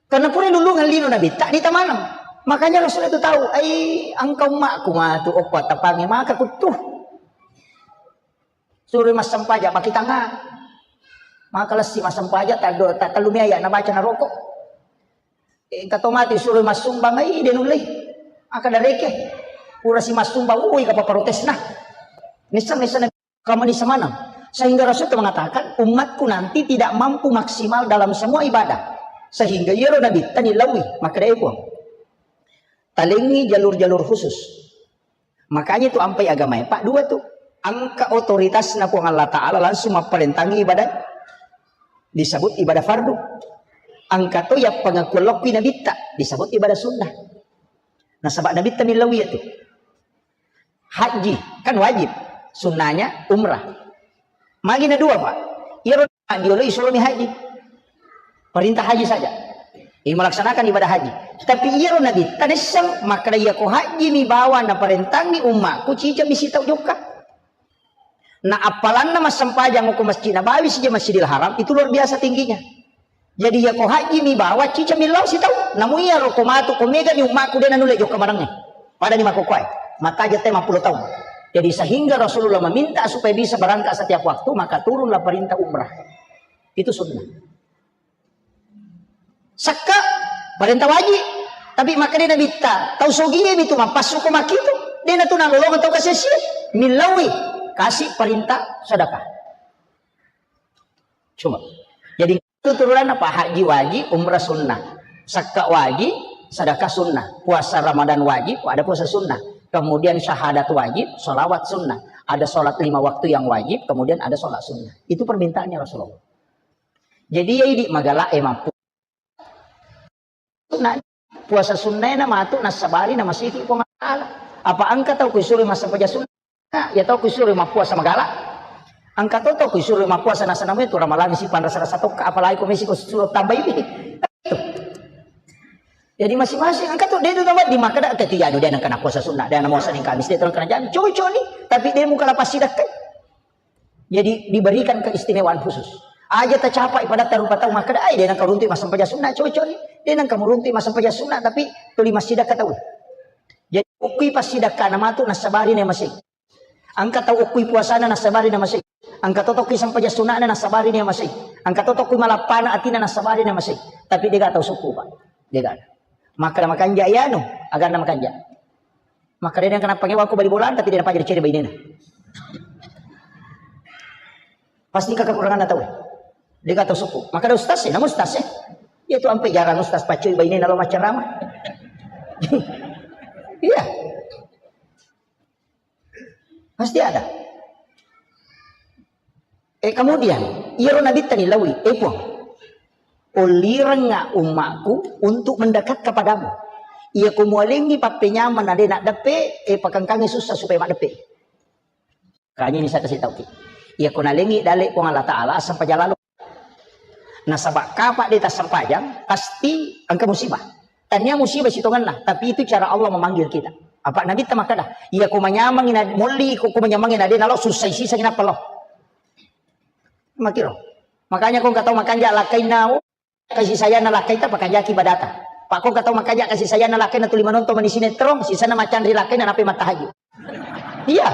Karena pura lulungan lino Nabitta, ditamaneng. Makanya Rasul itu tahu, ai engka ummakku matu, okko tapangi maka kuttu. Suruh massempajang, maki tanga. Maka lessi massempajang, taddo, ta-, tellu mi ayat nabaca naroko. Eh, engka to mati suruh massumbang, ai de' nulle. Maka dareke. Pura si massumbang, ui, kapa protesna. Nisseng, nisseng. Kamani semanang. Sehingga Rasul itu mengatakan, "Umatku nanti tidak mampu maksimal dalam semua ibadah." Sehingga iyaro Nabitta nilaui, makkeda, "Eh, Puang, talengi jalur-jalur khusus." Makanya itu ampai agama, Pak, dua tuh. Engka otoritasna Puang Allah Ta'ala langsung mapparentangi ibadah. Disebut ibadah fardu. Engka to ya pengakuan lokki Nabitta, disebut ibadah sunnah. Nasaba Nabitta nilaui itu. Haji, kan wajib. Sunnahnya umrah. Magi na dua, Pak. Iyaro haji, olo isuromi haji. Perintah haji saja. Ini melaksanakan ibadah haji. Tapi iyaro Nabitta nisseng, makkeda iya ko haji mi bawa naparentangi ummakku, cicak mi sitau jokka. Na appalanna massempajang ko Masjid Nabawi sija Masjidil Haram, itu luar biasa tingginya. Jadi iya ko haji mi bawa cica millau sitau. Namu iya ro ko matu ko mega ni ummaku de' nanulle jokka marengnge. Pada ni makokoe. Mataja te mappulo taung. Jadi sehingga Rasulullah meminta supaya bisa berangkat setiap waktu, maka turunlah perintah umrah. Itu sunnah. Sakka, perintah wajib. Tapi makkeda Nabitta, tau sogie mi tu mappassu ko makkitu. De' na tu nalolongeng tau kasessie. Millaui. Kasih perintah sedekah. Coba. Jadi itu turunan apa? Haji wajib, umrah sunnah. Sakka wajib, sedekah sunnah. Puasa Ramadan wajib, ada puasa sunnah. Kemudian syahadat wajib, salawat sunnah. Ada salat lima waktu yang wajib, kemudian ada salat sunnah. Itu permintaannya Rasulullah. Jadi ya idi magala e mampu. Na puasa sunnah na matu nasabari na masiki Puang Allah Ta'ala. Apa engka tau kusuruh massempajang sunnah? Nah, ya tau kusuro mappuasa magala. Engka to tau kusuro mappuasa nasana metu Ramalang si panrasa-rasa tokka, apalagi ko mesi ko suro tambai. Jadi masing-masing engka to de tu tambah di makkeda ke tiga de nengka puasa sunna, de na muasa ning Kamis de tolong kerajaan. Cocok ni, tapi de muka lapas sidakkai. Jadi diberikan keistimewaan khusus. Aja tacapai pada tarupa tau makkeda ai de nengka runtu massempajang sunna, cocok ni. De nengka muruntu massempajang sunna tapi tuli massidakka tau. Jadi ukui passidakkana matu nassabari ne masih. Engka tau okkui puasana nassabari na masei. Engka to tokki sempajang sunana nassabari na masei. Engka to tokki malappana atina nassabari na masei. Tapi dega tau sukku, Pak. Dega. Makkeda makanja iyanu, aganna makanja. Makkeda de nengka nappa ngewa ko bali bola tapi de napajari ceri bainena. Pasti kekurangan tau. Dega tau sukku. Makkeda ustaz e, namu ustaz e. Iya tu ampe jarang ustaz pacui bainena lo maccarama. Iya. Pasti ada. Eh, kemudian, iyaro Nabitta ni laui, eh Puang, ollirengnga ummaku untuk mendekat kepadamu. Iya ko mualengi pappenyameng na de naddeppe, eh pakengkangi susah supaya maddeppe. Kanya ini saya kasih tahu ki. Iya ko nalengi dale Puang Allah Ta'ala, asam pajalalo. Nasaba kapa de tassempajang, pasti engka musibah. Tania musibah sitongenna, tapi itu cara Allah memanggil kita. Apa Nabi ta makkeda, iya ko manyameng ina molli ko, ko manyameng ina de nalo susah sisa ina pelo. Makiro. Makanya ko engka tau makanja lakkainna, oh, kasih sayang na lakkaita pakanjaki badata. Pak ko engka tau makanja kasih sayang na lakkaina tuli manonton mani sinetron, sisana macanri lakkaina nape matahaju. Iya.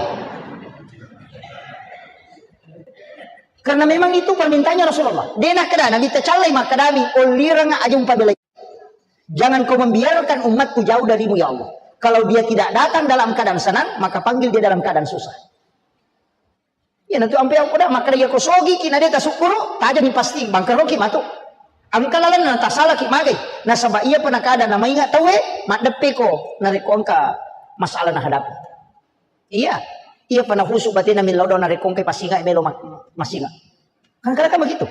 Karena memang itu permintaannya Rasulullah. De nakkeda Nabi tacallai makkedami, ollireng aja umpabelai. Jangan kau membiarkan umatku jauh darimu ya Allah. Kalau dia tidak datang dalam keadaan senang, maka panggil dia dalam keadaan susah. Iya, nanti ampe aku dah makkeda iya ko sogi ki na de tasukkuru, tajani pasti bangkaroki matu. Engka lalenna tasalaki magai. Nasaba iya pa nakada namainga tauwe, maddeppe ko narekko engka masalah nahadapi. Iya, iya pa nahusu batena millau do narekko engka pasinga melo ma-, masinga. Kadang-kadang kan begitu.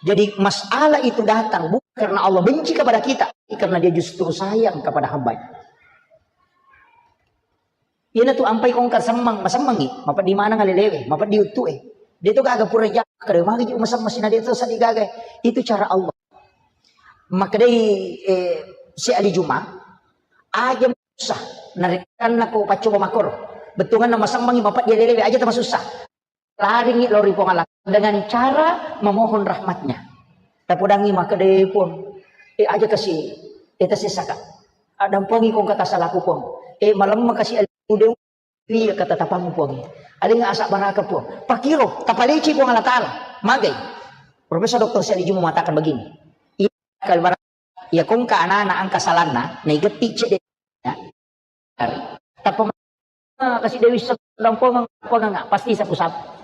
Jadi masalah itu datang bukan karena Allah benci kepada kita, tapi karena dia justru sayang kepada hambanya. Iyanatu ampai kongka semmang, masemmangi, mapeddi maneng alelewe, mapeddi uttue. De to gaga pura ja-, kare magi ji masemma sina de to sadi gaga. Itu cara Allah. Makkedai, eh, si Ali Juma, aja susah, narekkanna ko paccoba makoro. Bettuanganna masemmangi, mapeddi alelewe, aja tamasussa. Laringngi lao ri Puang Allah dengan cara memohon rahmatnya. Tapodangngi makkeda, "Eh, Puang, eh, aja kasi, eh, tasessaka. Addampengi kongka tasalaku, Puang. Eh, malemma kasi allimu de, iya katatapammu, Puang. Alinga asabbaraka, Puang." Pakiro, tapaleci Puang Allah Ta'ala. Magai. Profesor Doktor Syed Juma mengatakan begini. Iya, kalau barang, iya kongka anak-anak angka salanna, naigetti cedde. Ya. Tappa ma-, kasi Dewi se-, dampengeng, pengeng, pasti sapu-sapu.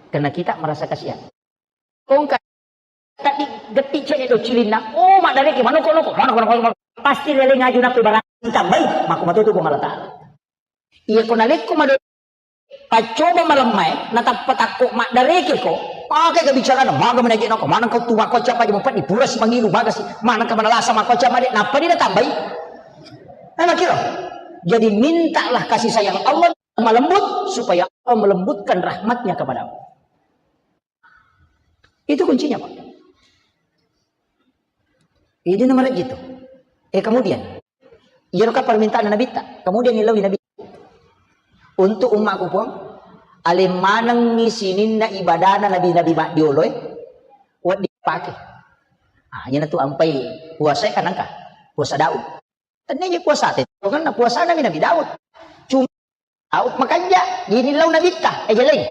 Karena kita merasa kasihan. Kongka tadi getti cedde do cilinna, oh, maddareke, manoko-noko, manoko-noko, manoko. Pasti lele ngaju nape barang tambai, mako matoto Puang Allah Ta'ala. Iya ko nalekko mado paccoba malemmae, natappa takko maddareke ko, pake kebicaraan, maga menaje nako, maneng kau tu mako capa aja mupeddi, pura si mangilu, maga si, maneng ka manalasa mako capa de, nappa de natambai. Nah, kira. Jadi mintalah kasih sayang Allah malembut supaya Allah melembutkan rahmatnya kepadamu. Itu kuncinya, Pak. Ini nomor gitu. Eh, kemudian, iyaro ka permintaan Nabi ta. Kemudian ilawi Nabi. Untuk umatku, Puang, alem manengngi sininna ibadana nabi-nabi maddioloe, wedding pake. Ah, iyana tu ampai puasa kan engka. Puasa Daud. Tennia je puasa te, karena puasana mi Nabi Daud. Cuma Daud makanja, gini lau Nabitta, eh, jeleng.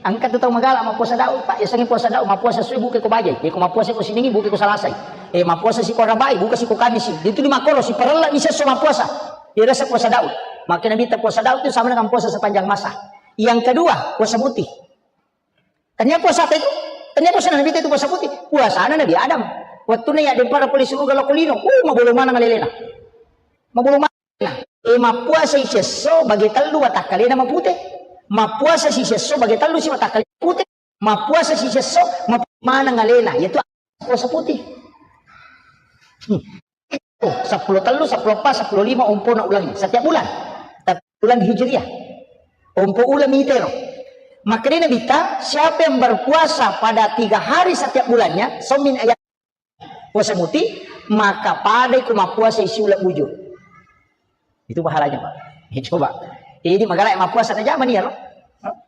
Angka tu tau magala ma puasa Daud, Pak. Yasengi puasa Daud, ma puasa sui buke ko bajai. Iko ma puasa ko siningi buke ko salasai. Eh, ma puasa si ko rabai, buka si ko kamisi. Itu di makoro, si parella mi sesso ma puasa. Dia rasa puasa Daud. Maka Nabitta puasa Daud tu sama dengan puasa sepanjang masa. Yang kedua, puasa putih. Tania puasa apa itu? Tania puasa Nabi itu puasa putih. Puasana Nabi Adam. Waktu na ya dempara pole suruga lo kulino. Uh, mabolo mana ngalelena. Mabolo mana. Eh, mappuasa si sesso bage tellu watakkalena mapute. Mappuasa si sesso bage tellu si watakkalena mapute. Mappuasa si sesso mapute maneng alena. Yaitu puasa putih. Hmm. Oh, seppulo tellu, seppulo empat, seppulo lima, ompona ulangi. Setiap bulan. Tapi bulan Hijriah. Ompo ula mitero. Makkedai Nabitta, siapa yang berpuasa pada tiga hari setiap bulannya, somin ayat puasa muti, maka padai ku mappuasa isi ula bujur. Itu pahalanya, Pak. Ya, coba. Jadi magala mappuasa na jamani ya, Pak.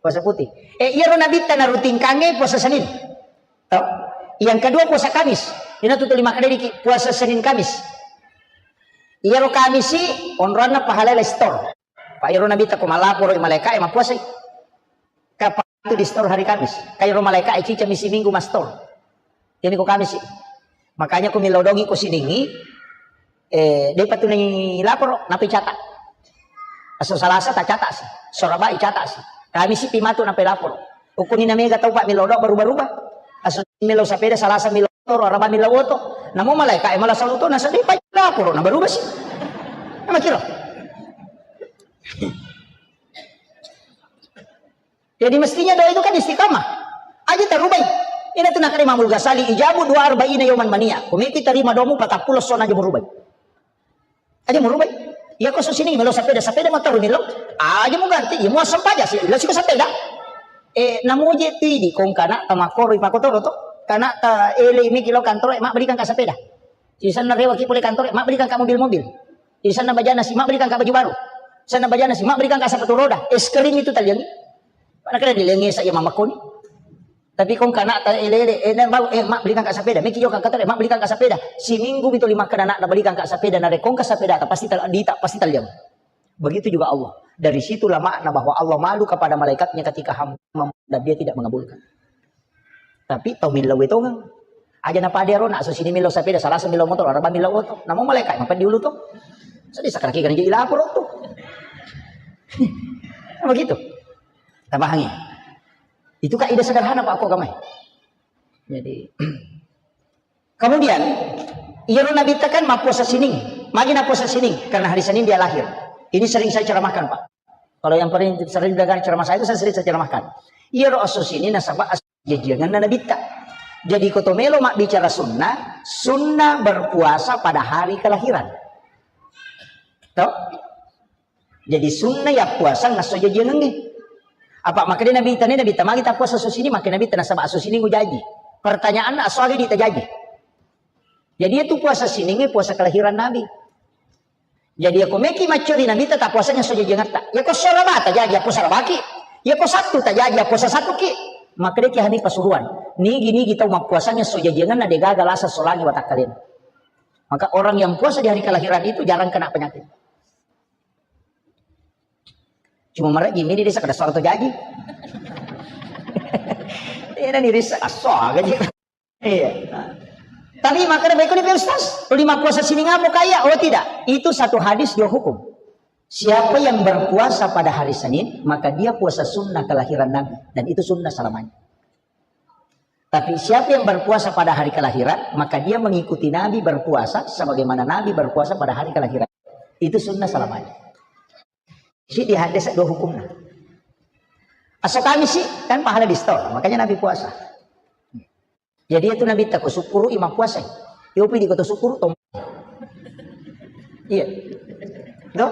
Puasa putih. Eh, iyaro Nabitta narutingkange puasa Senin. Tau? Yang kedua puasa Kamis. Ina tu tuli makkedai diki puasa Senin Kamis. Iyaro Kamisi onroanna pahala store. Pak, iyaro Nabitta ko malaporo malaika e mappuasai. Kapang tu di store hari Kamis. Kairo malaika e cica misi minggu mastor. Ini ko Kamis sih. Makanya ko milodongi ko siningi, eh, dei patunai laporo, napai catat. Aso Salasa tak catat sih. Sorabai catat sih. Kamis sih pimatu napai laporo. Ukuni na mega tau Pak milodong berubah-ubah. Aso milo sapeda Salasa milo toro, Araba milo oto. Namo malaika e malah saluto, nasa dei pa laporo, na berubah sih. Nama kira? Jadi mestinya doa itu kan istiqamah. Aja tarubai. Ina tu nakali Imamul Ghazali, ijabu dua arba'ina yoman mania. Kumiki tarima doamu patappulo sona aja murubai. Aja murubai. Iya ko susini melo sapeda, sapeda motor melo. Aja mu ganti, iya mu asam paja sih. Ila siko sapeda. Eh, namu je tidi kong kana tamakoro ipakotoro to. Kana ta ele miki lo kantor, eh, mak belikan ka sapeda. Sisanna rewa ki pole kantor, eh, mak belikan ka mobil-mobil. Sisanna bajana si mak belikan ka baju baru. Sisanna bajana si mak belikan ka sepatu roda. Es krim itu taliangi. Mana kena dilenge saya mama koni. Tapi kong kana ta ele ele, eh, na bau, eh, mak belikan ka sepeda. Miki jo ka kantor, eh, mak belikan ka sepeda. Siminggu itu lima kena nak belikan ka sepeda, na rekong ka sepeda ta pasti tal dita pasti taliang. Begitu juga Allah. Dari situlah makna bahwa Allah malu kepada malaikatnya ketika hamba dan dia tidak mengabulkan. Tapi tau millau wetongang. Aja na pada ro, nak susini millau sapeda, Salasa millau motor, Araba millau oto. Namu malaikat, mapan diulu to. Sedih sakit kaki kan jadi lapor to. Begitu. Tabahangi. Itu kaidah sederhana Pak, aku kamai. Jadi, kemudian, iyaro Nabitta kan mappuasa sining. Magi napuasa sining? Karena hari Senin dia lahir. Ini sering saya ceramahkan, Pak. Kalau yang paling sering dengar ceramah saya itu, saya sering saya ceramahkan. Iyaro aso sining nasaba aso jajianganna Nabitta. Jadi ko to melo mabbicara sunnah, sunnah berpuasa pada hari kelahiran. Toh? Jadi sunnah ya puasa ngasso jajiangengnge. Apa makanya Nabitta, Nabitta magi ta puasa aso sining, makanya Nabitta nasaba aso sining jaji. Pertanyaan aso aga di tajaji. Jadi itu puasa siningnge puasa kelahiran Nabi. Jadi ako meki maccori Nabitta ta puasanya aso jajiangetta. Ya ko Saraba tajaji apa Sarabaki. Ya ko Sabtu tajaji apa Sabtuki. Makanya ki hani pasuruan. Nigi-nigi tau mappuasanya aso jajiangenna degaga lasa solangi watakkalena. Maka orang yang puasa di hari kelahiran itu jarang kena penyakit. Cuma marejji mini desa kada suara to jaji. Ini ni desa aso aga ji. Iya. Tapi makanya baik ni Ustaz, lima puasa sining apa kaya? Oh tidak, itu satu hadis dua hukum. Siapa yang berpuasa pada hari Senin, maka dia puasa sunnah kelahiran Nabi dan itu sunnah selamanya. Tapi siapa yang berpuasa pada hari kelahiran, maka dia mengikuti Nabi berpuasa sebagaimana Nabi berpuasa pada hari kelahiran. Itu sunnah selamanya. Jadi hadis dua hukumnya. Aso Kamis sih kan pahala di store, makanya Nabi puasa. Jadi itu Nabitta ko sukkuru ima puasa. Yopi di kota sukkuru tom. Iya. Dok.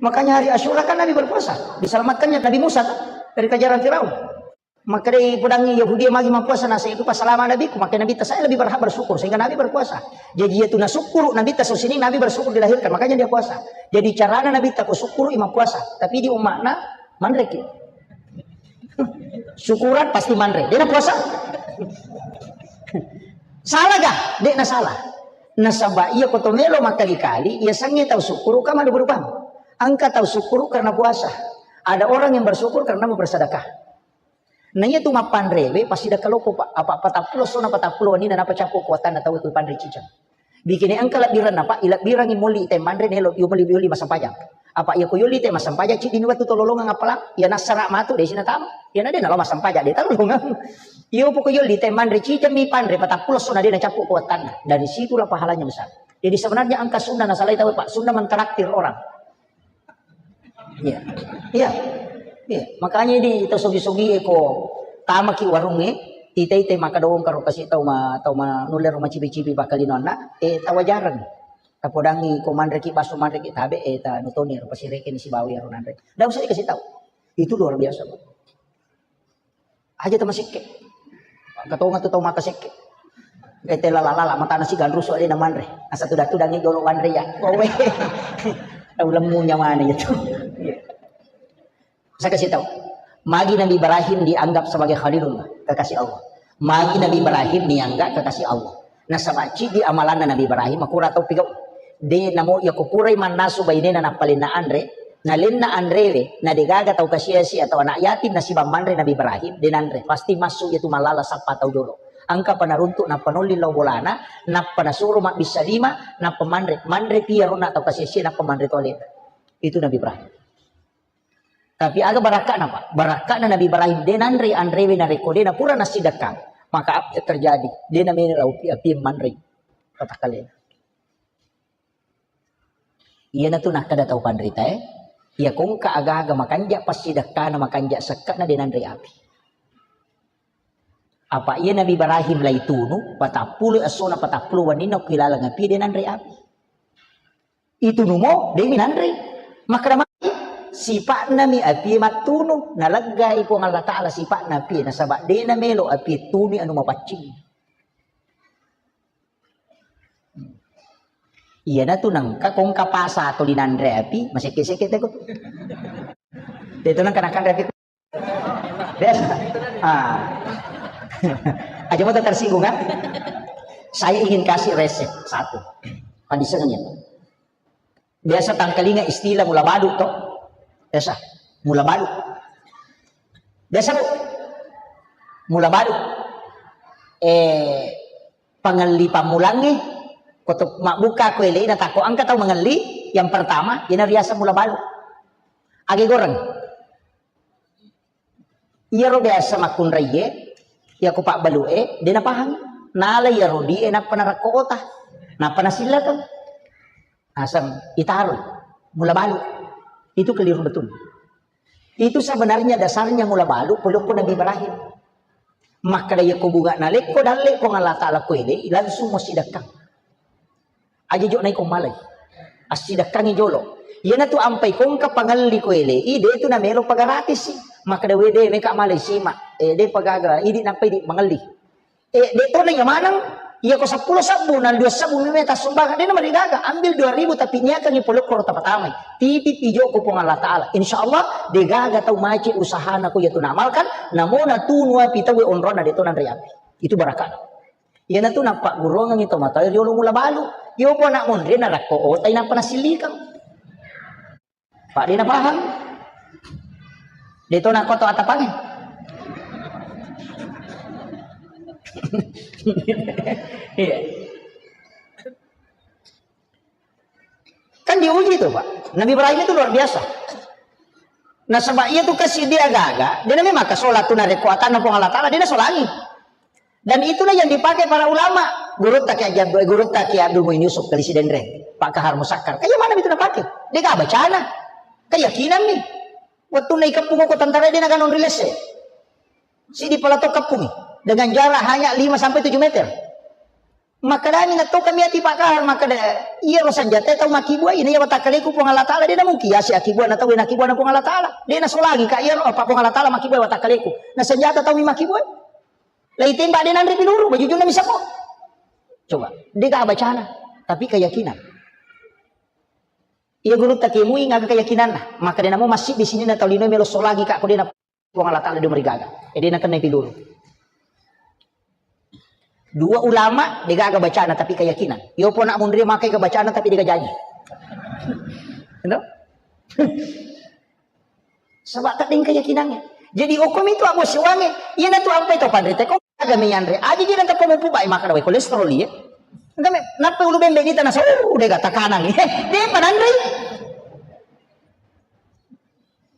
Makanya hari Asyura kan Nabi berpuasa. Diselamatkannya Nabi Musa kan, dari kejaran Firaun. Maka dei podangngi Yahudi magi mappuasa, nasa itu pas selama Nabiku, maka Nabitta saya lebih berhak bersyukur sehingga Nabi berpuasa. Jadi itu nasukkuru Nabitta aso sining Nabi bersyukur dilahirkan, makanya dia puasa. Jadi carana Nabitta ko sukkuru ima puasa, tapi di umma'na manreki. Syukuran pasti manre, dia puasa. Salah gak? Dia na salah. Nasaba iya ko to melo makkali-kali, iya sangi tau sukkuru kama berubah. Angka tau sukkuru karena puasa. Ada orang yang bersyukur karena mau bersedekah. Na iya tu mappanrewe pasti dakka loko, Pak. Apa patappulo sona patappulo wenni na napacappu kuatanna tau ku panre cicang. Bikini engka lebbiranna, Pak, ilebbirangi moli te manre nelo yo moli yoli massempajang. Apa iya ko yoli te massempajang ciddi ni wettu to lolongang appalang, iya nassara matu de sina tama. Iya na de nalo massempajang de tau lolongang. Iyo poko yoli te manre cicang mi panre patappulo sona de nacappu kuatanna. Dari situlah pahalanya besar. Jadi sebenarnya angka sunnah nasalai tau, Pak, sunnah mentraktir orang. Iya. Iya. Iya. Makanya di tau sogi-sogi eko tamaki warungnge, ita-ita maka dong karo kasi tau ma tau ma nulle ro macipi-cipi bakal inonna, eh tawajareng. Tapodangi ko manreki baso manreki tabe eh ta nutoni ro pasireke ni sibawa ro nanre. Ndak usah dikasih tahu. Itu luar biasa, Pak. Aja tama sekke. Ketonga tu tau maka sekke. Ete lala-lala, matana si ganru soalnya na manre. Asa tuda-tudangi jolo wanre ya. Kowe. Tau lemu nyawane itu. Saya kasih tahu. Magi Nabi Ibrahim dianggap sebagai Khalilullah, kekasih Allah. Magi Nabi Ibrahim dianggap kekasih Allah. Nasaba cidi amalanna Nabi Ibrahim, makura tau pigau. De namo iya ko purai mannasu bainena nappalenna anre, nalenna anrewe, na degaga tau kasiasi atau anak yatim nasibang manre Nabi Ibrahim, de nanre. Pasti masuk itu malala sappa tau jolo. Angka panaruntuk nappa nolli lao bolana, nappa nasuro mabbissa lima, nappa manre. Manre pia rona tau kasiasi, nappa manre tole. Itu Nabi Ibrahim. Tapi aga barakka'na, Pak? Barakka'na Nabi Ibrahim, de nanre anrewe narekko de napura nasidekkang, maka apa yang terjadi? De namelo api, api manre patakkalena. Iyanatu nakkeda tau panritae, iya kongka aga-aga makanja passidekkana, makanja sekkana de nanre api. Apa iya Nabi Ibrahim laitunu, patappulo essona, patappulo wenninna ko ilaleng api de nanre api. Itu numo, de minanre. Makkeda magi, sipa'na mi api mattunu, naleggai Puang Allah Ta'ala sipa'na api, nasaba de namelo api tunu anu mapaccing. Iyanatu nengka kongka pasa to dinanre api, masekke-sekke teko. Itu nengka nakanre api. Biasa. Ah. Aja mau tersinggung kan? Saya ingin kasih resep satu. Kan disengaja. Biasa tangkalinga istilah mula balu to. Biasa. Mula balu. Biasa, Bu. Mula balu. Eh, pangelli pammulangnge, koto mabbuka ko ele na tako angka tau mengelli, yang pertama, ina riasa mula balu. Age goreng. Iyaro biasa makkunraiye, iya ko pabbalu e, de napahang. Nala iyaro di e nappa narakko ota. Nappa nasillakang. Asam itaro mula balu. Itu keliru betul. Itu sebenarnya dasarnya mula balu polokko Nabi Ibrahim. Makkeda iya ko bunga nalekko dalle Puang Allah Ta'ala ko ele, langsung mo sidekkang. Aja jo naiko malai. Assidekkangi jolo. Iyanatu ampai kongka pangelli ko ele, i de tu namelo pagaratisi. Makkeda wede meka malai sima. Eh, de pagaga, idi nampai di mangelli. Eh, de tona iya maneng, iya ko seppulo sabbu, na dua sabbu meme tassumbangkan, de namarigaga, ambil dua ribu tapi niakangi polokko ro tapatamai. Titip ijo ko Puang Allah Ta'ala. Insya Allah, de gaga tau maci usahana ko iya tu namalkan, namo natunu api tau onrona de tona nri api. Itu barakana. Iyanatu nappagguruangengi to matae riolo mula balu. Iyo po anak monri narakko otai nappa nasilikang. Pak, de napahang. De to nakko to atapangnge. Iya. Kan diuji tuh, Pak. Nabi Ibrahim itu luar biasa. Nasaba iya tu kasi dia gaga, de namemang maka sholat tu narekko atanna Puang Allah Ta'ala, de nasolangi. Dan itulah yang dipakai para ulama. Gurutta Kiai Abdul, gurutta Kiai Abdul Muin Yusuf, Kali Sidenreng, Pak Kahar Musakkar. Kayak mana itu dipakai? Dia gak bacana. Keyakinan nih. Waktu naik kepung ko tentara dia naga non rilese. Si di palato kepung dengan jarak hanya lima sampai tujuh meter. Makkedami na to kami ati Pak Kahar, makkeda, iya ro senjata tau makibuai, na iya watakkaleku Puang Allah Ta'ala, de namungkin yasi akibuana tau, na akibuana Puang Allah Ta'ala. De nasolangi ka iya ro, apa Puang Allah Ta'ala makibuai watakkaleku. Na senjata tau mi makibuai. Lai tembak de nanre piluru, bajujunna mi sako. Coba, de ga bacana, tapi keyakinan. Iya gurutta kemui ngaga keyakinanna, maka de namo masih di sini na tau lino melo solangi ka ko de na Puang Allah Ta'ala de marigaga. E de nakenna piluru. Dua ulama de gaga bacana tapi keyakinan. Yo pona munri makai ke bacana tapi de gajangi. Endo? Sebab tak deng keyakinannya. Jadi hukum itu aku sewangi. Iya na tu ampai to panrite ko. Aga meyanre, aja jira teppa mupu bai makan wai kolesterol iya. Enggak me, nappa ulu bembe di tanah so, udah gak tekanan. Heh, dia pananri.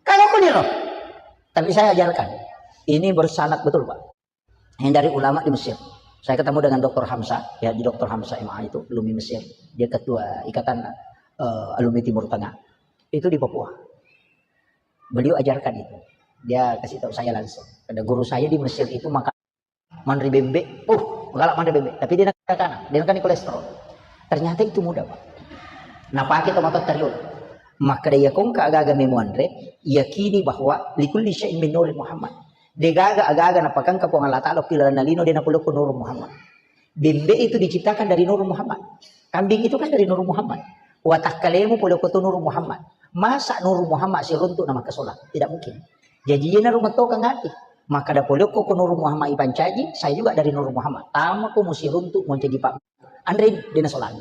Kalau aku nih loh. Tapi saya ajarkan. Ini bersanad betul, Pak. Yang dari ulama di Mesir. Saya ketemu dengan doktor Hamzah, ya di doktor Hamzah M A itu, alumni Mesir. Dia ketua ikatan eh, alumni Timur Tengah. Itu di Papua. Beliau ajarkan itu. Dia kasih tahu saya langsung. Ada guru saya di Mesir itu maka manre bembe, uh, galak manre bembe. Tapi dia nak kanak, dia nak kolesterol. Ternyata itu mudah, Pak. Nah, pakai tomat teriul. Makkeda iya kongka agaga memo anre, yakini bahwa likulli syai'in min nuri Muhammad. Degaga agaga napakangka Puang Allah Ta'ala pi lalenna lino de napolokko nuru Muhammad. Bembe itu diciptakan dari nuru Muhammad. Kambing itu kan dari nuru Muhammad. Watakkalemu polokko tu nuru Muhammad. Masa nuru Muhammad siruntuk na makkasola? Tidak mungkin. Jadi iya naru metokang hati. Makkeda polokko ko nuru Muhammad ipancaji, saya juga dari nuru Muhammad. Tama ko musiruntuk mau jadi pak. Anre de nasolani.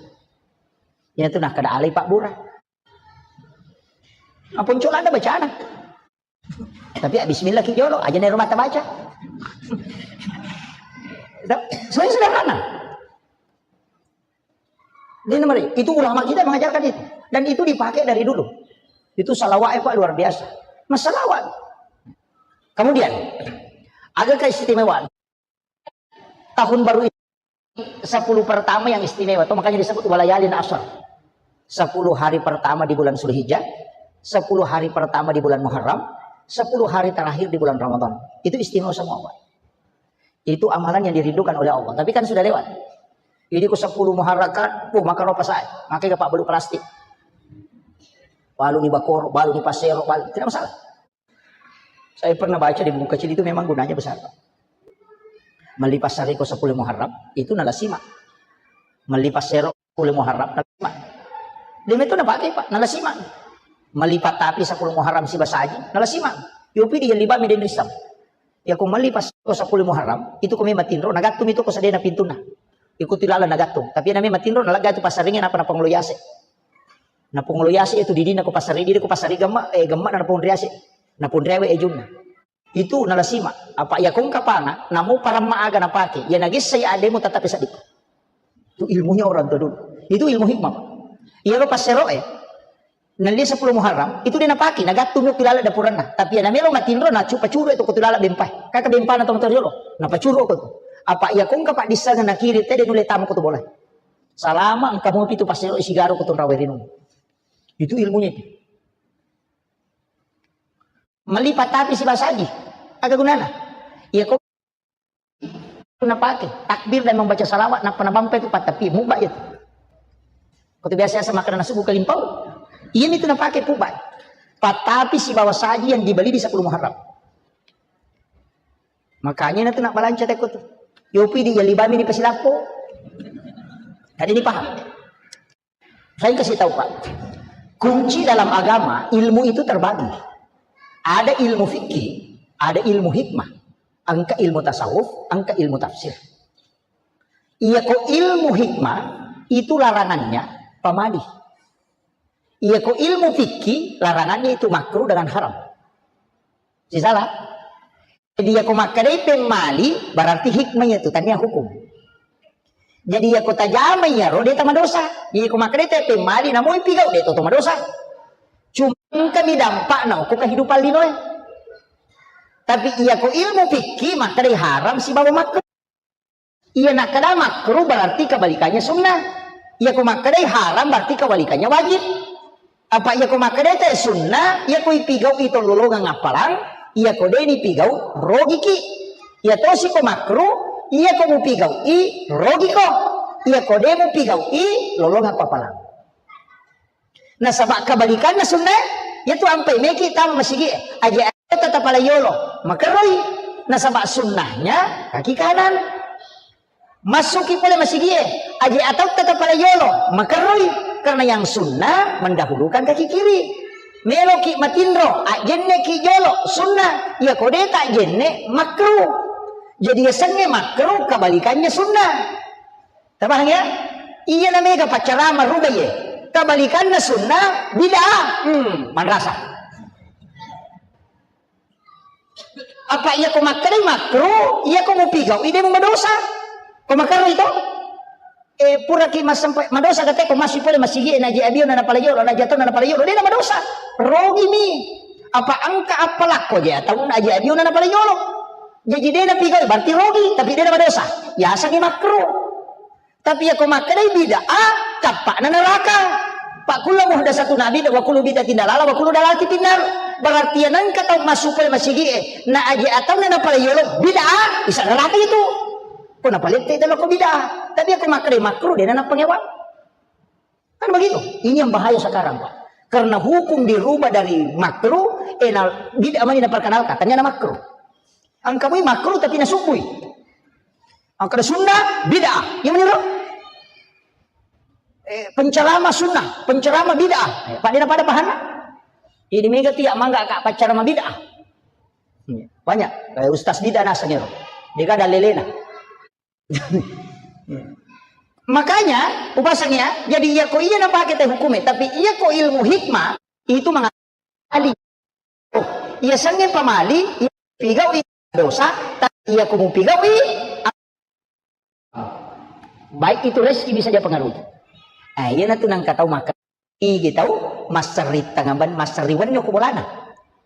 Iya tu nakkeda alai pabbura. Apa uncu lada bacana? Tapi ya, bismillah ki jolo, aja nero mata baca. Sebenarnya sederhana. Ini mari, itu ulama kita mengajarkan itu. Dan itu dipakai dari dulu. Itu salawat, Pak, luar biasa. Masalawat. Kemudian, ada keistimewaan. Tahun baru ini, sepuluh pertama yang istimewa. Itu makanya disebut walayalin asar. Sepuluh hari pertama di bulan Zulhijjah, sepuluh hari pertama di bulan Muharram, sepuluh hari terakhir di bulan Ramadan. Itu istimewa semua, Pak. Itu amalan yang dirindukan oleh Allah. Tapi kan sudah lewat. Jadi ku sepuluh Muharram kan, puh, makan apa saya? Makai ke Pak Belu plastik. Balu ni bakoro, balu ni pasero, balu. Tidak masalah. Saya pernah baca di buku kecil itu memang gunanya besar, Pak. Melli passariko sepuluh Muharram, itu nalasima. Melli passero sepuluh Muharram, nalasima. Demi itu napakai, Pak, nalasima. Melli pattapi sepuluh Muharram sibasaji, nalasima. Yopi di yalli bami den risam. Ya ko melli passariko sepuluh Muharram, itu ko memang tinro, nagattu mi itu ko sedena pintuna. Ikuti lala nagattu. Tapi na memang tinro, nalegga itu passaringe napa napangolo yase. Napangolo yase itu didina ko passari, didi ko passari gemma, eh, gemma na napangolo yase. Napangolo rewe ejunna. Itu nalasima. Apa iya kongka pana, namo paramma aga napake, iya nagessa iya ademu tatape saddi. Itu ilmunya orang tua dulu. Itu ilmu hikmah, Pak. Iya lo passero e. Nalli sepuluh Muharram, itu dia napake, nagattu mi ko lala dapuranna. Tapi iya namelo matinro, nacupa curu itu ko lala bempai. Kaka bempana tong toriolo, napacuru ko tu. Apa iya kongka Pak dissanga nakiri tede nulle tama ko tu bola. Salama engka mopi tu passero sigaro ko tu rawe rinung. Itu ilmunya itu. Melli pattapi sibasaji. Aga gunana? Iya ko napake takbir dan membaca salawat, nappa nabampa itu pattapi, mubba itu. Ko tu biasa-biasa makan nasi buka limpau. Iya itu napake pubba. Pattapi sibawa saji yang dibeli di sepuluh Muharram. Makanya na tu nak balanca teko tu. Yopi di yalli bami di pasilappo. Tadi dipaham? Saya kasih tahu, Pak. Kunci dalam agama, ilmu itu terbagi. Ada ilmu fikih, ada ilmu hikmah. Engka ilmu tasawuf, engka ilmu tafsir. Iya ko ilmu hikmah, itu larangannya pamali. Iya ko ilmu fikih, larangannya itu makruh dengan haram. Sisala. Jadi, iya ko makkedai pemmali, berarti hikmah iya tu, tania hukum. Jadi, iya ko tajama iyaro, de tamadosa. Iya ko makkedai te pemmali, namoi pigau, de to madosa. Cuma engka mi dampakna ko kehidupan linoe. Tapi iya ko ilmu fikih, makkedai haram sibawa makruh. Iya nakkeda makruh berarti kebalikannya sunnah. Iya ko makkedai haram berarti kebalikannya wajib. Apa iya ko makkedai te sunnah, iya ko ipigau i to lolongang appalang, iya ko de nipigau, rogiki. Iya tosi ko makruh, iya ko mupigau i, rogiko. Iya ko de mupigau i, lolongang ko appalang. Nasaba kebalikanna sunnae, iya tu ampai meki tama masigi e. Aje atau tata pala yolo, makerroi. Nasaba sunnahnya kaki kanan. Masuki pole masigi e, aje atau tata pala yolo, makerroi. Karena yang sunnah mendahulukan kaki kiri. Meloki matinro, ajenne ki jolo, sunnah. Iya ko de ta jenne, makruh. Jadi yasengnge makruh, kebalikannya sunnah. Tapahang ya? Iya na mega paccarama ruba ye. Kebalikanna sunnah bid'ah. Hmm, manrasa. Apa iya ko makkedai makruh, iya ko mupigau, ide mu madosa. Ko makarru itu? Eh, pura ki masempa-, madosa kate ko masih pole masigi, naji abio na napala yolo, naji atau na napala yolo, de na madosa. Rogi mi. Apa engka apa lakko je atau naji abio na napala yolo. Jadi de na pigau, berarti rogi, tapi de na madosa. Yasengnge makruh. Tapi iya ko makkedai bid'ah, tappa'na neraka. Fa kullu muhdatsatun bid'ah wa kullu bid'atin dalalah wa kullu dalalatin finnar. Berarti iya nengka tau massu pole masigi e, na aje atau na napala yolo bid'ah, isa neraka itu. Ko napalette itu lo ko bid'ah. Tapi iya ko makkedai makruh, de na napangewang. Kan begitu. Ini yang bahaya sekarang, Pak. Karena hukum dirubah dari makruh, eh, na, bid'ah mani naperkenalkan, tania na makruh. Engka mui makruh tapi nasubbui. Engka ada sunnah, bid'ah. Iya mani ro? Eh, penceramah sunnah, penceramah bid'ah. Eh, pada pada pahanna. Ini mega tiap mangga kak penceramah bid'ah. Iya, banyak. Eh, ustaz bid'ah naseng ero. Dia ada lelena. Makanya, upasang ya, jadi iya ko iya napake te hukume, tapi iya ko ilmu hikmah, itu mengatakan, oh, iya sange pamali, iya pigawi dosa, tapi iya ko mupigawi, baik itu rezeki bisa dia pengaruhi. Eh, iya natu nangka tau maka Igi tau masserri tangaban, masserri wenni ko bolana.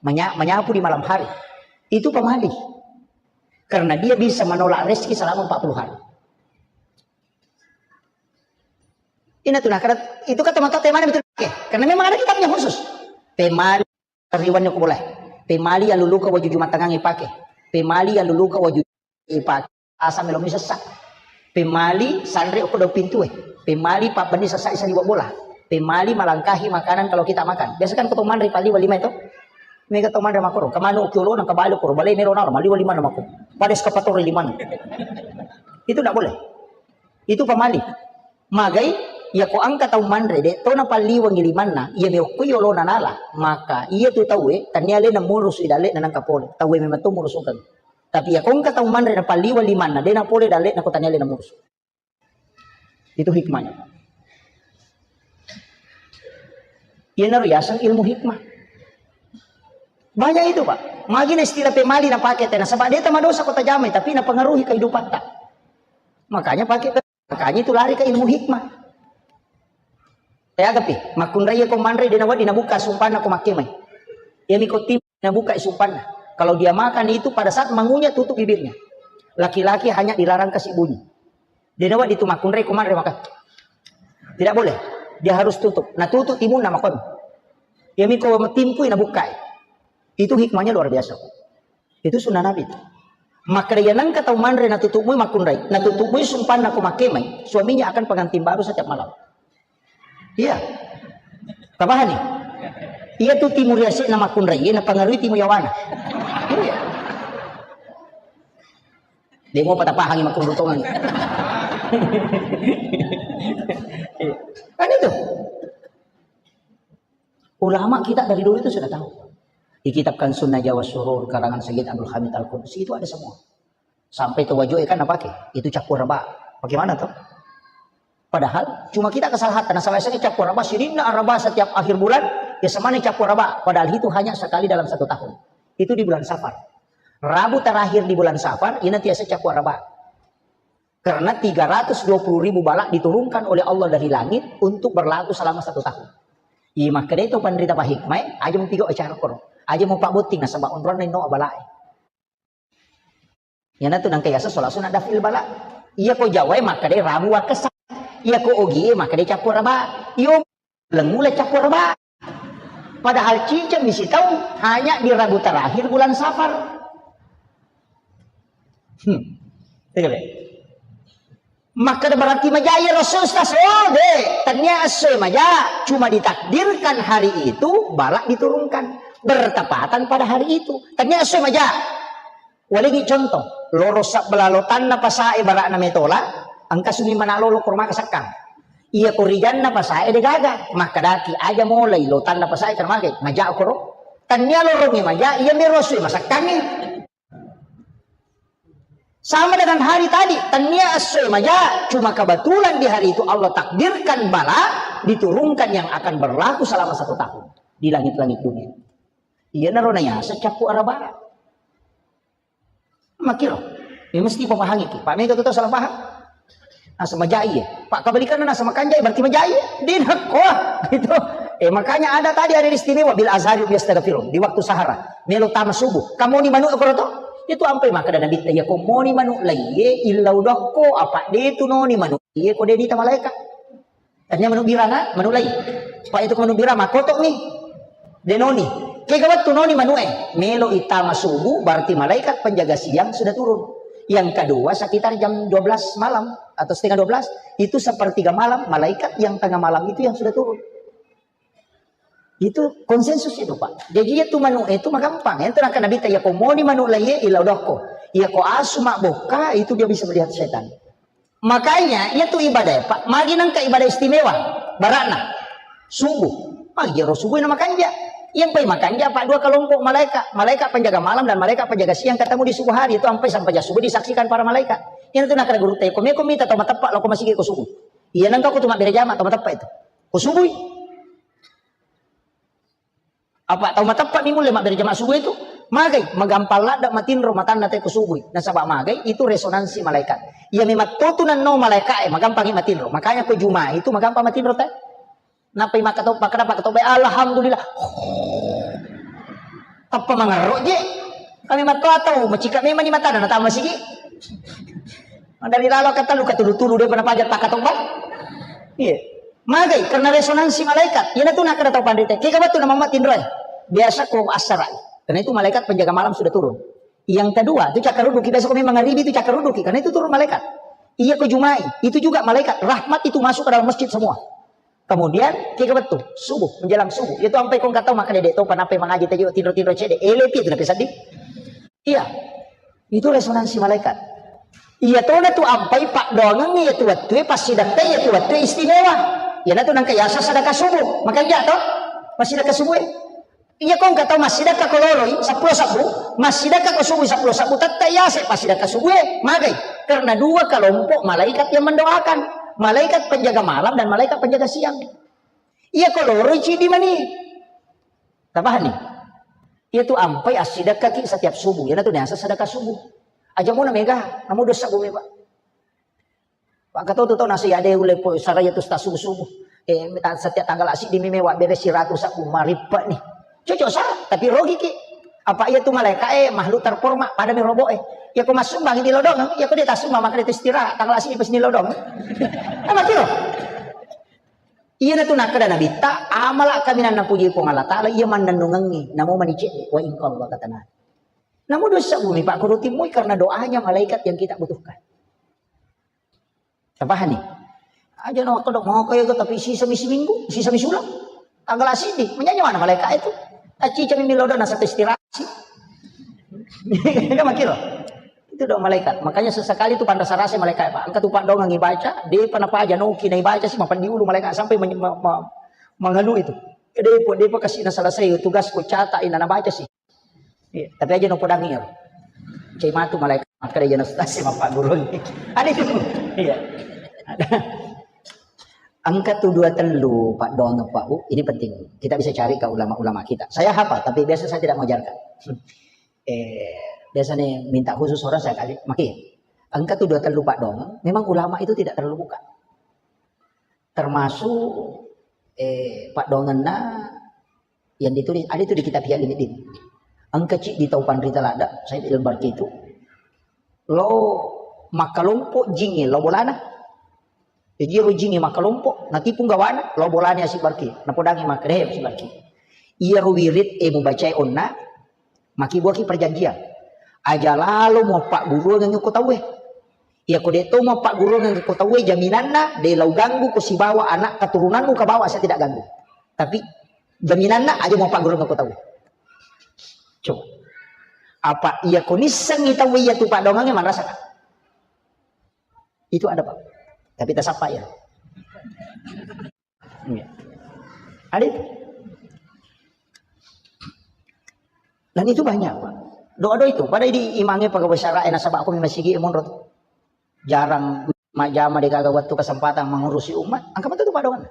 Menya-, menyapu di malam hari. Itu pamali. Karena dia bisa menolak rezeki selama empat puluh hari. Ini tuh, nah, karena itu kata mata temanya betul. Oke. Karena memang ada kitabnya khusus. Pemali riwannya ko boleh. Pemali yang luluka waju Jumat tangangi pakai. Pemali yang luluka waju ipake. Asa melo misessa. Pemali sanre ko do pintue. Pemali pabbenni sessa isa liwa bola. Pemali melangkahi makanan kalau kita makan. Biasa kan ko to manre pali wali mai to. Mega to manre makoro. Kemanu kiolo nang kebalo koro. Balai melo naro mali wali mana mako. Pada eskavator lima. Itu tidak boleh. Itu pamali. Magai, iya ko engka tau manre, de, to napalliwengi limanna, iya meokko yolona nala, maka iya tu tauwe, tania alena murusu i dalle'na nangka pole, tauwe memang to murusukeng. Tapi iya ko engka tau manre napalliweng limanna, de napole dalle'na ko tania alena murusu. Itu hikmahnya. Iyanaro yaseng ilmu hikmah. Banyak itu, Pak. Magi na istilah pemali napake tena, sebab de tamadosa ko tajamai, tapi napengaruhi kehidupatta. Makanya pakai Makanya itu lari ke ilmu hikmah. Teagapi, makkunrai ko manre de nawedding nabuka sumpanna ko makkemai. Iya miko tim nabuka sumpanna. Kalau dia makan itu pada saat mengunyah tutup bibirnya. Laki-laki hanya dilarang kasih bunyi. De nawedding tu makkunrai ko manre maka. Tidak boleh. Dia harus tutup. Nah tutup timunna makon. Iya miko timpui nabukai. Itu hikmahnya luar biasa. Itu sunnah Nabi. Maka dia nangka tau manre natutup mui makkunrai, natutup mui sumpanna ko makkemai, suaminya akan pengantin baru setiap malam. Iya. Tapahani? Iya tu timur yasik na makkunrai, iya napengaruhi timur yawana. Iya. Dia mau patah pahangi makkunrutongan. Kan itu. Ulama kita dari dulu itu sudah tahu. Di kitab Kansun Najwa Surur karangan Sayyid Abdul Hamid Al-Qudsi itu ada semua. Sampai tawaju kan apa ke? Itu cappur raba. Bagaimana tuh? Padahal cuma kita kesalahan karena salah satu cappur raba, sininna raba setiap akhir bulan, ya semana cappur raba. Padahal itu hanya sekali dalam satu tahun. Itu di bulan Safar. Rabu terakhir di bulan Safar, ini tiasa cappur raba. Karena tiga ratus dua puluh ribu balak diturunkan oleh Allah dari langit untuk berlaku selama satu tahun. Iya, makkedai to panrita pahikmai, aja mau piga acara koro. Aja mau pak botting nasaba onronna inno balai. Yana tu nangka yasa sholat sunat dafil balak. Iya ko Jawai makkedai Rabu wakesa. Iya ko Ogie makkedai cappur raba. Iyo Lengula cappur raba. Padahal ciceng misi tau hanya di Rabu terakhir bulan Safar. Hmm. Iya, Bek. Maka berarti maja iya Rasul Ustaz. Oh, de, tania essoe maja. Cuma ditakdirkan hari itu balak diturunkan bertepatan pada hari itu. Tania essoe maja. Waligi contoh, loro sabbelah lotanna pasae bara'na metola, engka sumi mana lolo korma kasakkang. Iya ko rijanna pasae degaga, makkadaki aja molai lotanna pasae karena magai, maja koro. Tania lorongi maja, iya mero sui masakkangi. Sama dengan hari tadi, tania essoe maja, cuma kebetulan di hari itu Allah takdirkan bala diturunkan yang akan berlaku selama satu tahun di langit-langit dunia. Iya naro nayasa cappu araba. Makkiro. Ya mesti pemahangi ki. Pak mega tu tau salah paham. Nasa majai ya. Pak kebalikannya nasa makanjai berarti majai ya. Dia nak kuah gitu. Eh makanya ada tadi ada istimewa bil azhari biastagfirun di waktu sahara. Melo tama subuh. Kamu ni manuk koro to? Itu ampai maka ada nabi ya ko moni manuk laiye illau dokko apa de tu noni manuk iye ko de dita malaikat. Tania manu biranga, manu lai. Pak itu manu biranga, kotok nih. Denoni. Kega wettu noni manu eh. Melo itama subuh, berarti malaikat penjaga siang sudah turun. Yang kedua sekitar jam dua belas malam atau setengah dua belas, itu sepertiga malam, malaikat yang tengah malam itu yang sudah turun. Itu konsensus itu, Pak. Jadi, iya tu manu itu magampang. Yang terakhir Nabi ta, iya ko moni manu laie, ila dokko. Iya ko asu mabbokka, itu dia bisa melihat setan. Makanya, iya tu ibadah, Pak. Magi nangka ibadah istimewa. Barakna. Subuh. Magi ro subuh na makanja. Yang pai makanja, Pak, dua kelompok malaikat. Malaikat penjaga malam dan malaikat penjaga siang ketemu di subuh hari. Itu sampai sampai subuh disaksikan para malaikat. Yang tu nakara guru teko. Meko mita tau mateppa lo ko masigi ko subuh. Iya nangka ko tu mabbere jama tau mateppa itu. Ko subuh. Apa tau mateppa mi mulle mabbere jama subuh itu? Magai, magampang ladda matinro matanna te ko subuh. Nasaba magai itu resonansi malaikat. Iya memang totu nanno malaikat e magampangi matinro. Makanya ko Juma itu magampang matinro te. Napai makkatobba, kenapa katobba? Alhamdulillah. Tappa mangarro je. Kami mattoa tau macika memang ni matana natama sigi. Dari lalo kata lu katulu-tulu dia pernah pajak pakkatobba. Iya. Magai karena resonansi malaikat. Iya tu nakada tau pandai te. Kega batu nama matinro. Biasa ko asara. Karena itu malaikat penjaga malam sudah turun. Yang kedua, itu cakar ruduki. Biasa ko memang ngaribi itu cakar ruduki. Karena itu turun malaikat. Iya ko Jumai. Itu juga malaikat. Rahmat itu masuk ke dalam masjid semua. Kemudian, kega betul, subuh, menjelang subuh. Itu sampai kong katau maka dede topa nape mangaji tejo tinro-tinro cede. Ele pi itu nape sedih. Iya. Itu resonansi malaikat. Iya tona tu ampai pak doangan iya tu waktu pas sidakka iya tu waktu istimewa. Iya tu nangka yasa sedekah subuh. Makanya to pas sidakka subuh. Iya kong katau massidakka ko loloi seppulo sabbu, massidakka ko subuh seppulo sabbu, tetta yase massidakka subuh e, magai. Karena dua kelompok malaikat yang mendoakan. Malaikat penjaga malam dan malaikat penjaga siang. Iya ko loroi cidi mani. Tapahani? Iya tu ampai assidakkaki setiap subuh. Iya tu niasa sedekah subuh. Aja muna mega, namu dosa bumi pak. Pak Ketua tu tau nasi ade ule po saraya tu sta subuh-subuh. Eh, ta-, setiap tanggal asik di meme wa bere siratu sabu maripa ni. Cocok sa, tapi rogi ki. Apa iya tu malaikat eh makhluk terhormat pada mi robo eh. Ya ko masuk bang di lodong, ya ko dia tasuk mama kena istirahat tanggal asik di pas di lodong. Apa kiro? Iya na tu nakada Nabi ta amala kami nan napuji Puang Allah Taala iya mannennungengi namo manicek wa ingkol wa katana. Namu dosa bumi pak kurutimui karena doanya malaikat yang kita butuhkan. Tapahani? Aja no kodok mau kaya tapi sisa misi minggu, sisa misi ulang. Tanggal asidi, menyanyi mana malaikat itu? Aci cami milo dona satu istirahat sih. Kan makiro. Itu dong malaikat. Makanya sesekali itu pantas rasa malaikat pak. Angkat tupak dong ngi baca, dia pernah paja noki nai baca sih mapan diulu malaikat sampai men- ma- ma- menganu itu. Dia pun dia pun kasih selesai tugas ku catat ina na baca sih. Iya, tapi aja no podangi ya. Cai matu malaikat maka dia jenis tasi mapak guru. Ada itu. Iya. Ada. Angka tu dua tellu pak doang pak bu. Ini penting. Kita bisa cari ke ulama-ulama kita. Saya hafal tapi biasa saya tidak mengajarkan. Eh, biasa nih minta khusus orang saya kasih. Maki. Angka tu dua tellu pak doang. Memang ulama itu tidak terlalu buka. Termasuk eh, paddoangenna yang ditulis ada itu di kitab Ihya Ulumuddin. Engka ciddi tau panrita ladda, Said Al-Barki itu. Lo makkalompo jingnge lo bolana. Jadi ro jingnge makkalompo, natipu gawana, lo bolani Asy Barki. Napodangi makkeda, "Hei Asy Barki. Iya ro wirid e mubacae onna, makibuaki perjanjian. Aja lalo muappagguruangengngi ko tauwe. Iya ko de to muappagguruangengngi ko tauwe jaminanna de lau ganggu ko sibawa anak keturunanmu kabawa saya tidak ganggu. Tapi jaminanna aja muappagguruangengngi ko tauwe." Coba. Apa iya ko nissengngi tauwe iya tu paddoangengnge manrasa. Itu ada pak. Tapi tasappa ya. Iya. Ada itu. Dan itu banyak pak. Doa-doa itu. Pada di imangnya pegawai syara nasaba aku memang sigi monro tu. Jarang majama de gaga waktu kesempatan mengurusi umat. Angka betul tu paddoangenna.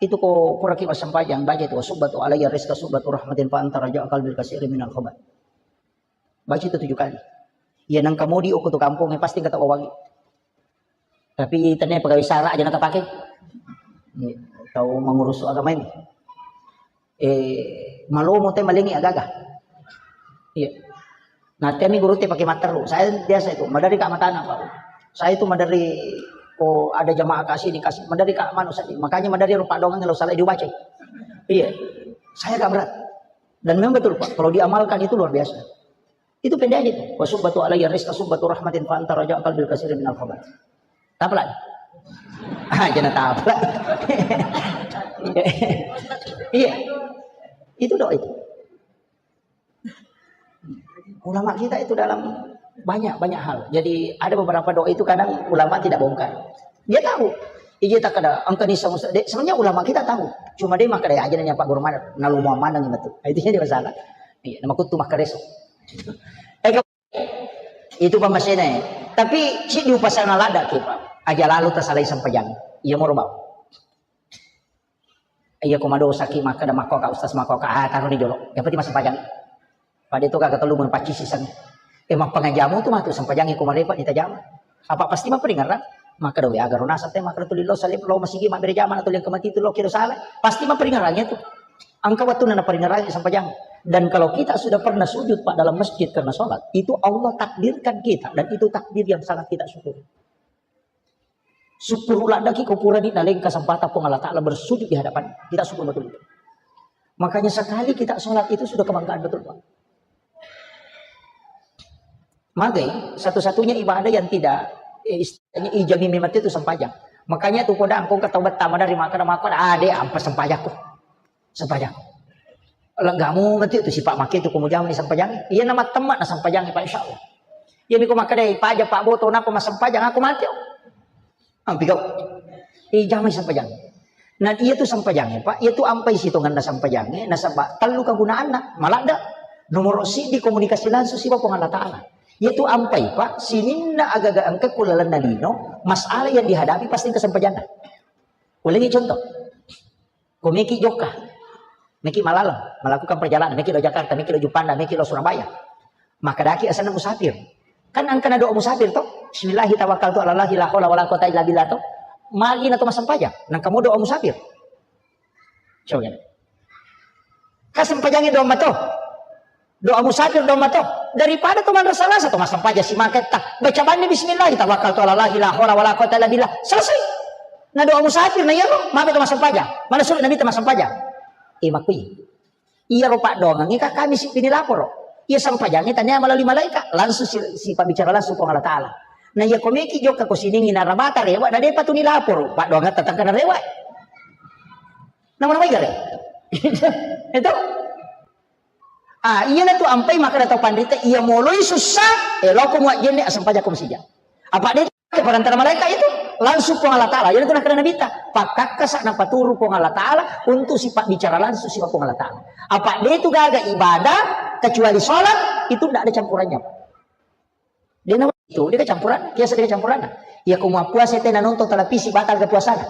Itu ko kuraki massempajang baca itu subbatu alayya rizqa subbatu rahmatin fa anta raja qalbil kasiri minal khabat. Baca itu tujuh kali. Iya nang kamodi okko tu kampung pasti engka tau wawangi. Tapi tania pegawai syara aja nang tapake. Iya, tau mengurus agama ini. Eh, malomo te malengi agaga. Iya. Nah, temi guru te pakai matteru. Saya biasa itu, madari kak matana pak. Saya itu madari oh ada jamaah kasih dikasih, madari kak manu saja. Makanya madari rupa doang kalau salah dibaca. Iya. Saya agak berat. Dan memang betul pak, kalau diamalkan itu luar biasa. Itu pendek aja itu. Wa subbatu alayya rizqa subbatu rahmatin fa anta raja qalbil kasiri minal khabat. Tapla. Ah, jangan tapla. Iya. Itu doa itu. Ulama kita itu dalam banyak-banyak hal. Jadi ada beberapa doa itu kadang ulama tidak bongkar. Dia tahu. Iya tak ada angka ni sama dek. Sebenarnya ulama kita tahu. Cuma dia makkeda aja nanya Pak Guru mana, nalu mau mana gitu. Itu jadi masalah. Iya, nama kutu makkeda so. Eh, itu pemmasena. Tapi si diupasana lada ki, Pak. Aja lalu tersalai sempajang. Iya mau bau. Iya, ko madosaki makkeda makkoka ustaz, makkoka, ah, taro di jolo. Yang penting massempajang. Pada itu kagak telu mun pacci siseng. Eh, mappangajamu tu matu sempajangi ko marepa ditajama. Apa pasti maperingerang? Makkeda we agar nasab te, makkeda tuli lo salib lo masigi mabbere jama atau yang kemati itu lo kira salah. Pasti maperingerang itu. Angka waktu nana peringerang sempajang. Dan kalau kita sudah pernah sujud, Pak, dalam masjid karena sholat, itu Allah takdirkan kita dan itu takdir yang sangat kita syukuri. Syukur uladaki ko purani naleng kesempatan Puang Allah Ta'ala bersujud di hadapan. Kita syukur betul itu. Makanya sekali kita sholat itu sudah kebanggaan betul, Pak. Magai, satu-satunya ibadah yang tidak, eh, istilahnya ijami mati itu sempajang. Makanya tu kodang kau ketawa pertama dari makan, makan, ah, deh, ampa sempajakku. Sempajang. Leggamu mati tu sipa make tu, ko mujama ni sempajang. Iya nama temma na sempajang, Pak, insya Allah. Iya miko makkeda, "Paja, Pak, boto napa massempajang aku mati." Ampi kau. Iya jamai sempajang. Nah, iya tu sempajang, Pak. Iya tu ampai sitonganna sempajang. Nasaba tellu kegunaanna. Maladda. Nomor sidi komunikasi langsung siba Puang Allah Ta'ala. Iya tu ampai, Pak. Sininna agaga engka kulalenna lino, masalah yang dihadapi pasti ke sempajanna. Ulangi contoh. Ko meki jokka, meki malaleng, melakukan perjalanan, meki lo Jakarta, meki lo Juppanda, meki lo Surabaya. Maka daki asenna musafir. Kan angkana doa musafir to? Bismillahi tawakkaltu ala Allahi la haula wala quwata illa billah to. Magi na to massempajang, nang kamu doa musafir. Coba. Kasempajangi doa mato. Doa musafir doa mato. Daripada to manre salasa to massempajang si maketta. Baca banni bismillah, tawakkaltu ala Allahi la haula wala quwata illa billah. Selesai. Na doa musafir na iyaro, mabe to massempajang. Mana suruh Nabi to massempajang. Eh, makui. Iyaro paddoangengnge ka kami si pini laporo. Iya sempajangnge tania malali malaika, langsung si, si pabbicara langsung Puang Allah Ta'ala. Na iya komeki jokka ko siningi narabata rewa, na depa tu ni laporo. Paddoangetta tangkana rewa. Nama namai gare? Itu. Ah, iyana tu ampai makkeda tau panrita, iya moloi sussa, eh, loko muajjenne, asempajako masija. Apa de ke perantara malaikat itu? Langsung Puang Allah Ta'ala. Jadi itu nakkeda Nabi ta, pakkakkasa napaturu Puang Allah Ta'ala untuk sifat bicara langsung sifat Puang Allah Ta'ala. Apa de itu gaga ibadah kecuali sholat, itu tidak ada campurannya. Dia itu, dia kecampuran, biasa dia kecampuran. Ya, kamu puasa tena nonton televisi, batal ke puasana.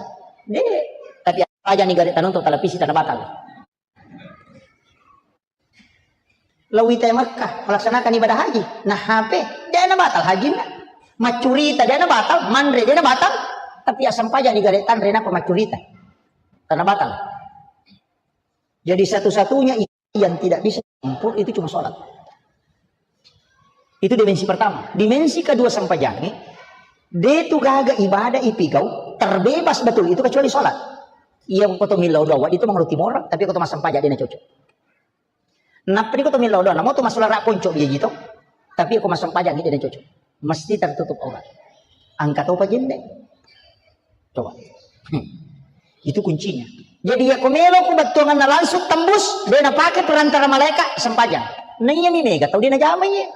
Dia, tapi aja nih gak ada nonton televisi, tena batal. Lawita Mekah melaksanakan ibadah haji. Nah, H P, dia na batal hajinna. Maccurita, dia na batal, manre, dia na batal. Tapi asam paja ni gare tanre napa maccurita. Karena batal. Jadi satu-satunya yang tidak bisa campur itu cuma sholat. Itu dimensi pertama. Dimensi kedua sampajangi, de tu gaga ibadah ipigau, terbebas betul itu kecuali sholat. Iya, koto millau doa, itu mengerti orang, tapi koto masam pajak dia cocok. Nappa di koto millau doa, namo tu masalah rak ponco biaya gitu. Tapi aku masam pajak dia cocok. Mesti tertutup aurat. Angkat apa jende? Coba. Hmm. Itu kuncinya. Jadi ya ko melo ku bettuanganna langsung tembus, de na pake perantara malaikat sempajang. Nah, iya mi mega tau de na jama iya.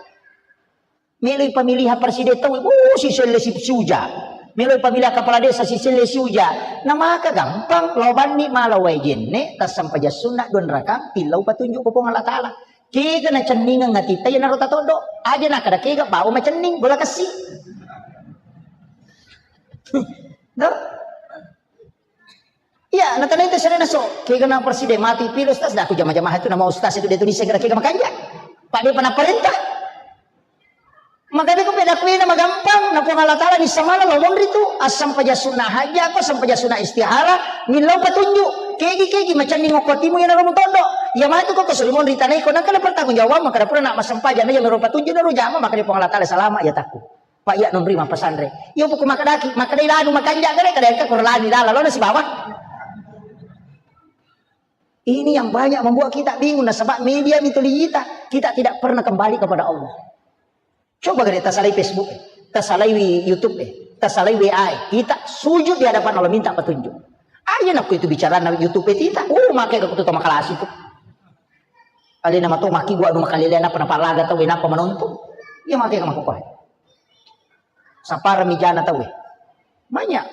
Melo pamilihan presiden tau, uh, si selle si siuja. Melo pamilihan kepala desa si selle siuja. Nah, maka gampang, lo banni mala wae jenne, tassempajang sunna dua rakaat, pillau patunjuk ko Puang Allah Ta'ala. Kega nacenningeng atitta, iyanaro tatoddo. Aja nakkeda kega bau macenning, bola kessi. Tuh. Iya, natanai te serena so, kega na presiden mati pilo ustaz, dah aku jama-jama itu nama ustaz itu dia tulis segera kega makanja. Pak dia pernah perintah. Maka dia ko peda kuena magampang, na Puang Allah Ta'ala ni samala lo monri tu, asam paja sunnah haja, apa asam paja sunnah istihara, millau patunjuk, kegi kegi macam ni ngoko timu yang narumu tondo. Ya matu kok suri monri tanai ko nang kana pertanggung jawab, maka dapur nak masam paja na yang narupa tunjuk naru jama, maka dia Puang Allah Ta'ala salama ya takku. Pak iya nonri mapasandre. Iya buku makadaki, makadai lanu makanja gare kada ka kurlani lala lo na sibawa. Ini yang banyak membuat kita bingung nasaba media mituli kita, kita tidak pernah kembali kepada Allah. Coba gare tasalai Facebook, eh, tasalai YouTube, eh, tasalai W A, eh. Kita sujud di hadapan Allah minta petunjuk. Aja nakku itu bicara na YouTube, eh, kita. Oh, Make ga kutu to makalasi tu. Alena mato maki gua anu makalele napa napalaga tau napa menonton. Iya make ga makukuai. Sapara mijana tau. Banyak.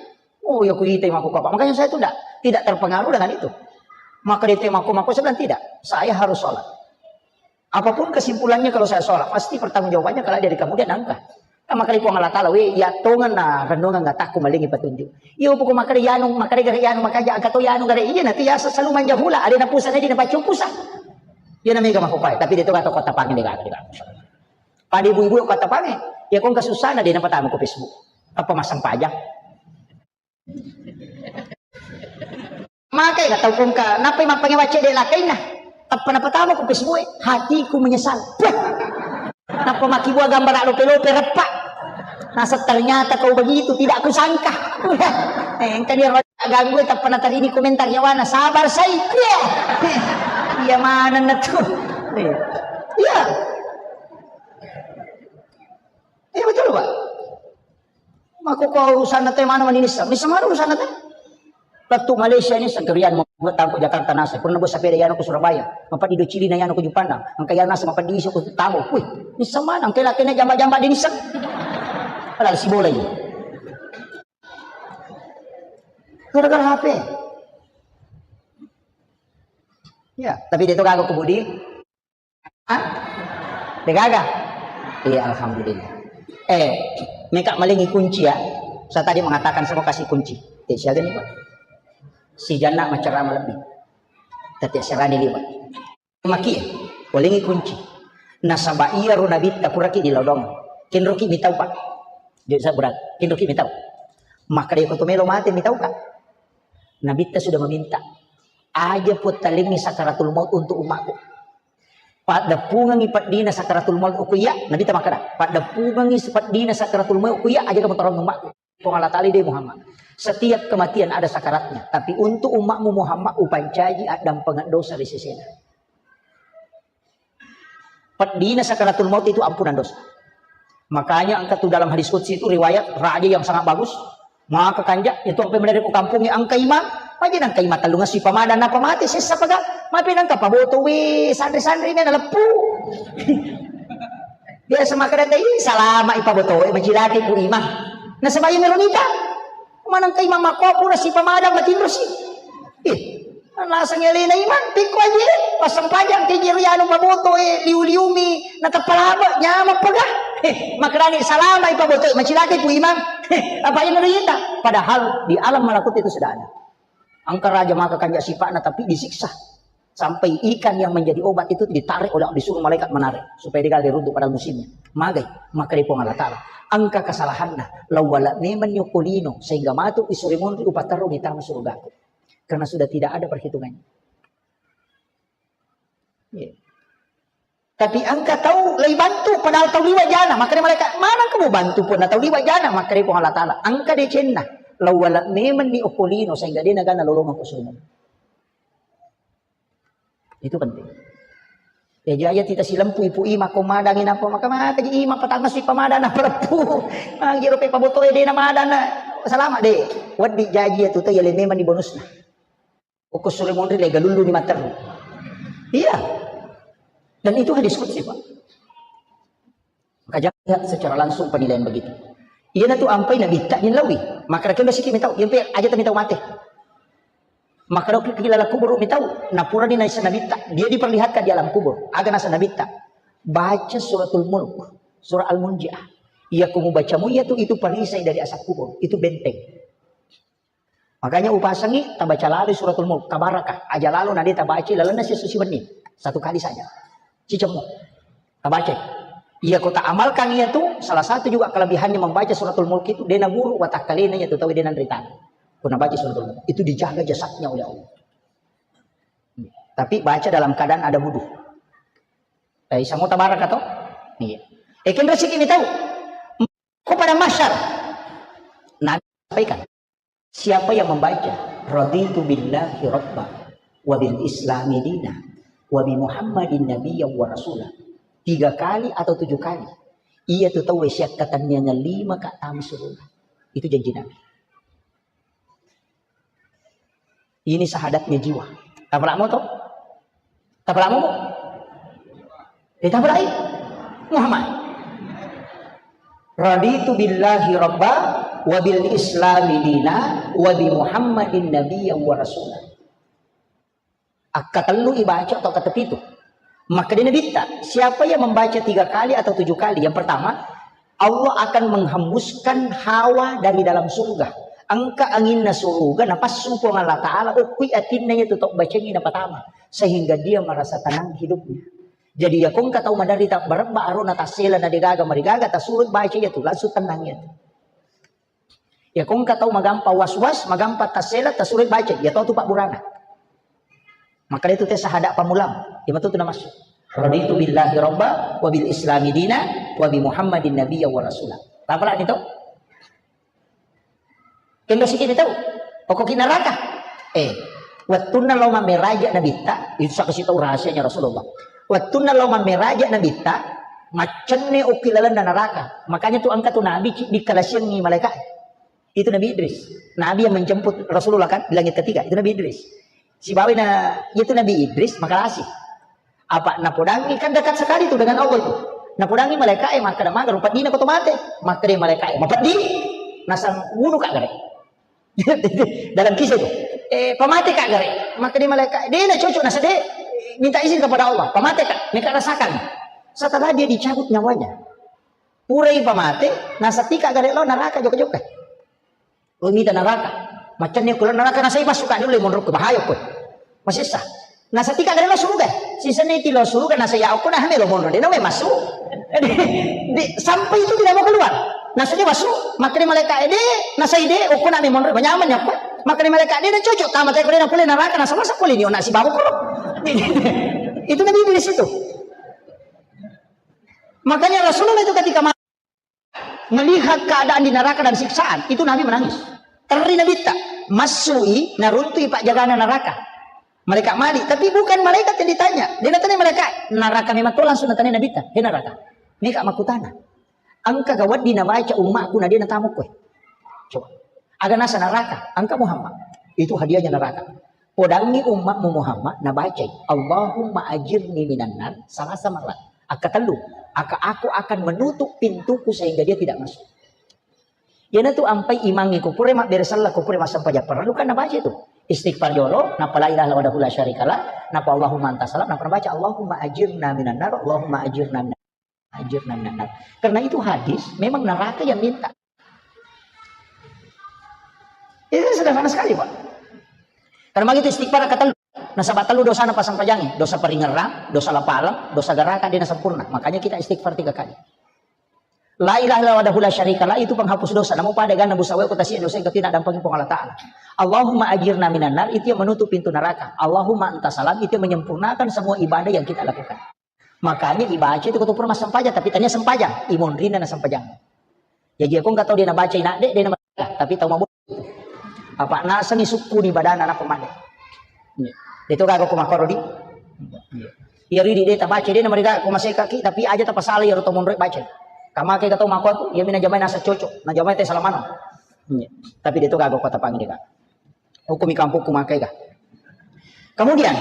Oh, ya kuita mako apa. Makanya saya tuh tidak tidak terpengaruh dengan itu. Maka dia mako mako saya bilang tidak. Saya harus sholat. Apapun kesimpulannya kalau saya sholat, pasti pertanggungjawabannya kalau dari kamu dia nangka. Nah, maka Puang Allah Ta'ala, we, ya tongan na renungan nggak takut malingi petunjuk. Iya, pokok maka dia anu, maka dia gare anu, maka aja angkat to ya anu gare iya nanti ya selalu manja hula, ada na pusat aja na baca pusat. Iya namanya mako pai, tapi dia tuh kata kota pangin dia kata dia. Pada ibu-ibu kota pangin, ya kok nggak susah na dia na pertama ke Facebook. Apa masang pajak? Makai ka tau kongka, nappai mappange wacce de lakainna. Tappa napatama ku Facebook e, hatiku menyesal. Puh. Nappa makkibua gambara lope-lope reppa. Nasa ternyata kau begitu, tidak kusangka. Eh, engka dia ganggu tappa natarini komentar yawana, sabar sai. Iya. Iya manenna tu. Iya. Iya. Iya betul, Pak. Mako ko urusanna te mana mani nisseng? Nisseng mana urusanna te? Lettu Malaysia nisseng kerian mau tampo Jakarta nasa. Pernah bos sepeda yano ke Surabaya. Mapadi do Cili na yano ke Jupandang. Angka yano nasa mapadi iso ke tamu. Wih, nisseng mana? Angka laki na jamba-jamba di nisseng. Padahal si bola ini. Gara-gara H P. Ya, tapi dia itu kagak kebudi. Hah? Degaga? Iya, alhamdulillah. Eh, meka malingi kunci ya. Saya tadi mengatakan semua kasih kunci. Eh, siaga nih, Pak? Si Jana macerama lebih. Tadi serani liwat. Maki, walingi kunci. Nasaba iya ro nabitta puraki di lodong. Kenroki mitau, Pak. Jadi saya berat. Kenroki mitau. Maka dia koto melo mate mitau, Kak. Nabitta sudah meminta. Aja puttalingi sakaratul maut untuk umatku. Paddeppungengngi peddina sakaratul maut ku iya, Nabitta makkeda, paddeppungengngi peddina sakaratul maut ku iya, aja kamu tolong umatku. Puang Allah Ta'ala de Muhammad. Setiap kematian ada sakaratnya, tapi untuk umatmu Muhammad upancaji addampengeng dosa ri sesena. Peddina sakaratul maut itu ampunan dosa. Makanya angka tu dalam hadis qudsi itu riwayat raja yang sangat bagus. Maka kanja itu sampai menari ku kampungnya angka imam. Aja nangka imam tellung assi pamadang napa mate sessa paga. Mapi nangka paboto we sanri-sanri na leppu. Biasa makkeda tei salama ipaboto we macilaki ku imam. Nasaba iya melo nita. Maneng ka imang makko pura sipamadang matinrosi. Ih, naseng alena imang, pikko aje, passempajang ke jero anu paboto e, liu-liumi, natappa labe, nyameng pega. Eh, makkadani salama ipaboto e, macilakai ku imang. Eh, apa yang ita? Padahal di alam malakut itu sudah ada. Angka raja maka kanja sipakna tapi disiksa. Sampai ikan yang menjadi obat itu ditarik oleh, disuruh malaikat menarik supaya dia runtuh pada musimnya. Magai, maka di Puang Allah Ta'ala. Angka kesalahanna, lawala memang nyokolino sehingga matu isuri monri upaterru di tanah surgaku. Karena sudah tidak ada perhitungannya. Iya. Tapi angka tau lei bantu padahal tau liwa jana, maka dia malaikat, mana kamu bantu pun tau liwa jana, maka di Puang Allah Ta'ala. Angka decenna, lawala memang ni okolino sehingga dia nagana lolongan kusuruh. Itu penting. Ya, jaya tita silempu ipu ima ko madangi napa maka maka ji ima patangga si pamadana peleppu. Magi rope paboto e dena madana. Salama de. Waddi jaji ya tuta ya le memang di bonusna. Oko sure monri le galullu ni materru. Iya. Dan itu hadis qudsi, Pak. Maka jangan lihat secara langsung penilaian begitu. Iya na tu ampai nabitta nyen lawi. Maka rakyat masih kita tahu, yang pe aja tapi tahu mati. Maka dok kita dalam kubur mi tahu. Napura ni naisa nabitta. Dia diperlihatkan di alam kubur. Aga nasa nabitta. Baca suratul mulk. Surah Al-Munjiah. Iya kumu bacamu iya tu itu perisai dari asap kubur. Itu benteng. Makanya upasangi tabaca lalu suratul mulk. Tabaraka. Aja lalu nade tabaca lalu nasi susi benih. Satu kali saja. Cicemu. Tabaca. Iya kota amalkan iya tu salah satu juga kelebihannya membaca suratul mulk itu dia naburu watakkalena iya tu tahu dia nanritana. Kuna baca suratul mulk itu dijaga jasadnya oleh Allah. Tapi baca dalam keadaan ada wudhu. Eh, sama tabaraka toh? Iya. Eh, kan rezeki ini tahu. Kok pada masyar? Nabi sampaikan. Siapa yang membaca raditu billahi rabba wa bil islami dina wa bi Muhammadin nabiyya wa rasula tiga kali atau tujuh kali, iya tu tau siakkatenniangan lima ka tama surga. Itu janji Nabi. Ini syahadatnya jiwa. Tapala'mo to? Tapala'mo, Bu? Eh, tapala'i. Muhammad. Raditu billahi rabba wa bil islami dina wa bi Muhammadin nabiyya wa rasula. Akkatellu ibaca atau kata pitu. Maka dia Nabitta, siapa yang membaca tiga kali atau tujuh kali? Yang pertama, Allah akan menghembuskan hawa dari dalam surga. Engka anginna surga, napassu Puang Allah Ta'ala, okkui atinna iya tu tau bacengi napatama. Sehingga dia merasa tenang hidupnya. Jadi, ya kongka tau maderri tabbarebba arona tassela na degaga marigaga, tasuroi baca iya tu, langsung tenang iya tu. Ya kongka tau magampa was-was, magampa tassela, tasuroi baca, iya to tu pabburana. Maka itu teh sahada pamulang, iya matu tu namassu. Raditu billahi rabba wa bil islami dina wa bi Muhammadin nabiyya wa rasula. Tapala'ni to? Kendo sikit tau. Pokok naraka. Eh, wettunna lao mammeraja Nabitta, itu saksi tau rahasianya Rasulullah. Wettunna lao mammeraja Nabitta, maccenne okki lalenna naraka. Makanya tu engka tu Nabi ci-, dikalasiangi malaikat. Itu Nabi Idris. Nabi yang menjemput Rasulullah kan di langit ketiga, itu Nabi Idris. Sibawa na, itu Nabi Idris makalasi. Apa napodangi kan dekat sekali tu dengan Allah itu. Napodangi malaikat, eh, makkeda maga rupa dina ko to mate. Makkeda malaikat, eh, mapeddi. Nasang wunu ka gare. Dalam kisah itu. Eh, pamate ka gare. Makkeda malaikat, de na cocok nasa de, minta izin kepada Allah. Pamate ka, meka rasakan. Setelah dia dicabut nyawanya. Purai pamate, nasa tika gare lo neraka jokka-jokka. Lo mita neraka. Macam ni aku neraka nasa ipas suka dulu monro ke bahaya ko. Masessa. Nasa tika gare lo suruga. Sisene ti lo suruga nasa ya aku nah melo monro de no masuk. Di, sampai itu tidak mau keluar. Nasa dia masuk, makanya malaikat de, nasa ide, aku nak monro banyak banyak ko. Makanya malaikat de cocok tamat aku de na pule neraka nasa masa pule ni nak si babu ko. Itu Nabi Idris itu. Makanya Rasulullah itu ketika melihat keadaan di neraka dan siksaan, itu Nabi menangis. Terri Nabitta, massui, naruntui pajagana neraka. Malaikat Malik, tapi bukan malaikat yang ditanya. Dia natanya malaikat, neraka memang tu langsung natanya Nabitta. He neraka. Meka makutana. Engka gawaddi nabaca ummakku na dia natamu kowe. Coba. Aga nasa neraka, engka Muhammad. Itu hadiahnya neraka. Podangngi ummatmu Muhammad, nabacai, "Allahumma ajirni minan nar," salasa marat. Akka tellu, akka aku akan menutup pintuku sehingga dia tidak masuk. Iyanatu ampai imangnge ko pura mabbere sella, ko pura massempajang parellu kan nabaca itu. Istighfar jolo, napa la ilaha illallah wahdahu la syarikalah, napa Allahumma anta salam, napa nabaca Allahumma ajirna minan nar, Allahumma ajirna minan ajirna minan nar. Karena itu hadis, memang neraka yang minta. Itu sederhana sekali, Pak. Karena begitu istighfar kata nasaba tellu dosana pasampajangi, dosa paringerrang, dosa lapaleng, dosa gerakan dia sempurna. Makanya kita istighfar tiga kali. La ilaha illallah wahdahu la syarikalah itu penghapus dosa. Namu pada gana busawe kota sia dosa yang tidak dampingi Puang Allah Ta'ala. Allahumma ajirna minan nar itu yang menutup pintu neraka. Allahumma anta salam itu yang menyempurnakan semua ibadah yang kita lakukan. Makanya dibaca itu ketua pura massempajang, tapi tania sempajang, imonrina na sempajang. Jadi aku nggak tahu dia nabaca inak dek, dia nama, tapi tahu mabuk. Apa nasengi sukku di badan anak pemande. Itu kagak aku makoro di. Iya ridi dia tabaca dia nama dia aku masih kaki, tapi aja tapasala ya roto monrek baca. Kama kayak tahu mako aku, ya mina jamai nasa cocok, na jamai teh salamano. Tapi dia itu kagak aku tapangi dia. Hukumi kampungku makai kah? Kemudian,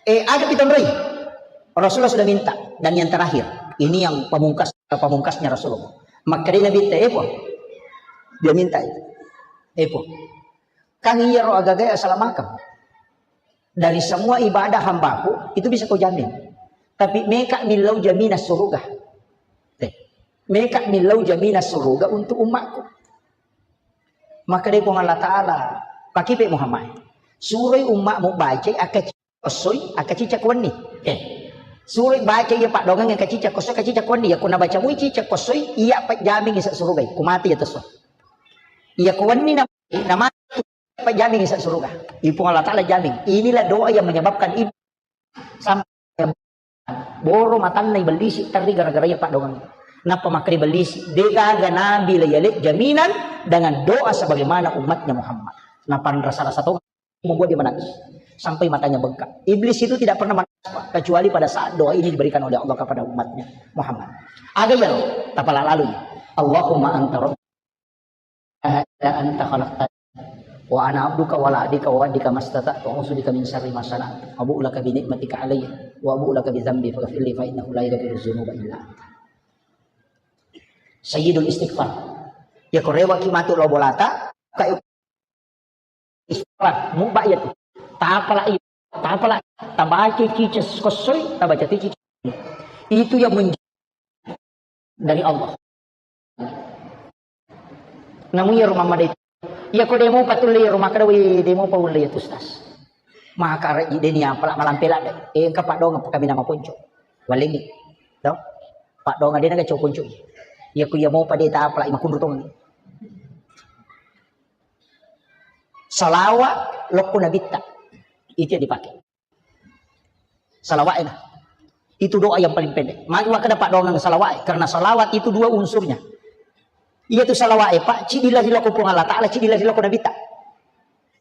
eh, ada pitonroi. Rasulullah sudah minta. Dan yang terakhir, ini yang pamungkas, pamungkasnya Rasulullah. Maka dia Nabi, eh, Puang. Dia minta itu. Eh, Puang. Kan iya roh agagai asalamakam. Dari semua ibadah hambaku, itu bisa kau jamin. Tapi meka millau jaminan surga. Eh, meka millau jaminan surga untuk umatku. Maka dia Puang Allah Ta'ala, pakipe Muhammad. Suroi umatmu baca, aka cicak kosoi, aka cicak wenni. Eh, suroi baca iya paddoangeng aka cicak kosoi, aka cicak wenni. Ya kuna baca mui cicak kosoi, iya pajjamingi sa surugai. Kumati ya teso. Iya ko wenni na, na mati pajjamingi sa suruga. Ipung Allah Ta'ala jamin. Inilah doa yang menyebabkan ibu sampai boro matanna ibellisi terri gara-gara iya paddoangeng. Nappa makkeda ibellisi, degaga nabi la yale jaminan dengan doa sebagaimana umatnya Muhammad. Napanra salah satu membuat dia menangis. Sampai matanya bengkak. Iblis itu tidak pernah menangis, Pak, kecuali pada saat doa ini diberikan oleh Allah kepada umatnya Muhammad. Aga iyaro, tapala lalu. Allahumma anta rabbi, la ilaha illa anta khalaqtani. Wa ana abduka wa la adika wa adika mastata'tu, a'udzu bika min syarri ma sana'tu, abu'u laka bi ni'matika alayya wa abu'u laka bi dzambi faghfirli fa innahu la yaghfiru dzunuba illa anta. Sayyidul istighfar. Ya ko rewa ki matu lo bolata, ka istighfar, muba ya tu. Tapala i, tapala, tabaca cica kosoi, tabaca cica. Itu yang menj- dari Allah. Namu iyaro mamma de. Iya ko demo patulle iyaro makkeda, "Wih, demo pa ulle ya tu, Ustaz." Maka re ide ni apa malampe ladde. Eh, engka paddoang apa kami nama ponco. Walengi. Tau? Paddoang de naga cau ponco. Iya ko iya mau pada ta apa makunru tong. Salawa lokko nabitta. Itu yang dipakai. Salawat enak. Itu doa yang paling pendek. Magi makkeda paddoangeng salawat, karena salawat itu dua unsurnya. Iya tu salawat, Pak, cidi lari loko Puang Allah Ta'ala, cidi lari loko Nabitta.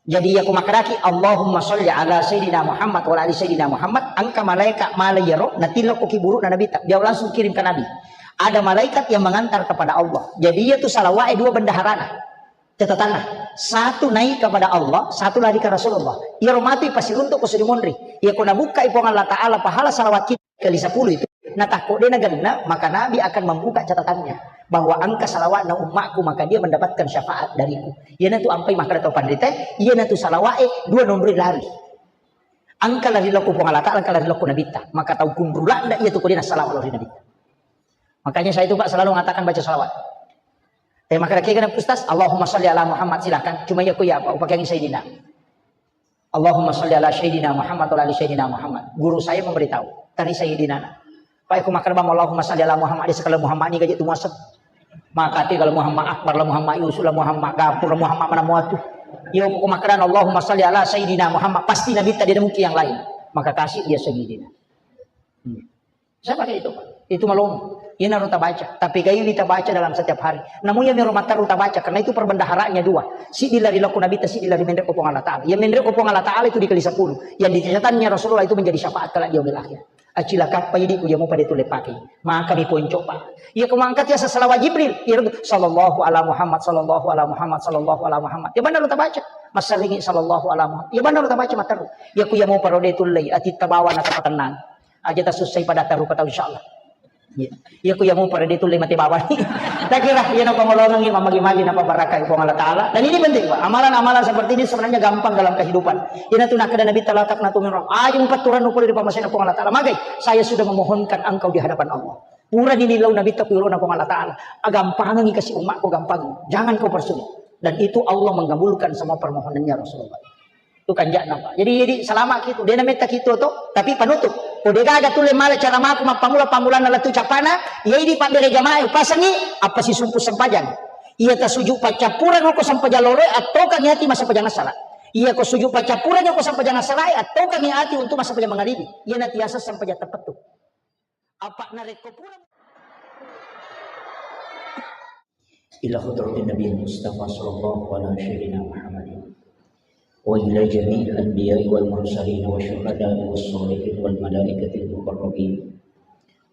Jadi iya ko makkedaki, "Allahumma sholli ala Sayyidina Muhammad wa ala ali Sayyidina Muhammad," engka malaikat malai iyaro, natilokko ki buru'na Nabitta, dia langsung kirim ke Nabi. Ada malaikat yang mengantar kepada Allah. Jadi iya tu salawat dua bendaharana. Catatanna, satu naik kepada Allah, satu lari ke Rasulullah. Iyaro matu ipasiruntuk ko suri monri. Iya ko nabukkai Puang Allah Ta'ala pahala salawat kita kali sepuluh itu, natakko de nagenna, maka Nabi akan membuka catatannya bahwa engka salawatna ummakku, maka dia mendapatkan syafaat dariku. Iyanatu ampai makkeda tau panrita, iyanatu salawat e dua nomor lari. Engka lari lokko Puang Allah Ta'ala, engka lari lokko Nabitta. Maka tau kunru ladde iya tu ko de nasalawat lori Nabitta. Makanya saya itu, Pak, selalu mengatakan baca salawat. Eh, maka kira Ustaz, "Allahumma sholli ala Muhammad," silakan. Cuma iya ko iya, Pak, upakai Sayyidina. "Allahumma sholli ala Sayyidina Muhammad wa ala ali Sayyidina Muhammad." Guru saya memberitahu, tadi Sayyidina. Pak, aku makan bang, "Allahumma sholli ala Muhammad," di sekali Muhammad ini gaji tu muasem. Maka ti kalau Muhammad Akbar lah, Muhammad Yusuf lah, Muhammad Gafur lah, Muhammad mana muatu. Iya, aku makan, "Allahumma sholli ala Sayyidina Muhammad," pasti Nabitta, tidak mungkin yang lain. Maka kasih dia Sayyidina. Hmm. Saya pakai itu, Pak. Itu malomo. Iyanaro tabaca. Tapi gaiwi tabaca dalam setiap hari. Namun iya mero mataru tabaca, karena itu perbendaharanya dua. Siddi lari lokko Nabitta, siddi lari menre ko Puang Allah Ta'ala. Iya menre ko Puang Allah Ta'ala itu dikali sepuluh. Yang di catatannya Rasulullah itu menjadi syafaat kelak di yaumil akhir. Acilakappa idi ku iya mupa de tulle pakai. Maka mi ponco, Pak. Iya ko mangkat ya salawat Jibril. Iya, "Sallallahu ala Muhammad, sallallahu ala Muhammad, sallallahu ala Muhammad." Iya benar tabaca. Masaringi, "Sallallahu ala Muhammad." Iya benar tabaca mataru. Iya ku iya mupa ro de tulle, ati tabawa na tapatennang. Aja tasussai pada tarupa tau, insyaallah. Iya. Iya ku iya mupa ro de tulle mate bawang. Takira iya napa malongangi, mamagi-magi napa barakai Puang Allah Ta'ala. Dan ini penting, Pak. Amalan-amalan seperti ini sebenarnya gampang dalam kehidupan. Iyanatu nakkeda Nabitta, "La taqnatu min rahmah." Aja mupatturang pole ri pammasena Puang Allah Ta'ala. Magai, saya sudah memohonkan engkau di hadapan Allah. Purani lilau Nabitta ku yolona Puang Allah Ta'ala. Agampangangi kasih umatku, gampang. Jangan kau persulit. Dan itu Allah mengabulkan semua permohonannya Rasulullah. Itu kanja'na, Pak. Jadi, jadi salama kitu. De nametta kitu to, tapi panutup. Ko de gaga tulle mala cara maku mappamula-pamulanna lettu capana, iya idi pabbere jamaah, pasengi, apa sisumpu sempajang. Iya ta sujud paccappureng ko sempajang loroe, attokangi ati massempajang assara. Iya ko sujud paccappureng ko sempajang assara, attokangi ati untuk massempajang mangaribi. Iya natiasa sempajang teppettu. Apa narekko pura إلى حضرة النبي المصطفى صلى الله على سيدنا محمد وإلى جميع الأنبياء والمرسلين والشهداء والصالحين والملائكة المقربين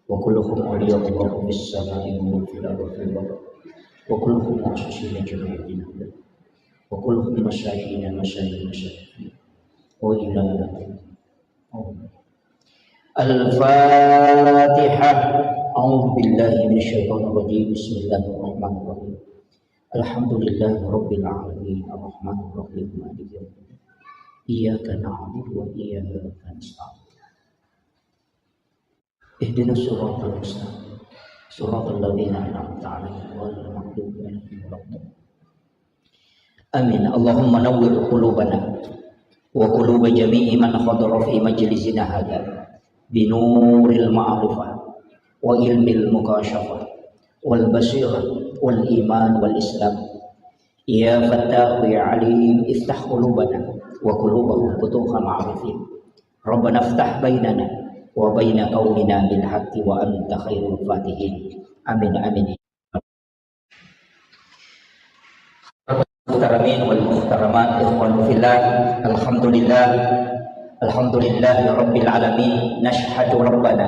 وكلهم أولياء الله في السماء وفي الأرض وفي البحر وكلهم معصوصين جميعا وكلهم مساكين مساكين مساكين وإلى الفاتحة. أعوذ بالله من الشيطان الرجيم. بسم الله الرحمن الرحيم. الحمد لله رب العالمين. الرحمن الرحيم. مالك يوم الدين. إياك نعبد وإياك نستعين. اهدنا الصراط المستقيم. صراط الذين أنعمت عليهم غير المغضوب عليهم ولا الضالين. آمين. اللهم نور قلوبنا وقلوب جميع من حضر في مجلسنا هذا بنور المعرفة وعلم المكاشفة والبصيرة والإيمان والإسلام. يا فتاح يا عليم، افتح قلوبنا وقلوبهم فتوح معرفة. ربنا افتح بيننا وبين قومنا بالحق وأنت خير الفاتحين. آمين، آمين. المحترمين والمحترمات، إخوان في الله، الحمد لله، الحمد لله رب العالمين. نشهد ربنا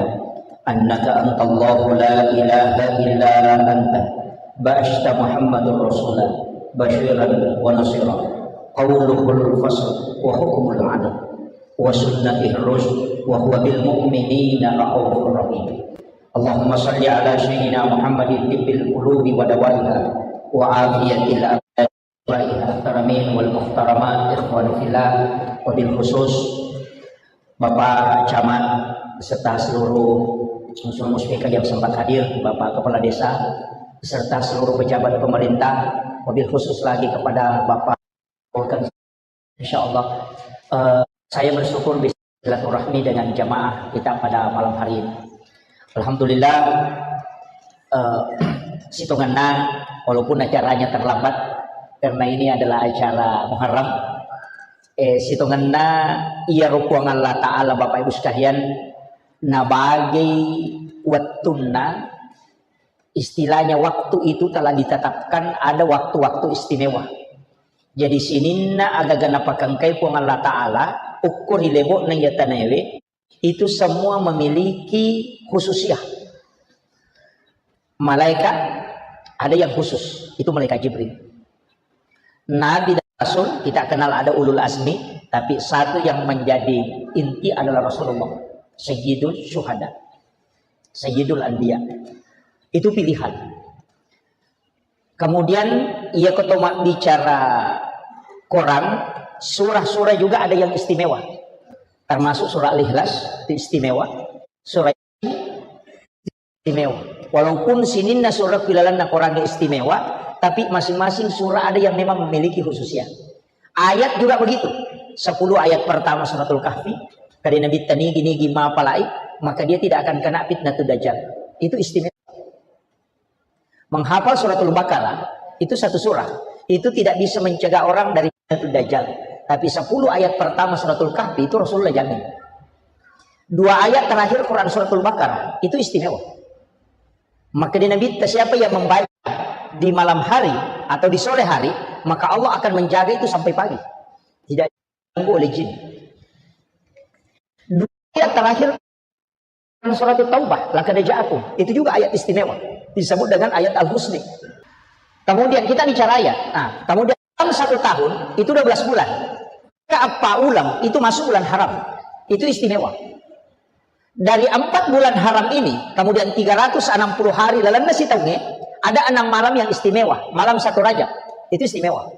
أنك أنت الله لا إله إلا أنت، بعثت محمد رسولا بشيرا ونصيرا. Qauluhul fasl wa hukmul adl wa sunnatih rusyd wa huwa bil mu'minina raufur rahim. Allahumma salli ala sayyidina Muhammadin tibbil qulubi wa dawaiha wa afiyatil abdani wa ihtaramin wal muhtaramat, ikhwanu fillah, wabil khusus Bapak Camat beserta seluruh unsur muspika yang sempat hadir, Bapak Kepala Desa beserta seluruh pejabat pemerintah, wabil khusus lagi kepada Bapak Volkan. Insya Allah, eh, saya bersyukur bisa silaturahmi dengan jamaah kita pada malam hari ini. Alhamdulillah, eh, sitongenna, walaupun acaranya terlambat, karena ini adalah acara Muharram, eh, sitongenna iyaro Puang Allah Ta'ala, Bapak Ibu sekalian, nabagei wettunna, istilahnya waktu itu telah ditetapkan ada waktu-waktu istimewa. Jadi sininna agaga napakengkai Puang Allah Ta'ala, ukko ri lebo'na iya tanaewe, itu semua memiliki khususiyah. Malaikat ada yang khusus, itu malaikat Jibril. Nabi dan Rasul, kita kenal ada ulul azmi, tapi satu yang menjadi inti adalah Rasulullah, Sayyidul Syuhada, Sayyidul Anbiya. Itu pilihan. Kemudian, iya ko to mabbicara Quran, surah-surah juga ada yang istimewa. Termasuk surah Al-Ikhlas, itu istimewa. Surah istimewa. Walaupun sininna surah ilalanna Quran istimewa, tapi masing-masing surah ada yang memang memiliki khususnya. Ayat juga begitu. Sepuluh ayat pertama Suratul Kahfi, kade Nabi tanigi-nigi mapalai, maka dia tidak akan kena fitnah dajjal. Itu istimewa. Menghafal Suratul Baqarah, itu satu surah. Itu tidak bisa mencegah orang dari fitnah dajjal. Tapi sepuluh ayat pertama Suratul Kahfi itu Rasulullah jamin. Dua ayat terakhir Quran Suratul Baqarah, itu istimewa. Maka di Nabi, siapa yang membaca di malam hari atau di sore hari, maka Allah akan menjaga itu sampai pagi. Tidak diganggu oleh jin. Dua ayat terakhir Surat Taubah, laqad ja'akum. Itu juga ayat istimewa. Disebut dengan ayat Al-Husni. Kemudian kita bicara ayat. Nah, kemudian dalam satu tahun itu dua belas bulan. Ke apa ulang itu masuk bulan haram. Itu istimewa. Dari empat bulan haram ini, kemudian tiga ratus enam puluh hari lalanna sitaungnge, ada enam malam yang istimewa. Malam satu Rajab. Itu istimewa.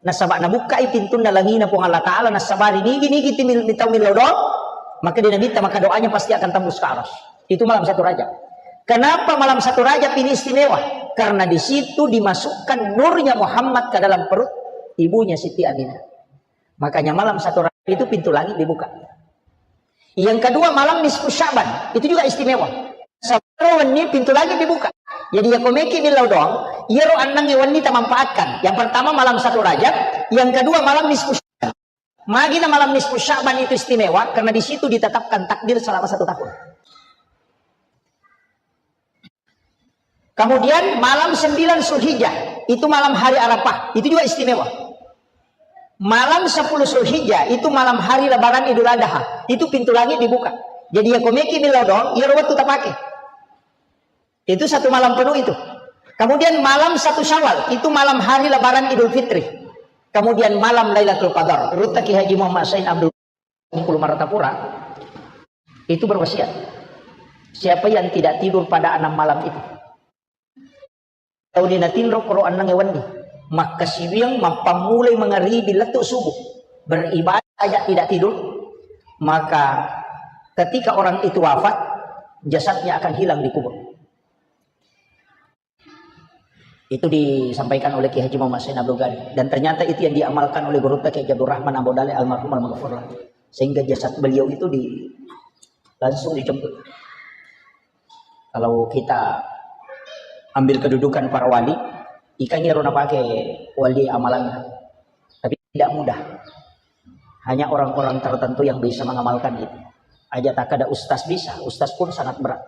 Nasaba nabukkai pintunna langina Puang Allah Ta'ala, nasabari nigi-nigi timil-, mitau millau doang, maka di Nabitta maka doanya pasti akan tembus ke aras. Itu malam satu Rajab. Kenapa malam satu Rajab ini istimewa? Karena di situ dimasukkan nurnya Muhammad ke dalam perut ibunya Siti Aminah. Makanya malam satu Rajab itu pintu langit dibuka. Yang kedua, malam nisfu Sya'ban, itu juga istimewa. Sabaro wenni pintu langit dibuka. Jadi, yako meki millau doang, iyaro ennengnge wenni tamanfaatkan. Yang pertama malam satu Rajab, yang kedua malam nisfu Sya'ban. Magina malam nisfu Sya'ban itu istimewa karena di situ ditetapkan takdir selama satu tahun. Kemudian malam sembilan Zulhijjah, itu malam hari Arafah, itu juga istimewa. Malam sepuluh Zulhijjah, itu malam hari Lebaran Idul Adha, itu pintu langit dibuka. Jadi, yako meki millau doang, iyaro wettu tapake. Itu satu malam penuh itu. Kemudian malam satu Syawal, itu malam hari Lebaran Idul Fitri. Kemudian malam Lailatul Qadar. Ruttaki Haji Muhammad Sain Abdul Bungkulu Martapura itu berwasiat, siapa yang tidak tidur pada enam malam itu, tauni natinro koro ennengnge wenni, makkasiwiang mappammulai mangaribi lettu subuh, beribadah saja tidak tidur, maka ketika orang itu wafat, jasadnya akan hilang di kubur. Itu disampaikan oleh Kiai Haji Muhammad Zain Abdul Ghani. Dan ternyata itu yang diamalkan oleh Gurutta Kiai Haji Abdul Rahman Ambo Dale almarhum almaghfurlah. Sehingga jasad beliau itu di, langsung dijemput. Kalau kita ambil kedudukan para wali, ikan iyaro napake wali amalanna. Tapi tidak mudah. Hanya orang-orang tertentu yang bisa mengamalkan itu. Aja tak ada ustaz bisa, ustaz pun sangat berat.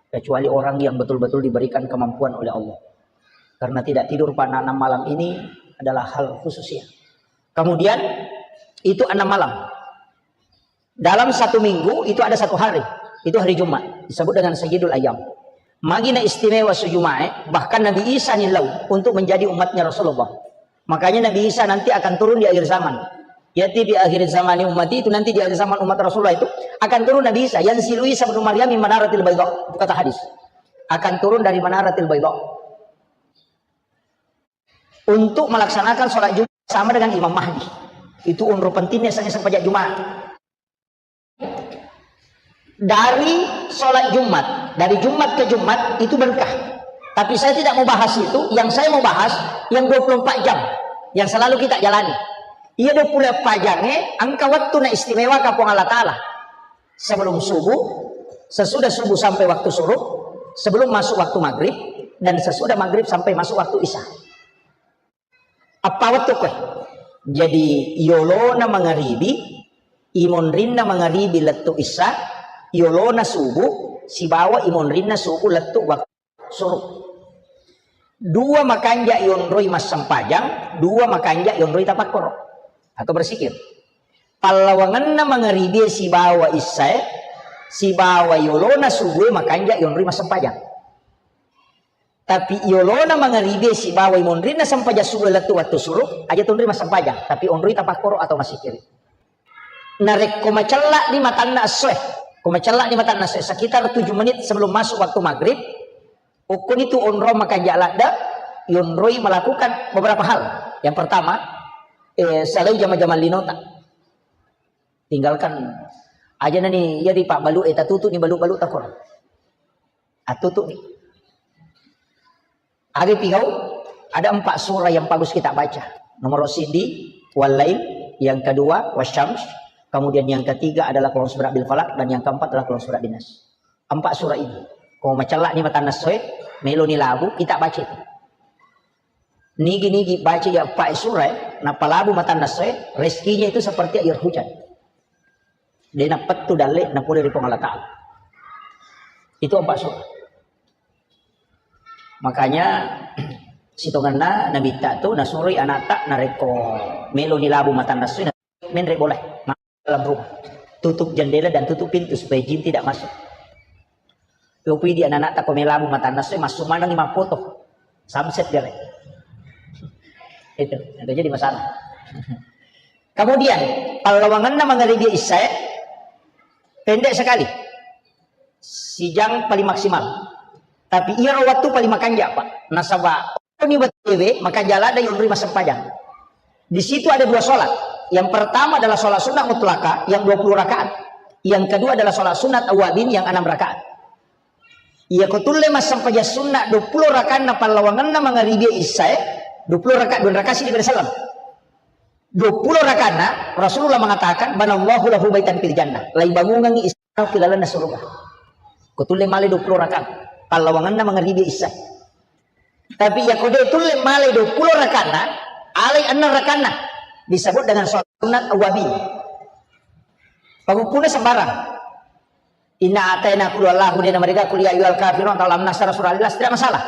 Kecuali orang yang betul-betul diberikan kemampuan oleh Allah. Karena tidak tidur pada enam malam ini adalah hal khusus ya. Kemudian itu enam malam. Dalam satu minggu itu ada satu hari. Itu hari Jumat. Disebut dengan Sayyidul Ayyam. Magina istimewa sujuma'e, bahkan Nabi Isa nilau untuk menjadi umatnya Rasulullah. Makanya Nabi Isa nanti akan turun di akhir zaman. Ya'ti fi akhir zamani ummati, itu nanti di akhir zaman umat Rasulullah itu akan turun Nabi Isa. Yanzilu Isa bin Maryam min manaratil baydha. Itu kata hadis. Akan turun dari manaratil baydha. Untuk melaksanakan sholat Jumat sama dengan Imam Mahdi. Itu onro pentingnya saya sempajang Jumat. Dari sholat Jumat, dari Jumat ke Jumat itu berkah. Tapi saya tidak mau bahas itu, yang saya mau bahas yang dua puluh empat jam yang selalu kita jalani. Iya, dua puluh empat jam, eh, engka waktu na istimewa ka Puang Allah Ta'ala. Sebelum subuh, sesudah subuh sampai waktu syuruk, sebelum masuk waktu maghrib, dan sesudah maghrib sampai masuk waktu isya. Eppa wettu koe. Jadi, yolona mangaribi, imonrinna mangaribi lettu isya, yolona subuh, sibawa imonrinna subuh lettu waktu syuruk. Dua makanja yonroi massempajang, dua makanja yonroi tapakkoro atau berzikir. Pallawangenna mangaribi sibawa isyae, sibawa yolona subuh makanja yonroi massempajang. Tapi yolona mangaribi sibawa imonrinna sempajang subuh lettu waktu syuruk, aja tonroi massempajang, tapi onroi tapakkoro atau massikiri. Narekko macella ni matanna essoe, ko macella ni matanna essoe, sekitar tujuh menit sebelum masuk waktu maghrib, ukkuni tu onrong makanja ladde, yonroi melakukan beberapa hal. Yang pertama, eh, salai jama-jama linota. Tinggalkan aja nani, iya di pak balu, eh, tatutu ni balu-balu takor. Atutu ni. Aga pigau? Ada empat surah yang bagus kita baca. Nomor sidi, Wal-Lail, yang kedua, Wasyams, kemudian yang ketiga adalah Qul A'udzu Birabbil Falaq, dan yang keempat adalah Qul A'udzu Birabbin Nas. Empat surah ini. Ko macella ni matanna essoe, melo ni labu, kita baca itu. Nigi-nigi baca ya empat surah, nappa labu matanna essoe, rezekinya itu seperti air hujan. De nappettu dalle napole ri Puang Allah Ta'ala. Itu empat surah. Makanya sitongenna Nabitta tu nasuroi anatta narekko melo ni labu matanna essoe, menre bola dalam rumah. Tutup jendela dan tutup pintu supaya jin tidak masuk. Lopi di anak-anak tako melo labu matanna essoe, massu manengi mappoto. Samset gare. Itu, itu jadi masalah. Kemudian, pallawangenna mangaribi isyae pendek sekali. Sijang paling maksimal. Tapi iyaro waktu paling makanja, Pak. Nasaba ni wettuwe makanja ladde yonroi massempajang. Di situ ada dua sholat. Yang pertama adalah sholat sunnah mutlaka yang dua puluh rakaat. Yang kedua adalah sholat sunat awabin yang enam rakaat. Iya ko tulle massempajang sunnah dua puluh rakaatna pallawangenna mangaribi isyae, dua puluh rakaat, dua rakaat sidi pada salam. Dua puluh rakaatna Rasulullah mengatakan, "Banallahu lahu baitan fil jannah." Lai bangungangi istana ki lalenna surga. Ko tulle male dua puluh rakaat pallawangenna mangaribi isyae. Tapi iya ko de tulle male dua puluh rakaatna, alai enam rakaatna disebut dengan sholat sunat awabin. Paguppuna sembarang. Inna ataina qul huwallahu, de namarega qul ya ayyuhal kafirun atau alam nasyrah surah Al-Ikhlas, tidak masalah.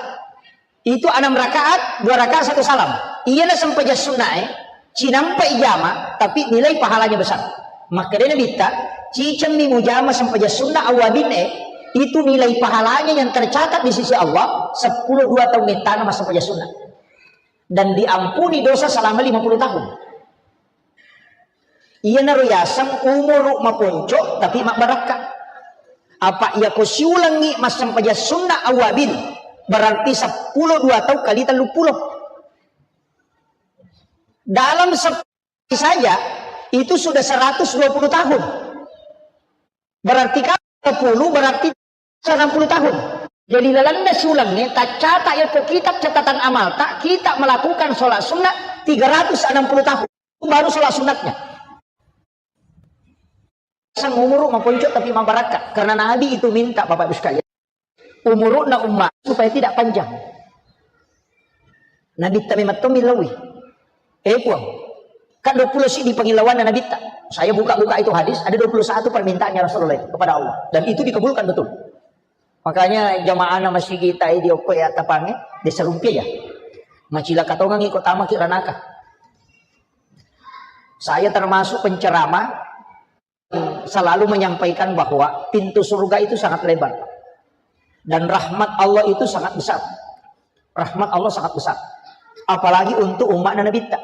Itu enam rakaat, dua rakaat satu salam. Iyana sempajang sunnae, cinampa ijama, tapi nilai pahalanya besar. Makkedai Nabitta, cicemmi mujama sempajang sunnah awabinne, itu nilai pahalanya yang tercatat di sisi Allah, sepuluh dua tahun mettana massempajang sunnah. Dan diampuni dosa selama lima puluh tahun. Iyanaro yaseng umuru maponco tapi mabbarakka. Apa iya ko siulengngi massempajang sunnah awabin, berarti seppulo dua tau kali telluppulo. Dalam sepuluh saja itu sudah seratus dua puluh tahun. Berarti kalau sepuluh berarti enam puluh tahun. Jadi lalenna siulengnge taccata yako kitab catatan amalta, kita melakukan sholat sunnah tiga ratus enam puluh tahun. Itu baru sholat sunatnya. Sang umuru maponco tapi mabarakka. Karena Nabi itu minta, Bapak Ibu sekalian. Umuruna umat supaya tidak panjang. Nabitta memang to millaui. Eh, Puang, kan dua puluh sidi pangillawanna Nabitta. Saya buka-buka itu hadis, ada dua puluh satu permintaannya Rasulullah itu kepada Allah. Dan itu dikabulkan betul. Makanya jamaahna masigi tai di okko ya tapange, desa rumpi ya. Macilaka tongangi ko tamaki ranaka. Saya termasuk penceramah selalu menyampaikan bahwa pintu surga itu sangat lebar. Dan rahmat Allah itu sangat besar. Rahmat Allah sangat besar. Apalagi untuk umatna Nabitta.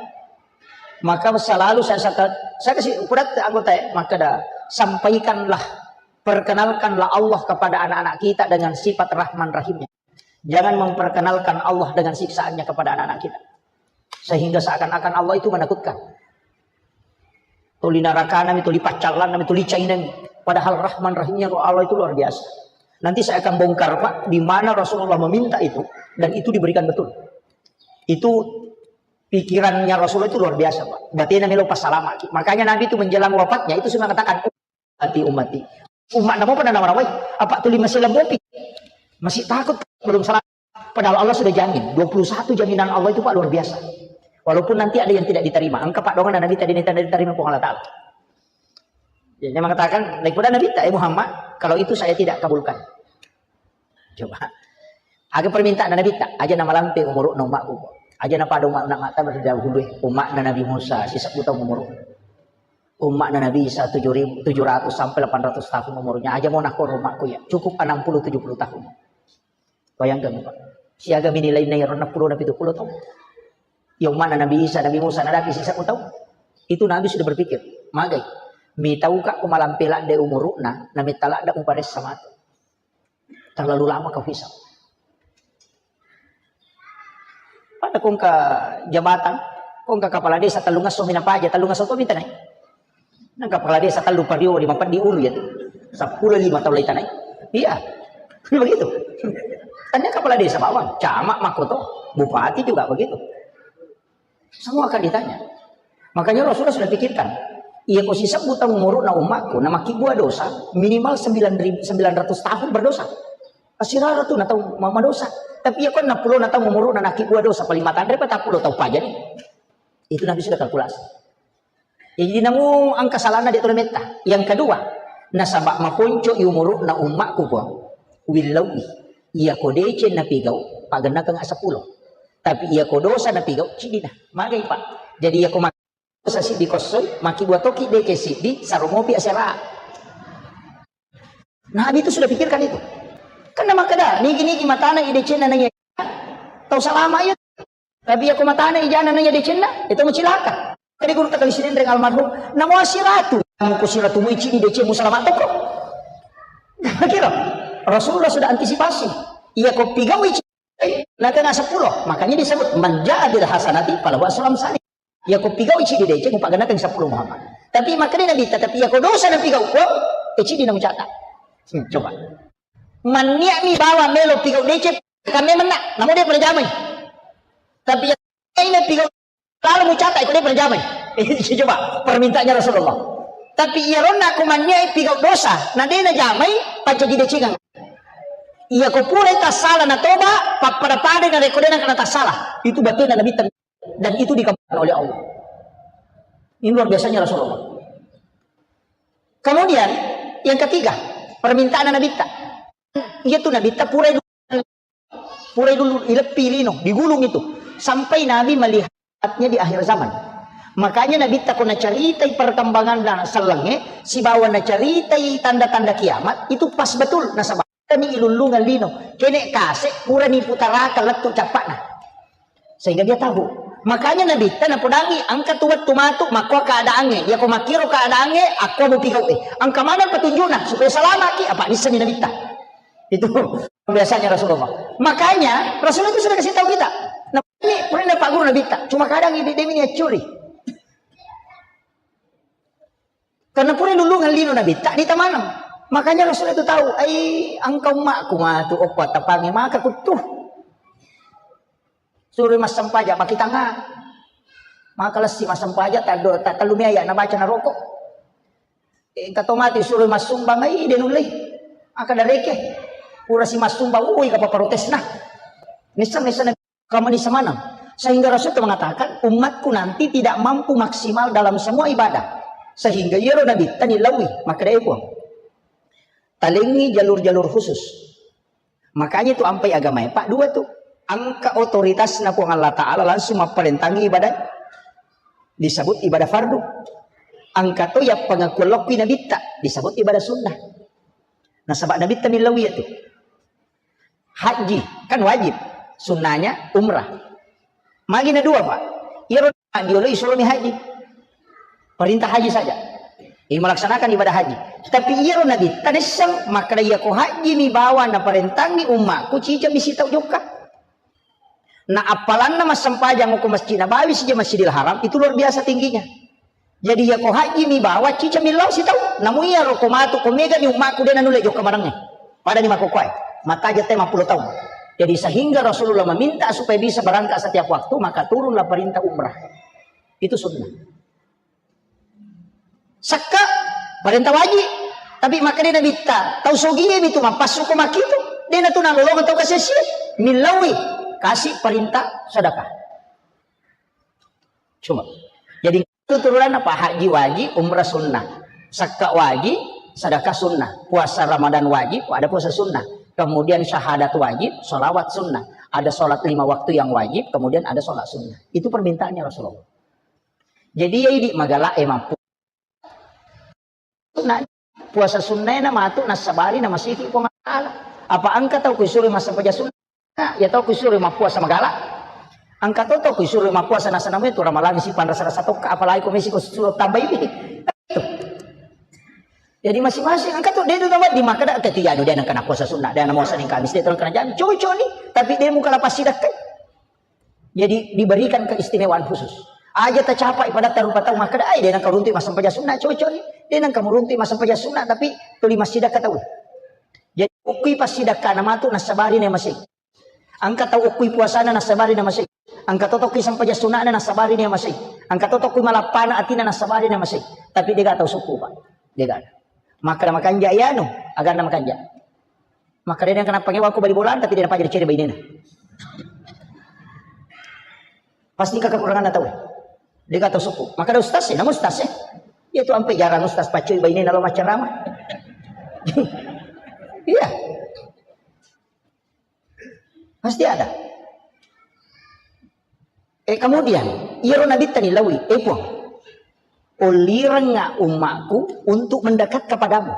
Maka selalu saya, saya, saya kasih upurat anggota ya, maka dah sampaikanlah, perkenalkanlah Allah kepada anak-anak kita dengan sifat Rahman Rahimnya. Jangan memperkenalkan Allah dengan siksaannya kepada anak-anak kita. Sehingga seakan-akan Allah itu menakutkan. Tuli narakana mi, tuli paccallanna mi, tuli cainna mi. Padahal Rahman Rahimnya Allah itu luar biasa. Nanti saya akan bongkar, Pak, di mana Rasulullah meminta itu dan itu diberikan betul. Itu pikirannya Rasulullah itu luar biasa, Pak. Batena melo passalamaki. Makanya Nabi itu menjelang wafatnya itu sudah mengatakan, "Ummati, ummati." Umat nama pada nama-namai. Apa tuli masih lembopi? Masih takut belum salah. Padahal Allah sudah jamin. Dua puluh satu jaminan Allah itu, Pak, luar biasa. Walaupun nanti ada yang tidak diterima. Engka, Pak, doang Nabi tadi tidak diterima Puang Allah Ta'ala. Jadi dia mengatakan, daripada Nabi tak, "Eh Muhammad, kalau itu saya tidak kabulkan." Coba. Aga permintaan Nabi tak, aja nama lampe umuruk na umatku. Aja na pada umat nak mata berdahulu, eh. Umat Nabi Musa, sisa tahun umuruk. Umat Nabi Isa tujuh ribu, tujuh ratus sampai delapan ratus tahun umurnya. Aja mau nakor umatku ya. Cukup enam puluh tujuh puluh tahun. Bayangkan, Pak. Siaga mini lain nai rona pulo na pitu pulo tahun. Ya umat Nabi Isa, Nabi Musa, Nabi sisa tahun. Itu Nabi sudah berpikir. Magai. Mi tau ka ko malampe ladde umuruk na, na metta ladde uparessa matu. Terlalu lama kau hisap. Pada kongka jabatan, kongka kepala desa tellung esso mina paja, tellung esso to minta nai. Nang kepala desa tellu pario lima peddi ulu ya tu. Sepuluh lima tahun lagi tanai. Iya. Begitu. Tanya kepala desa bawang, camat makoto, bupati juga begitu. Semua akan ditanya. Makanya Rasulullah sudah pikirkan. Iya ko sisebbu tahun umuruk na umatku, na makibbua dosa, minimal sembilan ribu, sembilan ratus tahun berdosa. Asirara tu na tau ma-, madosa. Tapi iya ko enam puluh na tahun umuruk na nakibbua dosa, paling matandre pa tappulo tahun paja ni. Itu Nabi sudah kalkulasi. Jadi namu engka salana de' tole metta. Yang kedua, nasaba maponco i umuruk na umatku ko. Willaui. Iya ko deceng napigau, pagennakeng seppulo. Tapi iya ko dosa napigau, cidina. Magai, Pak. Jadi iya ko ma-, dosa siddi kossoi, makibbua toki deceng siddi, saromopi asera. Nabi itu sudah pikirkan itu. Karena makkeda, nigi-nigi matana i decenna naiya tau salama iya. Tapi iya ko matana i jana naiya decenna, itu macilaka. Tadi guru takali sidenreng almarhum, namo asiratu, namo ko siratu mu icini deceng mu salama toko. Kira Rasulullah sudah antisipasi. Iya ko pigau ici, nakena seppulo. Makanya disebut, "Man ja'a bil hasanati falahu asru amsali." Iya ko pigau ici di deceng, upagenakeng seppulo Muhammad. Tapi makkeda Nabi, tapi iya ko dosa na pigau ko, icini na mucata. Hmm, coba. Mannia'mi bawa melo pigau deceng, kame menna, namo de' pole jamai. Tapi iya na pigau lalu mucata, iko de' pole jamai. Coba, permintaannya Rasulullah. Tapi iya ronna ko mannia'i pigau dosa, na de' na jamai, pancaji decengang. Iya ko pura tassala na toba, pappada-pada na rekko de' na kena tassala. Itu batena Nabi dan itu dikabulkan oleh Allah. Ini luar biasanya Rasulullah. Kemudian yang ketiga, permintaan Nabitta. Iya tu Nabitta pura, pura dulu ileppi lino, digulung itu. Sampai Nabi melihatnya di akhir zaman. Makanya Nabitta ko nacaritai perkembangan dan sellengnge, sibawa nacaritai tanda-tanda kiamat, itu pas betul nasaba. Kani ilullungeng lino, kene kase purani putarakang lettu cappa'na. Sehingga dia tahu. Makanya Nabitta napodangi engka tu wettu matu makko keadaangnge. Iya ko makkiro keadaangnge, akko mupigau e. Engka mana petunjukna supaya salamaki, apa nissenni Nabitta. Itu biasanya Rasulullah. Makanya Rasulullah itu sudah kasih tahu kita. Nah, ini pernah Pak Guru Nabitta. Cuma kadang ini dia ini curi. Karena pura lulungan lino Nabitta, ditamaneng. Makanya Rasul itu tahu, ai engka ummakku matu okko tapangi maka kuttu. Suruh massempajang, makitanga. Maka lessi massempajang, taddo, tak tellu mia ya, nabaca naroko. Eh, engka to mati suruh massumbang, ai de' nullei. Maka dareke. Pura si massumbang, ui kapa protesna. Nissa, nissa Kamu ini semanang. Sehingga Rasul itu mengatakan, "Umatku nanti tidak mampu maksimal dalam semua ibadah." Sehingga iyaro Nabi tani lawi, maka dia pun. Talengi jalur-jalur khusus. Makanya itu ampai agama ya, Pak, dua tuh. Angka otoritasna Puang Allah Ta'ala langsung mapparentangi ibadah. Disebut ibadah fardu. Angka to ya pengakuan lokki Nabitta. Disebut ibadah sunnah. Nasaba Nabitta ni lawi itu. Haji, kan wajib. Sunnahnya umrah. Magi na dua, Pak. Iyaro diolo isuromi haji. Perintah haji saja. Ini melaksanakan ibadah haji. Tapi iyaro Nabi tanessang makkeda, iya ko haji mi bawa naparentangi ummaku, cica mi sitau jokka. Na appalanna massempajang ko Masjid Nabawi sija Masjidil Haram itu luar biasa tingginya. Jadi iya ko haji mi bawa cica mi lao sitau. Namu iyaro ko matu ko mega ni ummaku de nanulle jokka marengnge. Pada ni makokoe. Mataja te mappulo taung. Jadi sehingga Rasulullah meminta supaya bisa berangkat setiap waktu, maka turunlah perintah umrah. Itu sunnah. Sakka, parenta waji. Tapi makkeda Nabitta, tau sogie mi tu mappassu ko makkitu. De natu nalolongeng tau kasiasie. Millaui, kasi parenta sedekah. Cuma. Jadi itu turunanna, Pak, haji waji, umrah sunnah. Sakka waji, sedekah sunnah. Puasa Ramadan wajib, ada puasa sunnah. Kemudian syahadat wajib, sholawat sunnah. Ada sholat lima waktu yang wajib, kemudian ada sholat sunnah. Itu permintaannya Rasulullah. Jadi ya idi magala e mampu. Nah, puasa sunnae na matu nassabari na masiki Puang Allah Taala. Apa engka tau kuisuro massempajang sunnah? Ya tau kuisuro mappuasa magala. Engka to tau kuisuro mappuasa nasana tu ramalang si panrasa-rasa tokka, apalagi ko mesi ko suruh tambahi. Jadi masing-masing engka to de tu tawa di makkeda ke tiga dia nang kena puasa sunnah, dia nang puasa ning Kamis, dia terang kena jam. Cocok ni, tapi dia muka lapas sidakkai. Jadi diberikan keistimewaan khusus. Aja tacapai pada tarupa tau makkeda, ai de nang karuntu massempajang sunnah, cocok ni. De nang kamuruntu massempajang sunnah, tapi tuli massidakka tau. Jadi ukkui passidakka na matu nassabari na masih. Engka tau ukkui puasana nassabari na masih. Engka to tokkui sempajang sunnahna nassabari na masih. Engka to tokkui malappana atina nassabari na masih. Tapi dega tau sukku, Pak. Dega. Makkeda makanja iyanu, aganna makanja. Makkeda de nang kenapa ngewa ko bali bola, tapi de napajari ceri bainena. Pasti engka kekuranganna tau. Dega tau sukku. Makkeda ustaz e, namu ustaz e. Iya tu ampe jarang ustaz paccoi bainena lo maccarama. Iya. Pasti ada. Eh, kemudian, iyaro Nabitta ni laui, eh Puang, ollirengnga ummaku untuk mendekat kepadamu.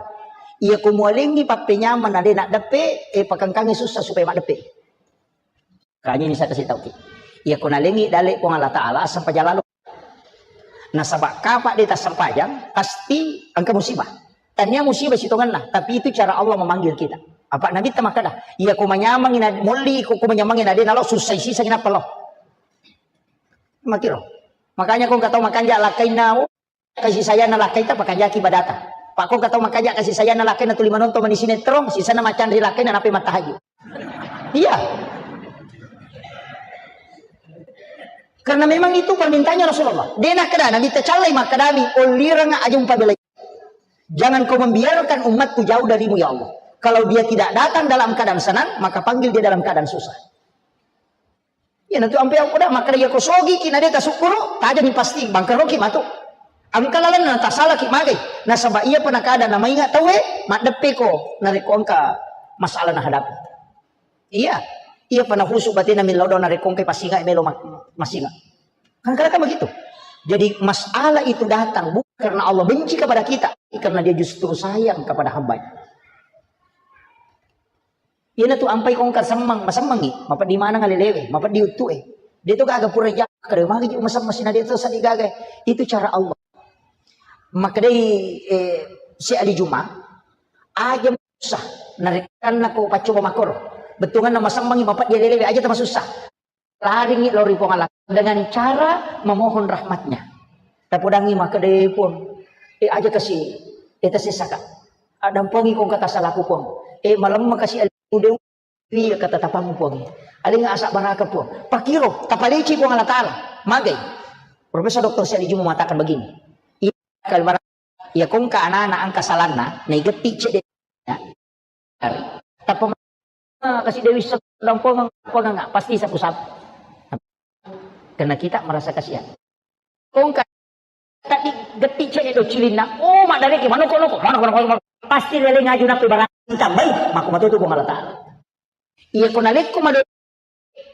Iya ko mualengi pappenyameng na de naddeppe, eh, pakengkangi susah supaya maddeppe. Kanya ini saya kasih tahu ki. Iya ko nalengi dale Puang Allah Taala, sempajang lalo. Nasaba kapa de tassempajang, pasti engka musibah. Tania musibah sitongenna, tapi itu cara Allah memanggil kita. Apa Nabitta makkeda, iya ko manyamangi na molli ko, ko manyamangi na de nalo susah sisa inappa lo. Makiro. Makanya ko engka tau makanja lakkainna, oh, kasih sayang na lakkaita pakanjaki badata. Pak ko engka tau makanja kasih sayang na lakkaina tuli manonton mani sinetron, sisana macanri lakkaina nape mattahajud. Iya. Karena memang itu permintaannya Rasulullah. De nakkeda Nabitta callai makkedami, ollireng aja umpabelai. Jangan kau membiarkan umatku jauh darimu ya Allah. Kalau dia tidak datang dalam keadaan senang, maka panggil dia dalam keadaan susah. Iya natu ampe aku da makkeda iya ko sogi ki na de tasukkuru, tajani pasti bangkaroki matu. Engka lalenna tasalaki magai. Nasaba iya pa nakada na mainga tauwe, maddeppe ko narekko engka masalah nahadapi. Iya, iya pa nahusu batena millau do narekko engka pasinga melo mak-, masinga. Kadang-kadang kan begitu. Jadi masalah itu datang bukan karena Allah benci kepada kita, tapi karena dia justru sayang kepada hambanya. Iyanatu ampai ko engka semmeng, masemmengi, mapeddi maneng alelewe, mapeddi uttu'e. De to gaga pura jaka, de magi ji masemmeng sina de to seddi gaga. Itu cara Allah. Makkedai, eh, si Ali Juma, aja susah, narekkanna ko paccoba makkoro. Bettuanganna masemmengi, mapeddi alelewe, aja tamasussa. Laringngi lao ri Puang Allah dengan cara memohon rahmatnya. Tapodangngi makkeda, "Eh, Puang, eh, aja kasi, eh, tasessaka. Addampengi ko engka tasalaku, Puang. Eh, malemma kasi alliku de iya katatapang, Puang. Alinga asa baraka, Puang." Pakiro, tapaleci Puang Allah Taala. Magai. Profesor Doktor Syaidi Juma mengatakan begini. Iya, kalbara-, iya, ko engka anak-anak engka salanna, naigetti cedde. Ya. Tappa ma-, kasi Dewi Sek-, Lampongeng, Lampongeng, pasti sapu-sapu. Karena kita merasa kasihan. Kongka tadi getti cene do cilinna, oh, maddareke, manoko-noko, manoko-noko, manoko. Pasti lele ngaju nape barang tambai, mako matoto Puang Allah Taala. Iya ko nalekko mado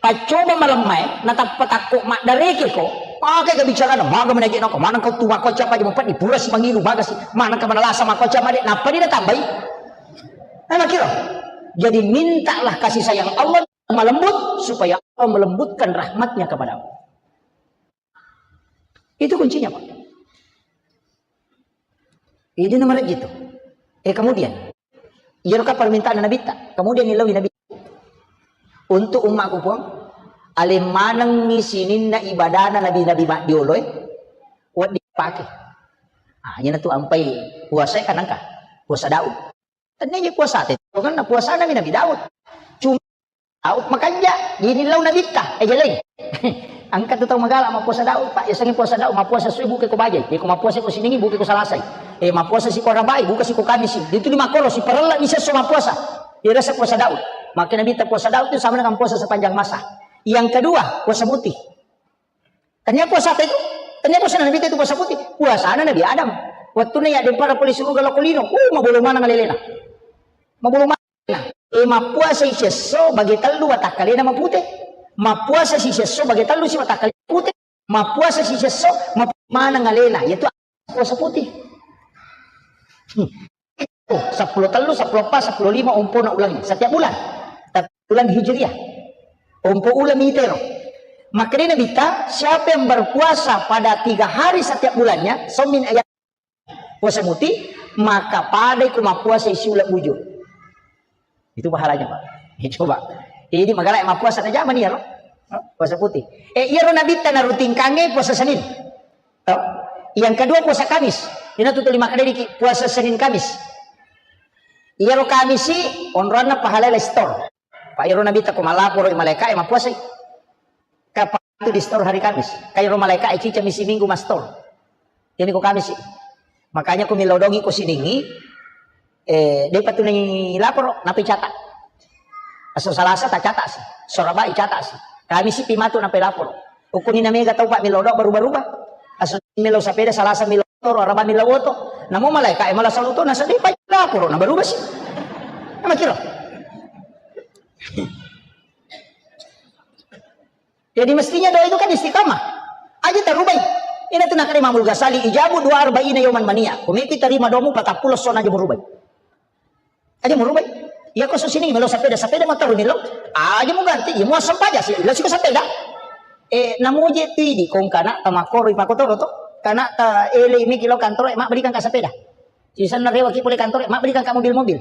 paccoba malemmae, natappa takko maddarekeko, magai ga bicarana, maga menaje nako, maneng kau tu mako capa je mupeddi, pura si mangilu, maga si, maneng ka manalasa mako capa de, nappa de natambai. Nah, makiro. Jadi mintalah kasih sayang Allah malembut supaya Allah melembutkan rahmatnya kepadamu. Itu kuncinya, Pak. Itu nomor itu. Eh, kemudian, iyaro ka permintaan Nabitta. Kemudian nilawi Nabi untuk ummaku, Puang, aleng manengngi sininna ibadana nabi-nabi maddioloe, wedding pake. Ah, iyana tu ampai puasa kan engka. Puasa Daud. Tennia je puasa te, karena puasana nabi Daud. Cuma Daud makanja, jadi lau Nabitta, eh, jeleng. Engka tu tau magala mappuasa Daud, Pak. Yasengnge puasa Daud, mappuasa sui buke ko bajai. Ye ko mappuasa ko siningi buke ko salasai. Eh, mappuasa si ko arabai, buka si ko kamisi. Itu lima koro, si parella ni sesso mappuasa. Irasa puasa Daud. Maka Nabitta puasa Daud itu sama dengan puasa sepanjang masa. Yang kedua, puasa putih. Tania puasa apa itu? Tania puasa Nabitta itu puasa putih. Puasana Nabi Adam. Waktu na ya dempara pole suruga lo kulino. Uh, mabolo mana ngalelena. Mabolo mana. E, mappuasa si sesso bage tellu watakkalena mapute. Mappuasa si sesso bage tellu si watakkalena mapute. Mappuasa si sesso mapute maneng alena. Yaitu puasa putih. Hmm. Oh, seppulo tellu, seppulo empat, seppulo lima, ompona ulang ini. Setiap bulan. Tapi bulan Hijriah. Ompo ulang mitero. Makanya Nabitta, siapa yang berpuasa pada tiga hari setiap bulannya, somin ayat puasa muti, maka padai ku mappuasa isi uleng bujur. Itu pahalanya, Pak. Ya, coba. Jadi magala mappuasa na zaman iya, ro? Puasa putih. Eh, iya ro Nabitta na rutinkange puasa Senin. Toh? Yang kedua puasa Kamis. Ina tutu lima kali diki puasa Senin Kamis. Iya ro Kamisi onroanna pahala store. Pak, iyaro Nabitta ko malaporo i malaika e mappuasai. Kapang tu di store hari Kamis. Kairo malaika e cica misi minggu ma store. Ini ko Kamis i. Makanya ko milodongi ko siningi, eh, depa tu nai laporo, napi catat. Aso Salasa ta catat si. Sorabai catat si. Kamis i pi matu napi laporo. Ukkuni na mega tau, Pak, milodo baru-baru, Pak. Aso milo sapeda, Salasa milo toro, Araba milo oto. Namo malaika e mala saluto, na sedih, Pak, laporo, na baru basi. Ema kiro. Jadi mestinya doa itu kan istiqamah. Aja tarubai. Ina tu nakale Imamul Ghazali, ijabu dua arba'ina yauman mania. Kumiki tarima doamu patappulo sona aja murubai. Aja murubai. Iya ko susining melo sapeda, sapeda motor melo. Aja mu ganti, iya mu asam paja sih. Ila siko sapeda. Eh, namu je tu idi kong kana tamakoro ipakotoro to. Kana ta ele miki lo kantoro, eh, mak belikan ka sapeda. Sisanna rewa ki pole kantoro, eh, mak belikan ka mobil-mobil.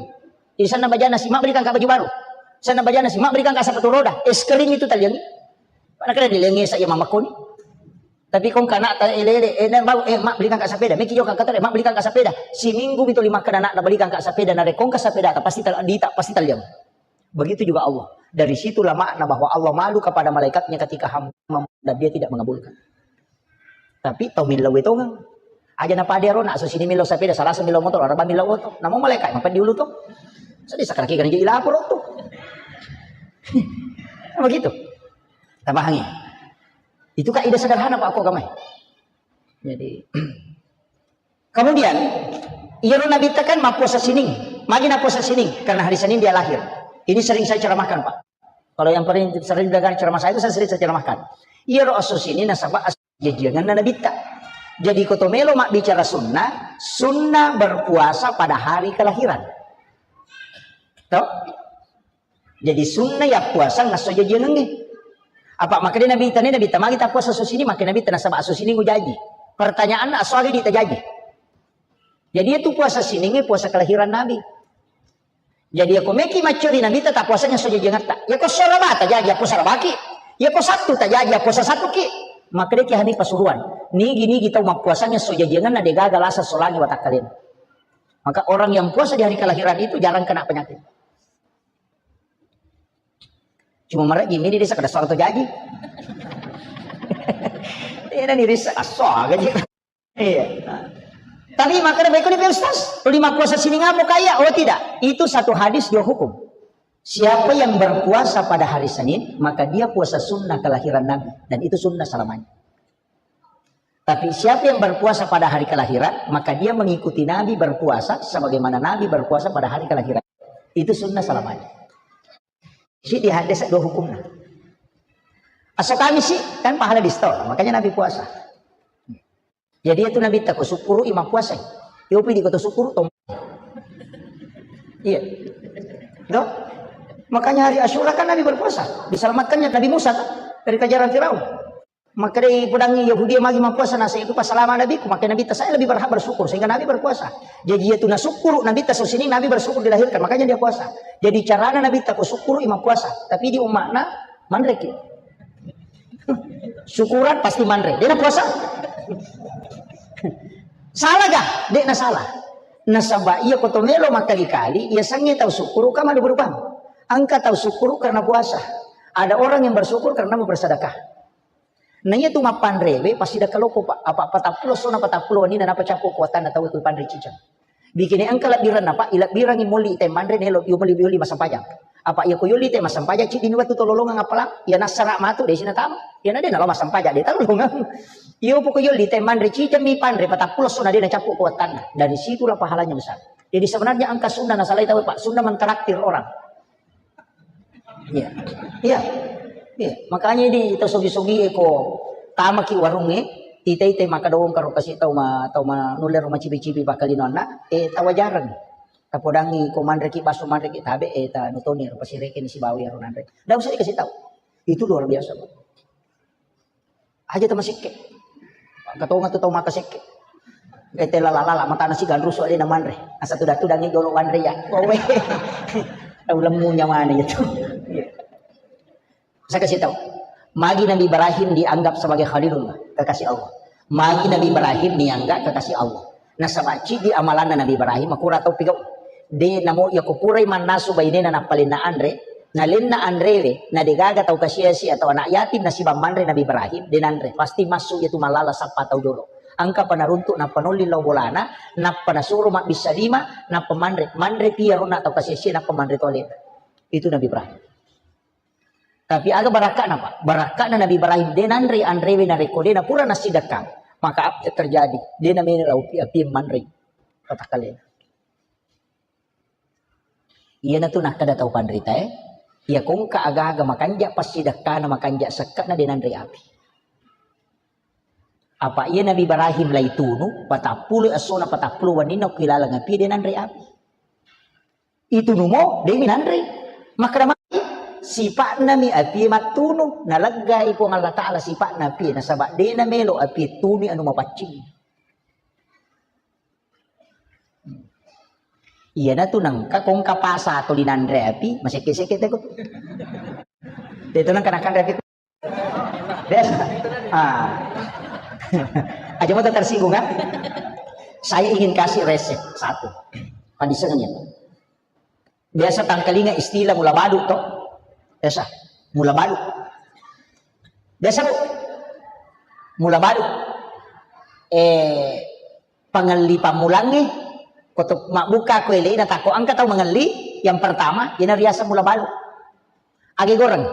Sisanna bajana si mak belikan ka baju baru. Sanna bajana si mak belikan ka sepatu roda. Es krim itu taliangi. Mana kena dilengi saya mama koni. Tapi kong kana ta elele, eh, na bau, eh, mak belikan ka sepeda. Miki yo ka kata, eh, mak belikan ka sepeda. Siminggu mito lima kena nak na belikan ka sepeda, na rekong ka sepeda, ta pasti tal-, dita, pasti taliang. Begitu juga Allah. Dari situlah makna bahwa Allah malu kepada malaikatnya ketika hamba memohon dan dia tidak mengabulkan. Tapi tau millau itu kan. Aja na pada ro, nak susini millau sepeda, Salasa millau motor, Araba millau oto. Namo malaikat, mapan diulu to. Sedih sakit kaki kan jadi lapor to. Begitu. Tapahangi. Itu kaidah sederhana, Pak, aku agamai. Jadi, kemudian, iyaro Nabitta kan mappuasa sining. Magi nappuasa sining? Karena hari Senin dia lahir. Ini sering saya ceramahkan, Pak. Kalau yang paling sering dengar ceramah saya itu, saya sering saya ceramahkan. Iyaro aso sining nasaba aso jajianganna Nabitta. Jadi ko to melo mabbicara sunnah, sunnah berpuasa pada hari kelahiran. Toh? Jadi sunnah ya puasa ngasso jajiangengnge. Apa makanya Nabi tanya Nabi tamagi tak puasa aso sining, makanya Nabi tanya sama aso sining jaji. Pertanyaan aso aga di tajaji. Jadi itu puasa siningnge puasa kelahiran Nabi. Jadi ya ko meki maccuri Nabi ta puasa ngasso jajiangetta. Ya ko sorabata jaji apa sorabaki. Ya ko Sabtu ta jaji apa Sabtuki. Maka dia ki hani pasuruan. Nigi-nigi tau mappuasa ngasso jajiangenna de gaga lasa solangi watakkalena. Maka orang yang puasa di hari kelahiran itu jarang kena penyakit. Cuma mereka gini di desa kada suara tu jaji. Ini ni desa asal gaji. Iya. Tapi makanya baik ni Ustaz, lima puasa sining apa kaya? Oh tidak, itu satu hadis dua hukum. Siapa yang berpuasa pada hari Senin, maka dia puasa sunnah kelahiran Nabi dan itu sunnah selamanya. Tapi siapa yang berpuasa pada hari kelahiran, maka dia mengikuti Nabi berpuasa sebagaimana Nabi berpuasa pada hari kelahiran. Itu sunnah selamanya. Jadi ada dua hukumnya. Aso Kamis sih kan pahala di store, makanya Nabi puasa. Jadi itu Nabi tak syukuru imam puasa. Yo pidi kata syukuru tom. Iya. Toh? Makanya hari Asyura kan Nabi berpuasa, diselamatkannya Nabi Musa kan dari kejaran Firaun. Makkedai podangngi Yahudi, magi mappuasa, naseng, itu pasalama nabiku, maka Nabitta saya lebih berhak bersyukur sehingga Nabi berpuasa. Jadi, iya tu nasyukuru Nabitta, so sining Nabi bersyukur dilahirkan, makanya dia puasa. Jadi, carana Nabitta ko syukuru i mappuasa, tapi di umma'na manreki. Syukuran pasti manre, de' na puasa. Salah ga? De' na salah. Nasaba iya ko to melo makkali-kali, iya sangnge tau syukuru ka malu berubah. Engka tau syukuru karena puasa. Ada orang yang bersyukur karena mau bersedekah. Na iya tu mappanrewe, pasti dakka loko, Pak. Apa patappulo sona patappulo wenni na napacappu kuatanna tau ku panre ciceng. Bikini engka lebbiranna, Pak, ilebbirangi moli te manre nelo, yo moli, yoli massempajang. Apa iya ko yoli te massempajang, ciddi ni wettu tololongang appalang, iya nassara matu de' sinatama. Iya na de' nalo massempajang, de' talolongang. Iyo poko yoli te manre ciceng mi panre patappulo sona de' nacappu kuatanna. Dari situlah pahalanya besar. Jadi sebenarnya engka sunna nasalai tau, Pak, sunna mentraktir orang. Iya. Iya. Iya. Makanya di tau sogi-sogi e ko tamaki warungnge, ita-ita maka doang karo kasi tau ma, tau ma nulle ro macipi-cipi bakka linoanna, eh, tawajareng. Tapodangi ko manreki baso manreki tabe, eh, ta nutoni ro pasireke ni sibawa ro nanre. Ndak usah dikasih tahu. Itu luar biasa, Pak. Aja tau masekke. Engka tonga tu tau maka sekke. Eh, tela lala, matana si ganrusu alena manre. Asa tuda-tudangi jolo manre ya. Owe. Tau lemmu nyawana itu. Saya kasih tahu. Magi Nabi Ibrahim dianggap sebagai Khalilullah, kekasih Allah. Magi Nabi Ibrahim dianggap kekasih Allah. Nasaba ciddi amalanna Nabi Ibrahim, makura tau pigau. De' namo iya ko purai mannasu bainena nappalenna anre, nalenna anrewe, na degaga tau kasiasi atau anak yatim nasibang manre Nabi Ibrahim, de' nanre. Pasti massu iya tu mallala sappa tau jolo. Engka pa naruntuk nappa nolli lao bolana, nappa nasuro mabbissa lima, nappa manre. Manre pi aronna tau kasiasi nappa manre tu alena. Itu Nabi Ibrahim. Tapi aga barakka'na, Pak? Barakka'na Nabi Ibrahim, de' nanre anrewe narekko de' napura nassidekkang. Maka apa yang terjadi? De' namelo lao pi-, api manre. Patakkalena. Iyanatu nakkeda tau panrita e, iya kongka aga-aga makanja passidekkana, makanja sekke'na de' nanre api. Apa iya Nabi Ibrahim laitunu, patappulo essona patappulo wenninna ko ilaleng api de' nanre api. Itunumo, de'mi nanre. Makkeda magi, sipa'nami apie mattunu, naleggai Puang Allah Ta'ala sipa'na apie, nasaba de' namelo apie tunui anu mapaccing. Iyanatu nengka kongka pasa tuli nanre api, masekke-sekke teko. De'to nengka nakanre api. Biasa. Ah. Aja mata tersinggung, kan? Saya ingin kasih resep satu. Pandisengennya. Biasa tangkalinga istilah mula balu to. Biasa. Mula balu. Biasa, Bu. Mula balu. Eh, pangelli pammulangnge, koto mabbuka ko ele na tako engka tau mengelli, yang pertama, ina riaseng mula balu. Age goreng.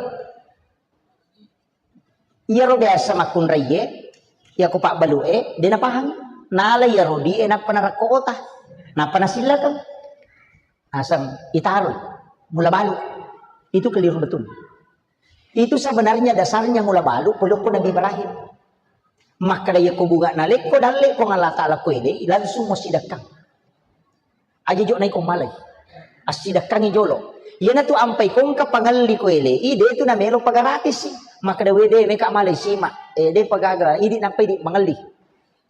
Iyaro biasa makkunraie, iya ko pabbalu e, de' napahang. Nala iyaro di e nappa narakko ota, nappa nasillakeng. Aseng itaroi, mula balu. Itu keliru betul. Itu sebenarnya dasarnya mula balu, polokko Nabi Ibrahim. Makkeda iya ko bunga nalekko dalle Puang Allah Ta'ala ko ele, langsung mo sidekkang. Aja jo naiko malai. Assidekkangi jolo. Iyanatu ampai kongka pangelli ko ele, i de' tu namelo pagaratisi. Makkeda we de' meka malai sima. Eh, de' pagaga, idi nappa idi mangelli.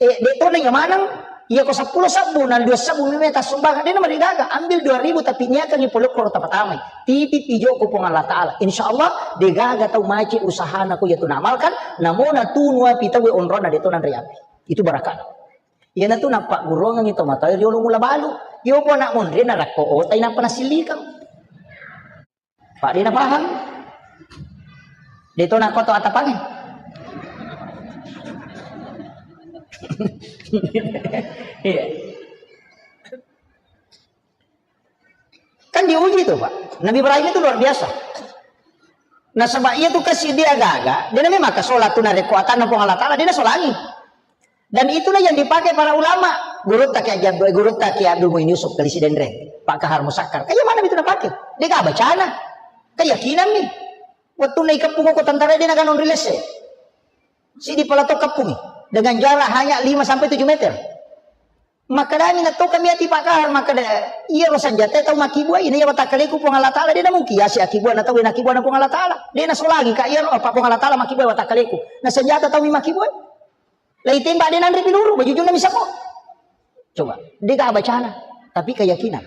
Eh, de' tona iya maneng, iya ko seppulo sebbu, na dua sebbu meme tassumbang, de' namarigaga, ambil dua ribu tapi niakangi polokko ro tapatamai. Titip ijo ko Puang Allah Ta'ala. Insya Allah, de' gaga tau maci usahana ko iya tu namalkan, namo natunu api tau onrona de' tona nri api. Itu barakana. Iyanatu nappagguruangengngi tomatoa riolo mula balu. Iyo po anak monri narakko otai nappa nasillikeng. Pak de' napahang. De' to nakko to atapangnge. Iya. Kan diuji itu, Pak. Nabi Ibrahim itu luar biasa. Nasaba iya tu kasi dia gaga, de' na memang kasola tu narekko atanna Puang Allah Ta'ala, de' nasolangi. Dan itulah yang dipakai para ulama. Gurutta Kiai Abdul, gurutta Kiai Abdul Muin Yusuf, Kali Sidenreng, Pak Kahar Musakkar. Kayak mana itu dipakai? De' gaga bacana. Keyakinan nih. Waktu naik kepung ko tentara de' naganong rilese. Sidi pala to kepung dengan jarak hanya lima sampai tujuh meter. Makkedami natto kami ati Pak Kahar, makkeda, "Iyaro senjata tau makkibua, ina iya watakkaleku Puang Allah Taala, de namungkin yase akkibua na tau, na kibua na Puang Allah Taala. De nasolangi ka iyaro apa Puang Allah Taala makkibua watakkaleku. Na senjata tau mi makkibua. Lai tembak de nanre piluru, bajujuna mi semmo." Coba, de ga bacana, tapi keyakinan.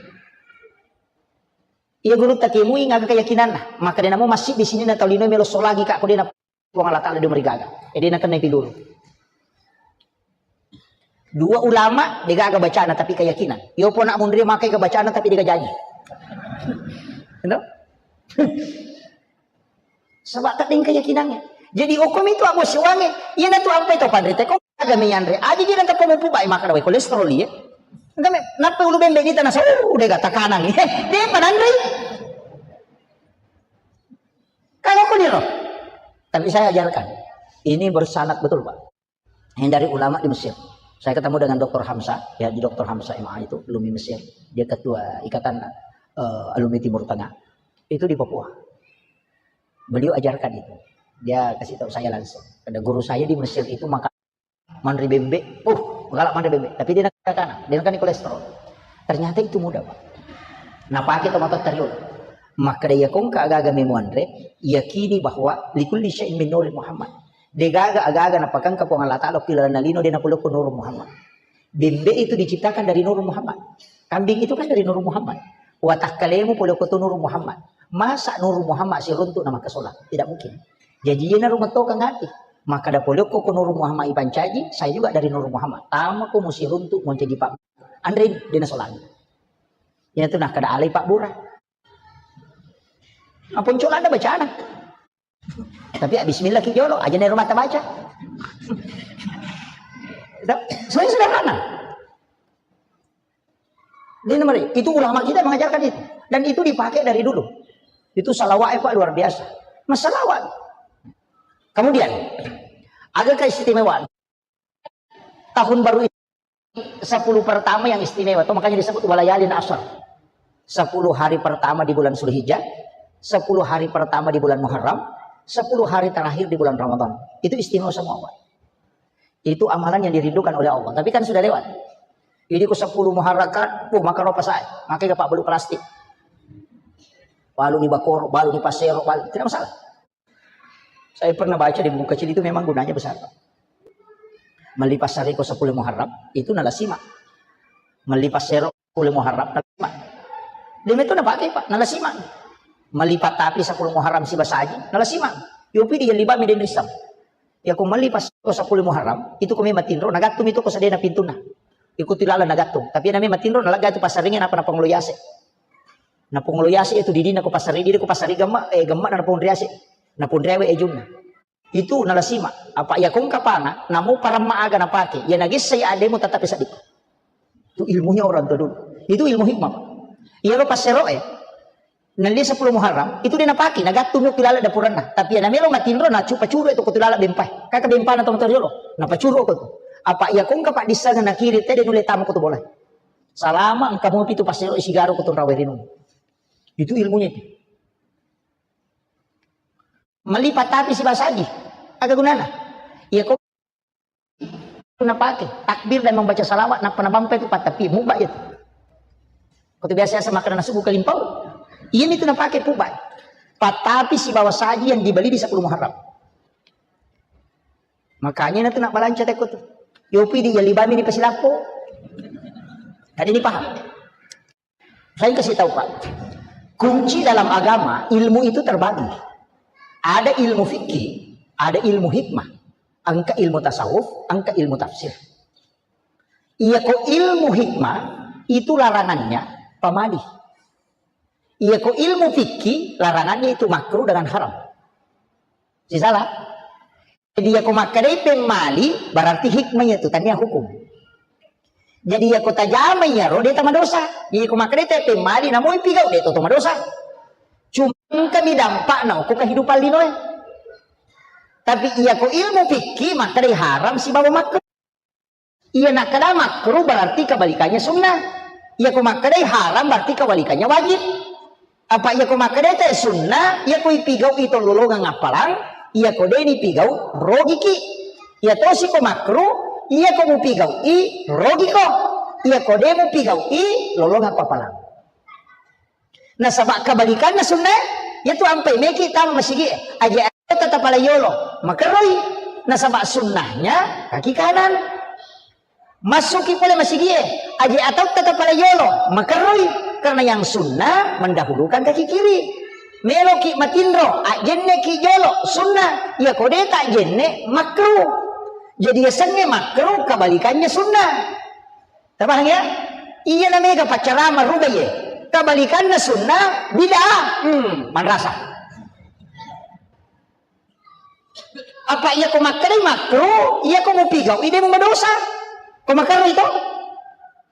Iya guru takemui ngaga keyakinanna, maka de namo masjid di sini na tau lino melo solangi ka ko de na Puang Allah Taala de marigaga. E de nakenna piluru. Dua ulama de gaga bacana tapi keyakinan. Yo pona munri makai ke bacana tapi de gajangi. Endo? Sebab tak deng keyakinannya. Jadi hukum itu abu siwange. Iya na tu ampe to panrite ko aga me yanre. Aja ji nang tepo mupu bai maka dawai kolesterol iya. Enggak me, nape ulu bembe ni tanah so udah gak tekanan. De pananri. Kalau aku nih loh. Tapi saya ajarkan. Ini bersanad betul, Pak. Ini dari ulama di Mesir. Saya ketemu dengan dokter Hamzah, ya di dokter Hamzah M A itu, alumni Mesir. Dia ketua ikatan eh, alumni Timur Tengah. Itu di Papua. Beliau ajarkan itu. Dia kasih tahu saya langsung. Ada guru saya di Mesir itu maka manri bembe, uh, galak manri bembe. Tapi dia nak kanan, dia nak kolesterol. Ternyata itu mudah, Pak. Nah, pakai tomat tarion. Maka dia kongka agaga memuanre, yakini bahwa likulli syai'in min nuri Muhammad. De gaga aga-aga napakangka Puang Allah Taala okki lalenna lino de napolokko Nur Muhammad. Bembe itu diciptakan dari Nur Muhammad. Kambing itu kan dari Nur Muhammad. Watakkalemu polokko tu Nur Muhammad. Masa Nur Muhammad siruntuk na makkasola? Tidak mungkin. Jadi iyana rumetokeng ati. Maka da polokko ko Nur Muhammad ipancaji, saya juga dari Nur Muhammad. Tama ko musiruntuk mau jadi Pak. Andre de nasolangi. Iyana tu nakkeda alai Pak Bura. Aponcolanna bacana. Tapi ya, bismillah ki jolo, aja nero mata baca. Sebenarnya sederhana. Ini nomor, itu ulama kita mengajarkan itu. Dan itu dipakai dari dulu. Itu salawat, Pak, luar biasa. Masalawat. Kemudian, ada keistimewaan. Tahun baru ini, sepuluh pertama yang istimewa, itu makanya disebut walayalin asar. Sepuluh hari pertama di bulan Zulhijjah, sepuluh hari pertama di bulan Muharram, sepuluh hari terakhir di bulan Ramadan. Itu istimewa semua, Pak. Itu amalan yang dirindukan oleh Allah. Tapi kan sudah lewat. Jadi ku sepuluh Muharram kan, oh, maka ropa saya. Maka ke Pak belu plastik. Balu ni bakoro, balu ni pasero, balu. Tidak masalah. Saya pernah baca di buku kecil itu memang gunanya besar, Pak. Melipat sariko sepuluh Muharram, itu nalasima. Melipat sero sepuluh Muharram, nalasima. Dia itu napakai, Pak, nalasima. Melipat tapi sepuluh Muharram sibasaji, nalasima. Yopi di liba mi den risam. Ya ko melipat sariko sepuluh Muharram, itu ko memang tinro, nagattu mi itu ko sedena pintuna. Ikuti lala nagattu. Tapi na memang tinro, nalaga itu passaringe napa napangolo yase. Napongolo yase itu didina ko passari, didi ko passari gemma, eh, gemma na naponri yase. Naponri awe ejunna. Itu nalasima. Apa iya kongka panga, namo paramma aga napake. Iya nagessai ademu tatapi seddi. Itu ilmunya orang tua dulu. Itu ilmu hikmah, Pak. Iya lo passeroe. Nalia sepuluh Muharram, itu dia napake, nagattu mi kilala dapuranna. Tapi iya namelo matinro, nacupa curu itu ko tulala bempai. Kaka bempana tong toriolo. Napacuru ko tu. Apa iya kongka Pak dissanga nakiri tede nule tama ko tu bola. Salama engka mopi tu passero isigaro ko tu rawe rinung. Itu ilmunya itu. Melipat tapi sibasaji. Aga gunana? Iya ko napake takbir dan membaca salawat, nappa nabampai tu patapi, mubba itu. Ko tu biasa-biasa makan nasi buka limpau. Iya itu napake pubba. Patapi sibawa saji yang dibeli di sepuluh Muharram. Makanya itu nak balanca teko tu. Yopi di yalibami di pasilappo. Tadi ini paham? Saya kasih tahu, Pak. Kunci dalam agama, ilmu itu terbagi. Ada ilmu fikih, ada ilmu hikmah. Engka ilmu tasawuf, engka ilmu tafsir. Iya ko ilmu hikmah, itu larangannya pamali. Iya ko ilmu fikih, larangannya itu makruh dengan haram. Sisala? Jadi iya ko makkedai pemmali, berarti hikmah itu, tania hukum. Jadi iya ko tajama iyaro, de tamadosa. Iya ko makkedai te pemmali, namoi pigau, de to tamadosa. Cuma kami dampakna ko kehidupan linoe. Tapi iya ko ilmu fikih, makkedai haram sibawa makruh. Iya nakkeda makruh berarti kebalikannya sunnah. Iya ko makkedai haram berarti kebalikannya wajib. Apa iya ko makkedai te sunnah, iya ko ipigau i tololongang appalang, iya ko deni pigau rogiki. Iya tosi ko makruh, iya ko mupigau i rogiko. Iya ko de mupigau'i, lolongakko apalang. Nasaba kebalikanna sunna, iyatu ampai meki tama masigi, aja tata pala yolo, makerroi. Nasaba sunnahnya kaki kanan. Masuki pole masigie, aje atau tata pala yolo, makerroi. Karena yang sunnah mendahulukan kaki kiri. Meloki matinro, ajenneki jolo, sunnah. Iya ko de tak jenne, makruh. Jadi yasengnge makruh, kebalikannya sunnah. Tabahang ya? Iya na mega paccarama ruba ye. Kebalikannya sunnah, bid'ah. Hmm, manrasa. Apa iya ko makkedai makruh, iya ko mupigau, ide mu madosa. Ko makerroi to?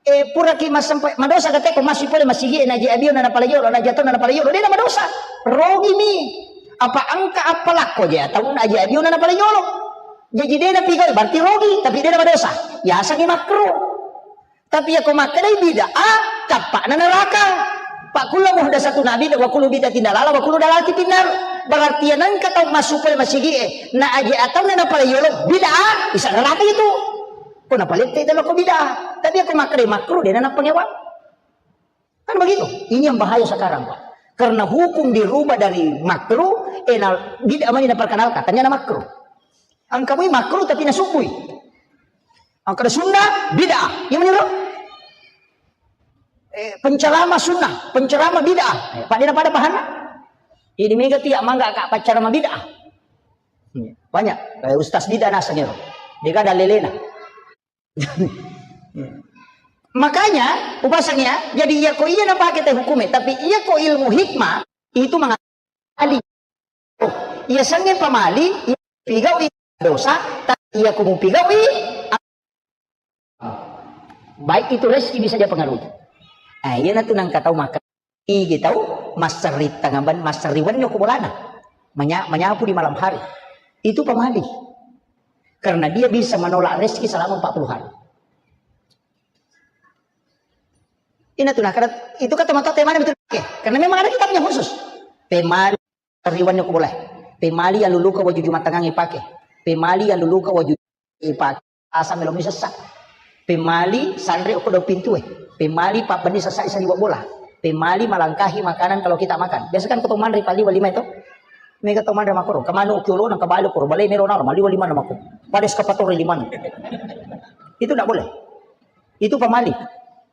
Eh, puraki masempa-, madosa kate ko masui pole masigi, naji abio na napala yolo, naji atau na napala yolo, de na madosa. Rogi mi. Apa engka apa lakko je atau naji abio na napala yolo. Jadi de na pigau, berarti rogi, tapi de na madosa. Yasengngi makruh. Tapi iya ko makkedai bid'ah, cappa'na neraka. Fa kullu muhdatsatun bid'ah, wa kullu bid'atin dalalah, wa kullu dalalatin finnar. Berarti iya nengka tau massu pole masigi e, na aje atau na napala yolo bid'ah, isa neraka itu. Ko napalette itu ko bid'ah. Tapi iya ko makkedai makruh, de na napangewang. Kan begitu. Ini yang bahaya sekarang, Pak. Karena hukum dirubah dari makruh, eh, na bid'ah mani naperkenalkan, ternyata makruh. Engka mui makruh tapi nasubbui. Engka ada sunnah, bid'ah. Iya mani ro? Eh, penceramah sunnah, penceramah bid'ah. Eh, pada pada pahanna. Ini mega tiap mangga kak penceramah bid'ah. Iya, banyak. Eh, ustaz bid'ah nasanya ro. Dia ada lelena. Makanya, upasang ya, jadi iya ko iya napake te hukume, tapi iya ko ilmu hikmah, itu mengatakan pamali. Oh, iya sengnge pamali, iya pigau'i dosa, tapi iya ko mupigau'i, baik itu rezeki bisa dia pengaruhi. Nah, iya natu nangka tau maka. Igi tau masserri tangaban, masserri wenni ko bolana. Menya-, menyapu di malam hari. Itu pamali. Karena dia bisa menolak rezeki selama empat puluh hari. Ini tuh, nah, karena itu kata mata temanya betul. Oke. Karena memang ada kitabnya khusus. Pemali riwannya ko boleh. Pemali yang luluka waju Jumat tangan ipake. Pemali yang luluka waju ipake. Asam melo mi sessa. Pemali sanre ko do pintu e. Pemali pabbenni sessa isa liwa bola. Pemali melangkahi makanan kalau kita makan. Biasa kan ko to manre pali wali mai to. Mega to manre makoro. Kemanu kiolo nang kebalo koro. Balai mero naro mali wali mana makoro. Pada eskavator lima. Itu tidak boleh. Itu pamali.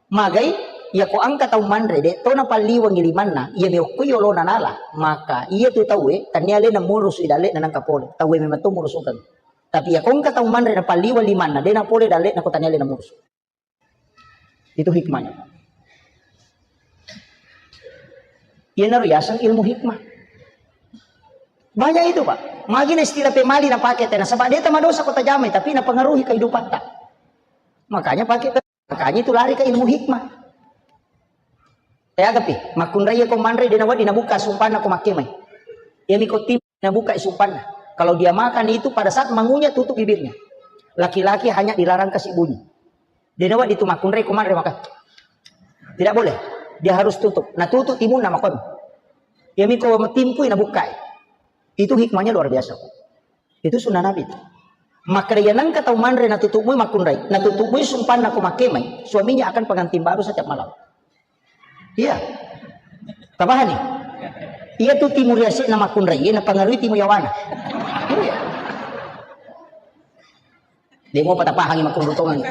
Magai, iya ko engka tau manre, de to napalliwengi limanna, iya meokkoi yolona nala, maka iya tu tauwe, tania alena murusu i dalle'na nangka pole, tauwe memang to murusukeng. Tapi iya ko engka tau manre napalliweng limanna, de napole dalle'na ko tania alena murusu. Itu hikmahnya. Iyanaro yaseng ilmu hikmah. Banyak itu, Pak. Magina istilah pemali napake tena, sebab de tamadosa ko tajamai, tapi napengaruhi kehidupatta. Makanya pakai Makanya itu lari ke ilmu hikmah. Teagapi, makkunrai ko manre dena wadi nabuka sumpanna ko makkemai. Iyami ko tim nabuka sumpanna. Kalau dia makan itu pada saat mengunyah tutup bibirnya. Laki-laki hanya dilarang kasih bunyi. Dena wadi tu makkunrai ko manre maka. Tidak boleh. Dia harus tutup. Nah tutup timunna makon. Iyami ko timpui nabukai. Itu hikmahnya luar biasa. Itu sunnah Nabi. Makkeda iya nengka tau manre natutupmui makkunrai, natutupmui sumpanna ko makkemai, suaminya akan pengantin baru setiap malam. Iya. Tabahani? Iya tu timu riasikna makkunrai, iya napangarui timu yawana. Iya. Demo patapahangi makkunrai tongang.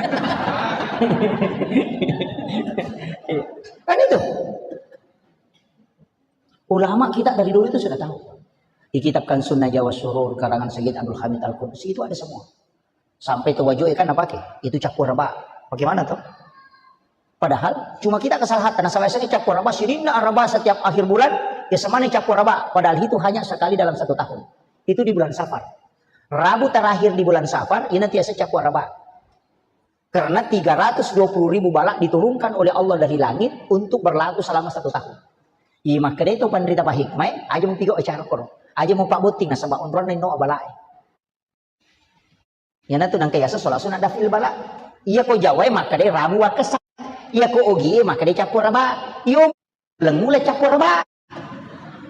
Kan itu. Ulama kita dari dulu itu sudah tahu. Di kitab Kanzun Najwa was Surur, karangan Sayyid Abdul Hamid Al-Qudus, itu ada semua. Sampai tawaju'e kan napake, itu cappuraba. Bagaimana tuh? Padahal cuma kita kesalahan, nasaba yasengnge cappuraba, sininna araba setiap akhir bulan, ya semana cappuraba. Padahal itu hanya sekali dalam satu tahun. Itu di bulan Safar. Rabu terakhir di bulan Safar, ini tiasa cappuraba. Karena tiga ratus dua puluh ribu bala diturunkan oleh Allah dari langit untuk berlaku selama satu tahun. Iya makkeda itu panrita pahikmai, aja mupigau acara koro. Aja mupabbotting nasaba onronna inno abalae. Iyanatu nangka yaseng sholat sunat daf'il bala. Iya ko Jawae makkeda rabu wakkessa. Iya ko Ogie makkeda cappuraba. Iyo Lengngula cappuraba.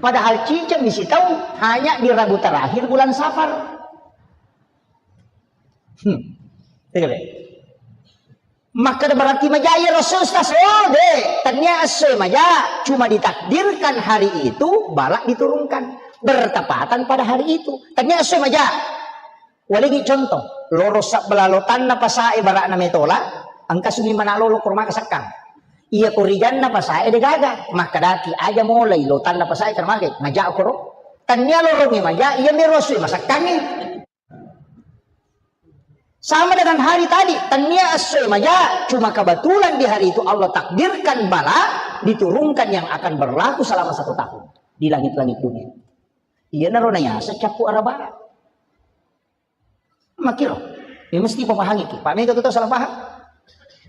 Padahal cincang di sitau hanya di Rabu terakhir bulan Safar. Hmm. Iya, Bek? Makkeda berarti maja iyaro esso, Ustaz? Oh, de'. Tennia essoe maja, cuma ditakdirkan hari itu bala diturunkan. Bertepatan pada hari itu. Tennia essoe maja. Walegi contoh, loro sabbelah lotanna pasae bara'na metola, engka suni manalolo ko maka sekkang. Iya ko rijanna pasae degaga, makkedaki aja molai lotanna pasae karena magai, maja koro. Tennia lorongi maja, iya mero essoe masakkangi. Sama dengan hari tadi, tennia essoe maja, cuma kebetulan di hari itu Allah takdirkan bala diturunkan yang akan berlaku selama satu tahun di langit-langit dunia. Iyanaro nayaseng cappu arah barat. Makiro, ya mesti pemahangi ki. Pak mega tu tau salah paham.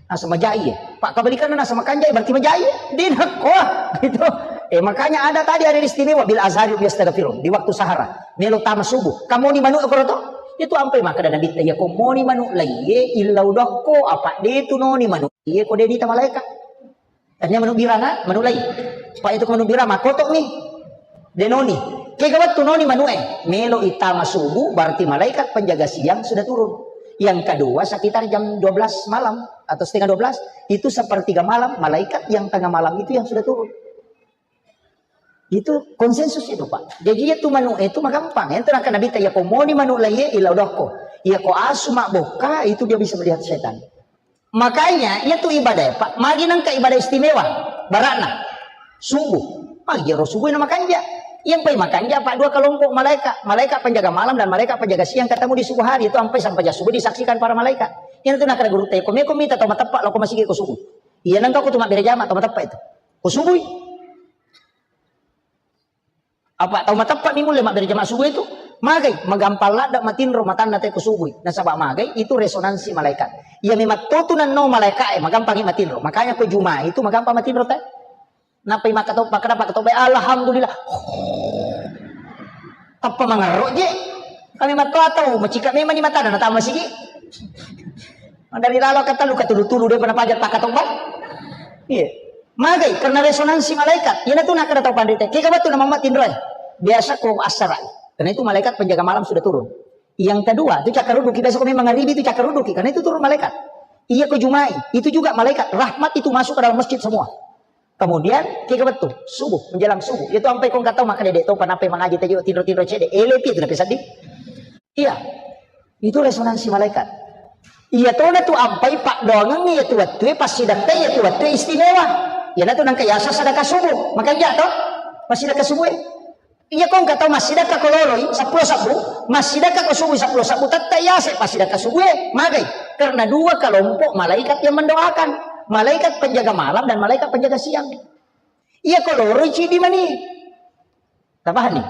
Nasa majai ya. Pak kebalikannya nasa makanjai berarti majai ya. Di nakko gitu. Eh, makanya ada tadi hari istimewa bil azhari biastagfirun di waktu sahara. Melo tama subuh. Kamu ni manu koro to? Itu ampai maka ada nabi ya, kamu ni manu laiye illau dokko apa de tu no ni manu. Iye ko de dita malaikat. Tania manu biranga, manu lai. Pak itu manu biranga makotok ni. Denoni. Kega wettu noni manu e. Melo itama subuh, berarti malaikat penjaga siang sudah turun. Yang kedua sekitar jam dua belas malam atau setengah dua belas, itu sepertiga malam, malaikat yang tengah malam itu yang sudah turun. Itu konsensus itu, Pak. Jadi itu manu itu magampang. Itu akan Nabi tanya, "Ko moni manu laiye ila dokko." Iya ko asu mak boka itu dia bisa melihat setan. Makanya, iya tu ibadah, Pak. Magi nengka ibadah istimewa. Barakna. Subuh. Magi ro subuh na makanja. Yang pai makanja, Pak, dua kelompok malaikat. Malaikat penjaga malam dan malaikat penjaga siang ketemu di subuh hari. Itu sampai sampai subuh disaksikan para malaikat. Yang itu nakara guru teko. Meko mita tau mateppa lo ko masigi ko subuh. Iya nengka ko tu mabbere jama tau mateppa itu. Ko subuh. Apa tau mateppa mi mulle mabbere jama subuh itu? Magai, magampang ladda matinro matanna te ko subuh. Nasaba magai itu resonansi malaikat. Iya memang totu nanno malaikat e, magampangi matinro. Makanya ko Juma itu magampang matinro te. Napai makatau, makada pakatau bae, alhamdulillah. Tappa mangarro je. Kami matto atau macika memang ni matana natama sigi. Dari lalo kata lu katulu-tulu dia pernah pajak pakatau bae. Iya. Magai karena resonansi malaikat. Iya tu nakada tau pandai te. Kega batu nama matinro e. Biasa ko asara. Karena itu malaikat penjaga malam sudah turun. Yang kedua, itu cakar ruduki. Biasa ko memang ngaribi itu cakar ruduki. Karena itu turun malaikat. Iya ko Jumai. Itu juga malaikat. Rahmat itu masuk ke dalam masjid semua. Kemudian, kega wettu? Subuh, menjelang subuh. Itu ampai kong katau maka dede to, panampai mangaji tajo tinro-tinro cede. Ele pi itu napi seddi. Iya. Itu resonansi malaikat. Iya tona tu ampai pak doangan iya tu wettu, pasti dakka iya tu wettu istimewa. Iya tu nangka yasa sadaka subuh. Makanya to, pasti dakka subuh. Iya ko engka tau massidakka ko loroi seppulo sabbu, massidakka ko subui seppulo sabbu, tette yase passidakka subue, magai? Karena dua kelompok malaikat yang mendoakan, malaikat penjaga malam dan malaikat penjaga siang. Iya ko loroi cidi mani. Tapahanni?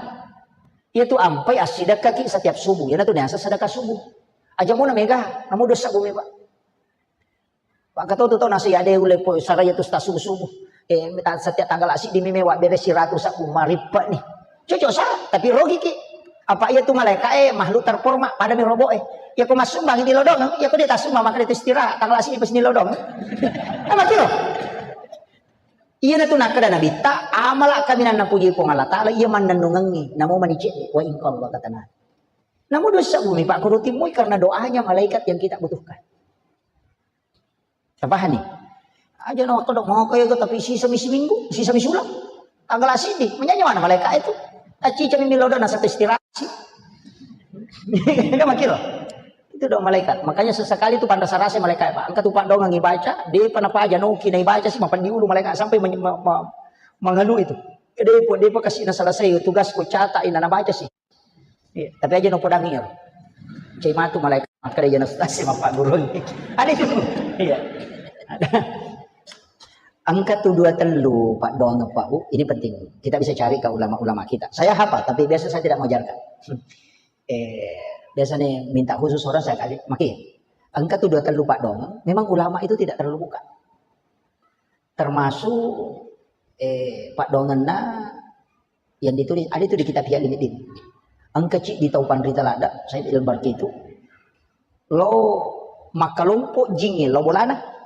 Iya tu ampai assidakkaki setiap subuh. Iya tu niasa sedekah subuh. Aja mona mega, namu dosa bumi pak. Pak Ketua tu tau nasi ade ulle po saraya tu subuh-subuh. Eh, ta-, setiap tanggal asik di meme wa bere siratu sabu maripa ni. Cocok sa, tapi rogi ki. Apa iya tu malaikat eh makhluk terhormat pada mi robo eh. Ya ko masuk bang di lodong, ya ko dia tasuk mama kali istirahat tanggal asik pas di lodong. Apa kiro? Iya na tu nakada Nabi ta amala kami nan napuji Puang Allah Taala iya mannennungengi namo manicik wa ingko Allah katana. Namun dosa bumi Pak Kurutimui karena doanya malaikat yang kita butuhkan. Tapahani? Aja na waktu dok mau kaya tapi sisa misi minggu, sisa misi ulang. Tanggal asidi, menyanyi mana malaikat itu? Aci cami milodo na satu istirahat sih. Kan makiro. Itu dong malaikat. Makanya sesekali itu pantas rasa malaikat, Pak. Engka tu Pak dong ngi baca, dia pernah paja noki na baca sih mapan diulu malaikat sampai men-, ma-, ma-, mengeluh itu. Dia pun dia pun kasih na selesai tugas ku catat ina na baca sih. Iya, tapi aja no podangi ya. Cai matu malaikat makkeda jana ustaz si mappagurung. Ada itu. Iya. Ada. Engka tu dua tellu Pak Dong, Pak Bu, ini penting. Kita bisa cari ke ulama-ulama kita. Saya hafal, tapi biasa saya tidak mengajarkan. Eh, biasanya minta khusus orang saya kasih. Maki. Engka tu dua tellu Pak Dong, memang ulama itu tidak terlalu buka. Termasuk, eh, Pak Dongenna yang ditulis, ada itu di kitab Ihya Ulumuddin. Engka ciddi tau panrita ladda, Said Al-Barki itu. Lo makkalompo jingnge, lo bolana.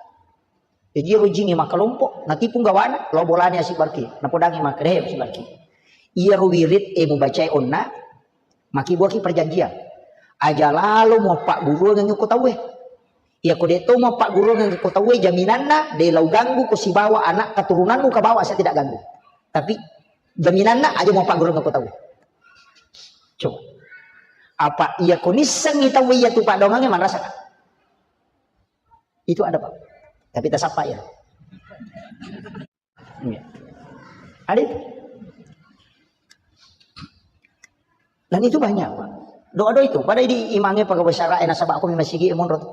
Jadi ro jingnge makkalompo, natipu gawana, lo bolana Said Barki. Napodangi makkeda, "He, Said Barki. Iya ro wirid e mubacai onna, maki buaki perjanjian. Aja lalo muappagguruang ko tauwe. Iya ko de' to mau pagguruan ko tauwe, jaminanna de' lau ganggu ko sibawa anak keturunanmu ke bawah, saya tidak ganggu. Tapi jaminanna aja mau pagguruan ko tauwe. Coba. Apa iya ko nissengi tauwe iya tu padongange marasa? Itu ada, Pak. Tapi tasappa ya. Iya. Ada itu. Dan itu banyak, Pak. Doa-doa itu. Pada di imange pegawai syara, eh, nasaba aku memang sigi monro tu.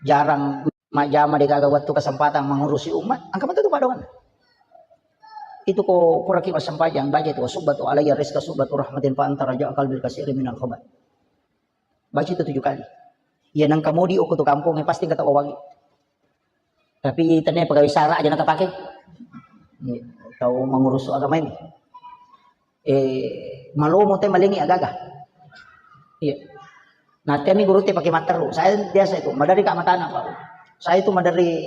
Jarang majama, de' gaga waktu kesempatan mengurusi umat. Angka betul tu padongan. Itu ko kuraki massempajang, baca itu, "Subbatu alayya rizqa subbatu rahmatin fa anta raja qalbil kasiri minal khobat." Baca itu tujuh kali. Iya nang kamodi okko tu kampung, eh, pasti kata wawangi. Tapi tania pegawai syara aja nakapake. Iya, tau mengurus agama ini. Eh, malomo te malengi agaga. Iya. Nah, temi guru te pakai matteru. Saya biasa itu, madari kak matana, Pak. Saya itu madari,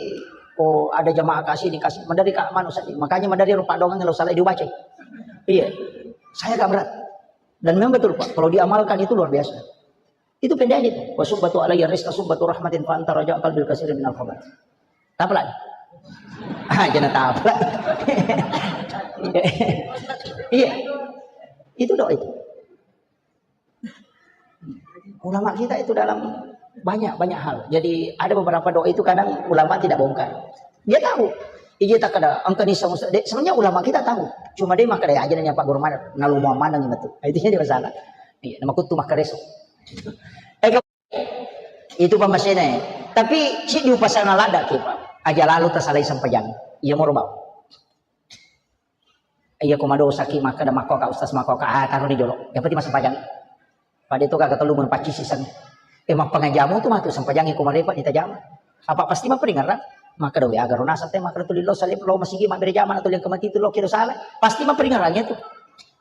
oh, ada jamaah kasih dikasih, madari kak manu saja. Makanya madari rupa doang kalau salah dibaca. Iya. Saya gak berat. Dan memang betul, Pak. Kalau diamalkan itu luar biasa. Itu pendek itu. "Wa subbatu alayya rizqa subbatu rahmatin fa anta raja qalbil kasiri minal khobat." Tapla. Ah, jangan tapla. Iya. Itu doa itu. Ulama kita itu dalam banyak-banyak hal. Jadi ada beberapa doa itu kadang ulama tidak bongkar. Dia tahu. Iya tak ada angka ni sama de-, sebenarnya ulama kita tahu. Cuma dia maka dia aja nanya Pak Guru mana, nalu mau mana gitu. Itu jadi masalah. Iya, nama kutu maka reso. Eh, itu pammasena. Tapi si diupasana ladda ki, Pak. Aja lalu tasalai sempajang. Iya moro bau. Iya ko madosa ki makkeda makko ka ustaz makko ka, ah, taruh di jolo. Yang penting masih pajang. Pada itu kagak telu mun paccisi sang. Eh, mappangajamu tu matu sempajangi ko marepa ditajama. Apa pasti maperingaran? Makkeda we agaro nasab te makkeda tuli lo salib lo masigi mabbere jama tuli yang kemati tu lo kiro salah. Pasti maperingarannya tu.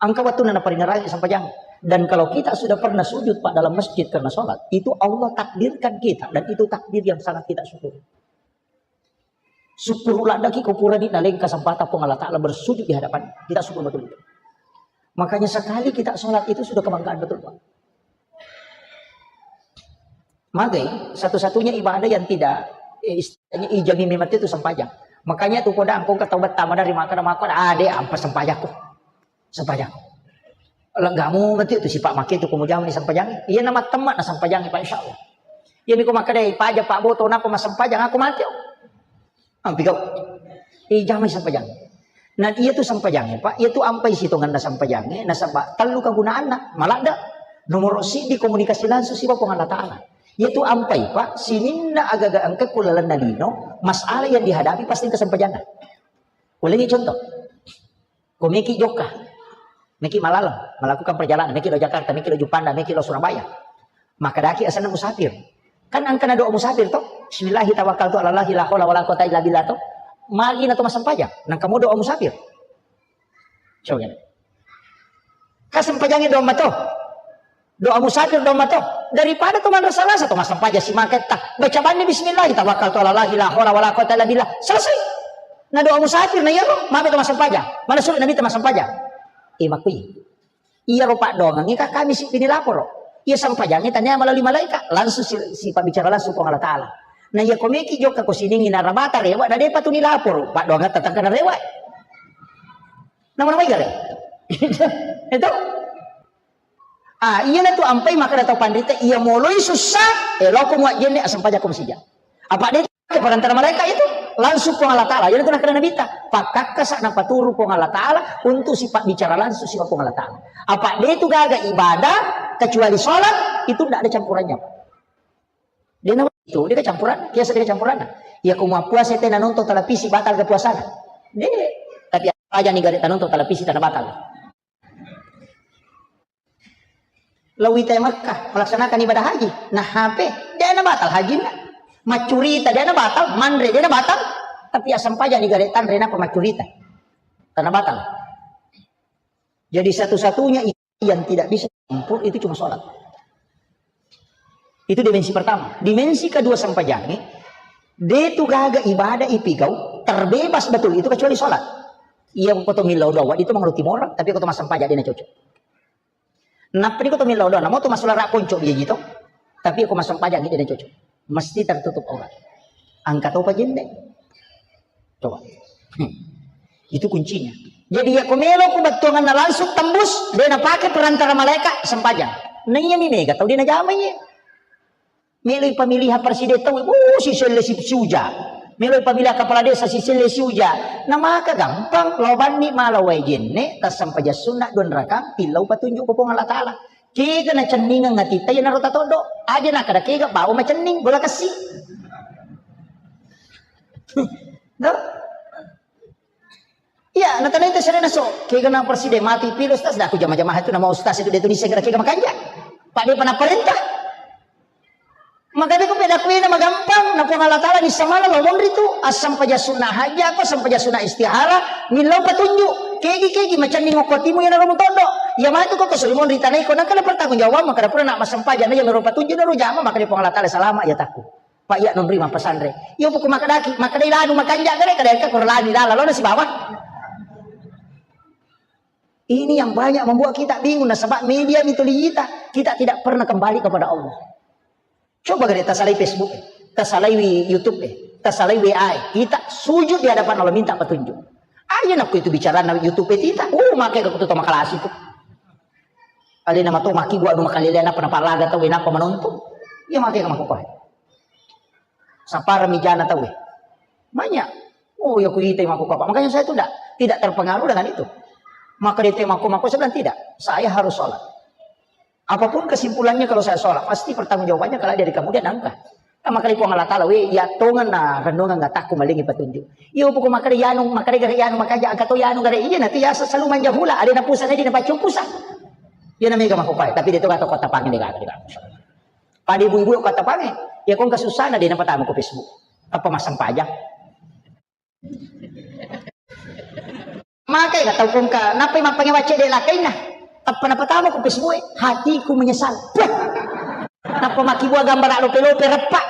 Angka waktu nana peringarannya sempajang. Dan kalau kita sudah pernah sujud, Pak, dalam masjid karena sholat, itu Allah takdirkan kita dan itu takdir yang sangat kita syukuri. Syukur ladaki ko purani naleng kesempatan Puang Allah Ta'ala bersujud di hadapan kita, syukur betul itu. Makanya sekali kita sholat itu sudah kebanggaan betul, Pak. Magai satu-satunya ibadah yang tidak, eh, istilahnya ijami memang itu sempajang. Makanya tu kodang kau ketawa tama dari makan makan, ah, deh, ampa sempajakku. Sempajang. Lenggamu mati tu sipak maki tu kumujang ni sempajang. Iya nama temak na sempajang, Pak, insyaallah. Iya niko makkeda paja Pak Boto napa massempajang aku mati. Ampi kau. Ijama sempajang. Nah, iya tu sempajang, Pak. Iya tu ampai sitonganna sempajang. Nasaba tellu kegunaanna. Maladda. Nomor sidi komunikasi langsung sibawa Puang Allah Ta'ala. Iya tu ampai, Pak. Sininna agaga engka kulalenna lino, masalah yang dihadapi pasti ke sempajanna. Ulangi contoh. Ko meki jokka, meki malaleng, melakukan perjalanan, meki lo Jakarta, meki lo Juppanda, meki lo Surabaya. Maka daki asenna musafir. Kan angkana doa musafir to? Bismillahi tawakkaltu ala Allahi la haula wala quwata illa billah to. Magi na to massempajang, nangka mo doa musafir. Coba. Kasempajangi doa mato. Doa musafir doa mato. Daripada to manrasa-rasa to massempajang si maketta. Baca banni bismillah, tawakkaltu ala Allahi la haula wala quwata illa billah. Selesai. Na doa musafir na iyaro, mabe to massempajang. Mana suruh Nabi to massempajang. Eh, makui. Iyaro paddoangengngi ka kami si pini laporo. Iya sempajangngi tania melalui malaikat, langsung si, si pabbicara langsung Puang Allah Ta'ala. Na iya komeki jokka ko siningi na rabata rewa, na depa tu ni laporo. Paddoangetta tangkana rewa. Nama-nama igare. Itu. Ah, iyana tu ampai makkeda tau panrita, iya moloi sussa, eh, loko muajjenne, asempajako masija. Apa de' ke perantara malaikat itu? Langsung Puang Allah Ta'ala. Iyana tu nakkeda Nabitta, pakkakkasa napaturu Puang Allah Ta'ala untuk sifat bicara langsung sifat Puang Allah Ta'ala. Apa de' tu gaga ibadah kecuali sholat, itu tidak ada campurannya. De' na itu, de' kecampuran, biasa de' kecampuran. Iya ko mau puasa tena nonton televisi batal ke puasana. De', tapi aja ni gare nonton televisi tena batal. Lawi te Makkah melaksanakan ibadah haji. Nah, H P, de' na batal hajinna. Maccurita de' na batal, manre de' na batal. Tapi asam paja ni gare tanre napa maccurita. Karena batal. Jadi satu-satunya yang tidak bisa campur itu cuma sholat. Itu dimensi pertama. Dimensi kedua sempajangi, de' tu gaga ibadah ipigau, terbebas betul itu kecuali sholat. Iya, ko to millau doa, itu mengerti moral, tapi ko to massempajang de' na cocok. Nappa ko to millau doa, namo to masalah konco biaya gitu. Tapi ko massempajang de' na cocok. Mesti tertutup aurat. Engka topa jenne. Coba. Hmm. Itu kuncinya. Jadi, ya, ko melo ku bettuanganna langsung tembus, de napake perantara malaikat sempajang. Nah, iya mi mega tau de najama iya. Melo pemilihan presiden tau, oh, si selle si, si uja. Melo pemilihan kepala desa si selle si uja. Nah, maka gampang, lo banni mala wae jenne, tassempajang sunna dua rakang, tillau patunjuk ko Puang Allah Taala. Kega nacenningeng atitta, iyanaro tatoddo. Aja nakkeda kega bawa macenning, bola kessi. Tuh. Iya, natanai te serena so, kega na presiden mati pilo ustaz, dah aku jama-jama itu nama ustaz itu dia tulis segera kega makanja. Pak dia pernah perintah. Maka dia kupeda kuina magampang, na Puang Allah Taala ni samala lo monri tu, asam paja sunnah haja, apa asam paja sunnah istihara, millau patunjuk, kegi kegi macenning okko timu iyanaro mutondo, iya matu ko kesuri monri tanai ko, nangka pertanggung jawab, maka dapur nak masam paja na iya mero patunjuk na ro jama, maka dia Puang Allah Taala salama iya takku. Pak, iya nonri mappesanre. Iya, buku makkedaki, makkedai lanu makanja gare, kada engka koro lani lala, lona sibawa. Ini yang banyak membuat kita bingung, nasaba media mituli kita. Kita tidak pernah kembali kepada Allah. Coba gare tasalai Facebook, eh, tasalai wi-, YouTube, eh, tasalai W A, eh. Kita sujud di hadapan Allah minta petunjuk. Aja nakku itu bicara na YouTube, eh, tita. Uh, make aku tuh makalasi tuh. Alena mato maki gua anu makalele napa napalaga tau, napa menonton. Iya, make aku makukohe. Sapara mijana tauwe. Banyak. Oh, ya kuita mako apa. Makanya saya itu tidak, tidak terpengaruh dengan itu. Maka dia mako mako, saya bilang tidak. Saya harus sholat. Apapun kesimpulannya kalau saya sholat, pasti pertanggungjawabannya kalau dari kemudian angka. Maka Puang Allah Taala, we, ya tongan na renungan nggak takku malingi petunjuk. Iya, pokok maka dia yanu, maka dia gare yanu, maka aja angka to yanu gare iya nanti ya selalu manja hula, ada na pusat aja na pacu pusat. Ya namanya mako pai, tapi dia tuh kata kota pangin dia kata. Pada ibu-ibu kata pange, ya kong kasusana dia nampak tamu ke Facebook. Apa masang pajak? Makai ka tau kongka, napa mappange wacce de lakainna? Tappa napatama ku Facebook, hatiku menyesal. Puh. Napa makkibua gambar lope-lope reppa?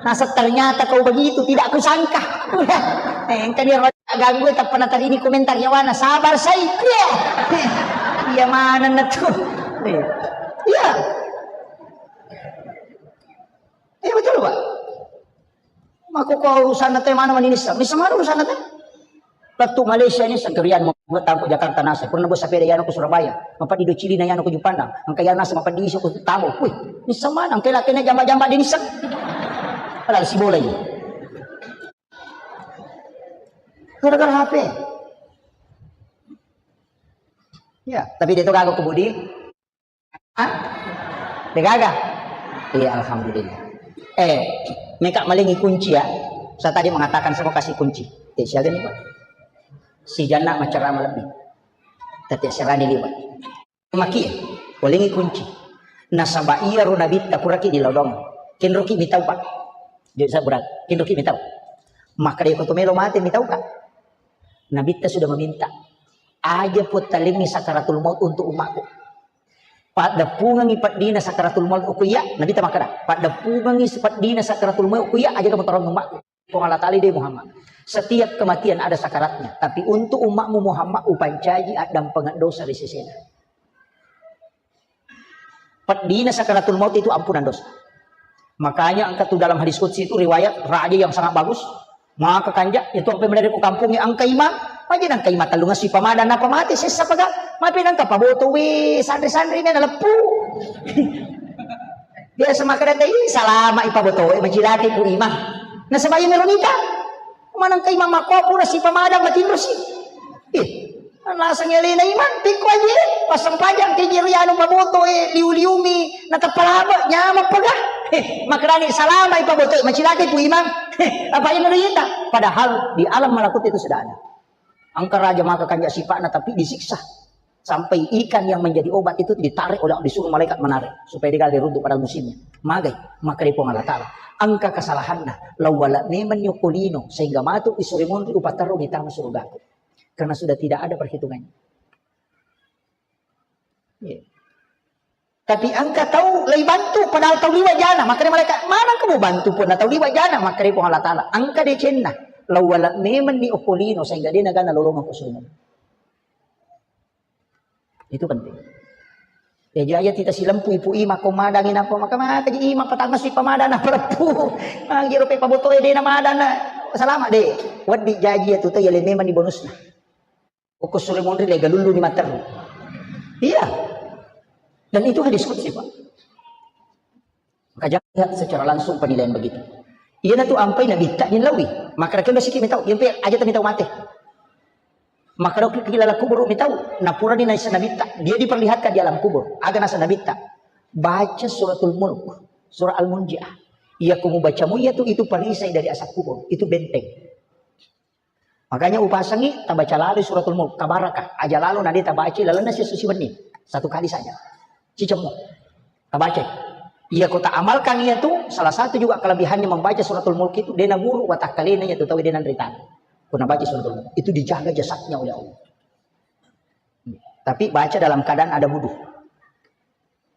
Nasa ternyata kau begitu, tidak kusangka. Eh, engka ni ganggu, tappa natarini komentar yawana, sabar sai. Iya. Iya mana na tu. Iya. Iya. Iya betul, Pak. Mako ko urusan te mana mani nissa. Nissa mana urusan te? Lettu Malaysia ini segerian membuat tangkuk Jakarta nasa. Pernah buat sepeda yana ke Surabaya. Apa di Cili na yana ke Jupandang. Angka yana nasa apa di isu ke tamu. Wih, nissa mana? Angka laki na jamba-jamba di nissa. Padahal si bola ini. Gara-gara H P. Ya, tapi dia tu kagak kebudi. Hah? Degaga? Iya, alhamdulillah. Eh, meka malingi kunci ya. Saya tadi mengatakan semua kasih kunci. Eh, siaga nih, Pak? Si Jana macerama lebih. Tapi siaga nih, Pak? Maki, walingi kunci. Nasaba iya ro nabitta puraki di lodong. Kenroki mitau, Pak. Jadi saya berat. Kenroki mitau. Maka dia kutu melo mate mitau, Kak. Nabitta sudah meminta. Aja puttalingi sakaratul maut untuk umatku. Paddeppungengngi peddina sakaratul maut okko iya, Nabitta makkeda, paddeppungengngi peddina sakaratul maut okko iya, aja kamu tolong umatku. Puang Allah Taala de Muhammad. Setiap kematian ada sakaratnya, tapi untuk umatmu Muhammad upancaji addampengeng dosa di sesena. Peddina sakaratul maut itu ampunan dosa. Makanya angka tu dalam hadis qudsi itu riwayat raja yang sangat bagus. Maka kanja, itu sampai mendadak ke kampungnya angka imam. Aja nangka imam tellung si pamadang napa mati sessa paga. Mapi nangka paboto we sanri-sanri na leppu. Biasa maka data ini salama ipaboto we macilaki ku imam. Nasaba iya mero nita. Maneng ka imam makko pura si pamadang matinro si. Ih, naseng elena imam, pikko aja, passempajang ke jiri anu paboto, eh, liu-liumi, natappa laba, nyameng pega. Eh, makarani salama ipaboto, macilaka pu imam. Eh, apa ini berita? Padahal di alam malakut itu sudah ada. Angka raja maka kanja sipakna tapi disiksa. Sampai ikan yang menjadi obat itu ditarik oleh, disuruh malaikat menarik supaya dia runtuh pada musimnya. Magai, maka dia Puang Allah Taala. Angka kesalahanna, lawala memang nyokolino sehingga matu isuri monri upatarru di tanah surgaku. Karena sudah tidak ada perhitungannya. Iya. Tapi angka tau lei bantu padahal tau liwa jana, maka dia malaikat, mana kamu bantu pun tau liwa jana, maka dia Puang Allah Taala. Angka decenna, lawala memang ni okolino sehingga dia nagana lolongan kusuruh. Itu penting. Ya jaji tita silempu ipu ima ko madangi napa maka maka ji ima patangnga si pamadang napa leppu. Magi rope pabotoe de na madang na salama de. Weddi jaji ya tuta ya le memang ni bonusna. Okko sure monri le galullu ni matteru. Iya. Dan itu hadis qudsi, Pak. Maka jangan lihat secara langsung penilaian begitu. Iya na tu ampai nabitta ni lawi. Maka rakyat basiki mitau. Yang pe aja tami tau mate. Maka rakyat kila kubur mitau. Napura ni naisa nabitta. Dia diperlihatkan di alam kubur. Aga nasa nabitta. Baca suratul mulk. Surah Al-Munjiah. Iya kumu bacamu iya tu itu perisai dari asap kubur. Itu benteng. Makanya upasangi tabaca lalo suratul mulk, tabarakah. Aja lalo nade tabaca lalenna siesso siwenni. Satu kali saja. Cicemmu. Tabaca. Iya ko tak amalkan iya tu, salah satu juga kelebihannya membaca suratul mulk itu, dena guru watakkalena iya tu tahu dena nritana. Ko nabaca suratul mulk, itu dijaga jasadnya oleh Allah. Tapi baca dalam keadaan ada wudu.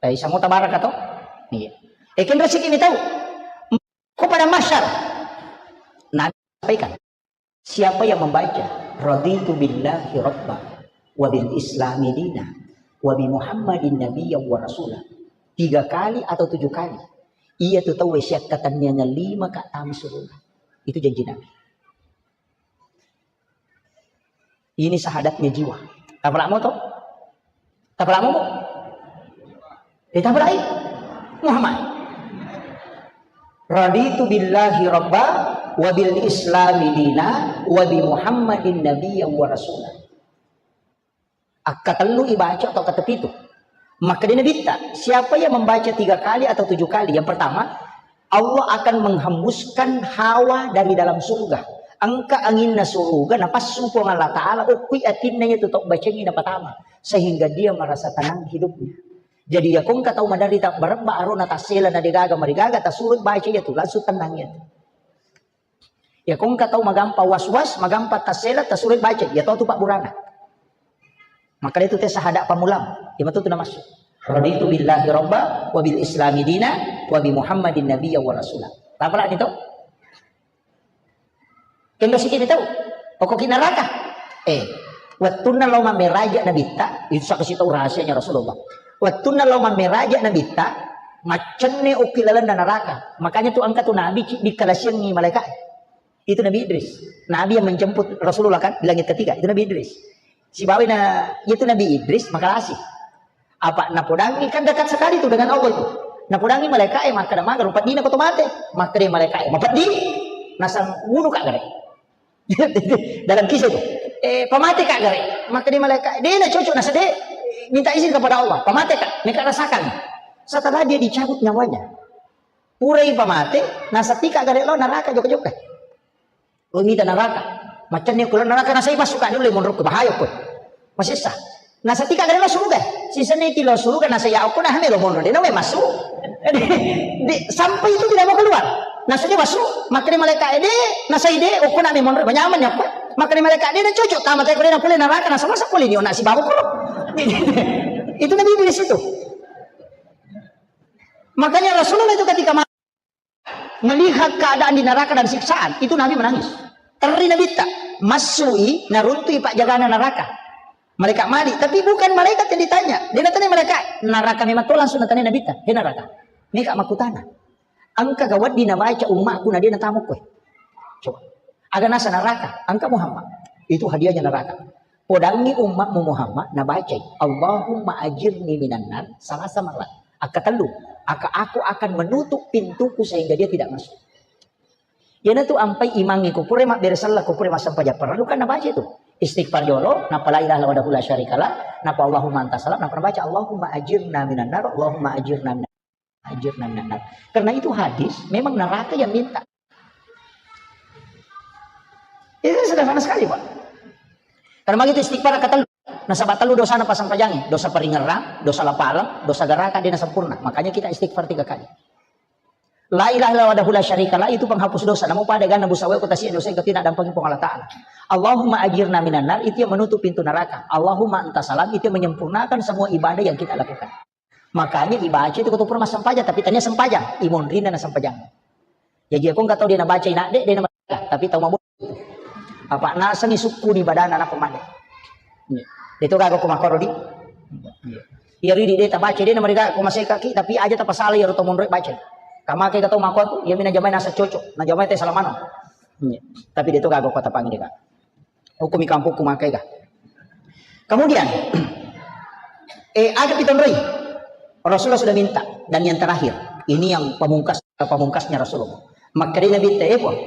Eh, samo tabarakah to? Iya. Eh, kenro sikit ni tahu. Ko pada masyar. Nabi sampaikan. Siapa yang membaca, "Raditu billahi rabba, wa bil islami dina, wa bi Muhammadin nabiyya wa rasula," tiga kali atau tujuh kali, iya tu tauwe siakkatenniangan lima ka tama surga. Itu janji Nabi. Ini syahadatnya jiwa. Tapalamo to? Tapalamo? Eh, tapalai? Muhammad. Raditu billahi rabba wa bil islami dina wa bi Muhammadin nabiyya wa rasula. Akkatellu ibaca atau ketepitu. Maka dia nabitta, siapa yang membaca tiga kali atau tujuh kali? Yang pertama, Allah akan menghembuskan hawa dari dalam surga. Engka anginna surga, napassu Puang Allah Ta'ala, okkui atinna itu tau bacengi napatama. Sehingga dia merasa tenang hidupnya. Jadi ya kongka tau maderita barebba arona tassela na degaga marigaga tasurut baca iya tu langsung tenang iya tu. Ya kongka tau magampa was-was, magampa tassela tasurut baca iya tau tu pabburana. Maka itu tes sahada pamulam. Iya tu tu namassu. Raditu billahi rabba wa bil islami dina wa bi Muhammadin nabiyya wa rasula. Tapala ni tau? Kenro sikit ni tau. Pokok ki neraka. Eh, wettunna lao mammeraja nabitta, itu saksi tau rahasianya Rasulullah. Wettunna lao mammeraja nabitta, maccenne okki lalenna neraka. Makanya tu engka tu nabi ci dikalasiangi malaikat. Itu Nabi Idris. Nabi yang menjemput Rasulullah kan di langit ketiga. Itu Nabi Idris. Sibawa na, itu Nabi Idris makalasi. Apa napodangi kan dekat sekali tu dengan Allah itu. Napodangi malaikat eh makkeda maga rupa dina ko to mate. Makkeda malaikat eh mapeddi nasang wunu ka gare. Dalam kisah itu. Eh pamate ka gare. Makkeda malaikat eh, de na cocok nasa de minta izin kepada Allah. Pamate ka, meka rasakan. Setelah dia dicabut nyawanya. Purai pamate, nasa tika gare lo neraka joka-joka. Lo mita neraka. Macam ni kulo neraka nasa ipas suka dulu monro ke bahaya ko. Masih sah. Nasa tika gare lo surga. Sisa ni tilo surga nasa ya aku nah melo monro. Dia nama masuk. Di, sampai itu tidak mau keluar. Nasa dia masuk. Makanya malaikat ede, nasa ide, aku nak monro. Nyaman ya aku. Makanya malaikat dia cocok. Tamat aku dia nak pulih neraka. Nasa masa pulih ni nak si bawa ko. Itu Nabi Idris itu. Makanya Rasulullah itu ketika ma-, melihat keadaan di neraka dan siksaan, itu Nabi menangis. Terri Nabitta, massui, naruntui pajagana neraka. Malaikat mali, tapi bukan malaikat yang ditanya. Dia natanya malaikat, neraka memang to langsung natanya Nabitta, he neraka. Meka makutana. Engka gawat di nabaca ummaku na dia natamu kowe. Coba. Aga nasa neraka, engka Muhammad. Itu hadiahnya neraka. Podangngi ummatmu Muhammad nabacai, "Allahumma ajirni minan nar," salasa marat. Akkatellu, aka aku akan menutup pintuku sehingga dia tidak masuk. Iyanatu ampai imangnge ko pura mabbere sella, ko pura massempajang parellu kan nabaca itu. Istighfar jolo, napa la ilaha illallah wahdahu la syarikalah, napa Allahumma anta salam, napa nabaca Allahumma ajirna minan nar, Allahumma ajirna minan ajirna minan nar. Karena itu hadis, memang neraka yang minta. Itu sederhana sekali, Pak. Karena begitu istighfar kata nasaba tellu dosana passampajangnge, dosa paringerrang, dosa lapaleng, dosa garaka, dia sempurna. Makanya kita istighfar tiga kali. La ilaha illallah wahdahu la syarikalah itu penghapus dosa. Namu pada gana busa weko tasi dosa yang ketina dampeng Puang Allah Ta'ala. Allahumma ajirna minan nar itu yang menutup pintu neraka. Allahumma anta salam itu yang menyempurnakan semua ibadah yang kita lakukan. Makanya ibaca itu ketua pura massempajang, tapi tania sempajang, imonrina na sempajang. Jadi aku nggak tahu dia nabaca inak dek, dia nabaca, tapi tahu mabuk. Apa nasengi sukku di badan anak pemande. Itu kagak aku makoro di. Iyaro idi de' tabaca, de' namarigaga ko masekaki, tapi aja tapasala iyaro to monroe baca. Kamake ka to makkuatu, iyami najamai nasa cocok, najamai te salamaneng. Iya. Tapi de' to gaga ko tapangi de' gaga. Hukumi kampokku makkega. Kemudian, eh, aga pitonroi. Rasulullah sudah minta. Dan yang terakhir, ini yang pamungkas, pamungkasnya Rasulullah. Makkeda Nabitta, "Eh, Puang."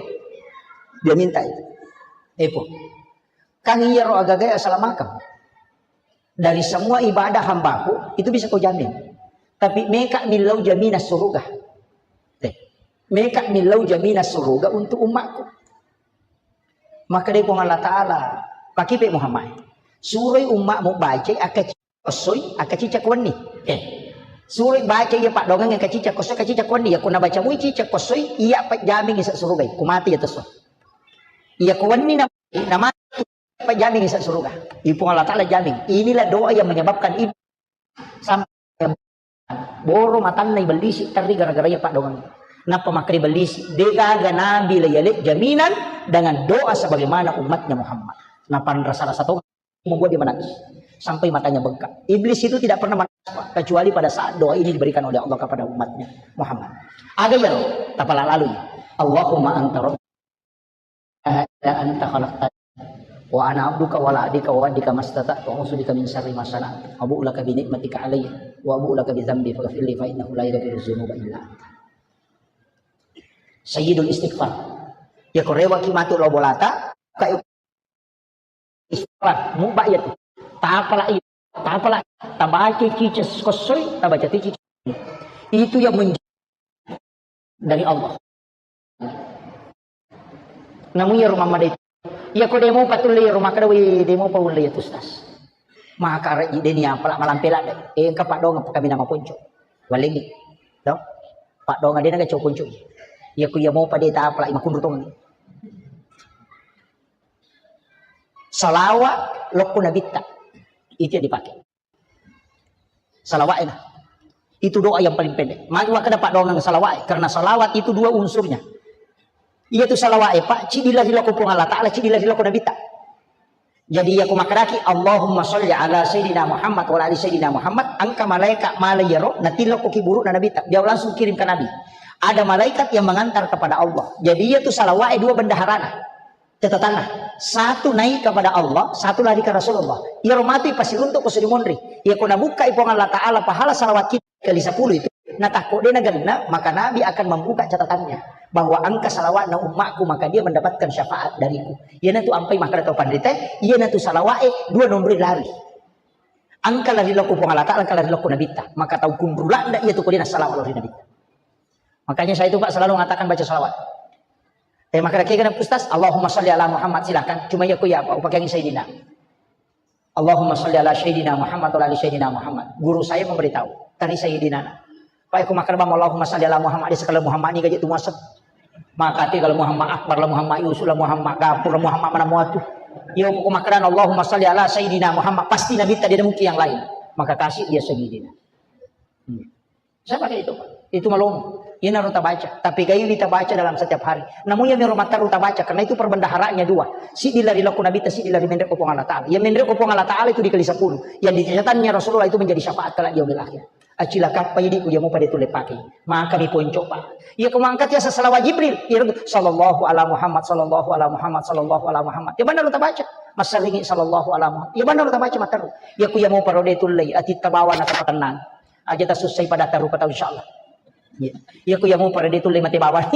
Dia minta itu. "Eh, Puang. Kan iyaro agaga asalamakeng. Dari semua ibadah hambaku, itu bisa kau jamin. Tapi meka millau jaminan suruga. Eh, meka millau jaminan suruga untuk umatku." Makkeda Puang Allah Ta'ala, "Pakipe Muhammad, suroi ummatmu bacai akka cicak kossoi, akka cicak wenni." Eh, suroi baca iya paddoangeng akka cicak kossoi, akka cicak wenni. Iya ko nabaca mui cicak kossoi, iya pajjamingi sa surugai. Ko mati iya to so. Iya ko wenni na, na mati, pajjamingi sa suruga. Ipun Allah Ta'ala jamin. Inilah doa yang menyebabkan ibu sampai boro matanna ibellisi terri gara-gara iya paddoangeng. Nappa makkeda ibellisi, "De' gaga nabi la yale jaminan dengan doa sebagaimana umatnya Muhammad." Napanrasa-rasa to membuat dia menangis. Sampai matanya bengkak. Iblis itu tidak pernah menangis, Pak, kecuali pada saat doa ini diberikan oleh Allah kepada umatnya Muhammad. Aga iyaro, tapala lalui. "Allahumma anta rabbi, la ilaha illa anta khalaqtani, wa ana abduka wa la adika wa adika mastata'tu, wa a'udzu bika min syarri ma sana'tu, abu'u laka bi ni'matika alayya, wa abu'u laka bi dzambi, faghfirli fa innahu la yaghfiru dzunuba illa anta." Sayyidul istighfar. Iya ko rewaki matu lao bolata, ka istighfar, muba iya tu. Tapala iya, tapala, tabaca cicak kossoi, tabaca cicak. Itu yang menjadi dari Allah. Namu iya rumah madai. Iya ko demo patulle iya rumah kada, "Wih, demo pa ulle iya tu, Ustaz." Maka re, de' ni apala malampe ladde. Eh, engka paddoangeng pakabina maponco. Walengngi. To? Paddoangeng de' naga cau ponco. Iya ko iya mopa de' tapala makunru tong. Salawa lokko Nabitta. Itu yang dipakai. Salawat enak. Itu doa yang paling pendek. Magi makkeda paddoangeng salawat, karena salawat itu dua unsurnya. Iya tu salawat, eh, Pak, cidi lari lokko Puang Allah Ta'ala, cidi lari lokko Nabitta. Jadi iya ko makkedaki, "Allahumma sholli ala Sayyidina Muhammad wa ala ali Sayyidina Muhammad," engka malaikat mala iyaro, natilokko ki buru'na Nabitta. Dia langsung kirim ke Nabi. Ada malaikat yang mengantar kepada Allah. Jadi iya tu salawat, eh, dua bendaharana. Catatanna, satu naik kepada Allah, satu lari ke Rasulullah. Iyaro matu ipasiruntu ko suri monri. Iya ko nabukkai Puang Allah Ta'ala pahala salawat kita kali sepuluh itu, natakko de' nagenna, maka Nabi akan membuka catatannya bahwa engka salawatna ummakku, maka dia mendapatkan syafaat dariku. Iyanatu ampai makkeda tau panrita, iyanatu salawat e dua nomor lari. Engka lari lokko Puang Allah Ta'ala, engka lari lokko Nabitta. Maka tau kunrulanda iya tu ko de' nassalawat lao ri Nabitta. Makanya saya itu, Pak, selalu mengatakan baca salawat. Eh, maka kira Ustaz, "Allahumma sholli ala Muhammad," silakan. Cuma iya ko iya, Pak, upakangi Sayyidina. "Allahumma sholli ala Sayyidina Muhammad wa ala ali Sayyidina Muhammad." Guru saya memberitahu, tadi Sayyidina. Pak, aku makkeda bang, "Allahumma sholli ala Muhammad," di sekali Muhammad ni gaji tu muaseng. Maka ti kalau Muhammad Akbar lah, Muhammad Yusuf lah, Muhammad Gafur lah, Muhammad mana muatu. Iya, aku makkeda, "Allahumma sholli ala Sayyidina Muhammad," pasti Nabitta, tidak mungkin yang lain. Maka kasih dia Sayyidina. Hmm. Saya pakai itu, Pak. Itu malong. Iyanaro tabaca. Tapi gaili tabaca dalam setiap hari. Namun iya miro matteru tabaca, karena itu perbendaharanya dua. Siddi lari lokko Nabitta, siddi lari menre' ko Puang Allah Ta'ala. Yang menre' ko Puang Allah Ta'ala itu dikali sepuluh. Yang di catatannya Rasulullah itu menjadi syafaat kelak di yaumil akhir. Acilakappa idi ku iya mopa de' tulle pakai. Maka mi ponco, Pak. Iya ko mangkat iya salawat Jibril. Iya, sallallahu ala Muhammad, sallallahu ala Muhammad, sallallahu ala Muhammad. Iya benar tabaca. Masseringi sallallahu ala Muhammad. Iya benar tabaca matteru. Iya ku iya mopa ro de' tulle, atitta bawa na tapatennang. Aja tasussai pada tarupa tau, insyaallah. Iya. Iya ku iya mopa ro de' tulle mate bawang.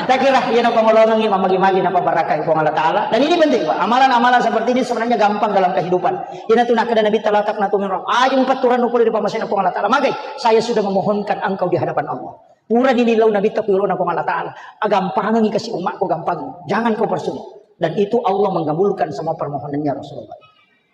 Takira iya napangolongengngi, mamagi-magi napabarakai Puang Allah Ta'ala. Dan ini penting, Pak. Amalan-amalan seperti ini sebenarnya gampang dalam kehidupan. Iyanatu nakkeda Nabitta, "La taqnatu min rahmah." Aja mupatturang pole ri pammasena Puang Allah Ta'ala. Magai, saya sudah memohonkan engkau di hadapan Allah. Purani nillau Nabitta ku yolona Puang Allah Ta'ala. Agampangengngi kasi ummakku, gampang. Jangan kau persulit. Dan itu Allah mengabulkan semua permohonannya Rasulullah.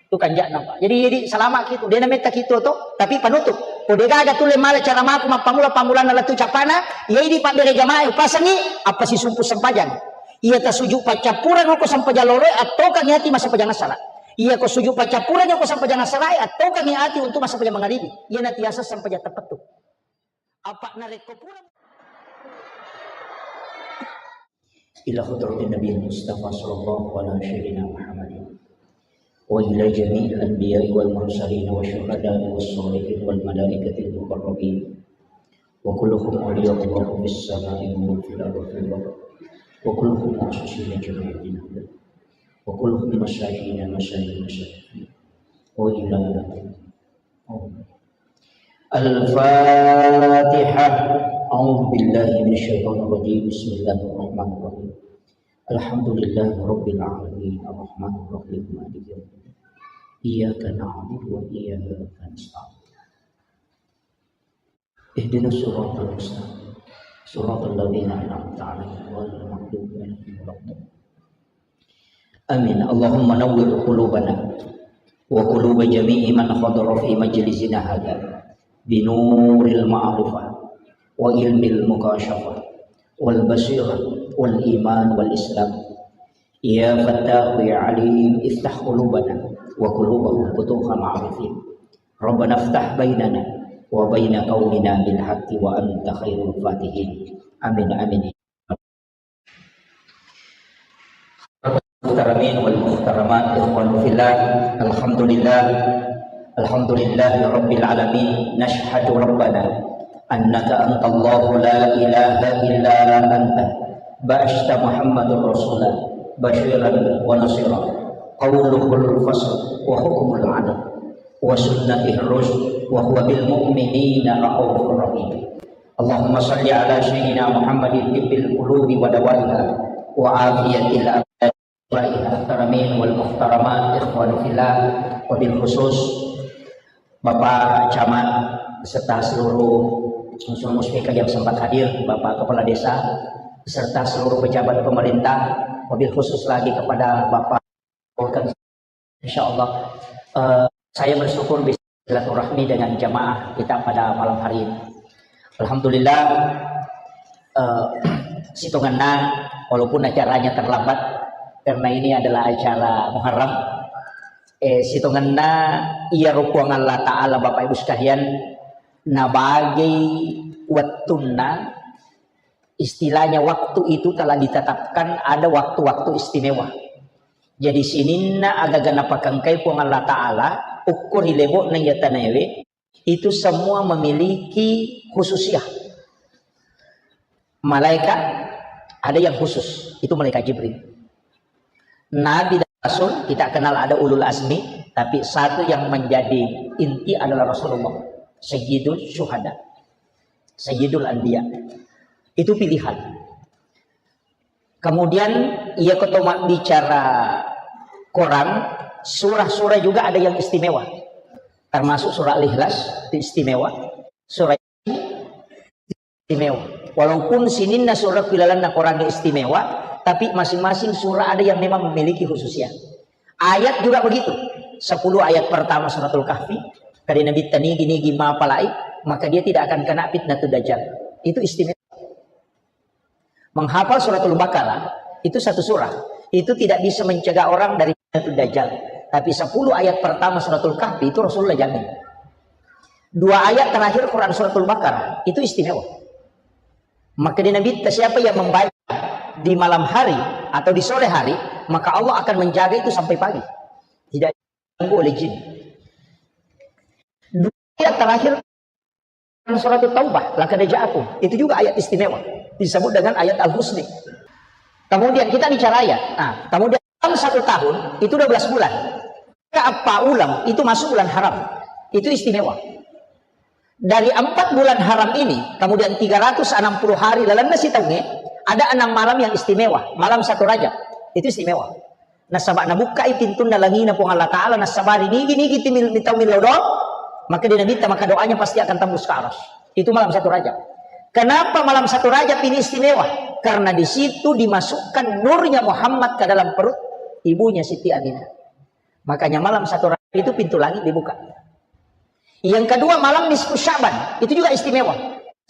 Itu kanja'na, Pak. Jadi, jadi salama' kitu. De' nametta kitu to, tapi panutup. Ko de' gaga tulle mala cara maku mappamula-pamulanna lettu cappana, iya idi pabbere jamaah upasengngi, appasisumpu sempajang. Iya tasuju' paccappureng ko sempajang loroe, attokangngi ati massempajang assara'. Iya ko suju' paccappureng ko sempajang assara'e, attokangngi ati untuk massempajang mangaribi. Iyana tiaseng sempajang teppettu. Apa' narekko pura ila hadratin Nabi Mustafa sallallahu ala sayyidina Muhammadin. وإلى جميع الأنبياء والمرسلين والشهداء والصالحين والملائكة المقربين، وكلهم أولياء الله في السماء وهم في الأرض في البر، وكلهم مقصوصين جميعا، وكلهم مساكين مساكين مساكين، وإلى آخره. الفاتحة. أعوذ بالله من الشيطان الرجيم. بسم الله الرحمن الرحيم. الحمد لله رب العالمين. الرحمن الرحيم. مالك يوم الدين. إياك نعبد وإياك نستعين. اهدنا الصراط المستقيم. صراط الذين أنعمت عليهم غير المغضوب عليهم ولا الضالين. آمين. اللهم نور قلوبنا وقلوب جميع من حضر في مجلسنا هذا بنور المعرفة وعلم المكاشفة والبصيرة والإيمان والإسلام. يا فتاح يا عليم، افتح قلوبنا وقلوبهم فتوح العارفين. ربنا افتح بيننا وبين قومنا بالحق وأنت خير الفاتحين. آمين، آمين. المحترمين والمحترمات، إخوان في الله، الحمد لله، الحمد لله رب العالمين. نشهد ربنا أنك أنت الله لا إله إلا أنت، بعثت محمد رسولا بشيرا ونصيرا، قوله الفصل وحكمه العدل وسنته الرشد وهو بالمؤمنين رءوف رحيم. اللهم صل على سيدنا محمد طب القلوب ودوائها وعافية الأبدان. المحترمين والمحترمات، إخوان في الله، وبالخصوص Bapak Camat beserta seluruh unsur muspika yang sempat hadir, Bapak Kepala Desa, beserta seluruh pejabat pemerintah, wabil khusus lagi kepada Bapak Wakil. Insya Allah, eh, saya bersyukur bisa silaturahmi dengan jamaah kita pada malam hari ini. Alhamdulillah, eh, situngenna, walaupun acaranya terlambat, karena ini adalah acara Muharram, eh, situngenna iyaro Puang Allah Ta'ala, Bapak Ibu sekalian, nabagei wettunna, istilahnya waktu itu telah ditetapkan ada waktu-waktu istimewa. Jadi sininna agaga napakengkai Puang Allah Ta'ala, ukko ri lebo'na iya tanaewe, itu semua memiliki khususiyah. Malaikat ada yang khusus, itu malaikat Jibril. Nabi dan Rasul, kita kenal ada ulul azmi, tapi satu yang menjadi inti adalah Rasulullah, Sayyidul Syuhada, Sayyidul Anbiya. Itu pilihan. Kemudian, iya ko to mabbicara Quran, surah-surah juga ada yang istimewa. Termasuk surah Al-Ikhlas, itu istimewa. Surah istimewa. Walaupun sininna surah ku ilalenna Quran istimewa, tapi masing-masing surah ada yang memang memiliki khususnya. Ayat juga begitu. Sepuluh ayat pertama Suratul Kahfi, kade Nabi tanigi-nigi mapalai, maka dia tidak akan kena fitnah dajjal. Itu istimewa. Menghafal Suratul Baqarah, itu satu surah. Itu tidak bisa mencegah orang dari fitnah dajjal. Tapi sepuluh ayat pertama Suratul Kahfi itu Rasulullah jamin. Dua ayat terakhir Quran Suratul Baqarah, itu istimewa. Maka di Nabi, siapa yang membaca di malam hari atau di sore hari, maka Allah akan menjaga itu sampai pagi. Tidak diganggu oleh jin. Dua ayat terakhir Surat Taubah, laqad ja'akum. Itu juga ayat istimewa. Disebut dengan ayat Al-Husni. Kemudian kita bicara ayat. Nah, kemudian dalam satu tahun, itu dua belas bulan. Maka apa ulang, itu masuk bulan haram. Itu istimewa. Dari empat bulan haram ini, kemudian tiga ratus enam puluh hari lalenna sitaungnge, ada enam malam yang istimewa. Malam satu Rajab. Itu istimewa. Nasaba nabukkai pintunna langina Puang Allah Ta'ala, nasabari nigi-nigi timil-, mitau millau doang, maka di Nabitta maka doanya pasti akan tembus ke aras. Itu malam satu Rajab. Kenapa malam satu Rajab ini istimewa? Karena di situ dimasukkan nurnya Muhammad ke dalam perut ibunya Siti Aminah. Makanya malam satu Rajab itu pintu langit dibuka. Yang kedua, malam nisfu Sya'ban, itu juga istimewa.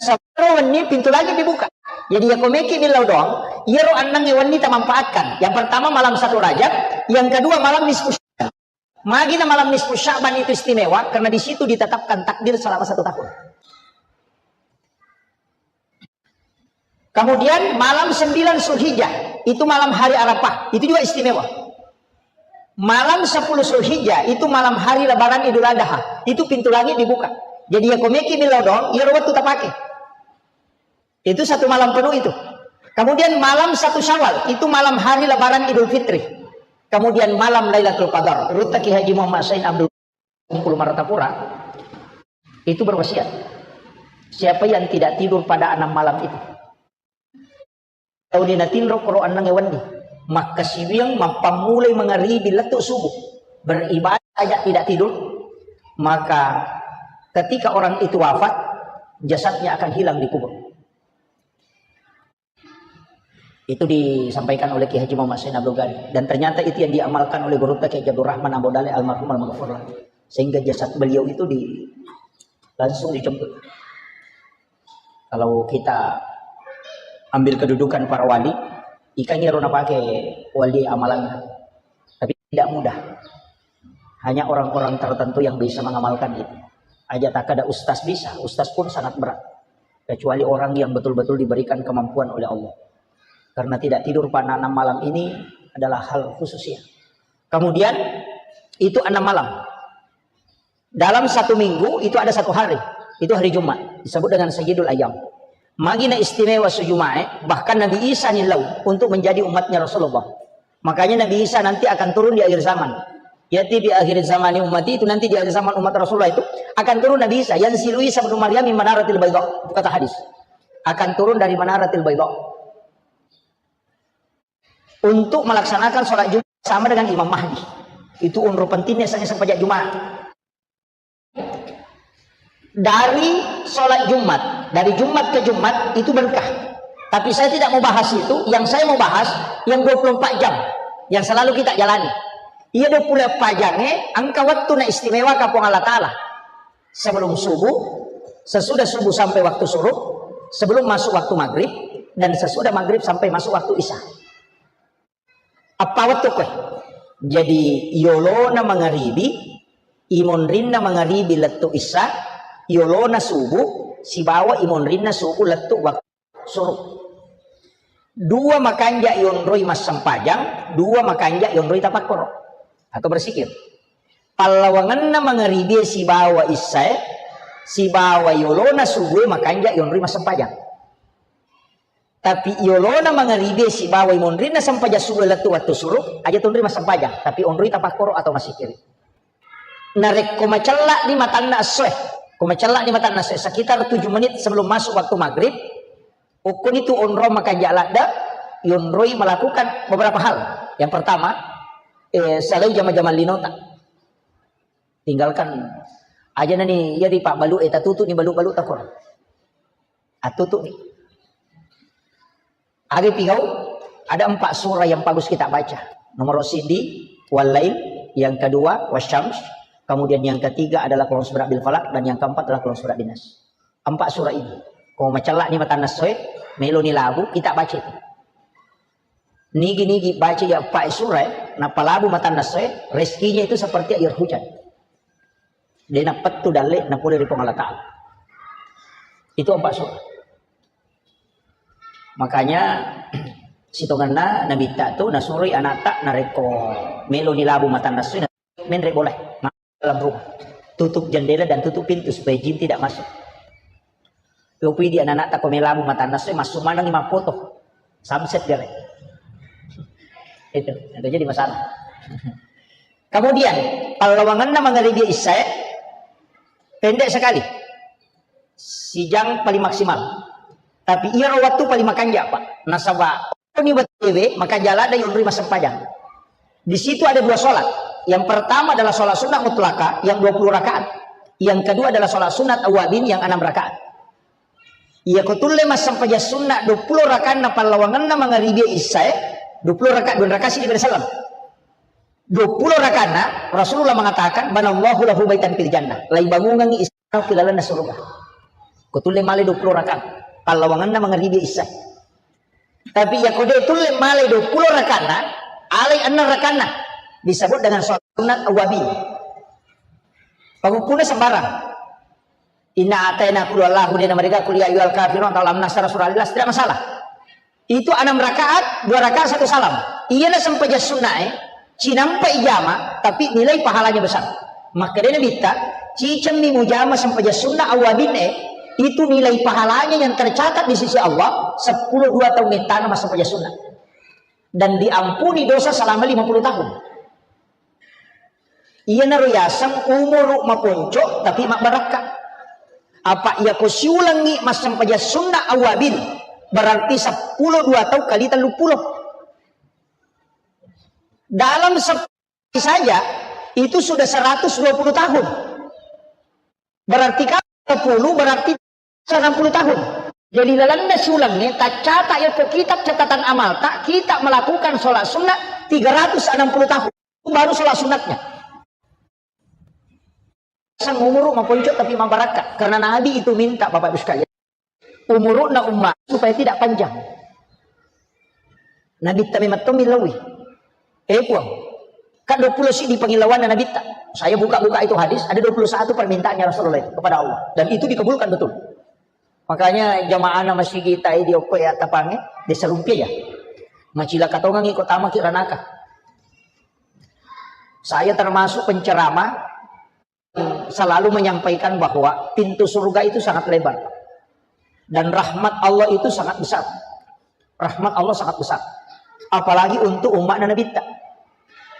Sabaro wenni pintu langit dibuka. Jadi, ya, ko meki millau doang, iyaro ennengnge wenni tamanfaatkan. Yang pertama malam satu Rajab, yang kedua malam nisfu Sya'ban. Magina malam nisfu Sya'ban itu istimewa karena di situ ditetapkan takdir selama satu tahun. Kemudian malam sembilan Zulhijjah, itu malam hari Arafah, itu juga istimewa. Malam sepuluh Zulhijjah itu malam hari lebaran Idul Adha. Itu pintu langit dibuka. Jadi ya komeki bilau dong, ya wettu tapake. Itu satu malam penuh itu. Kemudian malam satu Syawal, itu malam hari lebaran Idul Fitri. Kemudian malam Lailatul Qadar. Ruttaki Haji Muhammad Said Abdul Kumpul Martapura, itu berwasiat. Siapa yang tidak tidur pada enam malam itu, tauni natinro koro enneng wenni, makkasiwiang mappammulai mangaribi lettu subuh, beribadah saja tidak tidur, maka ketika orang itu wafat, jasadnya akan hilang di kubur. Itu disampaikan oleh Kiai Haji Muhammad Zain Abdul Ghani. Dan ternyata itu yang diamalkan oleh Gurutta Kiai Haji Abdul Rahman Abu Dale almarhum almaghfurlah. Sehingga jasad beliau itu di, langsung dijemput. Kalau kita ambil kedudukan para wali, ikan iyaro napake wali amalannya. Tapi tidak mudah. Hanya orang-orang tertentu yang bisa mengamalkan itu. Aja tak ada ustaz bisa, ustaz pun sangat berat. Kecuali orang yang betul-betul diberikan kemampuan oleh Allah. Karena tidak tidur pada enam malam ini adalah hal khusus ya. Kemudian itu enam malam. Dalam satu minggu itu ada satu hari. Itu hari Jumat. Disebut dengan Sayyidul Ayyam. Magina istimewa sujuma'e, bahkan Nabi Isa nilau untuk menjadi umatnya Rasulullah. Makanya Nabi Isa nanti akan turun di akhir zaman. Yati di akhir zaman umat itu nanti di akhir zaman umat Rasulullah itu akan turun Nabi Isa. Yang silu Isa bin Maryam min manaratil bayda. Itu kata hadis. Akan turun dari manaratil bayda. Untuk melaksanakan sholat Jumat sama dengan Imam Mahdi. Itu unro pentingnya saya sempajak Jumat. Dari sholat Jumat, dari Jumat ke Jumat itu berkah. Tapi saya tidak mau bahas itu, yang saya mau bahas yang dua puluh empat jam yang selalu kita jalani. Iya dua puluh empat jam eh, engka waktu na istimewa ka Puang Allah Ta'ala. Sebelum subuh, sesudah subuh sampai waktu syuruk, sebelum masuk waktu maghrib, dan sesudah maghrib sampai masuk waktu isya. Apa waktu kue? Jadi yolona mangaribi, imonrinna mangaribi lettu isya, yolona subuh, sibawa imonrinna subuh lettu waktu syuruk. Dua makanja yonroi massempajang, dua makanja yonroi tapakkoro atau bersikir. Pallawangenna mangaribi sibawa isyae, sibawa yolona subuh makanja yonroi massempajang. Tapi yolona mangaribi sibawa imonrinna sempajang subuh lettu waktu syuruk, aja tonroi massempajang, tapi onroi tapakkoro atau massikiri. Narekko macella ni matanna essoe, ko macella ni matanna essoe, sekitar tujuh menit sebelum masuk waktu maghrib, ukkuni tu onrong makanja ladde, yonroi melakukan beberapa hal. Yang pertama, eh, salai jama-jama linota. Tinggalkan aja nani, iya di Pak Balu, eh, tatutu ni balu-balu takor. Atutu ni. Aga pigau, ada empat surah yang bagus kita baca. Nomor sidi, Walail, yang kedua, Wasyams, kemudian yang ketiga adalah Qul A'udzu Birabbil Falaq, dan yang keempat adalah Qul A'udzu Birabbin Nas. Empat surah ini. Ko macella ni matanna essoe, melo ni labu, kita baca itu. Nigi-nigi baca ya empat surah, napalabu matanna essoe, rezekinya itu seperti air hujan. De nappettu dalle napole ri Puang Allah Ta'ala. Itu empat surah. Makanya sitongenna Nabitta tu nasuroi anatta narekko melo ni labu matanna essoe, menre boleh dalam rumah. Tutup jendela dan tutup pintu supaya jin tidak masuk. Yopi di anak-anak tako melabu matanna essoe, masuk maneng ni mappoto. Samset gare. Itu, itu jadi masalah. Kemudian, pallawangenna mangaribi isyae, pendek sekali. Sijang paling maksimal. Tapi iyaro waktu paling makanja, Pak. Nasaba ni wetewe makanja ladde yonroi massempajang. Di situ ada dua sholat. Yang pertama adalah sholat sunnah mutlaka yang dua puluh rakaat. Yang kedua adalah sholat sunat awabin yang enam rakaat. Iya ko tulle massempajang sunnah dua puluh rakaat na pallawangenna mangaribi isyae, dua puluh rakaat, dua rakaat sidi pada salam. Dua puluh rakaatna Rasulullah mengatakan, "Banallahu lahu baitan fil jannah." Laibangungengngi istana ri lalenna surga. Ko tulle male dua puluh rakaat. Pallawangenna mangaribi isya. Tapi iya ko de tulle male dua puluh rakaatna, alai enneng rakaatna. Disebut dengan sholat sunat awabin. Pagukkunna sembarang. Inna ataina qul huwallahu, de namarega qul ya ayyuhal kafirun atau alam nasyrah surah Al-Ikhlas, tidak masalah. Itu enam rakaat, dua rakaat satu salam. Iyana sempajang sunnae, Cinampai jama, tapi nilai pahalanya besar. Makkedai Nabitta, cicemmi mujama sempajang sunnah awwabin e, itu nilai pahalanya yang tercatat di sisi Allah, sepuluh dua tahun ettana massempajang sunnah. Dan diampuni dosa selama lima puluh tahun. Iyanaro yaseng umuru maponco tapi mabbarakka. Apa iyako siulengngi massempajang sunnah awwabin, berarti sepuluh dua tahun kali tellu puluh. Dalam saja itu sudah seratus dua puluh tahun. Berarti kalau sepuluh berarti enam puluh tahun. Jadi lalenna siulengnge taccata yako kitab catatan amalta, kita melakukan sholat sunnah tiga ratus enam puluh tahun. Itu baru sholat sunnatnya. Sang umuru maponco tapi mabarakka. Karena Nabi itu minta, Bapak Ibu sekalian. Umuru'na umma supaya tidak panjang. Nabitta memang to millau. Eh, Puang, kan dua puluh siddi pangillauanna Nabitta. Saya buka-buka itu hadis, ada dua puluh satu permintaannya Rasulullah itu kepada Allah. Dan itu dikabulkan betul. Makanya jamaahna masigi tai di okko ya tapange, desa rumpia ya. Macilaka tongangi ko tamaki ranaka. Saya termasuk penceramah selalu menyampaikan bahwa pintu surga itu sangat lebar. Dan rahmat Allah itu sangat besar. Rahmat Allah sangat besar. Apalagi untuk umatna Nabitta.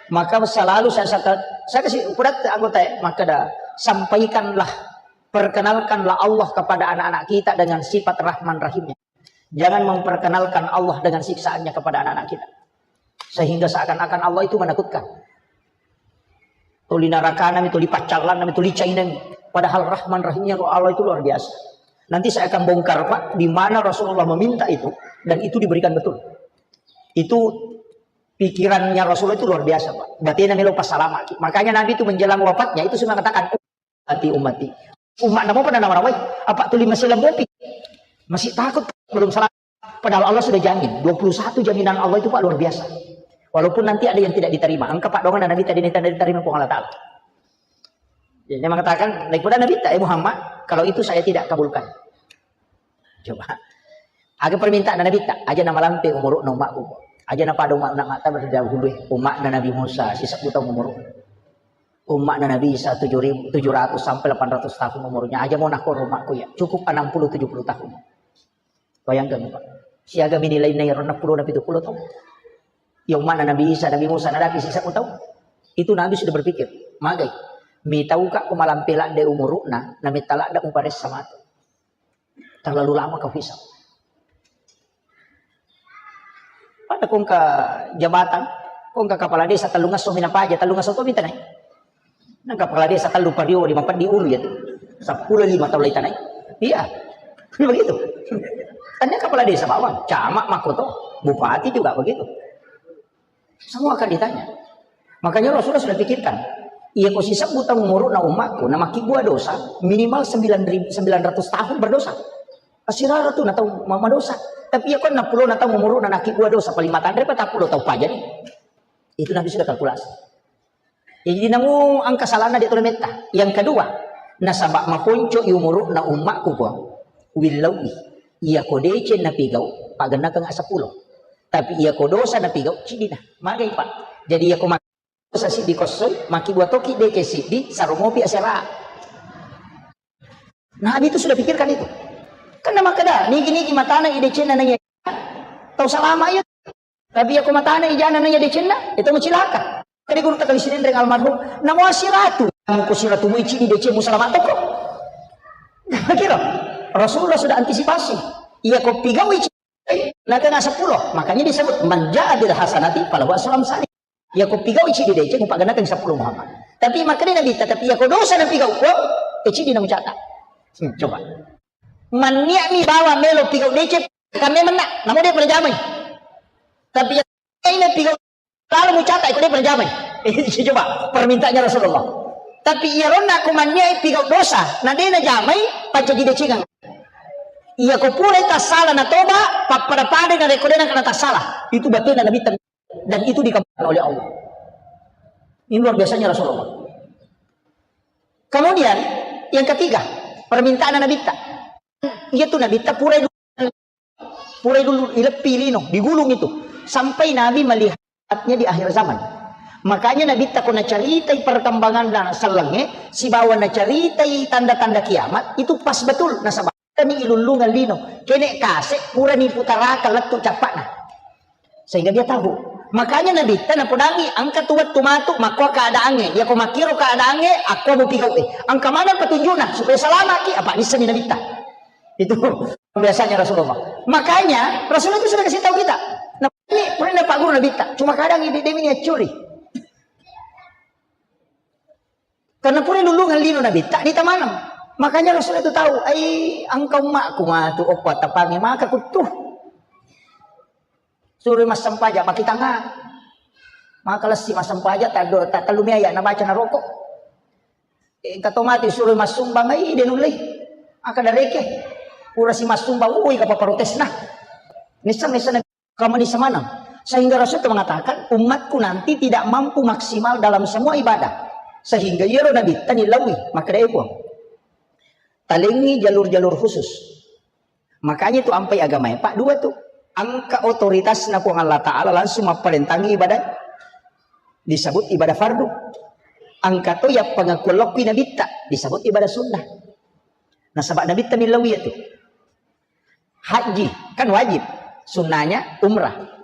Maka selalu saya, saya, saya kasih ukuran anggota ya, maka dah sampaikanlah, perkenalkanlah Allah kepada anak-anak kita dengan sifat Rahman Rahimnya. Jangan memperkenalkan Allah dengan siksaannya kepada anak-anak kita. Sehingga seakan-akan Allah itu menakutkan. Tuli narakana mi, tuli paccallanna mi, tuli cainami. Padahal Rahman Rahimnya Allah itu luar biasa. Nanti saya akan bongkar, Pak, di mana Rasulullah meminta itu, dan itu diberikan betul. Itu pikirannya Rasulullah itu luar biasa, Pak. Batena melo passalama. Makanya Nabi itu menjelang wafatnya itu sudah mengatakan, "Ummati, ummati." Umatna mopa nanawarawai. Apa tuli masih lembopi? Masih takut belum salah. Padahal Allah sudah jamin. Dua puluh satu jaminan Allah itu, Pak, luar biasa. Walaupun nanti ada yang tidak diterima. Engka, Pak, doang Nabi tadi ini tidak diterima Puang Allah Ta'ala. Jadi dia mengatakan, naik pada Nabi tak, "Eh Muhammad, kalau itu saya tidak kabulkan." Coba. Aga permintaan Nabitta, aja namalampe umuru'na umma'ku. Aja napada umma'na mata berdahulu umma'na Nabi Musa, sisebbu taung umuru. Umma'na Nabi Isa tujuh ribu, tujuh ratus sampai delapan ratus tahun umurnya. Aja mau nakor umma'ku ya. Cukup enam puluh tujuh puluh tahun. Bayangkan, Pak. Siaga mini lainna iyaro enam puluh na pitu puluh taung. Ya umma'na Nabi Isa, Nabi Musa, nadapi sisebbu taung. Itu Nabi sudah berpikir, magai. Mitauka ko malampe ladde umuru'na, na metta ladde muparessa matu. Terlalu lama kau hisap. Pada kongka jabatan, kongka kepala desa tellung esso minapaja, tellung esso to mitanai. Nang kepala desa tellu pario lima peddi ulu ya tu. Sepuluh lima tahun lagi tanai. Iya. Begitu. Tanya kepala desa bawang, camat makoto, bupati juga begitu. Semua akan ditanya. Makanya Rasulullah sudah pikirkan, iya ko sisebbu taung umuru'na umma'ku, na makkibua dosa, minimal sembilan ribu, sembilan ratus tahun berdosa. Asirara tu na tau ma-, madosa. Tapi iya ko enam puluh na taung umuru'na, na makkibua dosa, paling matanre patappulo taung pajani. Itu Nabi sudah kalkulasi. Jadi namu engka salahna de' tole metta. Yang kedua, nasaba maponco i umuru'na umma'ku, Puang. Willau'i. Iya ko deceng napigau, pagennakeng seppulo. Tapi iya ko dosa napigau, ciddina. Magai, Pak. Jadi iya ko ma-, dosa siddi kossoi, makkibua toki deceng siddi, saro mopi asera. Nabi itu sudah pikirkan itu. Karena makkeda, nigi-nigi matana i decenna na iya tau salama iya. Tapi iya ko matana i jana na iya decenna, itu macilaka. Jadi guru takali Sinenreng almarhum, namo asiratu, namo ko siratu mu i ciddi deceng mu salama toko. Kira Rasulullah sudah antisipasi. Iya ko pigau i ciddi, na kena seppulo. Makanya disebut, "Man ja'a bil hasanati falahu asru amsali." Iya ko pigau i ciddi deceng, mupaganakan seppulo Muhammad. Tapi makanya Nabi, tapi iya ko dosa na pigau ko, e ciddi na mucata. Hmm, coba. Mannia mi bawa melo pigau deceng, kame menna, namo de' pernah jamai. Tapi iya ko pigau lalu mucata, iko de' pernah jamai. Coba, permintaannya Rasulullah. Tapi iya ronna ko mannia pigau dosa, na de' na jamai, paccaji decengang. Iya ko pura tassala na toba, pappada-pada na rekko de' na kena tassala. Itu batena Nabi. Dan itu dikabulkan oleh Allah. Ini luar biasanya Rasulullah. Kemudian, yang ketiga, permintaan Nabitta. Iya tu Nabitta pura dulu, pura dulu ileppi lino, digulung itu. Sampai Nabi melihatnya di akhir zaman. Makanya Nabitta ko nacaritai perkembangan dan sellengnge, sibawa nacaritai tanda-tanda kiamat, itu pas betul. Nasaba kami ilullungeng lino, kene kase purani putaraka lettu cappana. Sehingga dia tahu. Makanya Nabitta napodangi, engka tu wettu matu, makko keadaannya. Ya ko makkiro keadaannya, aku mau pigau eh. Engka mana petunjuknya supaya selamat ki? Apa nisani Nabitta? Itu biasanya Rasulullah. Makanya Rasulullah itu sudah kasih tahu kita. Nah, ini pernah Pak Guru Nabitta. Cuma kadang ini demi niat curi. Karena pura lulungan lino Nabitta, ditamaneng. Makanya Rasul itu tahu, ai engka ummakku matu, okko tapangi maka kutu. Suruh massempajang, maki tanga. Maka lessi massempajang, taddo, tak tellu mia ya, nabaca naroko. Eh, engka to mati suruh massumbang, ai de nulle. Maka dareke. Pura si massumbang, ui kapa protesna. Nisseng, nisseng. Kamu di semana. Sehingga Rasul itu mengatakan, umatku nanti tidak mampu maksimal dalam semua ibadah. Sehingga iyaro Nabitta nilaui, maka dia pun. Talengi jalur-jalur khusus. Makanya itu ampai agama ya, Pak, dua tuh. Angka otoritasna Puang Allah Ta'ala langsung mapparentangi ibadah. Disebut ibadah fardu. Angka to ya pengakuan lokki Nabitta. Disebut ibadah sunnah. Nasaba Nabitta nilaui itu. Haji, kan wajib. Sunnahnya umrah.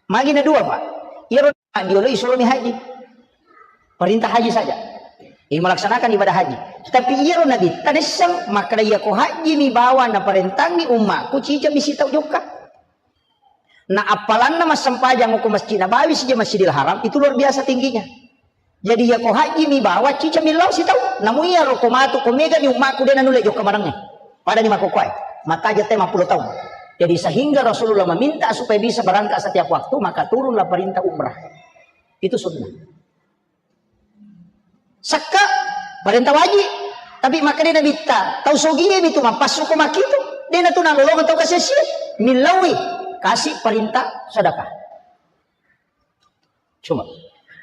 Magi na dua, Pak. Iyaro diolo isuromi haji. Perintah haji saja. Ini melaksanakan ibadah haji. Tapi iyaro Nabitta nisseng, makkeda iya ko haji mi bawa naparentangi ummaku, cicami sitau jokka. Na appalanna massempajang ko Masjid Nabawi sija Masjidil Haram, itu luar biasa tingginya. Jadi iya ko haji mi bawa, cicami lao sitau. Namu iyaro ko matu, ko mega ni ummaku de nanulle jokka marengnge. Pada ni makokoe. Mataja te mappulo taung. Jadi sehingga Rasulullah meminta supaya bisa berangkat setiap waktu, maka turunlah perintah umrah. Itu sunnah. Sakka, perintah wajib. Tapi makkeda Nabitta, tau sogie mi tu mappassu ko makkitu. De natu nalolongeng tau kasia-sia. Millaui, kasih perintah sedekah. Cuma.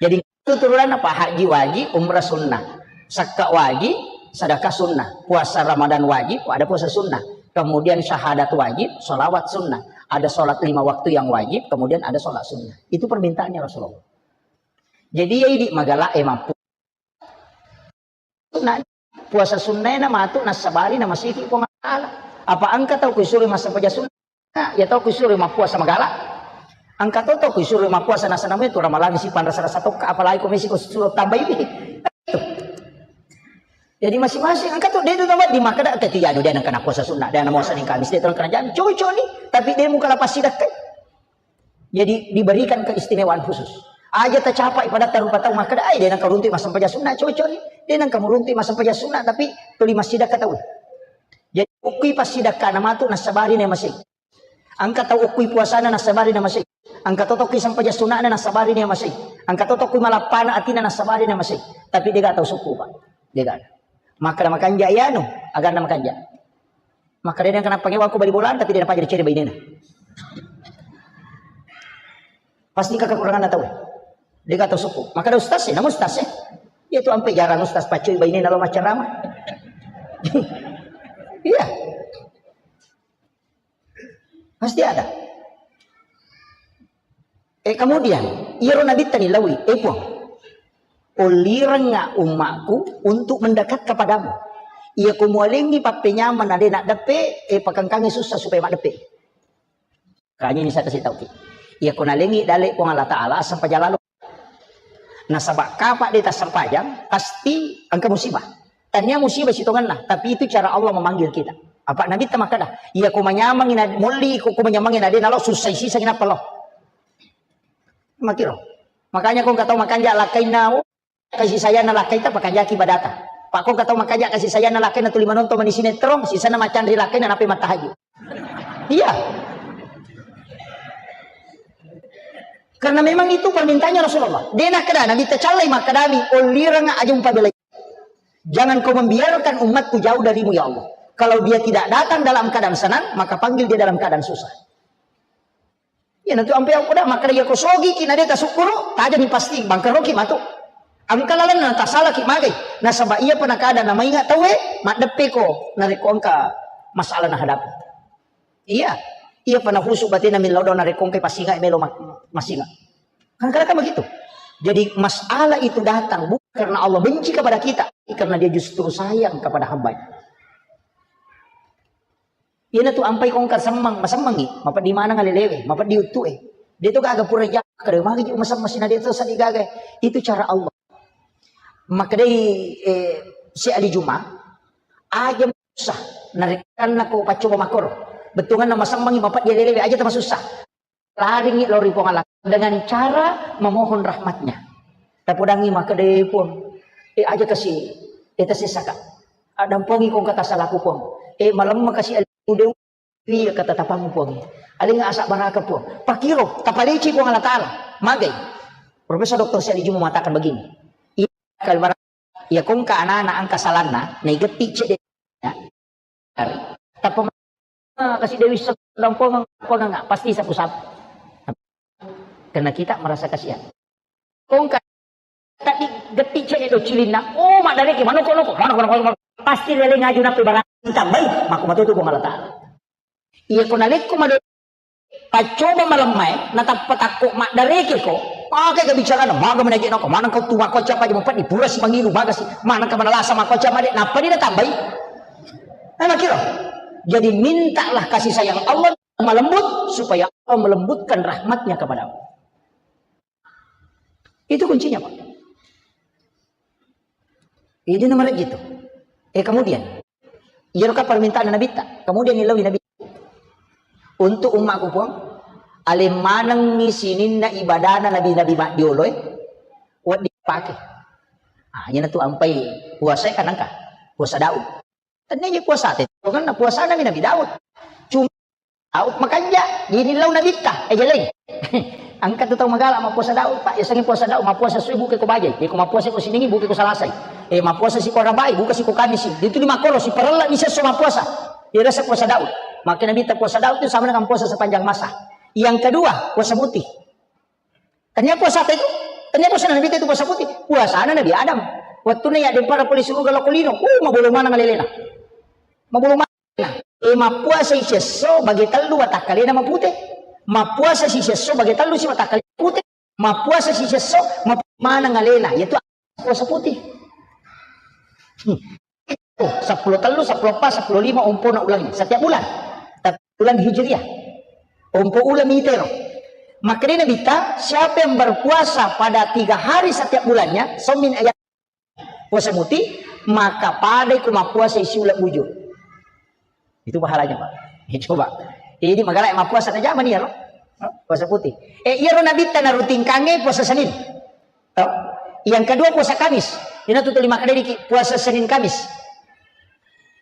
Jadi itu turunanna, Pak, haji wajib, umrah sunnah. Sakka wajib, sedekah sunnah. Puasa Ramadan wajib, ada puasa sunnah. Kemudian syahadat wajib, sholawat sunnah. Ada sholat lima waktu yang wajib, kemudian ada sholat sunnah. Itu permintaannya Rasulullah. Jadi ya idi magala e mampu. Nah, puasa sunnah na matu nasabari na masiki Puang Allah Ta'ala. Apa engka tau kusuroi massempajang sunnah? Nah, ya tau kusuroi mappuasa magala. Engka to tau kusuroi mappuasa nasana me tu ramalang si panrasa-rasa tokka, apalagi ko mesi ko suruh tambahi. Jadi masing-masing engka to de tu tambah di makkeda ketiga anu de nengka na puasa sunnah, de na muasa ning Kamis de tu nengka na jami. Cocok ni, tapi de muka lapas sidakkai. Jadi diberikan keistimewaan khusus. Aja tacapai pada tarupa tau makkeda, ai de nengka runtu massempajang sunnah, cocok ni. De nengka muruntu massempajang sunnah, tapi tuli massidakka tau. Jadi ukui passidakkana matu nasabari na masing. Engka tau ukui puasana nasabari na masing. Engka to tokki sempajang sunnahna nasabari na masing. Engka to tokki malappana atina nasabari na masing. Tapi dega tau sukku, Pak. Dega. Makkeda makanja iyanu, aganna makanja. Makkeda de nengka napangewang ko bali bola, tapi de napajari cere bainena. Pasti engka kekuranganna tau. Dega tau sukku. Makkeda ustaz e, namu ustaz e. Iya tu ampe jarang ustaz paccoi bainena lo maccarama. Iya. Pasti ada. Eh, kemudian, iyaro Nabitta nilaui, eh Puang, ollirengnga ummaku untuk mendekat kepadamu. Iya ko mualengi pappenyameng na de naddeppe, eh, pakengkangi susah supaya maddeppe. Kanya ini saya kasih tahu ki. Iya ko nalengi dale Puang Allah Ta'ala, asam pajalalo. Nasaba kapa de tassempajang, pasti engka musibah. Tania musibah sitongenna, tapi itu cara Allah memanggil kita. Apa Nabitta makkeda, iya ko manyameng na molli ko, ko manyameng na de nalo susah sisa kenapa lo. Makiro. Makanya ko engka tau makanja lakkainna, oh, kasih sayang na lakkaita pakanjaki badata. Pak ko engka tau makanja kasih sayang na lakkainna tuli manonton mani sinetron, sisana macanri lakkainna nape mattahajud. Iya. Karena memang itu permintaannya Rasulullah. De nakkeda Nabitta callai makkedami, ollireng aja umpabelai. Jangan kau membiarkan umatku jauh darimu ya Allah. Kalau dia tidak datang dalam keadaan senang, maka panggil dia dalam keadaan susah. Iya, nanti ampe aku dah makkeda iya ko sogi ki na de tasukkuru, tajani pasti bangkaroki matu. Engka lalenna tasalaki magai. Nasaba iya pa nakada namainga tauwe, maddeppe ko narekko engka masalah nahadapi. Iya. Iya pa nahusu batena millau do narekko engka pasinga melo ma-, masinga. Kan kadang kan begitu. Jadi masalah itu datang bukan karena Allah benci kepada kita, tapi karena dia justru sayang kepada hambanya. Iyana tu ampai kongka semmang, masemmangi, mapeddi maneng alelewe, mapeddi uttue. Dia tu gaga pura jaka, dia magi ju masemmang sina dia tu sadi gaga. Itu cara Allah. Makkedai, eh, si Ali Juma, aja susah, narekkanna ko paccoba makoro. Bettuanna masemmangi mapeddi alelewe, aja tamasussa. Laringi lao ri Puang Allah dengan cara memohon rahmatnya. Tapodangi makkeda, "Eh, Puang, eh, aja kasi, eh, tasessaka. Adampangi kong kata salaku, Puang. Eh, malemma kasi alliu, de iya kata tapammu, Puang. Alinga asa baraka, Puang." Pakiro, tapaleci Puang Allah Ta'ala. Magai. Profesor Doktor Syed Juma mengatakan begini. Iya, kalau barang, iya kongka anak-anak angka salanna, naigetti cedde. Ya. Tappa kasi Dewi sedang pongang, pongang, pasti sapu-sapu. Karena kita merasa kasihan. Kongka tadi getti cedde do cilinna. Oh, maddareke manoko noko, manoko noko, manoko. Pasti lele ngaju napi barang tambai, mako matotu Puang Allah Ta'ala. Iya ko nalekko mado paccoba malemmae, natappa takko maddareke ko. Pake kebicaraan, maga menaje noko, maneng kau tu mako capa di mupadi pura si mangilu magasi, maneng ka manalasa mako capa de, nappa di natambai. Nah, kira. Jadi mintalah kasih sayang Allah malembut supaya Allah melembutkan rahmatnya kepadamu. Itu kuncinya, Pak. Ini nomor gitu. Eh, kemudian, iyaro ka permintaan Nabi ta. Kemudian ilawi Nabi. Untuk umatku, Puang, alem manengi sininna ibadana nabi-nabi maddioloe, wedding pake. Ah, iyana tu ampai puasa kan engka. Puasa Daud. Tennia je puasa te, karena puasana mi Nabi Daud. Cuma Daud makanja, jadi lau Nabitta, eh, jeleng. Angka tu tau magala mappuasa Daud, Pak. Yasengi puasa Daud, mappuasa sui buke ko bajai. Iko mappuasa ko siningi buke ko salasai. Eh, mappuasa si ko rabai, buka si ko kamisi. Itu di makoro, si parella ni sesso mappuasa. Dia rasa puasa Daud. Maka Nabitta puasa Daud itu sama dengan puasa sepanjang masa. Yang kedua, puasa putih. Tania puasa apa itu? Tania puasa Nabi itu puasa putih. Puasana Nabi Adam. Waktu na ya dempara pole suruga loko lino. Uh, mabolo maneng alelena. Mabolo maneng. Eh, mappuasa si sesso bage tellu watakkalena mapute. Mappuasa si sesso bage tellu si watakkalena mapute. Mappuasa si sesso mapute maneng alena. Yaitu puasa putih. Hmm. Oh, seppulo tellu, seppulo empat, seppulo lima, ompona ulangi. Setiap bulan. Tapi bulan Hijriah. Ompo uleng mitero. Makkedai Nabitta, siapa yang berpuasa pada tiga hari setiap bulannya, saumin ayam, puasa muti, maka padai ku mappuasa isi uleng bujur. Itu pahalanya, Pak. Eh, coba. Jadi magala mappuasa na jamani ya, Pak? Puasa putih. Eh, iyaro Nabitta narutingkangnge puasa Senin. Tau? Yang kedua puasa Kamis. Ina tutu lima kali diki puasa Senin Kamis.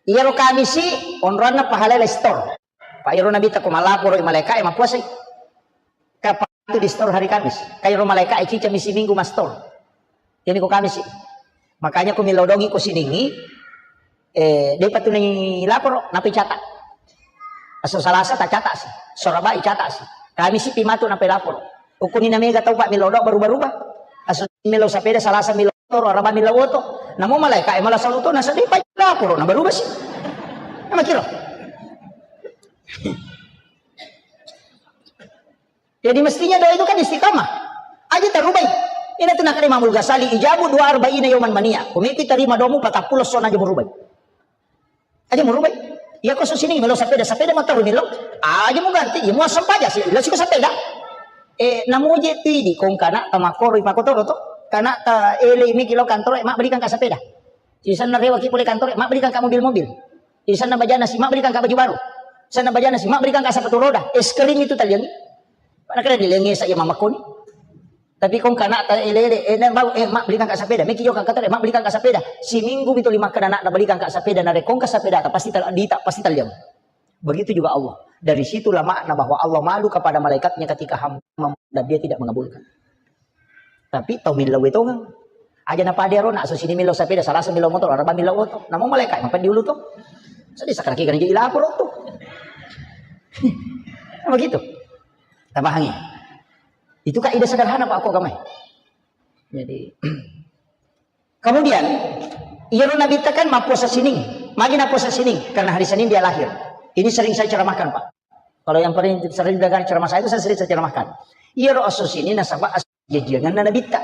Iyaro Kamisi onroanna pahala lestor. Pak, iyaro Nabitta ko malaporo malaika e mappuasai. Kapang tu di store hari Kamis. Kairo malaika e cica misi minggu mastor. Ini ko Kamis sih. Makanya ko milodongi ko siningi, eh, dei patunai laporo, napai catat. Aso Salasa ta catat sih. Sorabai catat sih. Kamisi pi matu napai laporo. Ukuni na mega tau Pak milodo berubah-ubah. Aso milo sapeda Salasa milo toro, Araba milo oto. Namo malaika e malah saluto na sedih Pak laporo na berubah sih. Nama kira. Jadi mestinya doa itu kan istiqamah. Aja tarubai. Ina tu nakali Imamul Ghazali, ijabu dua arba'ina yauman mania. Kumiki tarima doamu patappulo sona aja murubai. Aja murubai. Iya ko susini melo sapeda, sapeda motor melo. Aja mu ganti, iya mu asam paja sih. Ila siko sapeda. Eh, namu je tidi kong kana tamakoro ipakotoro to. Kana ta ele miki lo kantor, eh, mak belikan ka sapeda. Sisanna rewa ki pole kantor, eh, mak belikan ka mobil-mobil. Sisanna bajana si, mak belikan ka baju baru. Sisanna bajana si, mak belikan ka sepatu roda. Es krim itu taliangi. Mana kena dilenge saya mama koni. Tapi kong kana ta ele ele, eh, nang bau, eh, mak belikan ka sepeda. Meki jo ka kantor, eh, mak belikan ka sepeda. Siminggu itu lima kena nak belikan ka sepeda, na rekong ka sepeda ta pasti tal-, dita pasti taliang. Begitu juga Allah. Dari situlah makna bahwa Allah malu kepada malaikatnya ketika hamba mem-, dan dia tidak mengabulkan. Tapi tau millau e tongeng. Aja na pada ro, nak susini millau sapeda, Salasa millau motor, Araba millau oto. Namu malaikat yang diulu to. Sedih sakit kaki kan jadi lapor tu. Begitu. Tapahangi. Itu kaidah sederhana Pak ko kamai. Jadi kemudian, iyaro Nabitta kan mappuasa sining. Magi nappuasa sining? Karena hari Senin dia lahir. Ini sering saya ceramahkan, Pak. Kalau yang paling sering dengar ceramah saya itu, saya sering saya ceramahkan. Iyaro aso sining nasaba aso jajianganna Nabitta.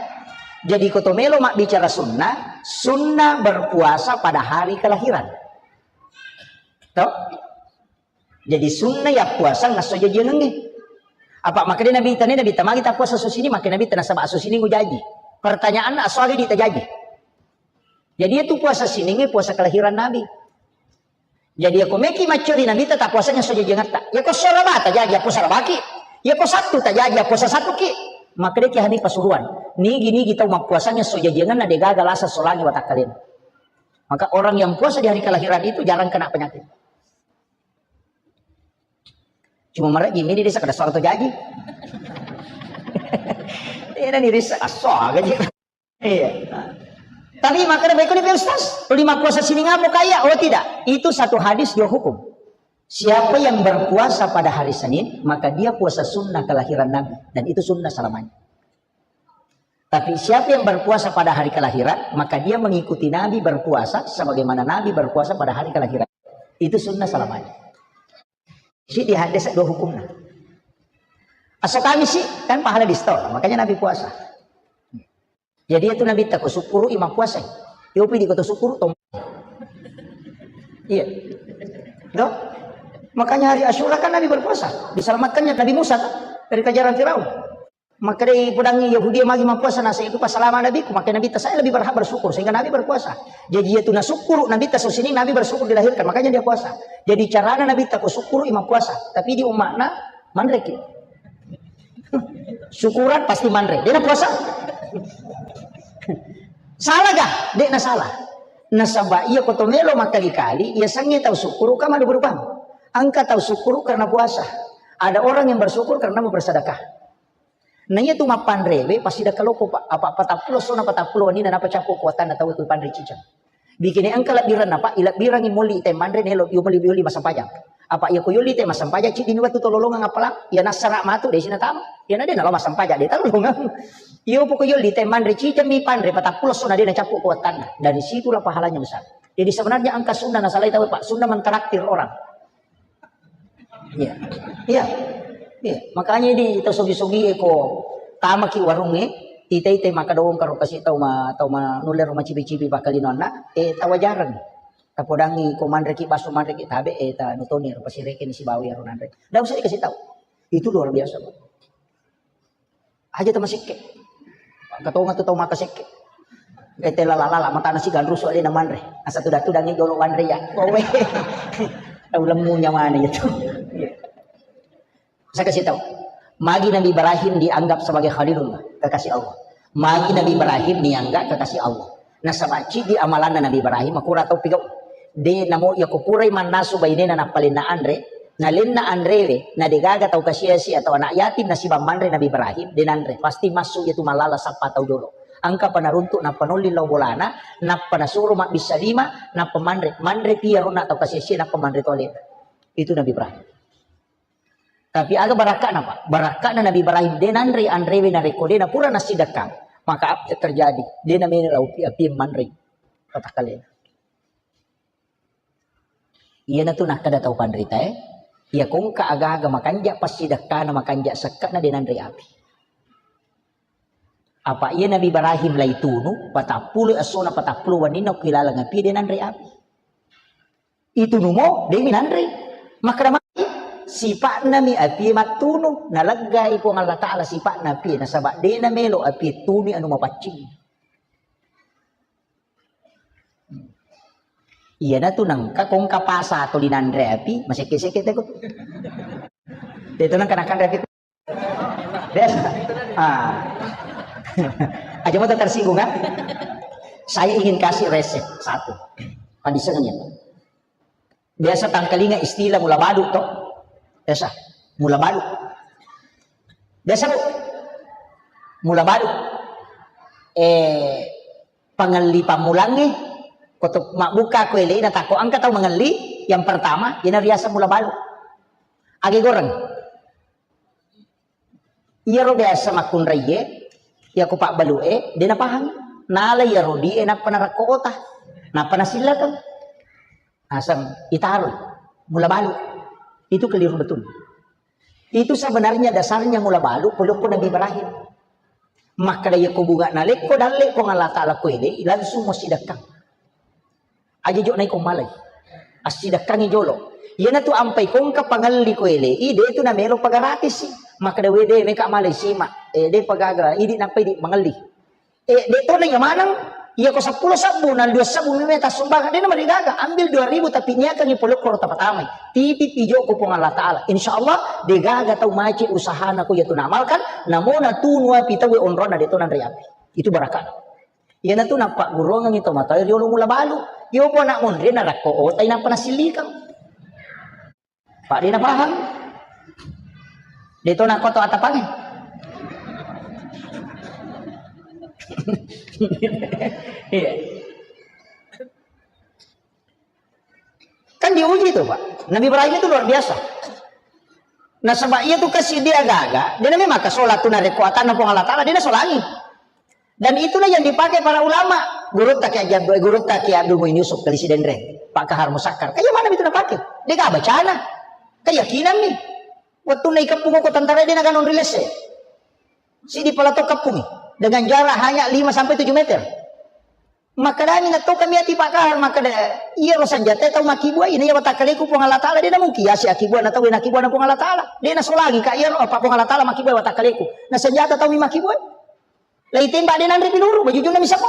Jadi, ko to melo mabbicara sunnah, sunnah berpuasa pada hari kelahiran. Toh? Jadi, sunnah ya puasa ngesso jajiangengnge. Apa makanya Nabi tanya, Nabi tamagi tak puasa esso sining, makanya Nabi tanya sama esso sining jaji. Pertanyaan, esso aga di tajaji. Jadi, itu puasa sining, puasa kelahiran Nabi. Jadi, ya ko meki maccuri Nabi ta puasanya esso jajiangetta. Ya ko esso Araba tajaji, ya puasa Arabaki. Ya ko Sabtu tajaji, ya puasa Sabtuki. Makanya ki hani pasuruan. Nigi-nigi tau mappuasanya esso jajiangenna de gaga lasa solangi watakkalena. Maka orang yang puasa di hari kelahiran itu jarang kena penyakit. Cuma marek gini desa kada soal to jaji. Ini ni desa asal aja. Iya. Tapi makanya baik ni Ustaz, lima puasa sining apa kaya? Oh tidak, itu satu hadis dua hukum. Siapa yang berpuasa pada hari Senin, maka dia puasa sunnah kelahiran Nabi. Dan itu sunnah selamanya. Tapi siapa yang berpuasa pada hari kelahiran, maka dia mengikuti Nabi berpuasa sebagaimana Nabi berpuasa pada hari kelahiran. Itu sunnah selamanya. Si di hadis dua hukumnya. Asal kami sih, kan pahala di store, makanya Nabi puasa. Jadi itu Nabi tako syukuru imam puasa. Yopi di kota syukuru tom. Iya. Dok? Makanya hari Asyura kan Nabi berpuasa. Diselamatkannya Nabi Musa kan? Dari kejaran Firaun. Maka dei podangngi Yahudi magi mappuasa, nasa itu pas selama Nabiku, maka Nabi saya lebih berhak bersyukur sehingga Nabi berpuasa. Jadi itu na syukur Nabi ta esso sining Nabi bersyukur dilahirkan, makanya dia puasa. Jadi carana Nabi ta ko syukur imam puasa, tapi di umatna manreki. Syukuran pasti manre. Dia na puasa. Salah gak? Dia na salah. Nasaba iya ko to melo makali-kali, iya sangi tau syukur kama berubah. Angka tau syukur karena puasa. Ada orang yang bersyukur karena mau bersedekah. Na iya tu mappanrewe pasti dakka loko, Pak. Apa patappulo essona patappulo wenninna napa cappu kuatanna tau tu panre ciceng. Bikini engka lebbiranna, Pak, ilebbirangi moli te manre nelo yo moli yoli massempajang. Apa iya ko yoli te massempajang ciddi ni wettu tololongang appalang, iya nassara matu desi natama. Iya na de nalo massempajang de tololongang. Iyo poko yoli te manre ciceng mi panre patappulo essona de na cappu kuatanna. Dari situlah pahalanya besar. Jadi sebenarnya angka sunnah nasalai tau, Pak, sunnah mentraktir orang. Iya. Iya. Iya. Makanya di tau sogi-sogi e ko tamaki warungnge, ita-ita maka dong karo kasi tau ma tau ma nulle ro macibi-cibi bakka linonna, eh, tawajareng. Tapodangi ko manreki baso manreki tabe, eh, ta nutoni ro pasireke ni sibawa ro nanre. Ndak usah dikasih tahu. Itu luar biasa, Pak. Aja tu masikke. Ketonga tu tau maka sekke. Ete lala-lala matana si ganrusu alena manre. Asa tuda-tudangi jolo manre ya. Kowe. Tau lemmu nyawane itu. Saya kasih tahu. Magi Nabi Ibrahim dianggap sebagai Khalilullah, kekasih Allah. Magi Nabi Ibrahim dianggap kekasih Allah. Nasaba ciddi amalanna Nabi Ibrahim, makura tau pigau. De namo iya ko purai mannasu bainena nappalenna anre, nalenna anrewe, na degaga tau kasiasi atau anak yatim nasibang manre Nabi Ibrahim, de nanre. Pasti massu iya tu mallala sappa tau jolo. Angka pa naruntuk nappa nolli lao bolana, nappa nasuro mabbissa lima, nappa manre. Manre pi iyaro na tau kasiasi nappa manre tole. Itu Nabi Ibrahim. Tapi aga barakka'na, Pak? Barakka'na Nabi Ibrahim, de nanre anrewe narekko de napura nasidekka, maka apa yang terjadi? De namene lao pi api manre. Patakkalena. Iyanatu nakkeda tau panritae, iya kongka aga-aga makanja passidekkana, makanja sekkana de nanre api. Apa iya Nabi Ibrahim laitunu, patappulo essona patappulo wenninna ko ilaleng api de nanre api. Itunumo, de'mi nanrei. Makkeda magi, sipa'nami apie mattunu, naleggai Puang Allah Ta'ala sipa'na apie, nasaba de namelo apie tunui anu mapaccing. Iyanatu nengka kongka pasa tuli nanre api, masekke-sekke teko. De'to nengka nakanre api. Biasa. Ah. Aja mau tersinggung kan? Saya ingin kasih resep satu. Kan disengaja. Biasa tangkalinga istilah mula balu toh. Biasa. Mula balu. Biasa, Bu. Mula balu. Eh, pangelli pammulangnge, ko to mabbuka ko elena tako engka tau mangelli, yang pertama, iyana riaseng mula balu. Age goreng. Iyaro biasa makkunraie, iya ko pabbalu e, de napahang. Nala iyaro di e nappa narakko ota. Nappa nasillakeng. Aseng itaro mula balu. Itu keliru betul. Itu sebenarnya dasarnya mula balu polokko Nabi Ibrahim. Makkeda, "Iya ko bunga nalekko dalle Puang Allah Taala ko ele, langsung mo sidakkang. Aja jo naiko malai. Assidakkangi jolo. Iyanatu ampai kongka pangelli ko ele, i de tu namelo pagarati si." Makkeda, "We de meka malai sima. Eh, de pagaga, idi nampai di mangelli." Eh, de to na iya maneng, iya ko seppulo sabbu, na dua sabbu meme tassumbang, de na marigaga, ambil dua ribu tapi niakangi pole ko tapatama. Titi pijo ko Puang Allah Taala. Insya Allah, de gaga tau maci usahana ko iya tu namalkan, namo na tunu api tau onrona de to nanre api. Itu barakana. Iyanatu nappagguruangengngi tomatoa riolo mula balu. Iyo po anak monri narakko otai nappa nasilikang. Pak de napahang. De to nakko to atapangi. Iya. Kan diuji tuh, Pak. Nabi Ibrahim itu luar biasa. Nasaba iya tu kasi dia gaga, de na memang kasola tu narekko atanna Puang Allah Taala, de na solangi. Dan itulah yang dipakai para ulama. Gurutta Kiai Abdul, gurutta Kiai Abdul Muin Yusuf, Kali Sidenreng, Pak Kahar Musakkar. Kayak mana itu napake? De ga bacana. Keyakinan nih. Waktu naik kampung ko tentara de na ganon rilese. Sidi pala to kappungi dengan jarak hanya lima sampai tujuh meter. Makkedani na to kami ati Pak Kahar, makkeda, "Iya ro senjata tau makkibua ini ya watakkaleku Puang Allah Taala, de na mungkin ya si akibua na tau na kibua na Puang Allah Taala. De na solangi ka iya ro apa Puang Allah Taala makkibua watakkaleku. Na senjata tau mi makkibua. Lai tembak de nanre piluru, bajujunna mi sabo."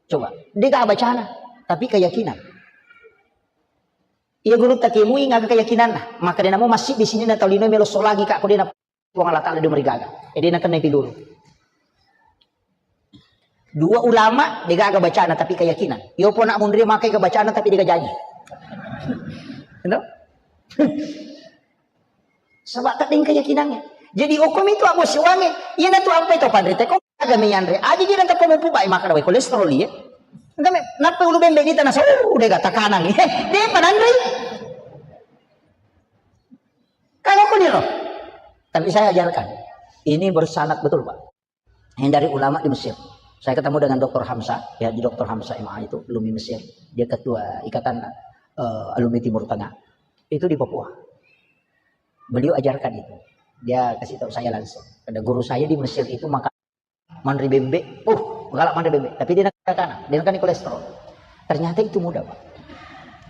Coba, de ga bacana, tapi keyakinan. Iya gurutta Kiai Muin aga keyakinanna, makkeda namo masjid di sini na tau lino melo solangi ka ko de na Puang Allah Taala de marigaga. E de nakenna piluru. Dua ulama de gaga bacana tapi keyakinan. Yo pona munri makai ke bacana tapi de gajangi. Ento? Sebab tak deng keyakinannya. Jadi hukum itu abu siwange. Iya na tu ampai to panrite ko aga me yanre. Aji ji nanta ko mupu bai makan wai kolesterol iya. Enggak me, napa ulu bembe ini tanah so udah gak tekanan. De pananri. Kalau aku nih loh. Tapi saya ajarkan. Ini bersanad betul, Pak. Yang dari ulama di Mesir. Saya ketemu dengan doktor Hamzah, ya di doktor Hamzah M A itu, alumni Mesir. Dia ketua ikatan eh, alumni Timur Tengah. Itu di Papua. Beliau ajarkan itu. Dia kasih tahu saya langsung. Ada guru saya di Mesir itu maka manre bembe, uh, galak manre bembe. Tapi dia nakana, dia nakani kolesterol. Ternyata itu mudah, Pak.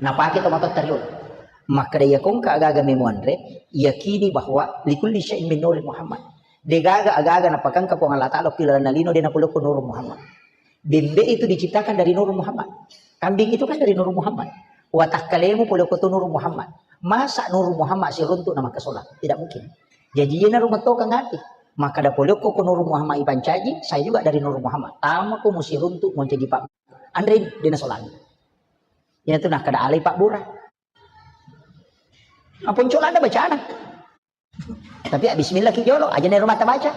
Nah, pakai tomat teriul. Maka dia kongka agaga memuanre, yakini bahwa likulli syai'in min nuri Muhammad. Degaga agaga napakangka Puang Allah Taala pilalana lino de napolokko Nur Muhammad. Bembe itu diciptakan dari Nur Muhammad. Kambing itu kan dari Nur Muhammad. Watakkalemu polokko tu Nur Muhammad. Masa Nur Muhammad siruntuk na makkasola? Tidak mungkin. Jadi iyana rumettoka ngati. Maka da polokko ko Nur Muhammad ipancaji, saya juga dari Nur Muhammad. Tama ko musiruntuk mau jadi pak. Andre dena solangi. Iyana tu nakkeda alai pabbura. Apa uncu lada bacana. Tapi ya, bismillah ki jolo, aja nero mata baca.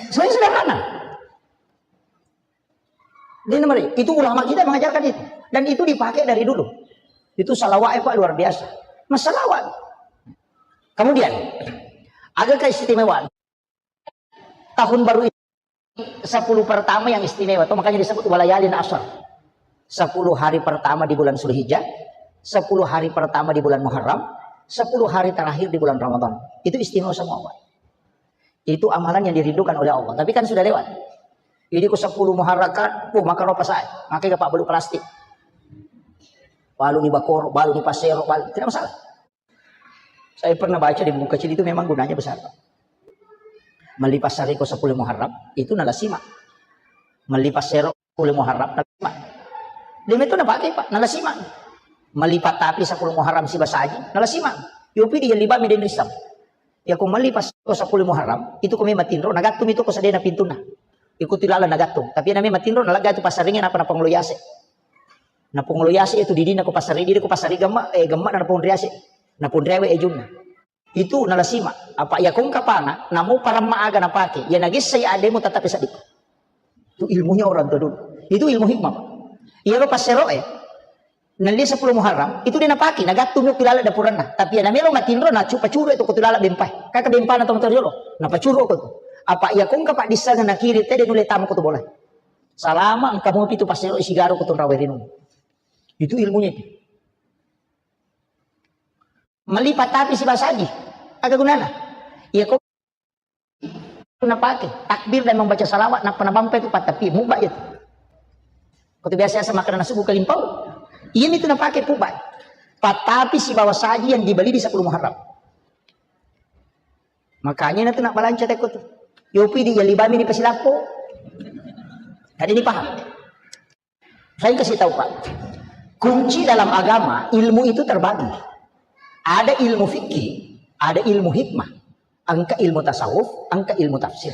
Semuanya sederhana. Jadi, nomor itu ulama kita mengajarkan itu. Dan itu dipakai dari dulu. Itu salawat, Pak, luar biasa. Masalawat. Kemudian, ada keistimewaan. Tahun baru ini, sepuluh pertama yang istimewa. Itu makanya disebut walayalin asar. Sepuluh hari pertama di bulan Zulhijjah, sepuluh hari pertama di bulan Muharram, sepuluh hari terakhir di bulan Ramadan. Itu istimewa semua, Pak. Itu amalan yang dirindukan oleh Allah. Tapi kan sudah lewat. Jadi ku sepuluh Muharram kan, puh, makan apa saya? Makai ke Pak bulu plastik. Balu ni bakoro, balu ni pasero, balu. Tidak masalah. Saya pernah baca di buku kecil itu memang gunanya besar, Pak. Melli passareko sepuluh Muharram, itu nalasima. Melli passero sepuluh Muharram, nalasima. Demi itu napake, Pak, nalasima. Melli patapi sepuluh Muharram sibasaji, nalasima. Yopi di liba mi den risam. Ya ko melli passareko sepuluh Muharram, itu ko memang tinro, nagattu mi itu ko sedena pintuna. Ikuti lala nagattu. Tapi nami matinro nalaga itu passaringi napa napangolo yase. Napangolo yase itu didina ko passari, didi ko passari gemma, eh, gemma na napangolo yase. Napangolo rewe ejunna. Itu nalasima. Apa iya kong kapana, namo paramma aga napake. Ya nagessa ya ademu tatape sadiko. Itu ilmunya orang tua dulu. Itu ilmu hikmah, Pak. Iya lo passero, eh. Nalli sepuluh Muharram, itu de napake, nagattu mi ko lala dapuranna. Tapi iya namelo matinro, nacupa curu itu ko lala bempai. Kaka bempana tong toriolo, napacuru ko tu. Apa iya kong kapa dissanga nakiri tede nule tama ko tu bola. Salama engka mopi tu passero isigaro ko tu rawe rinu. Itu ilmunya itu. Melli patapi sibasaji. Aga gunana? Iya ko Napake takbir dan membaca salawat, nappa nabampai tu pattapi, mubba itu. Kau tu biasa-biasa makan nasi buka limpau. Iya itu napake pubba. Pattapi sibawa saji yang dibeli di sepuluh Muharram. Makanya na tu nak balanca teko tu. Yopi di yalibami di pasilappo. Tadi ini paham. Saya kasih tahu, Pak. Kunci dalam agama, ilmu itu terbagi. Ada ilmu fikih, ada ilmu hikmah. Engka ilmu tasawuf, engka ilmu tafsir.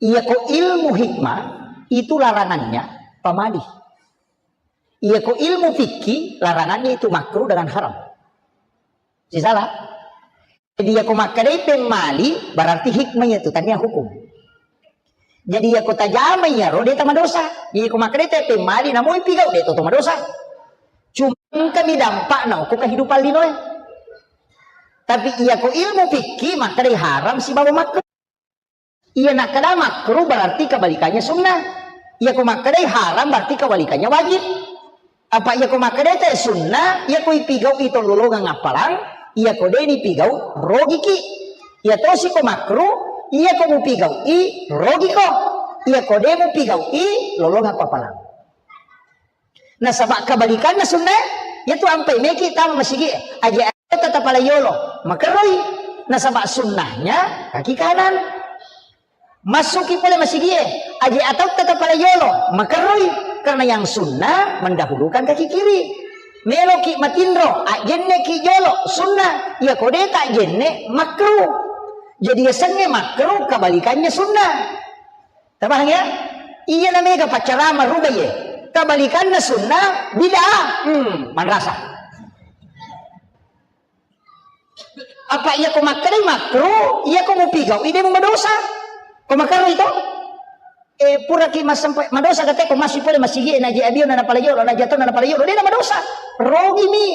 Iya ko ilmu hikmah, itu larangannya pamali. Iya ko ilmu fikih, larangannya itu makruh dengan haram. Sisala. Jadi, iya ko makkedai pemmali, berarti hikmah itu, tania hukum. Jadi, iya ko tajamai iyaro, de tamadosa. Jadi, iya ko makkedai te pemmali, namoi pigau, de to tamadosa. Cuma engkami dampakna ko kehidupan linoe. Tapi iya ko ilmu fikih, makkedai haram sibawa makruh. Iya nakkeda makruh berarti kebalikannya sunnah. Iya ko makkedai haram berarti kebalikannya wajib. Apa iya ko makkedai te sunnah, iya ko ipigau i tololongang appalang, iya ko de ni pigau rogiki. Iya tosi ko makruh, iya ko mupigau i rogiko. Iya ko de mupigau i lolongang ko appalang. Nasaba kebalikanna sunnah, yaitu ampai meki tama masigi, aja tetap pala yolo, makerroi. Nasaba sunnahnya kaki kanan. Masuki pole masigie, aja atau tetap pala yolo, makerroi. Karena yang sunnah mendahulukan kaki kiri. Meloki matinro, ajenne ki jolo, sunnah. Iya kode tak jenne, makruh. Jadi yasengnge makruh, kebalikannya sunnah. Tabahang ya? Iya na mega paccarama ruba ye. Kebalikannya sunnah, bid'ah. Hmm, manrasa. Apa iya ko makkedai makruh, iya ko mupigau i de madosa. Ko makruh itu? Eh, puraki masempe madosa kate ko masih pole masigi na je abio na pala yolo, na jatuh na pala yolo, de na madosa. Rogi mi.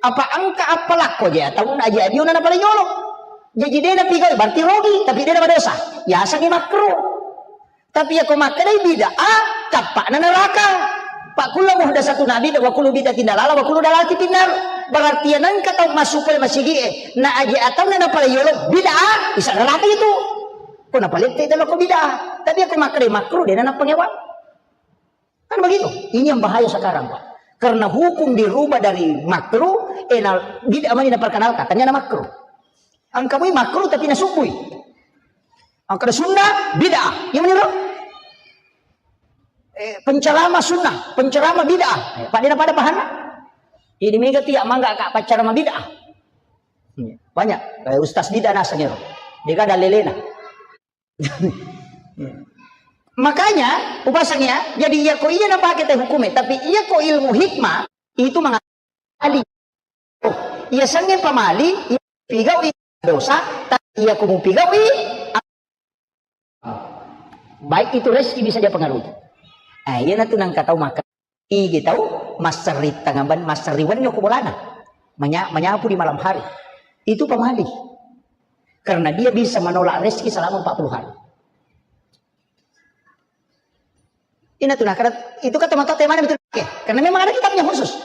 Apa engka apa lakko je atau na je abio na pala yolo. Jadi de na pigau berarti rogi, tapi de na madosa. Yasengnge makruh. Tapi iya ko makkedai bid'ah, tappakna neraka. Pakkulla muhdatsatu bid'ah, wa kullu bid'atin dalalah, wa kullu dalalatin finnar. Berarti iya nengka tau masuk pole masigi e, na aje atau na pala yolo bid'ah, isa neraka itu. Ko napalette itu ko bid'ah. Tapi iya ko makkedai makruh, de na napangewang. Kan begitu. Ini yang bahaya sekarang, Pak. Karena hukum dirubah dari makruh, eh, na bid'ah mani naperkenalkan, tanya na makruh. Engka mui makruh tapi nasubbui. Engka ada sunnah, bid'ah. Iya mani ro? Eh, penceramah sunnah, penceramah bid'ah. Eh, pada pada pahanna. Ini mega tiap mangga kak pacarama bid'ah. Banyak. Eh, ustaz bid'ah naseng ero. Dia ada lelena. Makanya, upasang ya, jadi iya ko iya napake te hukume, tapi iya ko ilmu hikmah, itu mengatakan, oh, iya sengnge pamali, iya pigau i dosa, tapi iya ko mupigau i, baik itu rezeki bisa dia pengaruhi. Eh, iya natu nangka tau maka. Igi tau masserri tangaban, masserri wenni ko bolana. Menya-, menyapu di malam hari. Itu pamali. Karena dia bisa menolak rezeki selama empat puluh hari. Ina tu nakara itu kata mata temane betul. Oke, karena memang ada kitabnya khusus.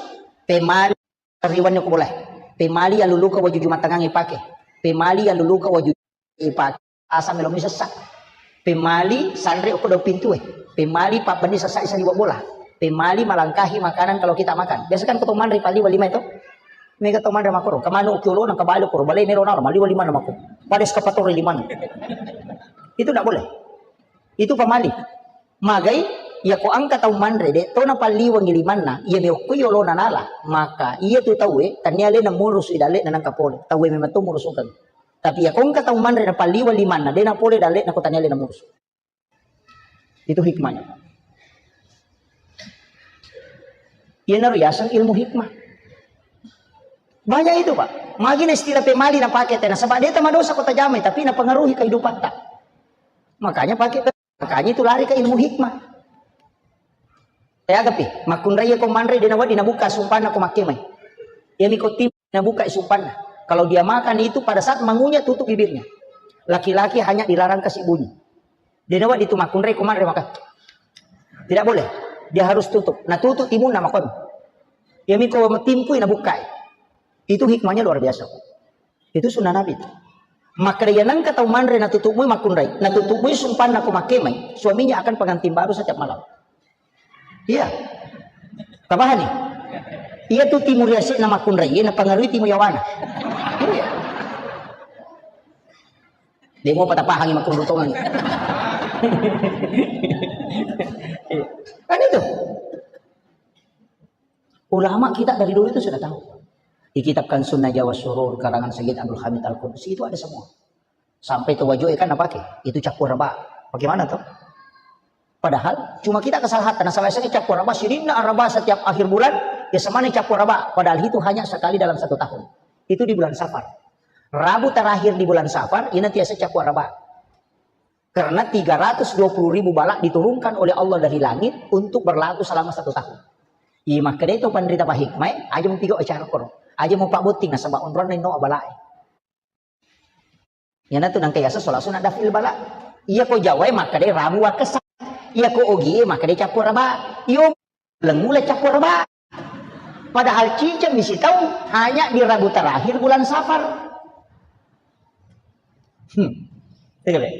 Pemali riwannya ko boleh. Pemali yang luluka waju Jumat tangang ipake. Pemali yang luluka waju ipake. Asa melo mi sessa. Pemali sanre okko dau pintue. Pemali pabbenni sessa isa liwa bola. Pemali melangkahi makanan kalau kita makan. Biasa kan ko to manre pali wali mai to. Mega to manre makoro. Kemanu kiolo nang kebalo koro. Balai nero naro mali wali mana mako. Pada eskavator lima. Itu ndak boleh. Itu pamali. Magai, iya ko engka tau manre, de to napalliwengi limanna, iya meokko yolona nala, maka iya tu tauwe, tania alena murusu i dalle'na nangka pole, tauwe memang to murusukeng. Tapi iya ko engka tau manre napalliweng limanna, de napole dalle'na ko tania alena murusu. Itu hikmahnya. Iyanaro yaseng ilmu hikmah. Banyak itu, Pak. Magi na istilah pemali napake tena, sebab de tamadosa ko tajamai, tapi napengaruhi kehidupan ta. Makanya pakai Makanya itu lari ke ilmu hikmah. Teagapi, makkunrai ko manre de nawedding nabuka sumpanna ko makkemai. Iyami ko tim nabuka sumpanna. Kalau dia makan itu pada saat mengunyah tutup bibirnya. Laki-laki hanya dilarang kasih bunyi. De nawedding itu makkunrai ko manre maka. Tidak boleh. Dia harus tutup. Nah tutup timunna makon. Iyami ko timpui nabukai. Itu hikmahnya luar biasa. Itu sunnah Nabi itu. Makkeda, iya nengka tau manre natutu'mui makkunrai, natutu'mui sumpanna ko makkemai, suaminya akan pengantin baru setiap malam. Iya. Tabahani? Iya tu timur yasik na makkunrai, iya napangarui timur yawana. Iya. Dia mau patah pahangi makkunrai tongan. Kan itu. Ulama kita dari dulu itu sudah tahu. Di kitab Kansun Najwa Surur karangan Sayyid Abdul Hamid Al-Qudus itu ada semua. Sampai tu wajo kan apa ke? Itu cappur raba. Bagaimana tuh? Padahal cuma kita kesalahan. Nah, salah satu cappur raba, sininna raba setiap akhir bulan, ya semana cappur raba. Padahal itu hanya sekali dalam satu tahun. Itu di bulan Safar. Rabu terakhir di bulan Safar, ini tiasa cappur raba. Karena tiga ratus dua puluh ribu balak diturunkan oleh Allah dari langit untuk berlaku selama satu tahun. Iya, makanya itu panrita pahikmai, aja mau pigo acara koro. Aja mau pak botting, nasaba onronna inno balak. Iyanatu nangka yaseng sola sunat daf'il bala. Iya ko Jawae makkeda rabu wakkessa. Iya ko Ogie makkeda cappur raba. Iyo lengule cappur raba. Padahal cincang misi tau hanya di rabu terakhir bulan Safar. Hmm. Iya, Be.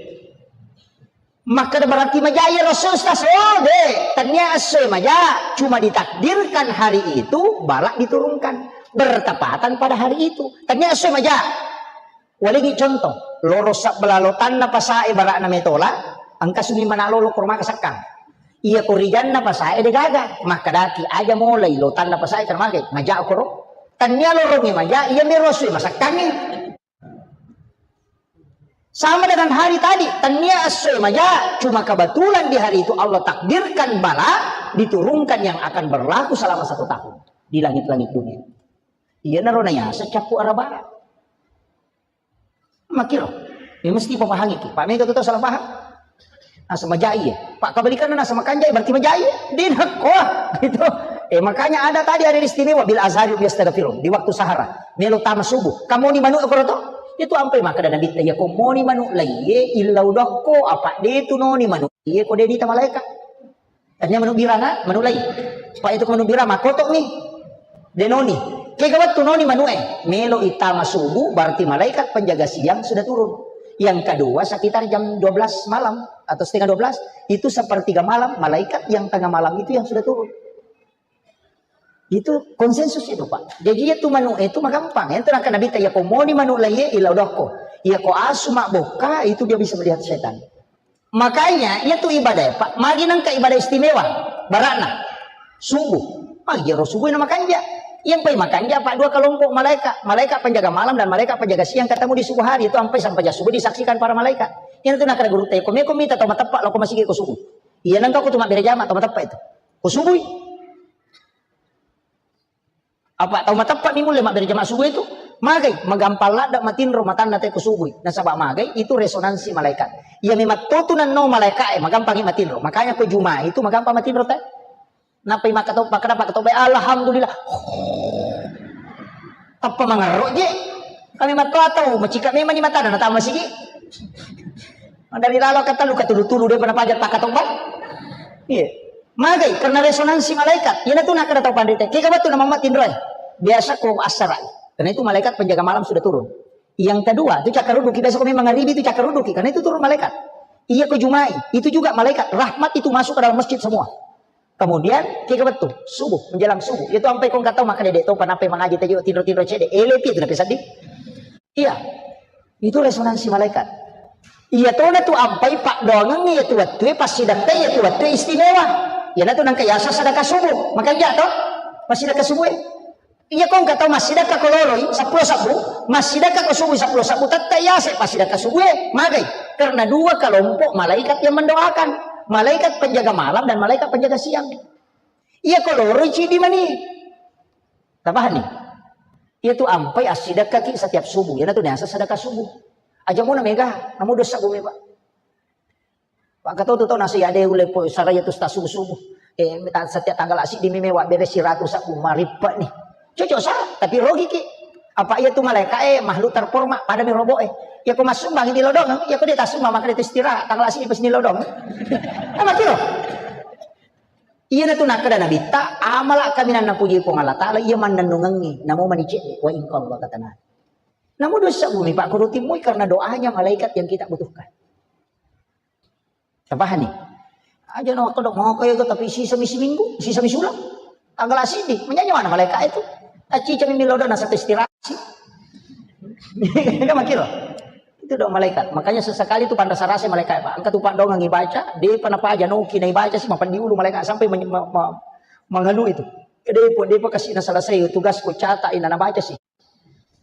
Makkeda berarti maja iya Rasul, Ustaz. Oh, de, tania essoe maja, cuma ditakdirkan hari itu balak diturunkan bertepatan pada hari itu. Tania essoe maja. Waligi contoh, loro sabbelah lotanna pasae bara'na metola, engka sumi mana lolo kormaka sekkang. Iya korijanna pasae degaga, makkedaki aja mulai lotanna pasae kermake, maja koro. Tania lorongi maja, iya mero sui masakkangi. Sama dengan hari tadi, tania essoe maja, cuma kebetulan di hari itu Allah takdirkan bala diturunkan yang akan berlaku selama satu tahun di langit-langit dunia. Iyanaro nayaseng cappur raba. Makiro, ya mesti papahangi ki. Pak mega tu tau salah paham. Naseng majai ya. Pak kebalikannya naseng makanjai berarti majai ya. Dia nakko gitu. Eh, makanya ada tadi hari istimewa bil azhari yastaghfirun di waktu sahara. Melo tama subuh. Kamu ni manu koro to? Itu ampai maka ada nabi ya ko moni manu laiye illau dokko apa de tu noni manu. Iye ko de dita malaika. Tania manu birana, manu lai. Pak itu manu birana makoto mi. De noni. Kega wettu noni manu e. Melo itama subuh berarti malaikat penjaga siang sudah turun. Yang kedua sekitar jam dua belas malam atau setengah dua belas, itu sepertiga malam malaikat yang tengah malam itu yang sudah turun. Itu konsensus itu, Pak. Jadi itu manu itu magampang. Yang terakhir Nabi tanya, "Ko moni manu laiye ila dokko." Iya ko asu mak bokka itu dia bisa melihat setan. Makanya, iya tu ibadah, Pak. Magi nengka ibadah istimewa. Barakna. Subuh. Magi jero subuh na makanja. Yang pai makanja, Pak, dua kelompok malaikat. Malaikat penjaga malam dan malaikat penjaga siang ketemu di subuh hari itu sampai sampai subuh disaksikan para malaikat. Yang tu nakara guru teko meko mita tau mateppa lo ko masigi ko subuh. Iya nengka ko tu mabbere jama tau mateppa itu. Ko subuh. Apa tau mateppa mi mulle mabbere jama subuh itu? Magai, magampang ladde matinro matanna te ko subuh. Nasaba magai itu resonansi malaikat. Iya memang totu nanno malaikat e, magampangi matinro. Makanya ko Juma itu magampang matinro te. Napai makatau, makada pakatau bae, alhamdulillah. Tappa mangarro je. Kami matto atau macika memang ni matana natama sigi. Dari lalo kata luka tulu-tulu dia pernah pajak pakatau bae. Iya. Magai karena resonansi malaikat. Iya tu nakada tau pandita. Kega batu nama matinro. Biasa ko asara. Karena itu malaikat penjaga malam sudah turun. Yang kedua, itu cakaruduki. Biasa ko memang ngaribi itu cakaruduki. Karena itu turun malaikat. Iya ko Jumai. Itu juga malaikat. Rahmat itu masuk ke dalam masjid semua. Kemudian, kega betul? Subuh, menjelang subuh. Itu sampai kau nggak tahu maka dedek tau, kenapa mengaji tadi tinro-tinro cedek. Ele pi itu napi sedih. Iya. Itu resonansi malaikat. Iya tona tu ampai pak doangan iya tu waktu pas sidakka iya tu waktu istimewa. Iya tu nangka yasa sedekah subuh. Makanya jatuh pas sidakka subuh. Iya ko engka tau massidakka ko loroi seppulo sabbu, massidakka ko subui seppulo sabbu, tette yase passidakka subue, magai. Karena dua kelompok malaikat yang mendoakan. Malaikat penjaga malam dan malaikat penjaga siang. Iya ko loroi cidi mani. Tapahani? Iya tu ampai assidakkaki setiap subuh. Iya tu niasa sedekah subuh. Aja muna mega, namu dosa bumi pak. Pak Ketua tu tau nasi ade ule po saraya tu sta subuh-subuh. Eh, ta-, setiap tanggal asik di meme wa bere siratu sabu maripa ni. Cocok sa, tapi rogi ki. Apa iya tu malaikat eh makhluk terhormat pada mi robo eh. Ya ko masuk bang di lodong, ya ko dia tasuk mama kali tu istirahat tanggal asik pas ni lodong. Apa kiro? Iya na tu nakada Nabi ta amala kami nan napuji Puang Allah Taala iya mannennungengi namo manicik wa ingkol wa katana. Namu dosa bumi, Pak, kurutimui karena doanya malaikat yang kita butuhkan. Tapahani? Aja na waktu dok mau kaya itu, tapi sisa misi minggu, sisa misi ulang. Tanggal asidi, menyanyi mana malaikat itu? Aci cami milo dana satu istirahat sih. Kan makiro. Itu dong malaikat. Makanya sesekali itu pantas rasa malaikat, Pak. Engka tu Pak dongeng ibaca, dia pernah paja noki na ibaca sih, mapan diulu malaikat sampai men- ma- ma- mengeluh itu. Dia pun dia pun kasih na selesai tugas ku catat ina na baca sih.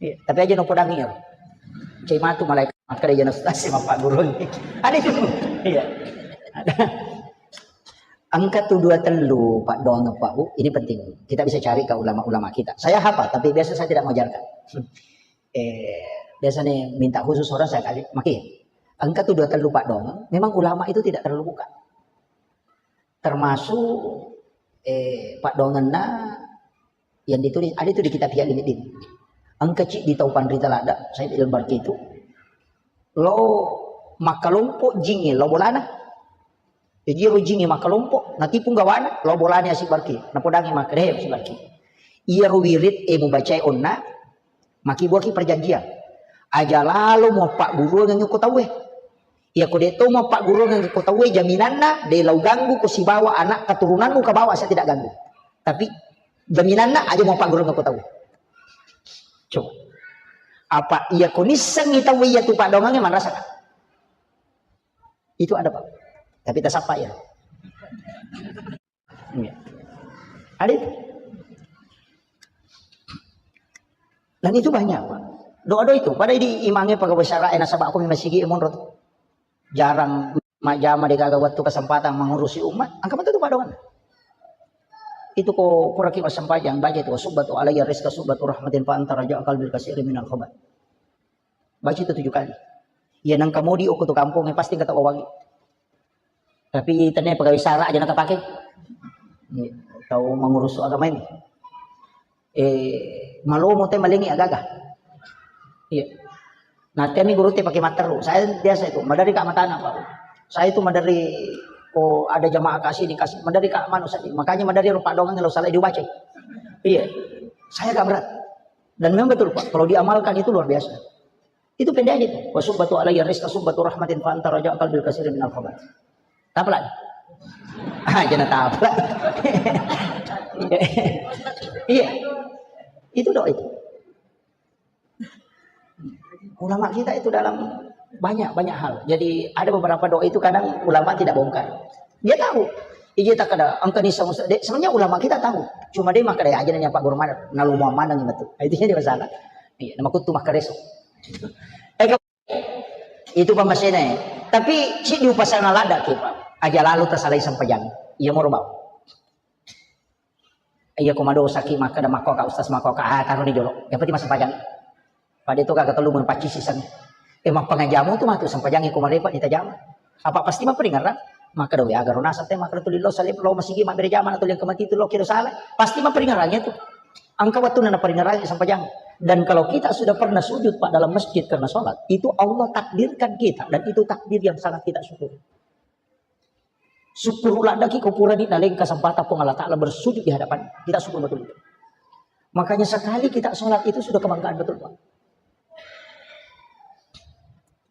Iya, tapi aja no podangi ya. Cai matu malaikat makkeda jana ustaz si mappagurung. Ada itu. Iya. Ada. Engka tu dua tellu Pak dongeng Pak Bu, ini penting. Kita bisa cari ke ulama-ulama kita. Saya hafal, tapi biasa saya tidak mengajarkan. Eh, biasa nih minta khusus orang saya kasih. Maki, engka tu dua tellu Pak dongeng. Memang ulama itu tidak terlalu buka. Termasuk eh, Pak dongenna yang ditulis ada itu di kitab Ihya Ulumuddin. Engka ciddi tau panrita ladda, Said Al-Barki itu. Lo makkalompo jinge lo bolana. Jadi lo jinge makkalompo, natipu gawana, lo bolana Said Barki. Napodangi makkeda, "He, Said Barki. Iya ro wirid e mubacae onna, maki buaki perjanjian. Aja lalo mo pagguruang ko tauwe. Iya ko de to mo pagguruang ko tauwe, jaminanna de lau ganggu ko sibawa anak keturunanmu ke bawah saya tidak ganggu. Tapi jaminanna aja mo pagguruang ko tauwe." Coba. Apa iya ko nissengi tauwe iya tu padongange manrasa, Pak? Itu ada, Pak. Tapi tasappa ya. Iya. Ada itu. Dan itu banyak, Pak. Doa-doa itu. Pada di imange pegawai syara, eh, nasaba aku memang sigi monro tu. Jarang majama de gaga waktu kesempatan mengurusi umat. Angka betul tu Pak doa. Itu ko kuraki massempajang baca itu, "Subbatu alayya rizqa subbatu rahmatin fa anta raja qalbil kasiri minal khobat." Baca itu tujuh kali. Iya nang kamodi okko tu kampung pasti kata wawangi. Tapi tanya pegawai syara aja nang kapake. Iya, tau mengurus agama ini. Eh, malomo te malengi agaga. Iya. Nah, temi guru te pakai matteru. Saya biasa itu, madari kak matana, Pak. Saya itu madari, oh, ada jamaah kasih dikasih, madari kak manu saja. Makanya madari rupa doang kalau salah dibaca. Iya. Saya agak berat. Dan memang betul, Pak. Kalau diamalkan itu luar biasa. Itu pendek aja itu. "Wa subbatu alayya rizqa subbatu rahmatin fa anta raja qalbil kasiri minal khobat." Tapla. Ah, jangan tapla. Iya. Itu doa itu. Ulama kita itu dalam banyak, banyak hal. Jadi ada beberapa doa itu kadang ulama tidak bongkar. Dia tahu. Iya tak ada angka nisa musa-, de-, sebenarnya ulama kita tahu. Cuma dia makkeda aja nanya Pak Guru mana, nalu mau mana gitu. Itu jadi masalah. Iya, nama kutu makkeda reso. Eh, itu pammasena. Tapi si diupasana lada ki, Pak. Aja lalu tersalai sempajang. Iya mau bau. Iya ko madosaki makkeda makko ka ustaz makko ka, ah, taroni jolo. Yang penting massempajang. Pada itu kagak telu mun pacci siseng. Eh, mappangajamu tu matu sempajangi ko marepa ditajama. Apa pasti maperingaran? Makkeda we agaro nasab te makkeda tuli lo salib lo masigi mabbere jama na tuli yang kemati itu lo kiro salah. Pasti maperingarannya tu. Angka waktu na peringarannya sempajang. Dan kalau kita sudah pernah sujud, Pak, dalam masjid karena sholat, itu Allah takdirkan kita dan itu takdir yang sangat kita syukuri. Syukur ladaki ko purani naleng kesempatan Puang Allah Ta'ala bersujud di hadapan. Kita syukur betul itu. Makanya sekali kita sholat itu sudah kebanggaan betul, Pak.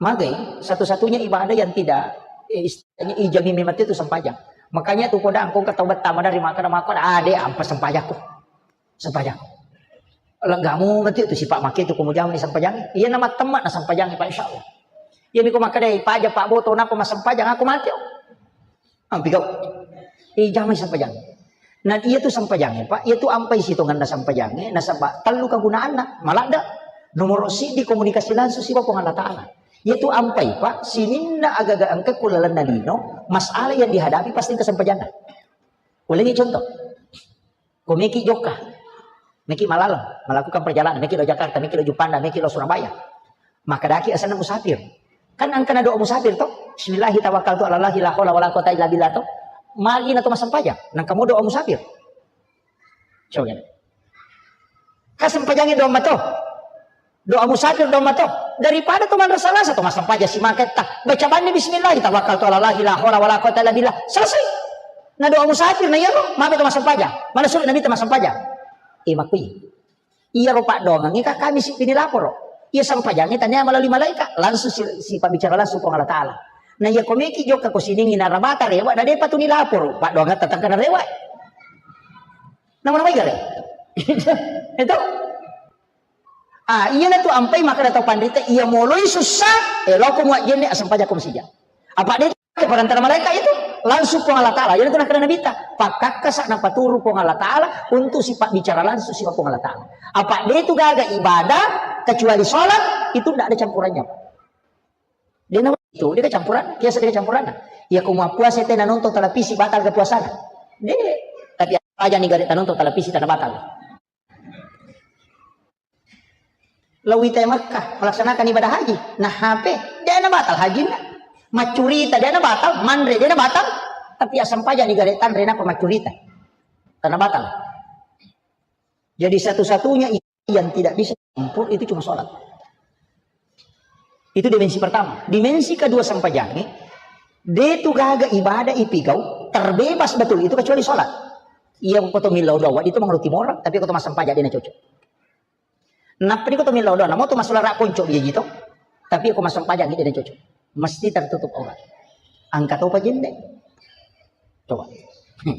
Magai, satu-satunya ibadah yang tidak, eh, istilahnya ijami mimati itu sempajang. Makanya tu kodang kau ketawa pertama dari makan makan, ah, deh, ampa sempajakku. Sempajang. Leggamu mati tu sipa make tu ko mujama ni sempajang. Iya nama temma na sempajang, Pak, insyaallah. Iya miko makkeda, "Paja Pak Boto napa massempajang aku mati." Ampi kau. Eh, jamai sempajang. Nah, iya tu sempajang, Pak. Iya tu ampai sitonganna sempajang. Nasaba tellu kegunaanna. Maladda. Nomor sidi komunikasi langsung siba Puang Allah Ta'ala. Iya tu ampai, Pak. Sininna agaga engka kulalenna lino, masalah yang dihadapi pasti ke sempajanna. Ulangi contoh. Ko meki jokka, meki malaleng, melakukan perjalanan, meki lo Jakarta, meki lo Juppanda, meki lo Surabaya. Maka daki asenna musafir. Kan angkana doa musafir to? Bismillahi tawakkaltu ala Allahi la haula wala quwata illa billah to. Magi na to massempajang, nang kamu doa musafir. Coba. Kasempajangi doa mato. Doa musafir doa mato. Daripada to manrasa-rasa to massempajang si maketta. Baca banni bismillah, tawakkaltu ala Allahi la haula wala quwata illa billah. Selesai. Na doa musafir na iyaro, mabe to massempajang. Mana suruh Nabi to massempajang. Eh, makui. Iyaro paddoangengnge ka kami si pini laporo. Iya sempajangnge tania melalui malaika, langsung si, si pabbicara langsung Puang Allah Taala. Nah, iya komeki jokka ko siningi narabata rewa, na depa tu nilaporo, paddoangetta tengka narewa. Nama-nama igare. Itu. Ah, iya na tu ampai maka datang pandita, iya moloi susah, eh, loko muat jenne, asam pajak kom sija. Apa dia ke perantara malaikat itu langsung Puang Allah Taala. Jadi itu nakana Nabi ta, pakkakkasa napaturu Puang Allah Taala untuk sifat bicara langsung sifat Puang Allah Taala. Apa dia itu gaga ibadah kecuali sholat itu tidak ada campurannya. Dia nama itu, dia kecampuran, biasa dia kecampuran. Ya, kamu puasa teh nonton televisi batal ke puasana. Dia, tapi apa aja nih gak nonton televisi tanah batal. Lawita Makkah melaksanakan ibadah haji. Nah, H P, dia na batal hajinna. Macurita, dia na batal, manre, dia na batal. Tapi asam pajak nih gare tanre napa macurita. Karena batal. Jadi satu-satunya yang tidak bisa campur itu cuma sholat. Itu dimensi pertama. Dimensi kedua sampajangi, dia itu gaga ibadah ipigau, terbebas betul itu kecuali sholat. Iya, kau to millau doa, itu mengerti orang, tapi kau to masam pajak dia na cocok. Nappa diko to millau doa, namo to masula ra ponco biaji to. Tapi ko masam pajak gede cocok. Mesti tertutup aurat. Angka topa jenne. Coba. Hmm.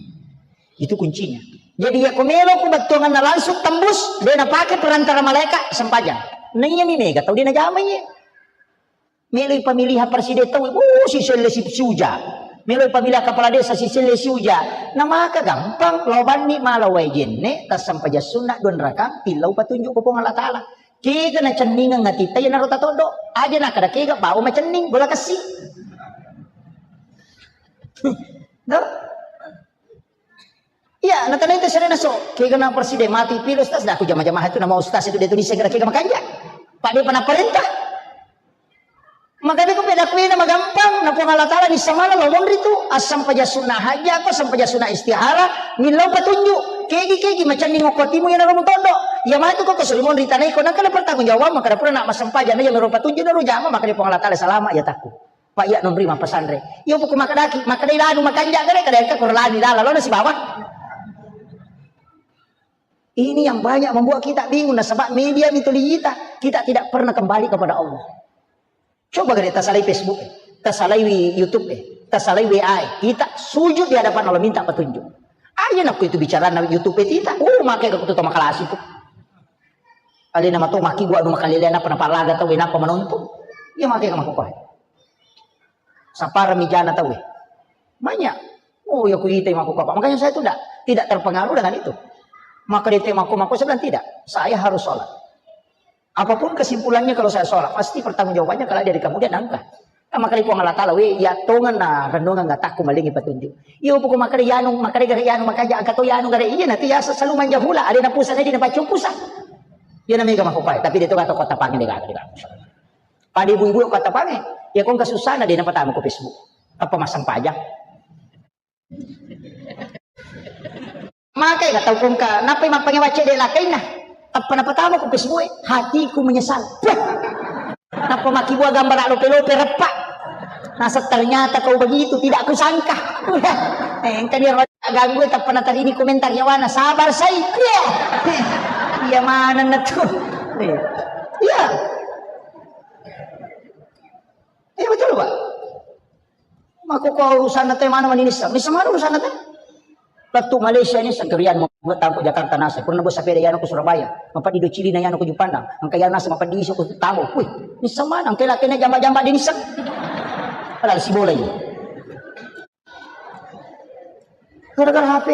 Itu kuncinya. Jadi ya ko melo ko bettuanganna langsung tembus, dia na pakai perantara malaikat sempajang. Nah, iya mi mega tau dia na jamai. Meloi pamilihan presiden tau, uh, si selle si siuja. Meloi pamilihan kepala desa si selle siuja. Na maka gampang, lao banni mala wae jenne, tassampajang sunna dua rakaat, pillau patunjuk ko Puang Allah Taala. Kega na cenningeng atitta, iya naro tatoddo. Aja na kada kega bawa macenning, bola kessi. No? Iya, na tanai te serena so. Kega na presiden mati pilo ustaz, dah aku jama-jama itu nama ustaz itu dia tulis segera kega makanja. Pak dia pernah perintah. Makanya ko peda kuena magampang, na Puang Allah Taala ni samala lo monri tu, asam paja sunnah haji, aku asam paja sunnah istihara, milau petunjuk, kegi kegi macam ni ngoko timu yang narumu todo, ya matu kok kesuri monri tanai ko, nangka pertanggung jawab, maka pura nak masam paja, na yang merupa tunjuk, naru jama, maka dia Puang Allah Taala salama, ya takku. Pak ya nonri mah pesantren. Yo buku maka daki, maka dai lanu, maka anja kare, kada ka kurlani lala, lo nasi bawah. Ini yang banyak membuat kita bingung, nasaba media mituli kita, kita tidak pernah kembali kepada Allah. Coba gare tasalai Facebook, eh, tasalai wi-, YouTube, eh, tasalai W A, eh. Kita sujud di hadapan Allah minta petunjuk. Aja nakku itu bicara na YouTube, eh, kita. Uh, make aku tuh makalasi tuh. Ada nama tuh maki gua anu makalele apa napa laga tau napa menonton. Iya make kamu kok. Sapara mijana tau. Banyak. Oh, ya kuita mako apa. Makanya saya tuh tidak tidak terpengaruh dengan itu. Maka dia mako mako saya bilang tidak. Saya harus sholat. Apapun kesimpulannya kalau saya sholat, pasti pertanggungjawabannya kalau dari kamu dia nangka. Nah, maka Puang Allah Taala, we, ya tongan na renungan nggak takku malingi petunjuk. Iyo, pokok maka yanu, maka gare yanu, maka aja angkat yanu gare iya nanti ya selalu manja hula, ada na pusat, ada na pacung pusat. Ya namanya gak mau kopai, tapi dia tuh kata kota panggil dia kata. Pada ibu-ibu kota panggil, ya kok nggak susah, ada na pertama ke Facebook. Apa masang pajak? Makai ka tau kongka, nappai mappange wacce de lakainna. Tappa napatama ku Facebook e, hatiku menyesal. Puh. Nappa makkibua gambara lope-lope reppa. Nasa ternyata kau begitu, tidak kusangka. Eh, engka dia ganggu, tappa natarini komentar yawana, sabar sai. Iya. Iya manenna tu. Iya. Iya betul, Pak. Mako ko urusanna te mana mani nisseng? Nisseng mana urusanna te? Lettu Malaysia nisseng, kerian mau tampo Jakarta nasa. Pernah bos sepeda yano ke Surabaya. Mapadi do Cili na yano ke Jupandang. Angka yano nasa mapadi iso ke tamu. Wih, nisseng mana? Angka laki na jamba-jamba di nisseng. Padahal si bola ini. Gara-gara H P.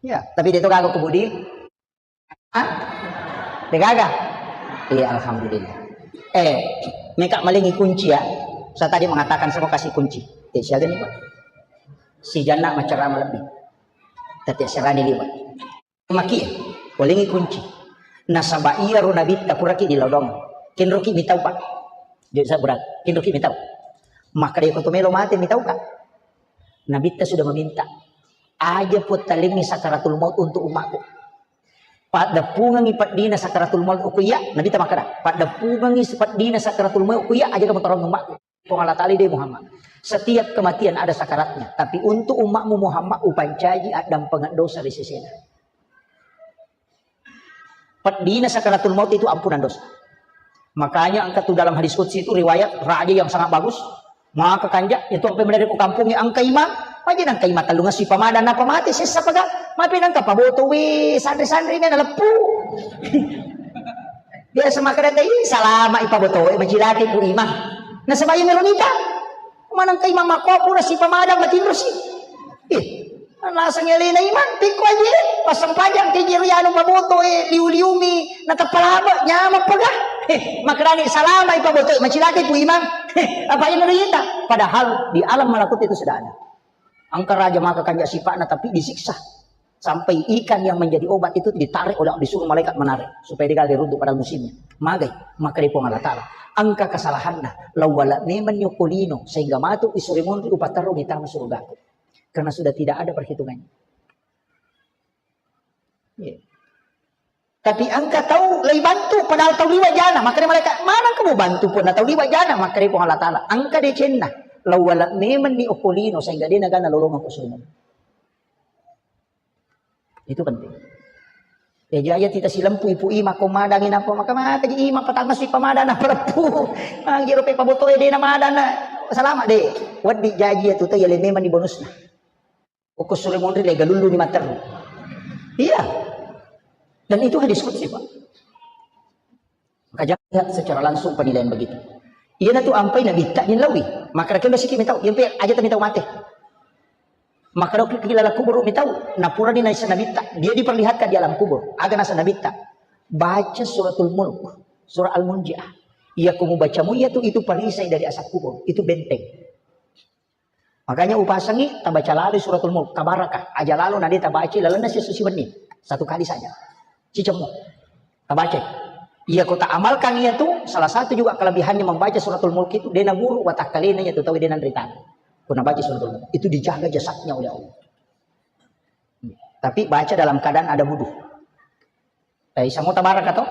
Ya, tapi dia itu kagak kebudi. Hah? Degaga? Iya, alhamdulillah. Eh, meka malingi kunci ya. Saya tadi mengatakan semua kasih kunci. Eh, siaga nih, Pak? Si Jana macerama lebih. Tapi serani liwat. Maki, walingi kunci. Nasaba iya ro nabitta puraki di lodong. Kenroki mitau, Pak. Jadi saya berat. Kenroki mitau. Maka dia koto melo mate mitau, Kak. Nabitta sudah meminta. Aja puttalingi sakaratul maut untuk umatku. Paddeppungengngi peddina sakaratul maut ku iya, Nabitta makkeda, paddeppungengngi peddina sakaratul maut ku iya, aja kamu tolong umatku. Puang Allah Taala de Muhammad. Setiap kematian ada sakaratnya, tapi untuk umatmu Muhammad upancaji addampengan dosa di sesena. Peddina sakaratul maut itu ampunan dosa. Makanya engka tu dalam hadis qudsi itu riwayat raja yang sangat bagus. Maka kanja, itu ampe menari ku kampungnge engka imang, aja nang engka imang tellung assi pamadang napa mate sessa paga, mapi nangka paboto we sanri-sanri mena leppu. Biasa makkeda te, "Ih, salama i paboto we, macilakai ku imang." Nasaba iya melo nita. Maneng engka imang makko pura si pamadang matinro si. Ih, Naseng elena imang, pikko aje, passempajang ke jeri anu paboto, eh, liu-liumi, natappa laba, nyameng pega. Eh, makerani salama i paboto, macilakai ku imang. Eh, apa yang ita? Padahal di alam malakut itu sudah ada. Engka raja maka kanja sipakna tapi disiksa. Sampai ikan yang menjadi obat itu ditarik oleh, disuruh malaikat menarik supaya dia runtuh pada musimnya. Magai, maka di Puang Allah Ta'ala. Engka kesalahanna, lawala memang nyokolino sehingga matu isuri monri upatarro mitama surugaku. Karena sudah tidak ada perhitungannya. Iya. Tapi engka tau lei bantu, padahal tau liwa jana, makanya mereka, "Mana kamu bantu pun tau liwa jana?" Makanya Puang Allah Ta'ala, engka decenna, lawala memang ni okolino sehingga dia nagana lolongan kusumo. Itu penting. Ya, jaja tita silempu ipu ima ko madangi napa maka maka ji ima patangga si pamadang napa leppu. Magi rope paboto e dena madana. Selamat deh. Waddi jaji ya tuta ya le memang di bonusna. Okko sure monri lega lullu ni matteru. Iya. Dan itu hadis qudsi, Pak. Maka jangan lihat secara langsung penilaian begitu. Iya na tu ampai nabitta ni lawi. Maka rakyat udah sikit mitau. Iya pe aja tami tau mate. Maka dok kila kubur mitau. Napura ni naisa nabitta. Dia diperlihatkan di alam kubur. Aga nasa nabitta. Baca suratul mulk. Surah Al-Munjiah. Iya kumu bacamu iya tu itu perisai dari asap kubur. Itu benteng. Makanya upasangi tabaca lalo suratul mulk, tabaraka. Aja lalo nade tabaca lalenna siesso sibenni. Satu kali saja. Cicemmu. Tabaca. Iya ko ta amalkan iya tu, salah satu juga kelebihannya membaca suratul mulk itu, dena buruk watakkalena iya tu tahu dena nritana. Ko nabaca suratul mulk, itu dijaga jasadnya oleh Allah. Tapi baca dalam keadaan ada wudhu. Eh, samo tabaraka to?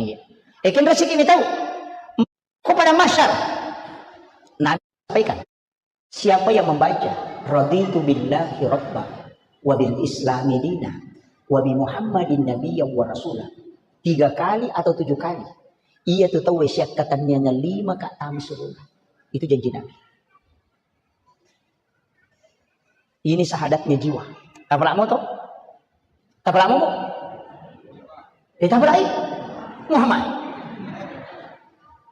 Iya. Eh, kenro siki ni tahu. Ko pada masyar. Nabi sampaikan. Siapa yang membaca, "Raditu billahi rabba, wa bil islami dina, wa bi Muhammadin nabiyya wa rasula," tiga kali atau tujuh kali, iya tu tau siakkatenniangan lima ka tama surga. Itu janji Nabi. Ini syahadatnya jiwa. Tapalamo to? Tapalamo mo? Eh, tapalai. Muhammad.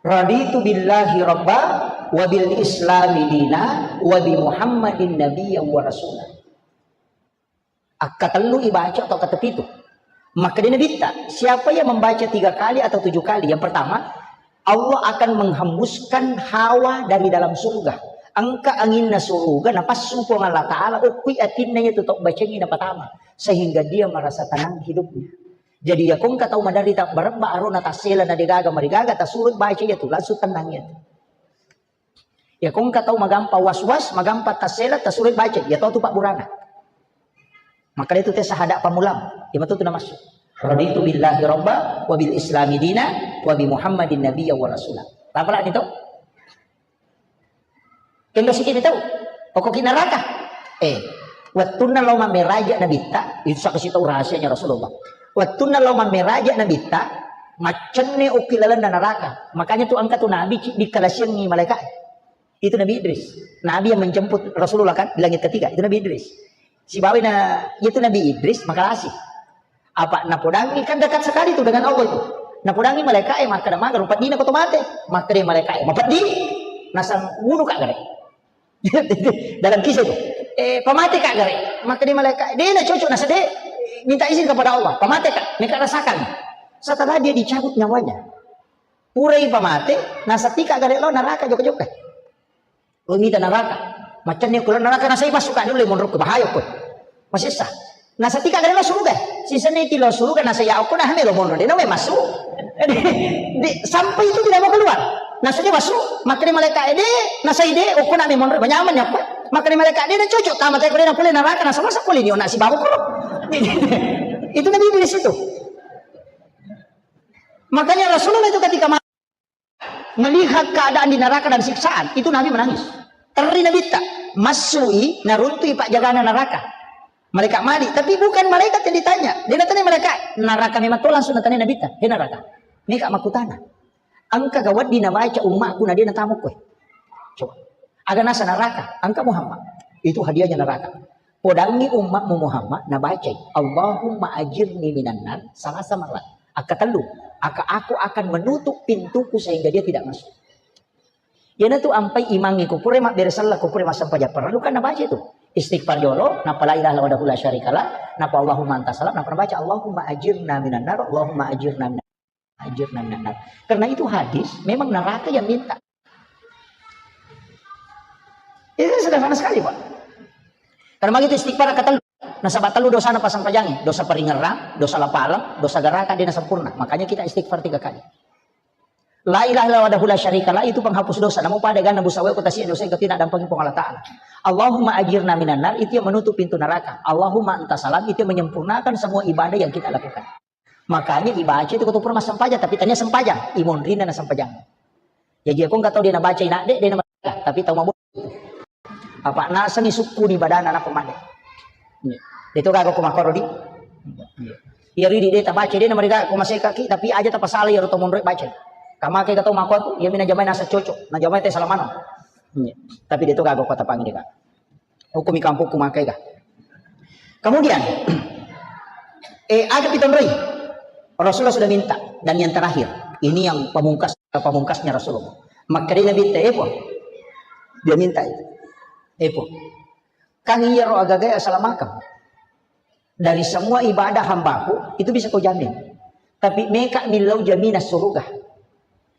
Raditu billahi rabba, wa bil islami dina, wa bi Muhammadin nabiyya wa rasula. Akkatellu ibaca atau kata pitu. Maka dia nabitta, siapa yang membaca tiga kali atau tujuh kali, yang pertama, Allah akan menghembuskan hawa dari dalam surga. Engka anginna surga, napassu Puang Allah Ta'ala, okkui atinna iya tu tau bacangi napatama. Sehingga dia merasa tenang hidupnya. Jadi, iya ko engka tau maderri tabbarebba arona tassela na degaga marigaga, tasuroi baca iya tu, langsung tenang iya tu. Iya ko engka tau magampa was-was, magampa tassela, tasuroi baca, iya to tu pabburana. Maka itu te sahada pamulang, iya matu tu namassu. Raditu billahi rabba, wa bil islami dina, wa bi Muhammadin nabiyya wa rasula. Tapalani to? Kenro siki ni tau. Pokok ki neraka. Eh, wettunna lao mammeraja nabitta, itu saksi tau rahasianya Rasulullah. Wettunna lao mammeraja nabitta, maccenne okki lalenna neraka. Makanya tu engka tu nabi ci dikalasiangi malaikat. Itu Nabi Idris. Nabi yang menjemput Rasulullah kan di langit ketiga, itu Nabi Idris. Sibawa na, itu Nabi Idris makalasi. Apa napodangi kan dekat sekali tu dengan Allah itu. Napodangi malaikat e makkeda maga rupa dina ko to mate. Makkeda malaikat e mapeddi. Nasang wunu ka gare. Dalam kisah itu. Eh, pamate ka gare. Makkeda malaikat, "De na cocok nasa de. Minta izin kepada Allah. Pamate ka. Meka rasakan." Setelah dia dicabut nyawanya. Purai pamate, nasa tika gare lo neraka jokka-jokka. Lo mita neraka. Macam ni kulo neraka nasa iba suka dulu monro ke bahaya ko. Masessa. Nasa tika gare lo suruga. Sisene ti lo suruga nasa ya okko na hame lo monro de no me masuk. Di, sampai itu tidak mau keluar. Nasa dia masuk, makanya malaikat de, nasa ide okko na me monro banyaman ya ko. Makanya malaikat de na cocok tamat ko na pule neraka nasa masa pule ni ona si bawa ko. Itu Nabi Idris itu. Makanya Rasulullah itu ketika melihat keadaan di neraka dan siksaan, itu Nabi menangis. Terri Nabitta, massui, naruntui pajagana neraka. Malaikat Malik, tapi bukan malaikat yang ditanya. Dia natanya malaikat, neraka memang to langsung natanya Nabi ta. Dia neraka. Ini kak makutana. Engka ga wedding nabaca ummakku na dia natamukku. Coba. Aga nasa neraka, engka Muhammad. Itu hadiahnya neraka. Podangi ummakmu Muhammad, nabacai, "Allahumma ajirni minan nar," salasa marat. Akka tellu, "Aka aku akan menutup pintuku sehingga dia tidak masuk." Iyanatu ampai imangnge ko pura mabbere sella, ko pura massempajang parellu kan nabaca itu. Istighfar jolo, napa la ilaha illallah wahdahu la syarikalah, napa Allahumma anta salam, napa nabaca Allahumma ajirna minan nar, Allahumma ajirna minan ajirna minan nar. Karena itu hadis, memang neraka yang minta. Itu sederhana sekali, Pak. Karena begitu istighfar kata nasaba tellu dosa na pasang pajangi, dosa paringerang, dosa lapaleng, dosa garaka dia sempurna. Makanya kita istighfar tiga kali. La ilaha illallah wahdahu la syarikalah itu penghapus dosa. Namun pada gana busawe kota sia dosa yang tidak dampingi Puang Allah Ta'ala. Allahumma ajirna minan nar itu yang menutup pintu neraka. Allahumma anta salam itu yang menyempurnakan semua ibadah yang kita lakukan. Makanya ibaca itu ketutupan massempajang, tapi tanya sempajang, imonrina na sempajang. Jadi aku nggak tahu dia nabaca inade, dia nama, tapi tahu mabuk. Apa nasengi sukku di badana apa mande. Itu kagak aku makoro di. Iya ridi dia tabaca dia nama dia aku masih kaki, tapi aja tapasala ya rotong monroi baca. Kamake kata mako aku, ya mina jamai nasa cocok, na jamai teh salamano. Tapi dia itu kagak aku tapangi dia. Hukumi kampokku makkega. Kemudian, eh, ada pitonroi. Rasulullah sudah minta. Dan yang terakhir, ini yang pamungkas, pamungkasnya Rasulullah. Makkeda Nabi ta, "Eh, Puang." Dia minta itu. "Eh, Puang. Kan iya ro agaga ya salah makam. Dari semua ibadah hambaku, itu bisa kau jamin. Tapi meka millau jaminan surga."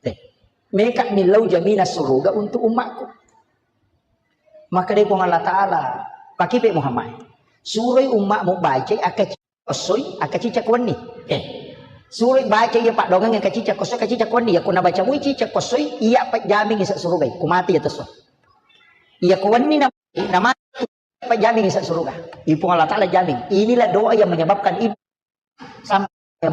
Eh, meka millau jaminan surga untuk umatku. Maka dari Puang Allah Ta'ala, pakipe Muhammad. Suroi ummakmu bacai aka cicak kosoi, aka cicak wenni. Eh, suroi baca iya paddoangeng aka cicak kosoi, aka cicak wenni. Ya kuna baca mui cicak kosoi, iya pajjamingi sa surugai. Kumati ya teso. Iya kuwenni na, na mati pajjamingi sa suruga. Ipung Allah Ta'ala jamin. Inilah doa yang menyebabkan ibu sampai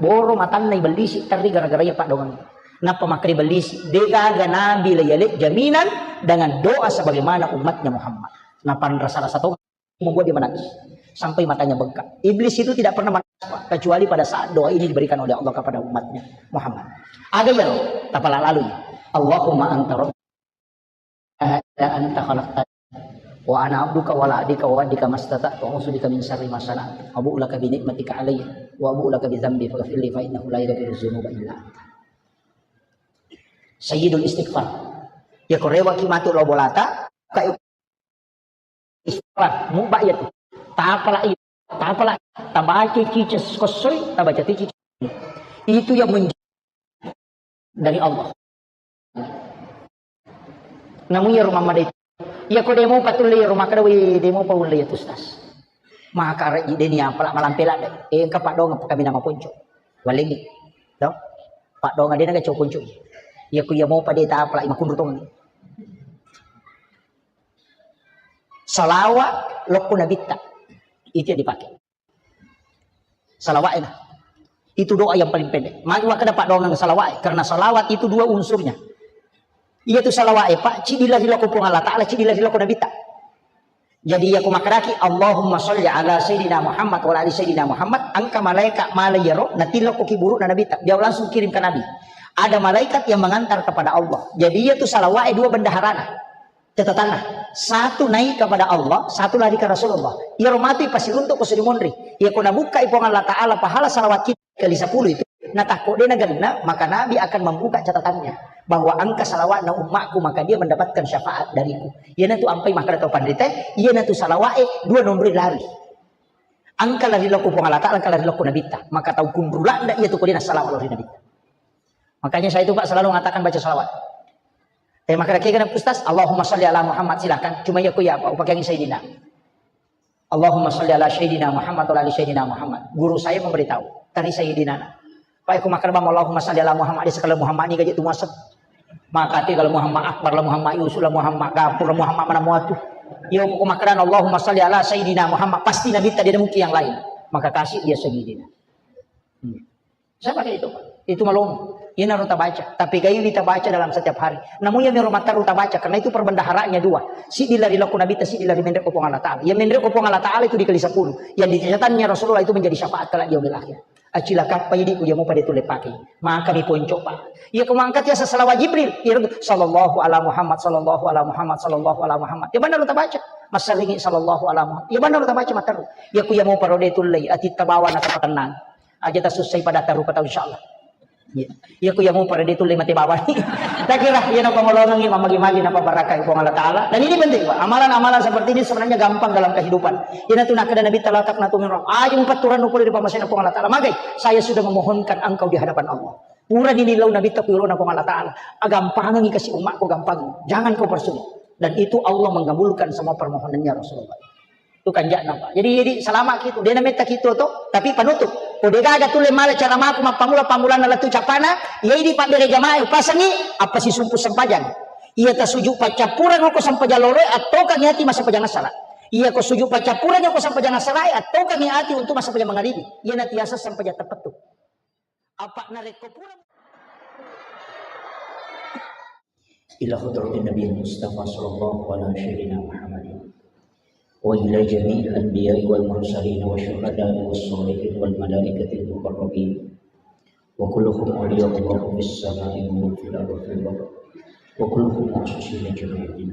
boro matanna ibellisi terri gara-gara iya paddoangeng. Nappa makkeda ibellisi, degaga nabi la yale jaminan dengan doa sebagaimana umatnya Muhammad. Napanra salah satu membuat dia menangis sampai matanya bengkak. Iblis itu tidak pernah menangis, Pak, kecuali pada saat doa ini diberikan oleh Allah kepada umatnya Muhammad. Aga iyaro, tapala lalui. Allahumma anta rabbi la ilaha illa anta khalaqtani wa ana abduka wa la adika wa adika mastata'tu wa a'udzu bika min syarri ma sana'tu. Abu'u laka bi ni'matika alayya wa abu'u laka bi dzambi faghfirli fa innahu la yaghfiru dzunuba illa anta. Sayyidul istighfar. Ya korewa ki matu lo bolata, kayu istighfar, muba ya tu. Tapala iya, tapala, tabaca cica kosoi, tabaca cica. Itu yang menjadi dari Allah. Namun ya rumah madai. Ya ko demo patulle ya rumah kada we demo paulle ya tustas. Maka re deni apa la malampe la de. Eh, engka paddoangeng kami nama ponco. Walengi. Tau? Paddoangeng dena ga cau ponco. Ya ku ya mau pada tapala makunru tong. Salawat lokko nabitta. Itu yang dipakai. Salawat enak. Itu doa yang paling pendek. Magi wakkeda paddoangeng salawat, karena salawat itu dua unsurnya. Iya tu salawat, eh, Pak, cidi lari lokko Puang Allah Ta'ala, cidi lari lokko nabitta. Jadi ya ku makkedaki, Allahumma sholli ala Sayyidina Muhammad wa ala ali Sayyidina Muhammad, engka malaikat malai yaro, natilokko ki burukna nabitta. Dia langsung kirim ke Nabi. Ada malaikat yang mengantar kepada Allah. Jadi iya tu salawat, eh, dua bendaharana. Catatanna, satu naik kepada Allah, satu lari ke Rasulullah. Iyaro matu ipasiruntuk ko suri monri. Iya ko nabukkai Puang Allah Ta'ala pahala salawat kita kali sepuluh itu, natakko de nagenna, maka Nabi akan membuka catatannya bahwa engka salawatna ummakku, maka dia mendapatkan syafaat dariku. Iyanatu ampai makkeda tau panrita, iyanatu salawat e dua nomor lari. Engka lari lokko Puang Allah Ta'ala, engka lari lokko Nabitta. Maka tau kunrulanda iya tu ko de nasalawat lori Nabitta. Makanya saya itu, Pak, selalu mengatakan baca salawat. Eh, maka kira Ustaz, Allahumma sholli ala Muhammad, silakan. Cuma ya, ku ya, Pak, upakai Sayyidina. Allahumma sholli ala Sayyidina Muhammad wa ala ali Sayyidina Muhammad. Guru saya memberitahu, tadi Sayyidina. Pak, aku makan bang, Allahumma sholli ala Muhammad, di sekali Muhammad ini gaji tu masuk. Maka ti kalau Muhammad Akbar lah, Muhammad Yusuf lah, Muhammad Gafur lah, Muhammad mana muatu. Ya, aku makan Allahumma sholli ala Sayyidina Muhammad, pasti Nabi tadi ada mungkin yang lain. Maka kasih dia Sayyidina. Hmm. Saya pakai itu, Pak. Itu malong. Iyanaro tabaca, tapi gaiwi tabaca dalam setiap hari. Namun iya mero matteru tabaca, karena itu perbendaharanya dua. Siddi lari lao ko Nabitta, siddi lari menre' ko Puang Allah Ta'ala. Iya menre' ko Puang Allah Ta'ala itu dikali sepuluh. Yang di catatannya Rasulullah itu menjadi syafaat kelak di yaumil akhir. Acilakappa idi' ku iya mupa de' tulle pake. Maka mi ponco' pa. Iya ko mangkat iya sala Jibril. Iya sallallahu ala Muhammad, sallallahu ala Muhammad, sallallahu ala Muhammad. Iya bennaro tabaca. Massaringi sallallahu ala Muhammad. Iya bennaro tabaca matteru. Iya ku iya mupa ro de' tullei, atitta bawa na tapatennang. Aja tasussai pada taru patau insyaallah. Iya. Iya ku iya mupa ro de' tullei mate bawani. Takira iya napangolongengi, mamagi-magi, napabarakai Puang Allah Ta'ala. Dan ini penting, Pak. Amalan-amalan seperti ini sebenarnya gampang dalam kehidupan. Iyanatu nakkeda Nabitta, "La taqnatu min rahmah." Aja mupatturannu pole ri pammasena Puang Allah Ta'ala. Magai, saya sudah memohonkan engkau di hadapan Allah. Purani nillau Nabitta ku yolona Puang Allah Ta'ala. Agampangengi kasi' ummakku, gampang. Jangan kau persulit. Dan itu Allah mengabulkan semua permohonannya Rasulullah. Itu kanja'na, Pak. Jadi, jadi salama' kitu. De' nametta kitu to, tapi panutup. Ko de' gaga tulle mala cara maku mappammula-pammulanna lettu cappana, iya idi' pabbere jamaah upasengi, appasisumpu sempajang. Iya tasuju' paccappureng ko sempajang loroe, attaukangi ati massempajang assara'. Iya ko suju' paccappureng ko sempajang assara', attaukangi ati untuk massempajang mangaribi. Iyana tiaseng sempajang teppettu. Apa' narekko pura إلى حضرة النبي المصطفى صلى الله على سيدنا محمد وإلى جميع الأنبياء والمرسلين والشهداء والصالحين والملائكة المقربين وكلهم أولياء الله في السماء وفي الأرض وفي البر وكلهم معصوصين جميعا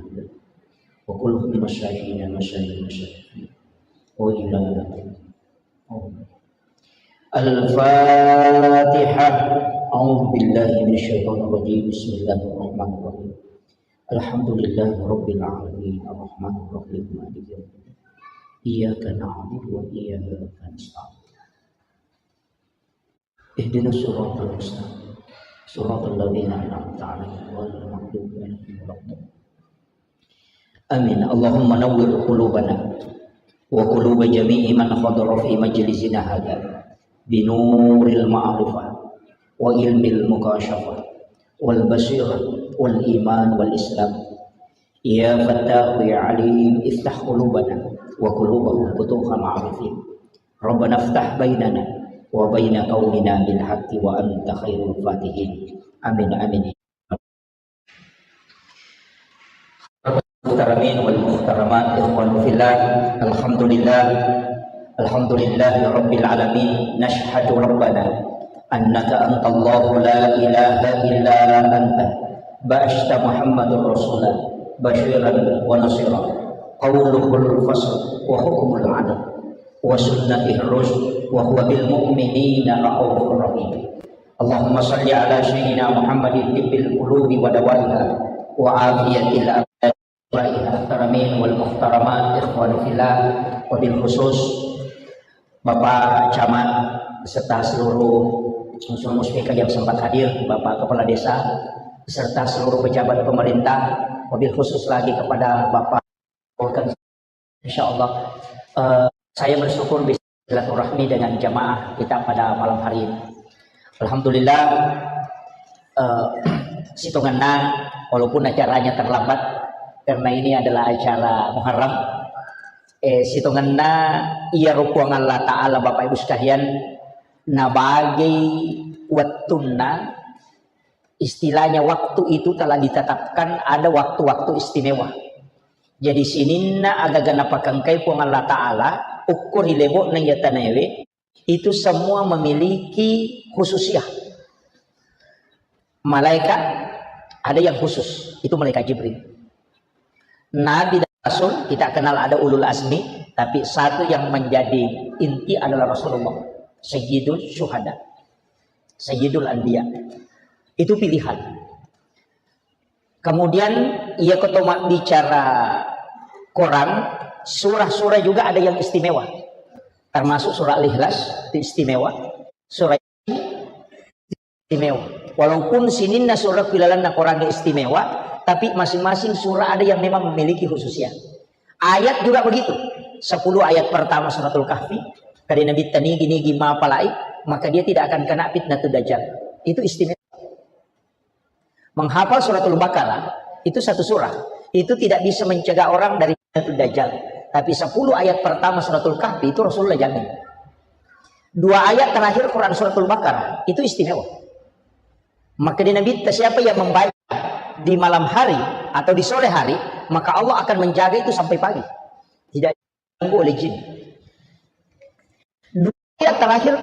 وكلهم مساكين مساكين مساكين وإلى الفاتحة. أعوذ بالله من الشيطان الرجيم. بسم الله الرحمن الرحيم. الحمد لله رب العالمين. الرحمن الرحيم. مالك يوم الدين. إياك نعبد وإياك نستعين. اهدنا الصراط المستقيم. صراط الذين أنعمت عليهم غير المغضوب عليهم ولا الضالين. آمين. اللهم نور قلوبنا وقلوب جميع من حضر في مجلسنا هذا بنور المعرفة وعلم المكاشفة والبصيرة والإيمان والإسلام. يا فتاح يا عليم، افتح قلوبنا وقلوبهم فتوح معرفة. ربنا افتح بيننا وبين قومنا بالحق وأنت خير الفاتحين. آمين، آمين. المحترمين والمحترمات، إخوان في الله، الحمد لله، الحمد لله رب العالمين. نشهد ربنا أنك أنت الله لا إله إلا أنت، بعثت محمد رسولا بشيرا ونصيرا، قوله الفصل وحكمه العدل وسنته الرشد وهو بالمؤمنين رءوف رحيم. اللهم صل على سيدنا محمد طب القلوب ودوائها وعافية الأبدان. Baik, muhtaramin wal muhtaramat, ikhwan fillah, wabil khusus Bapak Camat beserta seluruh unsur muspika yang sempat hadir, Bapak Kepala Desa, beserta seluruh pejabat pemerintah, wabil khusus lagi kepada Bapak Volkan. Insya Allah, eh, saya bersyukur bisa silaturahmi dengan jamaah kita pada malam hari ini. Alhamdulillah, eh, sitongenna, walaupun acaranya terlambat, karena ini adalah acara Muharram, eh, sitongenna iyaro Puang Allah Ta'ala, Bapak Ibu sekalian, nabagei wettunna, istilahnya waktu itu telah ditetapkan ada waktu-waktu istimewa. Jadi sininna agaga napakengkai Puang Allah Ta'ala, ukko ri lebo'na iya tanaewe, itu semua memiliki khususiyah. Malaikat ada yang khusus, itu malaikat Jibril. Nabi dan Rasul kita kenal ada ulul azmi, tapi satu yang menjadi inti adalah Rasulullah, Sayyidul Syuhada, Sayyidul Anbiya. Itu pilihan. Kemudian, iya ko to mabbicara Quran, surah-surah juga ada yang istimewa. Termasuk surah Al-Ikhlas, itu istimewa. Surah istimewa. Walaupun sininna surah ku ilalenna Quran istimewa, tapi masing-masing surah ada yang memang memiliki khususnya. Ayat juga begitu. Sepuluh ayat pertama Suratul Kahfi, kade Nabi tanigi-nigi mapalai, maka dia tidak akan kena fitnah dajjal. Itu istimewa. Menghafal Suratul Baqarah, itu satu surah. Itu tidak bisa mencegah orang dari fitnah dajjal. Tapi sepuluh ayat pertama Suratul Kahfi itu Rasulullah jamin. Dua ayat terakhir Quran Suratul Baqarah, itu istimewa. Maka di Nabi, siapa yang membaca di malam hari atau di sore hari, maka Allah akan menjaga itu sampai pagi. Tidak diganggu oleh jin. Dua ayat terakhir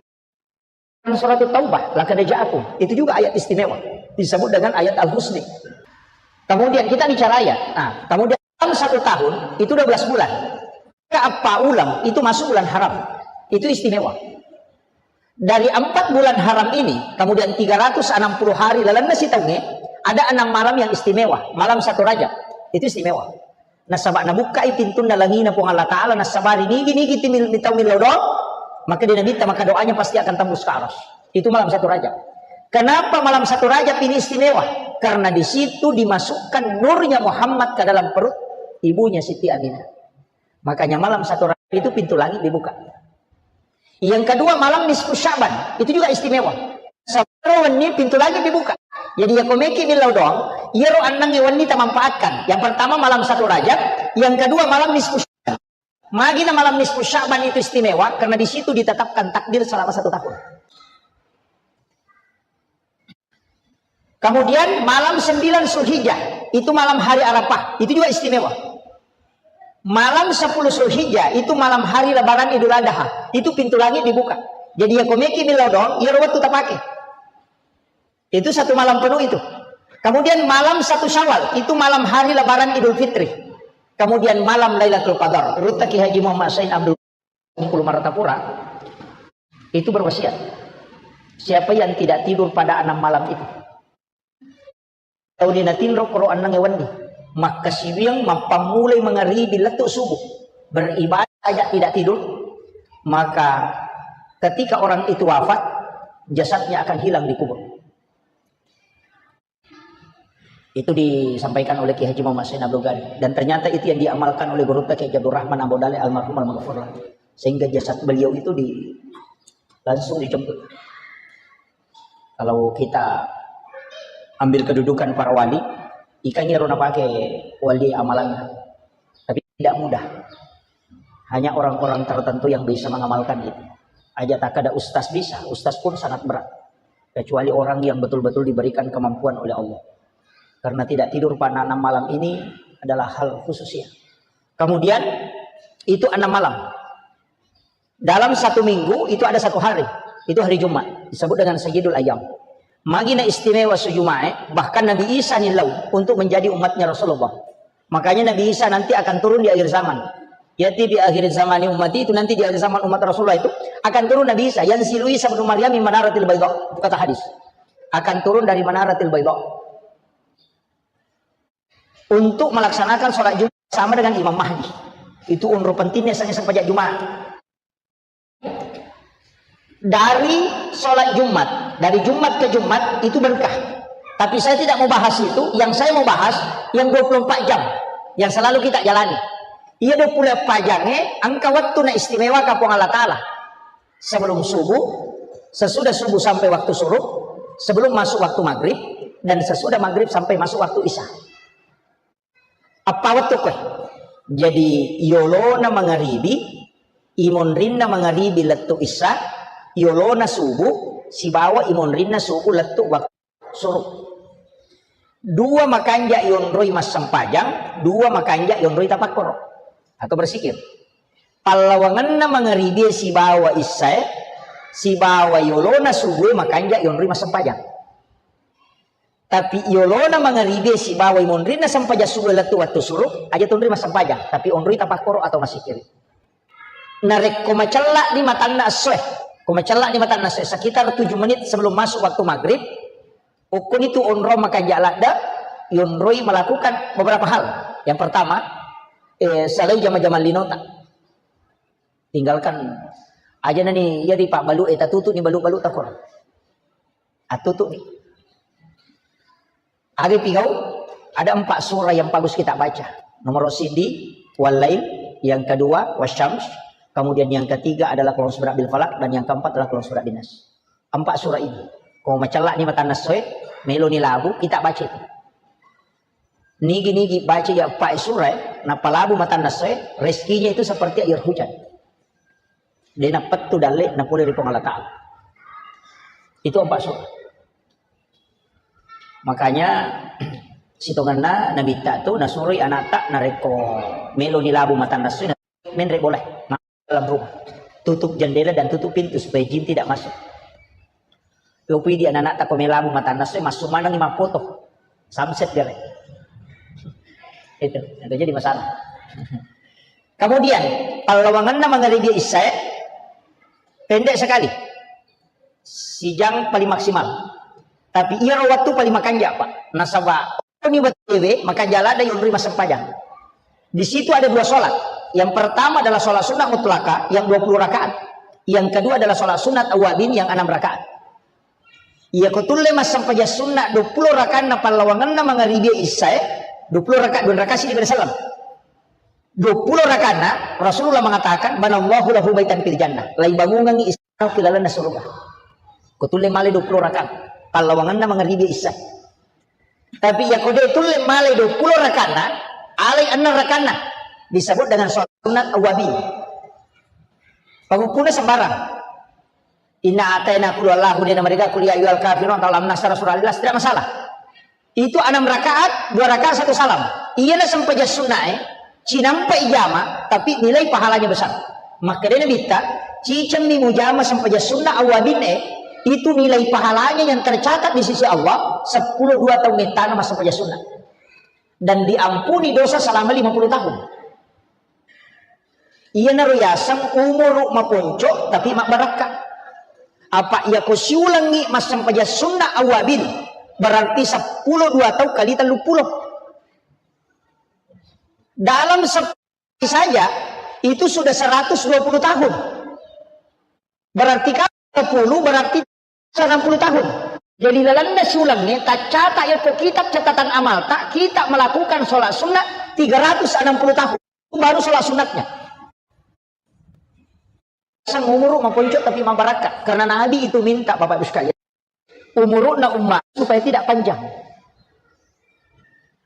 surat Taubah, laqad ja'akum. Itu juga ayat istimewa. Disebut dengan ayat Al-Husni. Kemudian kita bicara ayat. Nah, kemudian dalam satu tahun itu dua belas bulan. Ke apa ulang itu masuk bulan haram. Itu istimewa. Dari empat bulan haram ini, kemudian tiga ratus enam puluh hari lalenna sitaungnge, ada enam malam yang istimewa, malam satu Rajab. Itu istimewa. Nasaba nabukkai pintunna langina Puang Allah Ta'ala, nasabari nigi-nigi timil-, mitau millau doang, maka di Nabi maka doanya pasti akan tembus ke aras. Itu malam satu Rajab. Kenapa malam satu Rajab ini istimewa? Karena di situ dimasukkan nurnya Muhammad ke dalam perut ibunya Siti Aminah. Makanya malam satu Rajab itu pintu langit dibuka. Yang kedua, malam nisfu Sya'ban, itu juga istimewa. Sabaro wenni pintu langit dibuka. Jadi ya komeki millau doang, iyaro annangnge wenni tamanfaatkan. Yang pertama malam satu Rajab, yang kedua malam nisfu Sya'ban. Magina malam nisfu Sya'ban itu istimewa karena di situ ditetapkan takdir selama satu tahun. Kemudian malam sembilan Zulhijjah, itu malam hari Arafah, itu juga istimewa. Malam sepuluh Zulhijjah, itu malam hari Lebaran Idul Adha, itu pintu langit dibuka. Jadi ya komeki millau doang, iyaro wettu tapake. Itu satu malam penuh itu. Kemudian malam satu Syawal, itu malam hari Lebaran Idul Fitri. Kemudian malam Lailatul Qadar. Ruttaki Haji Muhammad Said Abdul Bengkulu Martapura itu berwasiat, siapa yang tidak tidur pada enam malam itu, tauni natinro koro enneng wenni, makkasiwiang mappammulai mangaribi lettu subuh, beribadah saja tidak tidur, maka ketika orang itu wafat, jasadnya akan hilang di kubur. Itu disampaikan oleh Kiai Haji Muhammad Said Abdul Ghani. Dan ternyata itu yang diamalkan oleh Gurutta Kiai Abdul Rahman Ambo Dale almarhum almaghfurlah. Sehingga jasad beliau itu di, langsung dijemput. Kalau kita ambil kedudukan para wali, ikan iro napake wali amalannya. Tapi tidak mudah. Hanya orang-orang tertentu yang bisa mengamalkan itu. Aja tak ada ustaz bisa, ustaz pun sangat berat. Kecuali orang yang betul-betul diberikan kemampuan oleh Allah. Karena tidak tidur pada enam malam ini adalah hal khusus ya. Kemudian itu enam malam. Dalam satu minggu itu ada satu hari. Itu hari Jumat. Disebut dengan Sayyidul Ayyam. Magina istimewa su Jumat, bahkan Nabi Isa nilau untuk menjadi umatnya Rasulullah. Makanya Nabi Isa nanti akan turun di akhir zaman. Ya'ti fi akhir zamani ummati, itu nanti di akhir zaman umat Rasulullah itu akan turun Nabi Isa. Yanzilu Isa bin Maryam min manaratil baydha. Itu kata hadis. Akan turun dari manaratil baydha. Untuk melaksanakan sholat Jumat sama dengan Imam Mahdi. Itu onro pentingnya saya sempajak Jumat. Dari sholat Jumat, dari Jumat ke Jumat itu berkah. Tapi saya tidak mau bahas itu, yang saya mau bahas yang dua puluh empat jam yang selalu kita jalani. Iya dua puluh empat jam eh, engka waktu na istimewa ka Puang Allah Ta'ala. Sebelum subuh, sesudah subuh sampai waktu surup, sebelum masuk waktu maghrib, dan sesudah maghrib sampai masuk waktu isya. Eppa wettu koe. Jadi yolona mangaribi, imonrinna mangaribi lettu isya, yolona subuh, sibawa imonrinna subuh lettu waktu surup. Dua makanja yonroi massempajang, dua makanja yonroi tapakkoro atau bersikir. Pallawangenna mangaribi sibawa isya, sibawa yolona subuh makanja yonroi massempajang. Tapi yolona mangaribi sibawa imonrinna sempajang subuh lettu waktu surup, aja tonri massempajang, tapi onroi tapakkoro atau massikiri. Narekko macella ni matanna essoe, ko macella ni matanna essoe, sekitar tujuh menit sebelum masuk waktu maghrib, ukkuni tu onrong makanja ladde, yonroi melakukan beberapa hal. Yang pertama, eh, salai jama-jama linota. Tinggalkan aja nani, iya di pak balu, eh, tatutu ni balu-balu takor. Atutu ni. Ada tiga, ada empat surah yang bagus kita baca. Nomor sidi, Wal-Lail, yang kedua, Wasyams, kemudian yang ketiga adalah Qul A'udzu Birabbil Falaq, dan yang keempat adalah Qul A'udzu Birabbin Nas. Empat surah ini. Ko macella ni matanna essoe, melo ni labu, kita baca itu. Nigi-nigi baca ya empat surah, nappa labu matanna essoe, rezekinya itu seperti air hujan. De nappettu dalle napole ri Puang Allah Ta'ala. Itu empat surah. Makanya sitongenna Nabitta tu nasuroi anakta, narekko melo ni labu matanna essoe, menre bolae dalam rumah. Tutup jendela dan tutup pintu supaya jin tidak masuk. Yo pui di anak-anak tako melamu matanna se masuk maneng mappoto. Samset gare. Itu, itu jadi masalah. Kemudian, pallawangenna mangaribi isyae pendek sekali. Sijang paling maksimal. Tapi iyaro waktu paling makanja, Pak. Nasaba ni wettuwe makanja ladde yonroi massempajang. Di situ ada dua sholat. Yang pertama adalah sholat sunnah mutlaka yang dua puluh rakaat. Yang kedua adalah sholat sunat awabin yang enam rakaat. Iya ko tulle massempajang sunnah dua puluh rakaatna pallawangenna mangaribi isyae, dua puluh rakaat, dua rakaat sidi pada salam. Dua puluh rakaatna Rasulullah mengatakan, "Banallahu lahu baitan fil jannah." Lai bangungangi istana ki lalenna surga. Ko tulle male dua puluh rakaat. Pallawangenna mangaribi isyae. Tapi iya ko de tulle male dua puluh rakaatna, alai enneng rakaatna disebut dengan sholat sunat awabin. Pangukkuna sembarang. Inna ataina qul huwallahu, de namariga qul ya ayyuhal kafirun atau lam nasra surah Ikhlas, tidak masalah. Itu enam rakaat, dua rakaat satu salam. Iyana sempajang sunnae, cinampa ijama, tapi nilai pahalanya besar. Makkedai Nabitta, cicemmi mujama sempajang sunnah awabinne, itu nilai pahalanya yang tercatat di sisi Allah sepuluh dua tahun mettana massempajang sunnah. Dan diampuni dosa selama lima puluh tahun. Iyanaro yaseng umuru maponco tapi mabbarakka. Apa iya ko siulengngi massempajang sunnah awabin, berarti seppulo dua tau kali tellu pulo. Dalam sepuluh saja itu sudah seratus dua puluh tahun. Berarti kalau sepuluh berarti enam puluh tahun. Jadi lalenna siulengnge taccata yako kitab catatan amalta, kita melakukan sholat sunnah tiga ratus enam puluh tahun. Itu baru sholat sunatnya. Sang umuru maponco tapi mabarakka. Karena Nabi itu minta, Bapak Ibu sekalian, umuruna umat supaya tidak panjang.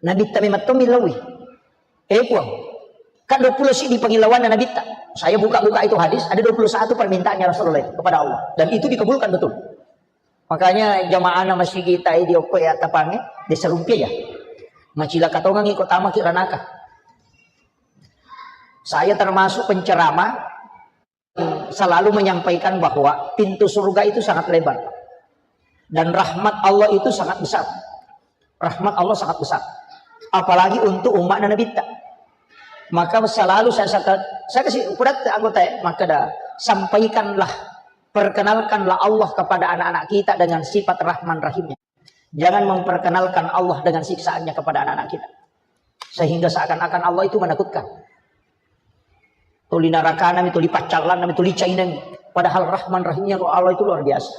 Nabitta memang to millaui. Eh, Puang, kan dua puluh siddi pangillauanna Nabitta. Saya buka-buka itu hadis, ada dua puluh satu permintaannya Rasulullah itu kepada Allah. Dan itu dikabulkan betul. Makanya jamaahna masigi tai di okko ya tapange, desa rumpia ya. Macilaka tongangi ko tamaki ranaka. Saya termasuk penceramah selalu menyampaikan bahwa pintu surga itu sangat lebar. Dan rahmat Allah itu sangat besar. Rahmat Allah sangat besar. Apalagi untuk umatna Nabitta. Maka selalu saya, saya, saya kasih ukuran anggota ya, maka dah sampaikanlah, perkenalkanlah Allah kepada anak-anak kita dengan sifat Rahman Rahimnya. Jangan memperkenalkan Allah dengan siksaannya kepada anak-anak kita. Sehingga seakan-akan Allah itu menakutkan. Tuli narakanami, tuli paccallanami, tuli cainami. Padahal Rahman Rahimnya Allah itu luar biasa.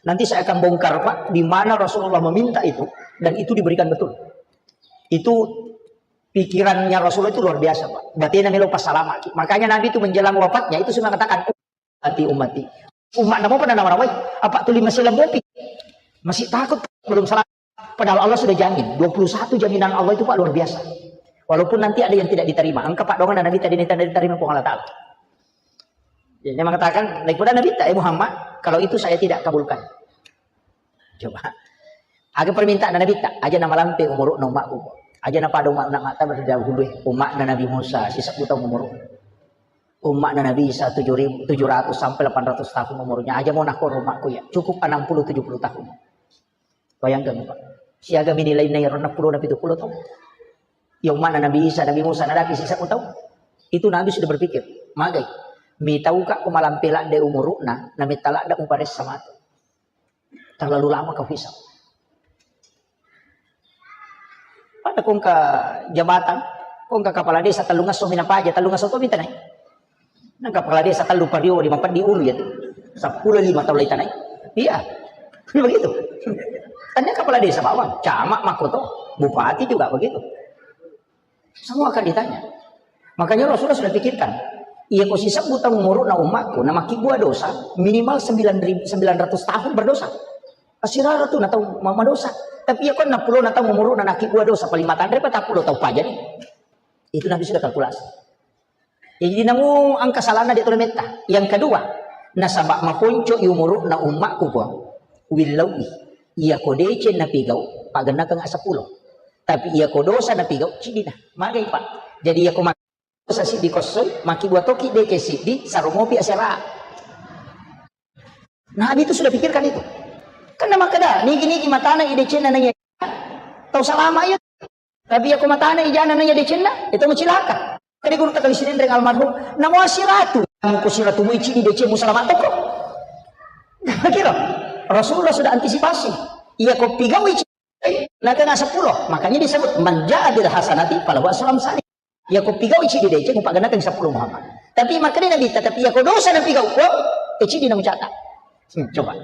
Nanti saya akan bongkar, Pak, di mana Rasulullah meminta itu, dan itu diberikan betul. Itu pikirannya Rasulullah itu luar biasa, Pak. Batena melo passalamaki. Makanya Nabi itu menjelang wafatnya itu sudah mengatakan, "Ummati, ummati." Umat namo pada nama-namai. Apa tuli masih lembopi? Masih takut belum salah. Padahal Allah sudah jamin. Dua puluh satu jaminan Allah itu, Pak, luar biasa. Walaupun nanti ada yang tidak diterima. Engka, Pak, dongan Nabi tadi ini tidak diterima Puang Allah Ta'ala. Jadi dia mengatakan, daripada Nabi tak, "Eh Muhammad, kalau itu saya tidak kabulkan." Coba. Aga permintaan Nabitta, aja namalampe umuruna ummakku. Aja napada umma-, umma-, mata berdahulu, eh. Ummakna Nabi Musa, sisebbu taung umuru. Ummakna Nabi Isa tujuh ribu, tujuh ratus sampai delapan ratus tahun umurnya. Aja mau nakor ummakku ya. Cukup enam puluh tujuh puluh tahun. Bayangkan, Pak. Siaga mini lainna iyaro enam puluh na pitu puluh taung. Ya ummakna Nabi Isa, Nabi Musa, nadaki sisebbu taung. Itu Nabi sudah berpikir, magai. Mitauka ko malampe ladde umuruna, nametta ladde muparessa matu. Terlalu lama kau hisap. Pada kongka jabatan, kongka kepala desa tellung esso minapaja, tellung esso to mitanai. Nang kepala desa tellu pario di mapeddi ulu ya tu. Sepuluh lima tahun lagi tanai. Iya. Begitu. Tanya kepala desa bawang, camat makoto, bupati juga begitu. Semua akan ditanya. Makanya Rasulullah sudah pikirkan, iya ko sisebbu taung umuruna ummakku, namakibbua dosa, minimal sembilan ribu, sembilan ratus tahun berdosa. Asirara tu na tau ma-, madosa. Tapi iya ko enam puluh na taung umuruna nakibbua dosa, paling matanre patappulo taung pajani. Itu Nabi sudah kalkulasi. Jadi namu engka salahna de' tole metta. Yang kedua, nasaba maponco i umuruna ummakku, Puang. Willauwi. Iya ko deceng napigau, pagennakeng seppulo. Tapi iya ko dosa napigau, cidina. Magai, Pak. Jadi iya ko mak-, dosa siddi kossoi, maki buatoki dece siddi, saromopi asera. Nabi itu sudah pikirkan itu. Karena makkeda, nigi-nigi matana i decenna naiya tau salama iya. Tapi iya ko matana ijana naiya decenna, itu mucilaka. Kade guru takali Sidenreng almarhum, namo asiratu, namo ko siratu muici di decemu salama toko. Kira Rasulullah sudah antisipasi. Iya ko pigau ici, nakena seppulo. Makanya disebut, "Man ja'a bil hasanati falahu asru amsali." Iya ko pigau ici di dece, mupagenakeng seppulo Muhammad. Tapi makanya Nabi, tapi iya ko dosa napigau ko, ici di namucata. Hmm, coba.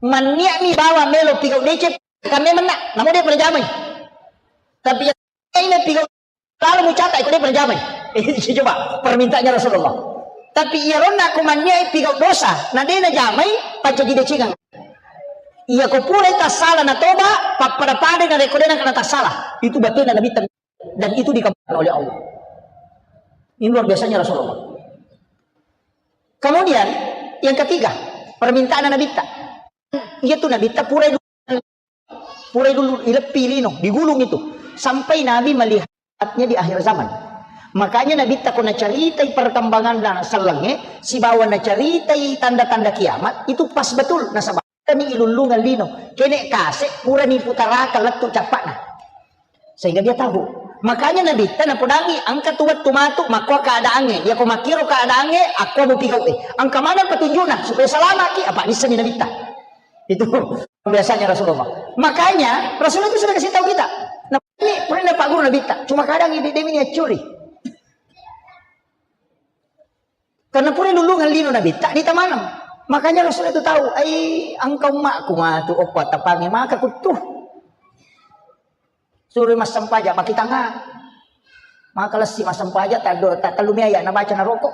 Mannia'mi bawa melo pigau dece, kame menna, namo dia pernah jamai. Tapi iya ini pigau lalu mucata, iko dia pernah jamai. Coba, permintaannya Rasulullah. Tapi iya ronna ko mannia'i pigau dosa, na dena jamai, pancaji decengang. Iya ko pura tassala na toba, pappada-pada na reko dena kena tassala. Itu batena Nabi, dan itu dikabulkan oleh Allah. Ini luar biasanya Rasulullah. Kemudian yang ketiga, permintaan Nabitta. Iya tuh Nabitta pura dulu, pura dulu ileppi lino, digulung itu. Sampai Nabi melihatnya di akhir zaman. Makanya Nabitta ko nacaritai perkembangan dan selenge, sibawa nacaritai tanda-tanda kiamat, itu pas betul nasaba. Tani ilullungeng lino, kene kase purani putarakang lettu cappana. Sehingga dia tahu. Makanya Nabitta napodangi, engka tu wettu matu, makko keadaannya. Dia ko makkiro keadaannya, aku mau pigau eh. Engka mana petunjuknya supaya selamaki, apa nisani Nabitta. Itu biasanya Rasulullah. Makanya Rasulullah itu sudah kasih tahu kita. Nah, ini pernah Pak Guru Nabitta, cuma kadang ini dia ini curi. Karena pura lulungan lino Nabitta, ditamaneng. Makanya Rasul itu tahu, ai engka ummakku matu, okko tapangi maka kuttu. Suro massempaja, makitanga. Maka lessi massempaja, taddo, tak tellu mi ayat nabaca naroko.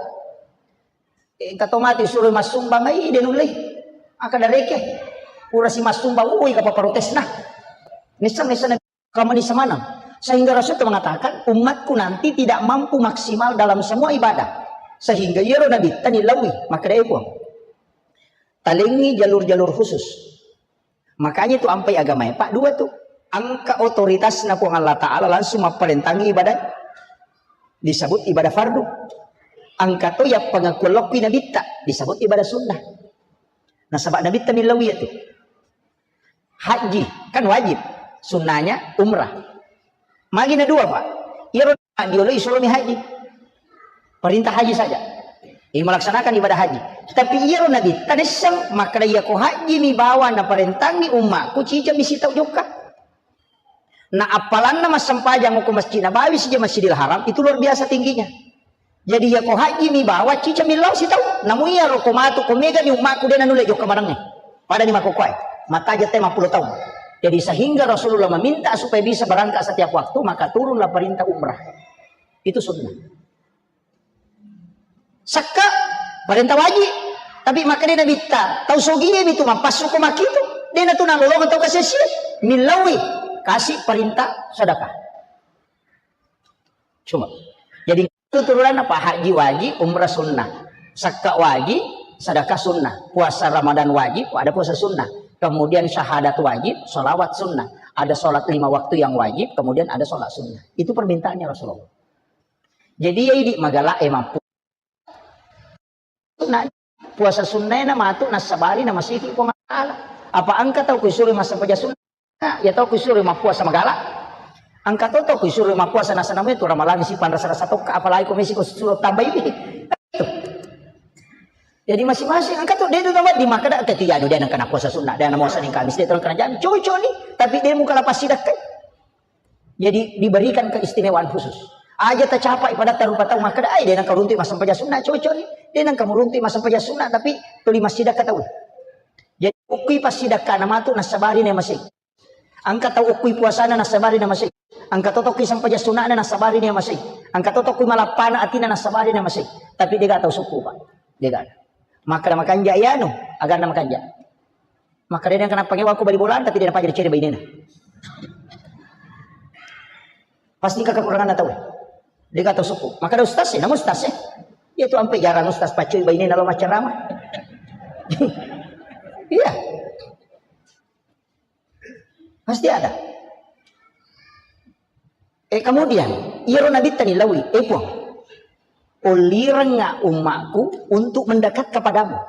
Eh, engka to mati suro massumbang, ai de nullei. Maka dareke. Pura si massumbang, ui kapa protesna. Nisseng, nisseng. Kamu di semanang. Sehingga Rasul itu mengatakan, "Umatku nanti tidak mampu maksimal dalam semua ibadah." Sehingga iyaro Nabitta nilaui, makkeda, "Eh, Puang, talengi jalur-jalur khusus." Makanya itu ampai agama ya, Pak, dua tuh. Engka otoritasna Puang Allah Ta'ala langsung mapparentangi ibadah. Disebut ibadah fardu. Engka to ya pengakuan lokki Nabitta, disebut ibadah sunnah. Nasaba Nabitta nilaui itu. Haji, kan wajib. Sunnahnya umrah. Magi na dua, Pak. Iyaro diolo isuromi haji. Perintah haji saja. Ini melaksanakan ibadah haji. Tapi iyaro Nabitta nisseng, makkeda iya ko haji mi bawa naparentangi ummakku, cica mi sitau jokka. Na appalanna massempajang ko Masjid Nabawi sija Masjidil Haram, itu luar biasa tingginya. Jadi iya ko haji mi bawa cica mi lao sitau. Namu iya ro ko matu ko mega ni ummaku de nanulle jokka marengnge. Pada ni makokoe. Mataja te mappulo taung. Jadi sehingga Rasulullah meminta supaya bisa berangkat setiap waktu, maka turunlah perintah umrah. Itu sunnah. Sakka, perintah wajib. Tapi makkeda Nabitta, tau sogie mi tu mappassu ko makkitu. De natu nalolongeng tau kasessie. Millaui, kasih perintah sedekah. Cuma. Jadi itu turunanna, Pak, haji wajib, umrah sunnah. Sakka wajib, sedekah sunnah. Puasa Ramadan wajib, ada puasa sunnah. Kemudian syahadat wajib, sholawat sunnah. Ada sholat lima waktu yang wajib, kemudian ada sholat sunnah. Itu permintaannya Rasulullah. Jadi ya idi magala e mampu. Nah, puasa sunnah na matu nasabari na masiki Puang Allah Ta'ala. Apa engka tau kuisuro massempajang sunnah? Ya tau kuisuro mappuasa magala. Engka to tau kuisuro mappuasa nasana metu ramalang si panrasa-rasa tokka, apalagi ko mesi ko suro tambai pi. Jadi masing-masing engka to de tu tambai di makkeda ke tiga de nengka puasa sunnah, de na muasa ning Kamis, de terang kena jam. Cocok ni, tapi de muka lapas sidakkai. Jadi diberikan keistimewaan khusus. Aja tacapai pada tarupa tau makkeda, ai de nengka runtu massempajang sunnah, cocok ni. De nengka muruntu massempajang sunnah, tapi tuli massidakka tau. Jadi ukui passidakkana matu nassabari na masing. Engka tau ukui puasana nassabari na masing. Engka to tokki sempajang sunnahna nassabari na masing. Engka to tokki malappana atina nassabari na masing. Tapi dega tau sukku, Pak. Dega. Makkeda makanja iyanu, aganna makanja. Makkeda de nengka napangewako bali bolana, tapi de napajari cere bainena. Pasti engka kekuranganna tau. Dega tau sukku. Makkeda ustaz e, namu ustaz e. Iya tu ampe jarang ustaz paccoi bainena lo maccarama. Iya. Pasti ada. Eh, kemudian, iyaro Nabitta ni lawi, eh Puang, ollirengnga ummaku untuk mendekat kepadamu.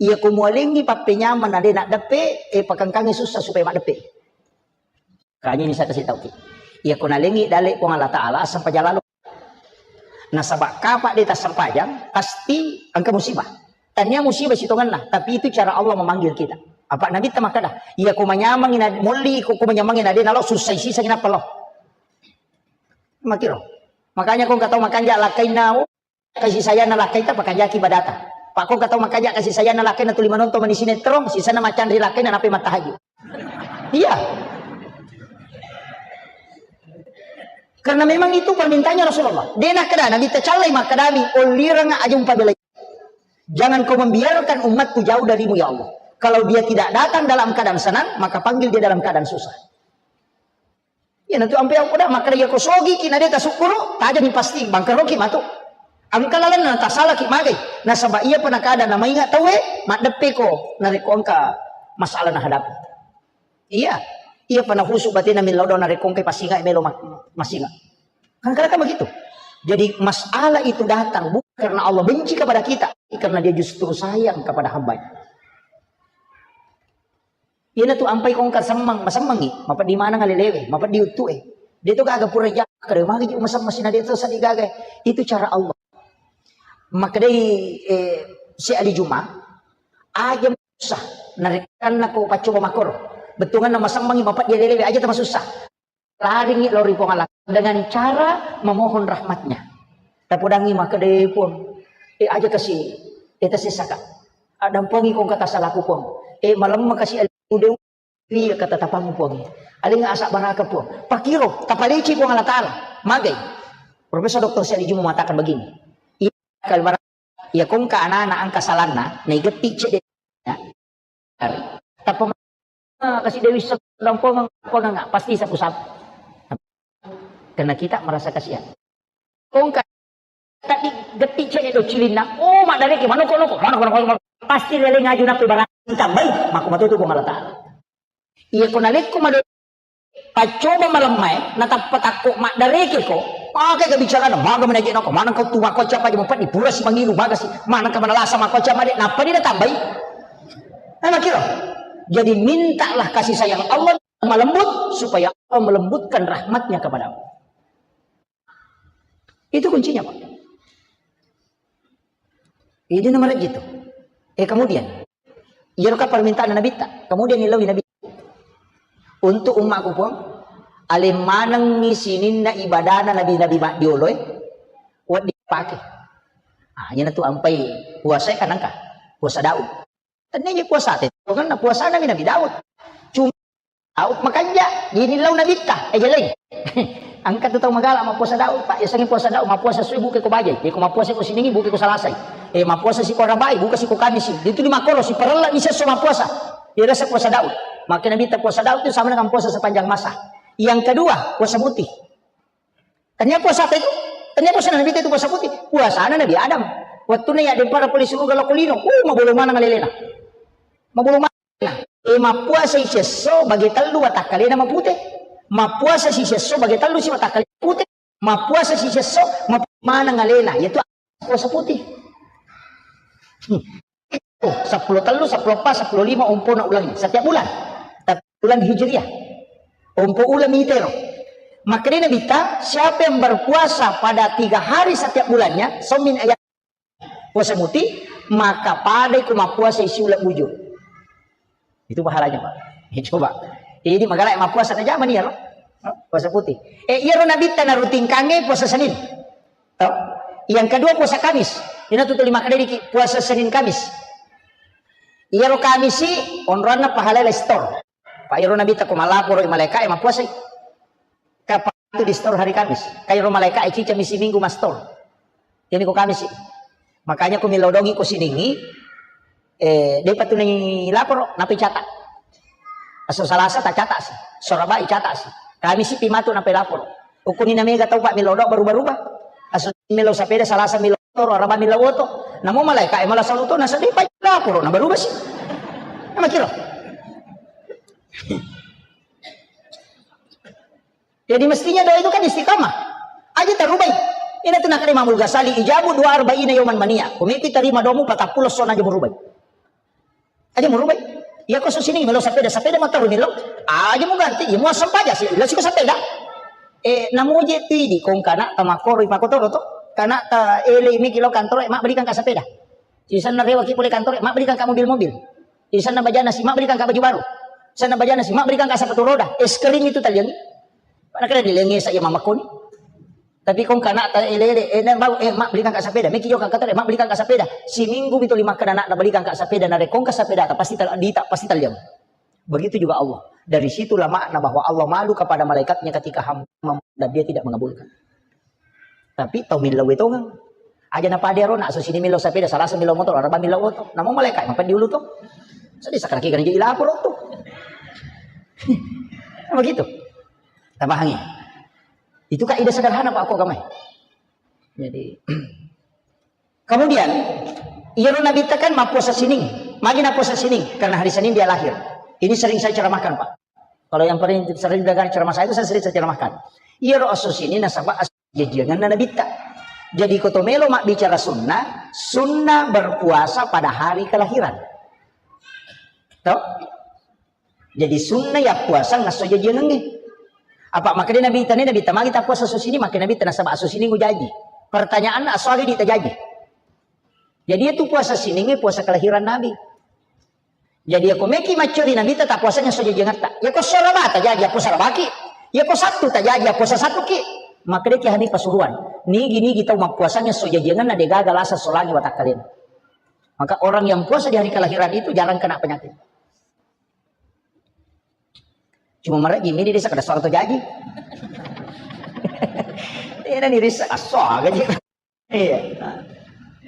Iya ko mualengi pappenyameng na de naddeppe, eh, pakengkangi susah supaya maddeppe. Kanya ini saya kasih tahu ki. Iya ko nalengi dale Puang Allah Ta'ala, asam pajalalo. Nasaba kapa de tassempajang, pasti engka musibah. Tania musibah sitongenna, tapi itu cara Allah memanggil kita. Apa Nabitta makkeda, iya ko manyameng ina molli ko, ko manyameng ina de nalo susah sisa ina pelo. Makiro. Makanya ko engka tau makanja lakkainna, oh, kasih sayang na lakkaita pakanjaki badata. Pak ko engka tau makanja kasih sayang na lakkaina tuli manonton mani sinetron, sisana macanri lakkaina nape mattahaju. Iya. Karena memang itu permintaannya Rasulullah. De nakkeda Nabitta callai makkedami, ollireng aja umpabelai. Jangan kau membiarkan umatku jauh darimu ya Allah. Kalau dia tidak datang dalam keadaan senang, maka panggil dia dalam keadaan susah. Iya natu ampe aku dah makkeda iya ko sogi ki na de tasukkuru, tajani pasti bangkaroki matu. Engka lalenna tasalaki magai. Nasaba iya pernah keadaan na maingat tauwe, maddeppe ko narekko engka masalah na hadapi. Iya, iya pernah khusuk batena millau dona rekongke pasinga melo mak-, masinga. Kadang-kadang kan begitu. Jadi masalah itu datang bukan karena Allah benci kepada kita, tapi karena Dia justru sayang kepada hambanya. Iyana tu ampai kongka semmang, masemmangi, mapeddi maneng alelewe, mapeddi uttue. Dia tu gaga pura jaga, magi masemmang sina dia tu sadi gaga. Itu cara Allah. Makkedai, eh, si Ali Juma, aja susah. Narekkanna ko paccoba makkoro. Bettuanganna masemmangi mapeddi alelewe aja tamasussa. Laringi lao ri Puang Allah dengan cara memohon rahmatnya. Tapodangi makkeda, "Eh, Puang, eh, aja kasi, eh, tasessaka. Adampangi kongka tasalaku, Puang. Eh, malemma kasi alelewe, iya kata tapangu, Puang. Alenga asa baraka, Puang." Pakiro, tapaleci Puang Allah Ta'ala. Magai. Profesor Doktor Syaidi Juma mengatakan begini. Iya, kalau barang Iya, kongka anak-anak angka salanna, naigetti cedde. Ya. Tappa ma-, kasi Dewi sedang pongang, pongang, pasti sapu-sapu. Karena kita merasa kasihan. Kongka tadi getti cedde do cilinna, oh, maddareke, manoko-noko, manoko-noko, pasti lele ngaju nape barang tambai, mako matoto Puang Allah Ta'ala. Iya, ko nalekko mado-, paccoba malemmae, natappa takko maddarekeko, pake kebicarana, maga menaje nako, maneng kau tu makocca paja mupeddi, pura si mangilu, maga si, maneng ka manalasa makocca made, nappa ni natambai. Nah, makiro. Jadi mintalah kasih sayang Allah malembut, supaya Allah melembutkan rahmatnya kepadamu. Itu kuncinya, Pak. Itu nomor itu. Eh, kemudian, iyaro ka permintaan Nabitta. Kemudian ilawi Nabi. Untuk umatku, Puang, aleng manengngi sininna ibadana nabi-nabi maddioloe, wedding pake. Ah, iyana tu ampai puasa kan engka. Puasa Daud. Tennia je puasa te, karena puasana mi Nabi Daud. Cuma Daud makanja, jadi lau Nabitta, eh, jeleng. Angka tu tau magala mappuasa Daud, Pak. Yasengnge puasa Daud, mappuasa sui buke ko bajai. Eh, ko mappuasa ko siningi buke ko salasai. Eh, mappuasa si ko rabai, buka si ko kamisi. Itu di makoro, si parella ni sesso mappuasa. Iya rasa puasa Daud. Maka Nabitta puasa Daud tu sama dengan puasa sepanjang masa. Yang kedua, puasa putih. Tania puasa apa itu? Tania puasa Nabi itu puasa putih. Puasana Nabi Adam. Waktu na ya dempara pole suruga lo kulino. Uh, mabolo maneng alelena. Mabolo maneng. Eh, mappuasa isesso bagi tellu watakkalena mapute. Mappuasa si sesso bagi tellu si watakkalena mapute. Mappuasa si sesso mapute maneng alena. Yaitu puasa putih. Hmm. Oh, seppulo tellu, seppulo empat, seppulo lima, ompona ulang ini. Setiap bulan. Tapi bulan Hijriah. Ompo ulang mitero. Makanya Nabitta, siapa yang berpuasa pada tiga hari setiap bulannya, somin ayat puasa muti, maka pada ku mappuasa isi ulang bujur. Itu pahalanya, Pak. Ya, coba. Jadi magala mappuasa na zaman iya, lo? Puasa putih. Eh, iya ro Nabitta na rutin kange puasa Senin. Tau? Yang kedua puasa Kamis. Ina tu tuli makkedai ki puasa Senin Kamis. Iyaro Kamisi onroanna pahala le store. Pak iyaro Nabitta ko malaporo i malaika e mappuasai. Kapang tu di store hari Kamis. Kairo malaika e cica misi minggu ma store. Jadi ko Kamisi. Makanya ko milodongi ko siningi, eh, depa tu nai laporo, napi catat. Aso Salasa ta catat si. Sorabai catat si. Kamisi pi matu napi laporo. Ukkuni na mega tau, Pak, millau doa berubah-ubah. Asu millau sapeda, Salasa millau motor, Araba millau oto. Namo malaika e malah saluto, na sedih, Pak, laporo na berubah si. Emang kira. Jadi mestinya doa itu kan istiqamah. Aja tarubai. Ina tu nakale Imamul Ghazali, ijabu dua arba'ina yauman mania. Kumiki tarima doamu patappulo sona aja murubai. Aja murubai. Iya ko susining melo sapeda, sapeda motor melo. Aja mu ganti, iya mu asam paja sih. Lasi ko sapeda. Eh, namu je tu idi kong kana tamakoro ipakotoro to. Kana ta ele miki lo kantoro, eh, mak belikan ka sapeda. Sisanna rewa ki pole kantoro, eh, mak belikan ka mobil-mobil. Sisanna bajana si, mak belikan ka baju baru. Sanna bajana si, mak belikan ka sepatu roda. Es krim itu taliangi. Pada kena dilengi saya mama koni. Tapi kong kana ta ele-ele, eh, na bau, eh, mak belikan ka sepeda. Miki jo ka kata, eh, mak belikan ka sepeda. Siminggu itu lima kena nak belikan ka sepeda. Na rekong ka sepeda, ta pasti tal-, dita, pasti taliang. Begitu juga Allah. Dari situlah makna bahwa Allah malu kepada malaikatnya ketika hamba mem-, dan dia tidak mengabulkan. Tapi tau millau tongang. Aja na pada ro nak susini millau sapeda, salah millau motor, araba millau oto. Namu malaikat mapan diulu to. Sedih sakit lagi kan jadi lapor to. Begitu. Tapahangi. Itu kaidah sederhana Pak, aku agamai. Jadi kemudian, iyaro Nabitta kan mappuasa sining. Magi nappuasa sining? Karena hari Senin dia lahir. Ini sering saya ceramahkan, Pak. Kalau yang paling sering dengar ceramah saya itu saya sering saya ceramahkan. Iyaro esso sining nasaba esso jajianganna Nabitta. Jadi ko to melo mabbicara sunnah, sunnah berpuasa pada hari kelahiran. Toh? Jadi sunnah ya puasa ngesso jajiangengnge. Apa makanya Nabitta ne, Nabitta magi ta puasa esso sining, makanya Nabitta nasaba esso sining jaji. Pertanyaanna, esso aga idi tajaji? Jadi itu puasa siningnge puasa kelahiran Nabi. Jadi ya ko meki maccori Nabitta ta puasa ngesso jajiangatta. Ya ko esso Araba tajaji, ya puasa Arabaki. Ya ko Sattu tajaji, ya puasa Sattuki. Maka deki hani pasuruan. Nigi-nigi tau mappuasa ngesso jajianganna degaga lasa solangi watakkalena. Maka orang yang puasa di hari kelahiran itu jarang kena penyakit. Cuma marejji mi di desa kada soal to jaji. Ini ni desa aso aja. Iya.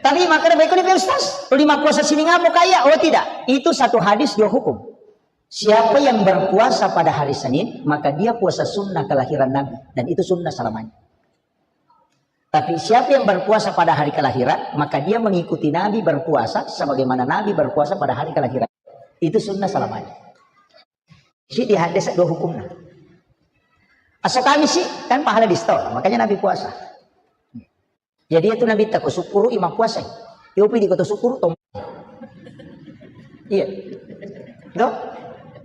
Tapi makanya baik ni Ustaz, lima puasa sining apa kaya? Oh tidak, itu satu hadis dua hukum. Siapa yang berpuasa pada hari Senin, maka dia puasa sunnah kelahiran Nabi dan itu sunnah selamanya. Tapi siapa yang berpuasa pada hari kelahiran, maka dia mengikuti Nabi berpuasa sebagaimana Nabi berpuasa pada hari kelahiran. Itu sunnah selamanya. Si di hadis dua hukumnya. Aso Kamis sih kan pahala di store, makanya Nabi puasa. Jadi itu Nabi tako syukuru imam puasa. Yopi di kota syukuru tom. Iya. Dok?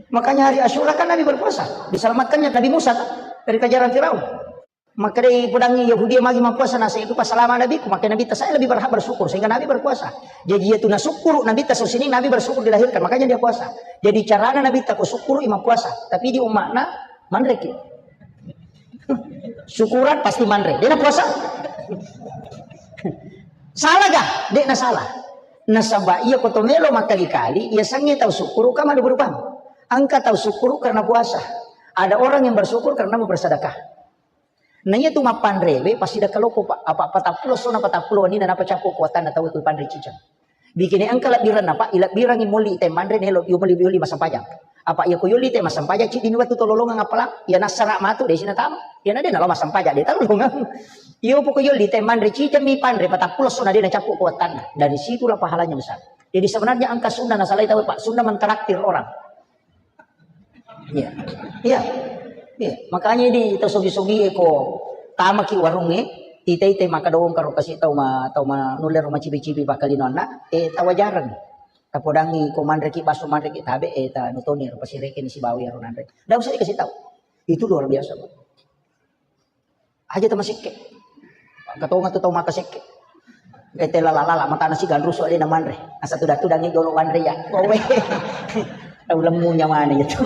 Makanya hari Asyura kan Nabi berpuasa. Diselamatkannya Nabi Musa kan? Dari kejaran Firaun. Maka dei podangngi Yahudi magi mappuasa, nasa itu pasalama Nabiku, maka Nabitta saya lebih berhak bersyukur sehingga Nabi berpuasa. Jadi itu nasukkuru Nabitta esso sining Nabi bersyukur dilahirkan, makanya dia puasa. Jadi carana Nabitta ko sukkuru imam puasa, tapi di umatna manreki. Syukuran pasti manre, dia puasa. Salah gak? Dia na salah. Nasaba iya ko to melo makkali-kali, iya sangnge tau sukkuru kama berubah. Engka tau sukkuru karena puasa. Ada orang yang bersyukur karena mau bersedekah. Na iya tu mappanrewe pasti dakka loko, Pak. Apa patappulo sona patappulo wenninna napa cappu kuatanna tau ku panre ciceng. Bikini engka lebbiranna, Pak, ilebbirangi molli te manre nelo yo molli yolli massempajang. Apa iya ko yolli te massempajang ciddi mi wettu tololongang appalang, iya nassara matu desi natama. Iya na de nalo massempajang de tololongang. Iyo poko yolli te manre ciceng mi panre patappulo sona de na cappu kuatanna. Dari situlah pahalanya besar. Jadi sebenarnya engka sunnah nasalai tau, Pak, sunnah mentraktir orang. Iya. Iya. Iya. Makanya di tau sogi-sogi e ko tamaki warungnge, ita-ita maka doang karo kasi tau ma-, tau ma nulle ro macipi-cipi pakkalinonna, eh, tawajareng. Tapodangi ko manreki baso manreki tabe, eh, ta nutoni ro pasireke ni sibawa ro nanre. Ndak usah dikasih tahu. Itu luar biasa, Pak. Aja tau masekke. Engka tonga tu tau maka sekke. Eh, tela lala, lala, matana si ganrusu alena manre. Asa tuda-tudangi jolo manre ya. Kowe. Tau lemmu nyawane itu.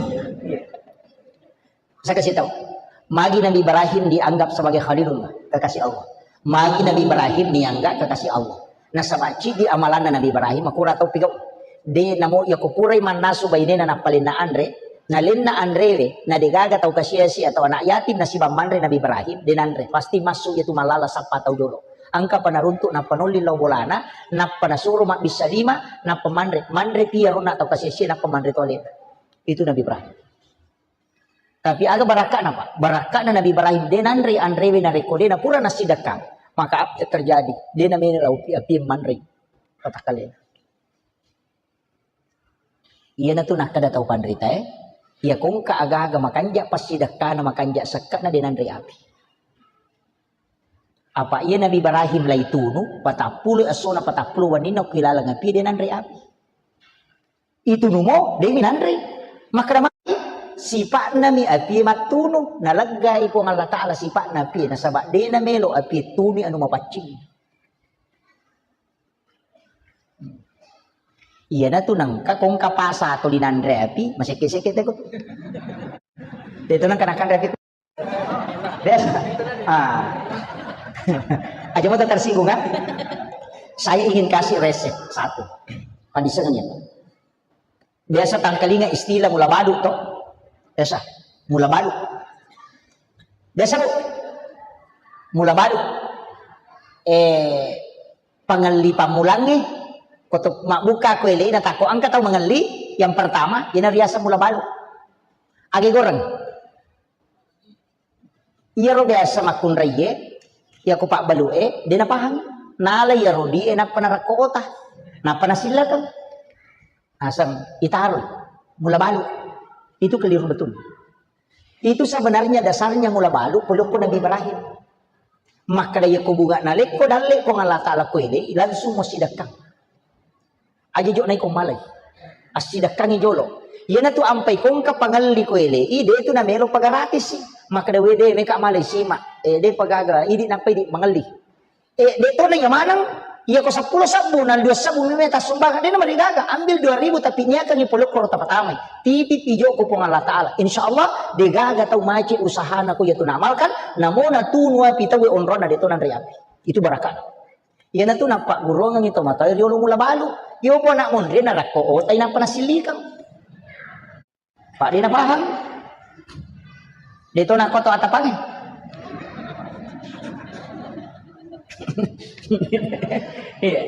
Saya kasih tahu. Magi Nabi Ibrahim dianggap sebagai Khalilullah, kekasih Allah. Magi Nabi Ibrahim dianggap kekasih Allah. Nasaba ciddi amalanna Nabi Ibrahim, makura tau pigau. De namo iya ko purai mannasu bainena nappalenna anre, nalenna anrewe, na degaga tau kasiasi atau anak yatim nasibang manre Nabi Ibrahim, de nanre. Pasti massu iya tu mallala sappa tau jolo. Engka pa naruntuk nappa nolli lao bolana, nappa nasuro mabbissa lima, nappa manre. Manre pi iyaro na tau kasiasi nappa manre tu alena. Itu Nabi Ibrahim. Tapi aga barakka'na, Pak? Barakka'na Nabi Ibrahim, de nanre anrewe narekko de napura nasidekka, maka apa yang terjadi? De namene lao pi api manre. Patakkalena. Iyanatu nakkeda tau panrita e, Iya kongka aga-aga makanja passidekkana, makanja sekke'na de nanre api. Apa iya Nabi Ibrahim laitunu, patappulo essona patappulo wenninna ko ilaleng api de nanre api. Itunumo, de mi nanre. Makkeda magi, sipa'na mi api mattunu, naleggai Puang Allah Ta'ala sipa'na api, nasaba de namelo api tunu anu mapaccing. Iyanatu nengka kongka pasa tuli nanre api, masekke-sekke teko. Itu nengka nakanre api. Biasa. Ah. Aja mau tersinggung kan? Saya ingin kasih resep satu. Pandisengannya. Biasa tangkalinga istilah mula balu toh. Biasa. Mula balu. Biasa, Bu. Mula balu. Eh, pangelli pammulangnge, ko to mabbuka ko ele na tako engka tau mengelli, yang pertama, ina riasa mula balu. Age goreng. Iyaro biasa makkunraie, iya ko pabbalu e, de napahang. Nala iyaro di e nappa narakko ota, nappa nasillakeng. Aseng itaroi, mula balu. Itu keliru betul. Itu sebenarnya dasarnya mula balu, pelukku Nabi Ibrahim. Makkeda iya ko bunga nalekko dalle Puang Allah Ta'ala ko ele, langsung mo sidekkang. Aja jo naiko malai. Assidekkangi jolo. Iyanatu ampai kongka pangelli ko ele, i de tu namelo pagaratisi. Makkeda wede meka malai sima. Eh, de pagaga, idi nappa idi mangelli. Eh, de tona iya maneng, iya ko seppulo sabbu, na dua sabbu meme tassumbang, de na marigaga, ambil dua ribu tapi niakangi polokko ro tapatamai. Titip ijo ko Puang Allah Ta'ala. Insya Allah, de gaga tau maci usahana ko iya tu naamalkan, namo natunu api tau onrona de tona nri api. Itu barakana. Iyanatu nappagguruangengi to matoa riolo mula balu. Iyo po anak monri narakko otai nappa nasillikang. Pak, de napahang. De to nakko to atapange. Iya.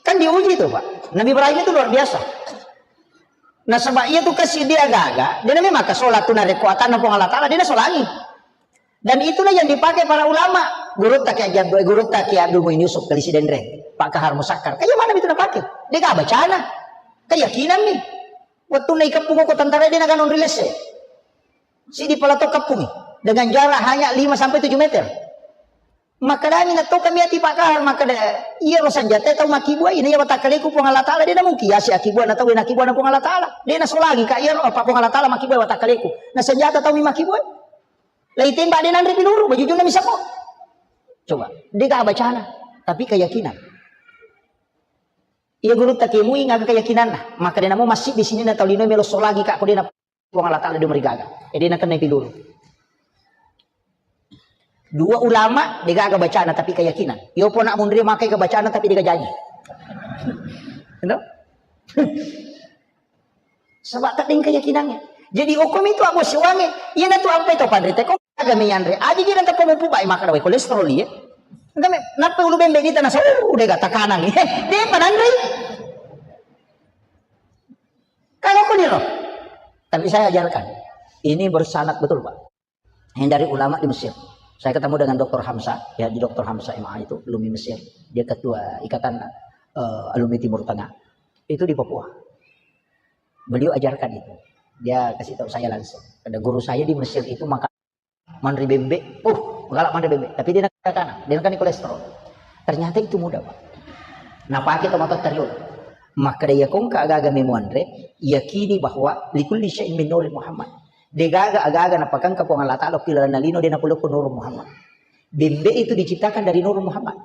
Kan diuji tuh, Pak. Nabi Ibrahim itu luar biasa. Nasaba iya tu kasi dia gaga, de na memang kasola tu narekko atanna Puang Allah Ta'ala, de na solangi. Dan itulah yang dipakai para ulama. Gurutta Kiai Abdul, gurutta Kiai Abdul Muin Yusuf, Kali Sidenreng, Pak Kahar Musakkar. Kayak mana itu dipakai? De gaga bacana. Keyakinan nih. Waktu naik kepung ko tentara de na ganon rilese. Sidi pala to kepung dengan jarak hanya lima sampai tujuh meter. Makkedani na to kami ati Pak Kahar, makkeda, iya ro senjata tau makkibua, ina iya watakkaleku Puang Allah Ta'ala, de na mungkin ya si akibua na tau, na kibua na Puang Allah Ta'ala. De na solangi ka iya ro apa Puang Allah Ta'ala makkibua watakkaleku. Na senjata tau mi makkibua. Lai tembak de nanre piluru, bajujuna mi sako. Coba, de gaga bacana, tapi keyakinan. Iya gurutta Kiai Muin aga keyakinanna, makkeda namo masjid di sini na tau lino melo solangi ka ko de na Puang Allah Ta'ala de marigaga. E de na kennai piluru. Dua ulama de gaga bacana tapi keyakinan. Iyo po anak monri makai ke bacana tapi de gaga janji. Gitu? Sebab tak deng keyakinannya. Jadi hukum itu abu siwange. Iya na tu ampai to panrite ko aga me yanre. Aji jiran tepo mupu bai makkeda wai kolesterol iya. Enggak me, nappa ulu bembe di tanah so udah gak tekanan. De pananri. Kalau aku nih loh. Tapi saya ajarkan. Ini bersanad betul, Pak. Yang dari ulama di Mesir. Saya ketemu dengan dokter Hamzah, ya di dokter Hamzah M A itu, alumni Mesir. Dia ketua ikatan eh, alumni Timur Tengah. Itu di Papua. Beliau ajarkan itu. Dia kasih tahu saya langsung. Ada guru saya di Mesir itu maka manri bembe, uh, galak manri bembe. Tapi dia nak kanan, dia nak kolesterol. Ternyata itu mudah, Pak. Nah, pakai tomat tarion. Maka dia kongka aga-aga memuanre, yakini bahwa likulli syai'in min nuri Muhammad. De gaga aga-aga napakangka Puang Allah Ta'ala ki lalenna lino de napolokko Nur Muhammad. Bembe itu diciptakan dari Nur Muhammad.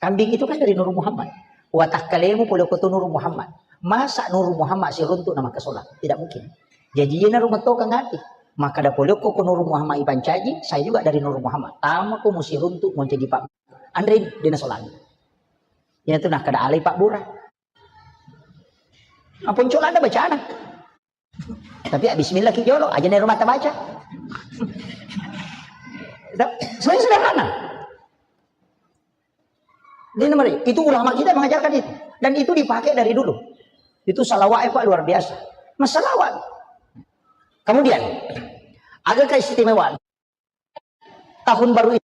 Kambing itu kan dari Nur Muhammad. Watakkalemu polokko tu Nur Muhammad. Masa Nur Muhammad siruntuk nama kesola? Tidak mungkin. Jadi ina rumah toka ngati. Maka da polokko ko Nur Muhammad ipancaji, saya juga dari Nur Muhammad. Tama ko musiruntuk mau jadi Pak. Andre dena solangi. Ina tu nah kada alai Pak Bura. Apa uncola ada bacana? Tapi ya, bismillah ki jolo, aja nih rumah baca. Sebenarnya sederhana. Di nomor itu ulama kita mengajarkan itu. Dan itu dipakai dari dulu. Itu salawat Pak luar biasa. Masalawat. Kemudian, ada keistimewaan. Tahun baru itu,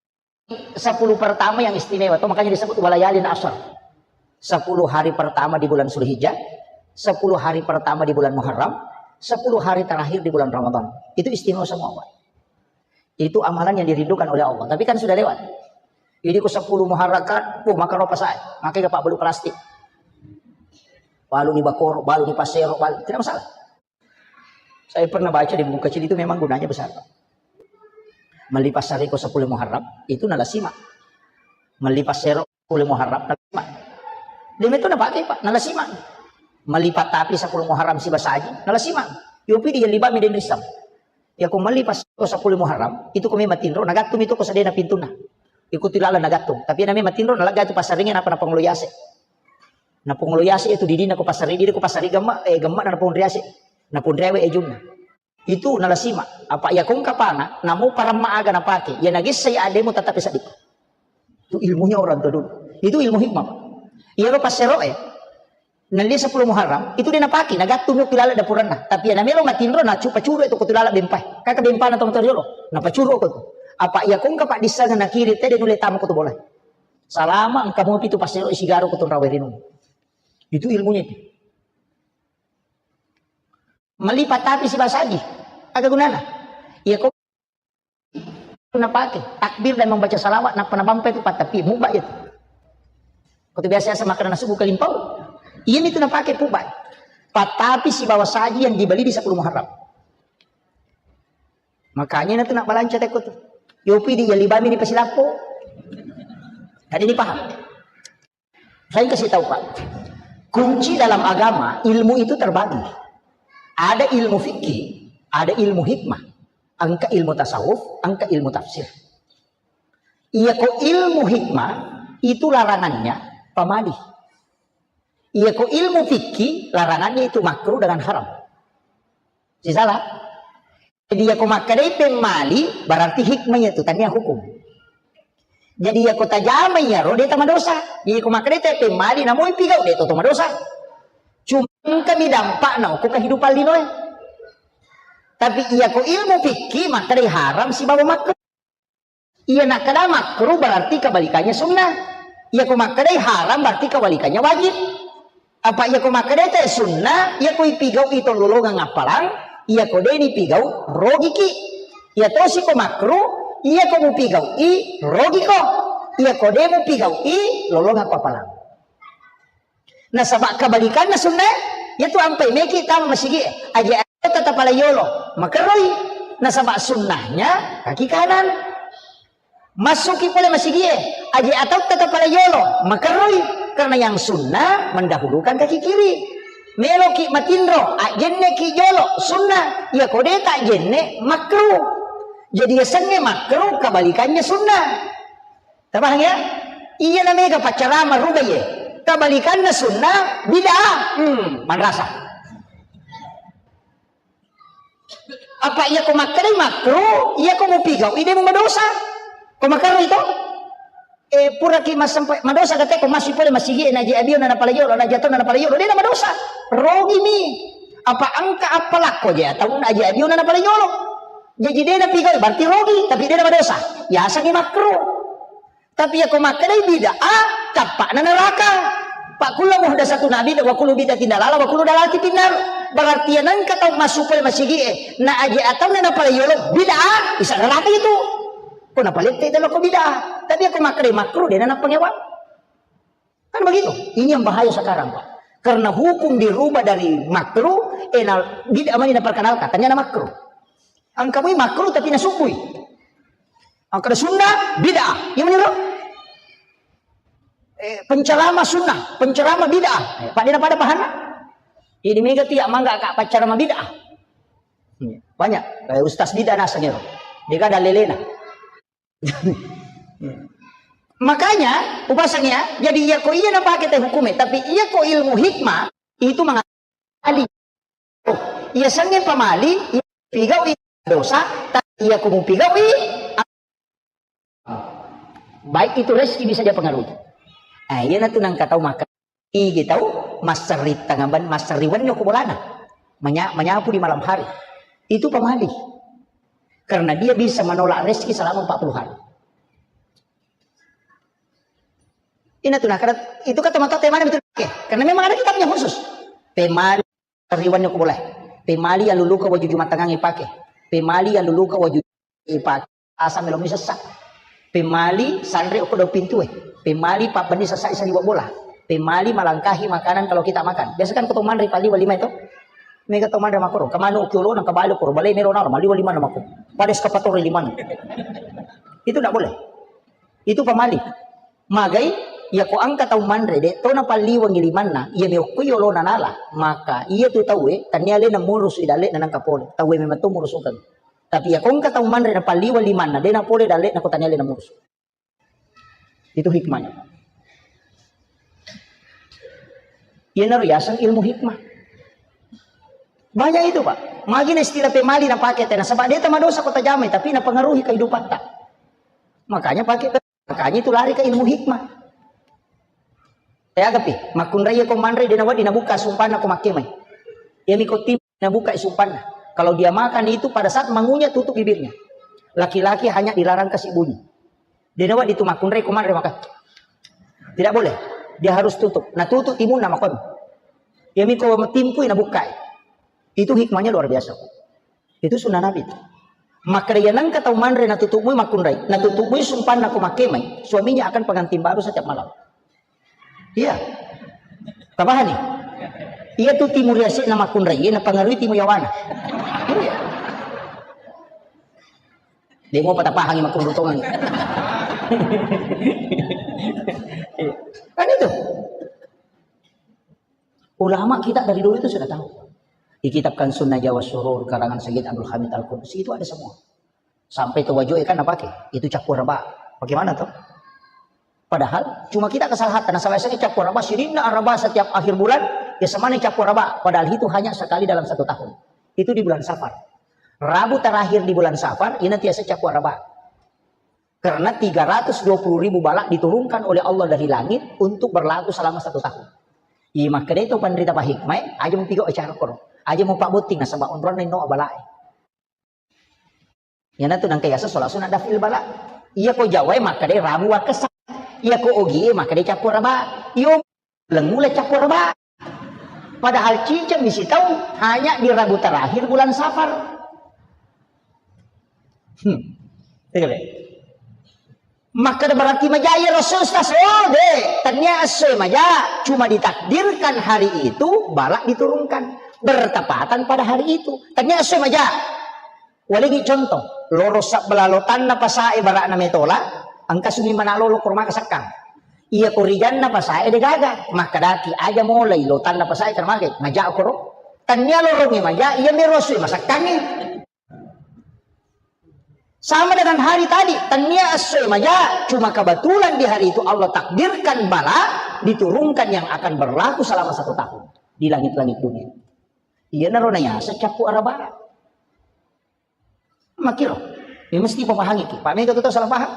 sepuluh pertama yang istimewa, itu makanya disebut walayalin asar. Sepuluh hari pertama di bulan Zulhijjah, Sepuluh hari pertama di bulan Muharram, sepuluh hari terakhir di bulan Ramadan. Itu istimewa semua, Pak. Itu amalan yang dirindukan oleh Allah. Tapi kan sudah lewat. Jadi ko sepuluh Muharram kan, oh, maka ropa saya. Maka ke Pak belu plastik. Balu ni bakoro, balu ni pasero, balu. Tidak masalah. Saya pernah baca di buku kecil itu memang gunanya besar, Pak. Melli passare ko sepuluh Muharram, itu nalasima. Melli passero sepuluh Muharram, nalasima. Demi itu napake, Pak, nalasima. Melli patapi sepuluh Muharram sibasaji, nalasima. Yopi di yelli bami den rissam. Ya ko melli pas ko sepuluh Muharram, itu ko memang tinro, nagattung itu ko sedena pintuna. Ikuti lala nagattung. Tapi na memang tinro, nalaga itu passaringe napa napangolo yase. Napongolo yase itu didina ko passari, didi ko passari gemma, eh, gemma na napongolo yase. Napongolo rewe ejunna. Itu nalasima. Apa iya kong kapana, namo paramma aga napake. Iya nagessa iya ademu tatape saddi. Itu ilmunya orang tua dulu. Itu ilmu hikmah, Pak. Iya lo passero, eh. Nalli sepuluh Muharram, itu dia napake, nagattung mi kilala dapuranna. Tapi iya namelo matinro, nacupa curu itu ko tulala bempai. Kaka bempana tong toriolo. Napacuru ko tu. Apa iya kong kapa dissanga nakiri tede nule tama ko tu bola. Salama engka mopi tu passero isigaro ko tu rawe rinung. Itu ilmunya itu. Melli patapi sibasaji. Aga gunana? Iya ko napake takbir dan membaca salawat, nappa nabampai tu patapi, mubba itu. Ko tu biasa-biasa makan nasi buka limpau. Iya itu napake pubba. Patapi sibawa saji yang dibeli di sepuluh Muharram. Makanya na tu nak balanca teko tu. Yopi di yalibami di pasilappo. Tadi ini paham? Saya kasih tahu, Pak. Kunci dalam agama, ilmu itu terbagi. Ada ilmu fikih, ada ilmu hikmah. Engka ilmu tasawuf, engka ilmu tafsir. Iya ko ilmu hikmah, itu larangannya pamali. Iya ko ilmu fikih, larangannya itu makruh dengan haram. Sisala? Jadi, iya ko makkedai pemmali, berarti hikmah iya tu, tania hukum. Jadi, iya ko tajama iyaro, de tamadosa. Iya ko makkedai te pemmali, namoi pigau, de to, to madosa. Cuma engka mi dampakna ko kehidupan linoe. Tapi iya ko ilmu fikih, makkedai haram sibawa makruh. Iya nakkeda makruh berarti kebalikannya sunnah. Iya ko makkedai haram berarti kebalikannya wajib. Apa iya ko makkedai te sunnah, iya ko ipigau i tololongang appalang, iya ko de nipigau rogiki. Iya tosi ko makruh, iya ko mupigau i rogiko. Iya ko de mupigau i lolongang appalang. Nasaba kebalikanna sunnae, iyatu ampai meki tama masigi e. Aje atau tata pala yolo, makerroi. Nasaba sunnahnya kaki kanan. Masuki pole masigi e, aje atau tata pala yolo, makerroi. Karena yang sunnah mendahulukan kaki kiri. Meloki matinro, ajenne ki jolo, sunnah. Iya kode tak jenne, makruh. Jadi yasengnge makruh, kebalikannya sunnah. Tapahang ya? Iya na mega paccarama ruba ye. Kebalikanna sunnah bid'ah. Hmm, manrasa. Apa iya ko makkedai makruh, iya ko mupigau, ide mu madosa. Ko makaro itu? Eh, pura ki masempa-, madosa kate ko masuk pole masigi, naji abio na napala yolo, naji atau na napala yolo, dia na madosa. Rogi mi. Apa engka apa lakko je atau naji abio na napala yolo. Jadi dia na pigau, berarti rogi, tapi dia na madosa. Ya, asal makruh. Tapi iya ko makkedai bid'ah, cappa'na neraka. Fa kullu muhdatsatun bid'ah, wa kullu bid'atin dalalah, wa kullu dalalatin finnar. Berarti iya nengka tau masuk pole masigi e, na aje atau na napala yolo bid'ah, isa neraka itu. Ko napalette itu lo ko bid'ah. Tapi iya ko makkedai makruh, de na napangewang. Kan begitu. Ini yang bahaya sekarang, Pak. Karena hukum dirubah dari makruh, eh, na, bid'ah mani naperkenalkan, tanya na makruh. Engka mui makruh tapi nasubbui. Engka ada sunnah, bid'ah. Iya mani ro? Eh, penceramah sunnah, penceramah bid'ah. Eh, pada pada paham? Ini mega tiap mangga kak penceramah bid'ah. Banyak. Eh, ustaz bid'ah nasanya ro. Dia kan ada lelena. Makanya, upasang ya, jadi iya ko iya napake te hukume, tapi iya ko ilmu hikmah, itu mengatakan pamali. Oh, iya sengnge pamali, iya pigau i dosa, tapi iya ko mupigau i, baik itu rezeki bisa dia pengaruhi. Ah, iya natu nangka tau maka. Igi tau masserri tangaban, masserri wenno ko bolana. Menya-, menyapu di malam hari. Itu pamali. Karena dia bisa menolak rezeki selama empat puluh hari. Ina tu nah, karena itu kata mata tema itu. Oke. Karena memang ada kitabnya khusus. Pemali riwannya ko boleh. Pemali yang luluka waju jumatangang ipake. Pemali yang luluka waju ipake. Asam melo mi sessa. Pemali sanre ko do pintue. Pemali pabbenni sessa isa liwa bola. Pemali melangkahi makanan kalau kita makan. Biasa kan ko to manre pali wali mai to. Mega to manre makoro. Kemanu kiolo nang kebalo koro. Balai melo naro mali wali mana mako. Pada eskavator lima. Itu tidak boleh. Itu pamali. Magai, iya ko engka tau manre, de to napalliwengi limanna, iya meokko yolona nala, maka iya tu tauwe, tania alena murusu i dalle'na nangka pole, tauwe memang to murusukeng. Tapi iya ko engka tau manre napalliweng limanna, de napole dalle'na ko tania alena murusu. Itu hikmahnya. Iyanaro yaseng ilmu hikmah. Banyak itu, Pak. Magina istilah pemali napake tena, sebab de tamadosa ko tajamai, tapi napengaruhi kehidupatta. Makanya pakai, makanya itu lari ke ilmu hikmah. Teagapi, makkunrai ko manre dena wadi nabuka sumpanna ko makkemai. Iya miko tim nabuka sumpanna. Kalau dia makan itu pada saat mengunyah tutup bibirnya. Laki-laki hanya dilarang kasih bunyi. Dena wadi tu makkunrai ko manre maka. Tidak boleh. Dia harus tutup. Nah, tutup timunna makon. Iya miko timpui nabukai. Itu hikmahnya luar biasa. Itu sunnah Nabi. Maka dia nangka tau manre natutupui makkunrai, natutupui sumpanna ko makkemai, suaminya akan pengantin baru setiap malam. Iya. Tabahani. Iya tu timu riasik na makkunrai, iya napengaruhi timu yawana. Iya. Dia mau patah pahangi makkunrai tongan. Kan itu. Ulama kita dari dulu itu sudah tahu. Di kitab Kansun Najwa Surur karangan Sayyid Abdul Hamid Al-Qudus itu ada semua. Sampai tu wajue kan napake, itu cappur raba. Bagaimana tuh? Padahal cuma kita kesalahan, nasaba yasengnge cappur raba, sininna araba setiap akhir bulan, ya semana cappur raba. Padahal itu hanya sekali dalam satu tahun. Itu di bulan Safar. Rabu terakhir di bulan Safar, ini tiasa cappur raba. Karena tiga ratus dua puluh ribu balak diturunkan oleh Allah dari langit untuk berlaku selama satu tahun. Iya, makkedai tu panrita pahikmai, aja mupigau acara koro. Aja mupabbotting nasaba onronna inno balai. Iyanatu nangka yaseng sholat sunat daf'il bala. Iya ko Jawae makkeda rabu wakkessa. Iya ko Ogie makkeda cappur raba. Iyo lengule cappur raba. Padahal cincang misi tau hanya di Rabu terakhir bulan Safar. Hmm. Iya, Bek. Makkeda berarti maja iya Rasul, Ustaz? Oh, de. Tania essoe maja, cuma ditakdirkan hari itu balak diturunkan. Bertepatan pada hari itu. Tania essoe maja. Waligi contoh, loro sabbelah lotanna pasae bara'na metola, engka suni mana lolo kormaka sakkang. Iya ko rijanna pasae degaga, makkedaki aja molai lotanna pasae karmake, maja koro. Tania loronge maja, iya mero sui masakkangi. Sama dengan hari tadi, tania essoe maja, cuma kebetulan di hari itu Allah takdirkan bala diturunkan yang akan berlaku selama satu tahun di langit-langit dunia. Iya naro nayasa cappu arabara. Makiro, ya mesti pemahangi ki. Pak mega tu tau salah paham.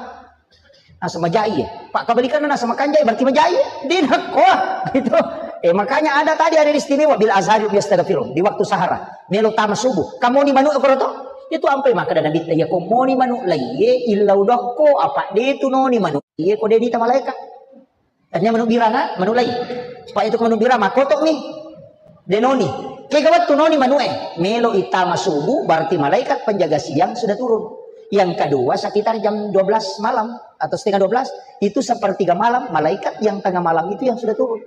Nasa majai ya. Pak kebalikannya nasa makanjai berarti majai ya. Di nakko gitu. Eh, makanya ada tadi hari istimewa bil azhari biastagfirun di waktu sahara. Melo tama subuh. Kamu ni manu koro to? Itu ampe maka ada nabi ya ko moni manu laiye illau dokko apa de tu noni manu. Iye ko de dita malaikat. Tania manu birana, manu lai. Pak itu manu birana makotok ni. Denoni. Kega wettu noni manu eh. Melo itama subuh berarti malaikat penjaga siang sudah turun. Yang kedua sekitar jam dua belas malam atau setengah dua belas, itu sepertiga malam malaikat yang tengah malam itu yang sudah turun.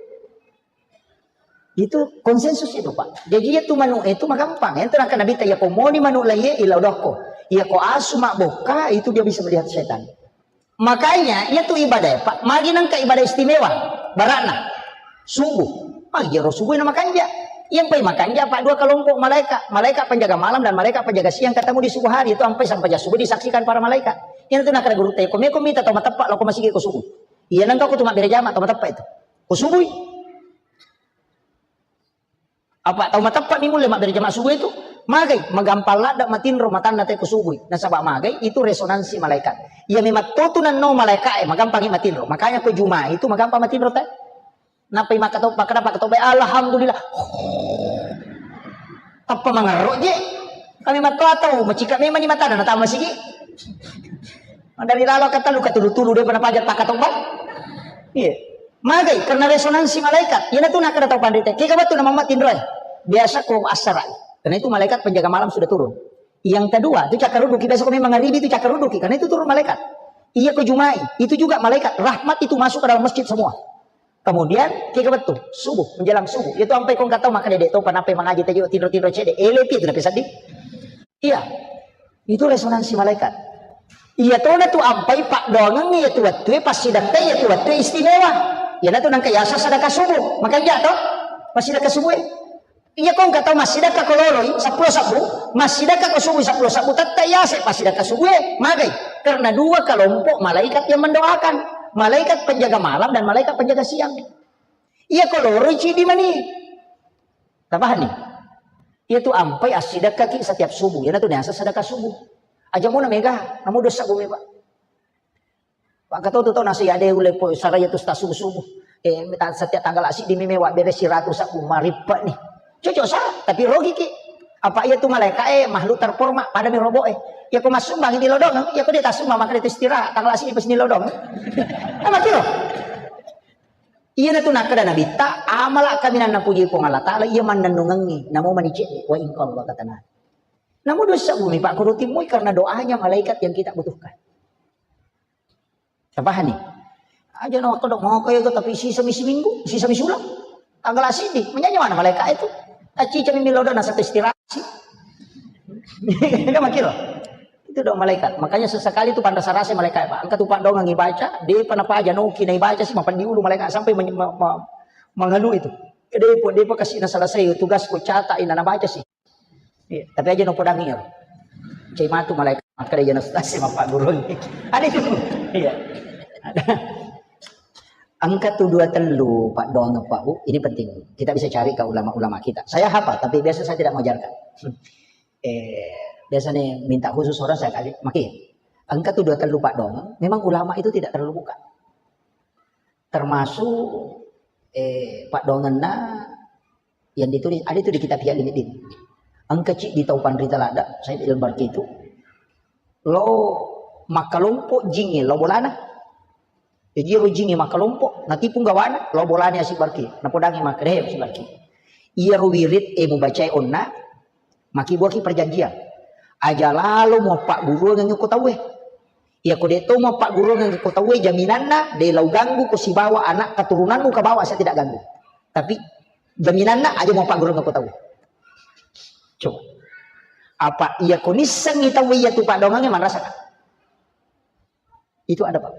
Itu konsensus itu, Pak. Jadi itu manu itu magampang. Yang terakhir Nabi tanya, "Ko moni manu laiye ila dokko." Ya ko asu mak boka itu dia bisa melihat setan. Makanya, iya tu ibadah, Pak. Magi nengka ibadah istimewa. Barakna. Subuh. Magi ro subuh na makanja. Yang pai makanja, Pak, dua kelompok malaikat. Malaikat penjaga malam dan malaikat penjaga siang ketemu di subuh hari. Itu sampai sampai subuh disaksikan para malaikat. Yang itu nakara guru teko. Meko mita tau mateppa lo ko masigi ko subuh. Iya nengka ko tu mabbere jama tau mateppa itu. Ko subuh. Apa tau mateppa mi mulle mabbere jama subuh itu? Magai, magampang ladde matinro matanna te ko subuh. Nasaba magai itu resonansi malaikat. Iya memang totu nanno malaikat e, magampangi matinro. Makanya ko Juma itu magampang matinro te. Napai makatau, pakada pakatau bae, alhamdulillah. Tappa mangarro je. Kami matto atau macika memang di matana natama sigi. Dari lalo kata lu katulu-tulu dia pernah pajak pakatau bae. Iya. Magai, karena resonansi malaikat. Iyanatu nakkeda tau panrita, kega wettu namamma tinroe. Biasa ko assara. Karena itu malaikat penjaga malam sudah turun. Yang kedua, itu cakkarudduki, biasa ko memang ngaribi itu cakkarudduki, karena itu turun malaikat. Iya ko Jumai, itu juga malaikat rahmat itu masuk ke dalam masjid semua. Kemudian, kega wettu, subuh, menjelang subuh. Itu ampai ko engka tau makkeda de' to, panampai mangaji tajo tinro-tinro cede, elepi itu nape seddi. Iya. Itu resonansi malaikat. Iya tona tu ampai paddoangeng iya tu wettue, passidakka iya tu wettue istimewa. Iyanatu nangka yasa sadaka subuh. Makanja to? Passidakka subuh. Iya ko engka tau massidakka ko loroi seppulo sabbu, massidakka ko subuh seppulo sabbu, tette yase passidakka subuh e. Magai? Karena dua kelompok malaikat yang mendoakan. Malaikat penjaga malam dan malaikat penjaga siang. Iya ko loroi cidi mani. Tapahani? Iya tu ampai assidakkaki setiap subuh. Iyanatu niasa sadaka subuh. Aja mona mega, namu dosa bumi, Pak. Pak Katoto tau nasi ade ulle po saraya tu sta subuh-subuh. Eh, minta setiap tanggal asik di meme wa bere siratu sabu marippa ni. Cocok sa, tapi rogi ki. Apa iya tu malaikat eh makhluk terhormat pada mi robo eh. Ya ko masuk bang ini lodong, ya ko dia tasuk mama kada istirahat tanggal asik di pas ini lodong. Apa kiro? Iyanatu nakkeda Nabitta, amala kaminang napuji Puang Allah Ta'ala, iya mannennungengngi, namo mani cedde, wa in qalla katana. Namo dosa bumi, Pak, kudu timmui karena doanya malaikat yang kita butuhkan. Tapahani? Aja no waktu dok mau kaya tapi sisa misi minggu, sisa misi ulang. Tanggal asidi, menyanyi mana malaikat itu? Aci cami milodo nasa tes tirasi. Enggak makil. Itu doa malaikat. Makanya sesekali itu panrasa-rasa malaikat, Pak. Engka tu Pak dongang ibaca, dia pernah paja noki na ibaca sih, mapan diulu malaikat sampai men- ma- ma- mengeluh itu. Dia pun dia pun kasih na selesai tugas ku catat ina na baca sih. Iya, tapi aja no podang iya. Cai matu malaikat maka dia jelas tasih mapak gurun. Ada itu. Iya. Ada. Engka tu dua tellu Pak dongang Pak Bu, ini penting. Kita bisa cari ke ulama-ulama kita. Saya hafal, tapi biasa saya tidak mengajarkan. Eh, biasanya minta khusus orang saya kasih. Maki, engka tu dua tellu Pak dongang, memang ulama itu tidak terlalu buka. Termasuk eh, Pak donganna yang ditulis ada itu di kitab Ihya Ulumuddin. Engka ci di tau panrita ladda, saya di Barki itu. Lo makkalompo jingi lo bolana. Jadi ro jingi makkalompo, natipu gawana, lo bolana si Barki. Napodangi makkeda si Barki. Iya ro wirid e mubacai onna, Makibuaki perjanjian. Aja lalo muappagguruangengngi ko tauwe. Iya ko de to muappagguruangengngi ko tauwe, jaminanna de lau ganggu ko sibawa anak keturunanmu kabawa saya tidak ganggu. Tapi jaminanna aja muappagguruangengngi ko tauwe. Coba. Apa iya ko nissengngi tauwe iya tu padongangnge manrasa ka? Itu ada Pak.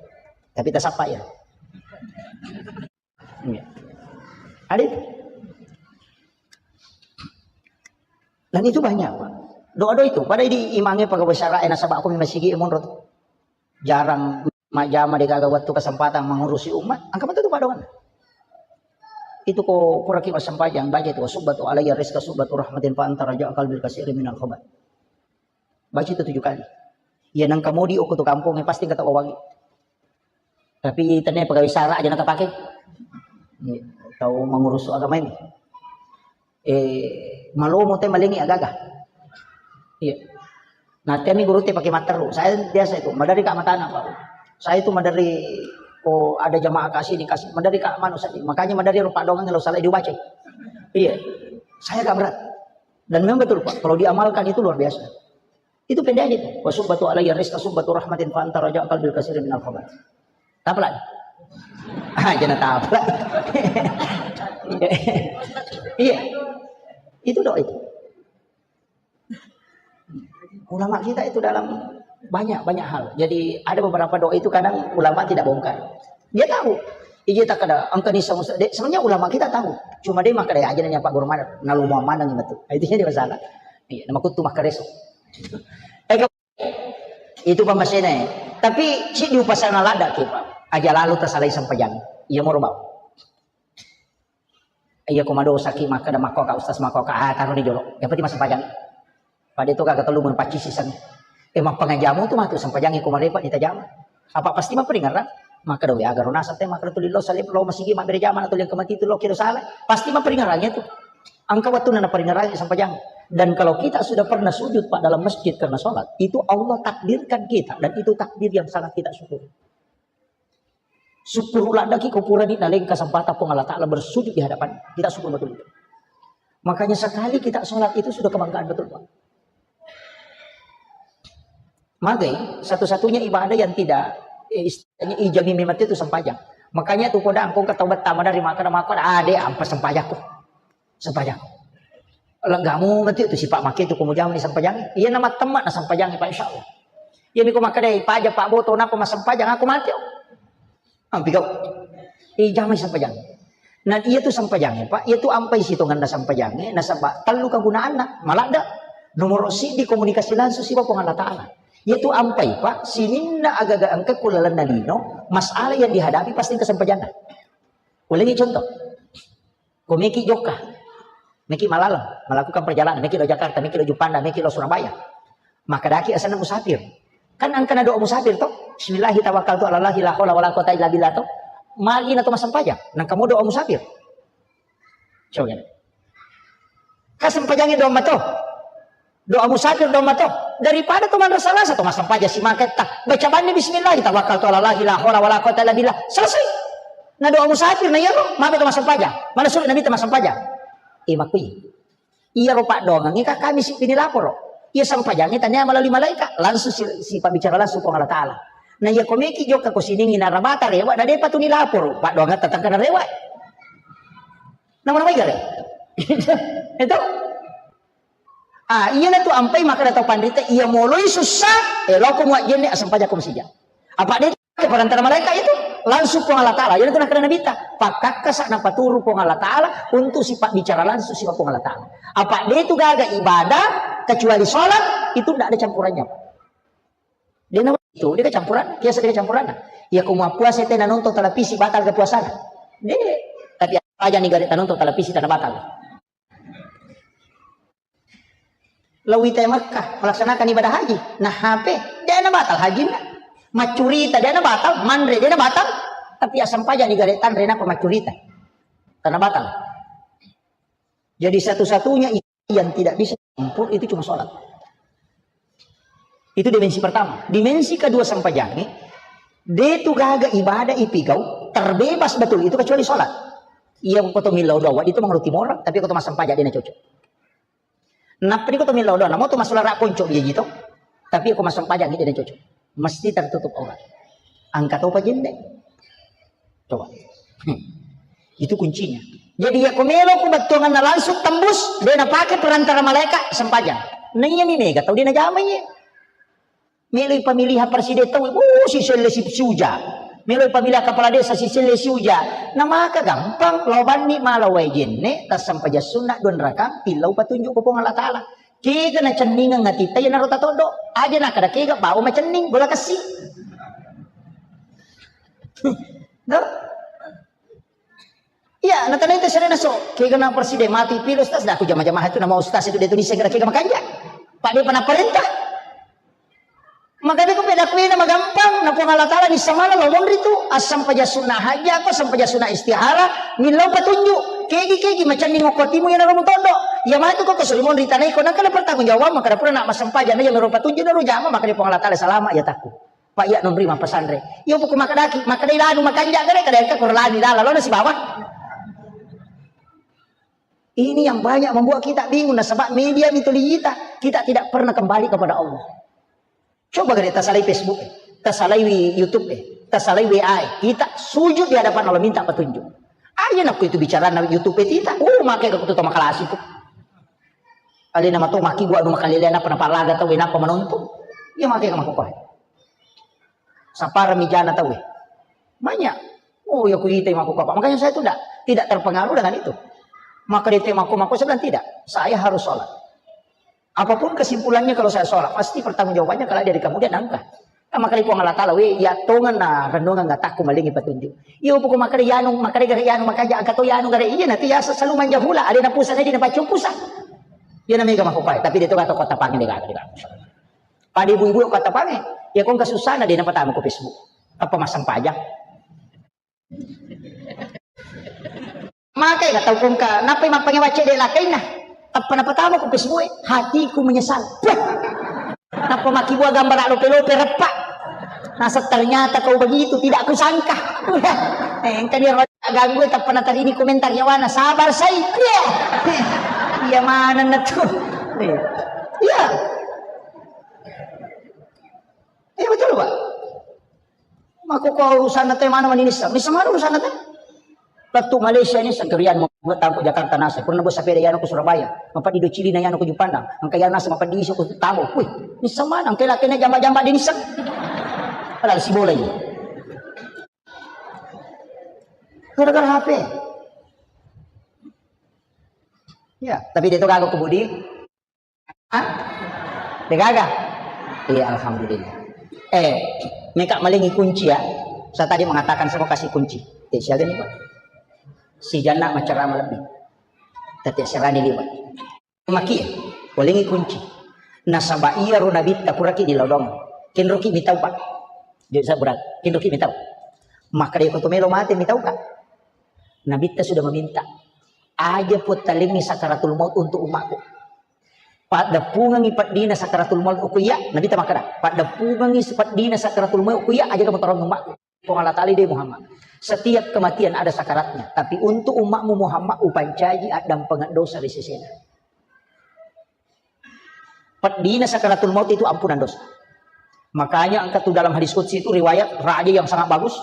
Tapi tasappa ya. Iya. Ada itu. Dan itu banyak, Pak. Doa-doa itu. Pada di imangnya pegawai syara, eh, nasaba aku memang sigi monro tu. Jarang majama de gaga waktu kesempatan mengurusi umat. Angka betul tu Pak Dongan. Itu ko kuraki sempajang baca itu, subbatu alayya rizqa subbatu rahmatin fa anta raja qalbil kasiri minal khobat. Baca itu tujuh kali. Iya nang kamodi oko tu kampung pasti kata wawangi. Tapi tania pegawai syara aja nakapake. Iya, tau mengurus agama ini. Eh, malomo te malengi agaga. Iya. Nah, temi guru te pakai matteru. Saya biasa itu, madari kak matana Pak. Saya itu madari ko ada jamaah kasih dikasih, madari kak manu saja. Makanya madari rupa dongang lo salah dibaca. Iya. Saya agak berat. Dan memang betul Pak, kalau diamalkan itu luar biasa. Itu pendek itu. Wa subbatu alayya rizqa subbatu rahmatin fa anta raja qalbil kasiri minal khabat. Tapla. Ah, jangan tapla. Iya. Itu doa itu. Ulama kita itu dalam banyak banyak hal. Jadi ada beberapa doa itu kadang ulama tidak bongkar. Dia tahu. Iya tak ada angka ni sama de, sebenarnya ulama kita tahu. Cuma dia maka dia aja nanya Pak Guru mana, nalu mau mana gitu. Itu dia masalah. Iya, nama kutu maka reso. Eh, itu pammasena. Tapi si di upasana ladda ke Pak. Aja lalu tersalai sempajang. Iya mau rubah. Iya ko madosa ki makkeda makko ka ustaz makko ka ah taru ni jolo. Yang penting masih pajang. Pada itu kagak telu mun pacci sisan. Eh mappangajamu tu matu sempajang ko marepa ditajama. Apa pasti maperingaran? Makkeda we agaro nasab te makkeda tuli lo salib lo masigi mabbere jama atau yang kemati itu lo kira salah. Pasti maperingarannya tu. Angka waktu nana peringarannya sempajang. Dan kalau kita sudah pernah sujud Pak dalam masjid karena sholat, itu Allah takdirkan kita dan itu takdir yang sangat kita syukuri. Syukur laddaki ko purani naleng kesempatan Puang Allah Ta'ala bersujud di hadapan. Kita syukur betul itu. Makanya sekali kita sholat itu sudah kebanggaan betul, Pak. Magai, satu-satunya ibadah yang tidak, eh, istilahnya ijami memang itu sempajang. Makanya tu kodang kau ketawa tama dari makan makan, ah, deh, ampa sempajakku. Sempajakku. Legamu mati tu sifat makin tu kemudian ni sempajangi. Iya nama teman na sempajangi, Pak, insya Allah. Iya, niko makkeda, "Paja, Pak, boto, napa massempajang? Aku mati, oh." Ampi kau. Ijamai sempajangi. Nah, iya tu sempajangi, Pak. Iya tu ampai sitonganna sempajangi. Nasaba tellu kegunaanna. Maladda. Nomor sidi komunikasi langsung siba Puang Allah Ta'ala. Iya tu ampai, Pak. Sininna agaga engka kulalenna lino, masalah yang dihadapi pasti kesempajanna. Ulangi contoh. Ko meki jokka, meki malaleng, melakukan perjalanan, meki lo Jakarta, meki lo Juppanda, meki lo Surabaya. Maka daki asenna musafir. Kan engkana doa musafir toh? Bismillahi tawakkaltu ala Allahi la haula wala quwata illa billah toh. Magi na to massempajang, nang kamu doa musafir. Coba. Kasempajangi doa mato. Doa musafir doa mato. Daripada to manrasa-rasa to massempajang si maketta. Baca banni bismillah, tawakkaltu ala Allahi la haula wala quwata illa billah. Selesai. Na doa musafir na iyaro, mabe to massempajang. Mana suruh Nabi to massempajang. Eh, makui. Iyaro paddoangengnge ka kami si pini laporo. Iya sempajangnge tania melalui malaikat. Langsung si, si pabbicara langsung Puang Allah Ta'ala. Na iya komeki jokka ko siningi na rabata rewa, na depa tu ni laporo. Paddoangetta tangkana rewa. Nama-nama igare. Itu. Ah, iyana tu ampai makkeda tau panrita, iya moloi sussa, eh, loko muajjenne, asempajako masija. Apa de' ke perantara malaikat itu? Langsung Puang Allah Ta'ala. Iyana tu nakkeda Nabitta, pakkakkasa napaturu Puang Allah Ta'ala untuk sifat bicara langsung sifat Puang Allah Ta'ala. Apa de' tu gaga ibadah kecuali sholat, itu ndak ada campurannya. De' na itu, de' kacampuran, biasa de' kacampuran. Iya ko mappuasa te nanonton televisi batal ke puasana. De', tapi aja ni gare tanonton televisi tana batal. Lao ita Makkah melaksanakan ibadah haji, nah H P, de' na batal hajinna. Maccurita de' na batal, manre de' na batal, tapi asempajang ni gare tanre napa maccurita. Tana batal. Jadi satu-satunya i-, yang tidak bisa campur itu cuma sholat. Itu dimensi pertama. Dimensi kedua sempajangi, de' tu gaga ibadah ipigau, terbebas betul itu kecuali sholat. Iya, ko to millau doa, itu mengerti moral, tapi ko to massempajang de' na cocok. Nappa ni ko to millau doa, namo to massulara ponco biaji to. Tapi ko massempajang de' na cocok. Mesti tertutup aurat. Angka topa jenne. Coba. Hmm. Itu kuncinya. Jadi iya ko melo ko bettuanganna langsung tembus, de' na pake perantara malaikat sempajang. Na iya mi mega tau de' na jamai. Meloi pamilihan presiden tau, uh, si selle si, si uja. Meloi pamilihan kepala desa si selle si uja. Na maka gampang, lao banni mala wae jenne, tassempajang sunna dua rakang, pillau patunjuk ko Puang Allah Ta'ala. Kega na cenningeng atitta, iyanaro tatoddo. Aja nakkeda kega bawa macenning, bola kessi. Tuh. Iya, na tanai te serena so. Kega na presiden mati pilo ustaz, dah aku jama-jama itu nama ustaz itu dia tulis segera kega makanja. Pak dia pernah perintah. Makanya ko pedakuina magampang, na Puang Allah Ta'ala bisa mana lo monri tu, asam paja sunnah haja, ko asam paja sunnah istihara, millau patunjuk, kegi, kegi, macam ni ngoko timu yang naromu todo. Ya matu ko kesuri monri tanai ko, nangkana pertanggung jawab, maka dapur nak masam paja, na yang naromu patunjuk, naromu jama, maka dia Puang Allah Ta'ala salama, ya takku. Pak iya nonri mapasandre. Yo buku makadaki, makadai lanu, makanja gare, kada engka kurlani lala, lo nasi bawah. Ini yang banyak membuat kita bingung, nasaba media mituli kita, kita tidak pernah kembali kepada Allah. Coba gare tasalai Facebook, eh, tasalai wi-, YouTube, eh, tasalai W A, eh. Kita sujud di hadapan Allah minta petunjuk. Aja nakku itu bicara na YouTube, eh, kita. Oh, makai aku tuh makalasi tuh. Ada nama tuh maki gua anu makalele napa napa laga tau napa menonton. Iya makai kamu kok. Sapara mijana tau. Banyak. Oh, ya kuita mako apa. Makanya saya tuh tidak tidak terpengaruh dengan itu. Maka dia mako mako saya bilang tidak. Saya harus sholat. Apapun kesimpulannya kalau saya sholat, pasti pertanggungjawabannya kalau dari kemudian angka. Nah, maka Puang Allah Ta'ala, we, ya tongan na renungan nggak takku malingi petunjuk. Iya, pokok maka dia yanu, maka dia gare yanu, maka dia angkat yanu gare iya nanti ya selalu manja hula, ada na pusat, ada na pacung pusat. Ya namanya gak mau, tapi dia tuh kata kota pangin dia gak ada. Pada ibu-ibu kota pangin, ya kong kesusahan ada na pertama ke Facebook. Apa masang pajak? Makai ka tau kongka, nappai mappange wacce de lakainna. Tappa napatama ku Facebook e, hatiku menyesal. Puh. Nappa makkibua gambara lope-lope reppa. Nasa ternyata kau begitu, tidak kusangka. Eh, engka dia ganggu, tappa natarini komentar yawana, sabar sai. Iya. Iya, mana na tu? Iya. Iya. Iya, betul, Pak. Mako ko urusan nate mana mani nissa? Nissa mana urusan nate? Lettu Malaysia ini segerian mau buat tangkuk Jakarta nasa. Pernah buat sepeda yana ke Surabaya. Mapa di docili na yana ke Jupandang. Angka yana nasa mapa di isu ke tamu. Wih, nissa mana? Angka laki na jamba-jamba di nissa. Padahal si bola ini. Gara-gara H P. Ya, tapi dia tu kagak kebudi. Hah? Degaga? Iya, alhamdulillah. Eh, meka malingi kunci ya. Saya tadi mengatakan saya mau kasih kunci. Eh, siapa nih, Pak? Si Jana macerama lebih. Tapi serani liwat. Maki, walingi kunci. Nasaba iya ro nabitta puraki di lodong. Kenroki mitau, Pak. Jadi saya berat. Kenroki mitau. Maka dia kutu melo mate mitau, Kak. Nabitta sudah meminta. Aja pun talingi sakaratul maut untuk umatku. Paddeppungengngi peddina sakaratul maut ku iya, Nabitta makkeda, paddeppungengngi peddina sakaratul maut ku iya, aja kamu tolong umatku. Puang Allah Ta'ala de Muhammad. Setiap kematian ada sakaratnya, tapi untuk umatmu Muhammad upancaji addampengeng dosa di sesena. Peddina sakaratul maut itu ampunan dosa. Makanya engka tu dalam hadis qudsi itu riwayat raja yang sangat bagus,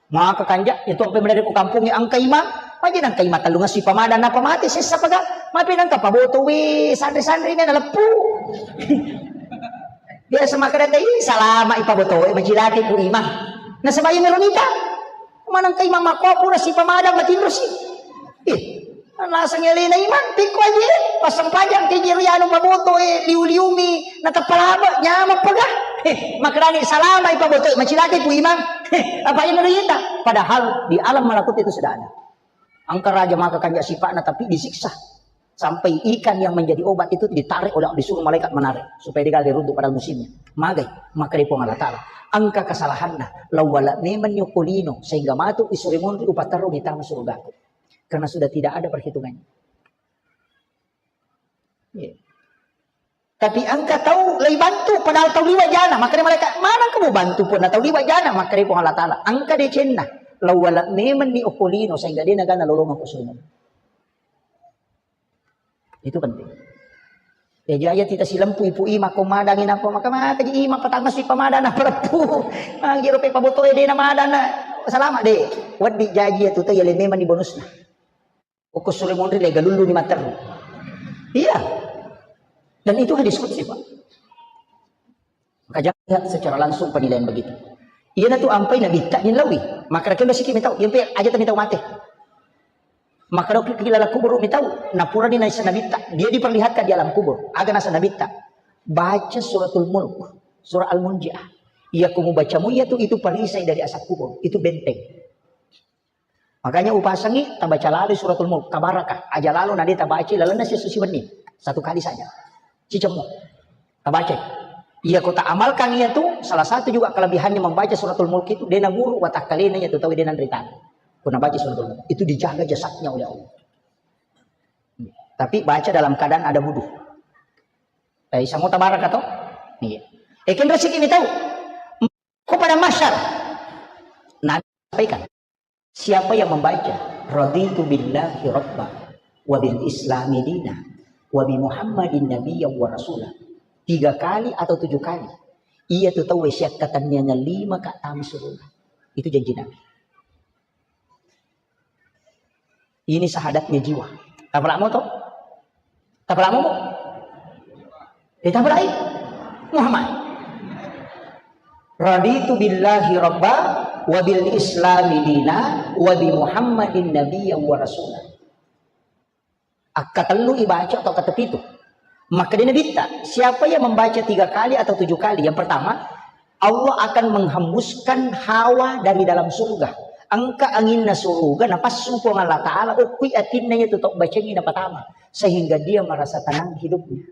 maka kanja itu sampai mendadak ku kampungi angka imang, aja nangka imang tellung assi pamadang napa mate sessa paga, mape nangka paboto we sanri-sanri mena leppu. Biasa maka datai salama ipaboto we macilaki ku imang. Nasaba iya melo nita. Maneng ka imang makko pura si pamadang matinro si. Eh, naseng elena imang, pikko aje, passempajang ke jero anu paboto e, liu-liumi, natappa laba, nyameng pega. Eh, makkadani salama ipaboto e, macilaki ku imang. Eh, apa ini rita? Padahal di alam malakut itu sudah ada. Engka raja maka kanja sipakna tapi disiksa. Sampai ikan yang menjadi obat itu ditarik oleh, disuruh malaikat menarik supaya dia gagal runtuh pada musimnya. Magai, maka dia Puang Allah Ta'ala. Engka kesalahanna, lawala memang nyoko lino sehingga matu isuri munri upatarru di tanah surgaku. Karena sudah tidak ada perhitungannya. Iya. Tapi engka tau lei bantu padahal tau liwa jana, maka dia malaikat, mana kamu bantu pun tau liwa jana, maka dia Puang Allah Ta'ala. Engka decenna, lawala memang ni okko lino sehingga dia nagana lolongan kusuma. Itu penting. Ya, jaja tita silempu ipu ima ko madangi napa maka maka ji ima patangasi pamadana perpu. Manggiro pe paboto e dena madana. Selamat deh. Waddi jaji ya tuta ya le memang di bonusna. Okko sure monri le galullu ni matteru. Iya. Dan itu hadis qudsi, Pak. Maka jangan lihat secara langsung penilaian begitu. Iyana tu ampai nabitta nilawi. Maka rakyat basiki mitau, yang pe aja tami tau mate. Maka dok kilala kubur mitau, napurani naisa nabitta, dia diperlihatkan di alam kubur. Aga nasa nabitta, baca suratul mulk, surah al-munjiah. Iya kumu bacamu iya tu itu perisai dari asap kubur, itu benteng. Makanya upasangi tabaca lalo suratul mulk, tabaraka. Aja lalo nade tabaca lalenna siesso siwenni. Satu kali saja. Cicemmu. Tabaca. Iya ko tak amalkan iya tu, salah satu juga kelebihannya membaca suratul mulk itu, dena buruk watakkalena iya tu tahu dena nritana. Ko nabaca suratul mulk. Itu dijaga jasadnya oleh Allah. Tapi baca dalam keadaan ada wudhu. Eh, samo tabaraka to? Iya. Eh, kan rezeki ini tahu. Ko pada masyar. Nabi sampaikan. Siapa yang membaca, "Raditu billahi rabba, wa bil islami dina, wa bi Muhammadin nabiyya wa rasula," tiga kali atau tujuh kali, iya tu tau siakkatenniangan lima ka tama suruga. Itu janji Nabi. Ini syahadatnya jiwa. Tapalamo to? Tapalamo mo? Eh, tapalai. Muhammad. Raditu billahi rabba wa bil islami dina wa bi Muhammadin nabiyya wa rasula. Akkatellu ibaca atau kata pitu. Maka dia nabitta, siapa yang membaca tiga kali atau tujuh kali? Yang pertama, Allah akan menghembuskan hawa dari dalam surga. Engka anginna surga, napassu Puang Allah Ta'ala, okkui atinna iya tu tau bacengi napatama. Sehingga dia merasa tenang hidupnya.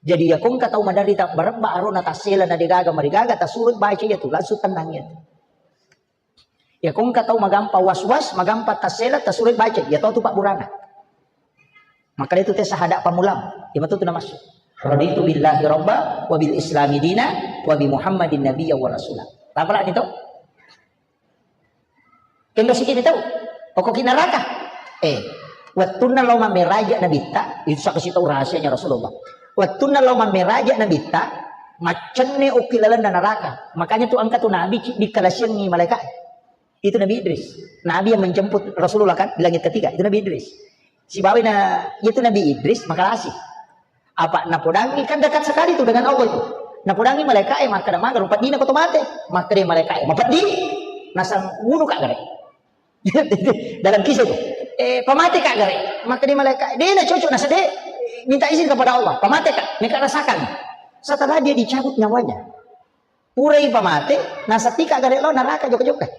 Jadi, ya kongka tau maderita berebba arona tassela na degaga marigaga, tasurut baca iya tu, langsung tenang iya tu. Ya kongka tau magampa was-was, magampa tassela, tasurut baca, ya tau tu pabburana. Maka itu tes sahada pamulam, ya betul tu namasuk. Raditu billahi rabba, wa bil islami dina, wa bi Muhammadin nabiyya wa rasula. Apa lagi tu? Kenro sikit tau, pokokki neraka. Eh, wettunna lao mammeraja Nabitta, itu saksi tau rahasianya Rasulullah. Wettunna lao mammeraja Nabitta, maccenne okki lalenna neraka. Makanya tu engka tu Nabi ci-, dikkalasiangi malaikat. Itu Nabi Idris. Nabi yang menjemput Rasulullah kan di langit ketiga, itu Nabi Idris. Sibawa na, itu Nabi Idris makalasi. Apa napodangi, kan dekat sekali tu dengan Allah itu. Napodangi malaikae, makkeda, "Maga rupa dina ko to mate?" Makkeda malaikae, "Mapeddi, nasang wunu ka gare." Dalam kisah itu, "Eh, pamate ka gare?" Makkeda malaikae, "De na cocok nasa de, minta izin kepada Allah, pamate ka, meka rasakan." Setelah dia dicabut nyawanya, purai pamate, nasa tika gare lo neraka jokka-jokka.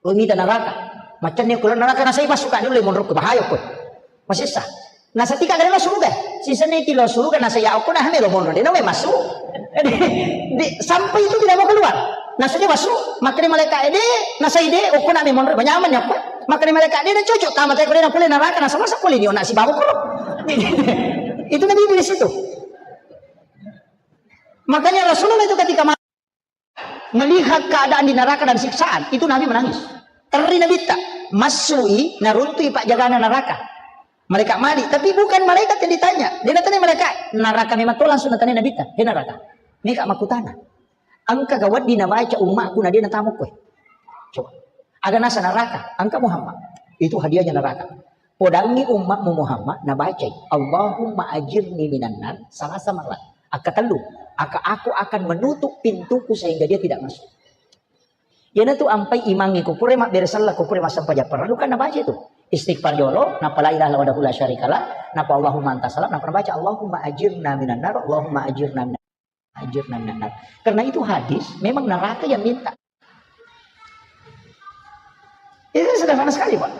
Lo mita neraka. Macamnya kalau neraka nasai masuk ka dulu monro ke bahaya ko. Masessa. Nasa tika gare lo suruga. Sisene ti lo suruga nasa ya okko nah melo monro. Dia namanya masuk. Di, sampai itu tidak mau keluar. Nasanya masuk, makkeda malaikat de, nasai de, okko nah monro. Banyaman ya ko. Makkeda malaikat de, na cocok tamat ya ko de na pole neraka, nasa masa pole ni ona si bawa ko. Itu Nabi Idris itu. Makanya Rasulullah itu ketika ma-, melihat keadaan di neraka dan siksaan, itu Nabi menangis. Terri Nabitta, massui, naruntui pajagana neraka. Malaikat Malik, tapi bukan malaikat yang ditanya. Dia natanya malaikat, neraka memang to langsung natanya Nabitta, "He neraka, meka makkutana. Engka ga wedding nabaca ummakku na de natamukku?" Coba. Aga nasa neraka, engka Muhammad. Itu hadiahnya neraka. Podangi ummakmu Muhammad, nabacai, "Allahumma ajirni minan nar," salasa marat. Akka tellu, aka aku akan menutup pintuku sehingga dia tidak masuk. Iyanatu ampai imangnge ko pura mabbere sella, ko pura massempajang parellu kan nabaca itu. Istighfar jolo, napa la ilaha illallah wahdahu la syarikalah, napa Allahumma anta salam, napa nabaca Allahumma ajirna minan nar, Allahumma ajirna minan, ajirna minan nar. Karena itu hadis, memang neraka yang minta. Itu sederhana sekali, Pak.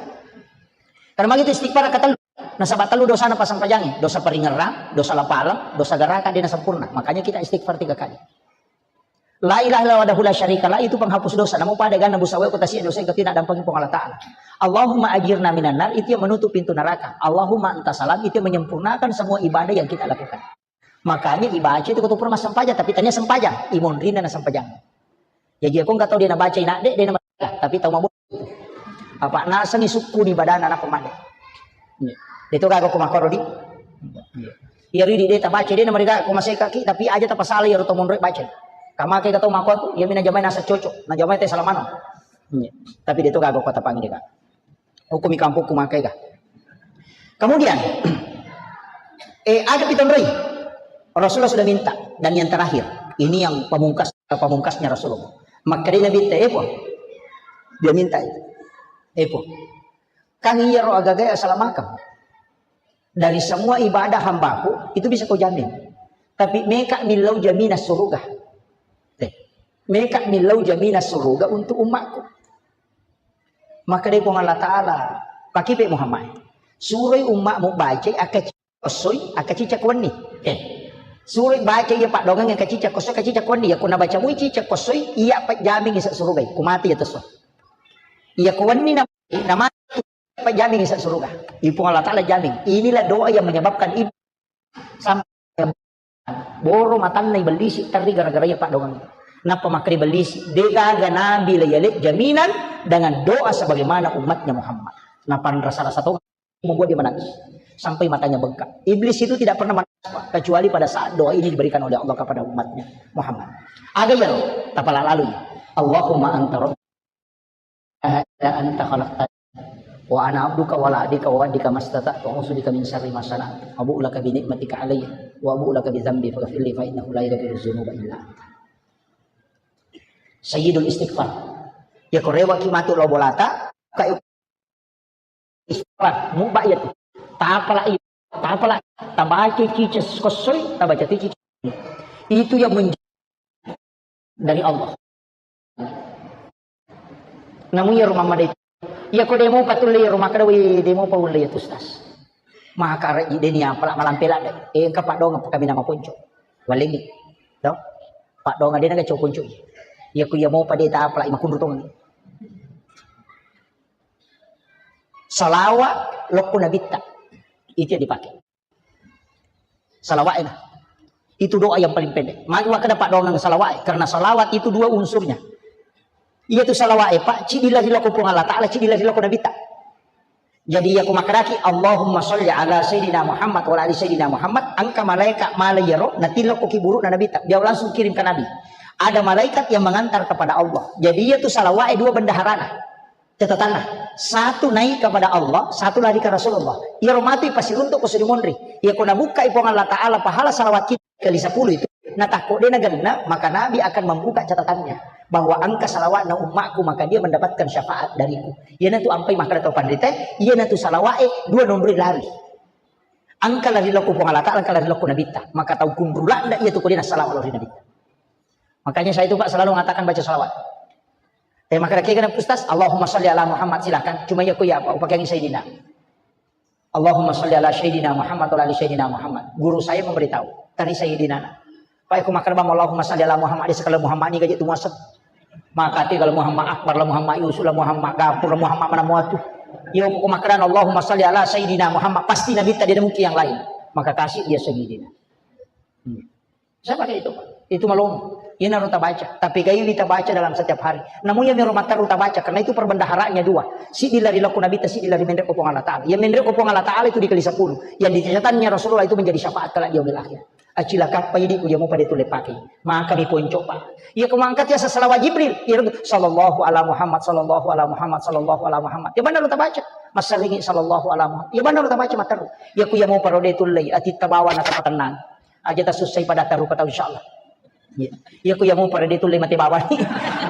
Karena begitu istighfar kata nasaba tellu dosana pasempajangnge, dosa paringerrang, dosa lapaleng, dosa gerakan, dia sempurna. Makanya kita istighfar tiga kali. La ilaha illallah wahdahu la syarikalah itu penghapus dosa. Namu pada gana busa weko tasiya dosa yang ketina dampingi Puang Allah Ta'ala. Allahumma ajirna minan nar itu yang menutup pintu neraka. Allahumma anta salam itu yang menyempurnakan semua ibadah yang kita lakukan. Makanya ibaca itu ketua pura massempajang, tapi tanya sempajang, imonrina na sempajang. Jadi aku nggak tahu dia nabaca inak dek, dia nama, tapi tahu mabuk. Apa nasengi sukku di badana anak pemade. Itu kagak aku makoro di. Iya ridi dia tabaca dia nama dia aku masih kaki, tapi aja tapasala ya roto monrek baca. Kamake kata mako aku, ya mina jamai nasa cocok, na jamai teh salamano. Tapi dia itu kagak aku tapangi dia kak. Hukumi kampungku makai kah? Kemudian, eh, ada pitonroi. Rasulullah sudah minta. Dan yang terakhir, ini yang pamungkas, pamungkasnya Rasulullah. Maka dia minta, eh, Puang. Dia minta itu. Eh, Puang. Kan iya roh agaga ya salah makam. Dari semua ibadah hambaku, itu bisa kau jamin. Tapi meka millau jaminan surga. Eh, meka millau jaminan surga untuk umatku. Maka dari Puang Allah Ta'ala, pakipe Muhammad, suroi ummakmu baca akka cicak kossoi, akka cicak wenni. Eh, suroi baca iya paddoangeng akka cicak kossoi, akka cicak wenni. Ya kuna baca mui cicak kossoi, iya pajaming isa surugai. Kumati ya tesso. Iya ku wenni na, na mati pajaming isa suruga. Ipung Allah Ta'ala jaming. Inilah doa yang menyebabkan ibu sampai boro matanna ibellisi terri gara-gara iya paddoangeng. Nappa makkeda ibellisi, de gaga nabi la yale jaminan dengan doa sebagaimana umatnya Muhammad. Napanra salah satu membuat dia menangis sampai matanya bengkak. Iblis itu tidak pernah menangis, Pak, kecuali pada saat doa ini diberikan oleh Allah kepada umatnya Muhammad. Aga iyaro, tapala lalui. Allahumma anta rabbi illa anta khalaqtani wa ana abduka wa la adika wa adika mastata'tu a'udzu bika min syarri ma sana'tu abu'u laka bi ni'matika alayya wa abu'u laka bi dzambi faghfirli fa innahu la yaghfiru dzunuba illa anta. Sayyidul istighfar. Ya korewa ki matu lo bolata, kayu istighfar, muba iya tu. Tapala iya, tapala, tabaca cica kossoi, tabaca cica. Itu yang menjadi dari Allah. Namu iya rumah madai. Iya ko demo patulle iya rumah kada wi demo paulle iya tu stas. Maka rai deni apa lah malam pelak deh. Eh, engka paddoangeng kami nama ponco. Walengi. Tau? Paddoangeng dena gaco ponco. Iya ko iya mau pada tapala makunru tong. Salawat lokko nabitta. Itu yang dipakai. Salawat enak. Itu doa yang paling pendek. Magi makkeda paddoangeng salawat, karena salawat itu dua unsurnya. Iyatu salawa'e, Pak, ciddi lari lao ko Puang Allah Ta'ala, ciddi lari lao ko Nabitta. Jadi, iya ko makkedaki, "Allahumma sholli ala Sayyidina Muhammad wa ala ali Sayyidina Muhammad," engka malaika mala iyaro, natillo ko kiburu'na Nabitta. Dia langsung kirim ke Nabi. Ada malaikat yang mengantar kepada Allah. Jadi, iyatu salawa'e dua bendaharana. Catatanna, satu naik kepada Allah, satu lari ke Rasulullah. Iyaro matu ipasiruntu ko suri monri. Iya ko nabukkai Puang Allah Ta'ala pahala salawat kita kali sepuluh itu, natakko de nagenna, maka Nabi akan membuka catatannya bahwa engka salawatna ummakku, maka dia mendapatkan syafaat dariku. Iyanatu ampai makkeda tau panrita, iyanatu salawa'e dua nonroi lari. Engka lari lao ko Puang Allah Ta'ala, engka lari lao ko Nabitta. Maka tau kunrulanda iyatu ko de nassalawa lao ri Nabitta. Makanya saya itu, Pak, selalu mengatakan baca salawat. Eh, maka kira Ustaz, "Allahumma sholli ala Muhammad," silakan. Cuma iya ko iya, Pak, upakeangi Sayyidina. "Allahumma sholli ala Sayyidina Muhammad wa ala ali Sayyidina Muhammad." Guru saya memberitahu, tadi Sayyidina. Pak, aku makan bang, "Allahumma sholli ala Muhammad," di sekali Muhammad ini gaji tu muasem. Maka hati kalau Muhammad Akbar lah, Muhammad Yusuf lah, Muhammad Gafur lah, Muhammad mana muatu. Iya, aku makan, "Allahumma sholli ala Sayyidina Muhammad," pasti Nabi tadi ada mungkin yang lain. Maka kasih dia Sayyidina. Hmm. Saya pakai itu, Pak. Itu malong. Iyanaro tabaca. Tapi gaili tabaca dalam setiap hari. Namun iya mero mataru tabaca, karena itu perbendaharanya dua. Siddi lari lao ko Nabitta, siddi lari menre ko Puang Allah Ta'ala. Yang menre ko Puang Allah Ta'ala itu dikali sepuluh. Yang di catatannya Rasulullah itu menjadi syafaat kelak di yaumil akhir. Acilaka pa idi ku dia mau pada itu lepake. Maka mi ponco, Pak. Iya ko mangkat ya sesalawat Jibril. Iya, sallallahu ala Muhammad, sallallahu ala Muhammad, sallallahu ala Muhammad. Ya benar tabaca. Masaringi sallallahu ala Muhammad. Ya benar tabaca mataru. Ya ku ya mau parode tullei, ati tabawa na tapatenang. Aja tasussai pada tarupa tau, insyaallah. Iya. Iya, ku iya mu pada dia tulle mate bawang.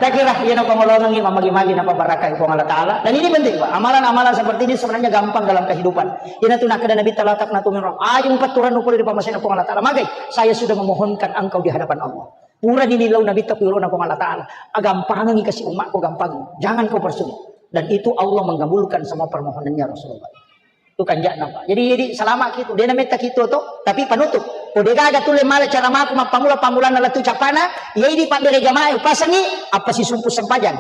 Tak kira iya napa ngolongengi, mamagi-magi napa barakai Puang Allah Ta'ala. Dan ini penting, Pak. Amalan-amalan seperti ini sebenarnya gampang dalam kehidupan. Ina tu nakkeda Nabi, "Talatak natu min rahmah." Aja mupatturang nupuli di pamasena Puang Allah Ta'ala. Magai, saya sudah memohonkan engkau di hadapan Allah. Pura dililau Nabi tak kuyurona Puang Allah Ta'ala. Agampangi kasih umatku, gampang. Jangan kau persulit. Dan itu Allah mengabulkan semua permohonannya Rasulullah. Tu kanja'na, Pak. Jadi, jadi salama kitu. De nametta kitu to, tapi panutup. Ko de gaga tulle mala caramaku mappamula-pamulanna lettu cappana, iya idi pabbere jamaah upasengi, apa sisumpu sempajang.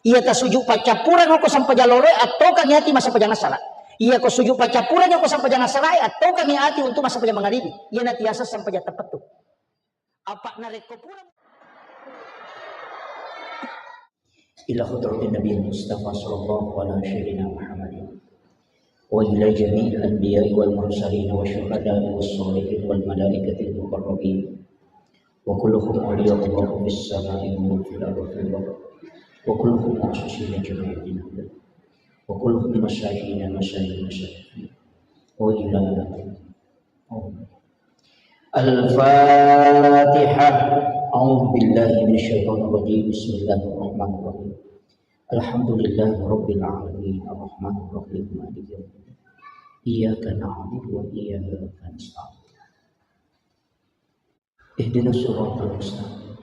Iya tasuju paccappureng ko sempajang loroe, attokangi ati massempajang assara. Iya ko suju paccappureng ko sempajang assarae, attokangi ati untuk massempajang mangaribi. Iya natiasa sempajang teppettu. Apa narekko pura إلى حضرة النبي المصطفى صلى الله على سيدنا محمد وإلى جميع الأنبياء والمرسلين والشهداء والصالحين والملائكة المقربين وكلهم أولياء الله في السماء وفي الأرض وكلهم معصوصين جميعا وكلهم مساكين مساكين مساكين وإلى الفاتحة. أعوذ بالله من الشيطان الرجيم. بسم الله الرحمن الرحيم. الحمد لله رب العالمين. الرحمن الرحيم. مالك يوم الدين. إياك نعبد وإياك نستعين. اهدنا الصراط المستقيم.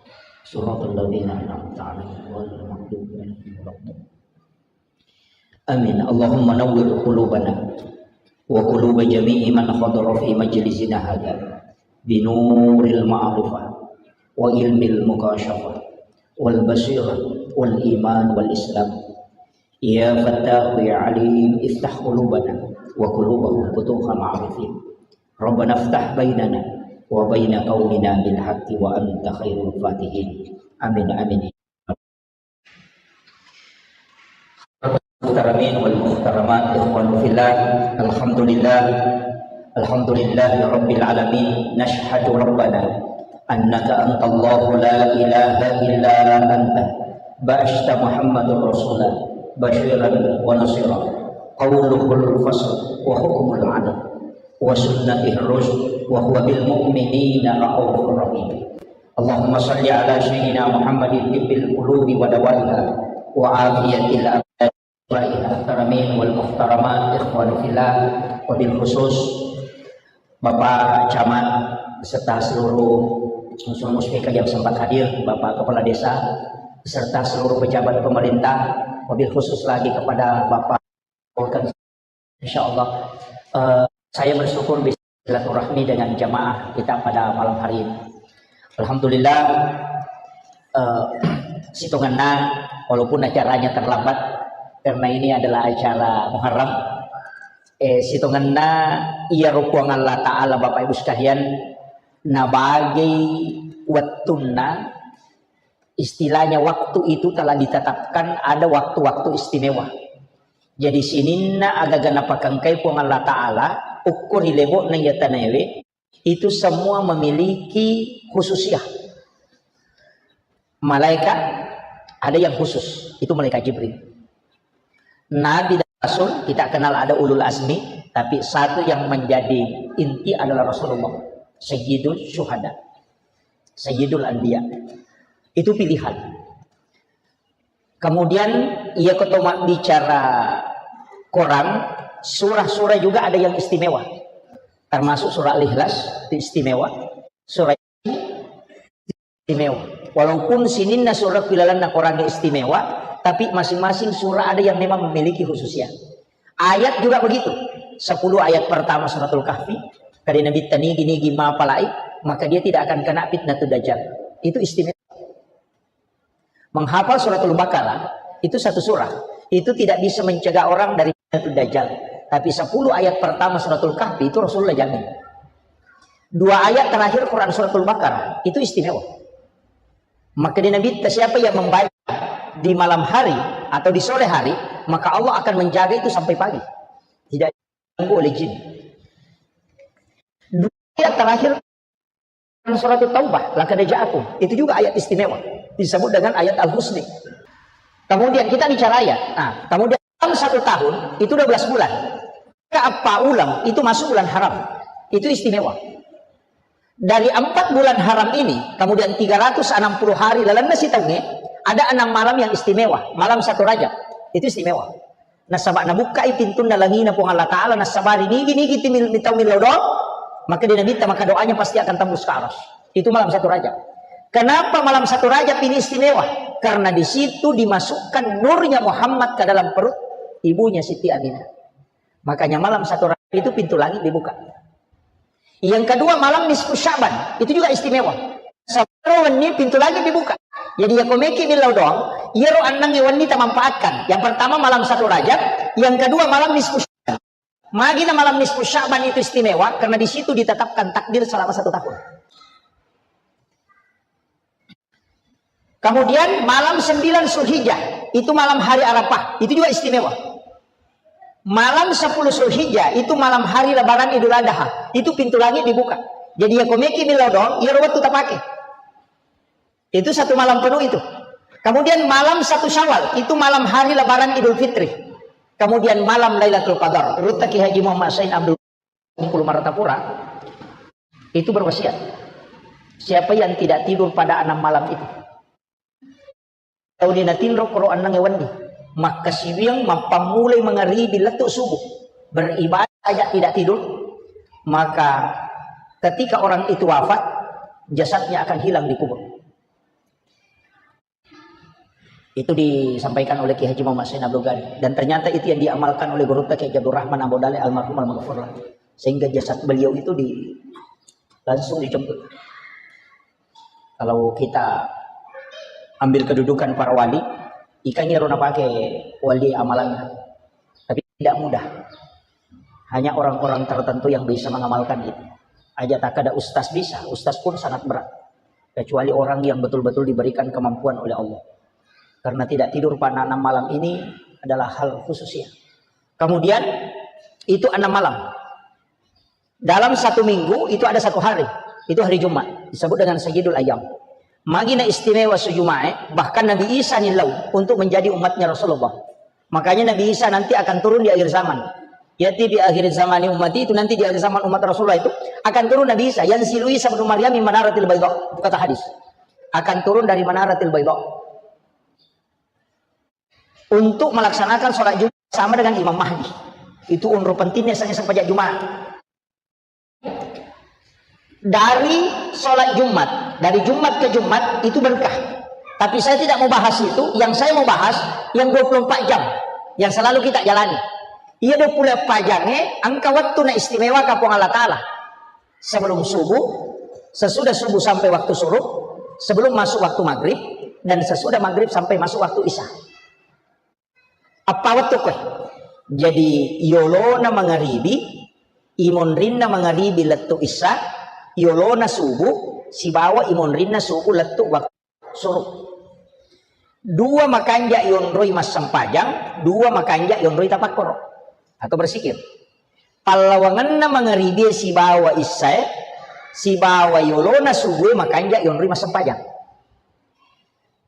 صراط الذين أنعمت عليهم غير المغضوب عليهم ولا الضالين. آمين. اللهم نور قلوبنا وقلوب جميع من حضر في مجلسنا هذا بنور المعرفة وعلم المكاشفة والبصيرة والإيمان والإسلام. يا فتاح يا عليم، افتح قلوبنا وقلوبهم فتوح معرفة. ربنا افتح بيننا وبين قومنا بالحق وأنت خير الفاتحين. آمين، آمين. المحترمين والمحترمات، إخوان في الله، الحمد لله، الحمد لله رب العالمين. نشهد ربنا أنك أنت الله لا إله إلا أنت، بعثت محمد رسولا بشيرا ونصيرا، قوله الفصل وحكمه العدل وسنته الرشد وهو بالمؤمنين رءوف رحيم. اللهم صل على سيدنا محمد طب القلوب ودوائها وعافية الأبدان وشفائها. المحترمين والمحترمات، إخوان في الله، وبالخصوص Bapak Camat beserta seluruh unsur muspika yang sempat hadir, Bapak Kepala Desa beserta seluruh pejabat pemerintah, wabil khusus lagi kepada Bapak Insyaallah, eh, saya bersyukur bisa silaturahmi dengan jamaah kita pada malam hari ini. Alhamdulillah, eh, sitongenna, walaupun acaranya terlambat, karena ini adalah acara Muharram, eh, sitongenna iyaro Puang Allah Ta'ala, Bapak Ibu sekalian, nabagi wettunna Istilahnya waktu itu telah ditetapkan ada waktu-waktu istimewa. Jadi sininna agaga napakengkai Puang Allah Ta'ala, ukko ri lebo'na iya tanaewe, itu semua memiliki khususiah. Malaikat ada yang khusus, itu malaikat Jibril. Nabi dan Rasul, kita kenal ada ulul azmi, tapi satu yang menjadi inti adalah Rasulullah, Sayyidul Syuhada, Sayyidul Anbiya. Itu pilihan. Kemudian, iya ko to mabbicara Quran, surah-surah juga ada yang istimewa. Termasuk surah Al-Ikhlas, itu istimewa. Surah istimewa. Walaupun sininna surah ilalenna Quran istimewa, tapi masing-masing surah ada yang memang memiliki khususnya. Ayat juga begitu. Sepuluh ayat pertama suratul Kahfi, kade Nabi tanigi-nigi mapalai, maka dia tidak akan kena fitnah dajjal. Itu istimewa. Menghafal suratul Baqarah itu satu surah. Itu tidak bisa mencegah orang dari fitnah dajjal. Tapi sepuluh ayat pertama suratul Kahfi itu Rasulullah jamin. Dua ayat terakhir Quran suratul Baqarah itu istimewa. Maka di Nabi, siapa yang membaca di malam hari atau di sore hari, maka Allah akan menjaga itu sampai pagi. Tidak diganggu oleh jin. Dua ayat terakhir surat Taubah, laqad ja'akum. Itu juga ayat istimewa. Disebut dengan ayat Al-Husni. Kemudian kita bicara ayat. Nah, kemudian dalam satu tahun itu dua belas bulan. Maka apa ulang itu masuk bulan haram. Itu istimewa. Dari empat bulan haram ini, kemudian tiga ratus enam puluh hari lalenna sitaungnge, ada enam malam yang istimewa. Malam satu Rajab, itu istimewa. Nasaba nabukkai pintunna langina Puang Allah Ta'ala, nasaba nigi-nigi timil-, mitau millau doang, maka di Nabitta maka doanya pasti akan tembus ke aras. Itu malam satu Rajab. Kenapa malam satu Rajab ini istimewa? Karena di situ dimasukkan nurnya Muhammad ke dalam perut ibunya Siti Aminah. Makanya malam satu Rajab itu pintu langit dibuka. Yang kedua, malam nisfu Sya'ban, itu juga istimewa. Sabaro wenni pintu langit dibuka. Jadi ya komeki millau doang, iyaro annangnge wenni tamanfaatkan. Yang pertama malam satu Rajab, yang kedua malam nisfu Sya'ban. Magina malam nisfu Sya'ban itu istimewa karena di situ ditetapkan takdir selama satu tahun. Kemudian malam sembilan Zulhijjah, itu malam hari Arafah, itu juga istimewa. Malam sepuluh Zulhijjah, itu malam hari Lebaran Idul Adha, itu pintu langit dibuka. Jadi ya komeki millau doang, iyaro wettu tapake. Itu satu malam penuh itu. Kemudian malam satu Syawal, itu malam hari Lebaran Idul Fitri. Kemudian malam Lailatul Qadar. Ruttaki Haji Muhammad Said Abdul Bengkulu Martapura itu berwasiat, siapa yang tidak tidur pada enam malam itu, tauni natinro koro enneng wenni, makkasiwiang mappammulai mangaribi lettu subuh, beribadah saja tidak tidur, maka ketika orang itu wafat, jasadnya akan hilang di kubur. Itu disampaikan oleh Kiai Haji Muhammad Zain Abdul Ghani. Dan ternyata itu yang diamalkan oleh gurutta Kiai Haji Abdul Rahman Abu Dale almarhum almaghfurlah. Sehingga jasad beliau itu di, langsung dijemput. Kalau kita ambil kedudukan para wali, ikannya rona pakai wali amalannya. Tapi tidak mudah. Hanya orang-orang tertentu yang bisa mengamalkan itu. Aja tak ada ustaz bisa, ustaz pun sangat berat. Kecuali orang yang betul-betul diberikan kemampuan oleh Allah. Karena tidak tidur pada enam malam ini adalah hal khusus ya. Kemudian itu enam malam. Dalam satu minggu itu ada satu hari. Itu hari Jumat. Disebut dengan Sayyidul Ayyam. Magina istimewa su Jumae, bahkan Nabi Isa nilau untuk menjadi umatnya Rasulullah. Makanya Nabi Isa nanti akan turun di akhir zaman. Yati bi akhir zamani ummati, itu nanti di akhir zaman umat Rasulullah itu akan turun Nabi Isa. Yang silu Isa bin Maryam min manaratil bayda. Itu kata hadis. Akan turun dari manaratil bayda. Untuk melaksanakan sholat Jumat sama dengan Imam Mahdi. Itu unru pentingnya saya sempat Jumat. Dari sholat Jumat, dari Jumat ke Jumat itu berkah. Tapi saya tidak mau bahas itu, yang saya mau bahas yang dua puluh empat jam yang selalu kita jalani. Iya dua puluh empat jam eh, engka waktu na istimewa kapong Allah Ta'ala. Sebelum subuh, sesudah subuh sampai waktu surup, sebelum masuk waktu maghrib, dan sesudah maghrib sampai masuk waktu isya. Apa wettu koe? Jadi yolona mangaribi, imonrinna mangaribi lettu isya, yolona subuh, sibawa imonrinna subuh lettu waktu suruh. Dua makanja yonroi massempajang, dua makanja yonroi tapakkoro atau bersikir. Pallawangenna mangaribie sibawa issae, sibawa yolona subue makanja yonroi massempajang.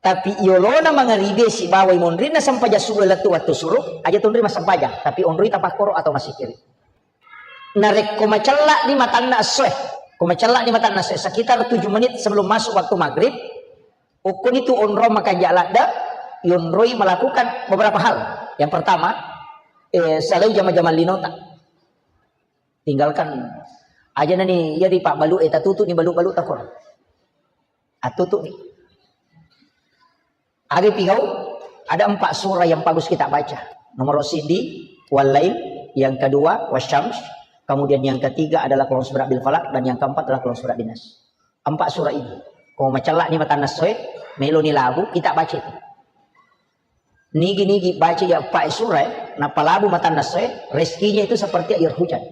Tapi yolona mangaribie sibawa monrinna sempajang subue lettu wattu suruh, aja tonroi massempajang, tapi onroi tapakkoro atau massikiri. Narekko macella di matanna essoe, ko macella di matanna essoe, sekitar tujuh menit sebelum masuk waktu maghrib, ukkuni tu onrong makanja ladda, yonroi melakukan beberapa hal. Yang pertama, eh, salai jama-jama linota. Tinggalkan aja nani, iya di Pak Balu, eh, tatutu ni balu-balu takor. Atutu ni. Aga pigau? Ada empat surah yang bagus kita baca. Nomor sidi, Wal-Lail, yang kedua, Wasyams, kemudian yang ketiga adalah Qul A'udzu Birabbil Falaq, dan yang keempat adalah Qul A'udzu Birabbin Nas. Empat surah ini. Ko macella ni matanna essoe, melo ni labu, kita baca itu. Nigi-nigi baca ya empat surah, eh, nappa labu matanna essoe, rezekinya itu seperti air hujan.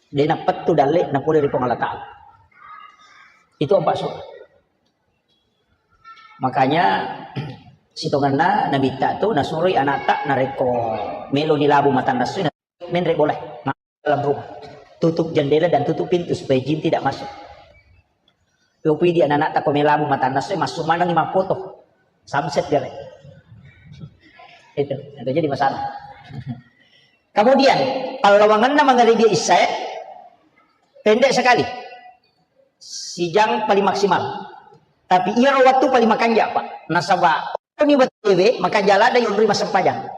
De nappettu dalle napole ri Puang Allah Ta'ala. Itu empat surah. Makanya sitongenna Nabitta tu nasuroi anatta narekko melo ni labu matanna essoe, menre bola dalam rumah. Tutup jendela dan tutup pintu supaya jin tidak masuk. Yopi di anak-anak tako melabu matanna essoe, masuk maneng mappoto. Samset gare. Itu, itu jadi masalah. Kemudian, pallawangenna mangaribie issae, pendek sekali. Sijang paling maksimal. Tapi iyaro waktu paling makanja, Pak. Nasaba ni battewe, makanja ladda yonroi massempajang.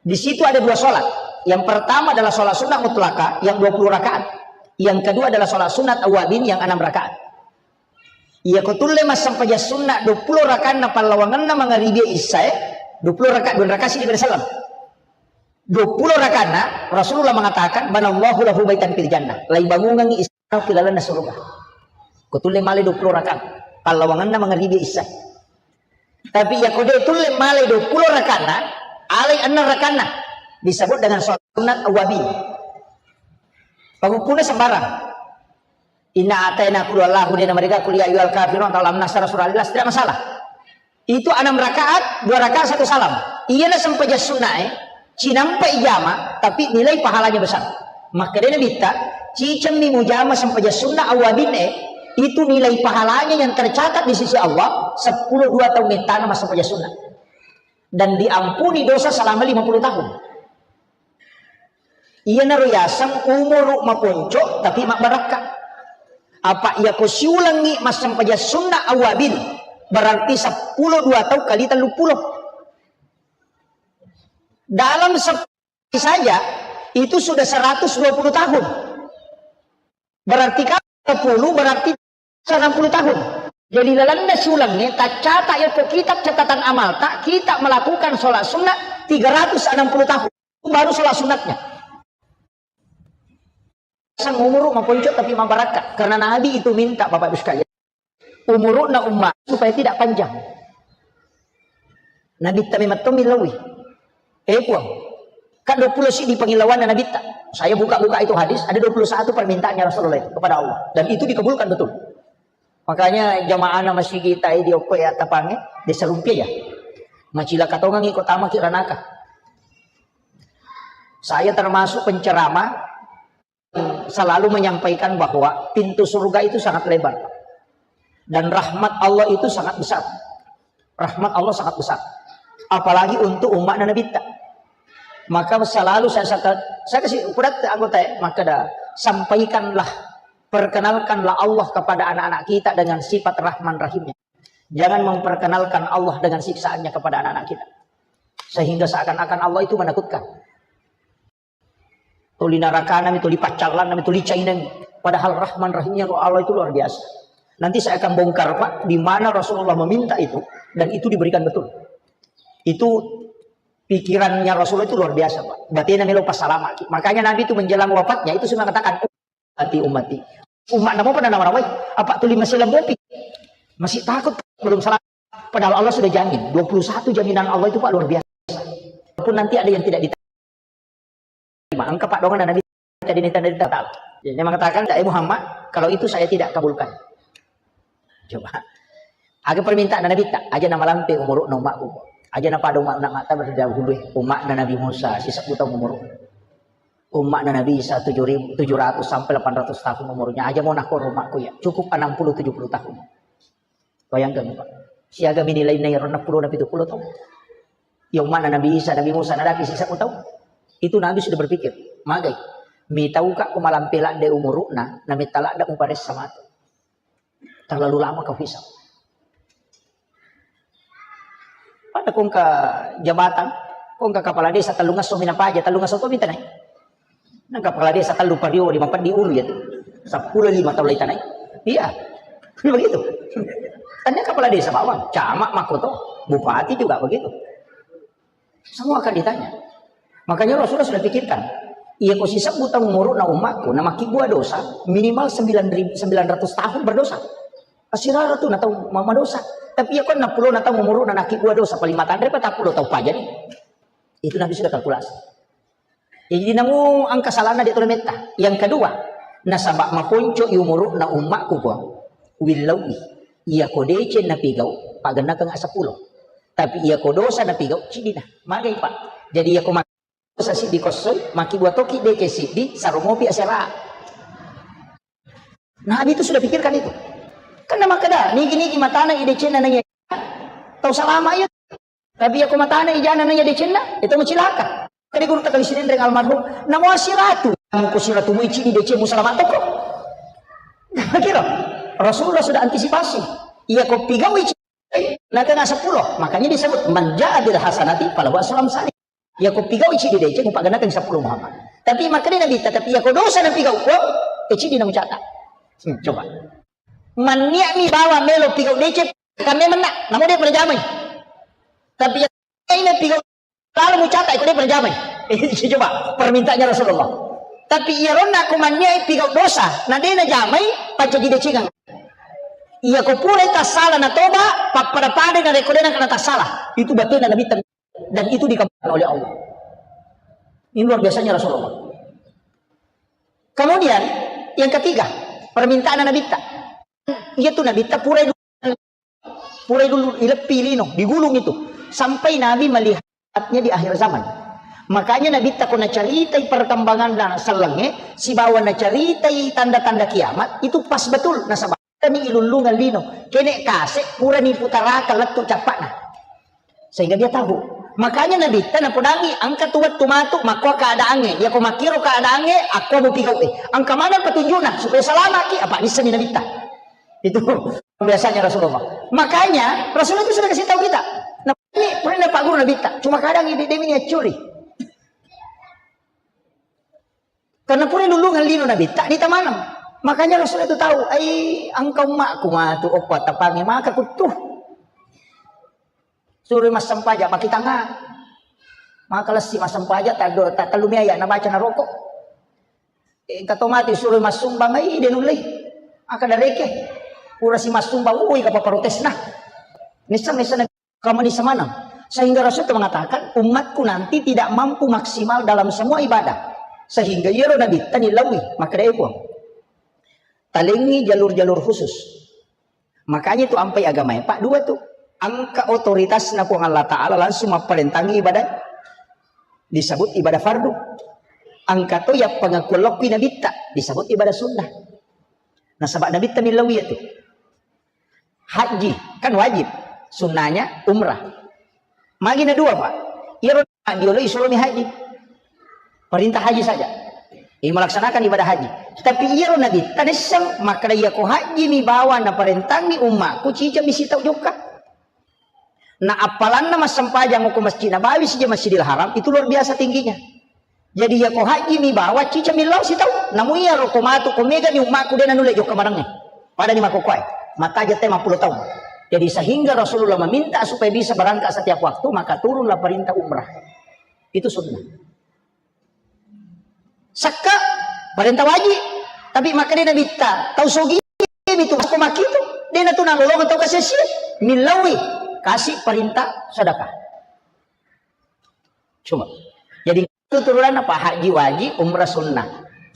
Di situ ada dua sholat. Yang pertama adalah sholat sunnah mutlaka yang dua puluh rakaat. Yang kedua adalah sholat sunat awabin yang enam rakaat. Iya ko tulle massempajang sunnah dua puluh rakaat na pallawangenna mangaribie issae, dua puluh rakaat, dua rakaat sidi pada salam. Dua puluh rakaatna Rasulullah mengatakan, "Banallahu lahu baitan fil jannah." Laibangungengngi istana ki lalenna surga. Ko tulle male dua puluh rakaat pallawangenna mangaribie issae. Tapi iya ko de tulle male dua puluh rakaatna, alai enneng rakaatna, disebut dengan sholat sunat awabin. Pagukkuna sembarang. Inna ataina qul huwallahu, de namarega qul ya ayyuhal kafirun atau alam nasyrah surah Al-Ikhlas, tidak masalah. Itu enam rakaat, dua rakaat satu salam. Iyana sempajang sunnae, cinampai jama, tapi nilai pahalanya besar. Makkedai Nabitta, cicemmi mujama sempajang sunnah awabinne, itu nilai pahalanya yang tercatat di sisi Allah, sepuluh dua tahun mettana massempajang sunnah. Dan diampuni dosa selama lima puluh tahun. Iyanaro yaseng umuru maponco tapi mabbarakka. Apa iya ko siulengngi massempajang sunna awabin, berarti seppulo dua tau kali telluppulo. Dalam sepuluh saja itu sudah seratus dua puluh tahun. Berarti kalau sepuluh berarti enam puluh tahun. Jadi lalenna siulengnge taccata yako kitab catatan amalta, kita melakukan sholat sunnah tiga ratus enam puluh tahun. Itu baru sholat sunatnya. Sang umuru maponco tapi mabarakka. Karena Nabi itu minta, Bapak Ibu sekalian, umuruna umat supaya tidak panjang. Nabitta memang to millau. Eh, Puang, kan dua puluh siddi pangillauanna Nabitta. Saya buka-buka itu hadis, ada dua puluh satu permintaannya Rasulullah itu kepada Allah. Dan itu dikabulkan betul. Makanya jamaahna masigi tai di okko ya tapange, desa rumpia ya. Macilaka tongangi ko tamaki ranaka. Saya termasuk penceramah selalu menyampaikan bahwa pintu surga itu sangat lebar. Dan rahmat Allah itu sangat besar. Rahmat Allah sangat besar. Apalagi untuk umat Nabitta. Maka selalu saya, saya, saya kasih kudat anggota ya, maka dah sampaikanlah, perkenalkanlah Allah kepada anak-anak kita dengan sifat Rahman Rahimnya. Jangan memperkenalkan Allah dengan siksaannya kepada anak-anak kita. Sehingga seakan-akan Allah itu menakutkan. Tuli narakana mi, tuli paccallanna mi, tuli cainang. Padahal Rahman Rahimnya Allah itu luar biasa. Nanti saya akan bongkar, Pak, di mana Rasulullah meminta itu dan itu diberikan betul. Itu pikirannya Rasulullah itu luar biasa, Pak. Batena melo passalamaki. Makanya Nabi itu menjelang wafatnya itu sudah mengatakan, "Ummati, ummati." Umat nama pernah nama rawai? Apa tuli masih lembopi? Masih takut belum salam. Padahal Allah sudah jamin. Dua puluh satu jaminan Allah itu, Pak, luar biasa. Walaupun nanti ada yang tidak diterima. Engka, Pak, doang Nabi tadi ni tanda Allah Ta'ala. Jadi, dia mengatakan, "Dai Muhammad, kalau itu saya tidak kabulkan." Coba. Aga permintaan Nabitta, aja namalampe umuru'na ummakku. Aja napada ummakna mata berdahulu, ummakna Nabi Musa, sisebbu taung umuru. Ummakna Nabi Isa tujuh ribu, tujuh ratus sampai delapan ratus tahun umurnya. Aja mau nakoro ummakku ya, cukup enam puluh tujuh puluh tahun. Bayangkan, Pak. Siaga mini lainna iyaro enneng pulo na pitu pulo taung. Ya, ummakna Nabi Isa, Nabi Musa, nadaki sisebbu taung. Itu Nabi sudah berpikir, magai. Mitauka ko malampe ladde umuru'na, nametta ladde muparessa matu. Terlalu lama kau hisab. Pada kongka jabatan, kongka kepala desa tellung esso mi napaja, tellung esso to mi tanai. Nang kepala desa tellu pario lima peddi ulu ya tu. Seppulo lima taung lai tanai. Iya. Begitu. Tanya kepala desa bawang, camat makkoto, bupati juga begitu. Semua akan ditanya. Makanya Rasulullah sudah pikirkan, iya ko sisebbu taung umuru'na ummakku, na makkibua dosa, minimal sembilan ribu, sembilan ratus tahun berdosa. Asirara tu na taung ma-, madosa. Tapi iya ko enneng pulo na taung umuru'na nakkibua dosa, paling matanre patappulo taung pajani. Itu Nabi sudah kalkulasi. Jadi namu engka salahna de' tole metta. Yang kedua, nasaba maponco i umuru'na ummakku ko, willauwi. Iya ko deceng napigau, pagennakeng seppulo. Tapi iya ko dosa napigau, cidina. Magai, Pak. Jadi iya ko mak-, dosa siddi kossoi, makkibua toki deceng siddi, saromopi asera. Nabi itu sudah pikirkan itu. Karena makkeda, nigi-nigi matana i decenna naiya tau salama iya. Tapi iya ko matana ijana naiya decenna, itu macilaka. Kade guru takali sidenreng almarhum, namo asiratu, namo ko siratu mu icini deceng mu salama toko. Kira Rasulullah sudah antisipasi. Iya ko pigau ici, nakena seppulo. Makanya disebut, "Man ja'a bil hasanati falahu asru amsali." Iya ko pigau ici di deceng, upaganakan seppulo Muhammad. Tapi makanya Nabi, tapi iya ko dosa na pigau ko, ici di namu cata. Hmm, coba. Manniak mi bawa melo pigau deceng, kami menang. Namu dia pernah jamai. Tapi iya ini pigau lalu mucata, ikut dia pernah jamai. Coba, permintaannya Rasulullah. Tapi iya ronna ko manniak pigau dosa, na dena jamai, pancaji decengang. Iya ko pura tassala na toba, pappada-pada na rekko dena kena tassala. Itu batena Nabi tem-, dan itu dikabulkan oleh Allah. Ini luar biasanya Rasulullah. Kemudian, yang ketiga, permintaan Nabitta. Iya tu Nabitta pura Purai dulu ileppi lino, digulung itu. Sampai Nabi melihatnya di akhir zaman. Makanya Nabitta ko nacaritai perkembangan dan sellengnge, sibawa nacaritai tanda-tanda kiamat, itu pas betul. Nasaba ni ilullungan lino. Kene kase, purani putarakan lettu cappana. Sehingga dia tahu. Makanya Nabitta napodangi, engka tu wettu matu, makko keadaannya. Ya ko makkiro keadaannya, aku mau pigau. Engka mana petunjukna, supaya selamaki, apa nissani Nabitta. Itu biasanya Rasulullah. Makanya Rasulullah itu sudah kasih tahu kita. Nah, ini pernah Pak Guru Nabitta. Cuma kadang ini dia ini curi. Karena pura lulungan lino Nabitta di tamanam. Makanya Rasulullah itu tahu, ai engkau makku matu oppa tapangi maka kutu. Suruh mas sempaja baki tanga. Maka lessi mas sempaja tak tellu miaya na baca na rokok. Engka to mati suruh massumbang, ai de nullei. Aka dareke. Pura si massumbang, ui kapa protesna. Nissa nissa na kamu nissa manang. Sehingga Rasul itu mengatakan, umatku nanti tidak mampu maksimal dalam semua ibadah. Sehingga iyaro Nabitta nilaui, maka dai puang. Talengi jalur-jalur khusus. Makanya itu ampai agama, Pak, dua tuh. Engka otoritasna Puang Allah Ta'ala langsung mapparentangi ibadah. Disebut ibadah fardu. Engka to ya pengakuan lokki Nabitta, disebut ibadah sunnah. Nasaba Nabitta nilaui itu. Haji, kan wajib. Sunnahnya umrah. Magi na dua, Pak. Iyaro diolo isuromi haji. Perintah haji saja. Ini melaksanakan ibadah haji. Tapi iyaro Nabitta nisseng, makkeda iya ko haji mi bawa na parentangi ummaku, cica mi sitau jokka. Na appalanna massempajang ko Masjid Nabawi sija Masjidil Haram, itu luar biasa tingginya. Jadi iya ko haji mi bawa cica mi lao sitau. Namu iyaro ko matu ko mega ni ummaku de na nulle jokka marengnge. Pada ni makokoe. Mataja te mappulo taung. Jadi sehingga Rasulullah meminta supaya bisa berangkat setiap waktu, maka turunlah perintah umrah. Itu sunnah. Sakka, parenta wajib. Tapi makkeda Nabitta, tau sogi mi tu, ko makkitu, de na tu nalolongeng tau kasessi, millaui, kasih perintah sedekah. Cuma. Jadi itu turunan apa? Haji wajib, umrah sunnah.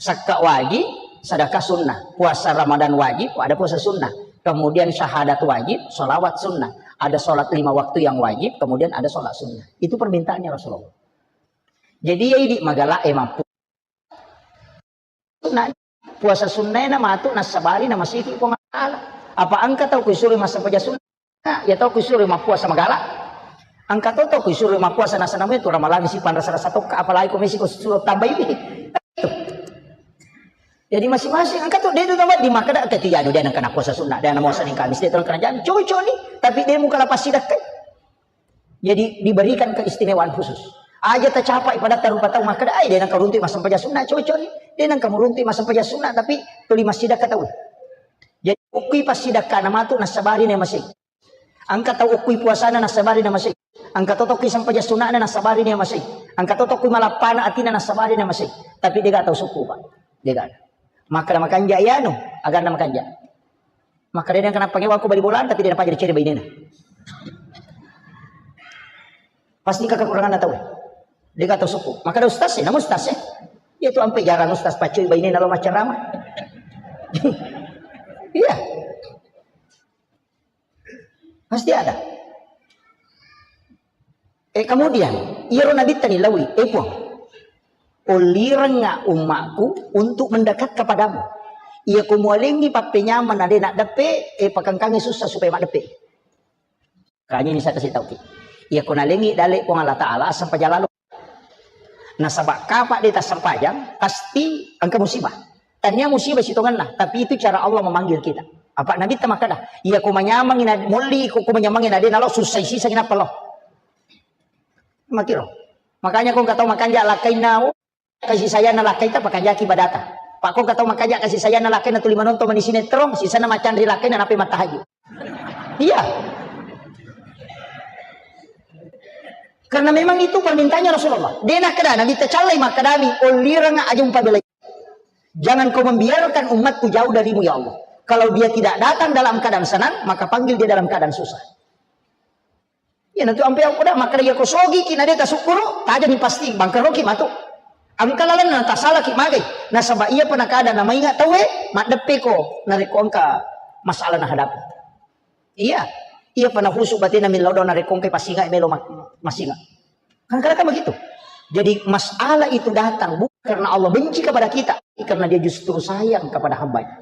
Sakka wajib, sedekah sunnah. Puasa Ramadan wajib, ada puasa sunnah. kemudian syahadat wajib, sholawat sunnah. Ada sholat lima waktu yang wajib, kemudian ada sholat sunnah. Itu permintaannya Rasulullah. Jadi ya idi magala e mampu. Sunnah, puasa sunnah na matu nasabari na masiki Puang Allah Ta'ala. Apa engka tau kuisuri massempajang sunnah? Ya tau kuisuri mappuasa magala. Engka to tau kuisuri mappuasa nasana itu ramalang si panrasa-rasa tokka, apalagi ko mesi ko suruh tambahi. Jadi masing-masing engka to de tu tambah di makkeda ke tiga dia nengka puasa sunnah, dia na puasa ning Kamis, dia terang kena jam cocok ni, tapi dia muka lapas sidakkai. Jadi diberikan keistimewaan khusus. Aja tacapai pada tarupa tau makkeda ai de nengka runtu massempajang sunnah, cocok ni, de nengka muruntu massempajang sunnah tapi tuli massidakka tau. Jadi ukui passidakka na matu nasabari na masih. Engka tau okkui puasana nassabari na masei. Engka to tokki sempajang sunana nassabari na masei. Engka to tokki malappana atina nassabari na masei. Tapi dega tau sukku, Pak. Dega. Makkeda makanja iyanu, aganna makanja. Makkeda kenapa ngewa ko bali bola tapi dia pajari ceri bainena. Pasti kekurangan tau. Dega tau sukku. Makkeda ustaz sih, namun ustaz sih. Iya tu ampe jarang ustaz pacui bainena lo macarama. Iya. Pasti ada. Eh, kemudian, iyaro Nabitta ni lawi, eh Puang, ullirengnga ummaku untuk mendekat kepadamu. Iya ko mualengi pappenyameng na de naddeppe, eh pakengkangi susah supaya maddeppe. Kanya ini saya kasih tahu ki. Iya ko nalengi dale Puang Allah Ta'ala, asam pajalalo. Nasaba kapa de tassempajang, pasti engka musibah. Tania musibah sitongenna, tapi itu cara Allah memanggil kita. Apa Nabi ta makkeda, iya ko manyamangi na molli ko, ko manyamangi na de nalo susah sisa kenapa lo. Makiro. Makanya ko engka tau makanja lakkainna, oh, kasih sayang na lakkaita pakanjaki badata. Pak ko engka tau makanja kasih sayang na lakkainna tuli manonton mani sinetron, sisana macanri lakkainna nape matahaju. Iya. Karena memang itu permintaannya Rasulullah. De nakkeda Nabi tacallai makkedami, ollireng aja umpabelai. Jangan kau membiarkan umatku jauh darimu ya Allah. Kalau dia tidak datang dalam keadaan senang, maka panggil dia dalam keadaan susah. Iya, nanti ampe aku dah makkeda iya ko sogi ki na de tasukkuru, tajani pasti bangkaroki matu. Engka lalenna tasalaki magai. Nasaba iya pa nakada na mainga tauwe, maddeppe ko narekko engka masalah nahadapi. Iya, iya pa nahusu batena millau do narekko engka pasinga melo ma-, masinga. Kadang-kadang kan begitu. Jadi masalah itu datang bukan karena Allah benci kepada kita, tapi karena dia justru sayang kepada hambanya.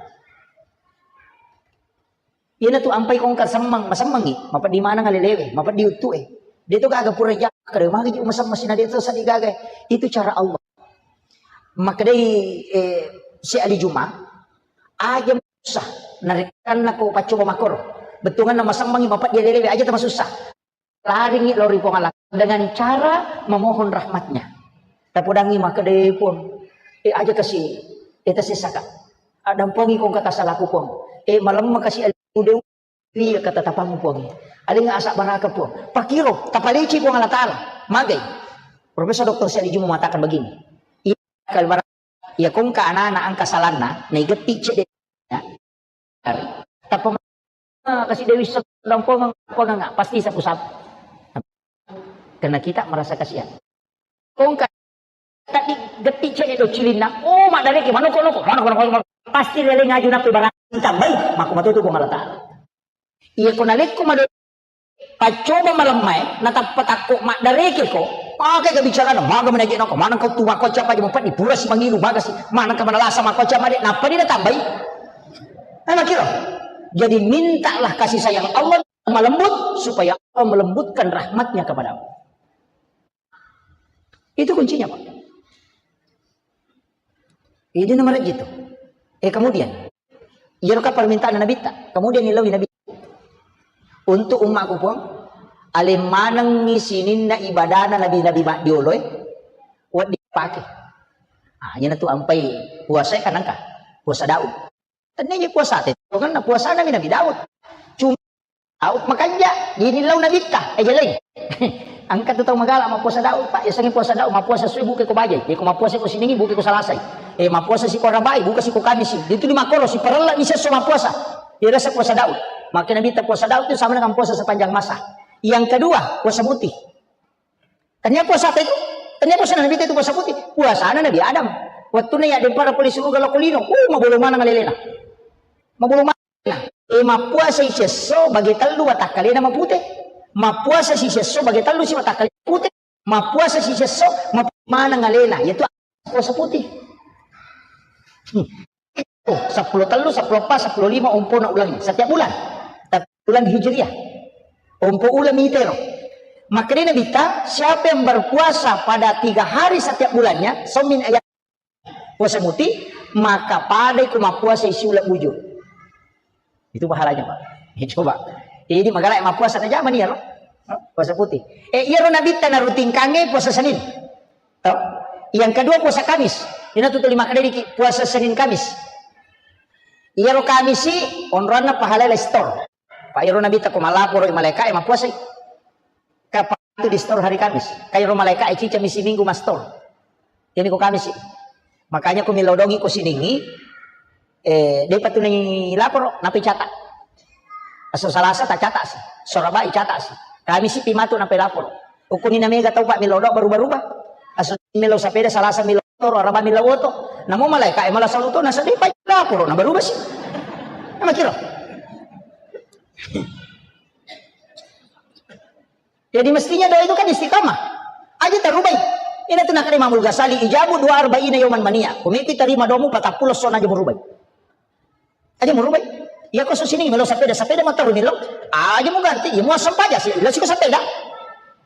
Iyanatu ampai kongka semmeng, masemmengi, mapeddi maneng alelewe, mapeddi uttu'e. De to gaga pura jama, kada magi ji masemmeng sina de to sadi gaga. Itu cara Allah. Makkedai, eh, si Ali Juma, aja susah, narekkanna ko paccoba makoro. Bettuanganna masemmengi, mapeddi alelewe, aja tamasussa. Laringngi lao ri Puang Allah dengan cara memohon rahmatnya. Tapodangngi makkeda, "Eh, Puang, eh, aja kasi, eh, tasessaka. Addampengi ko engka tasalaku, Puang. Eh, malemma kasi alemu de, iya katatapang, Puang. Alengnga asa baraka, Puang." Pakiro, tapaleci Puang Allah Ta'ala. Magai. Profesor Doktor Syaidi Juma mengatakan begini. Iya, kalau barang, iya, ko engka anak-anak engka salanna, naigetti cedde. Ya. Tappa Ah, kasi Dewi sedang pongeng, pongeng, ah, pasti sapu-sapu. Karena kita merasa kasihan. Kongka tadi getti cedde do cilinna, oh, maddareke, manoko-noko, manoko-noko, manoko. Pasti lele ngaju nape barang tambai, mako matoto Puang Allah Ta'ala. Iya ko nalekko mado paccoba malemmae, natappa takko maddareke ko, pake kebicaraan, maga menaje noko, maneng kau tu mako capa aja mempet dipura si mangilu, maga si, maneng ka manalasa mako capa de, nappa di natambai. Nah, makiro. Jadi mintalah kasih sayang Allah malembut supaya Allah melembutkan rahmatnya kepadamu. Itu kuncinya, Pak. Itu nomor itu. Eh, kemudian, iya ka permintaan Nabi ta. Kemudian nilawi Nabi. Untuk umatku, Puang, aleng manengngi sininna ibadana nabi-nabi maddioloe, wedding pake. Ah, iyana tu ampai puasa kan engka. Puasa Daud. Tennia je puasa te, karena puasana Nabi Daud. Cuma Daud makanja, jadi lau Nabitta, eh, jeleng. Angka tu tau magala mappuasa Daud, Pak, yasengnge puasa Daud, mappuasa sui buke ko bajai, ya ko mappuasa ko siningi buke ko salasai. Eh, mappuasa si ko rabai, buka si ko kamisi. Itu di makoro, si parella ni sesso mappuasa. Dia rasa puasa Daud. Maka Nabitta puasa Daud itu sama dengan puasa sepanjang masa. Yang kedua, puasa putih. Tania puasa apa itu? Tania puasa Nabi itu puasa putih. Puasana Nabi Adam. Waktu na ya dempara pole suruga lo kulino. Uh, mabolo maneng alelena. Mabolo maneng. E, mappuasa siesso bage tellu watakkalena mapute. Mappuasa siesso bage tellu si watakkalena mapute. Mappuasa siesso mapute maneng alena. Yaitu puasa putih. Hmm. Oh, seppulo tellu, seppulo empat, seppulo lima, ompona uleng setiap bulan. Tapi bulan Hijriah. Ompo uleng mitero. Makanya Nabitta, siapa yang berpuasa pada tiga hari setiap bulannya, saumin ayam puasa muti, maka padai ku mappuasa isi uleng bujur. Itu pahalanya, Pak. Ya, coba. Jadi magala mappuasa na jamani ya, Pak. Puasa putih. Eh, iya ro Nabitta na rutinkange puasa Senin. Tau? Yang kedua puasa Kamis. Ina tu lima kali diki puasa Senin Kamis. Iya ro Kamis si onroanna pahala le store. Pak, iyaro Nabitta ko malaporo i malaika e mappuasai. Kapang tu di store hari Kamis. Kairo malaika e cicami siminggu mastor. Jadi ko Kamis i. Makanya ko milodongi ko siningi, eh, depa tu nai laporo, napi catat. Aso Salasa tak catat si. Sorabai catat si. Kamis i pimatu napi laporo. Ukuni na mega tau Pak milodo berubah-ubah. Aso milo sapeda Salasa milo toro araba milo oto. Namo malaika e mala saluto na sedih Pak laporo na berubah si. Nama kira. Jadi mestinya doa itu kan istiqamah. Aja tarubai. Ina tu nakali Imamul Ghazali ijabu dua arba'ina yoman mania. Kumiki tarima domu patappulo sona aja murubai. Aja murubai. Ya ko susini melo sapeda, sapeda motor melo. Aja mu ganti, ya mu asam paja sih. Lo siko sapeda.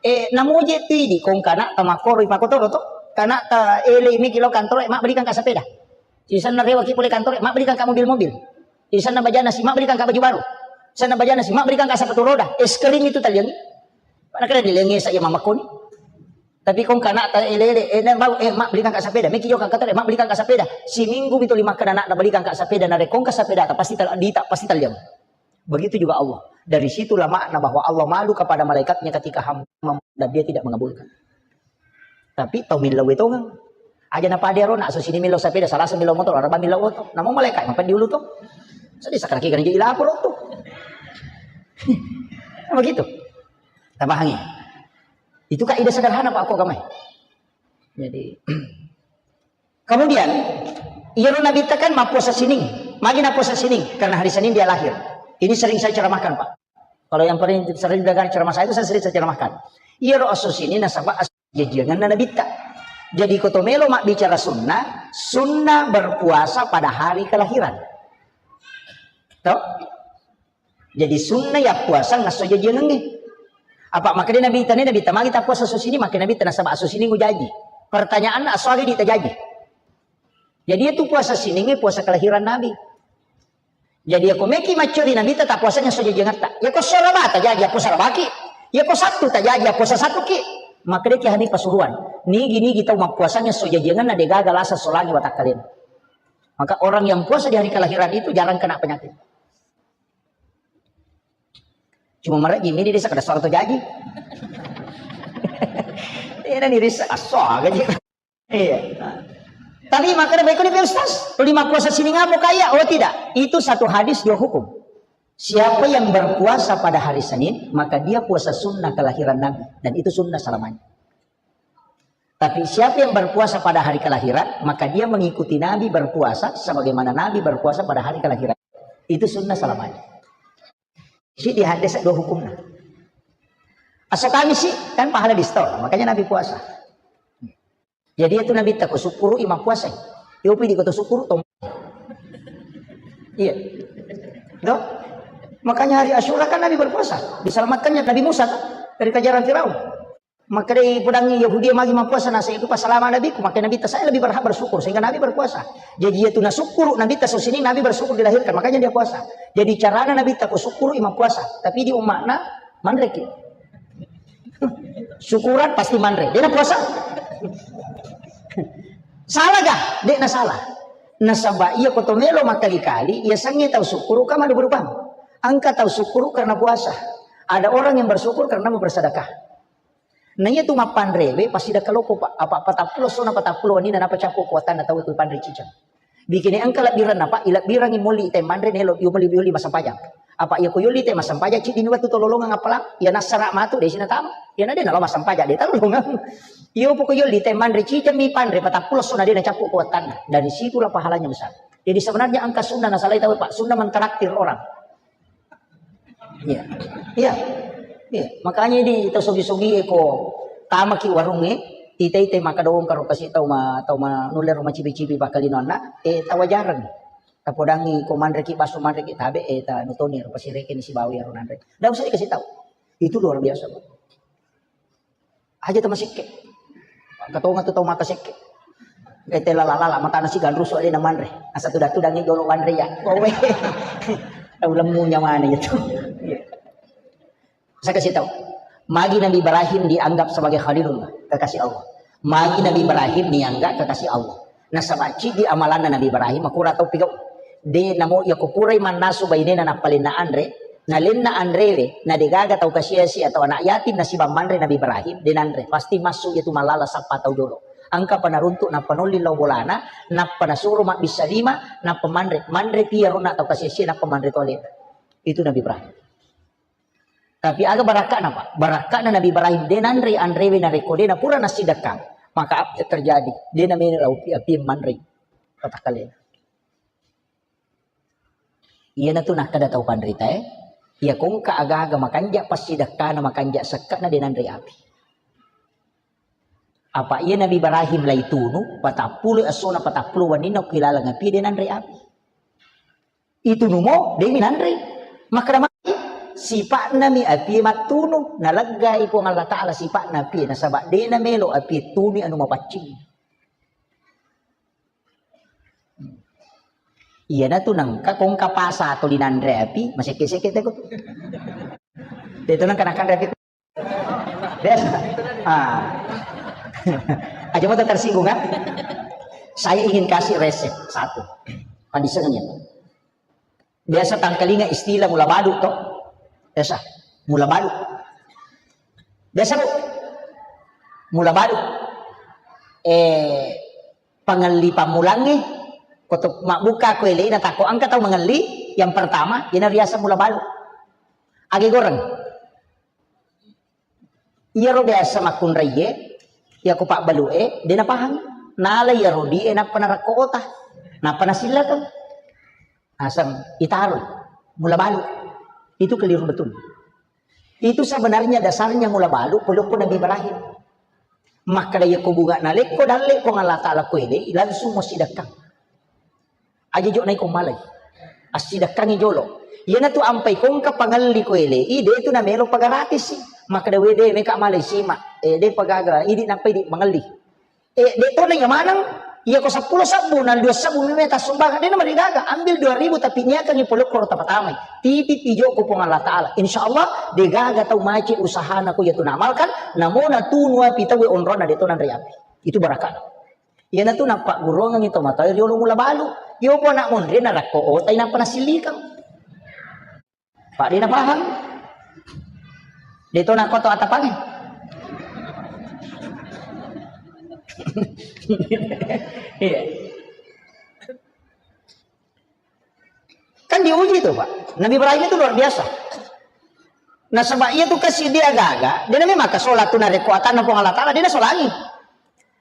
Eh, namu je tidi kong kana tamakoro ipakotoro to. Kana ta ele miki lo kantoro e, mak belikan ka sapeda. Sisanna rewa ki pole kantoro e, mak belikan ka mobil-mobil. Sisanna bajana si, mak belikan ka baju baru. Sana bajana si, mak belikan ka sepatu roda. Es krim itu taliangi. Mana kena dilengi sa iya mamakoni. Tapi kong kana ta elele, eh, na bau, eh, mak belikan ka sepeda. Miki yo ka kata, eh, mak belikan ka sepeda. Siminggu mito lima kena nak belikan ka sepeda. Na rekong ka sepeda, ta pasti tal dita, pasti taliang. Begitu juga Allah. Dari situlah makna bahwa Allah malu kepada malaikatnya ketika hamba mem- dan dia tidak mengabulkan. Tapi tau millau e tongeng. Aja na pade ro nak so sini millau sapeda, Salasa millau motor, araba millau oto. Namo malaikat mapa diulu to. Sedih sakit kaki kan jadi lapor to. Begitu. Tapahangi. Itu kaidah sederhana Pak ko gamai. Jadi kemudian iyaro Nabitta kan mappuasa sining. Magi nappuasa sining karena hari Senin dia lahir. Ini sering saya ceramahkan Pak. Kalau yang paling sering dengar ceramah saya itu saya sering saya ceramahkan. Iyaro aso sining nasaba jajianganna Nabitta. Jadi ko to melo mabbicara sunnah, sunnah berpuasa pada hari kelahiran. Toh? Jadi sunnah ya puasa ngasso jajiangangnge. Apa makanya Nabitta ne, Nabitta magi ta puasa aso sining, makanya Nabitta nasaba aso sining jaji. Pertanyaan aso aga di tajaji. Jadi itu puasa siningnge puasa kelahiran Nabi. Jadi, ako meki maccori Nabitta, tappuasangngi esso jajiangetta. Yako esso Arabata jaji, appuasa Arabaki. Yako Sattu tajaji, appuasa Sattuki. Makkedaki Hanifah Pasuruan, nigi-nigi tau mappuasangngi esso jajiangenna, degaga lasa solangi watakkalena. Maka orang yang puasa di hari kelahiran itu jarang kena penyakit. Cuma marejjimi di desa kada suara to jaji. Iya, ni desa asso aga ji. Iya. Tapi makanya baik ni Ustaz, lima puasa sining amo kaya? Oh tidak, itu satu hadis dua hukum. Siapa yang berpuasa pada hari Senin, maka dia puasa sunnah kelahiran Nabi, dan itu sunnah selamanya. Tapi siapa yang berpuasa pada hari kelahiran, maka dia mengikuti Nabi berpuasa sebagaimana Nabi berpuasa pada hari kelahiran. Itu sunnah selamanya. Si di hadis dua hukumnya. Aso Kamis sih, kan pahala di store, makanya Nabi puasa. Jadi itu Nabi tako syukuru imam puasa. Yopi di kota syukuru tom. Iya. Toh? Makanya hari Asyura kan Nabi berpuasa. Diselamatkannya Nabi Musa kan? Dari kejaran Firaun. Maka dari pedangi Yahudi magi mappuasa nasa itu pas selama Nabi ku, maka Nabi saya lebih berhak bersyukur sehingga Nabi berpuasa. Jadi itu na syukuru Nabi ta sini Nabi bersyukur dilahirkan, makanya dia puasa. Jadi carana Nabi tako syukuru imam puasa, tapi di umatna manreki. Syukuran pasti manre. Dia na puasa. Salah gak? Dia na salah. Nasaba iya koto melo makali-kali, iya sangi tau syukuru kama berubah. Angka tau syukuru karena puasa. Ada orang yang bersyukur karena mau bersedekah. Nah iya tu mappanrewe pasti da kaloko Pak. Apa patappulo sona patappulo wenni na napa cappu kuatanna tau tu panre cicang. Bikini engka lebbiranna Pak, ilebbirangi moli te manre nelo yumoli yoli massempajang. Apa iya ko yoli te massempajang ciddi ni wettu tololongang appalang, iya nassara matu desi natama. Iya na de nalo massempajang de talolongang. Iyo poko yoli te manre cicang mi panre patappulo sona de na cappu kuatanna. Dari situlah pahalanya besar. Jadi sebenarnya engka sunnah nasalai tau Pak, sunnah mentraktir orang. Iya. Iya. Iya. Makanya di tau sogi-sogi e ko tamaki warungnge, ita-ita maka doang karo kasi tau ma, tau ma nulle ro macibi-cibi bakal inonna, eh, tawajareng. Tapodangi ko manreki baso manreki tabe, eh, ta nutoni ro pasireke ni sibawa ro nanre. Ndak usah dikasih tahu. Itu luar biasa, Pak. Aja tama sekke. Katonga tu tau maka sekke. Ete lala-lala matana si ganrusu ale na manre. Asa tuda-tudangi jolo manre ya. Kowe. Tau lemmu nyawane itu. Saya kasih tahu. Magi Nabi Ibrahim dianggap sebagai Khalilullah, kekasih Allah. Magi Nabi Ibrahim dianggap kekasih Allah. Nasaba ciddi amalanna Nabi Ibrahim, makura tau pigau. De namo iya ko purai mannasu bainena nappalenna anre, nalenna anrewe, na degaga tau kasiasi atau anak yatim nasibang manre Nabi Ibrahim, de nanre. Pasti massu iya tu malala sappa tau jolo. Engka pa naruntuk nappa nolli lao bolana, nappa nasuro mabbissa lima, nappa manre. Manre pi arona tau kasiasi nappa manre tu alena. Itu Nabi Ibrahim. Tapi aga barakka'na, Pak? Barakka'na Nabi Ibrahim, de nanre anrewe narekko de napura nassidekkang, maka apa yang terjadi? De namelo lao pi-, api manre patakkalena. Iyanatu nakkeda tau panrita e, iya kongka aga-aga makanja passidekkana, makanja sekke'na de nanre api. Apa iya Nabi Ibrahim laitunu, patappulo essona patappulo wenninna okko ilaleng api de nanre api. Itunumo, de minanre. Makkeda magi, sipa'na mi api mattunu, naleggai Puang Allah Ta'ala sipa'na api, nasaba de namelo api tunu anu mapaccing. Iyanatu nengka kongka pasa tuli nanre api, masekke-sekke teko. Deto nengka nakanre api. Biasa. Ah. Aja mau tersinggung, kan? Saya ingin kasih resep satu. Pandisengannya. Biasa tangkalinga istilah mula balu, toh? Biasa. Mula balu. Biasa, Bu. Mula balu. Eh, pangelli pammulangnge, ko to mabbuka ko elena tako engka tau mangelli, yang pertama, ina riaseng mula balu. Age goreng. Iyaro biasa makkunraiye, iya ko pabbalu e, de napahang. Nala iyaro di e nappa narakko ota, nappa nasillakeng. Aseng itaroi, mula balu. Itu keliru betul. Itu sebenarnya dasarnya mula balu, pelukku Nabi Ibrahim. Makkeda iya ko bunga nalekko dalle Puang Allah Ta'ala ko ele, langsung mo sidekkang. Aja jo naiko malai. Assidekkangi jolo. Iyanatu ampai kongka pangelli ko ele, i de tu namelo pagaratisi. Makkeda we de meka malai sima. Eh, de pagaga, idi nappai di mangelli. Eh, de tona iya maneng, iya ko seppulo sabbu, na dua sabbu meme tassumbang, de na marigaga, ambil dua ribu tapi niakangi polokko ro tapatamai. Titip ijo ko Puang Allah Ta'ala. Insya Allah, de gaga tau maci usahana ko iya tu namalkan, namo natunu api tau onrona de tona nri api. Itu barakana. Iyanatu nappagguruangengi to matoa riolo mula balu. Iyo po anak monri narakko otai nappa nasillikang. Pak de napahang. De to nakko to atapangi. Iya. Kan diuji itu, Pak. Nabi Ibrahim itu luar biasa. Nasaba iya tu kasi dia gaga, de na memang kasola tu narekko atanna Puang Allah Ta'ala, de na solangi.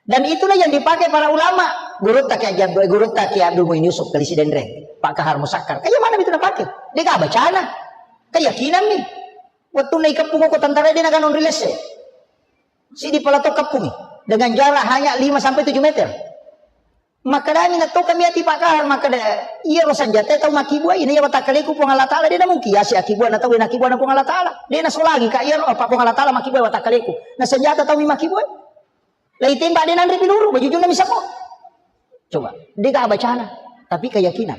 Dan itulah yang dipakai para ulama. Gurutta Kiai Abdul, Gurutta Kiai Abdul Muin Yusuf, Kali Sidenreng, Pak Kahar Musakkar. Kayak mana itu napake? De ga bacana. Keyakinan nih. Waktu naik kepung ko tentara de na ganon rilese. Sidi pala to kepungi. Dengan jarak hanya lima sampai tujuh meter. Makkedani na to kami ati Pak Kahar, makkeda, iya ro sanjata tau makkibua, ini ya watakkaleku Puang Allah Ta'ala, de na mungkin ya si akibua na tau na kibua na Puang Allah Ta'ala. De na solangi ka iya ro apa Puang Allah Ta'ala makkibua watakkaleku. Na sanjata tau mi makkibua. Lai tembak de nanre piluru, bajujunna mi semmo. Coba, de ga bacana, tapi keyakinan.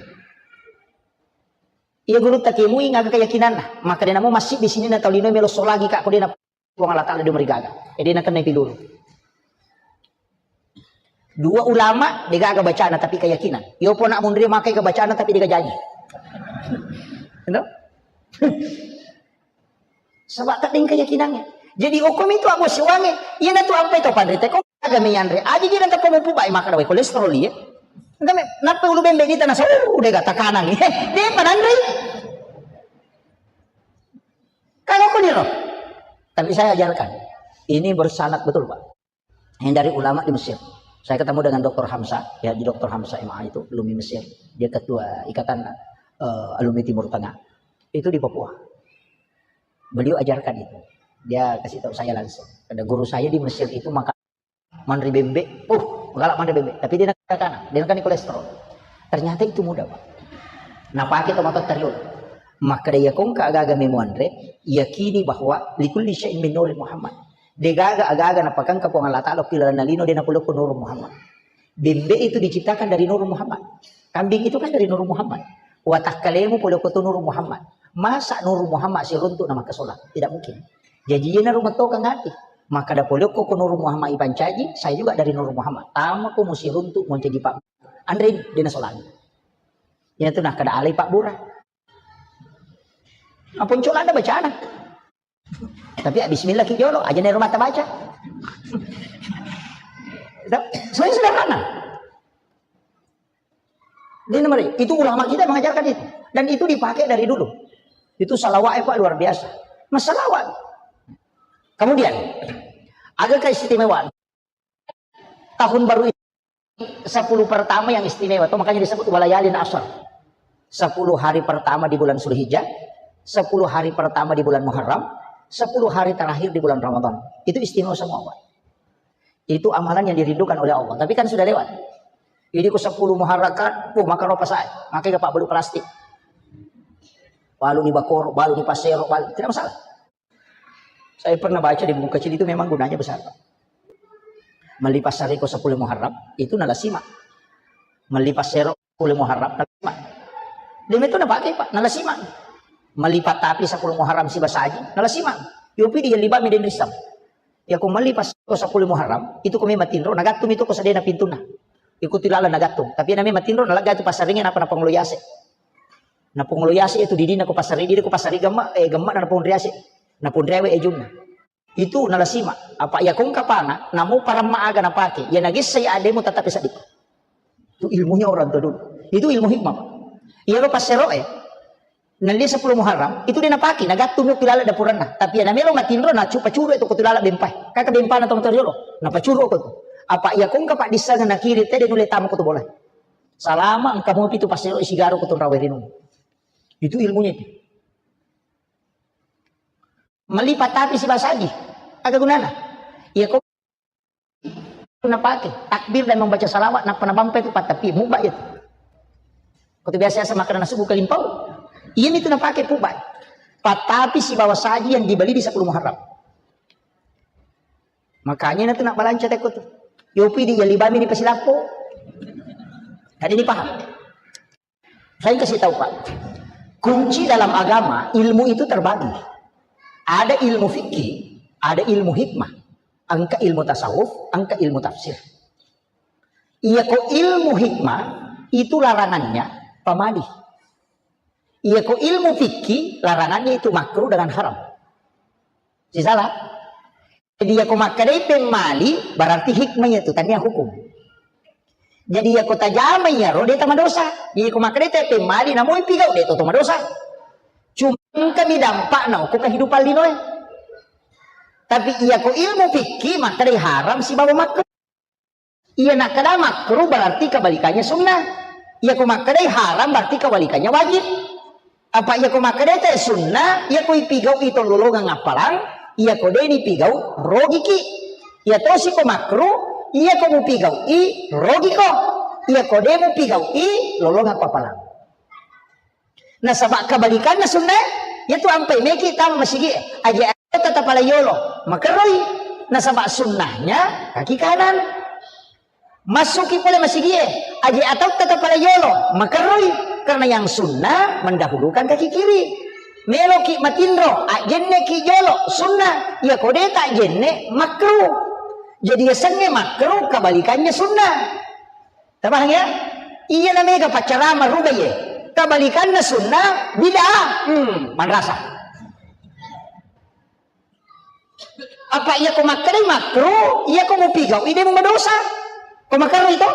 Iya gurutta Kiai Muin aga keyakinanna, makkeda namo masjid di sini na tau lino melo solangi ka ko de na Puang Allah Ta'ala de marigaga. E de na kennai piluru. Dua ulama de gaga bacana tapi keyakinan. Yo pona munri makai ke bacana tapi de gaga janji. Ento? Sebab tak deng keyakinannya. Jadi hukum itu aku siwangi. Iya na tu ampai to panrite ko aga me yanre. Aja ji na tepung upu bai makan wai kolesterol iya. Enggak me, napa ulu bembe di tanah so udah gak tekanan. De pananri. Kalau aku nih loh. Tapi saya ajarkan. Ini bersanad betul, Pak. Yang dari ulama di Mesir. Saya ketemu dengan Doktor Hamzah, ya di Doktor Hamzah M A itu, alumni Mesir. Dia ketua ikatan eh, alumni Timur Tengah. Itu di Papua. Beliau ajarkan itu. Dia kasih tahu saya langsung. Ada guru saya di Mesir itu makan manre bembe, uh, galak manre bembe. Tapi dia nakana, dia nakana kolesterol. Ternyata itu mudah, Pak. Napake to matotta riolo. Makkeda iya kongka agaga memo anre, yakini bahwa likulli syai'in min nuri Muhammad. Degaga agaga napakangka Puang Allah Ta'ala okki lalenna lino de napolokko Nuru Muhammad. Bembe itu diciptakan dari Nuru Muhammad. Kambing itu kan dari Nuru Muhammad. Watakkalemu polokko tu Nuru Muhammad. Masa Nuru Muhammad siruntuk na makkasola? Tidak mungkin. Jaji iyana rumetokeng hati. Makkeda polokko ko Nuru Muhammad ipancaji, saya juga dari Nuru Muhammad. Tamako musiruntuk moncaji pak. Anre dena solani. Iyatu nakkeda alai pabbura. Aponcolanna bacana. Tapi bismillah ki jolo, aja nero mata baca. Sebenarnya sederhana. Itu ulama kita mengajarkan itu. Dan itu dipakai dari dulu. Itu salawat, Pak, luar biasa. Masalawat. Kemudian, ada keistimewaan. Tahun baru ini, sepuluh pertama yang istimewa. Itu makanya disebut walayalin asar. Sepuluh hari pertama di bulan Zulhijjah, sepuluh hari pertama di bulan Muharram, sepuluh hari terakhir di bulan Ramadan. Itu istimewa semua, Pak. Itu amalan yang dirindukan oleh Allah. Tapi kan sudah lewat. Jadi ku sepuluh Muharram kan, oh, maka ropa saya. Makanya pak beli plastik. Balu ni bakoro, balu ni pasero, balu. Tidak masalah. Saya pernah baca di buku kecil itu memang gunanya besar, Pak. Melipat sariko sepuluh Muharram, itu nalasima. Melipat sero sepuluh Muharram, nalasima. Dia itu napakai, Pak, nalasima. Melipat tapi sepuluh Muharram si basaji, nalasima. Yopi di liba miden risam. Ya, ko melipat sariko sepuluh Muharram, itu ko memang tinro, nagattum itu ko sedena pintuna. Ikuti lala nagattum. Tapi namanya matinro, nalaga itu pasar ringin apa napanglo yase. Napongolo yase itu didina ko pasar, didina ko pasar gemma, eh, gemma na napongolo yase. Napongolo yase ejunna. Itu nalasima. Apa iya kongka pana, namo paramma aga napake. Iya nagessa iya ademu tatape saddi. Itu ilmunya orang tua dulu. Itu ilmu hikmah, Pak. Iya lo pasero, eh. Nalia sepuluh Muharram, itu dia napake, nagattu mi kilala dapuranna. Tapi iya namelo matinro, nacupa curu itu ko tulala bempai. Kaka bempana tong toriolo. Napacuru ko tu. Apa iya kongka, Pak, dissanga nakiri tede nule tama ko tu bola. Salama engka mopi tu pasero isigaro ko tu rawe rinu. Itu ilmunya itu. Melipat tapi si basaji. Aga gunana. Iya ko napake takbir dan membaca salawat, nappa nabampai tu patapi, mubba itu. Ko tu biasa-biasa makanan subuh kalimpau. Iya itu napake pubba. Patapi sibawa saji yang dibeli di sepuluh Muharram. Makanya itu nak balanca teko tu. Yopi di yalibami di pasilappo. Tadi ini paham? Saya kasih tahu, Pak. Kunci dalam agama, ilmu itu terbagi. Ada ilmu fikih, ada ilmu hikmah. Engka ilmu tasawuf, engka ilmu tafsir. Iya ko ilmu hikmah, itu larangannya pamali. Iya ko ilmu fikih, larangannya itu makruh dengan haram. Sisala? Jadi, iya ko makkedai pemmali, berarti hikmah iya tu, tania hukum. Jadi, iya ko tajama iyaro, de tamadosa. Iya ko makkedai te pemmali, namoi pigau, de to madosa. Cuma engka mi dampakna ko kehidupan linoe. Tapi iya ko ilmu fikih, makkedai haram sibawa makruh. Iya nakkeda makruh berarti kebalikannya sunnah. Iya ko makkedai haram berarti kebalikannya wajib. Apa iya ko makkedai te sunnah, iya ko ipigau i tololongang appalang, iya ko de nipigau rogiki. Iya tosi ko makruh, iya ko mupigau i rogiko. Iya ko de mupigau i lolongang appalang. Nasaba kebalikanna sunnae, iyatu ampai meki tama masigie, aje atautta tapalai yolo, makerroi. Nasaba sunnahnya kaki kanan. Massuki pole masigie, aje atautta tapalai yolo, makerroi. Karena yang sunnah mendahulukan kaki kiri. Meloki matinro, ajenneki jolo, sunnah. Iya ko de tajenne, makruh. Jadi yasengnge makruh, kebalikannya sunnah. Tapahang ya? Iya na mega paccarama ruba ye. Kebalikanna sunnah bid'ah. Hmm, manrasa. Apa iya ko makkedai makruh, iya ko mupigau, ide mu madosa. Ko makerroi to?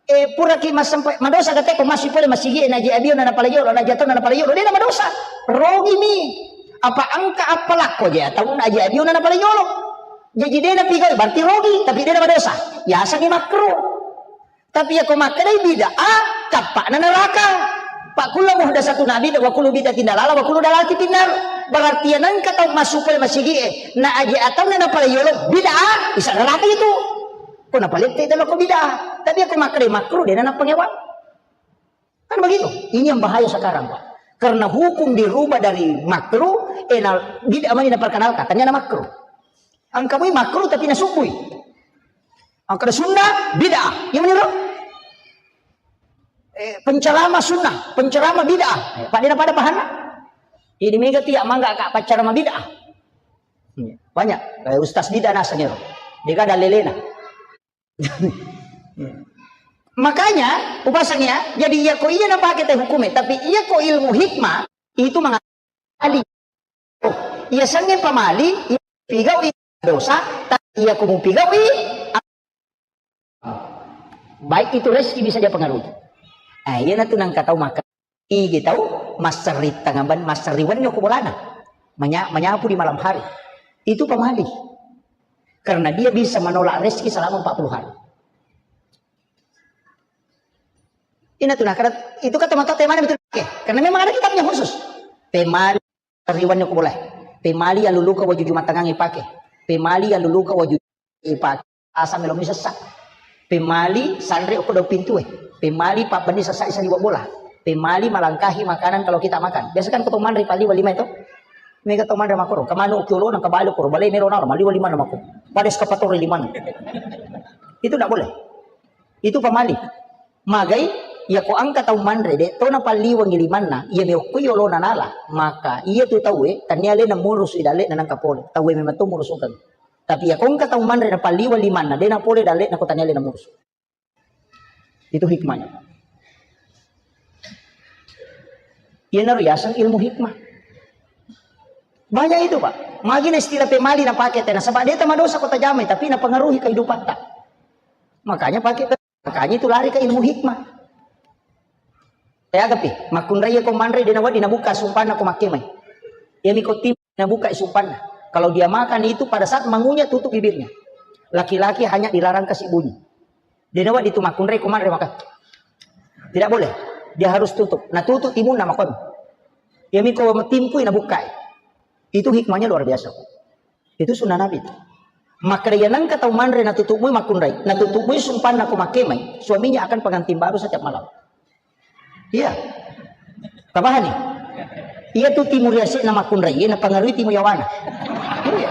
Eh, puraki masempa madosa kate ko masui pole masigi naji abio na napalai yolo, naji atau na napalai yolo, de na madosa. Rogi mi. Apa engka apa lakko je atau naji abio na napalai yolo. Jadi de na pigau berarti rogi, tapi de na madosa. Yaseng makruh. Tapi iya ko makkedai bid'ah, cappa'na neraka. Fa kullu muhdatsatun bid'ah, wa kullu bid'atin dalalah, wa kullu dalalatin finnar. Berarti iya nengka tau massu pole masigi e, na aje atanna napale yolo bid'ah, bisa neraka itu. Ko napalette telo ko bid'ah. Tapi aku makkeda makruh, dena napangewang. Kan begitu. Ini yang bahaya sekarang, Pak. Karena hukum dirubah dari makruh, eh, na, bid'ah mani naperkenalkan, ternyata makruh. Engka mui makruh tapi nasubui. Engka ada sunnah, bid'ah. Iya mani ro? Eh, penceramah sunnah, penceramah bid'ah. Eh, pada pada pahanna. Ini mega tiap mangga kak pacara bid'ah. Banyak. Eh, ustaz bid'ah nasanya ro. Dia ada lelena. Makanya, upasang ya, jadi iya ko iya napake te hukume, tapi iya ko ilmu hikmah, itu mengatakan pamali. Oh, iya sange pamali, iya pigaui dosa, tapi iya ko mupigaui, baik itu rezeki bisa dia pengaruhi. Ah, iya natu nangka tau maka. Igi tau masserri tangaban, masserri wenni ko bolana. Menya-, menyapu di malam hari. Itu pamali. Karena dia bisa menolak rezeki selama empat puluh hari. Ini tuh, nah, karena itu kata mata temanya betul. Oke. Karena memang ada kitabnya khusus. Pemali riwannya ko boleh. Pemali yang luluka waju jumatangang ipake. Pemali yang luluka waju ipake. Asa melo mi sessa. Pemali sanre ko dau pintue. Pemali pabbenni sessa isa liwa bola. Pemali melangkahi makanan kalau kita makan. Biasa kan ko to manre pali wali mai to. Mega to manre makoro. Kemanu kiolo nang kebalo koro. Balai melo naro mali wali mana mako. Pada eskavator lima. Itu tidak boleh. Itu pamali. Magai, iya ko engka tau manre, de to napalliwengi limanna, iya meokko yolona nala, maka iya tu tauwe, tania alena murusu i dalle'na nangka pole, tauwe memang to murusukeng. Tapi iya ko engka tau manre napalliweng limanna, de napole dalle'na ko tania alena murusu. Itu hikmahnya. Iyanaro yaseng ilmu hikmah. Banyak itu, Pak. Magi na istilah pemali napake tena, sebab de tamadosa ko tajamai, tapi napengaruhi kehidupatta. Makanya pakai Makanya itu lari ke ilmu hikmah. Teagapi, makkunrai ko manre de nawedding nabuka sumpanna ko makkemai. Iyami ko tim nabuka sumpanna. Kalau dia makan itu pada saat mengunyah tutup bibirnya. Laki-laki hanya dilarang kasih bunyi. De nawedding tu makkunrai ko manre maka. Tidak boleh. Dia harus tutup. Nah tutup timunna makon. Iyami ko timpui nabukai. Itu hikmahnya luar biasa. Itu sunnah Nabi. Makkeda iya nengka tau manre natutupmui makkunrai, natutupmui sumpanna ko makkemai, suaminya akan pengantin baru setiap malam. Iya. Tapahani? Iya tu timu riase'na makkunrai, iya napengaruhi timu yawana. Iya.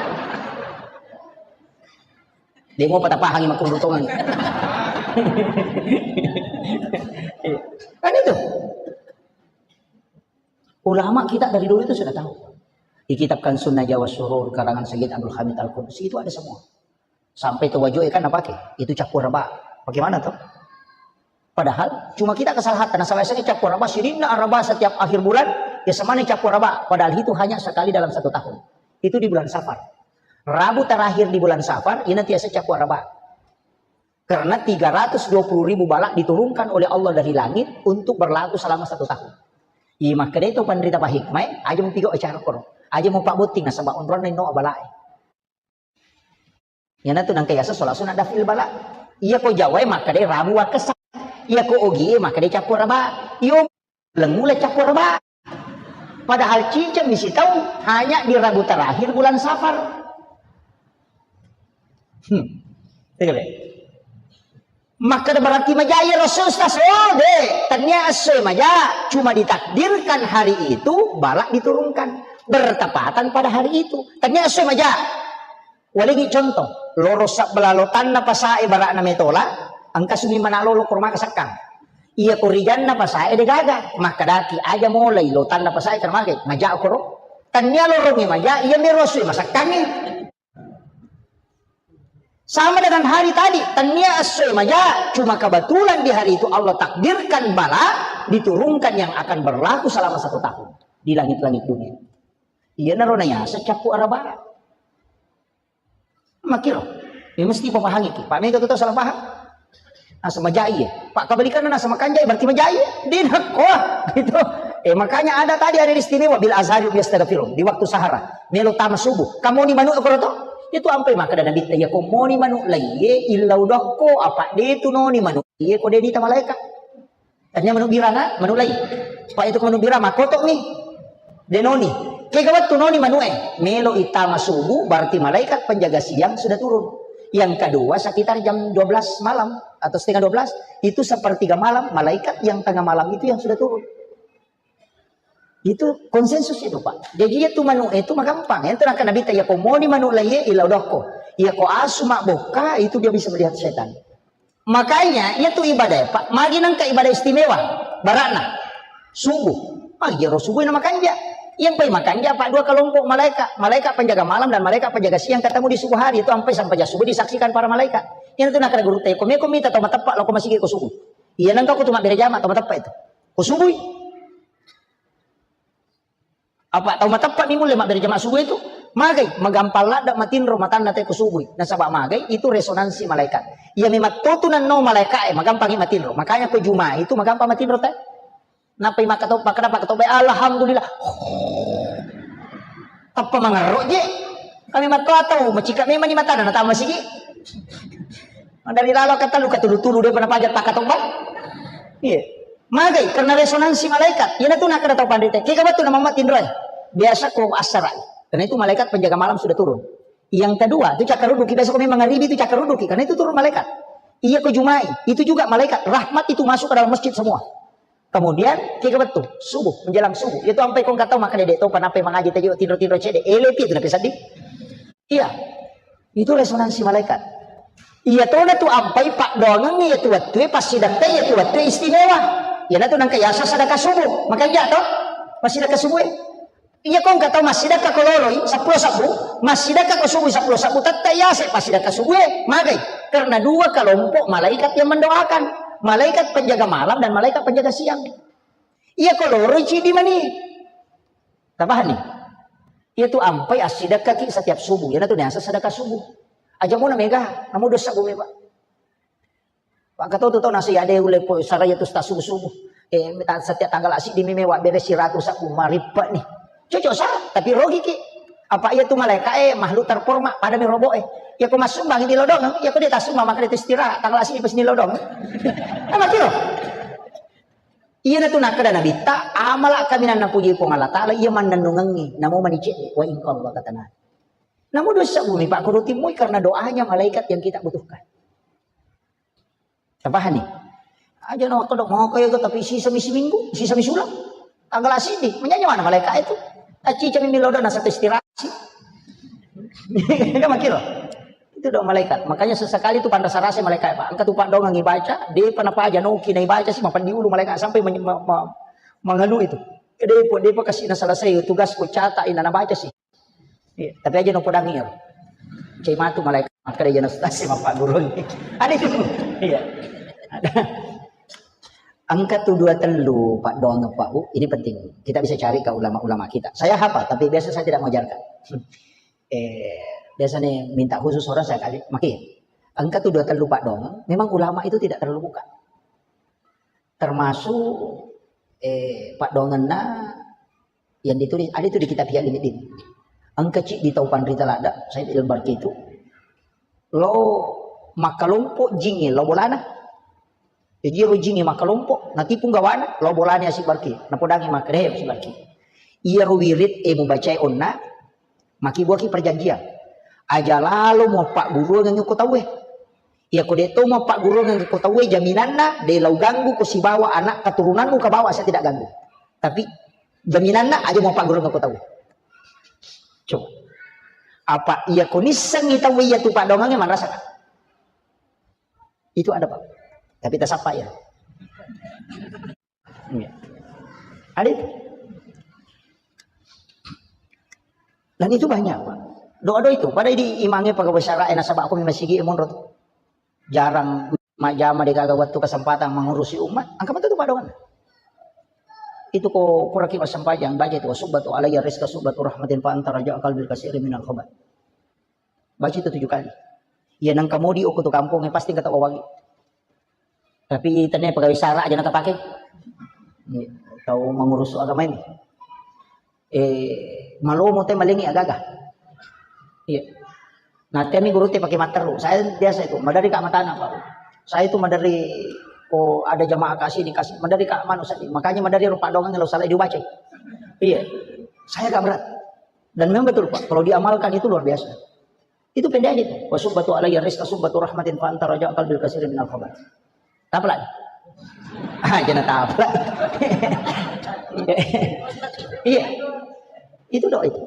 Demo patapahangi makkunrai tongang. Kan itu. Ulama kita dari dulu itu sudah tahu. Di kitab Kanzun Najwa was Surur karangan Sayyid Abdul Hamid Al-Qudus itu ada semua. Sampai to wajoe kan napake, itu cappuraba. Bagaimana tuh? Padahal cuma kita kesalahan, nasaba biasanya cappuraba, sininna araba setiap akhir bulan, ya semana cappuraba. Padahal itu hanya sekali dalam satu tahun. Itu di bulan Safar. Rabu terakhir di bulan Safar, ini biasa cappuraba. Karena tiga ratus dua puluh ribu bala diturunkan oleh Allah dari langit untuk berlaku selama satu tahun. Iya makkeda itu panrita pahikmai, aja mupigau acara koro. Aja mupabbotting nasaba onronna inno balae. Iyanatu nangka yaseng sholat sunat daf'il bala. Iya ko Jawae makkeda rabu wakkessa. Iya ko Ogie makkeda cappuraba. Iyo Lengngula cappuraba. Padahal cincang misi tau hanya di Rabu terakhir bulan Safar. Hmm. Makkeda berarti maja iya Rasul Ustaz. Oh, de, tania essoe maja, cuma ditakdirkan hari itu balak diturunkan bertepatan pada hari itu. Tania essoe maja. Waligi contoh, loro sabbalah lotanna pasae bara'na metola, engka sumi mana lolo ko rumah kasakkang. Iya ko rijanna pasae degaga, makkedaki aja molai lotanna pasae termagai, maja koro. Tania lorongi maja, iya miro sui masakkangi. Sama dengan hari tadi, tania essoe maja, cuma kebetulan di hari itu Allah takdirkan bala diturunkan yang akan berlaku selama satu tahun di langit-langit dunia. Iya naro nayasa cappu araba. Makkiro. Ya mesti pemahangi ki. Pak mega tu tau salah paham. Asa majai ya. Pak kebalikan asa makanjai berarti majai ya. Di nakko. Gitu. Eh makanya ada tadi ada istimewa bil azhari biastaghfirun di waktu sahara. Melo tama subuh. Kamu ni manuk koro to? Itu ampai maka ada nabi ya ko moni manuk lai ye illau dokko apa de tu noni manuk ye ko de dita malaikat. Tania manuk biranga, manuk lai. Pak itu manuk biranga makotok ni. Denoni. Kega wettu noni manu'e, melo itama subuh, berarti malaikat penjaga siang sudah turun. Yang kedua sekitar jam dua belas malam atau setengah dua belas, itu sepertiga malam, malaikat yang tengah malam itu yang sudah turun. Itu konsensus itu, Pak. Jadi itu manu'e itu magampang. Itu naka Nabi ta, iya ko moni manu' laie, ila dokko. Iya ko asu mabbokka, itu dia bisa melihat setan. Makanya, iya tu ibadah, Pak. Magi nengka ibadah istimewa. Barakna. Subuh. Magi ro subuh na makanja. Iya pai makanja, Pak, dua kelompok malaikat. Malaikat penjaga malam dan malaikat penjaga siang ketemu di subuh hari. Itu ampai sampai subuh disaksikan para malaikat. Iya tu nakara guru te, ko meko mita tau mateppa lo ko masigi ko subuh. Iya nengka ko tu mabbere jama tau mateppa itu. Ko subuh. Apa tau mateppa mi mulle mabbere jama subuh itu? Magai, magampang ladde matinro matanna te ko subuh. Nasaba magai itu resonansi malaikat. Iya memang totu nanno malaikat e, magampangi matinro. Makanya ko Juma itu magampang matinro te. Nappai makkatau, makkada pakkatau bae, alhamdulillah. Tappa mangerro je. Kami matto atau macika memang ni matana natama sigi. Dari lalo kata lu katulu-tulu dia pernah pajak pakkatau bae. Iya. Magai karena resonansi malaikat. Iya tu nakada tau pandai te. Kega batu nama matinro e. Biasa ko asara. Karena itu malaikat penjaga malam sudah turun. Yang kedua, itu cakkaruduki, biasa ko memang ngaribi itu cakkaruduki, karena itu turun malaikat. Iya ko Jumai, itu juga malaikat rahmat itu masuk ke dalam masjid semua. Kemudian, kega betul, subuh, menjelang subuh. Itu sampai kong kata maka dedek topa nape mangaji tajo tidur-tidur cede, elepi itu nape sedih. Iya, itu resonansi malaikat. Iya tona tu ampai pak doangan iya tu waktu, pasti dakka iya tu waktu istimewa. Iya tu nangka yasa sadaka subuh, makanya jatuh pasti dakka subuh. Iya ko engka tau massidakka ko loloi seppulo sebbu, massidakka ko subui seppulo sebbu, tette yase passidakka subue, magai? Karena dua kelompok malaikat yang mendoakan, malaikat penjaga malam dan malaikat penjaga siang. Iya ko loroi cidi mani. Tapahani? Iya tu ampai assidakkaki setiap subuh. Iya tu niasa sedekah subuh. Aja muna mega, namu dosa bumi pak. Pak Ketua tu tau nasi ade ule po saraya tu subuh-subuh. Eh, minta setiap tanggal asik di meme wa bere siratu sabu maripa ni. Cocok sa, tapi rogi ki. Apa iya tu malaikat eh makhluk terhormat pada mi robo eh. Ya ko masuk bang di lodong, ya ko dia tasuk mama kena istirahat tanggal asik di pas ni lodong. Apa tu? Iya na tu nakada Nabi ta amala kami nan napuji Puang Allah Taala iya mannennungengi namo manicik wa ingkol wa katana. Namu dosa bumi pak kurutimui karena doanya malaikat yang kita butuhkan. Tapahani? Aja na waktu dok mau kaya itu tapi sisa misi minggu, sisa misi ulang. Tanggal asidi, menyanyi mana malaikat itu? Aci cami milodo na satu istirahat sih. Kan makiro. Itu dong malaikat. Makanya sesekali itu pandas rasa malaikat pak. Angkat tupak dong ngi baca, dia pernah paja noki na baca sih mapan diulu malaikat sampai men- ma- ma- manganu itu. Dia pun dia pun kasih na selesai tugas ku catat ina na baca sih. Iya, tapi aja no podangi ya. Cai matu malaikat makkeda jana stasi mappagurung. Ada itu. Iya. Ada. Angka tu dua tellu pak doang pak bu, ini penting. Kita bisa cari ke ulama-ulama kita. Saya hafal, tapi biasa saya tidak mengajarkan. Eh, biasanya minta khusus orang saya kali. Maki. Angka tu dua tellu pak doang. Memang ulama itu tidak terlalu buka. Termasuk eh, paddoangenna yang ditulis ada itu di kitab Ihya Ulumuddin. Engka ciddi tau panrita ladda, Said Al-Barki itu lo makkalompo jingnge lo bolana. Jadi ro jingnge makkalompo, natipu gawana, lo bolana Asy Barki. Napodangi makkeda, "He, Asy Barki. Iya ro wirid e mubacai onna, makibuaki perjanjian. Aja lalo muappagguruangeng ko tauwe. Iya ko de to muappagguruangeng ko tauwe, jaminanna de lau ganggu ko sibawa anak keturunanmu kabawa saya tidak ganggu. Tapi jaminanna aja muappagguruangeng ko tauwe." Coba. Apa iya ko nissengi tauwe iya tu paddoangengnge manrasa? Itu ada pak. Tapi tasappa ya. Iya. Ada itu. Dan itu banyak pak. Doa-doa itu. Pada di imangnya pegawai syara nasaba aku memang sigi monro tu. Jarang majama de gaga waktu kesempatan mengurusi umat. Angka betul tu paddoangan. Itu ko kuraki sempajang baca itu subbatu alayya rizqa subbatu rahmatin fa anta raja qalbil kasiri minal khobat. Baca itu tujuh kali. Iya nang kamodi okko tu kampung pasti kata wawangi. Tapi tanya pegawai syara aja nata pakai. Iya, tau mengurus agama ini. Eh, malomo te malengi agaga. Iya. Nah, temi guru te pakai matteru. Saya biasa itu, madari kak matana pak. Saya itu madari ko ada jamaah kasih dikasih, madari kak manu saja. Makanya madari rupa doang kalau salah dibaca. Iya. Saya gak berat. Dan memang betul, Pak, kalau diamalkan itu luar biasa. Itu pendek aja itu. Wa subbatu alayya rizqa subbatu rahmatin fa anta raja qalbil kasiri minal khabat. Tapalak. Ah, jangan tapalak. Iya. Itu doa itu.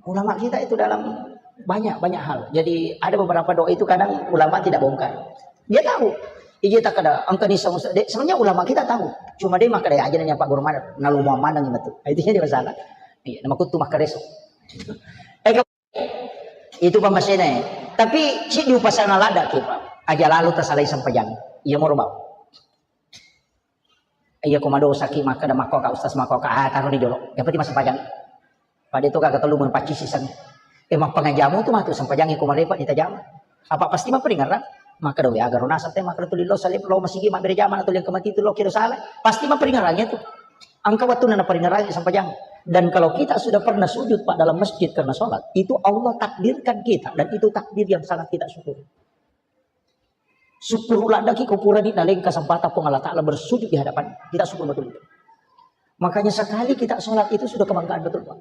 Ulama kita itu dalam banyak, banyak hal. Jadi ada beberapa doa itu kadang ulama tidak bongkar. Dia tahu. Iya, tak ada angka ni sama de-, sebenarnya ulama kita tahu. Cuma dia maka dia aja nanya Pak Guru mana, nalu mau mana gitu. Itu jadi masalah. Iya, nama kutu maka reso. Eh, itu pammasena. Tapi si di upasana lada ki, Pak. Aja lalu tasalai sempajang. Iya, moro bau. Iya, ko madosa ki, makkeda makko ka ustaz, makko ka, ah, taro ni jolo. Yang penting massempajang. Pada itu kagak telu mun pacci siseng. Eh, mappangajamu tu matu sempajangi ko marepa ditajama. Apa pasti maperingerang? Makkeda we agaro nasab te, makkeda tuli lo salib lo masigi mabbere jama atau yang kemati itu lo kira salah. Pasti maperingerang itu. Angka waktu nana peringerang sempajang. Dan kalau kita sudah pernah sujud, Pak, dalam masjid karena sholat, itu Allah takdirkan kita dan itu takdir yang sangat kita syukuri. Syukur ladaki ko purani naleng kesempatan Puang Allah Ta'ala bersujud di hadapan. Kita syukur betul itu. Makanya sekali kita sholat itu sudah kebanggaan betul, Pak.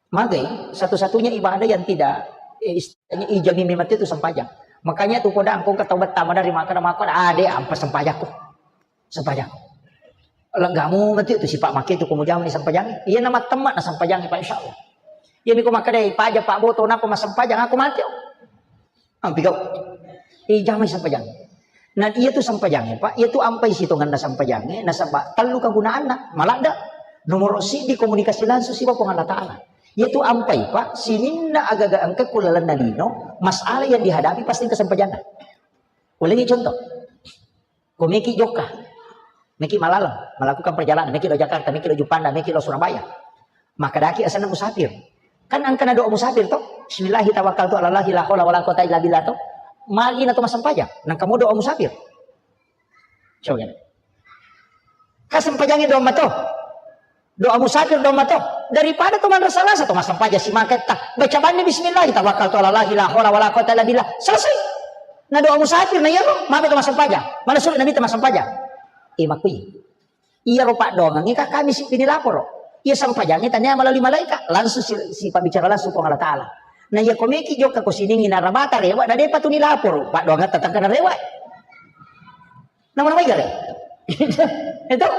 Magai satu-satunya ibadah yang tidak, eh, istilahnya ijami memang itu sempajang. Makanya tuh kodang kau ketawa tama dari makan makan, ah, deh, ampa sempajakku. Sempajang. Leggamu mati tu sipa' make tu ko mujama ni sempajang. Iya na mattemma na sempajang, Pak, insyaallah. Iya ni ko makkeda, "Paja, Pak, boto napa massempajang aku mati." Ampi kau. Eh, jamai sempajang. Nah, iya tu sempajang, Pak. Iya tu ampai sitonganna sempajang. Nasaba tellu kegunaanna. Maladda. Nomor sidi komunikasi langsung sipa' Puang Allah Ta'ala. Iya tu ampai, Pak. Sininna agaga engka kulalenna lino, masalah yang dihadapi pasti ke sempajanna. Ulangi contoh. Ko meki jokka, meki malaleng, melakukan perjalanan, meki lo Jakarta, meki lo Juppanda, meki lo Surabaya. Maka daki asenna musafir. Kan angkana doa musafir to? Bismillahi tawakkaltu ala Allahi la haula wala quwata illa billah to. Magi na to massempajang, nangka mo doa musafir. Coba. Kasempajangi doa mato. Doa musafir doa mato. Daripada to manrasa-rasa to massempajang si maketta. Baca banni bismillah, tawakkaltu ala Allahi la haula wala quwata illa billah. Selesai. Na doa musafir na iyaro, mabe to massempajang. Mana suruh Nabi to massempajang. Eh, makui. Iyaro paddoangengnge ka kami si pini laporo. Iya sempajangnge tania melalui malaikat, langsung si, si pabbicara langsung Puang Allah Ta'ala. Na iya komeki jokka ko siningi na rabata rewa, na depa tu ni laporo. Paddoangetta tangkana rewa. Nama-nama igare. Itu.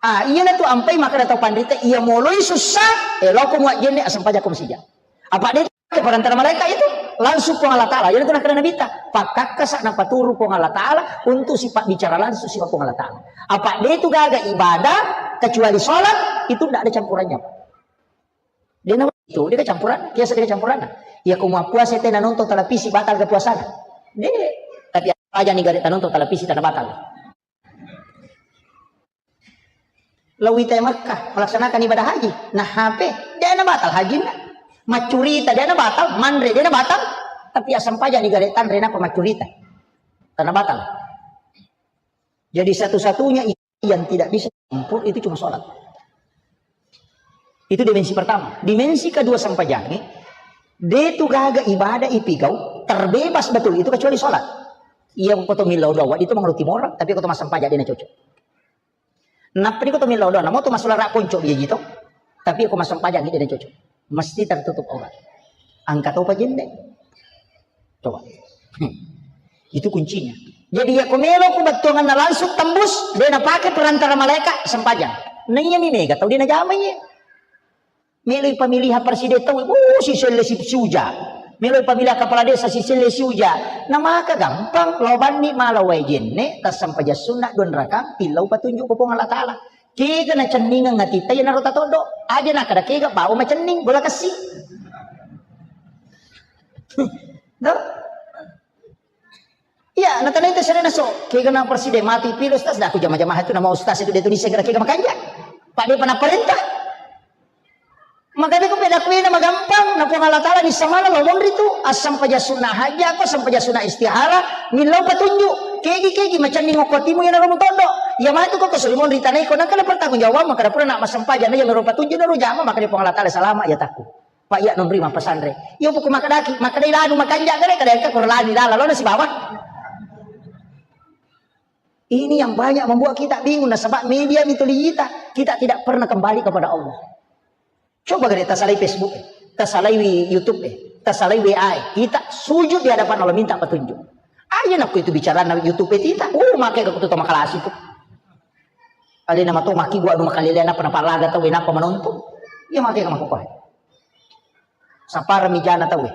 Ah, iya na tu ampai maka tau panrita, iya moloi sussa, eh, loko mua jenne, asempajako masija. Apa de' ke perantara malaikat itu? Langsung Puang Allah Ta'ala. Iya na tu nakkeda Nabitta, pakkakkasa napaturu Puang Allah Ta'ala untuk sifat bicara langsung sifat Puang Allah Ta'ala. Apa de' tu gaga ibadah kecuali sholat, itu ndak ada campurannya. De' na itu, de' kacampuran, biasa de' kacampuran. Iya ko mua puasa te na nonton televisi, batal ke puasana. De', tapi aja ni gare' ta nonton televisi tana batal. Lao ita Makkah melaksanakan ibadah haji. Nah, H P, de' na batal hajinna. Maccurita de' na batal, manre de' na batal. Tapi asempajang ni gare' tanre napa maccurita. Tana batal. Jadi satu-satunya yang tidak bisa campur itu cuma sholat. Itu dimensi pertama. Dimensi kedua sempajangnge, de' tu gaga ibadah ipigau terbebas betul itu kecuali sholat. Iya ko to millau doa, itu mengerti moral, tapi ko to massempajang de' na cocok. Nappa ni ko to millau doa, namo to massulara ponco biaji to. Tapi ko massempajang de' na cocok. Mesti tertutup aurat. Angka topa jenne. Coba. Hmm. Itu kuncinya. Jadi iya ko melo ko bettuanganna langsung tembus, de' na pake perantara malaikat sempajang. Na iya mi mega tau de' na jama iya. Meloi pamilihan presiden tau, uh, siselle si, siuja. Meloi pamilihan kepala desa siselle siuja. Na maka gampang, lao banni mala wae jenne, tassampajang sunna dua rakang, pillau patunjuk ko Puang Allah Ta'ala. Kega nacenningeng atitta iyanaro tatoddo. Aja nakkeda kega bau macenning, bola kessi. Tuh. Iya, na tana itu serena so. Kega na presiden mati pilo ustaz, dah aku jama-jama itu nama ustaz itu dia tulis segera kega makanja. Pak de' pernah perintah. Makanya ko peda kuena magampang, na Puang Allah Ta'ala bisa mana lo monri tu, asam paja sunnah haji, aku asam paja sunnah istihara, millau patunjuk, kegi, kegi, macam ni ngoko timu yang narumu tondo, ya matu ko kesuri monri tanai ko, nangka pertanggung jawab, maka dapur nak masam paja, na yang narupa tunjuk, naru jama, maka dia Puang Allah Ta'ala salama, ya takku. Pak, iya nonri mapasandre. Iya buku makadaki, makadai lanu, makanja gare, kada engka kurlani lala, lo nasi bawah. Ini yang banyak membuat kita bingung, nasaba media mituli kita, kita tidak pernah kembali kepada Allah. Coba gare tasalai Facebook e, tasalai YouTube e, tasalai W A e, kita sujud di hadapan Allah minta petunjuk. Aja nakko itu bicara na YouTube e tita, oh, make aku tuh makalasi tuh. Alena mato maki gua anu makalele napa napalaga tau napa menonton. Iya make ka makukoe. Sapara mijana tau e.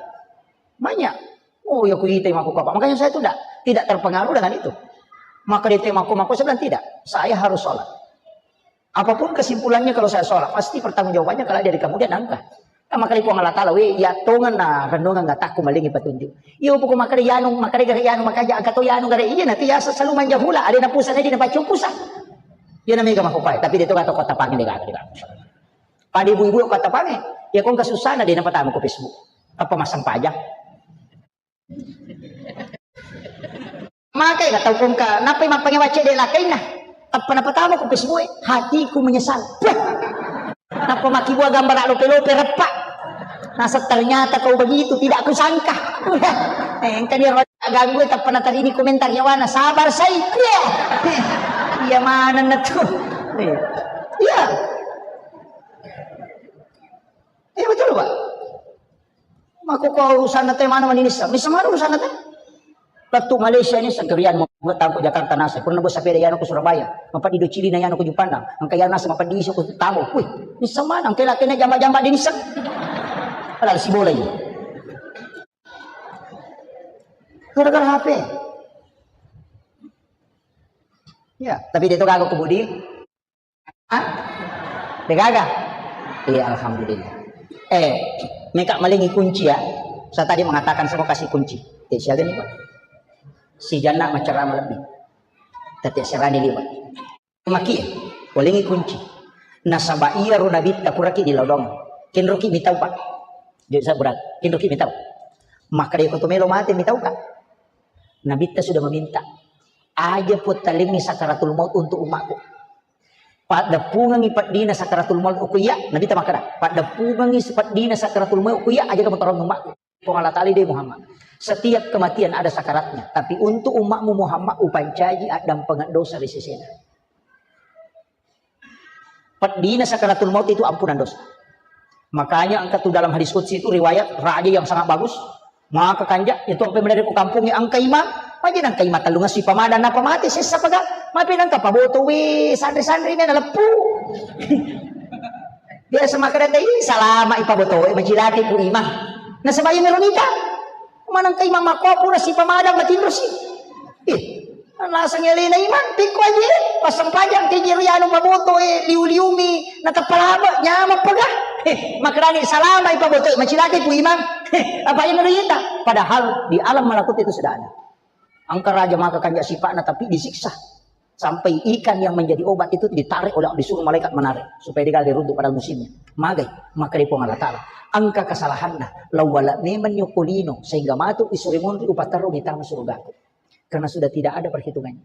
Banyak. Oh, ya kuita makukoe. Makanya saya tuh tidak tidak terpengaruh dengan itu. Maka dia mako mako saya bilang tidak. Saya harus sholat. Apapun kesimpulannya kalau saya sholat, pasti pertanggungjawabannya kalau dari kemudian angka. Kan makali Puang Allah Ta'ala, we, ya tongan na renungan ngataku malingi petunjuk. Iya, pokok makali yanu, makali gare yanu, makanya angka to yanu gare iya nanti ya selalu manja hula, ada na pusat, ada na baca pusat. Ya namanya gak mau, tapi dia tuh kata kota panggil dia gak ada. Pada ibu-ibu kota panggil, ya kong kesusahan ada yang pertama ke Facebook. Apa masang pajak? Makai ka tau kongka, nappai mappangewa cedde lakainna. Tappa napatama ku Facebook e, hatiku menyesal. Puh. Nappa makkibua gambara lope-lope reppa. Nasa ternyata kau begitu, tidak kusangka. Eh, engka ni ro ganggu, tappa natarini komentar yawana, sabar sai. Iya. Iya manenna tu. Iya. Iya. Iya betul, Pak. Mako ko urusanna te mana mani nisseng? Nisseng mana urusanna te? Lettu Malaysia nisseng, kerian mau tangko Jakarta nasa. Pernah buat sepeda yano ke Surabaya. Mapaddi do Cili na yano ke Juppandang. Angka yano nasa mapaddi iso ke Tabo. Wih, nisseng mana? Angka laki na jamba-jamba di nisseng. Padahal si bola ini. Gara-gara H P. Ya, tapi dia tu kagak kebudi. Ah? De gaga? Iya, alhamdulillah. Eh, meka malingi kunci ya. Saya tadi mengatakan semua kasih kunci. Eh, siaga nih, Pak? Si Jana macerama lebih. Tapi serani liwat. Maki, walingi kunci. Nasaba iya ro nabitta puraki di lodong. Kenroki mitau, Pak. Jadi saya berat. Kenroki mitau. Maka dia koto melo mate mitau, Kak. Nabitta sudah meminta. Aja pun talingi sakaratul maut untuk umatku. Paddeppungengngi peddina sakaratul maut ku iya, Nabitta makkeda, paddeppungengngi peddina sakaratul maut ku iya, aja kamu tarong umatku. Puang Allah Ta'ala de Muhammad. Setiap kematian ada sakaratnya, tapi untuk umatmu Muhammad upancaji addampengeng dosa di sesena. Peddina sakaratul maut itu ampunan dosa. Makanya angka tu dalam hadis qudsi itu riwayat raja yang sangat bagus. Maka kanja itu sampai menari ku kampungi angka imang. Aja nangka imang tellunga si pamadang napa mate sessa paga. Mape nangka paboto we sanri-sanri na leppu. Biasa maka data ini salama ipaboto we macilaki ku imang. Nasaba iya melo nita. Manang ka imang makko pura si pamadang matinro si. Ih, naseng elena imang, pikko aje, passempajang ke jero anu paboto e, liu-liumi, natappa laba, nyameng pega. Eh, makkadani salama ipaboto e, macilaki ku imang. Eh, apa yang ita? Padahal di alam malakut itu sudah ada. Angka raja maka kanja sipakna tapi disiksa. Sampai ikan yang menjadi obat itu ditarik oleh, disuruh malaikat menarik supaya dia runtuh pada musimnya. Magai, maka dia Puang Allah Ta'ala. Angka kesalahanna, lawala memang nyokolino sehingga matu isuri munri upatarru di tanah surgaku. Karena sudah tidak ada perhitungannya.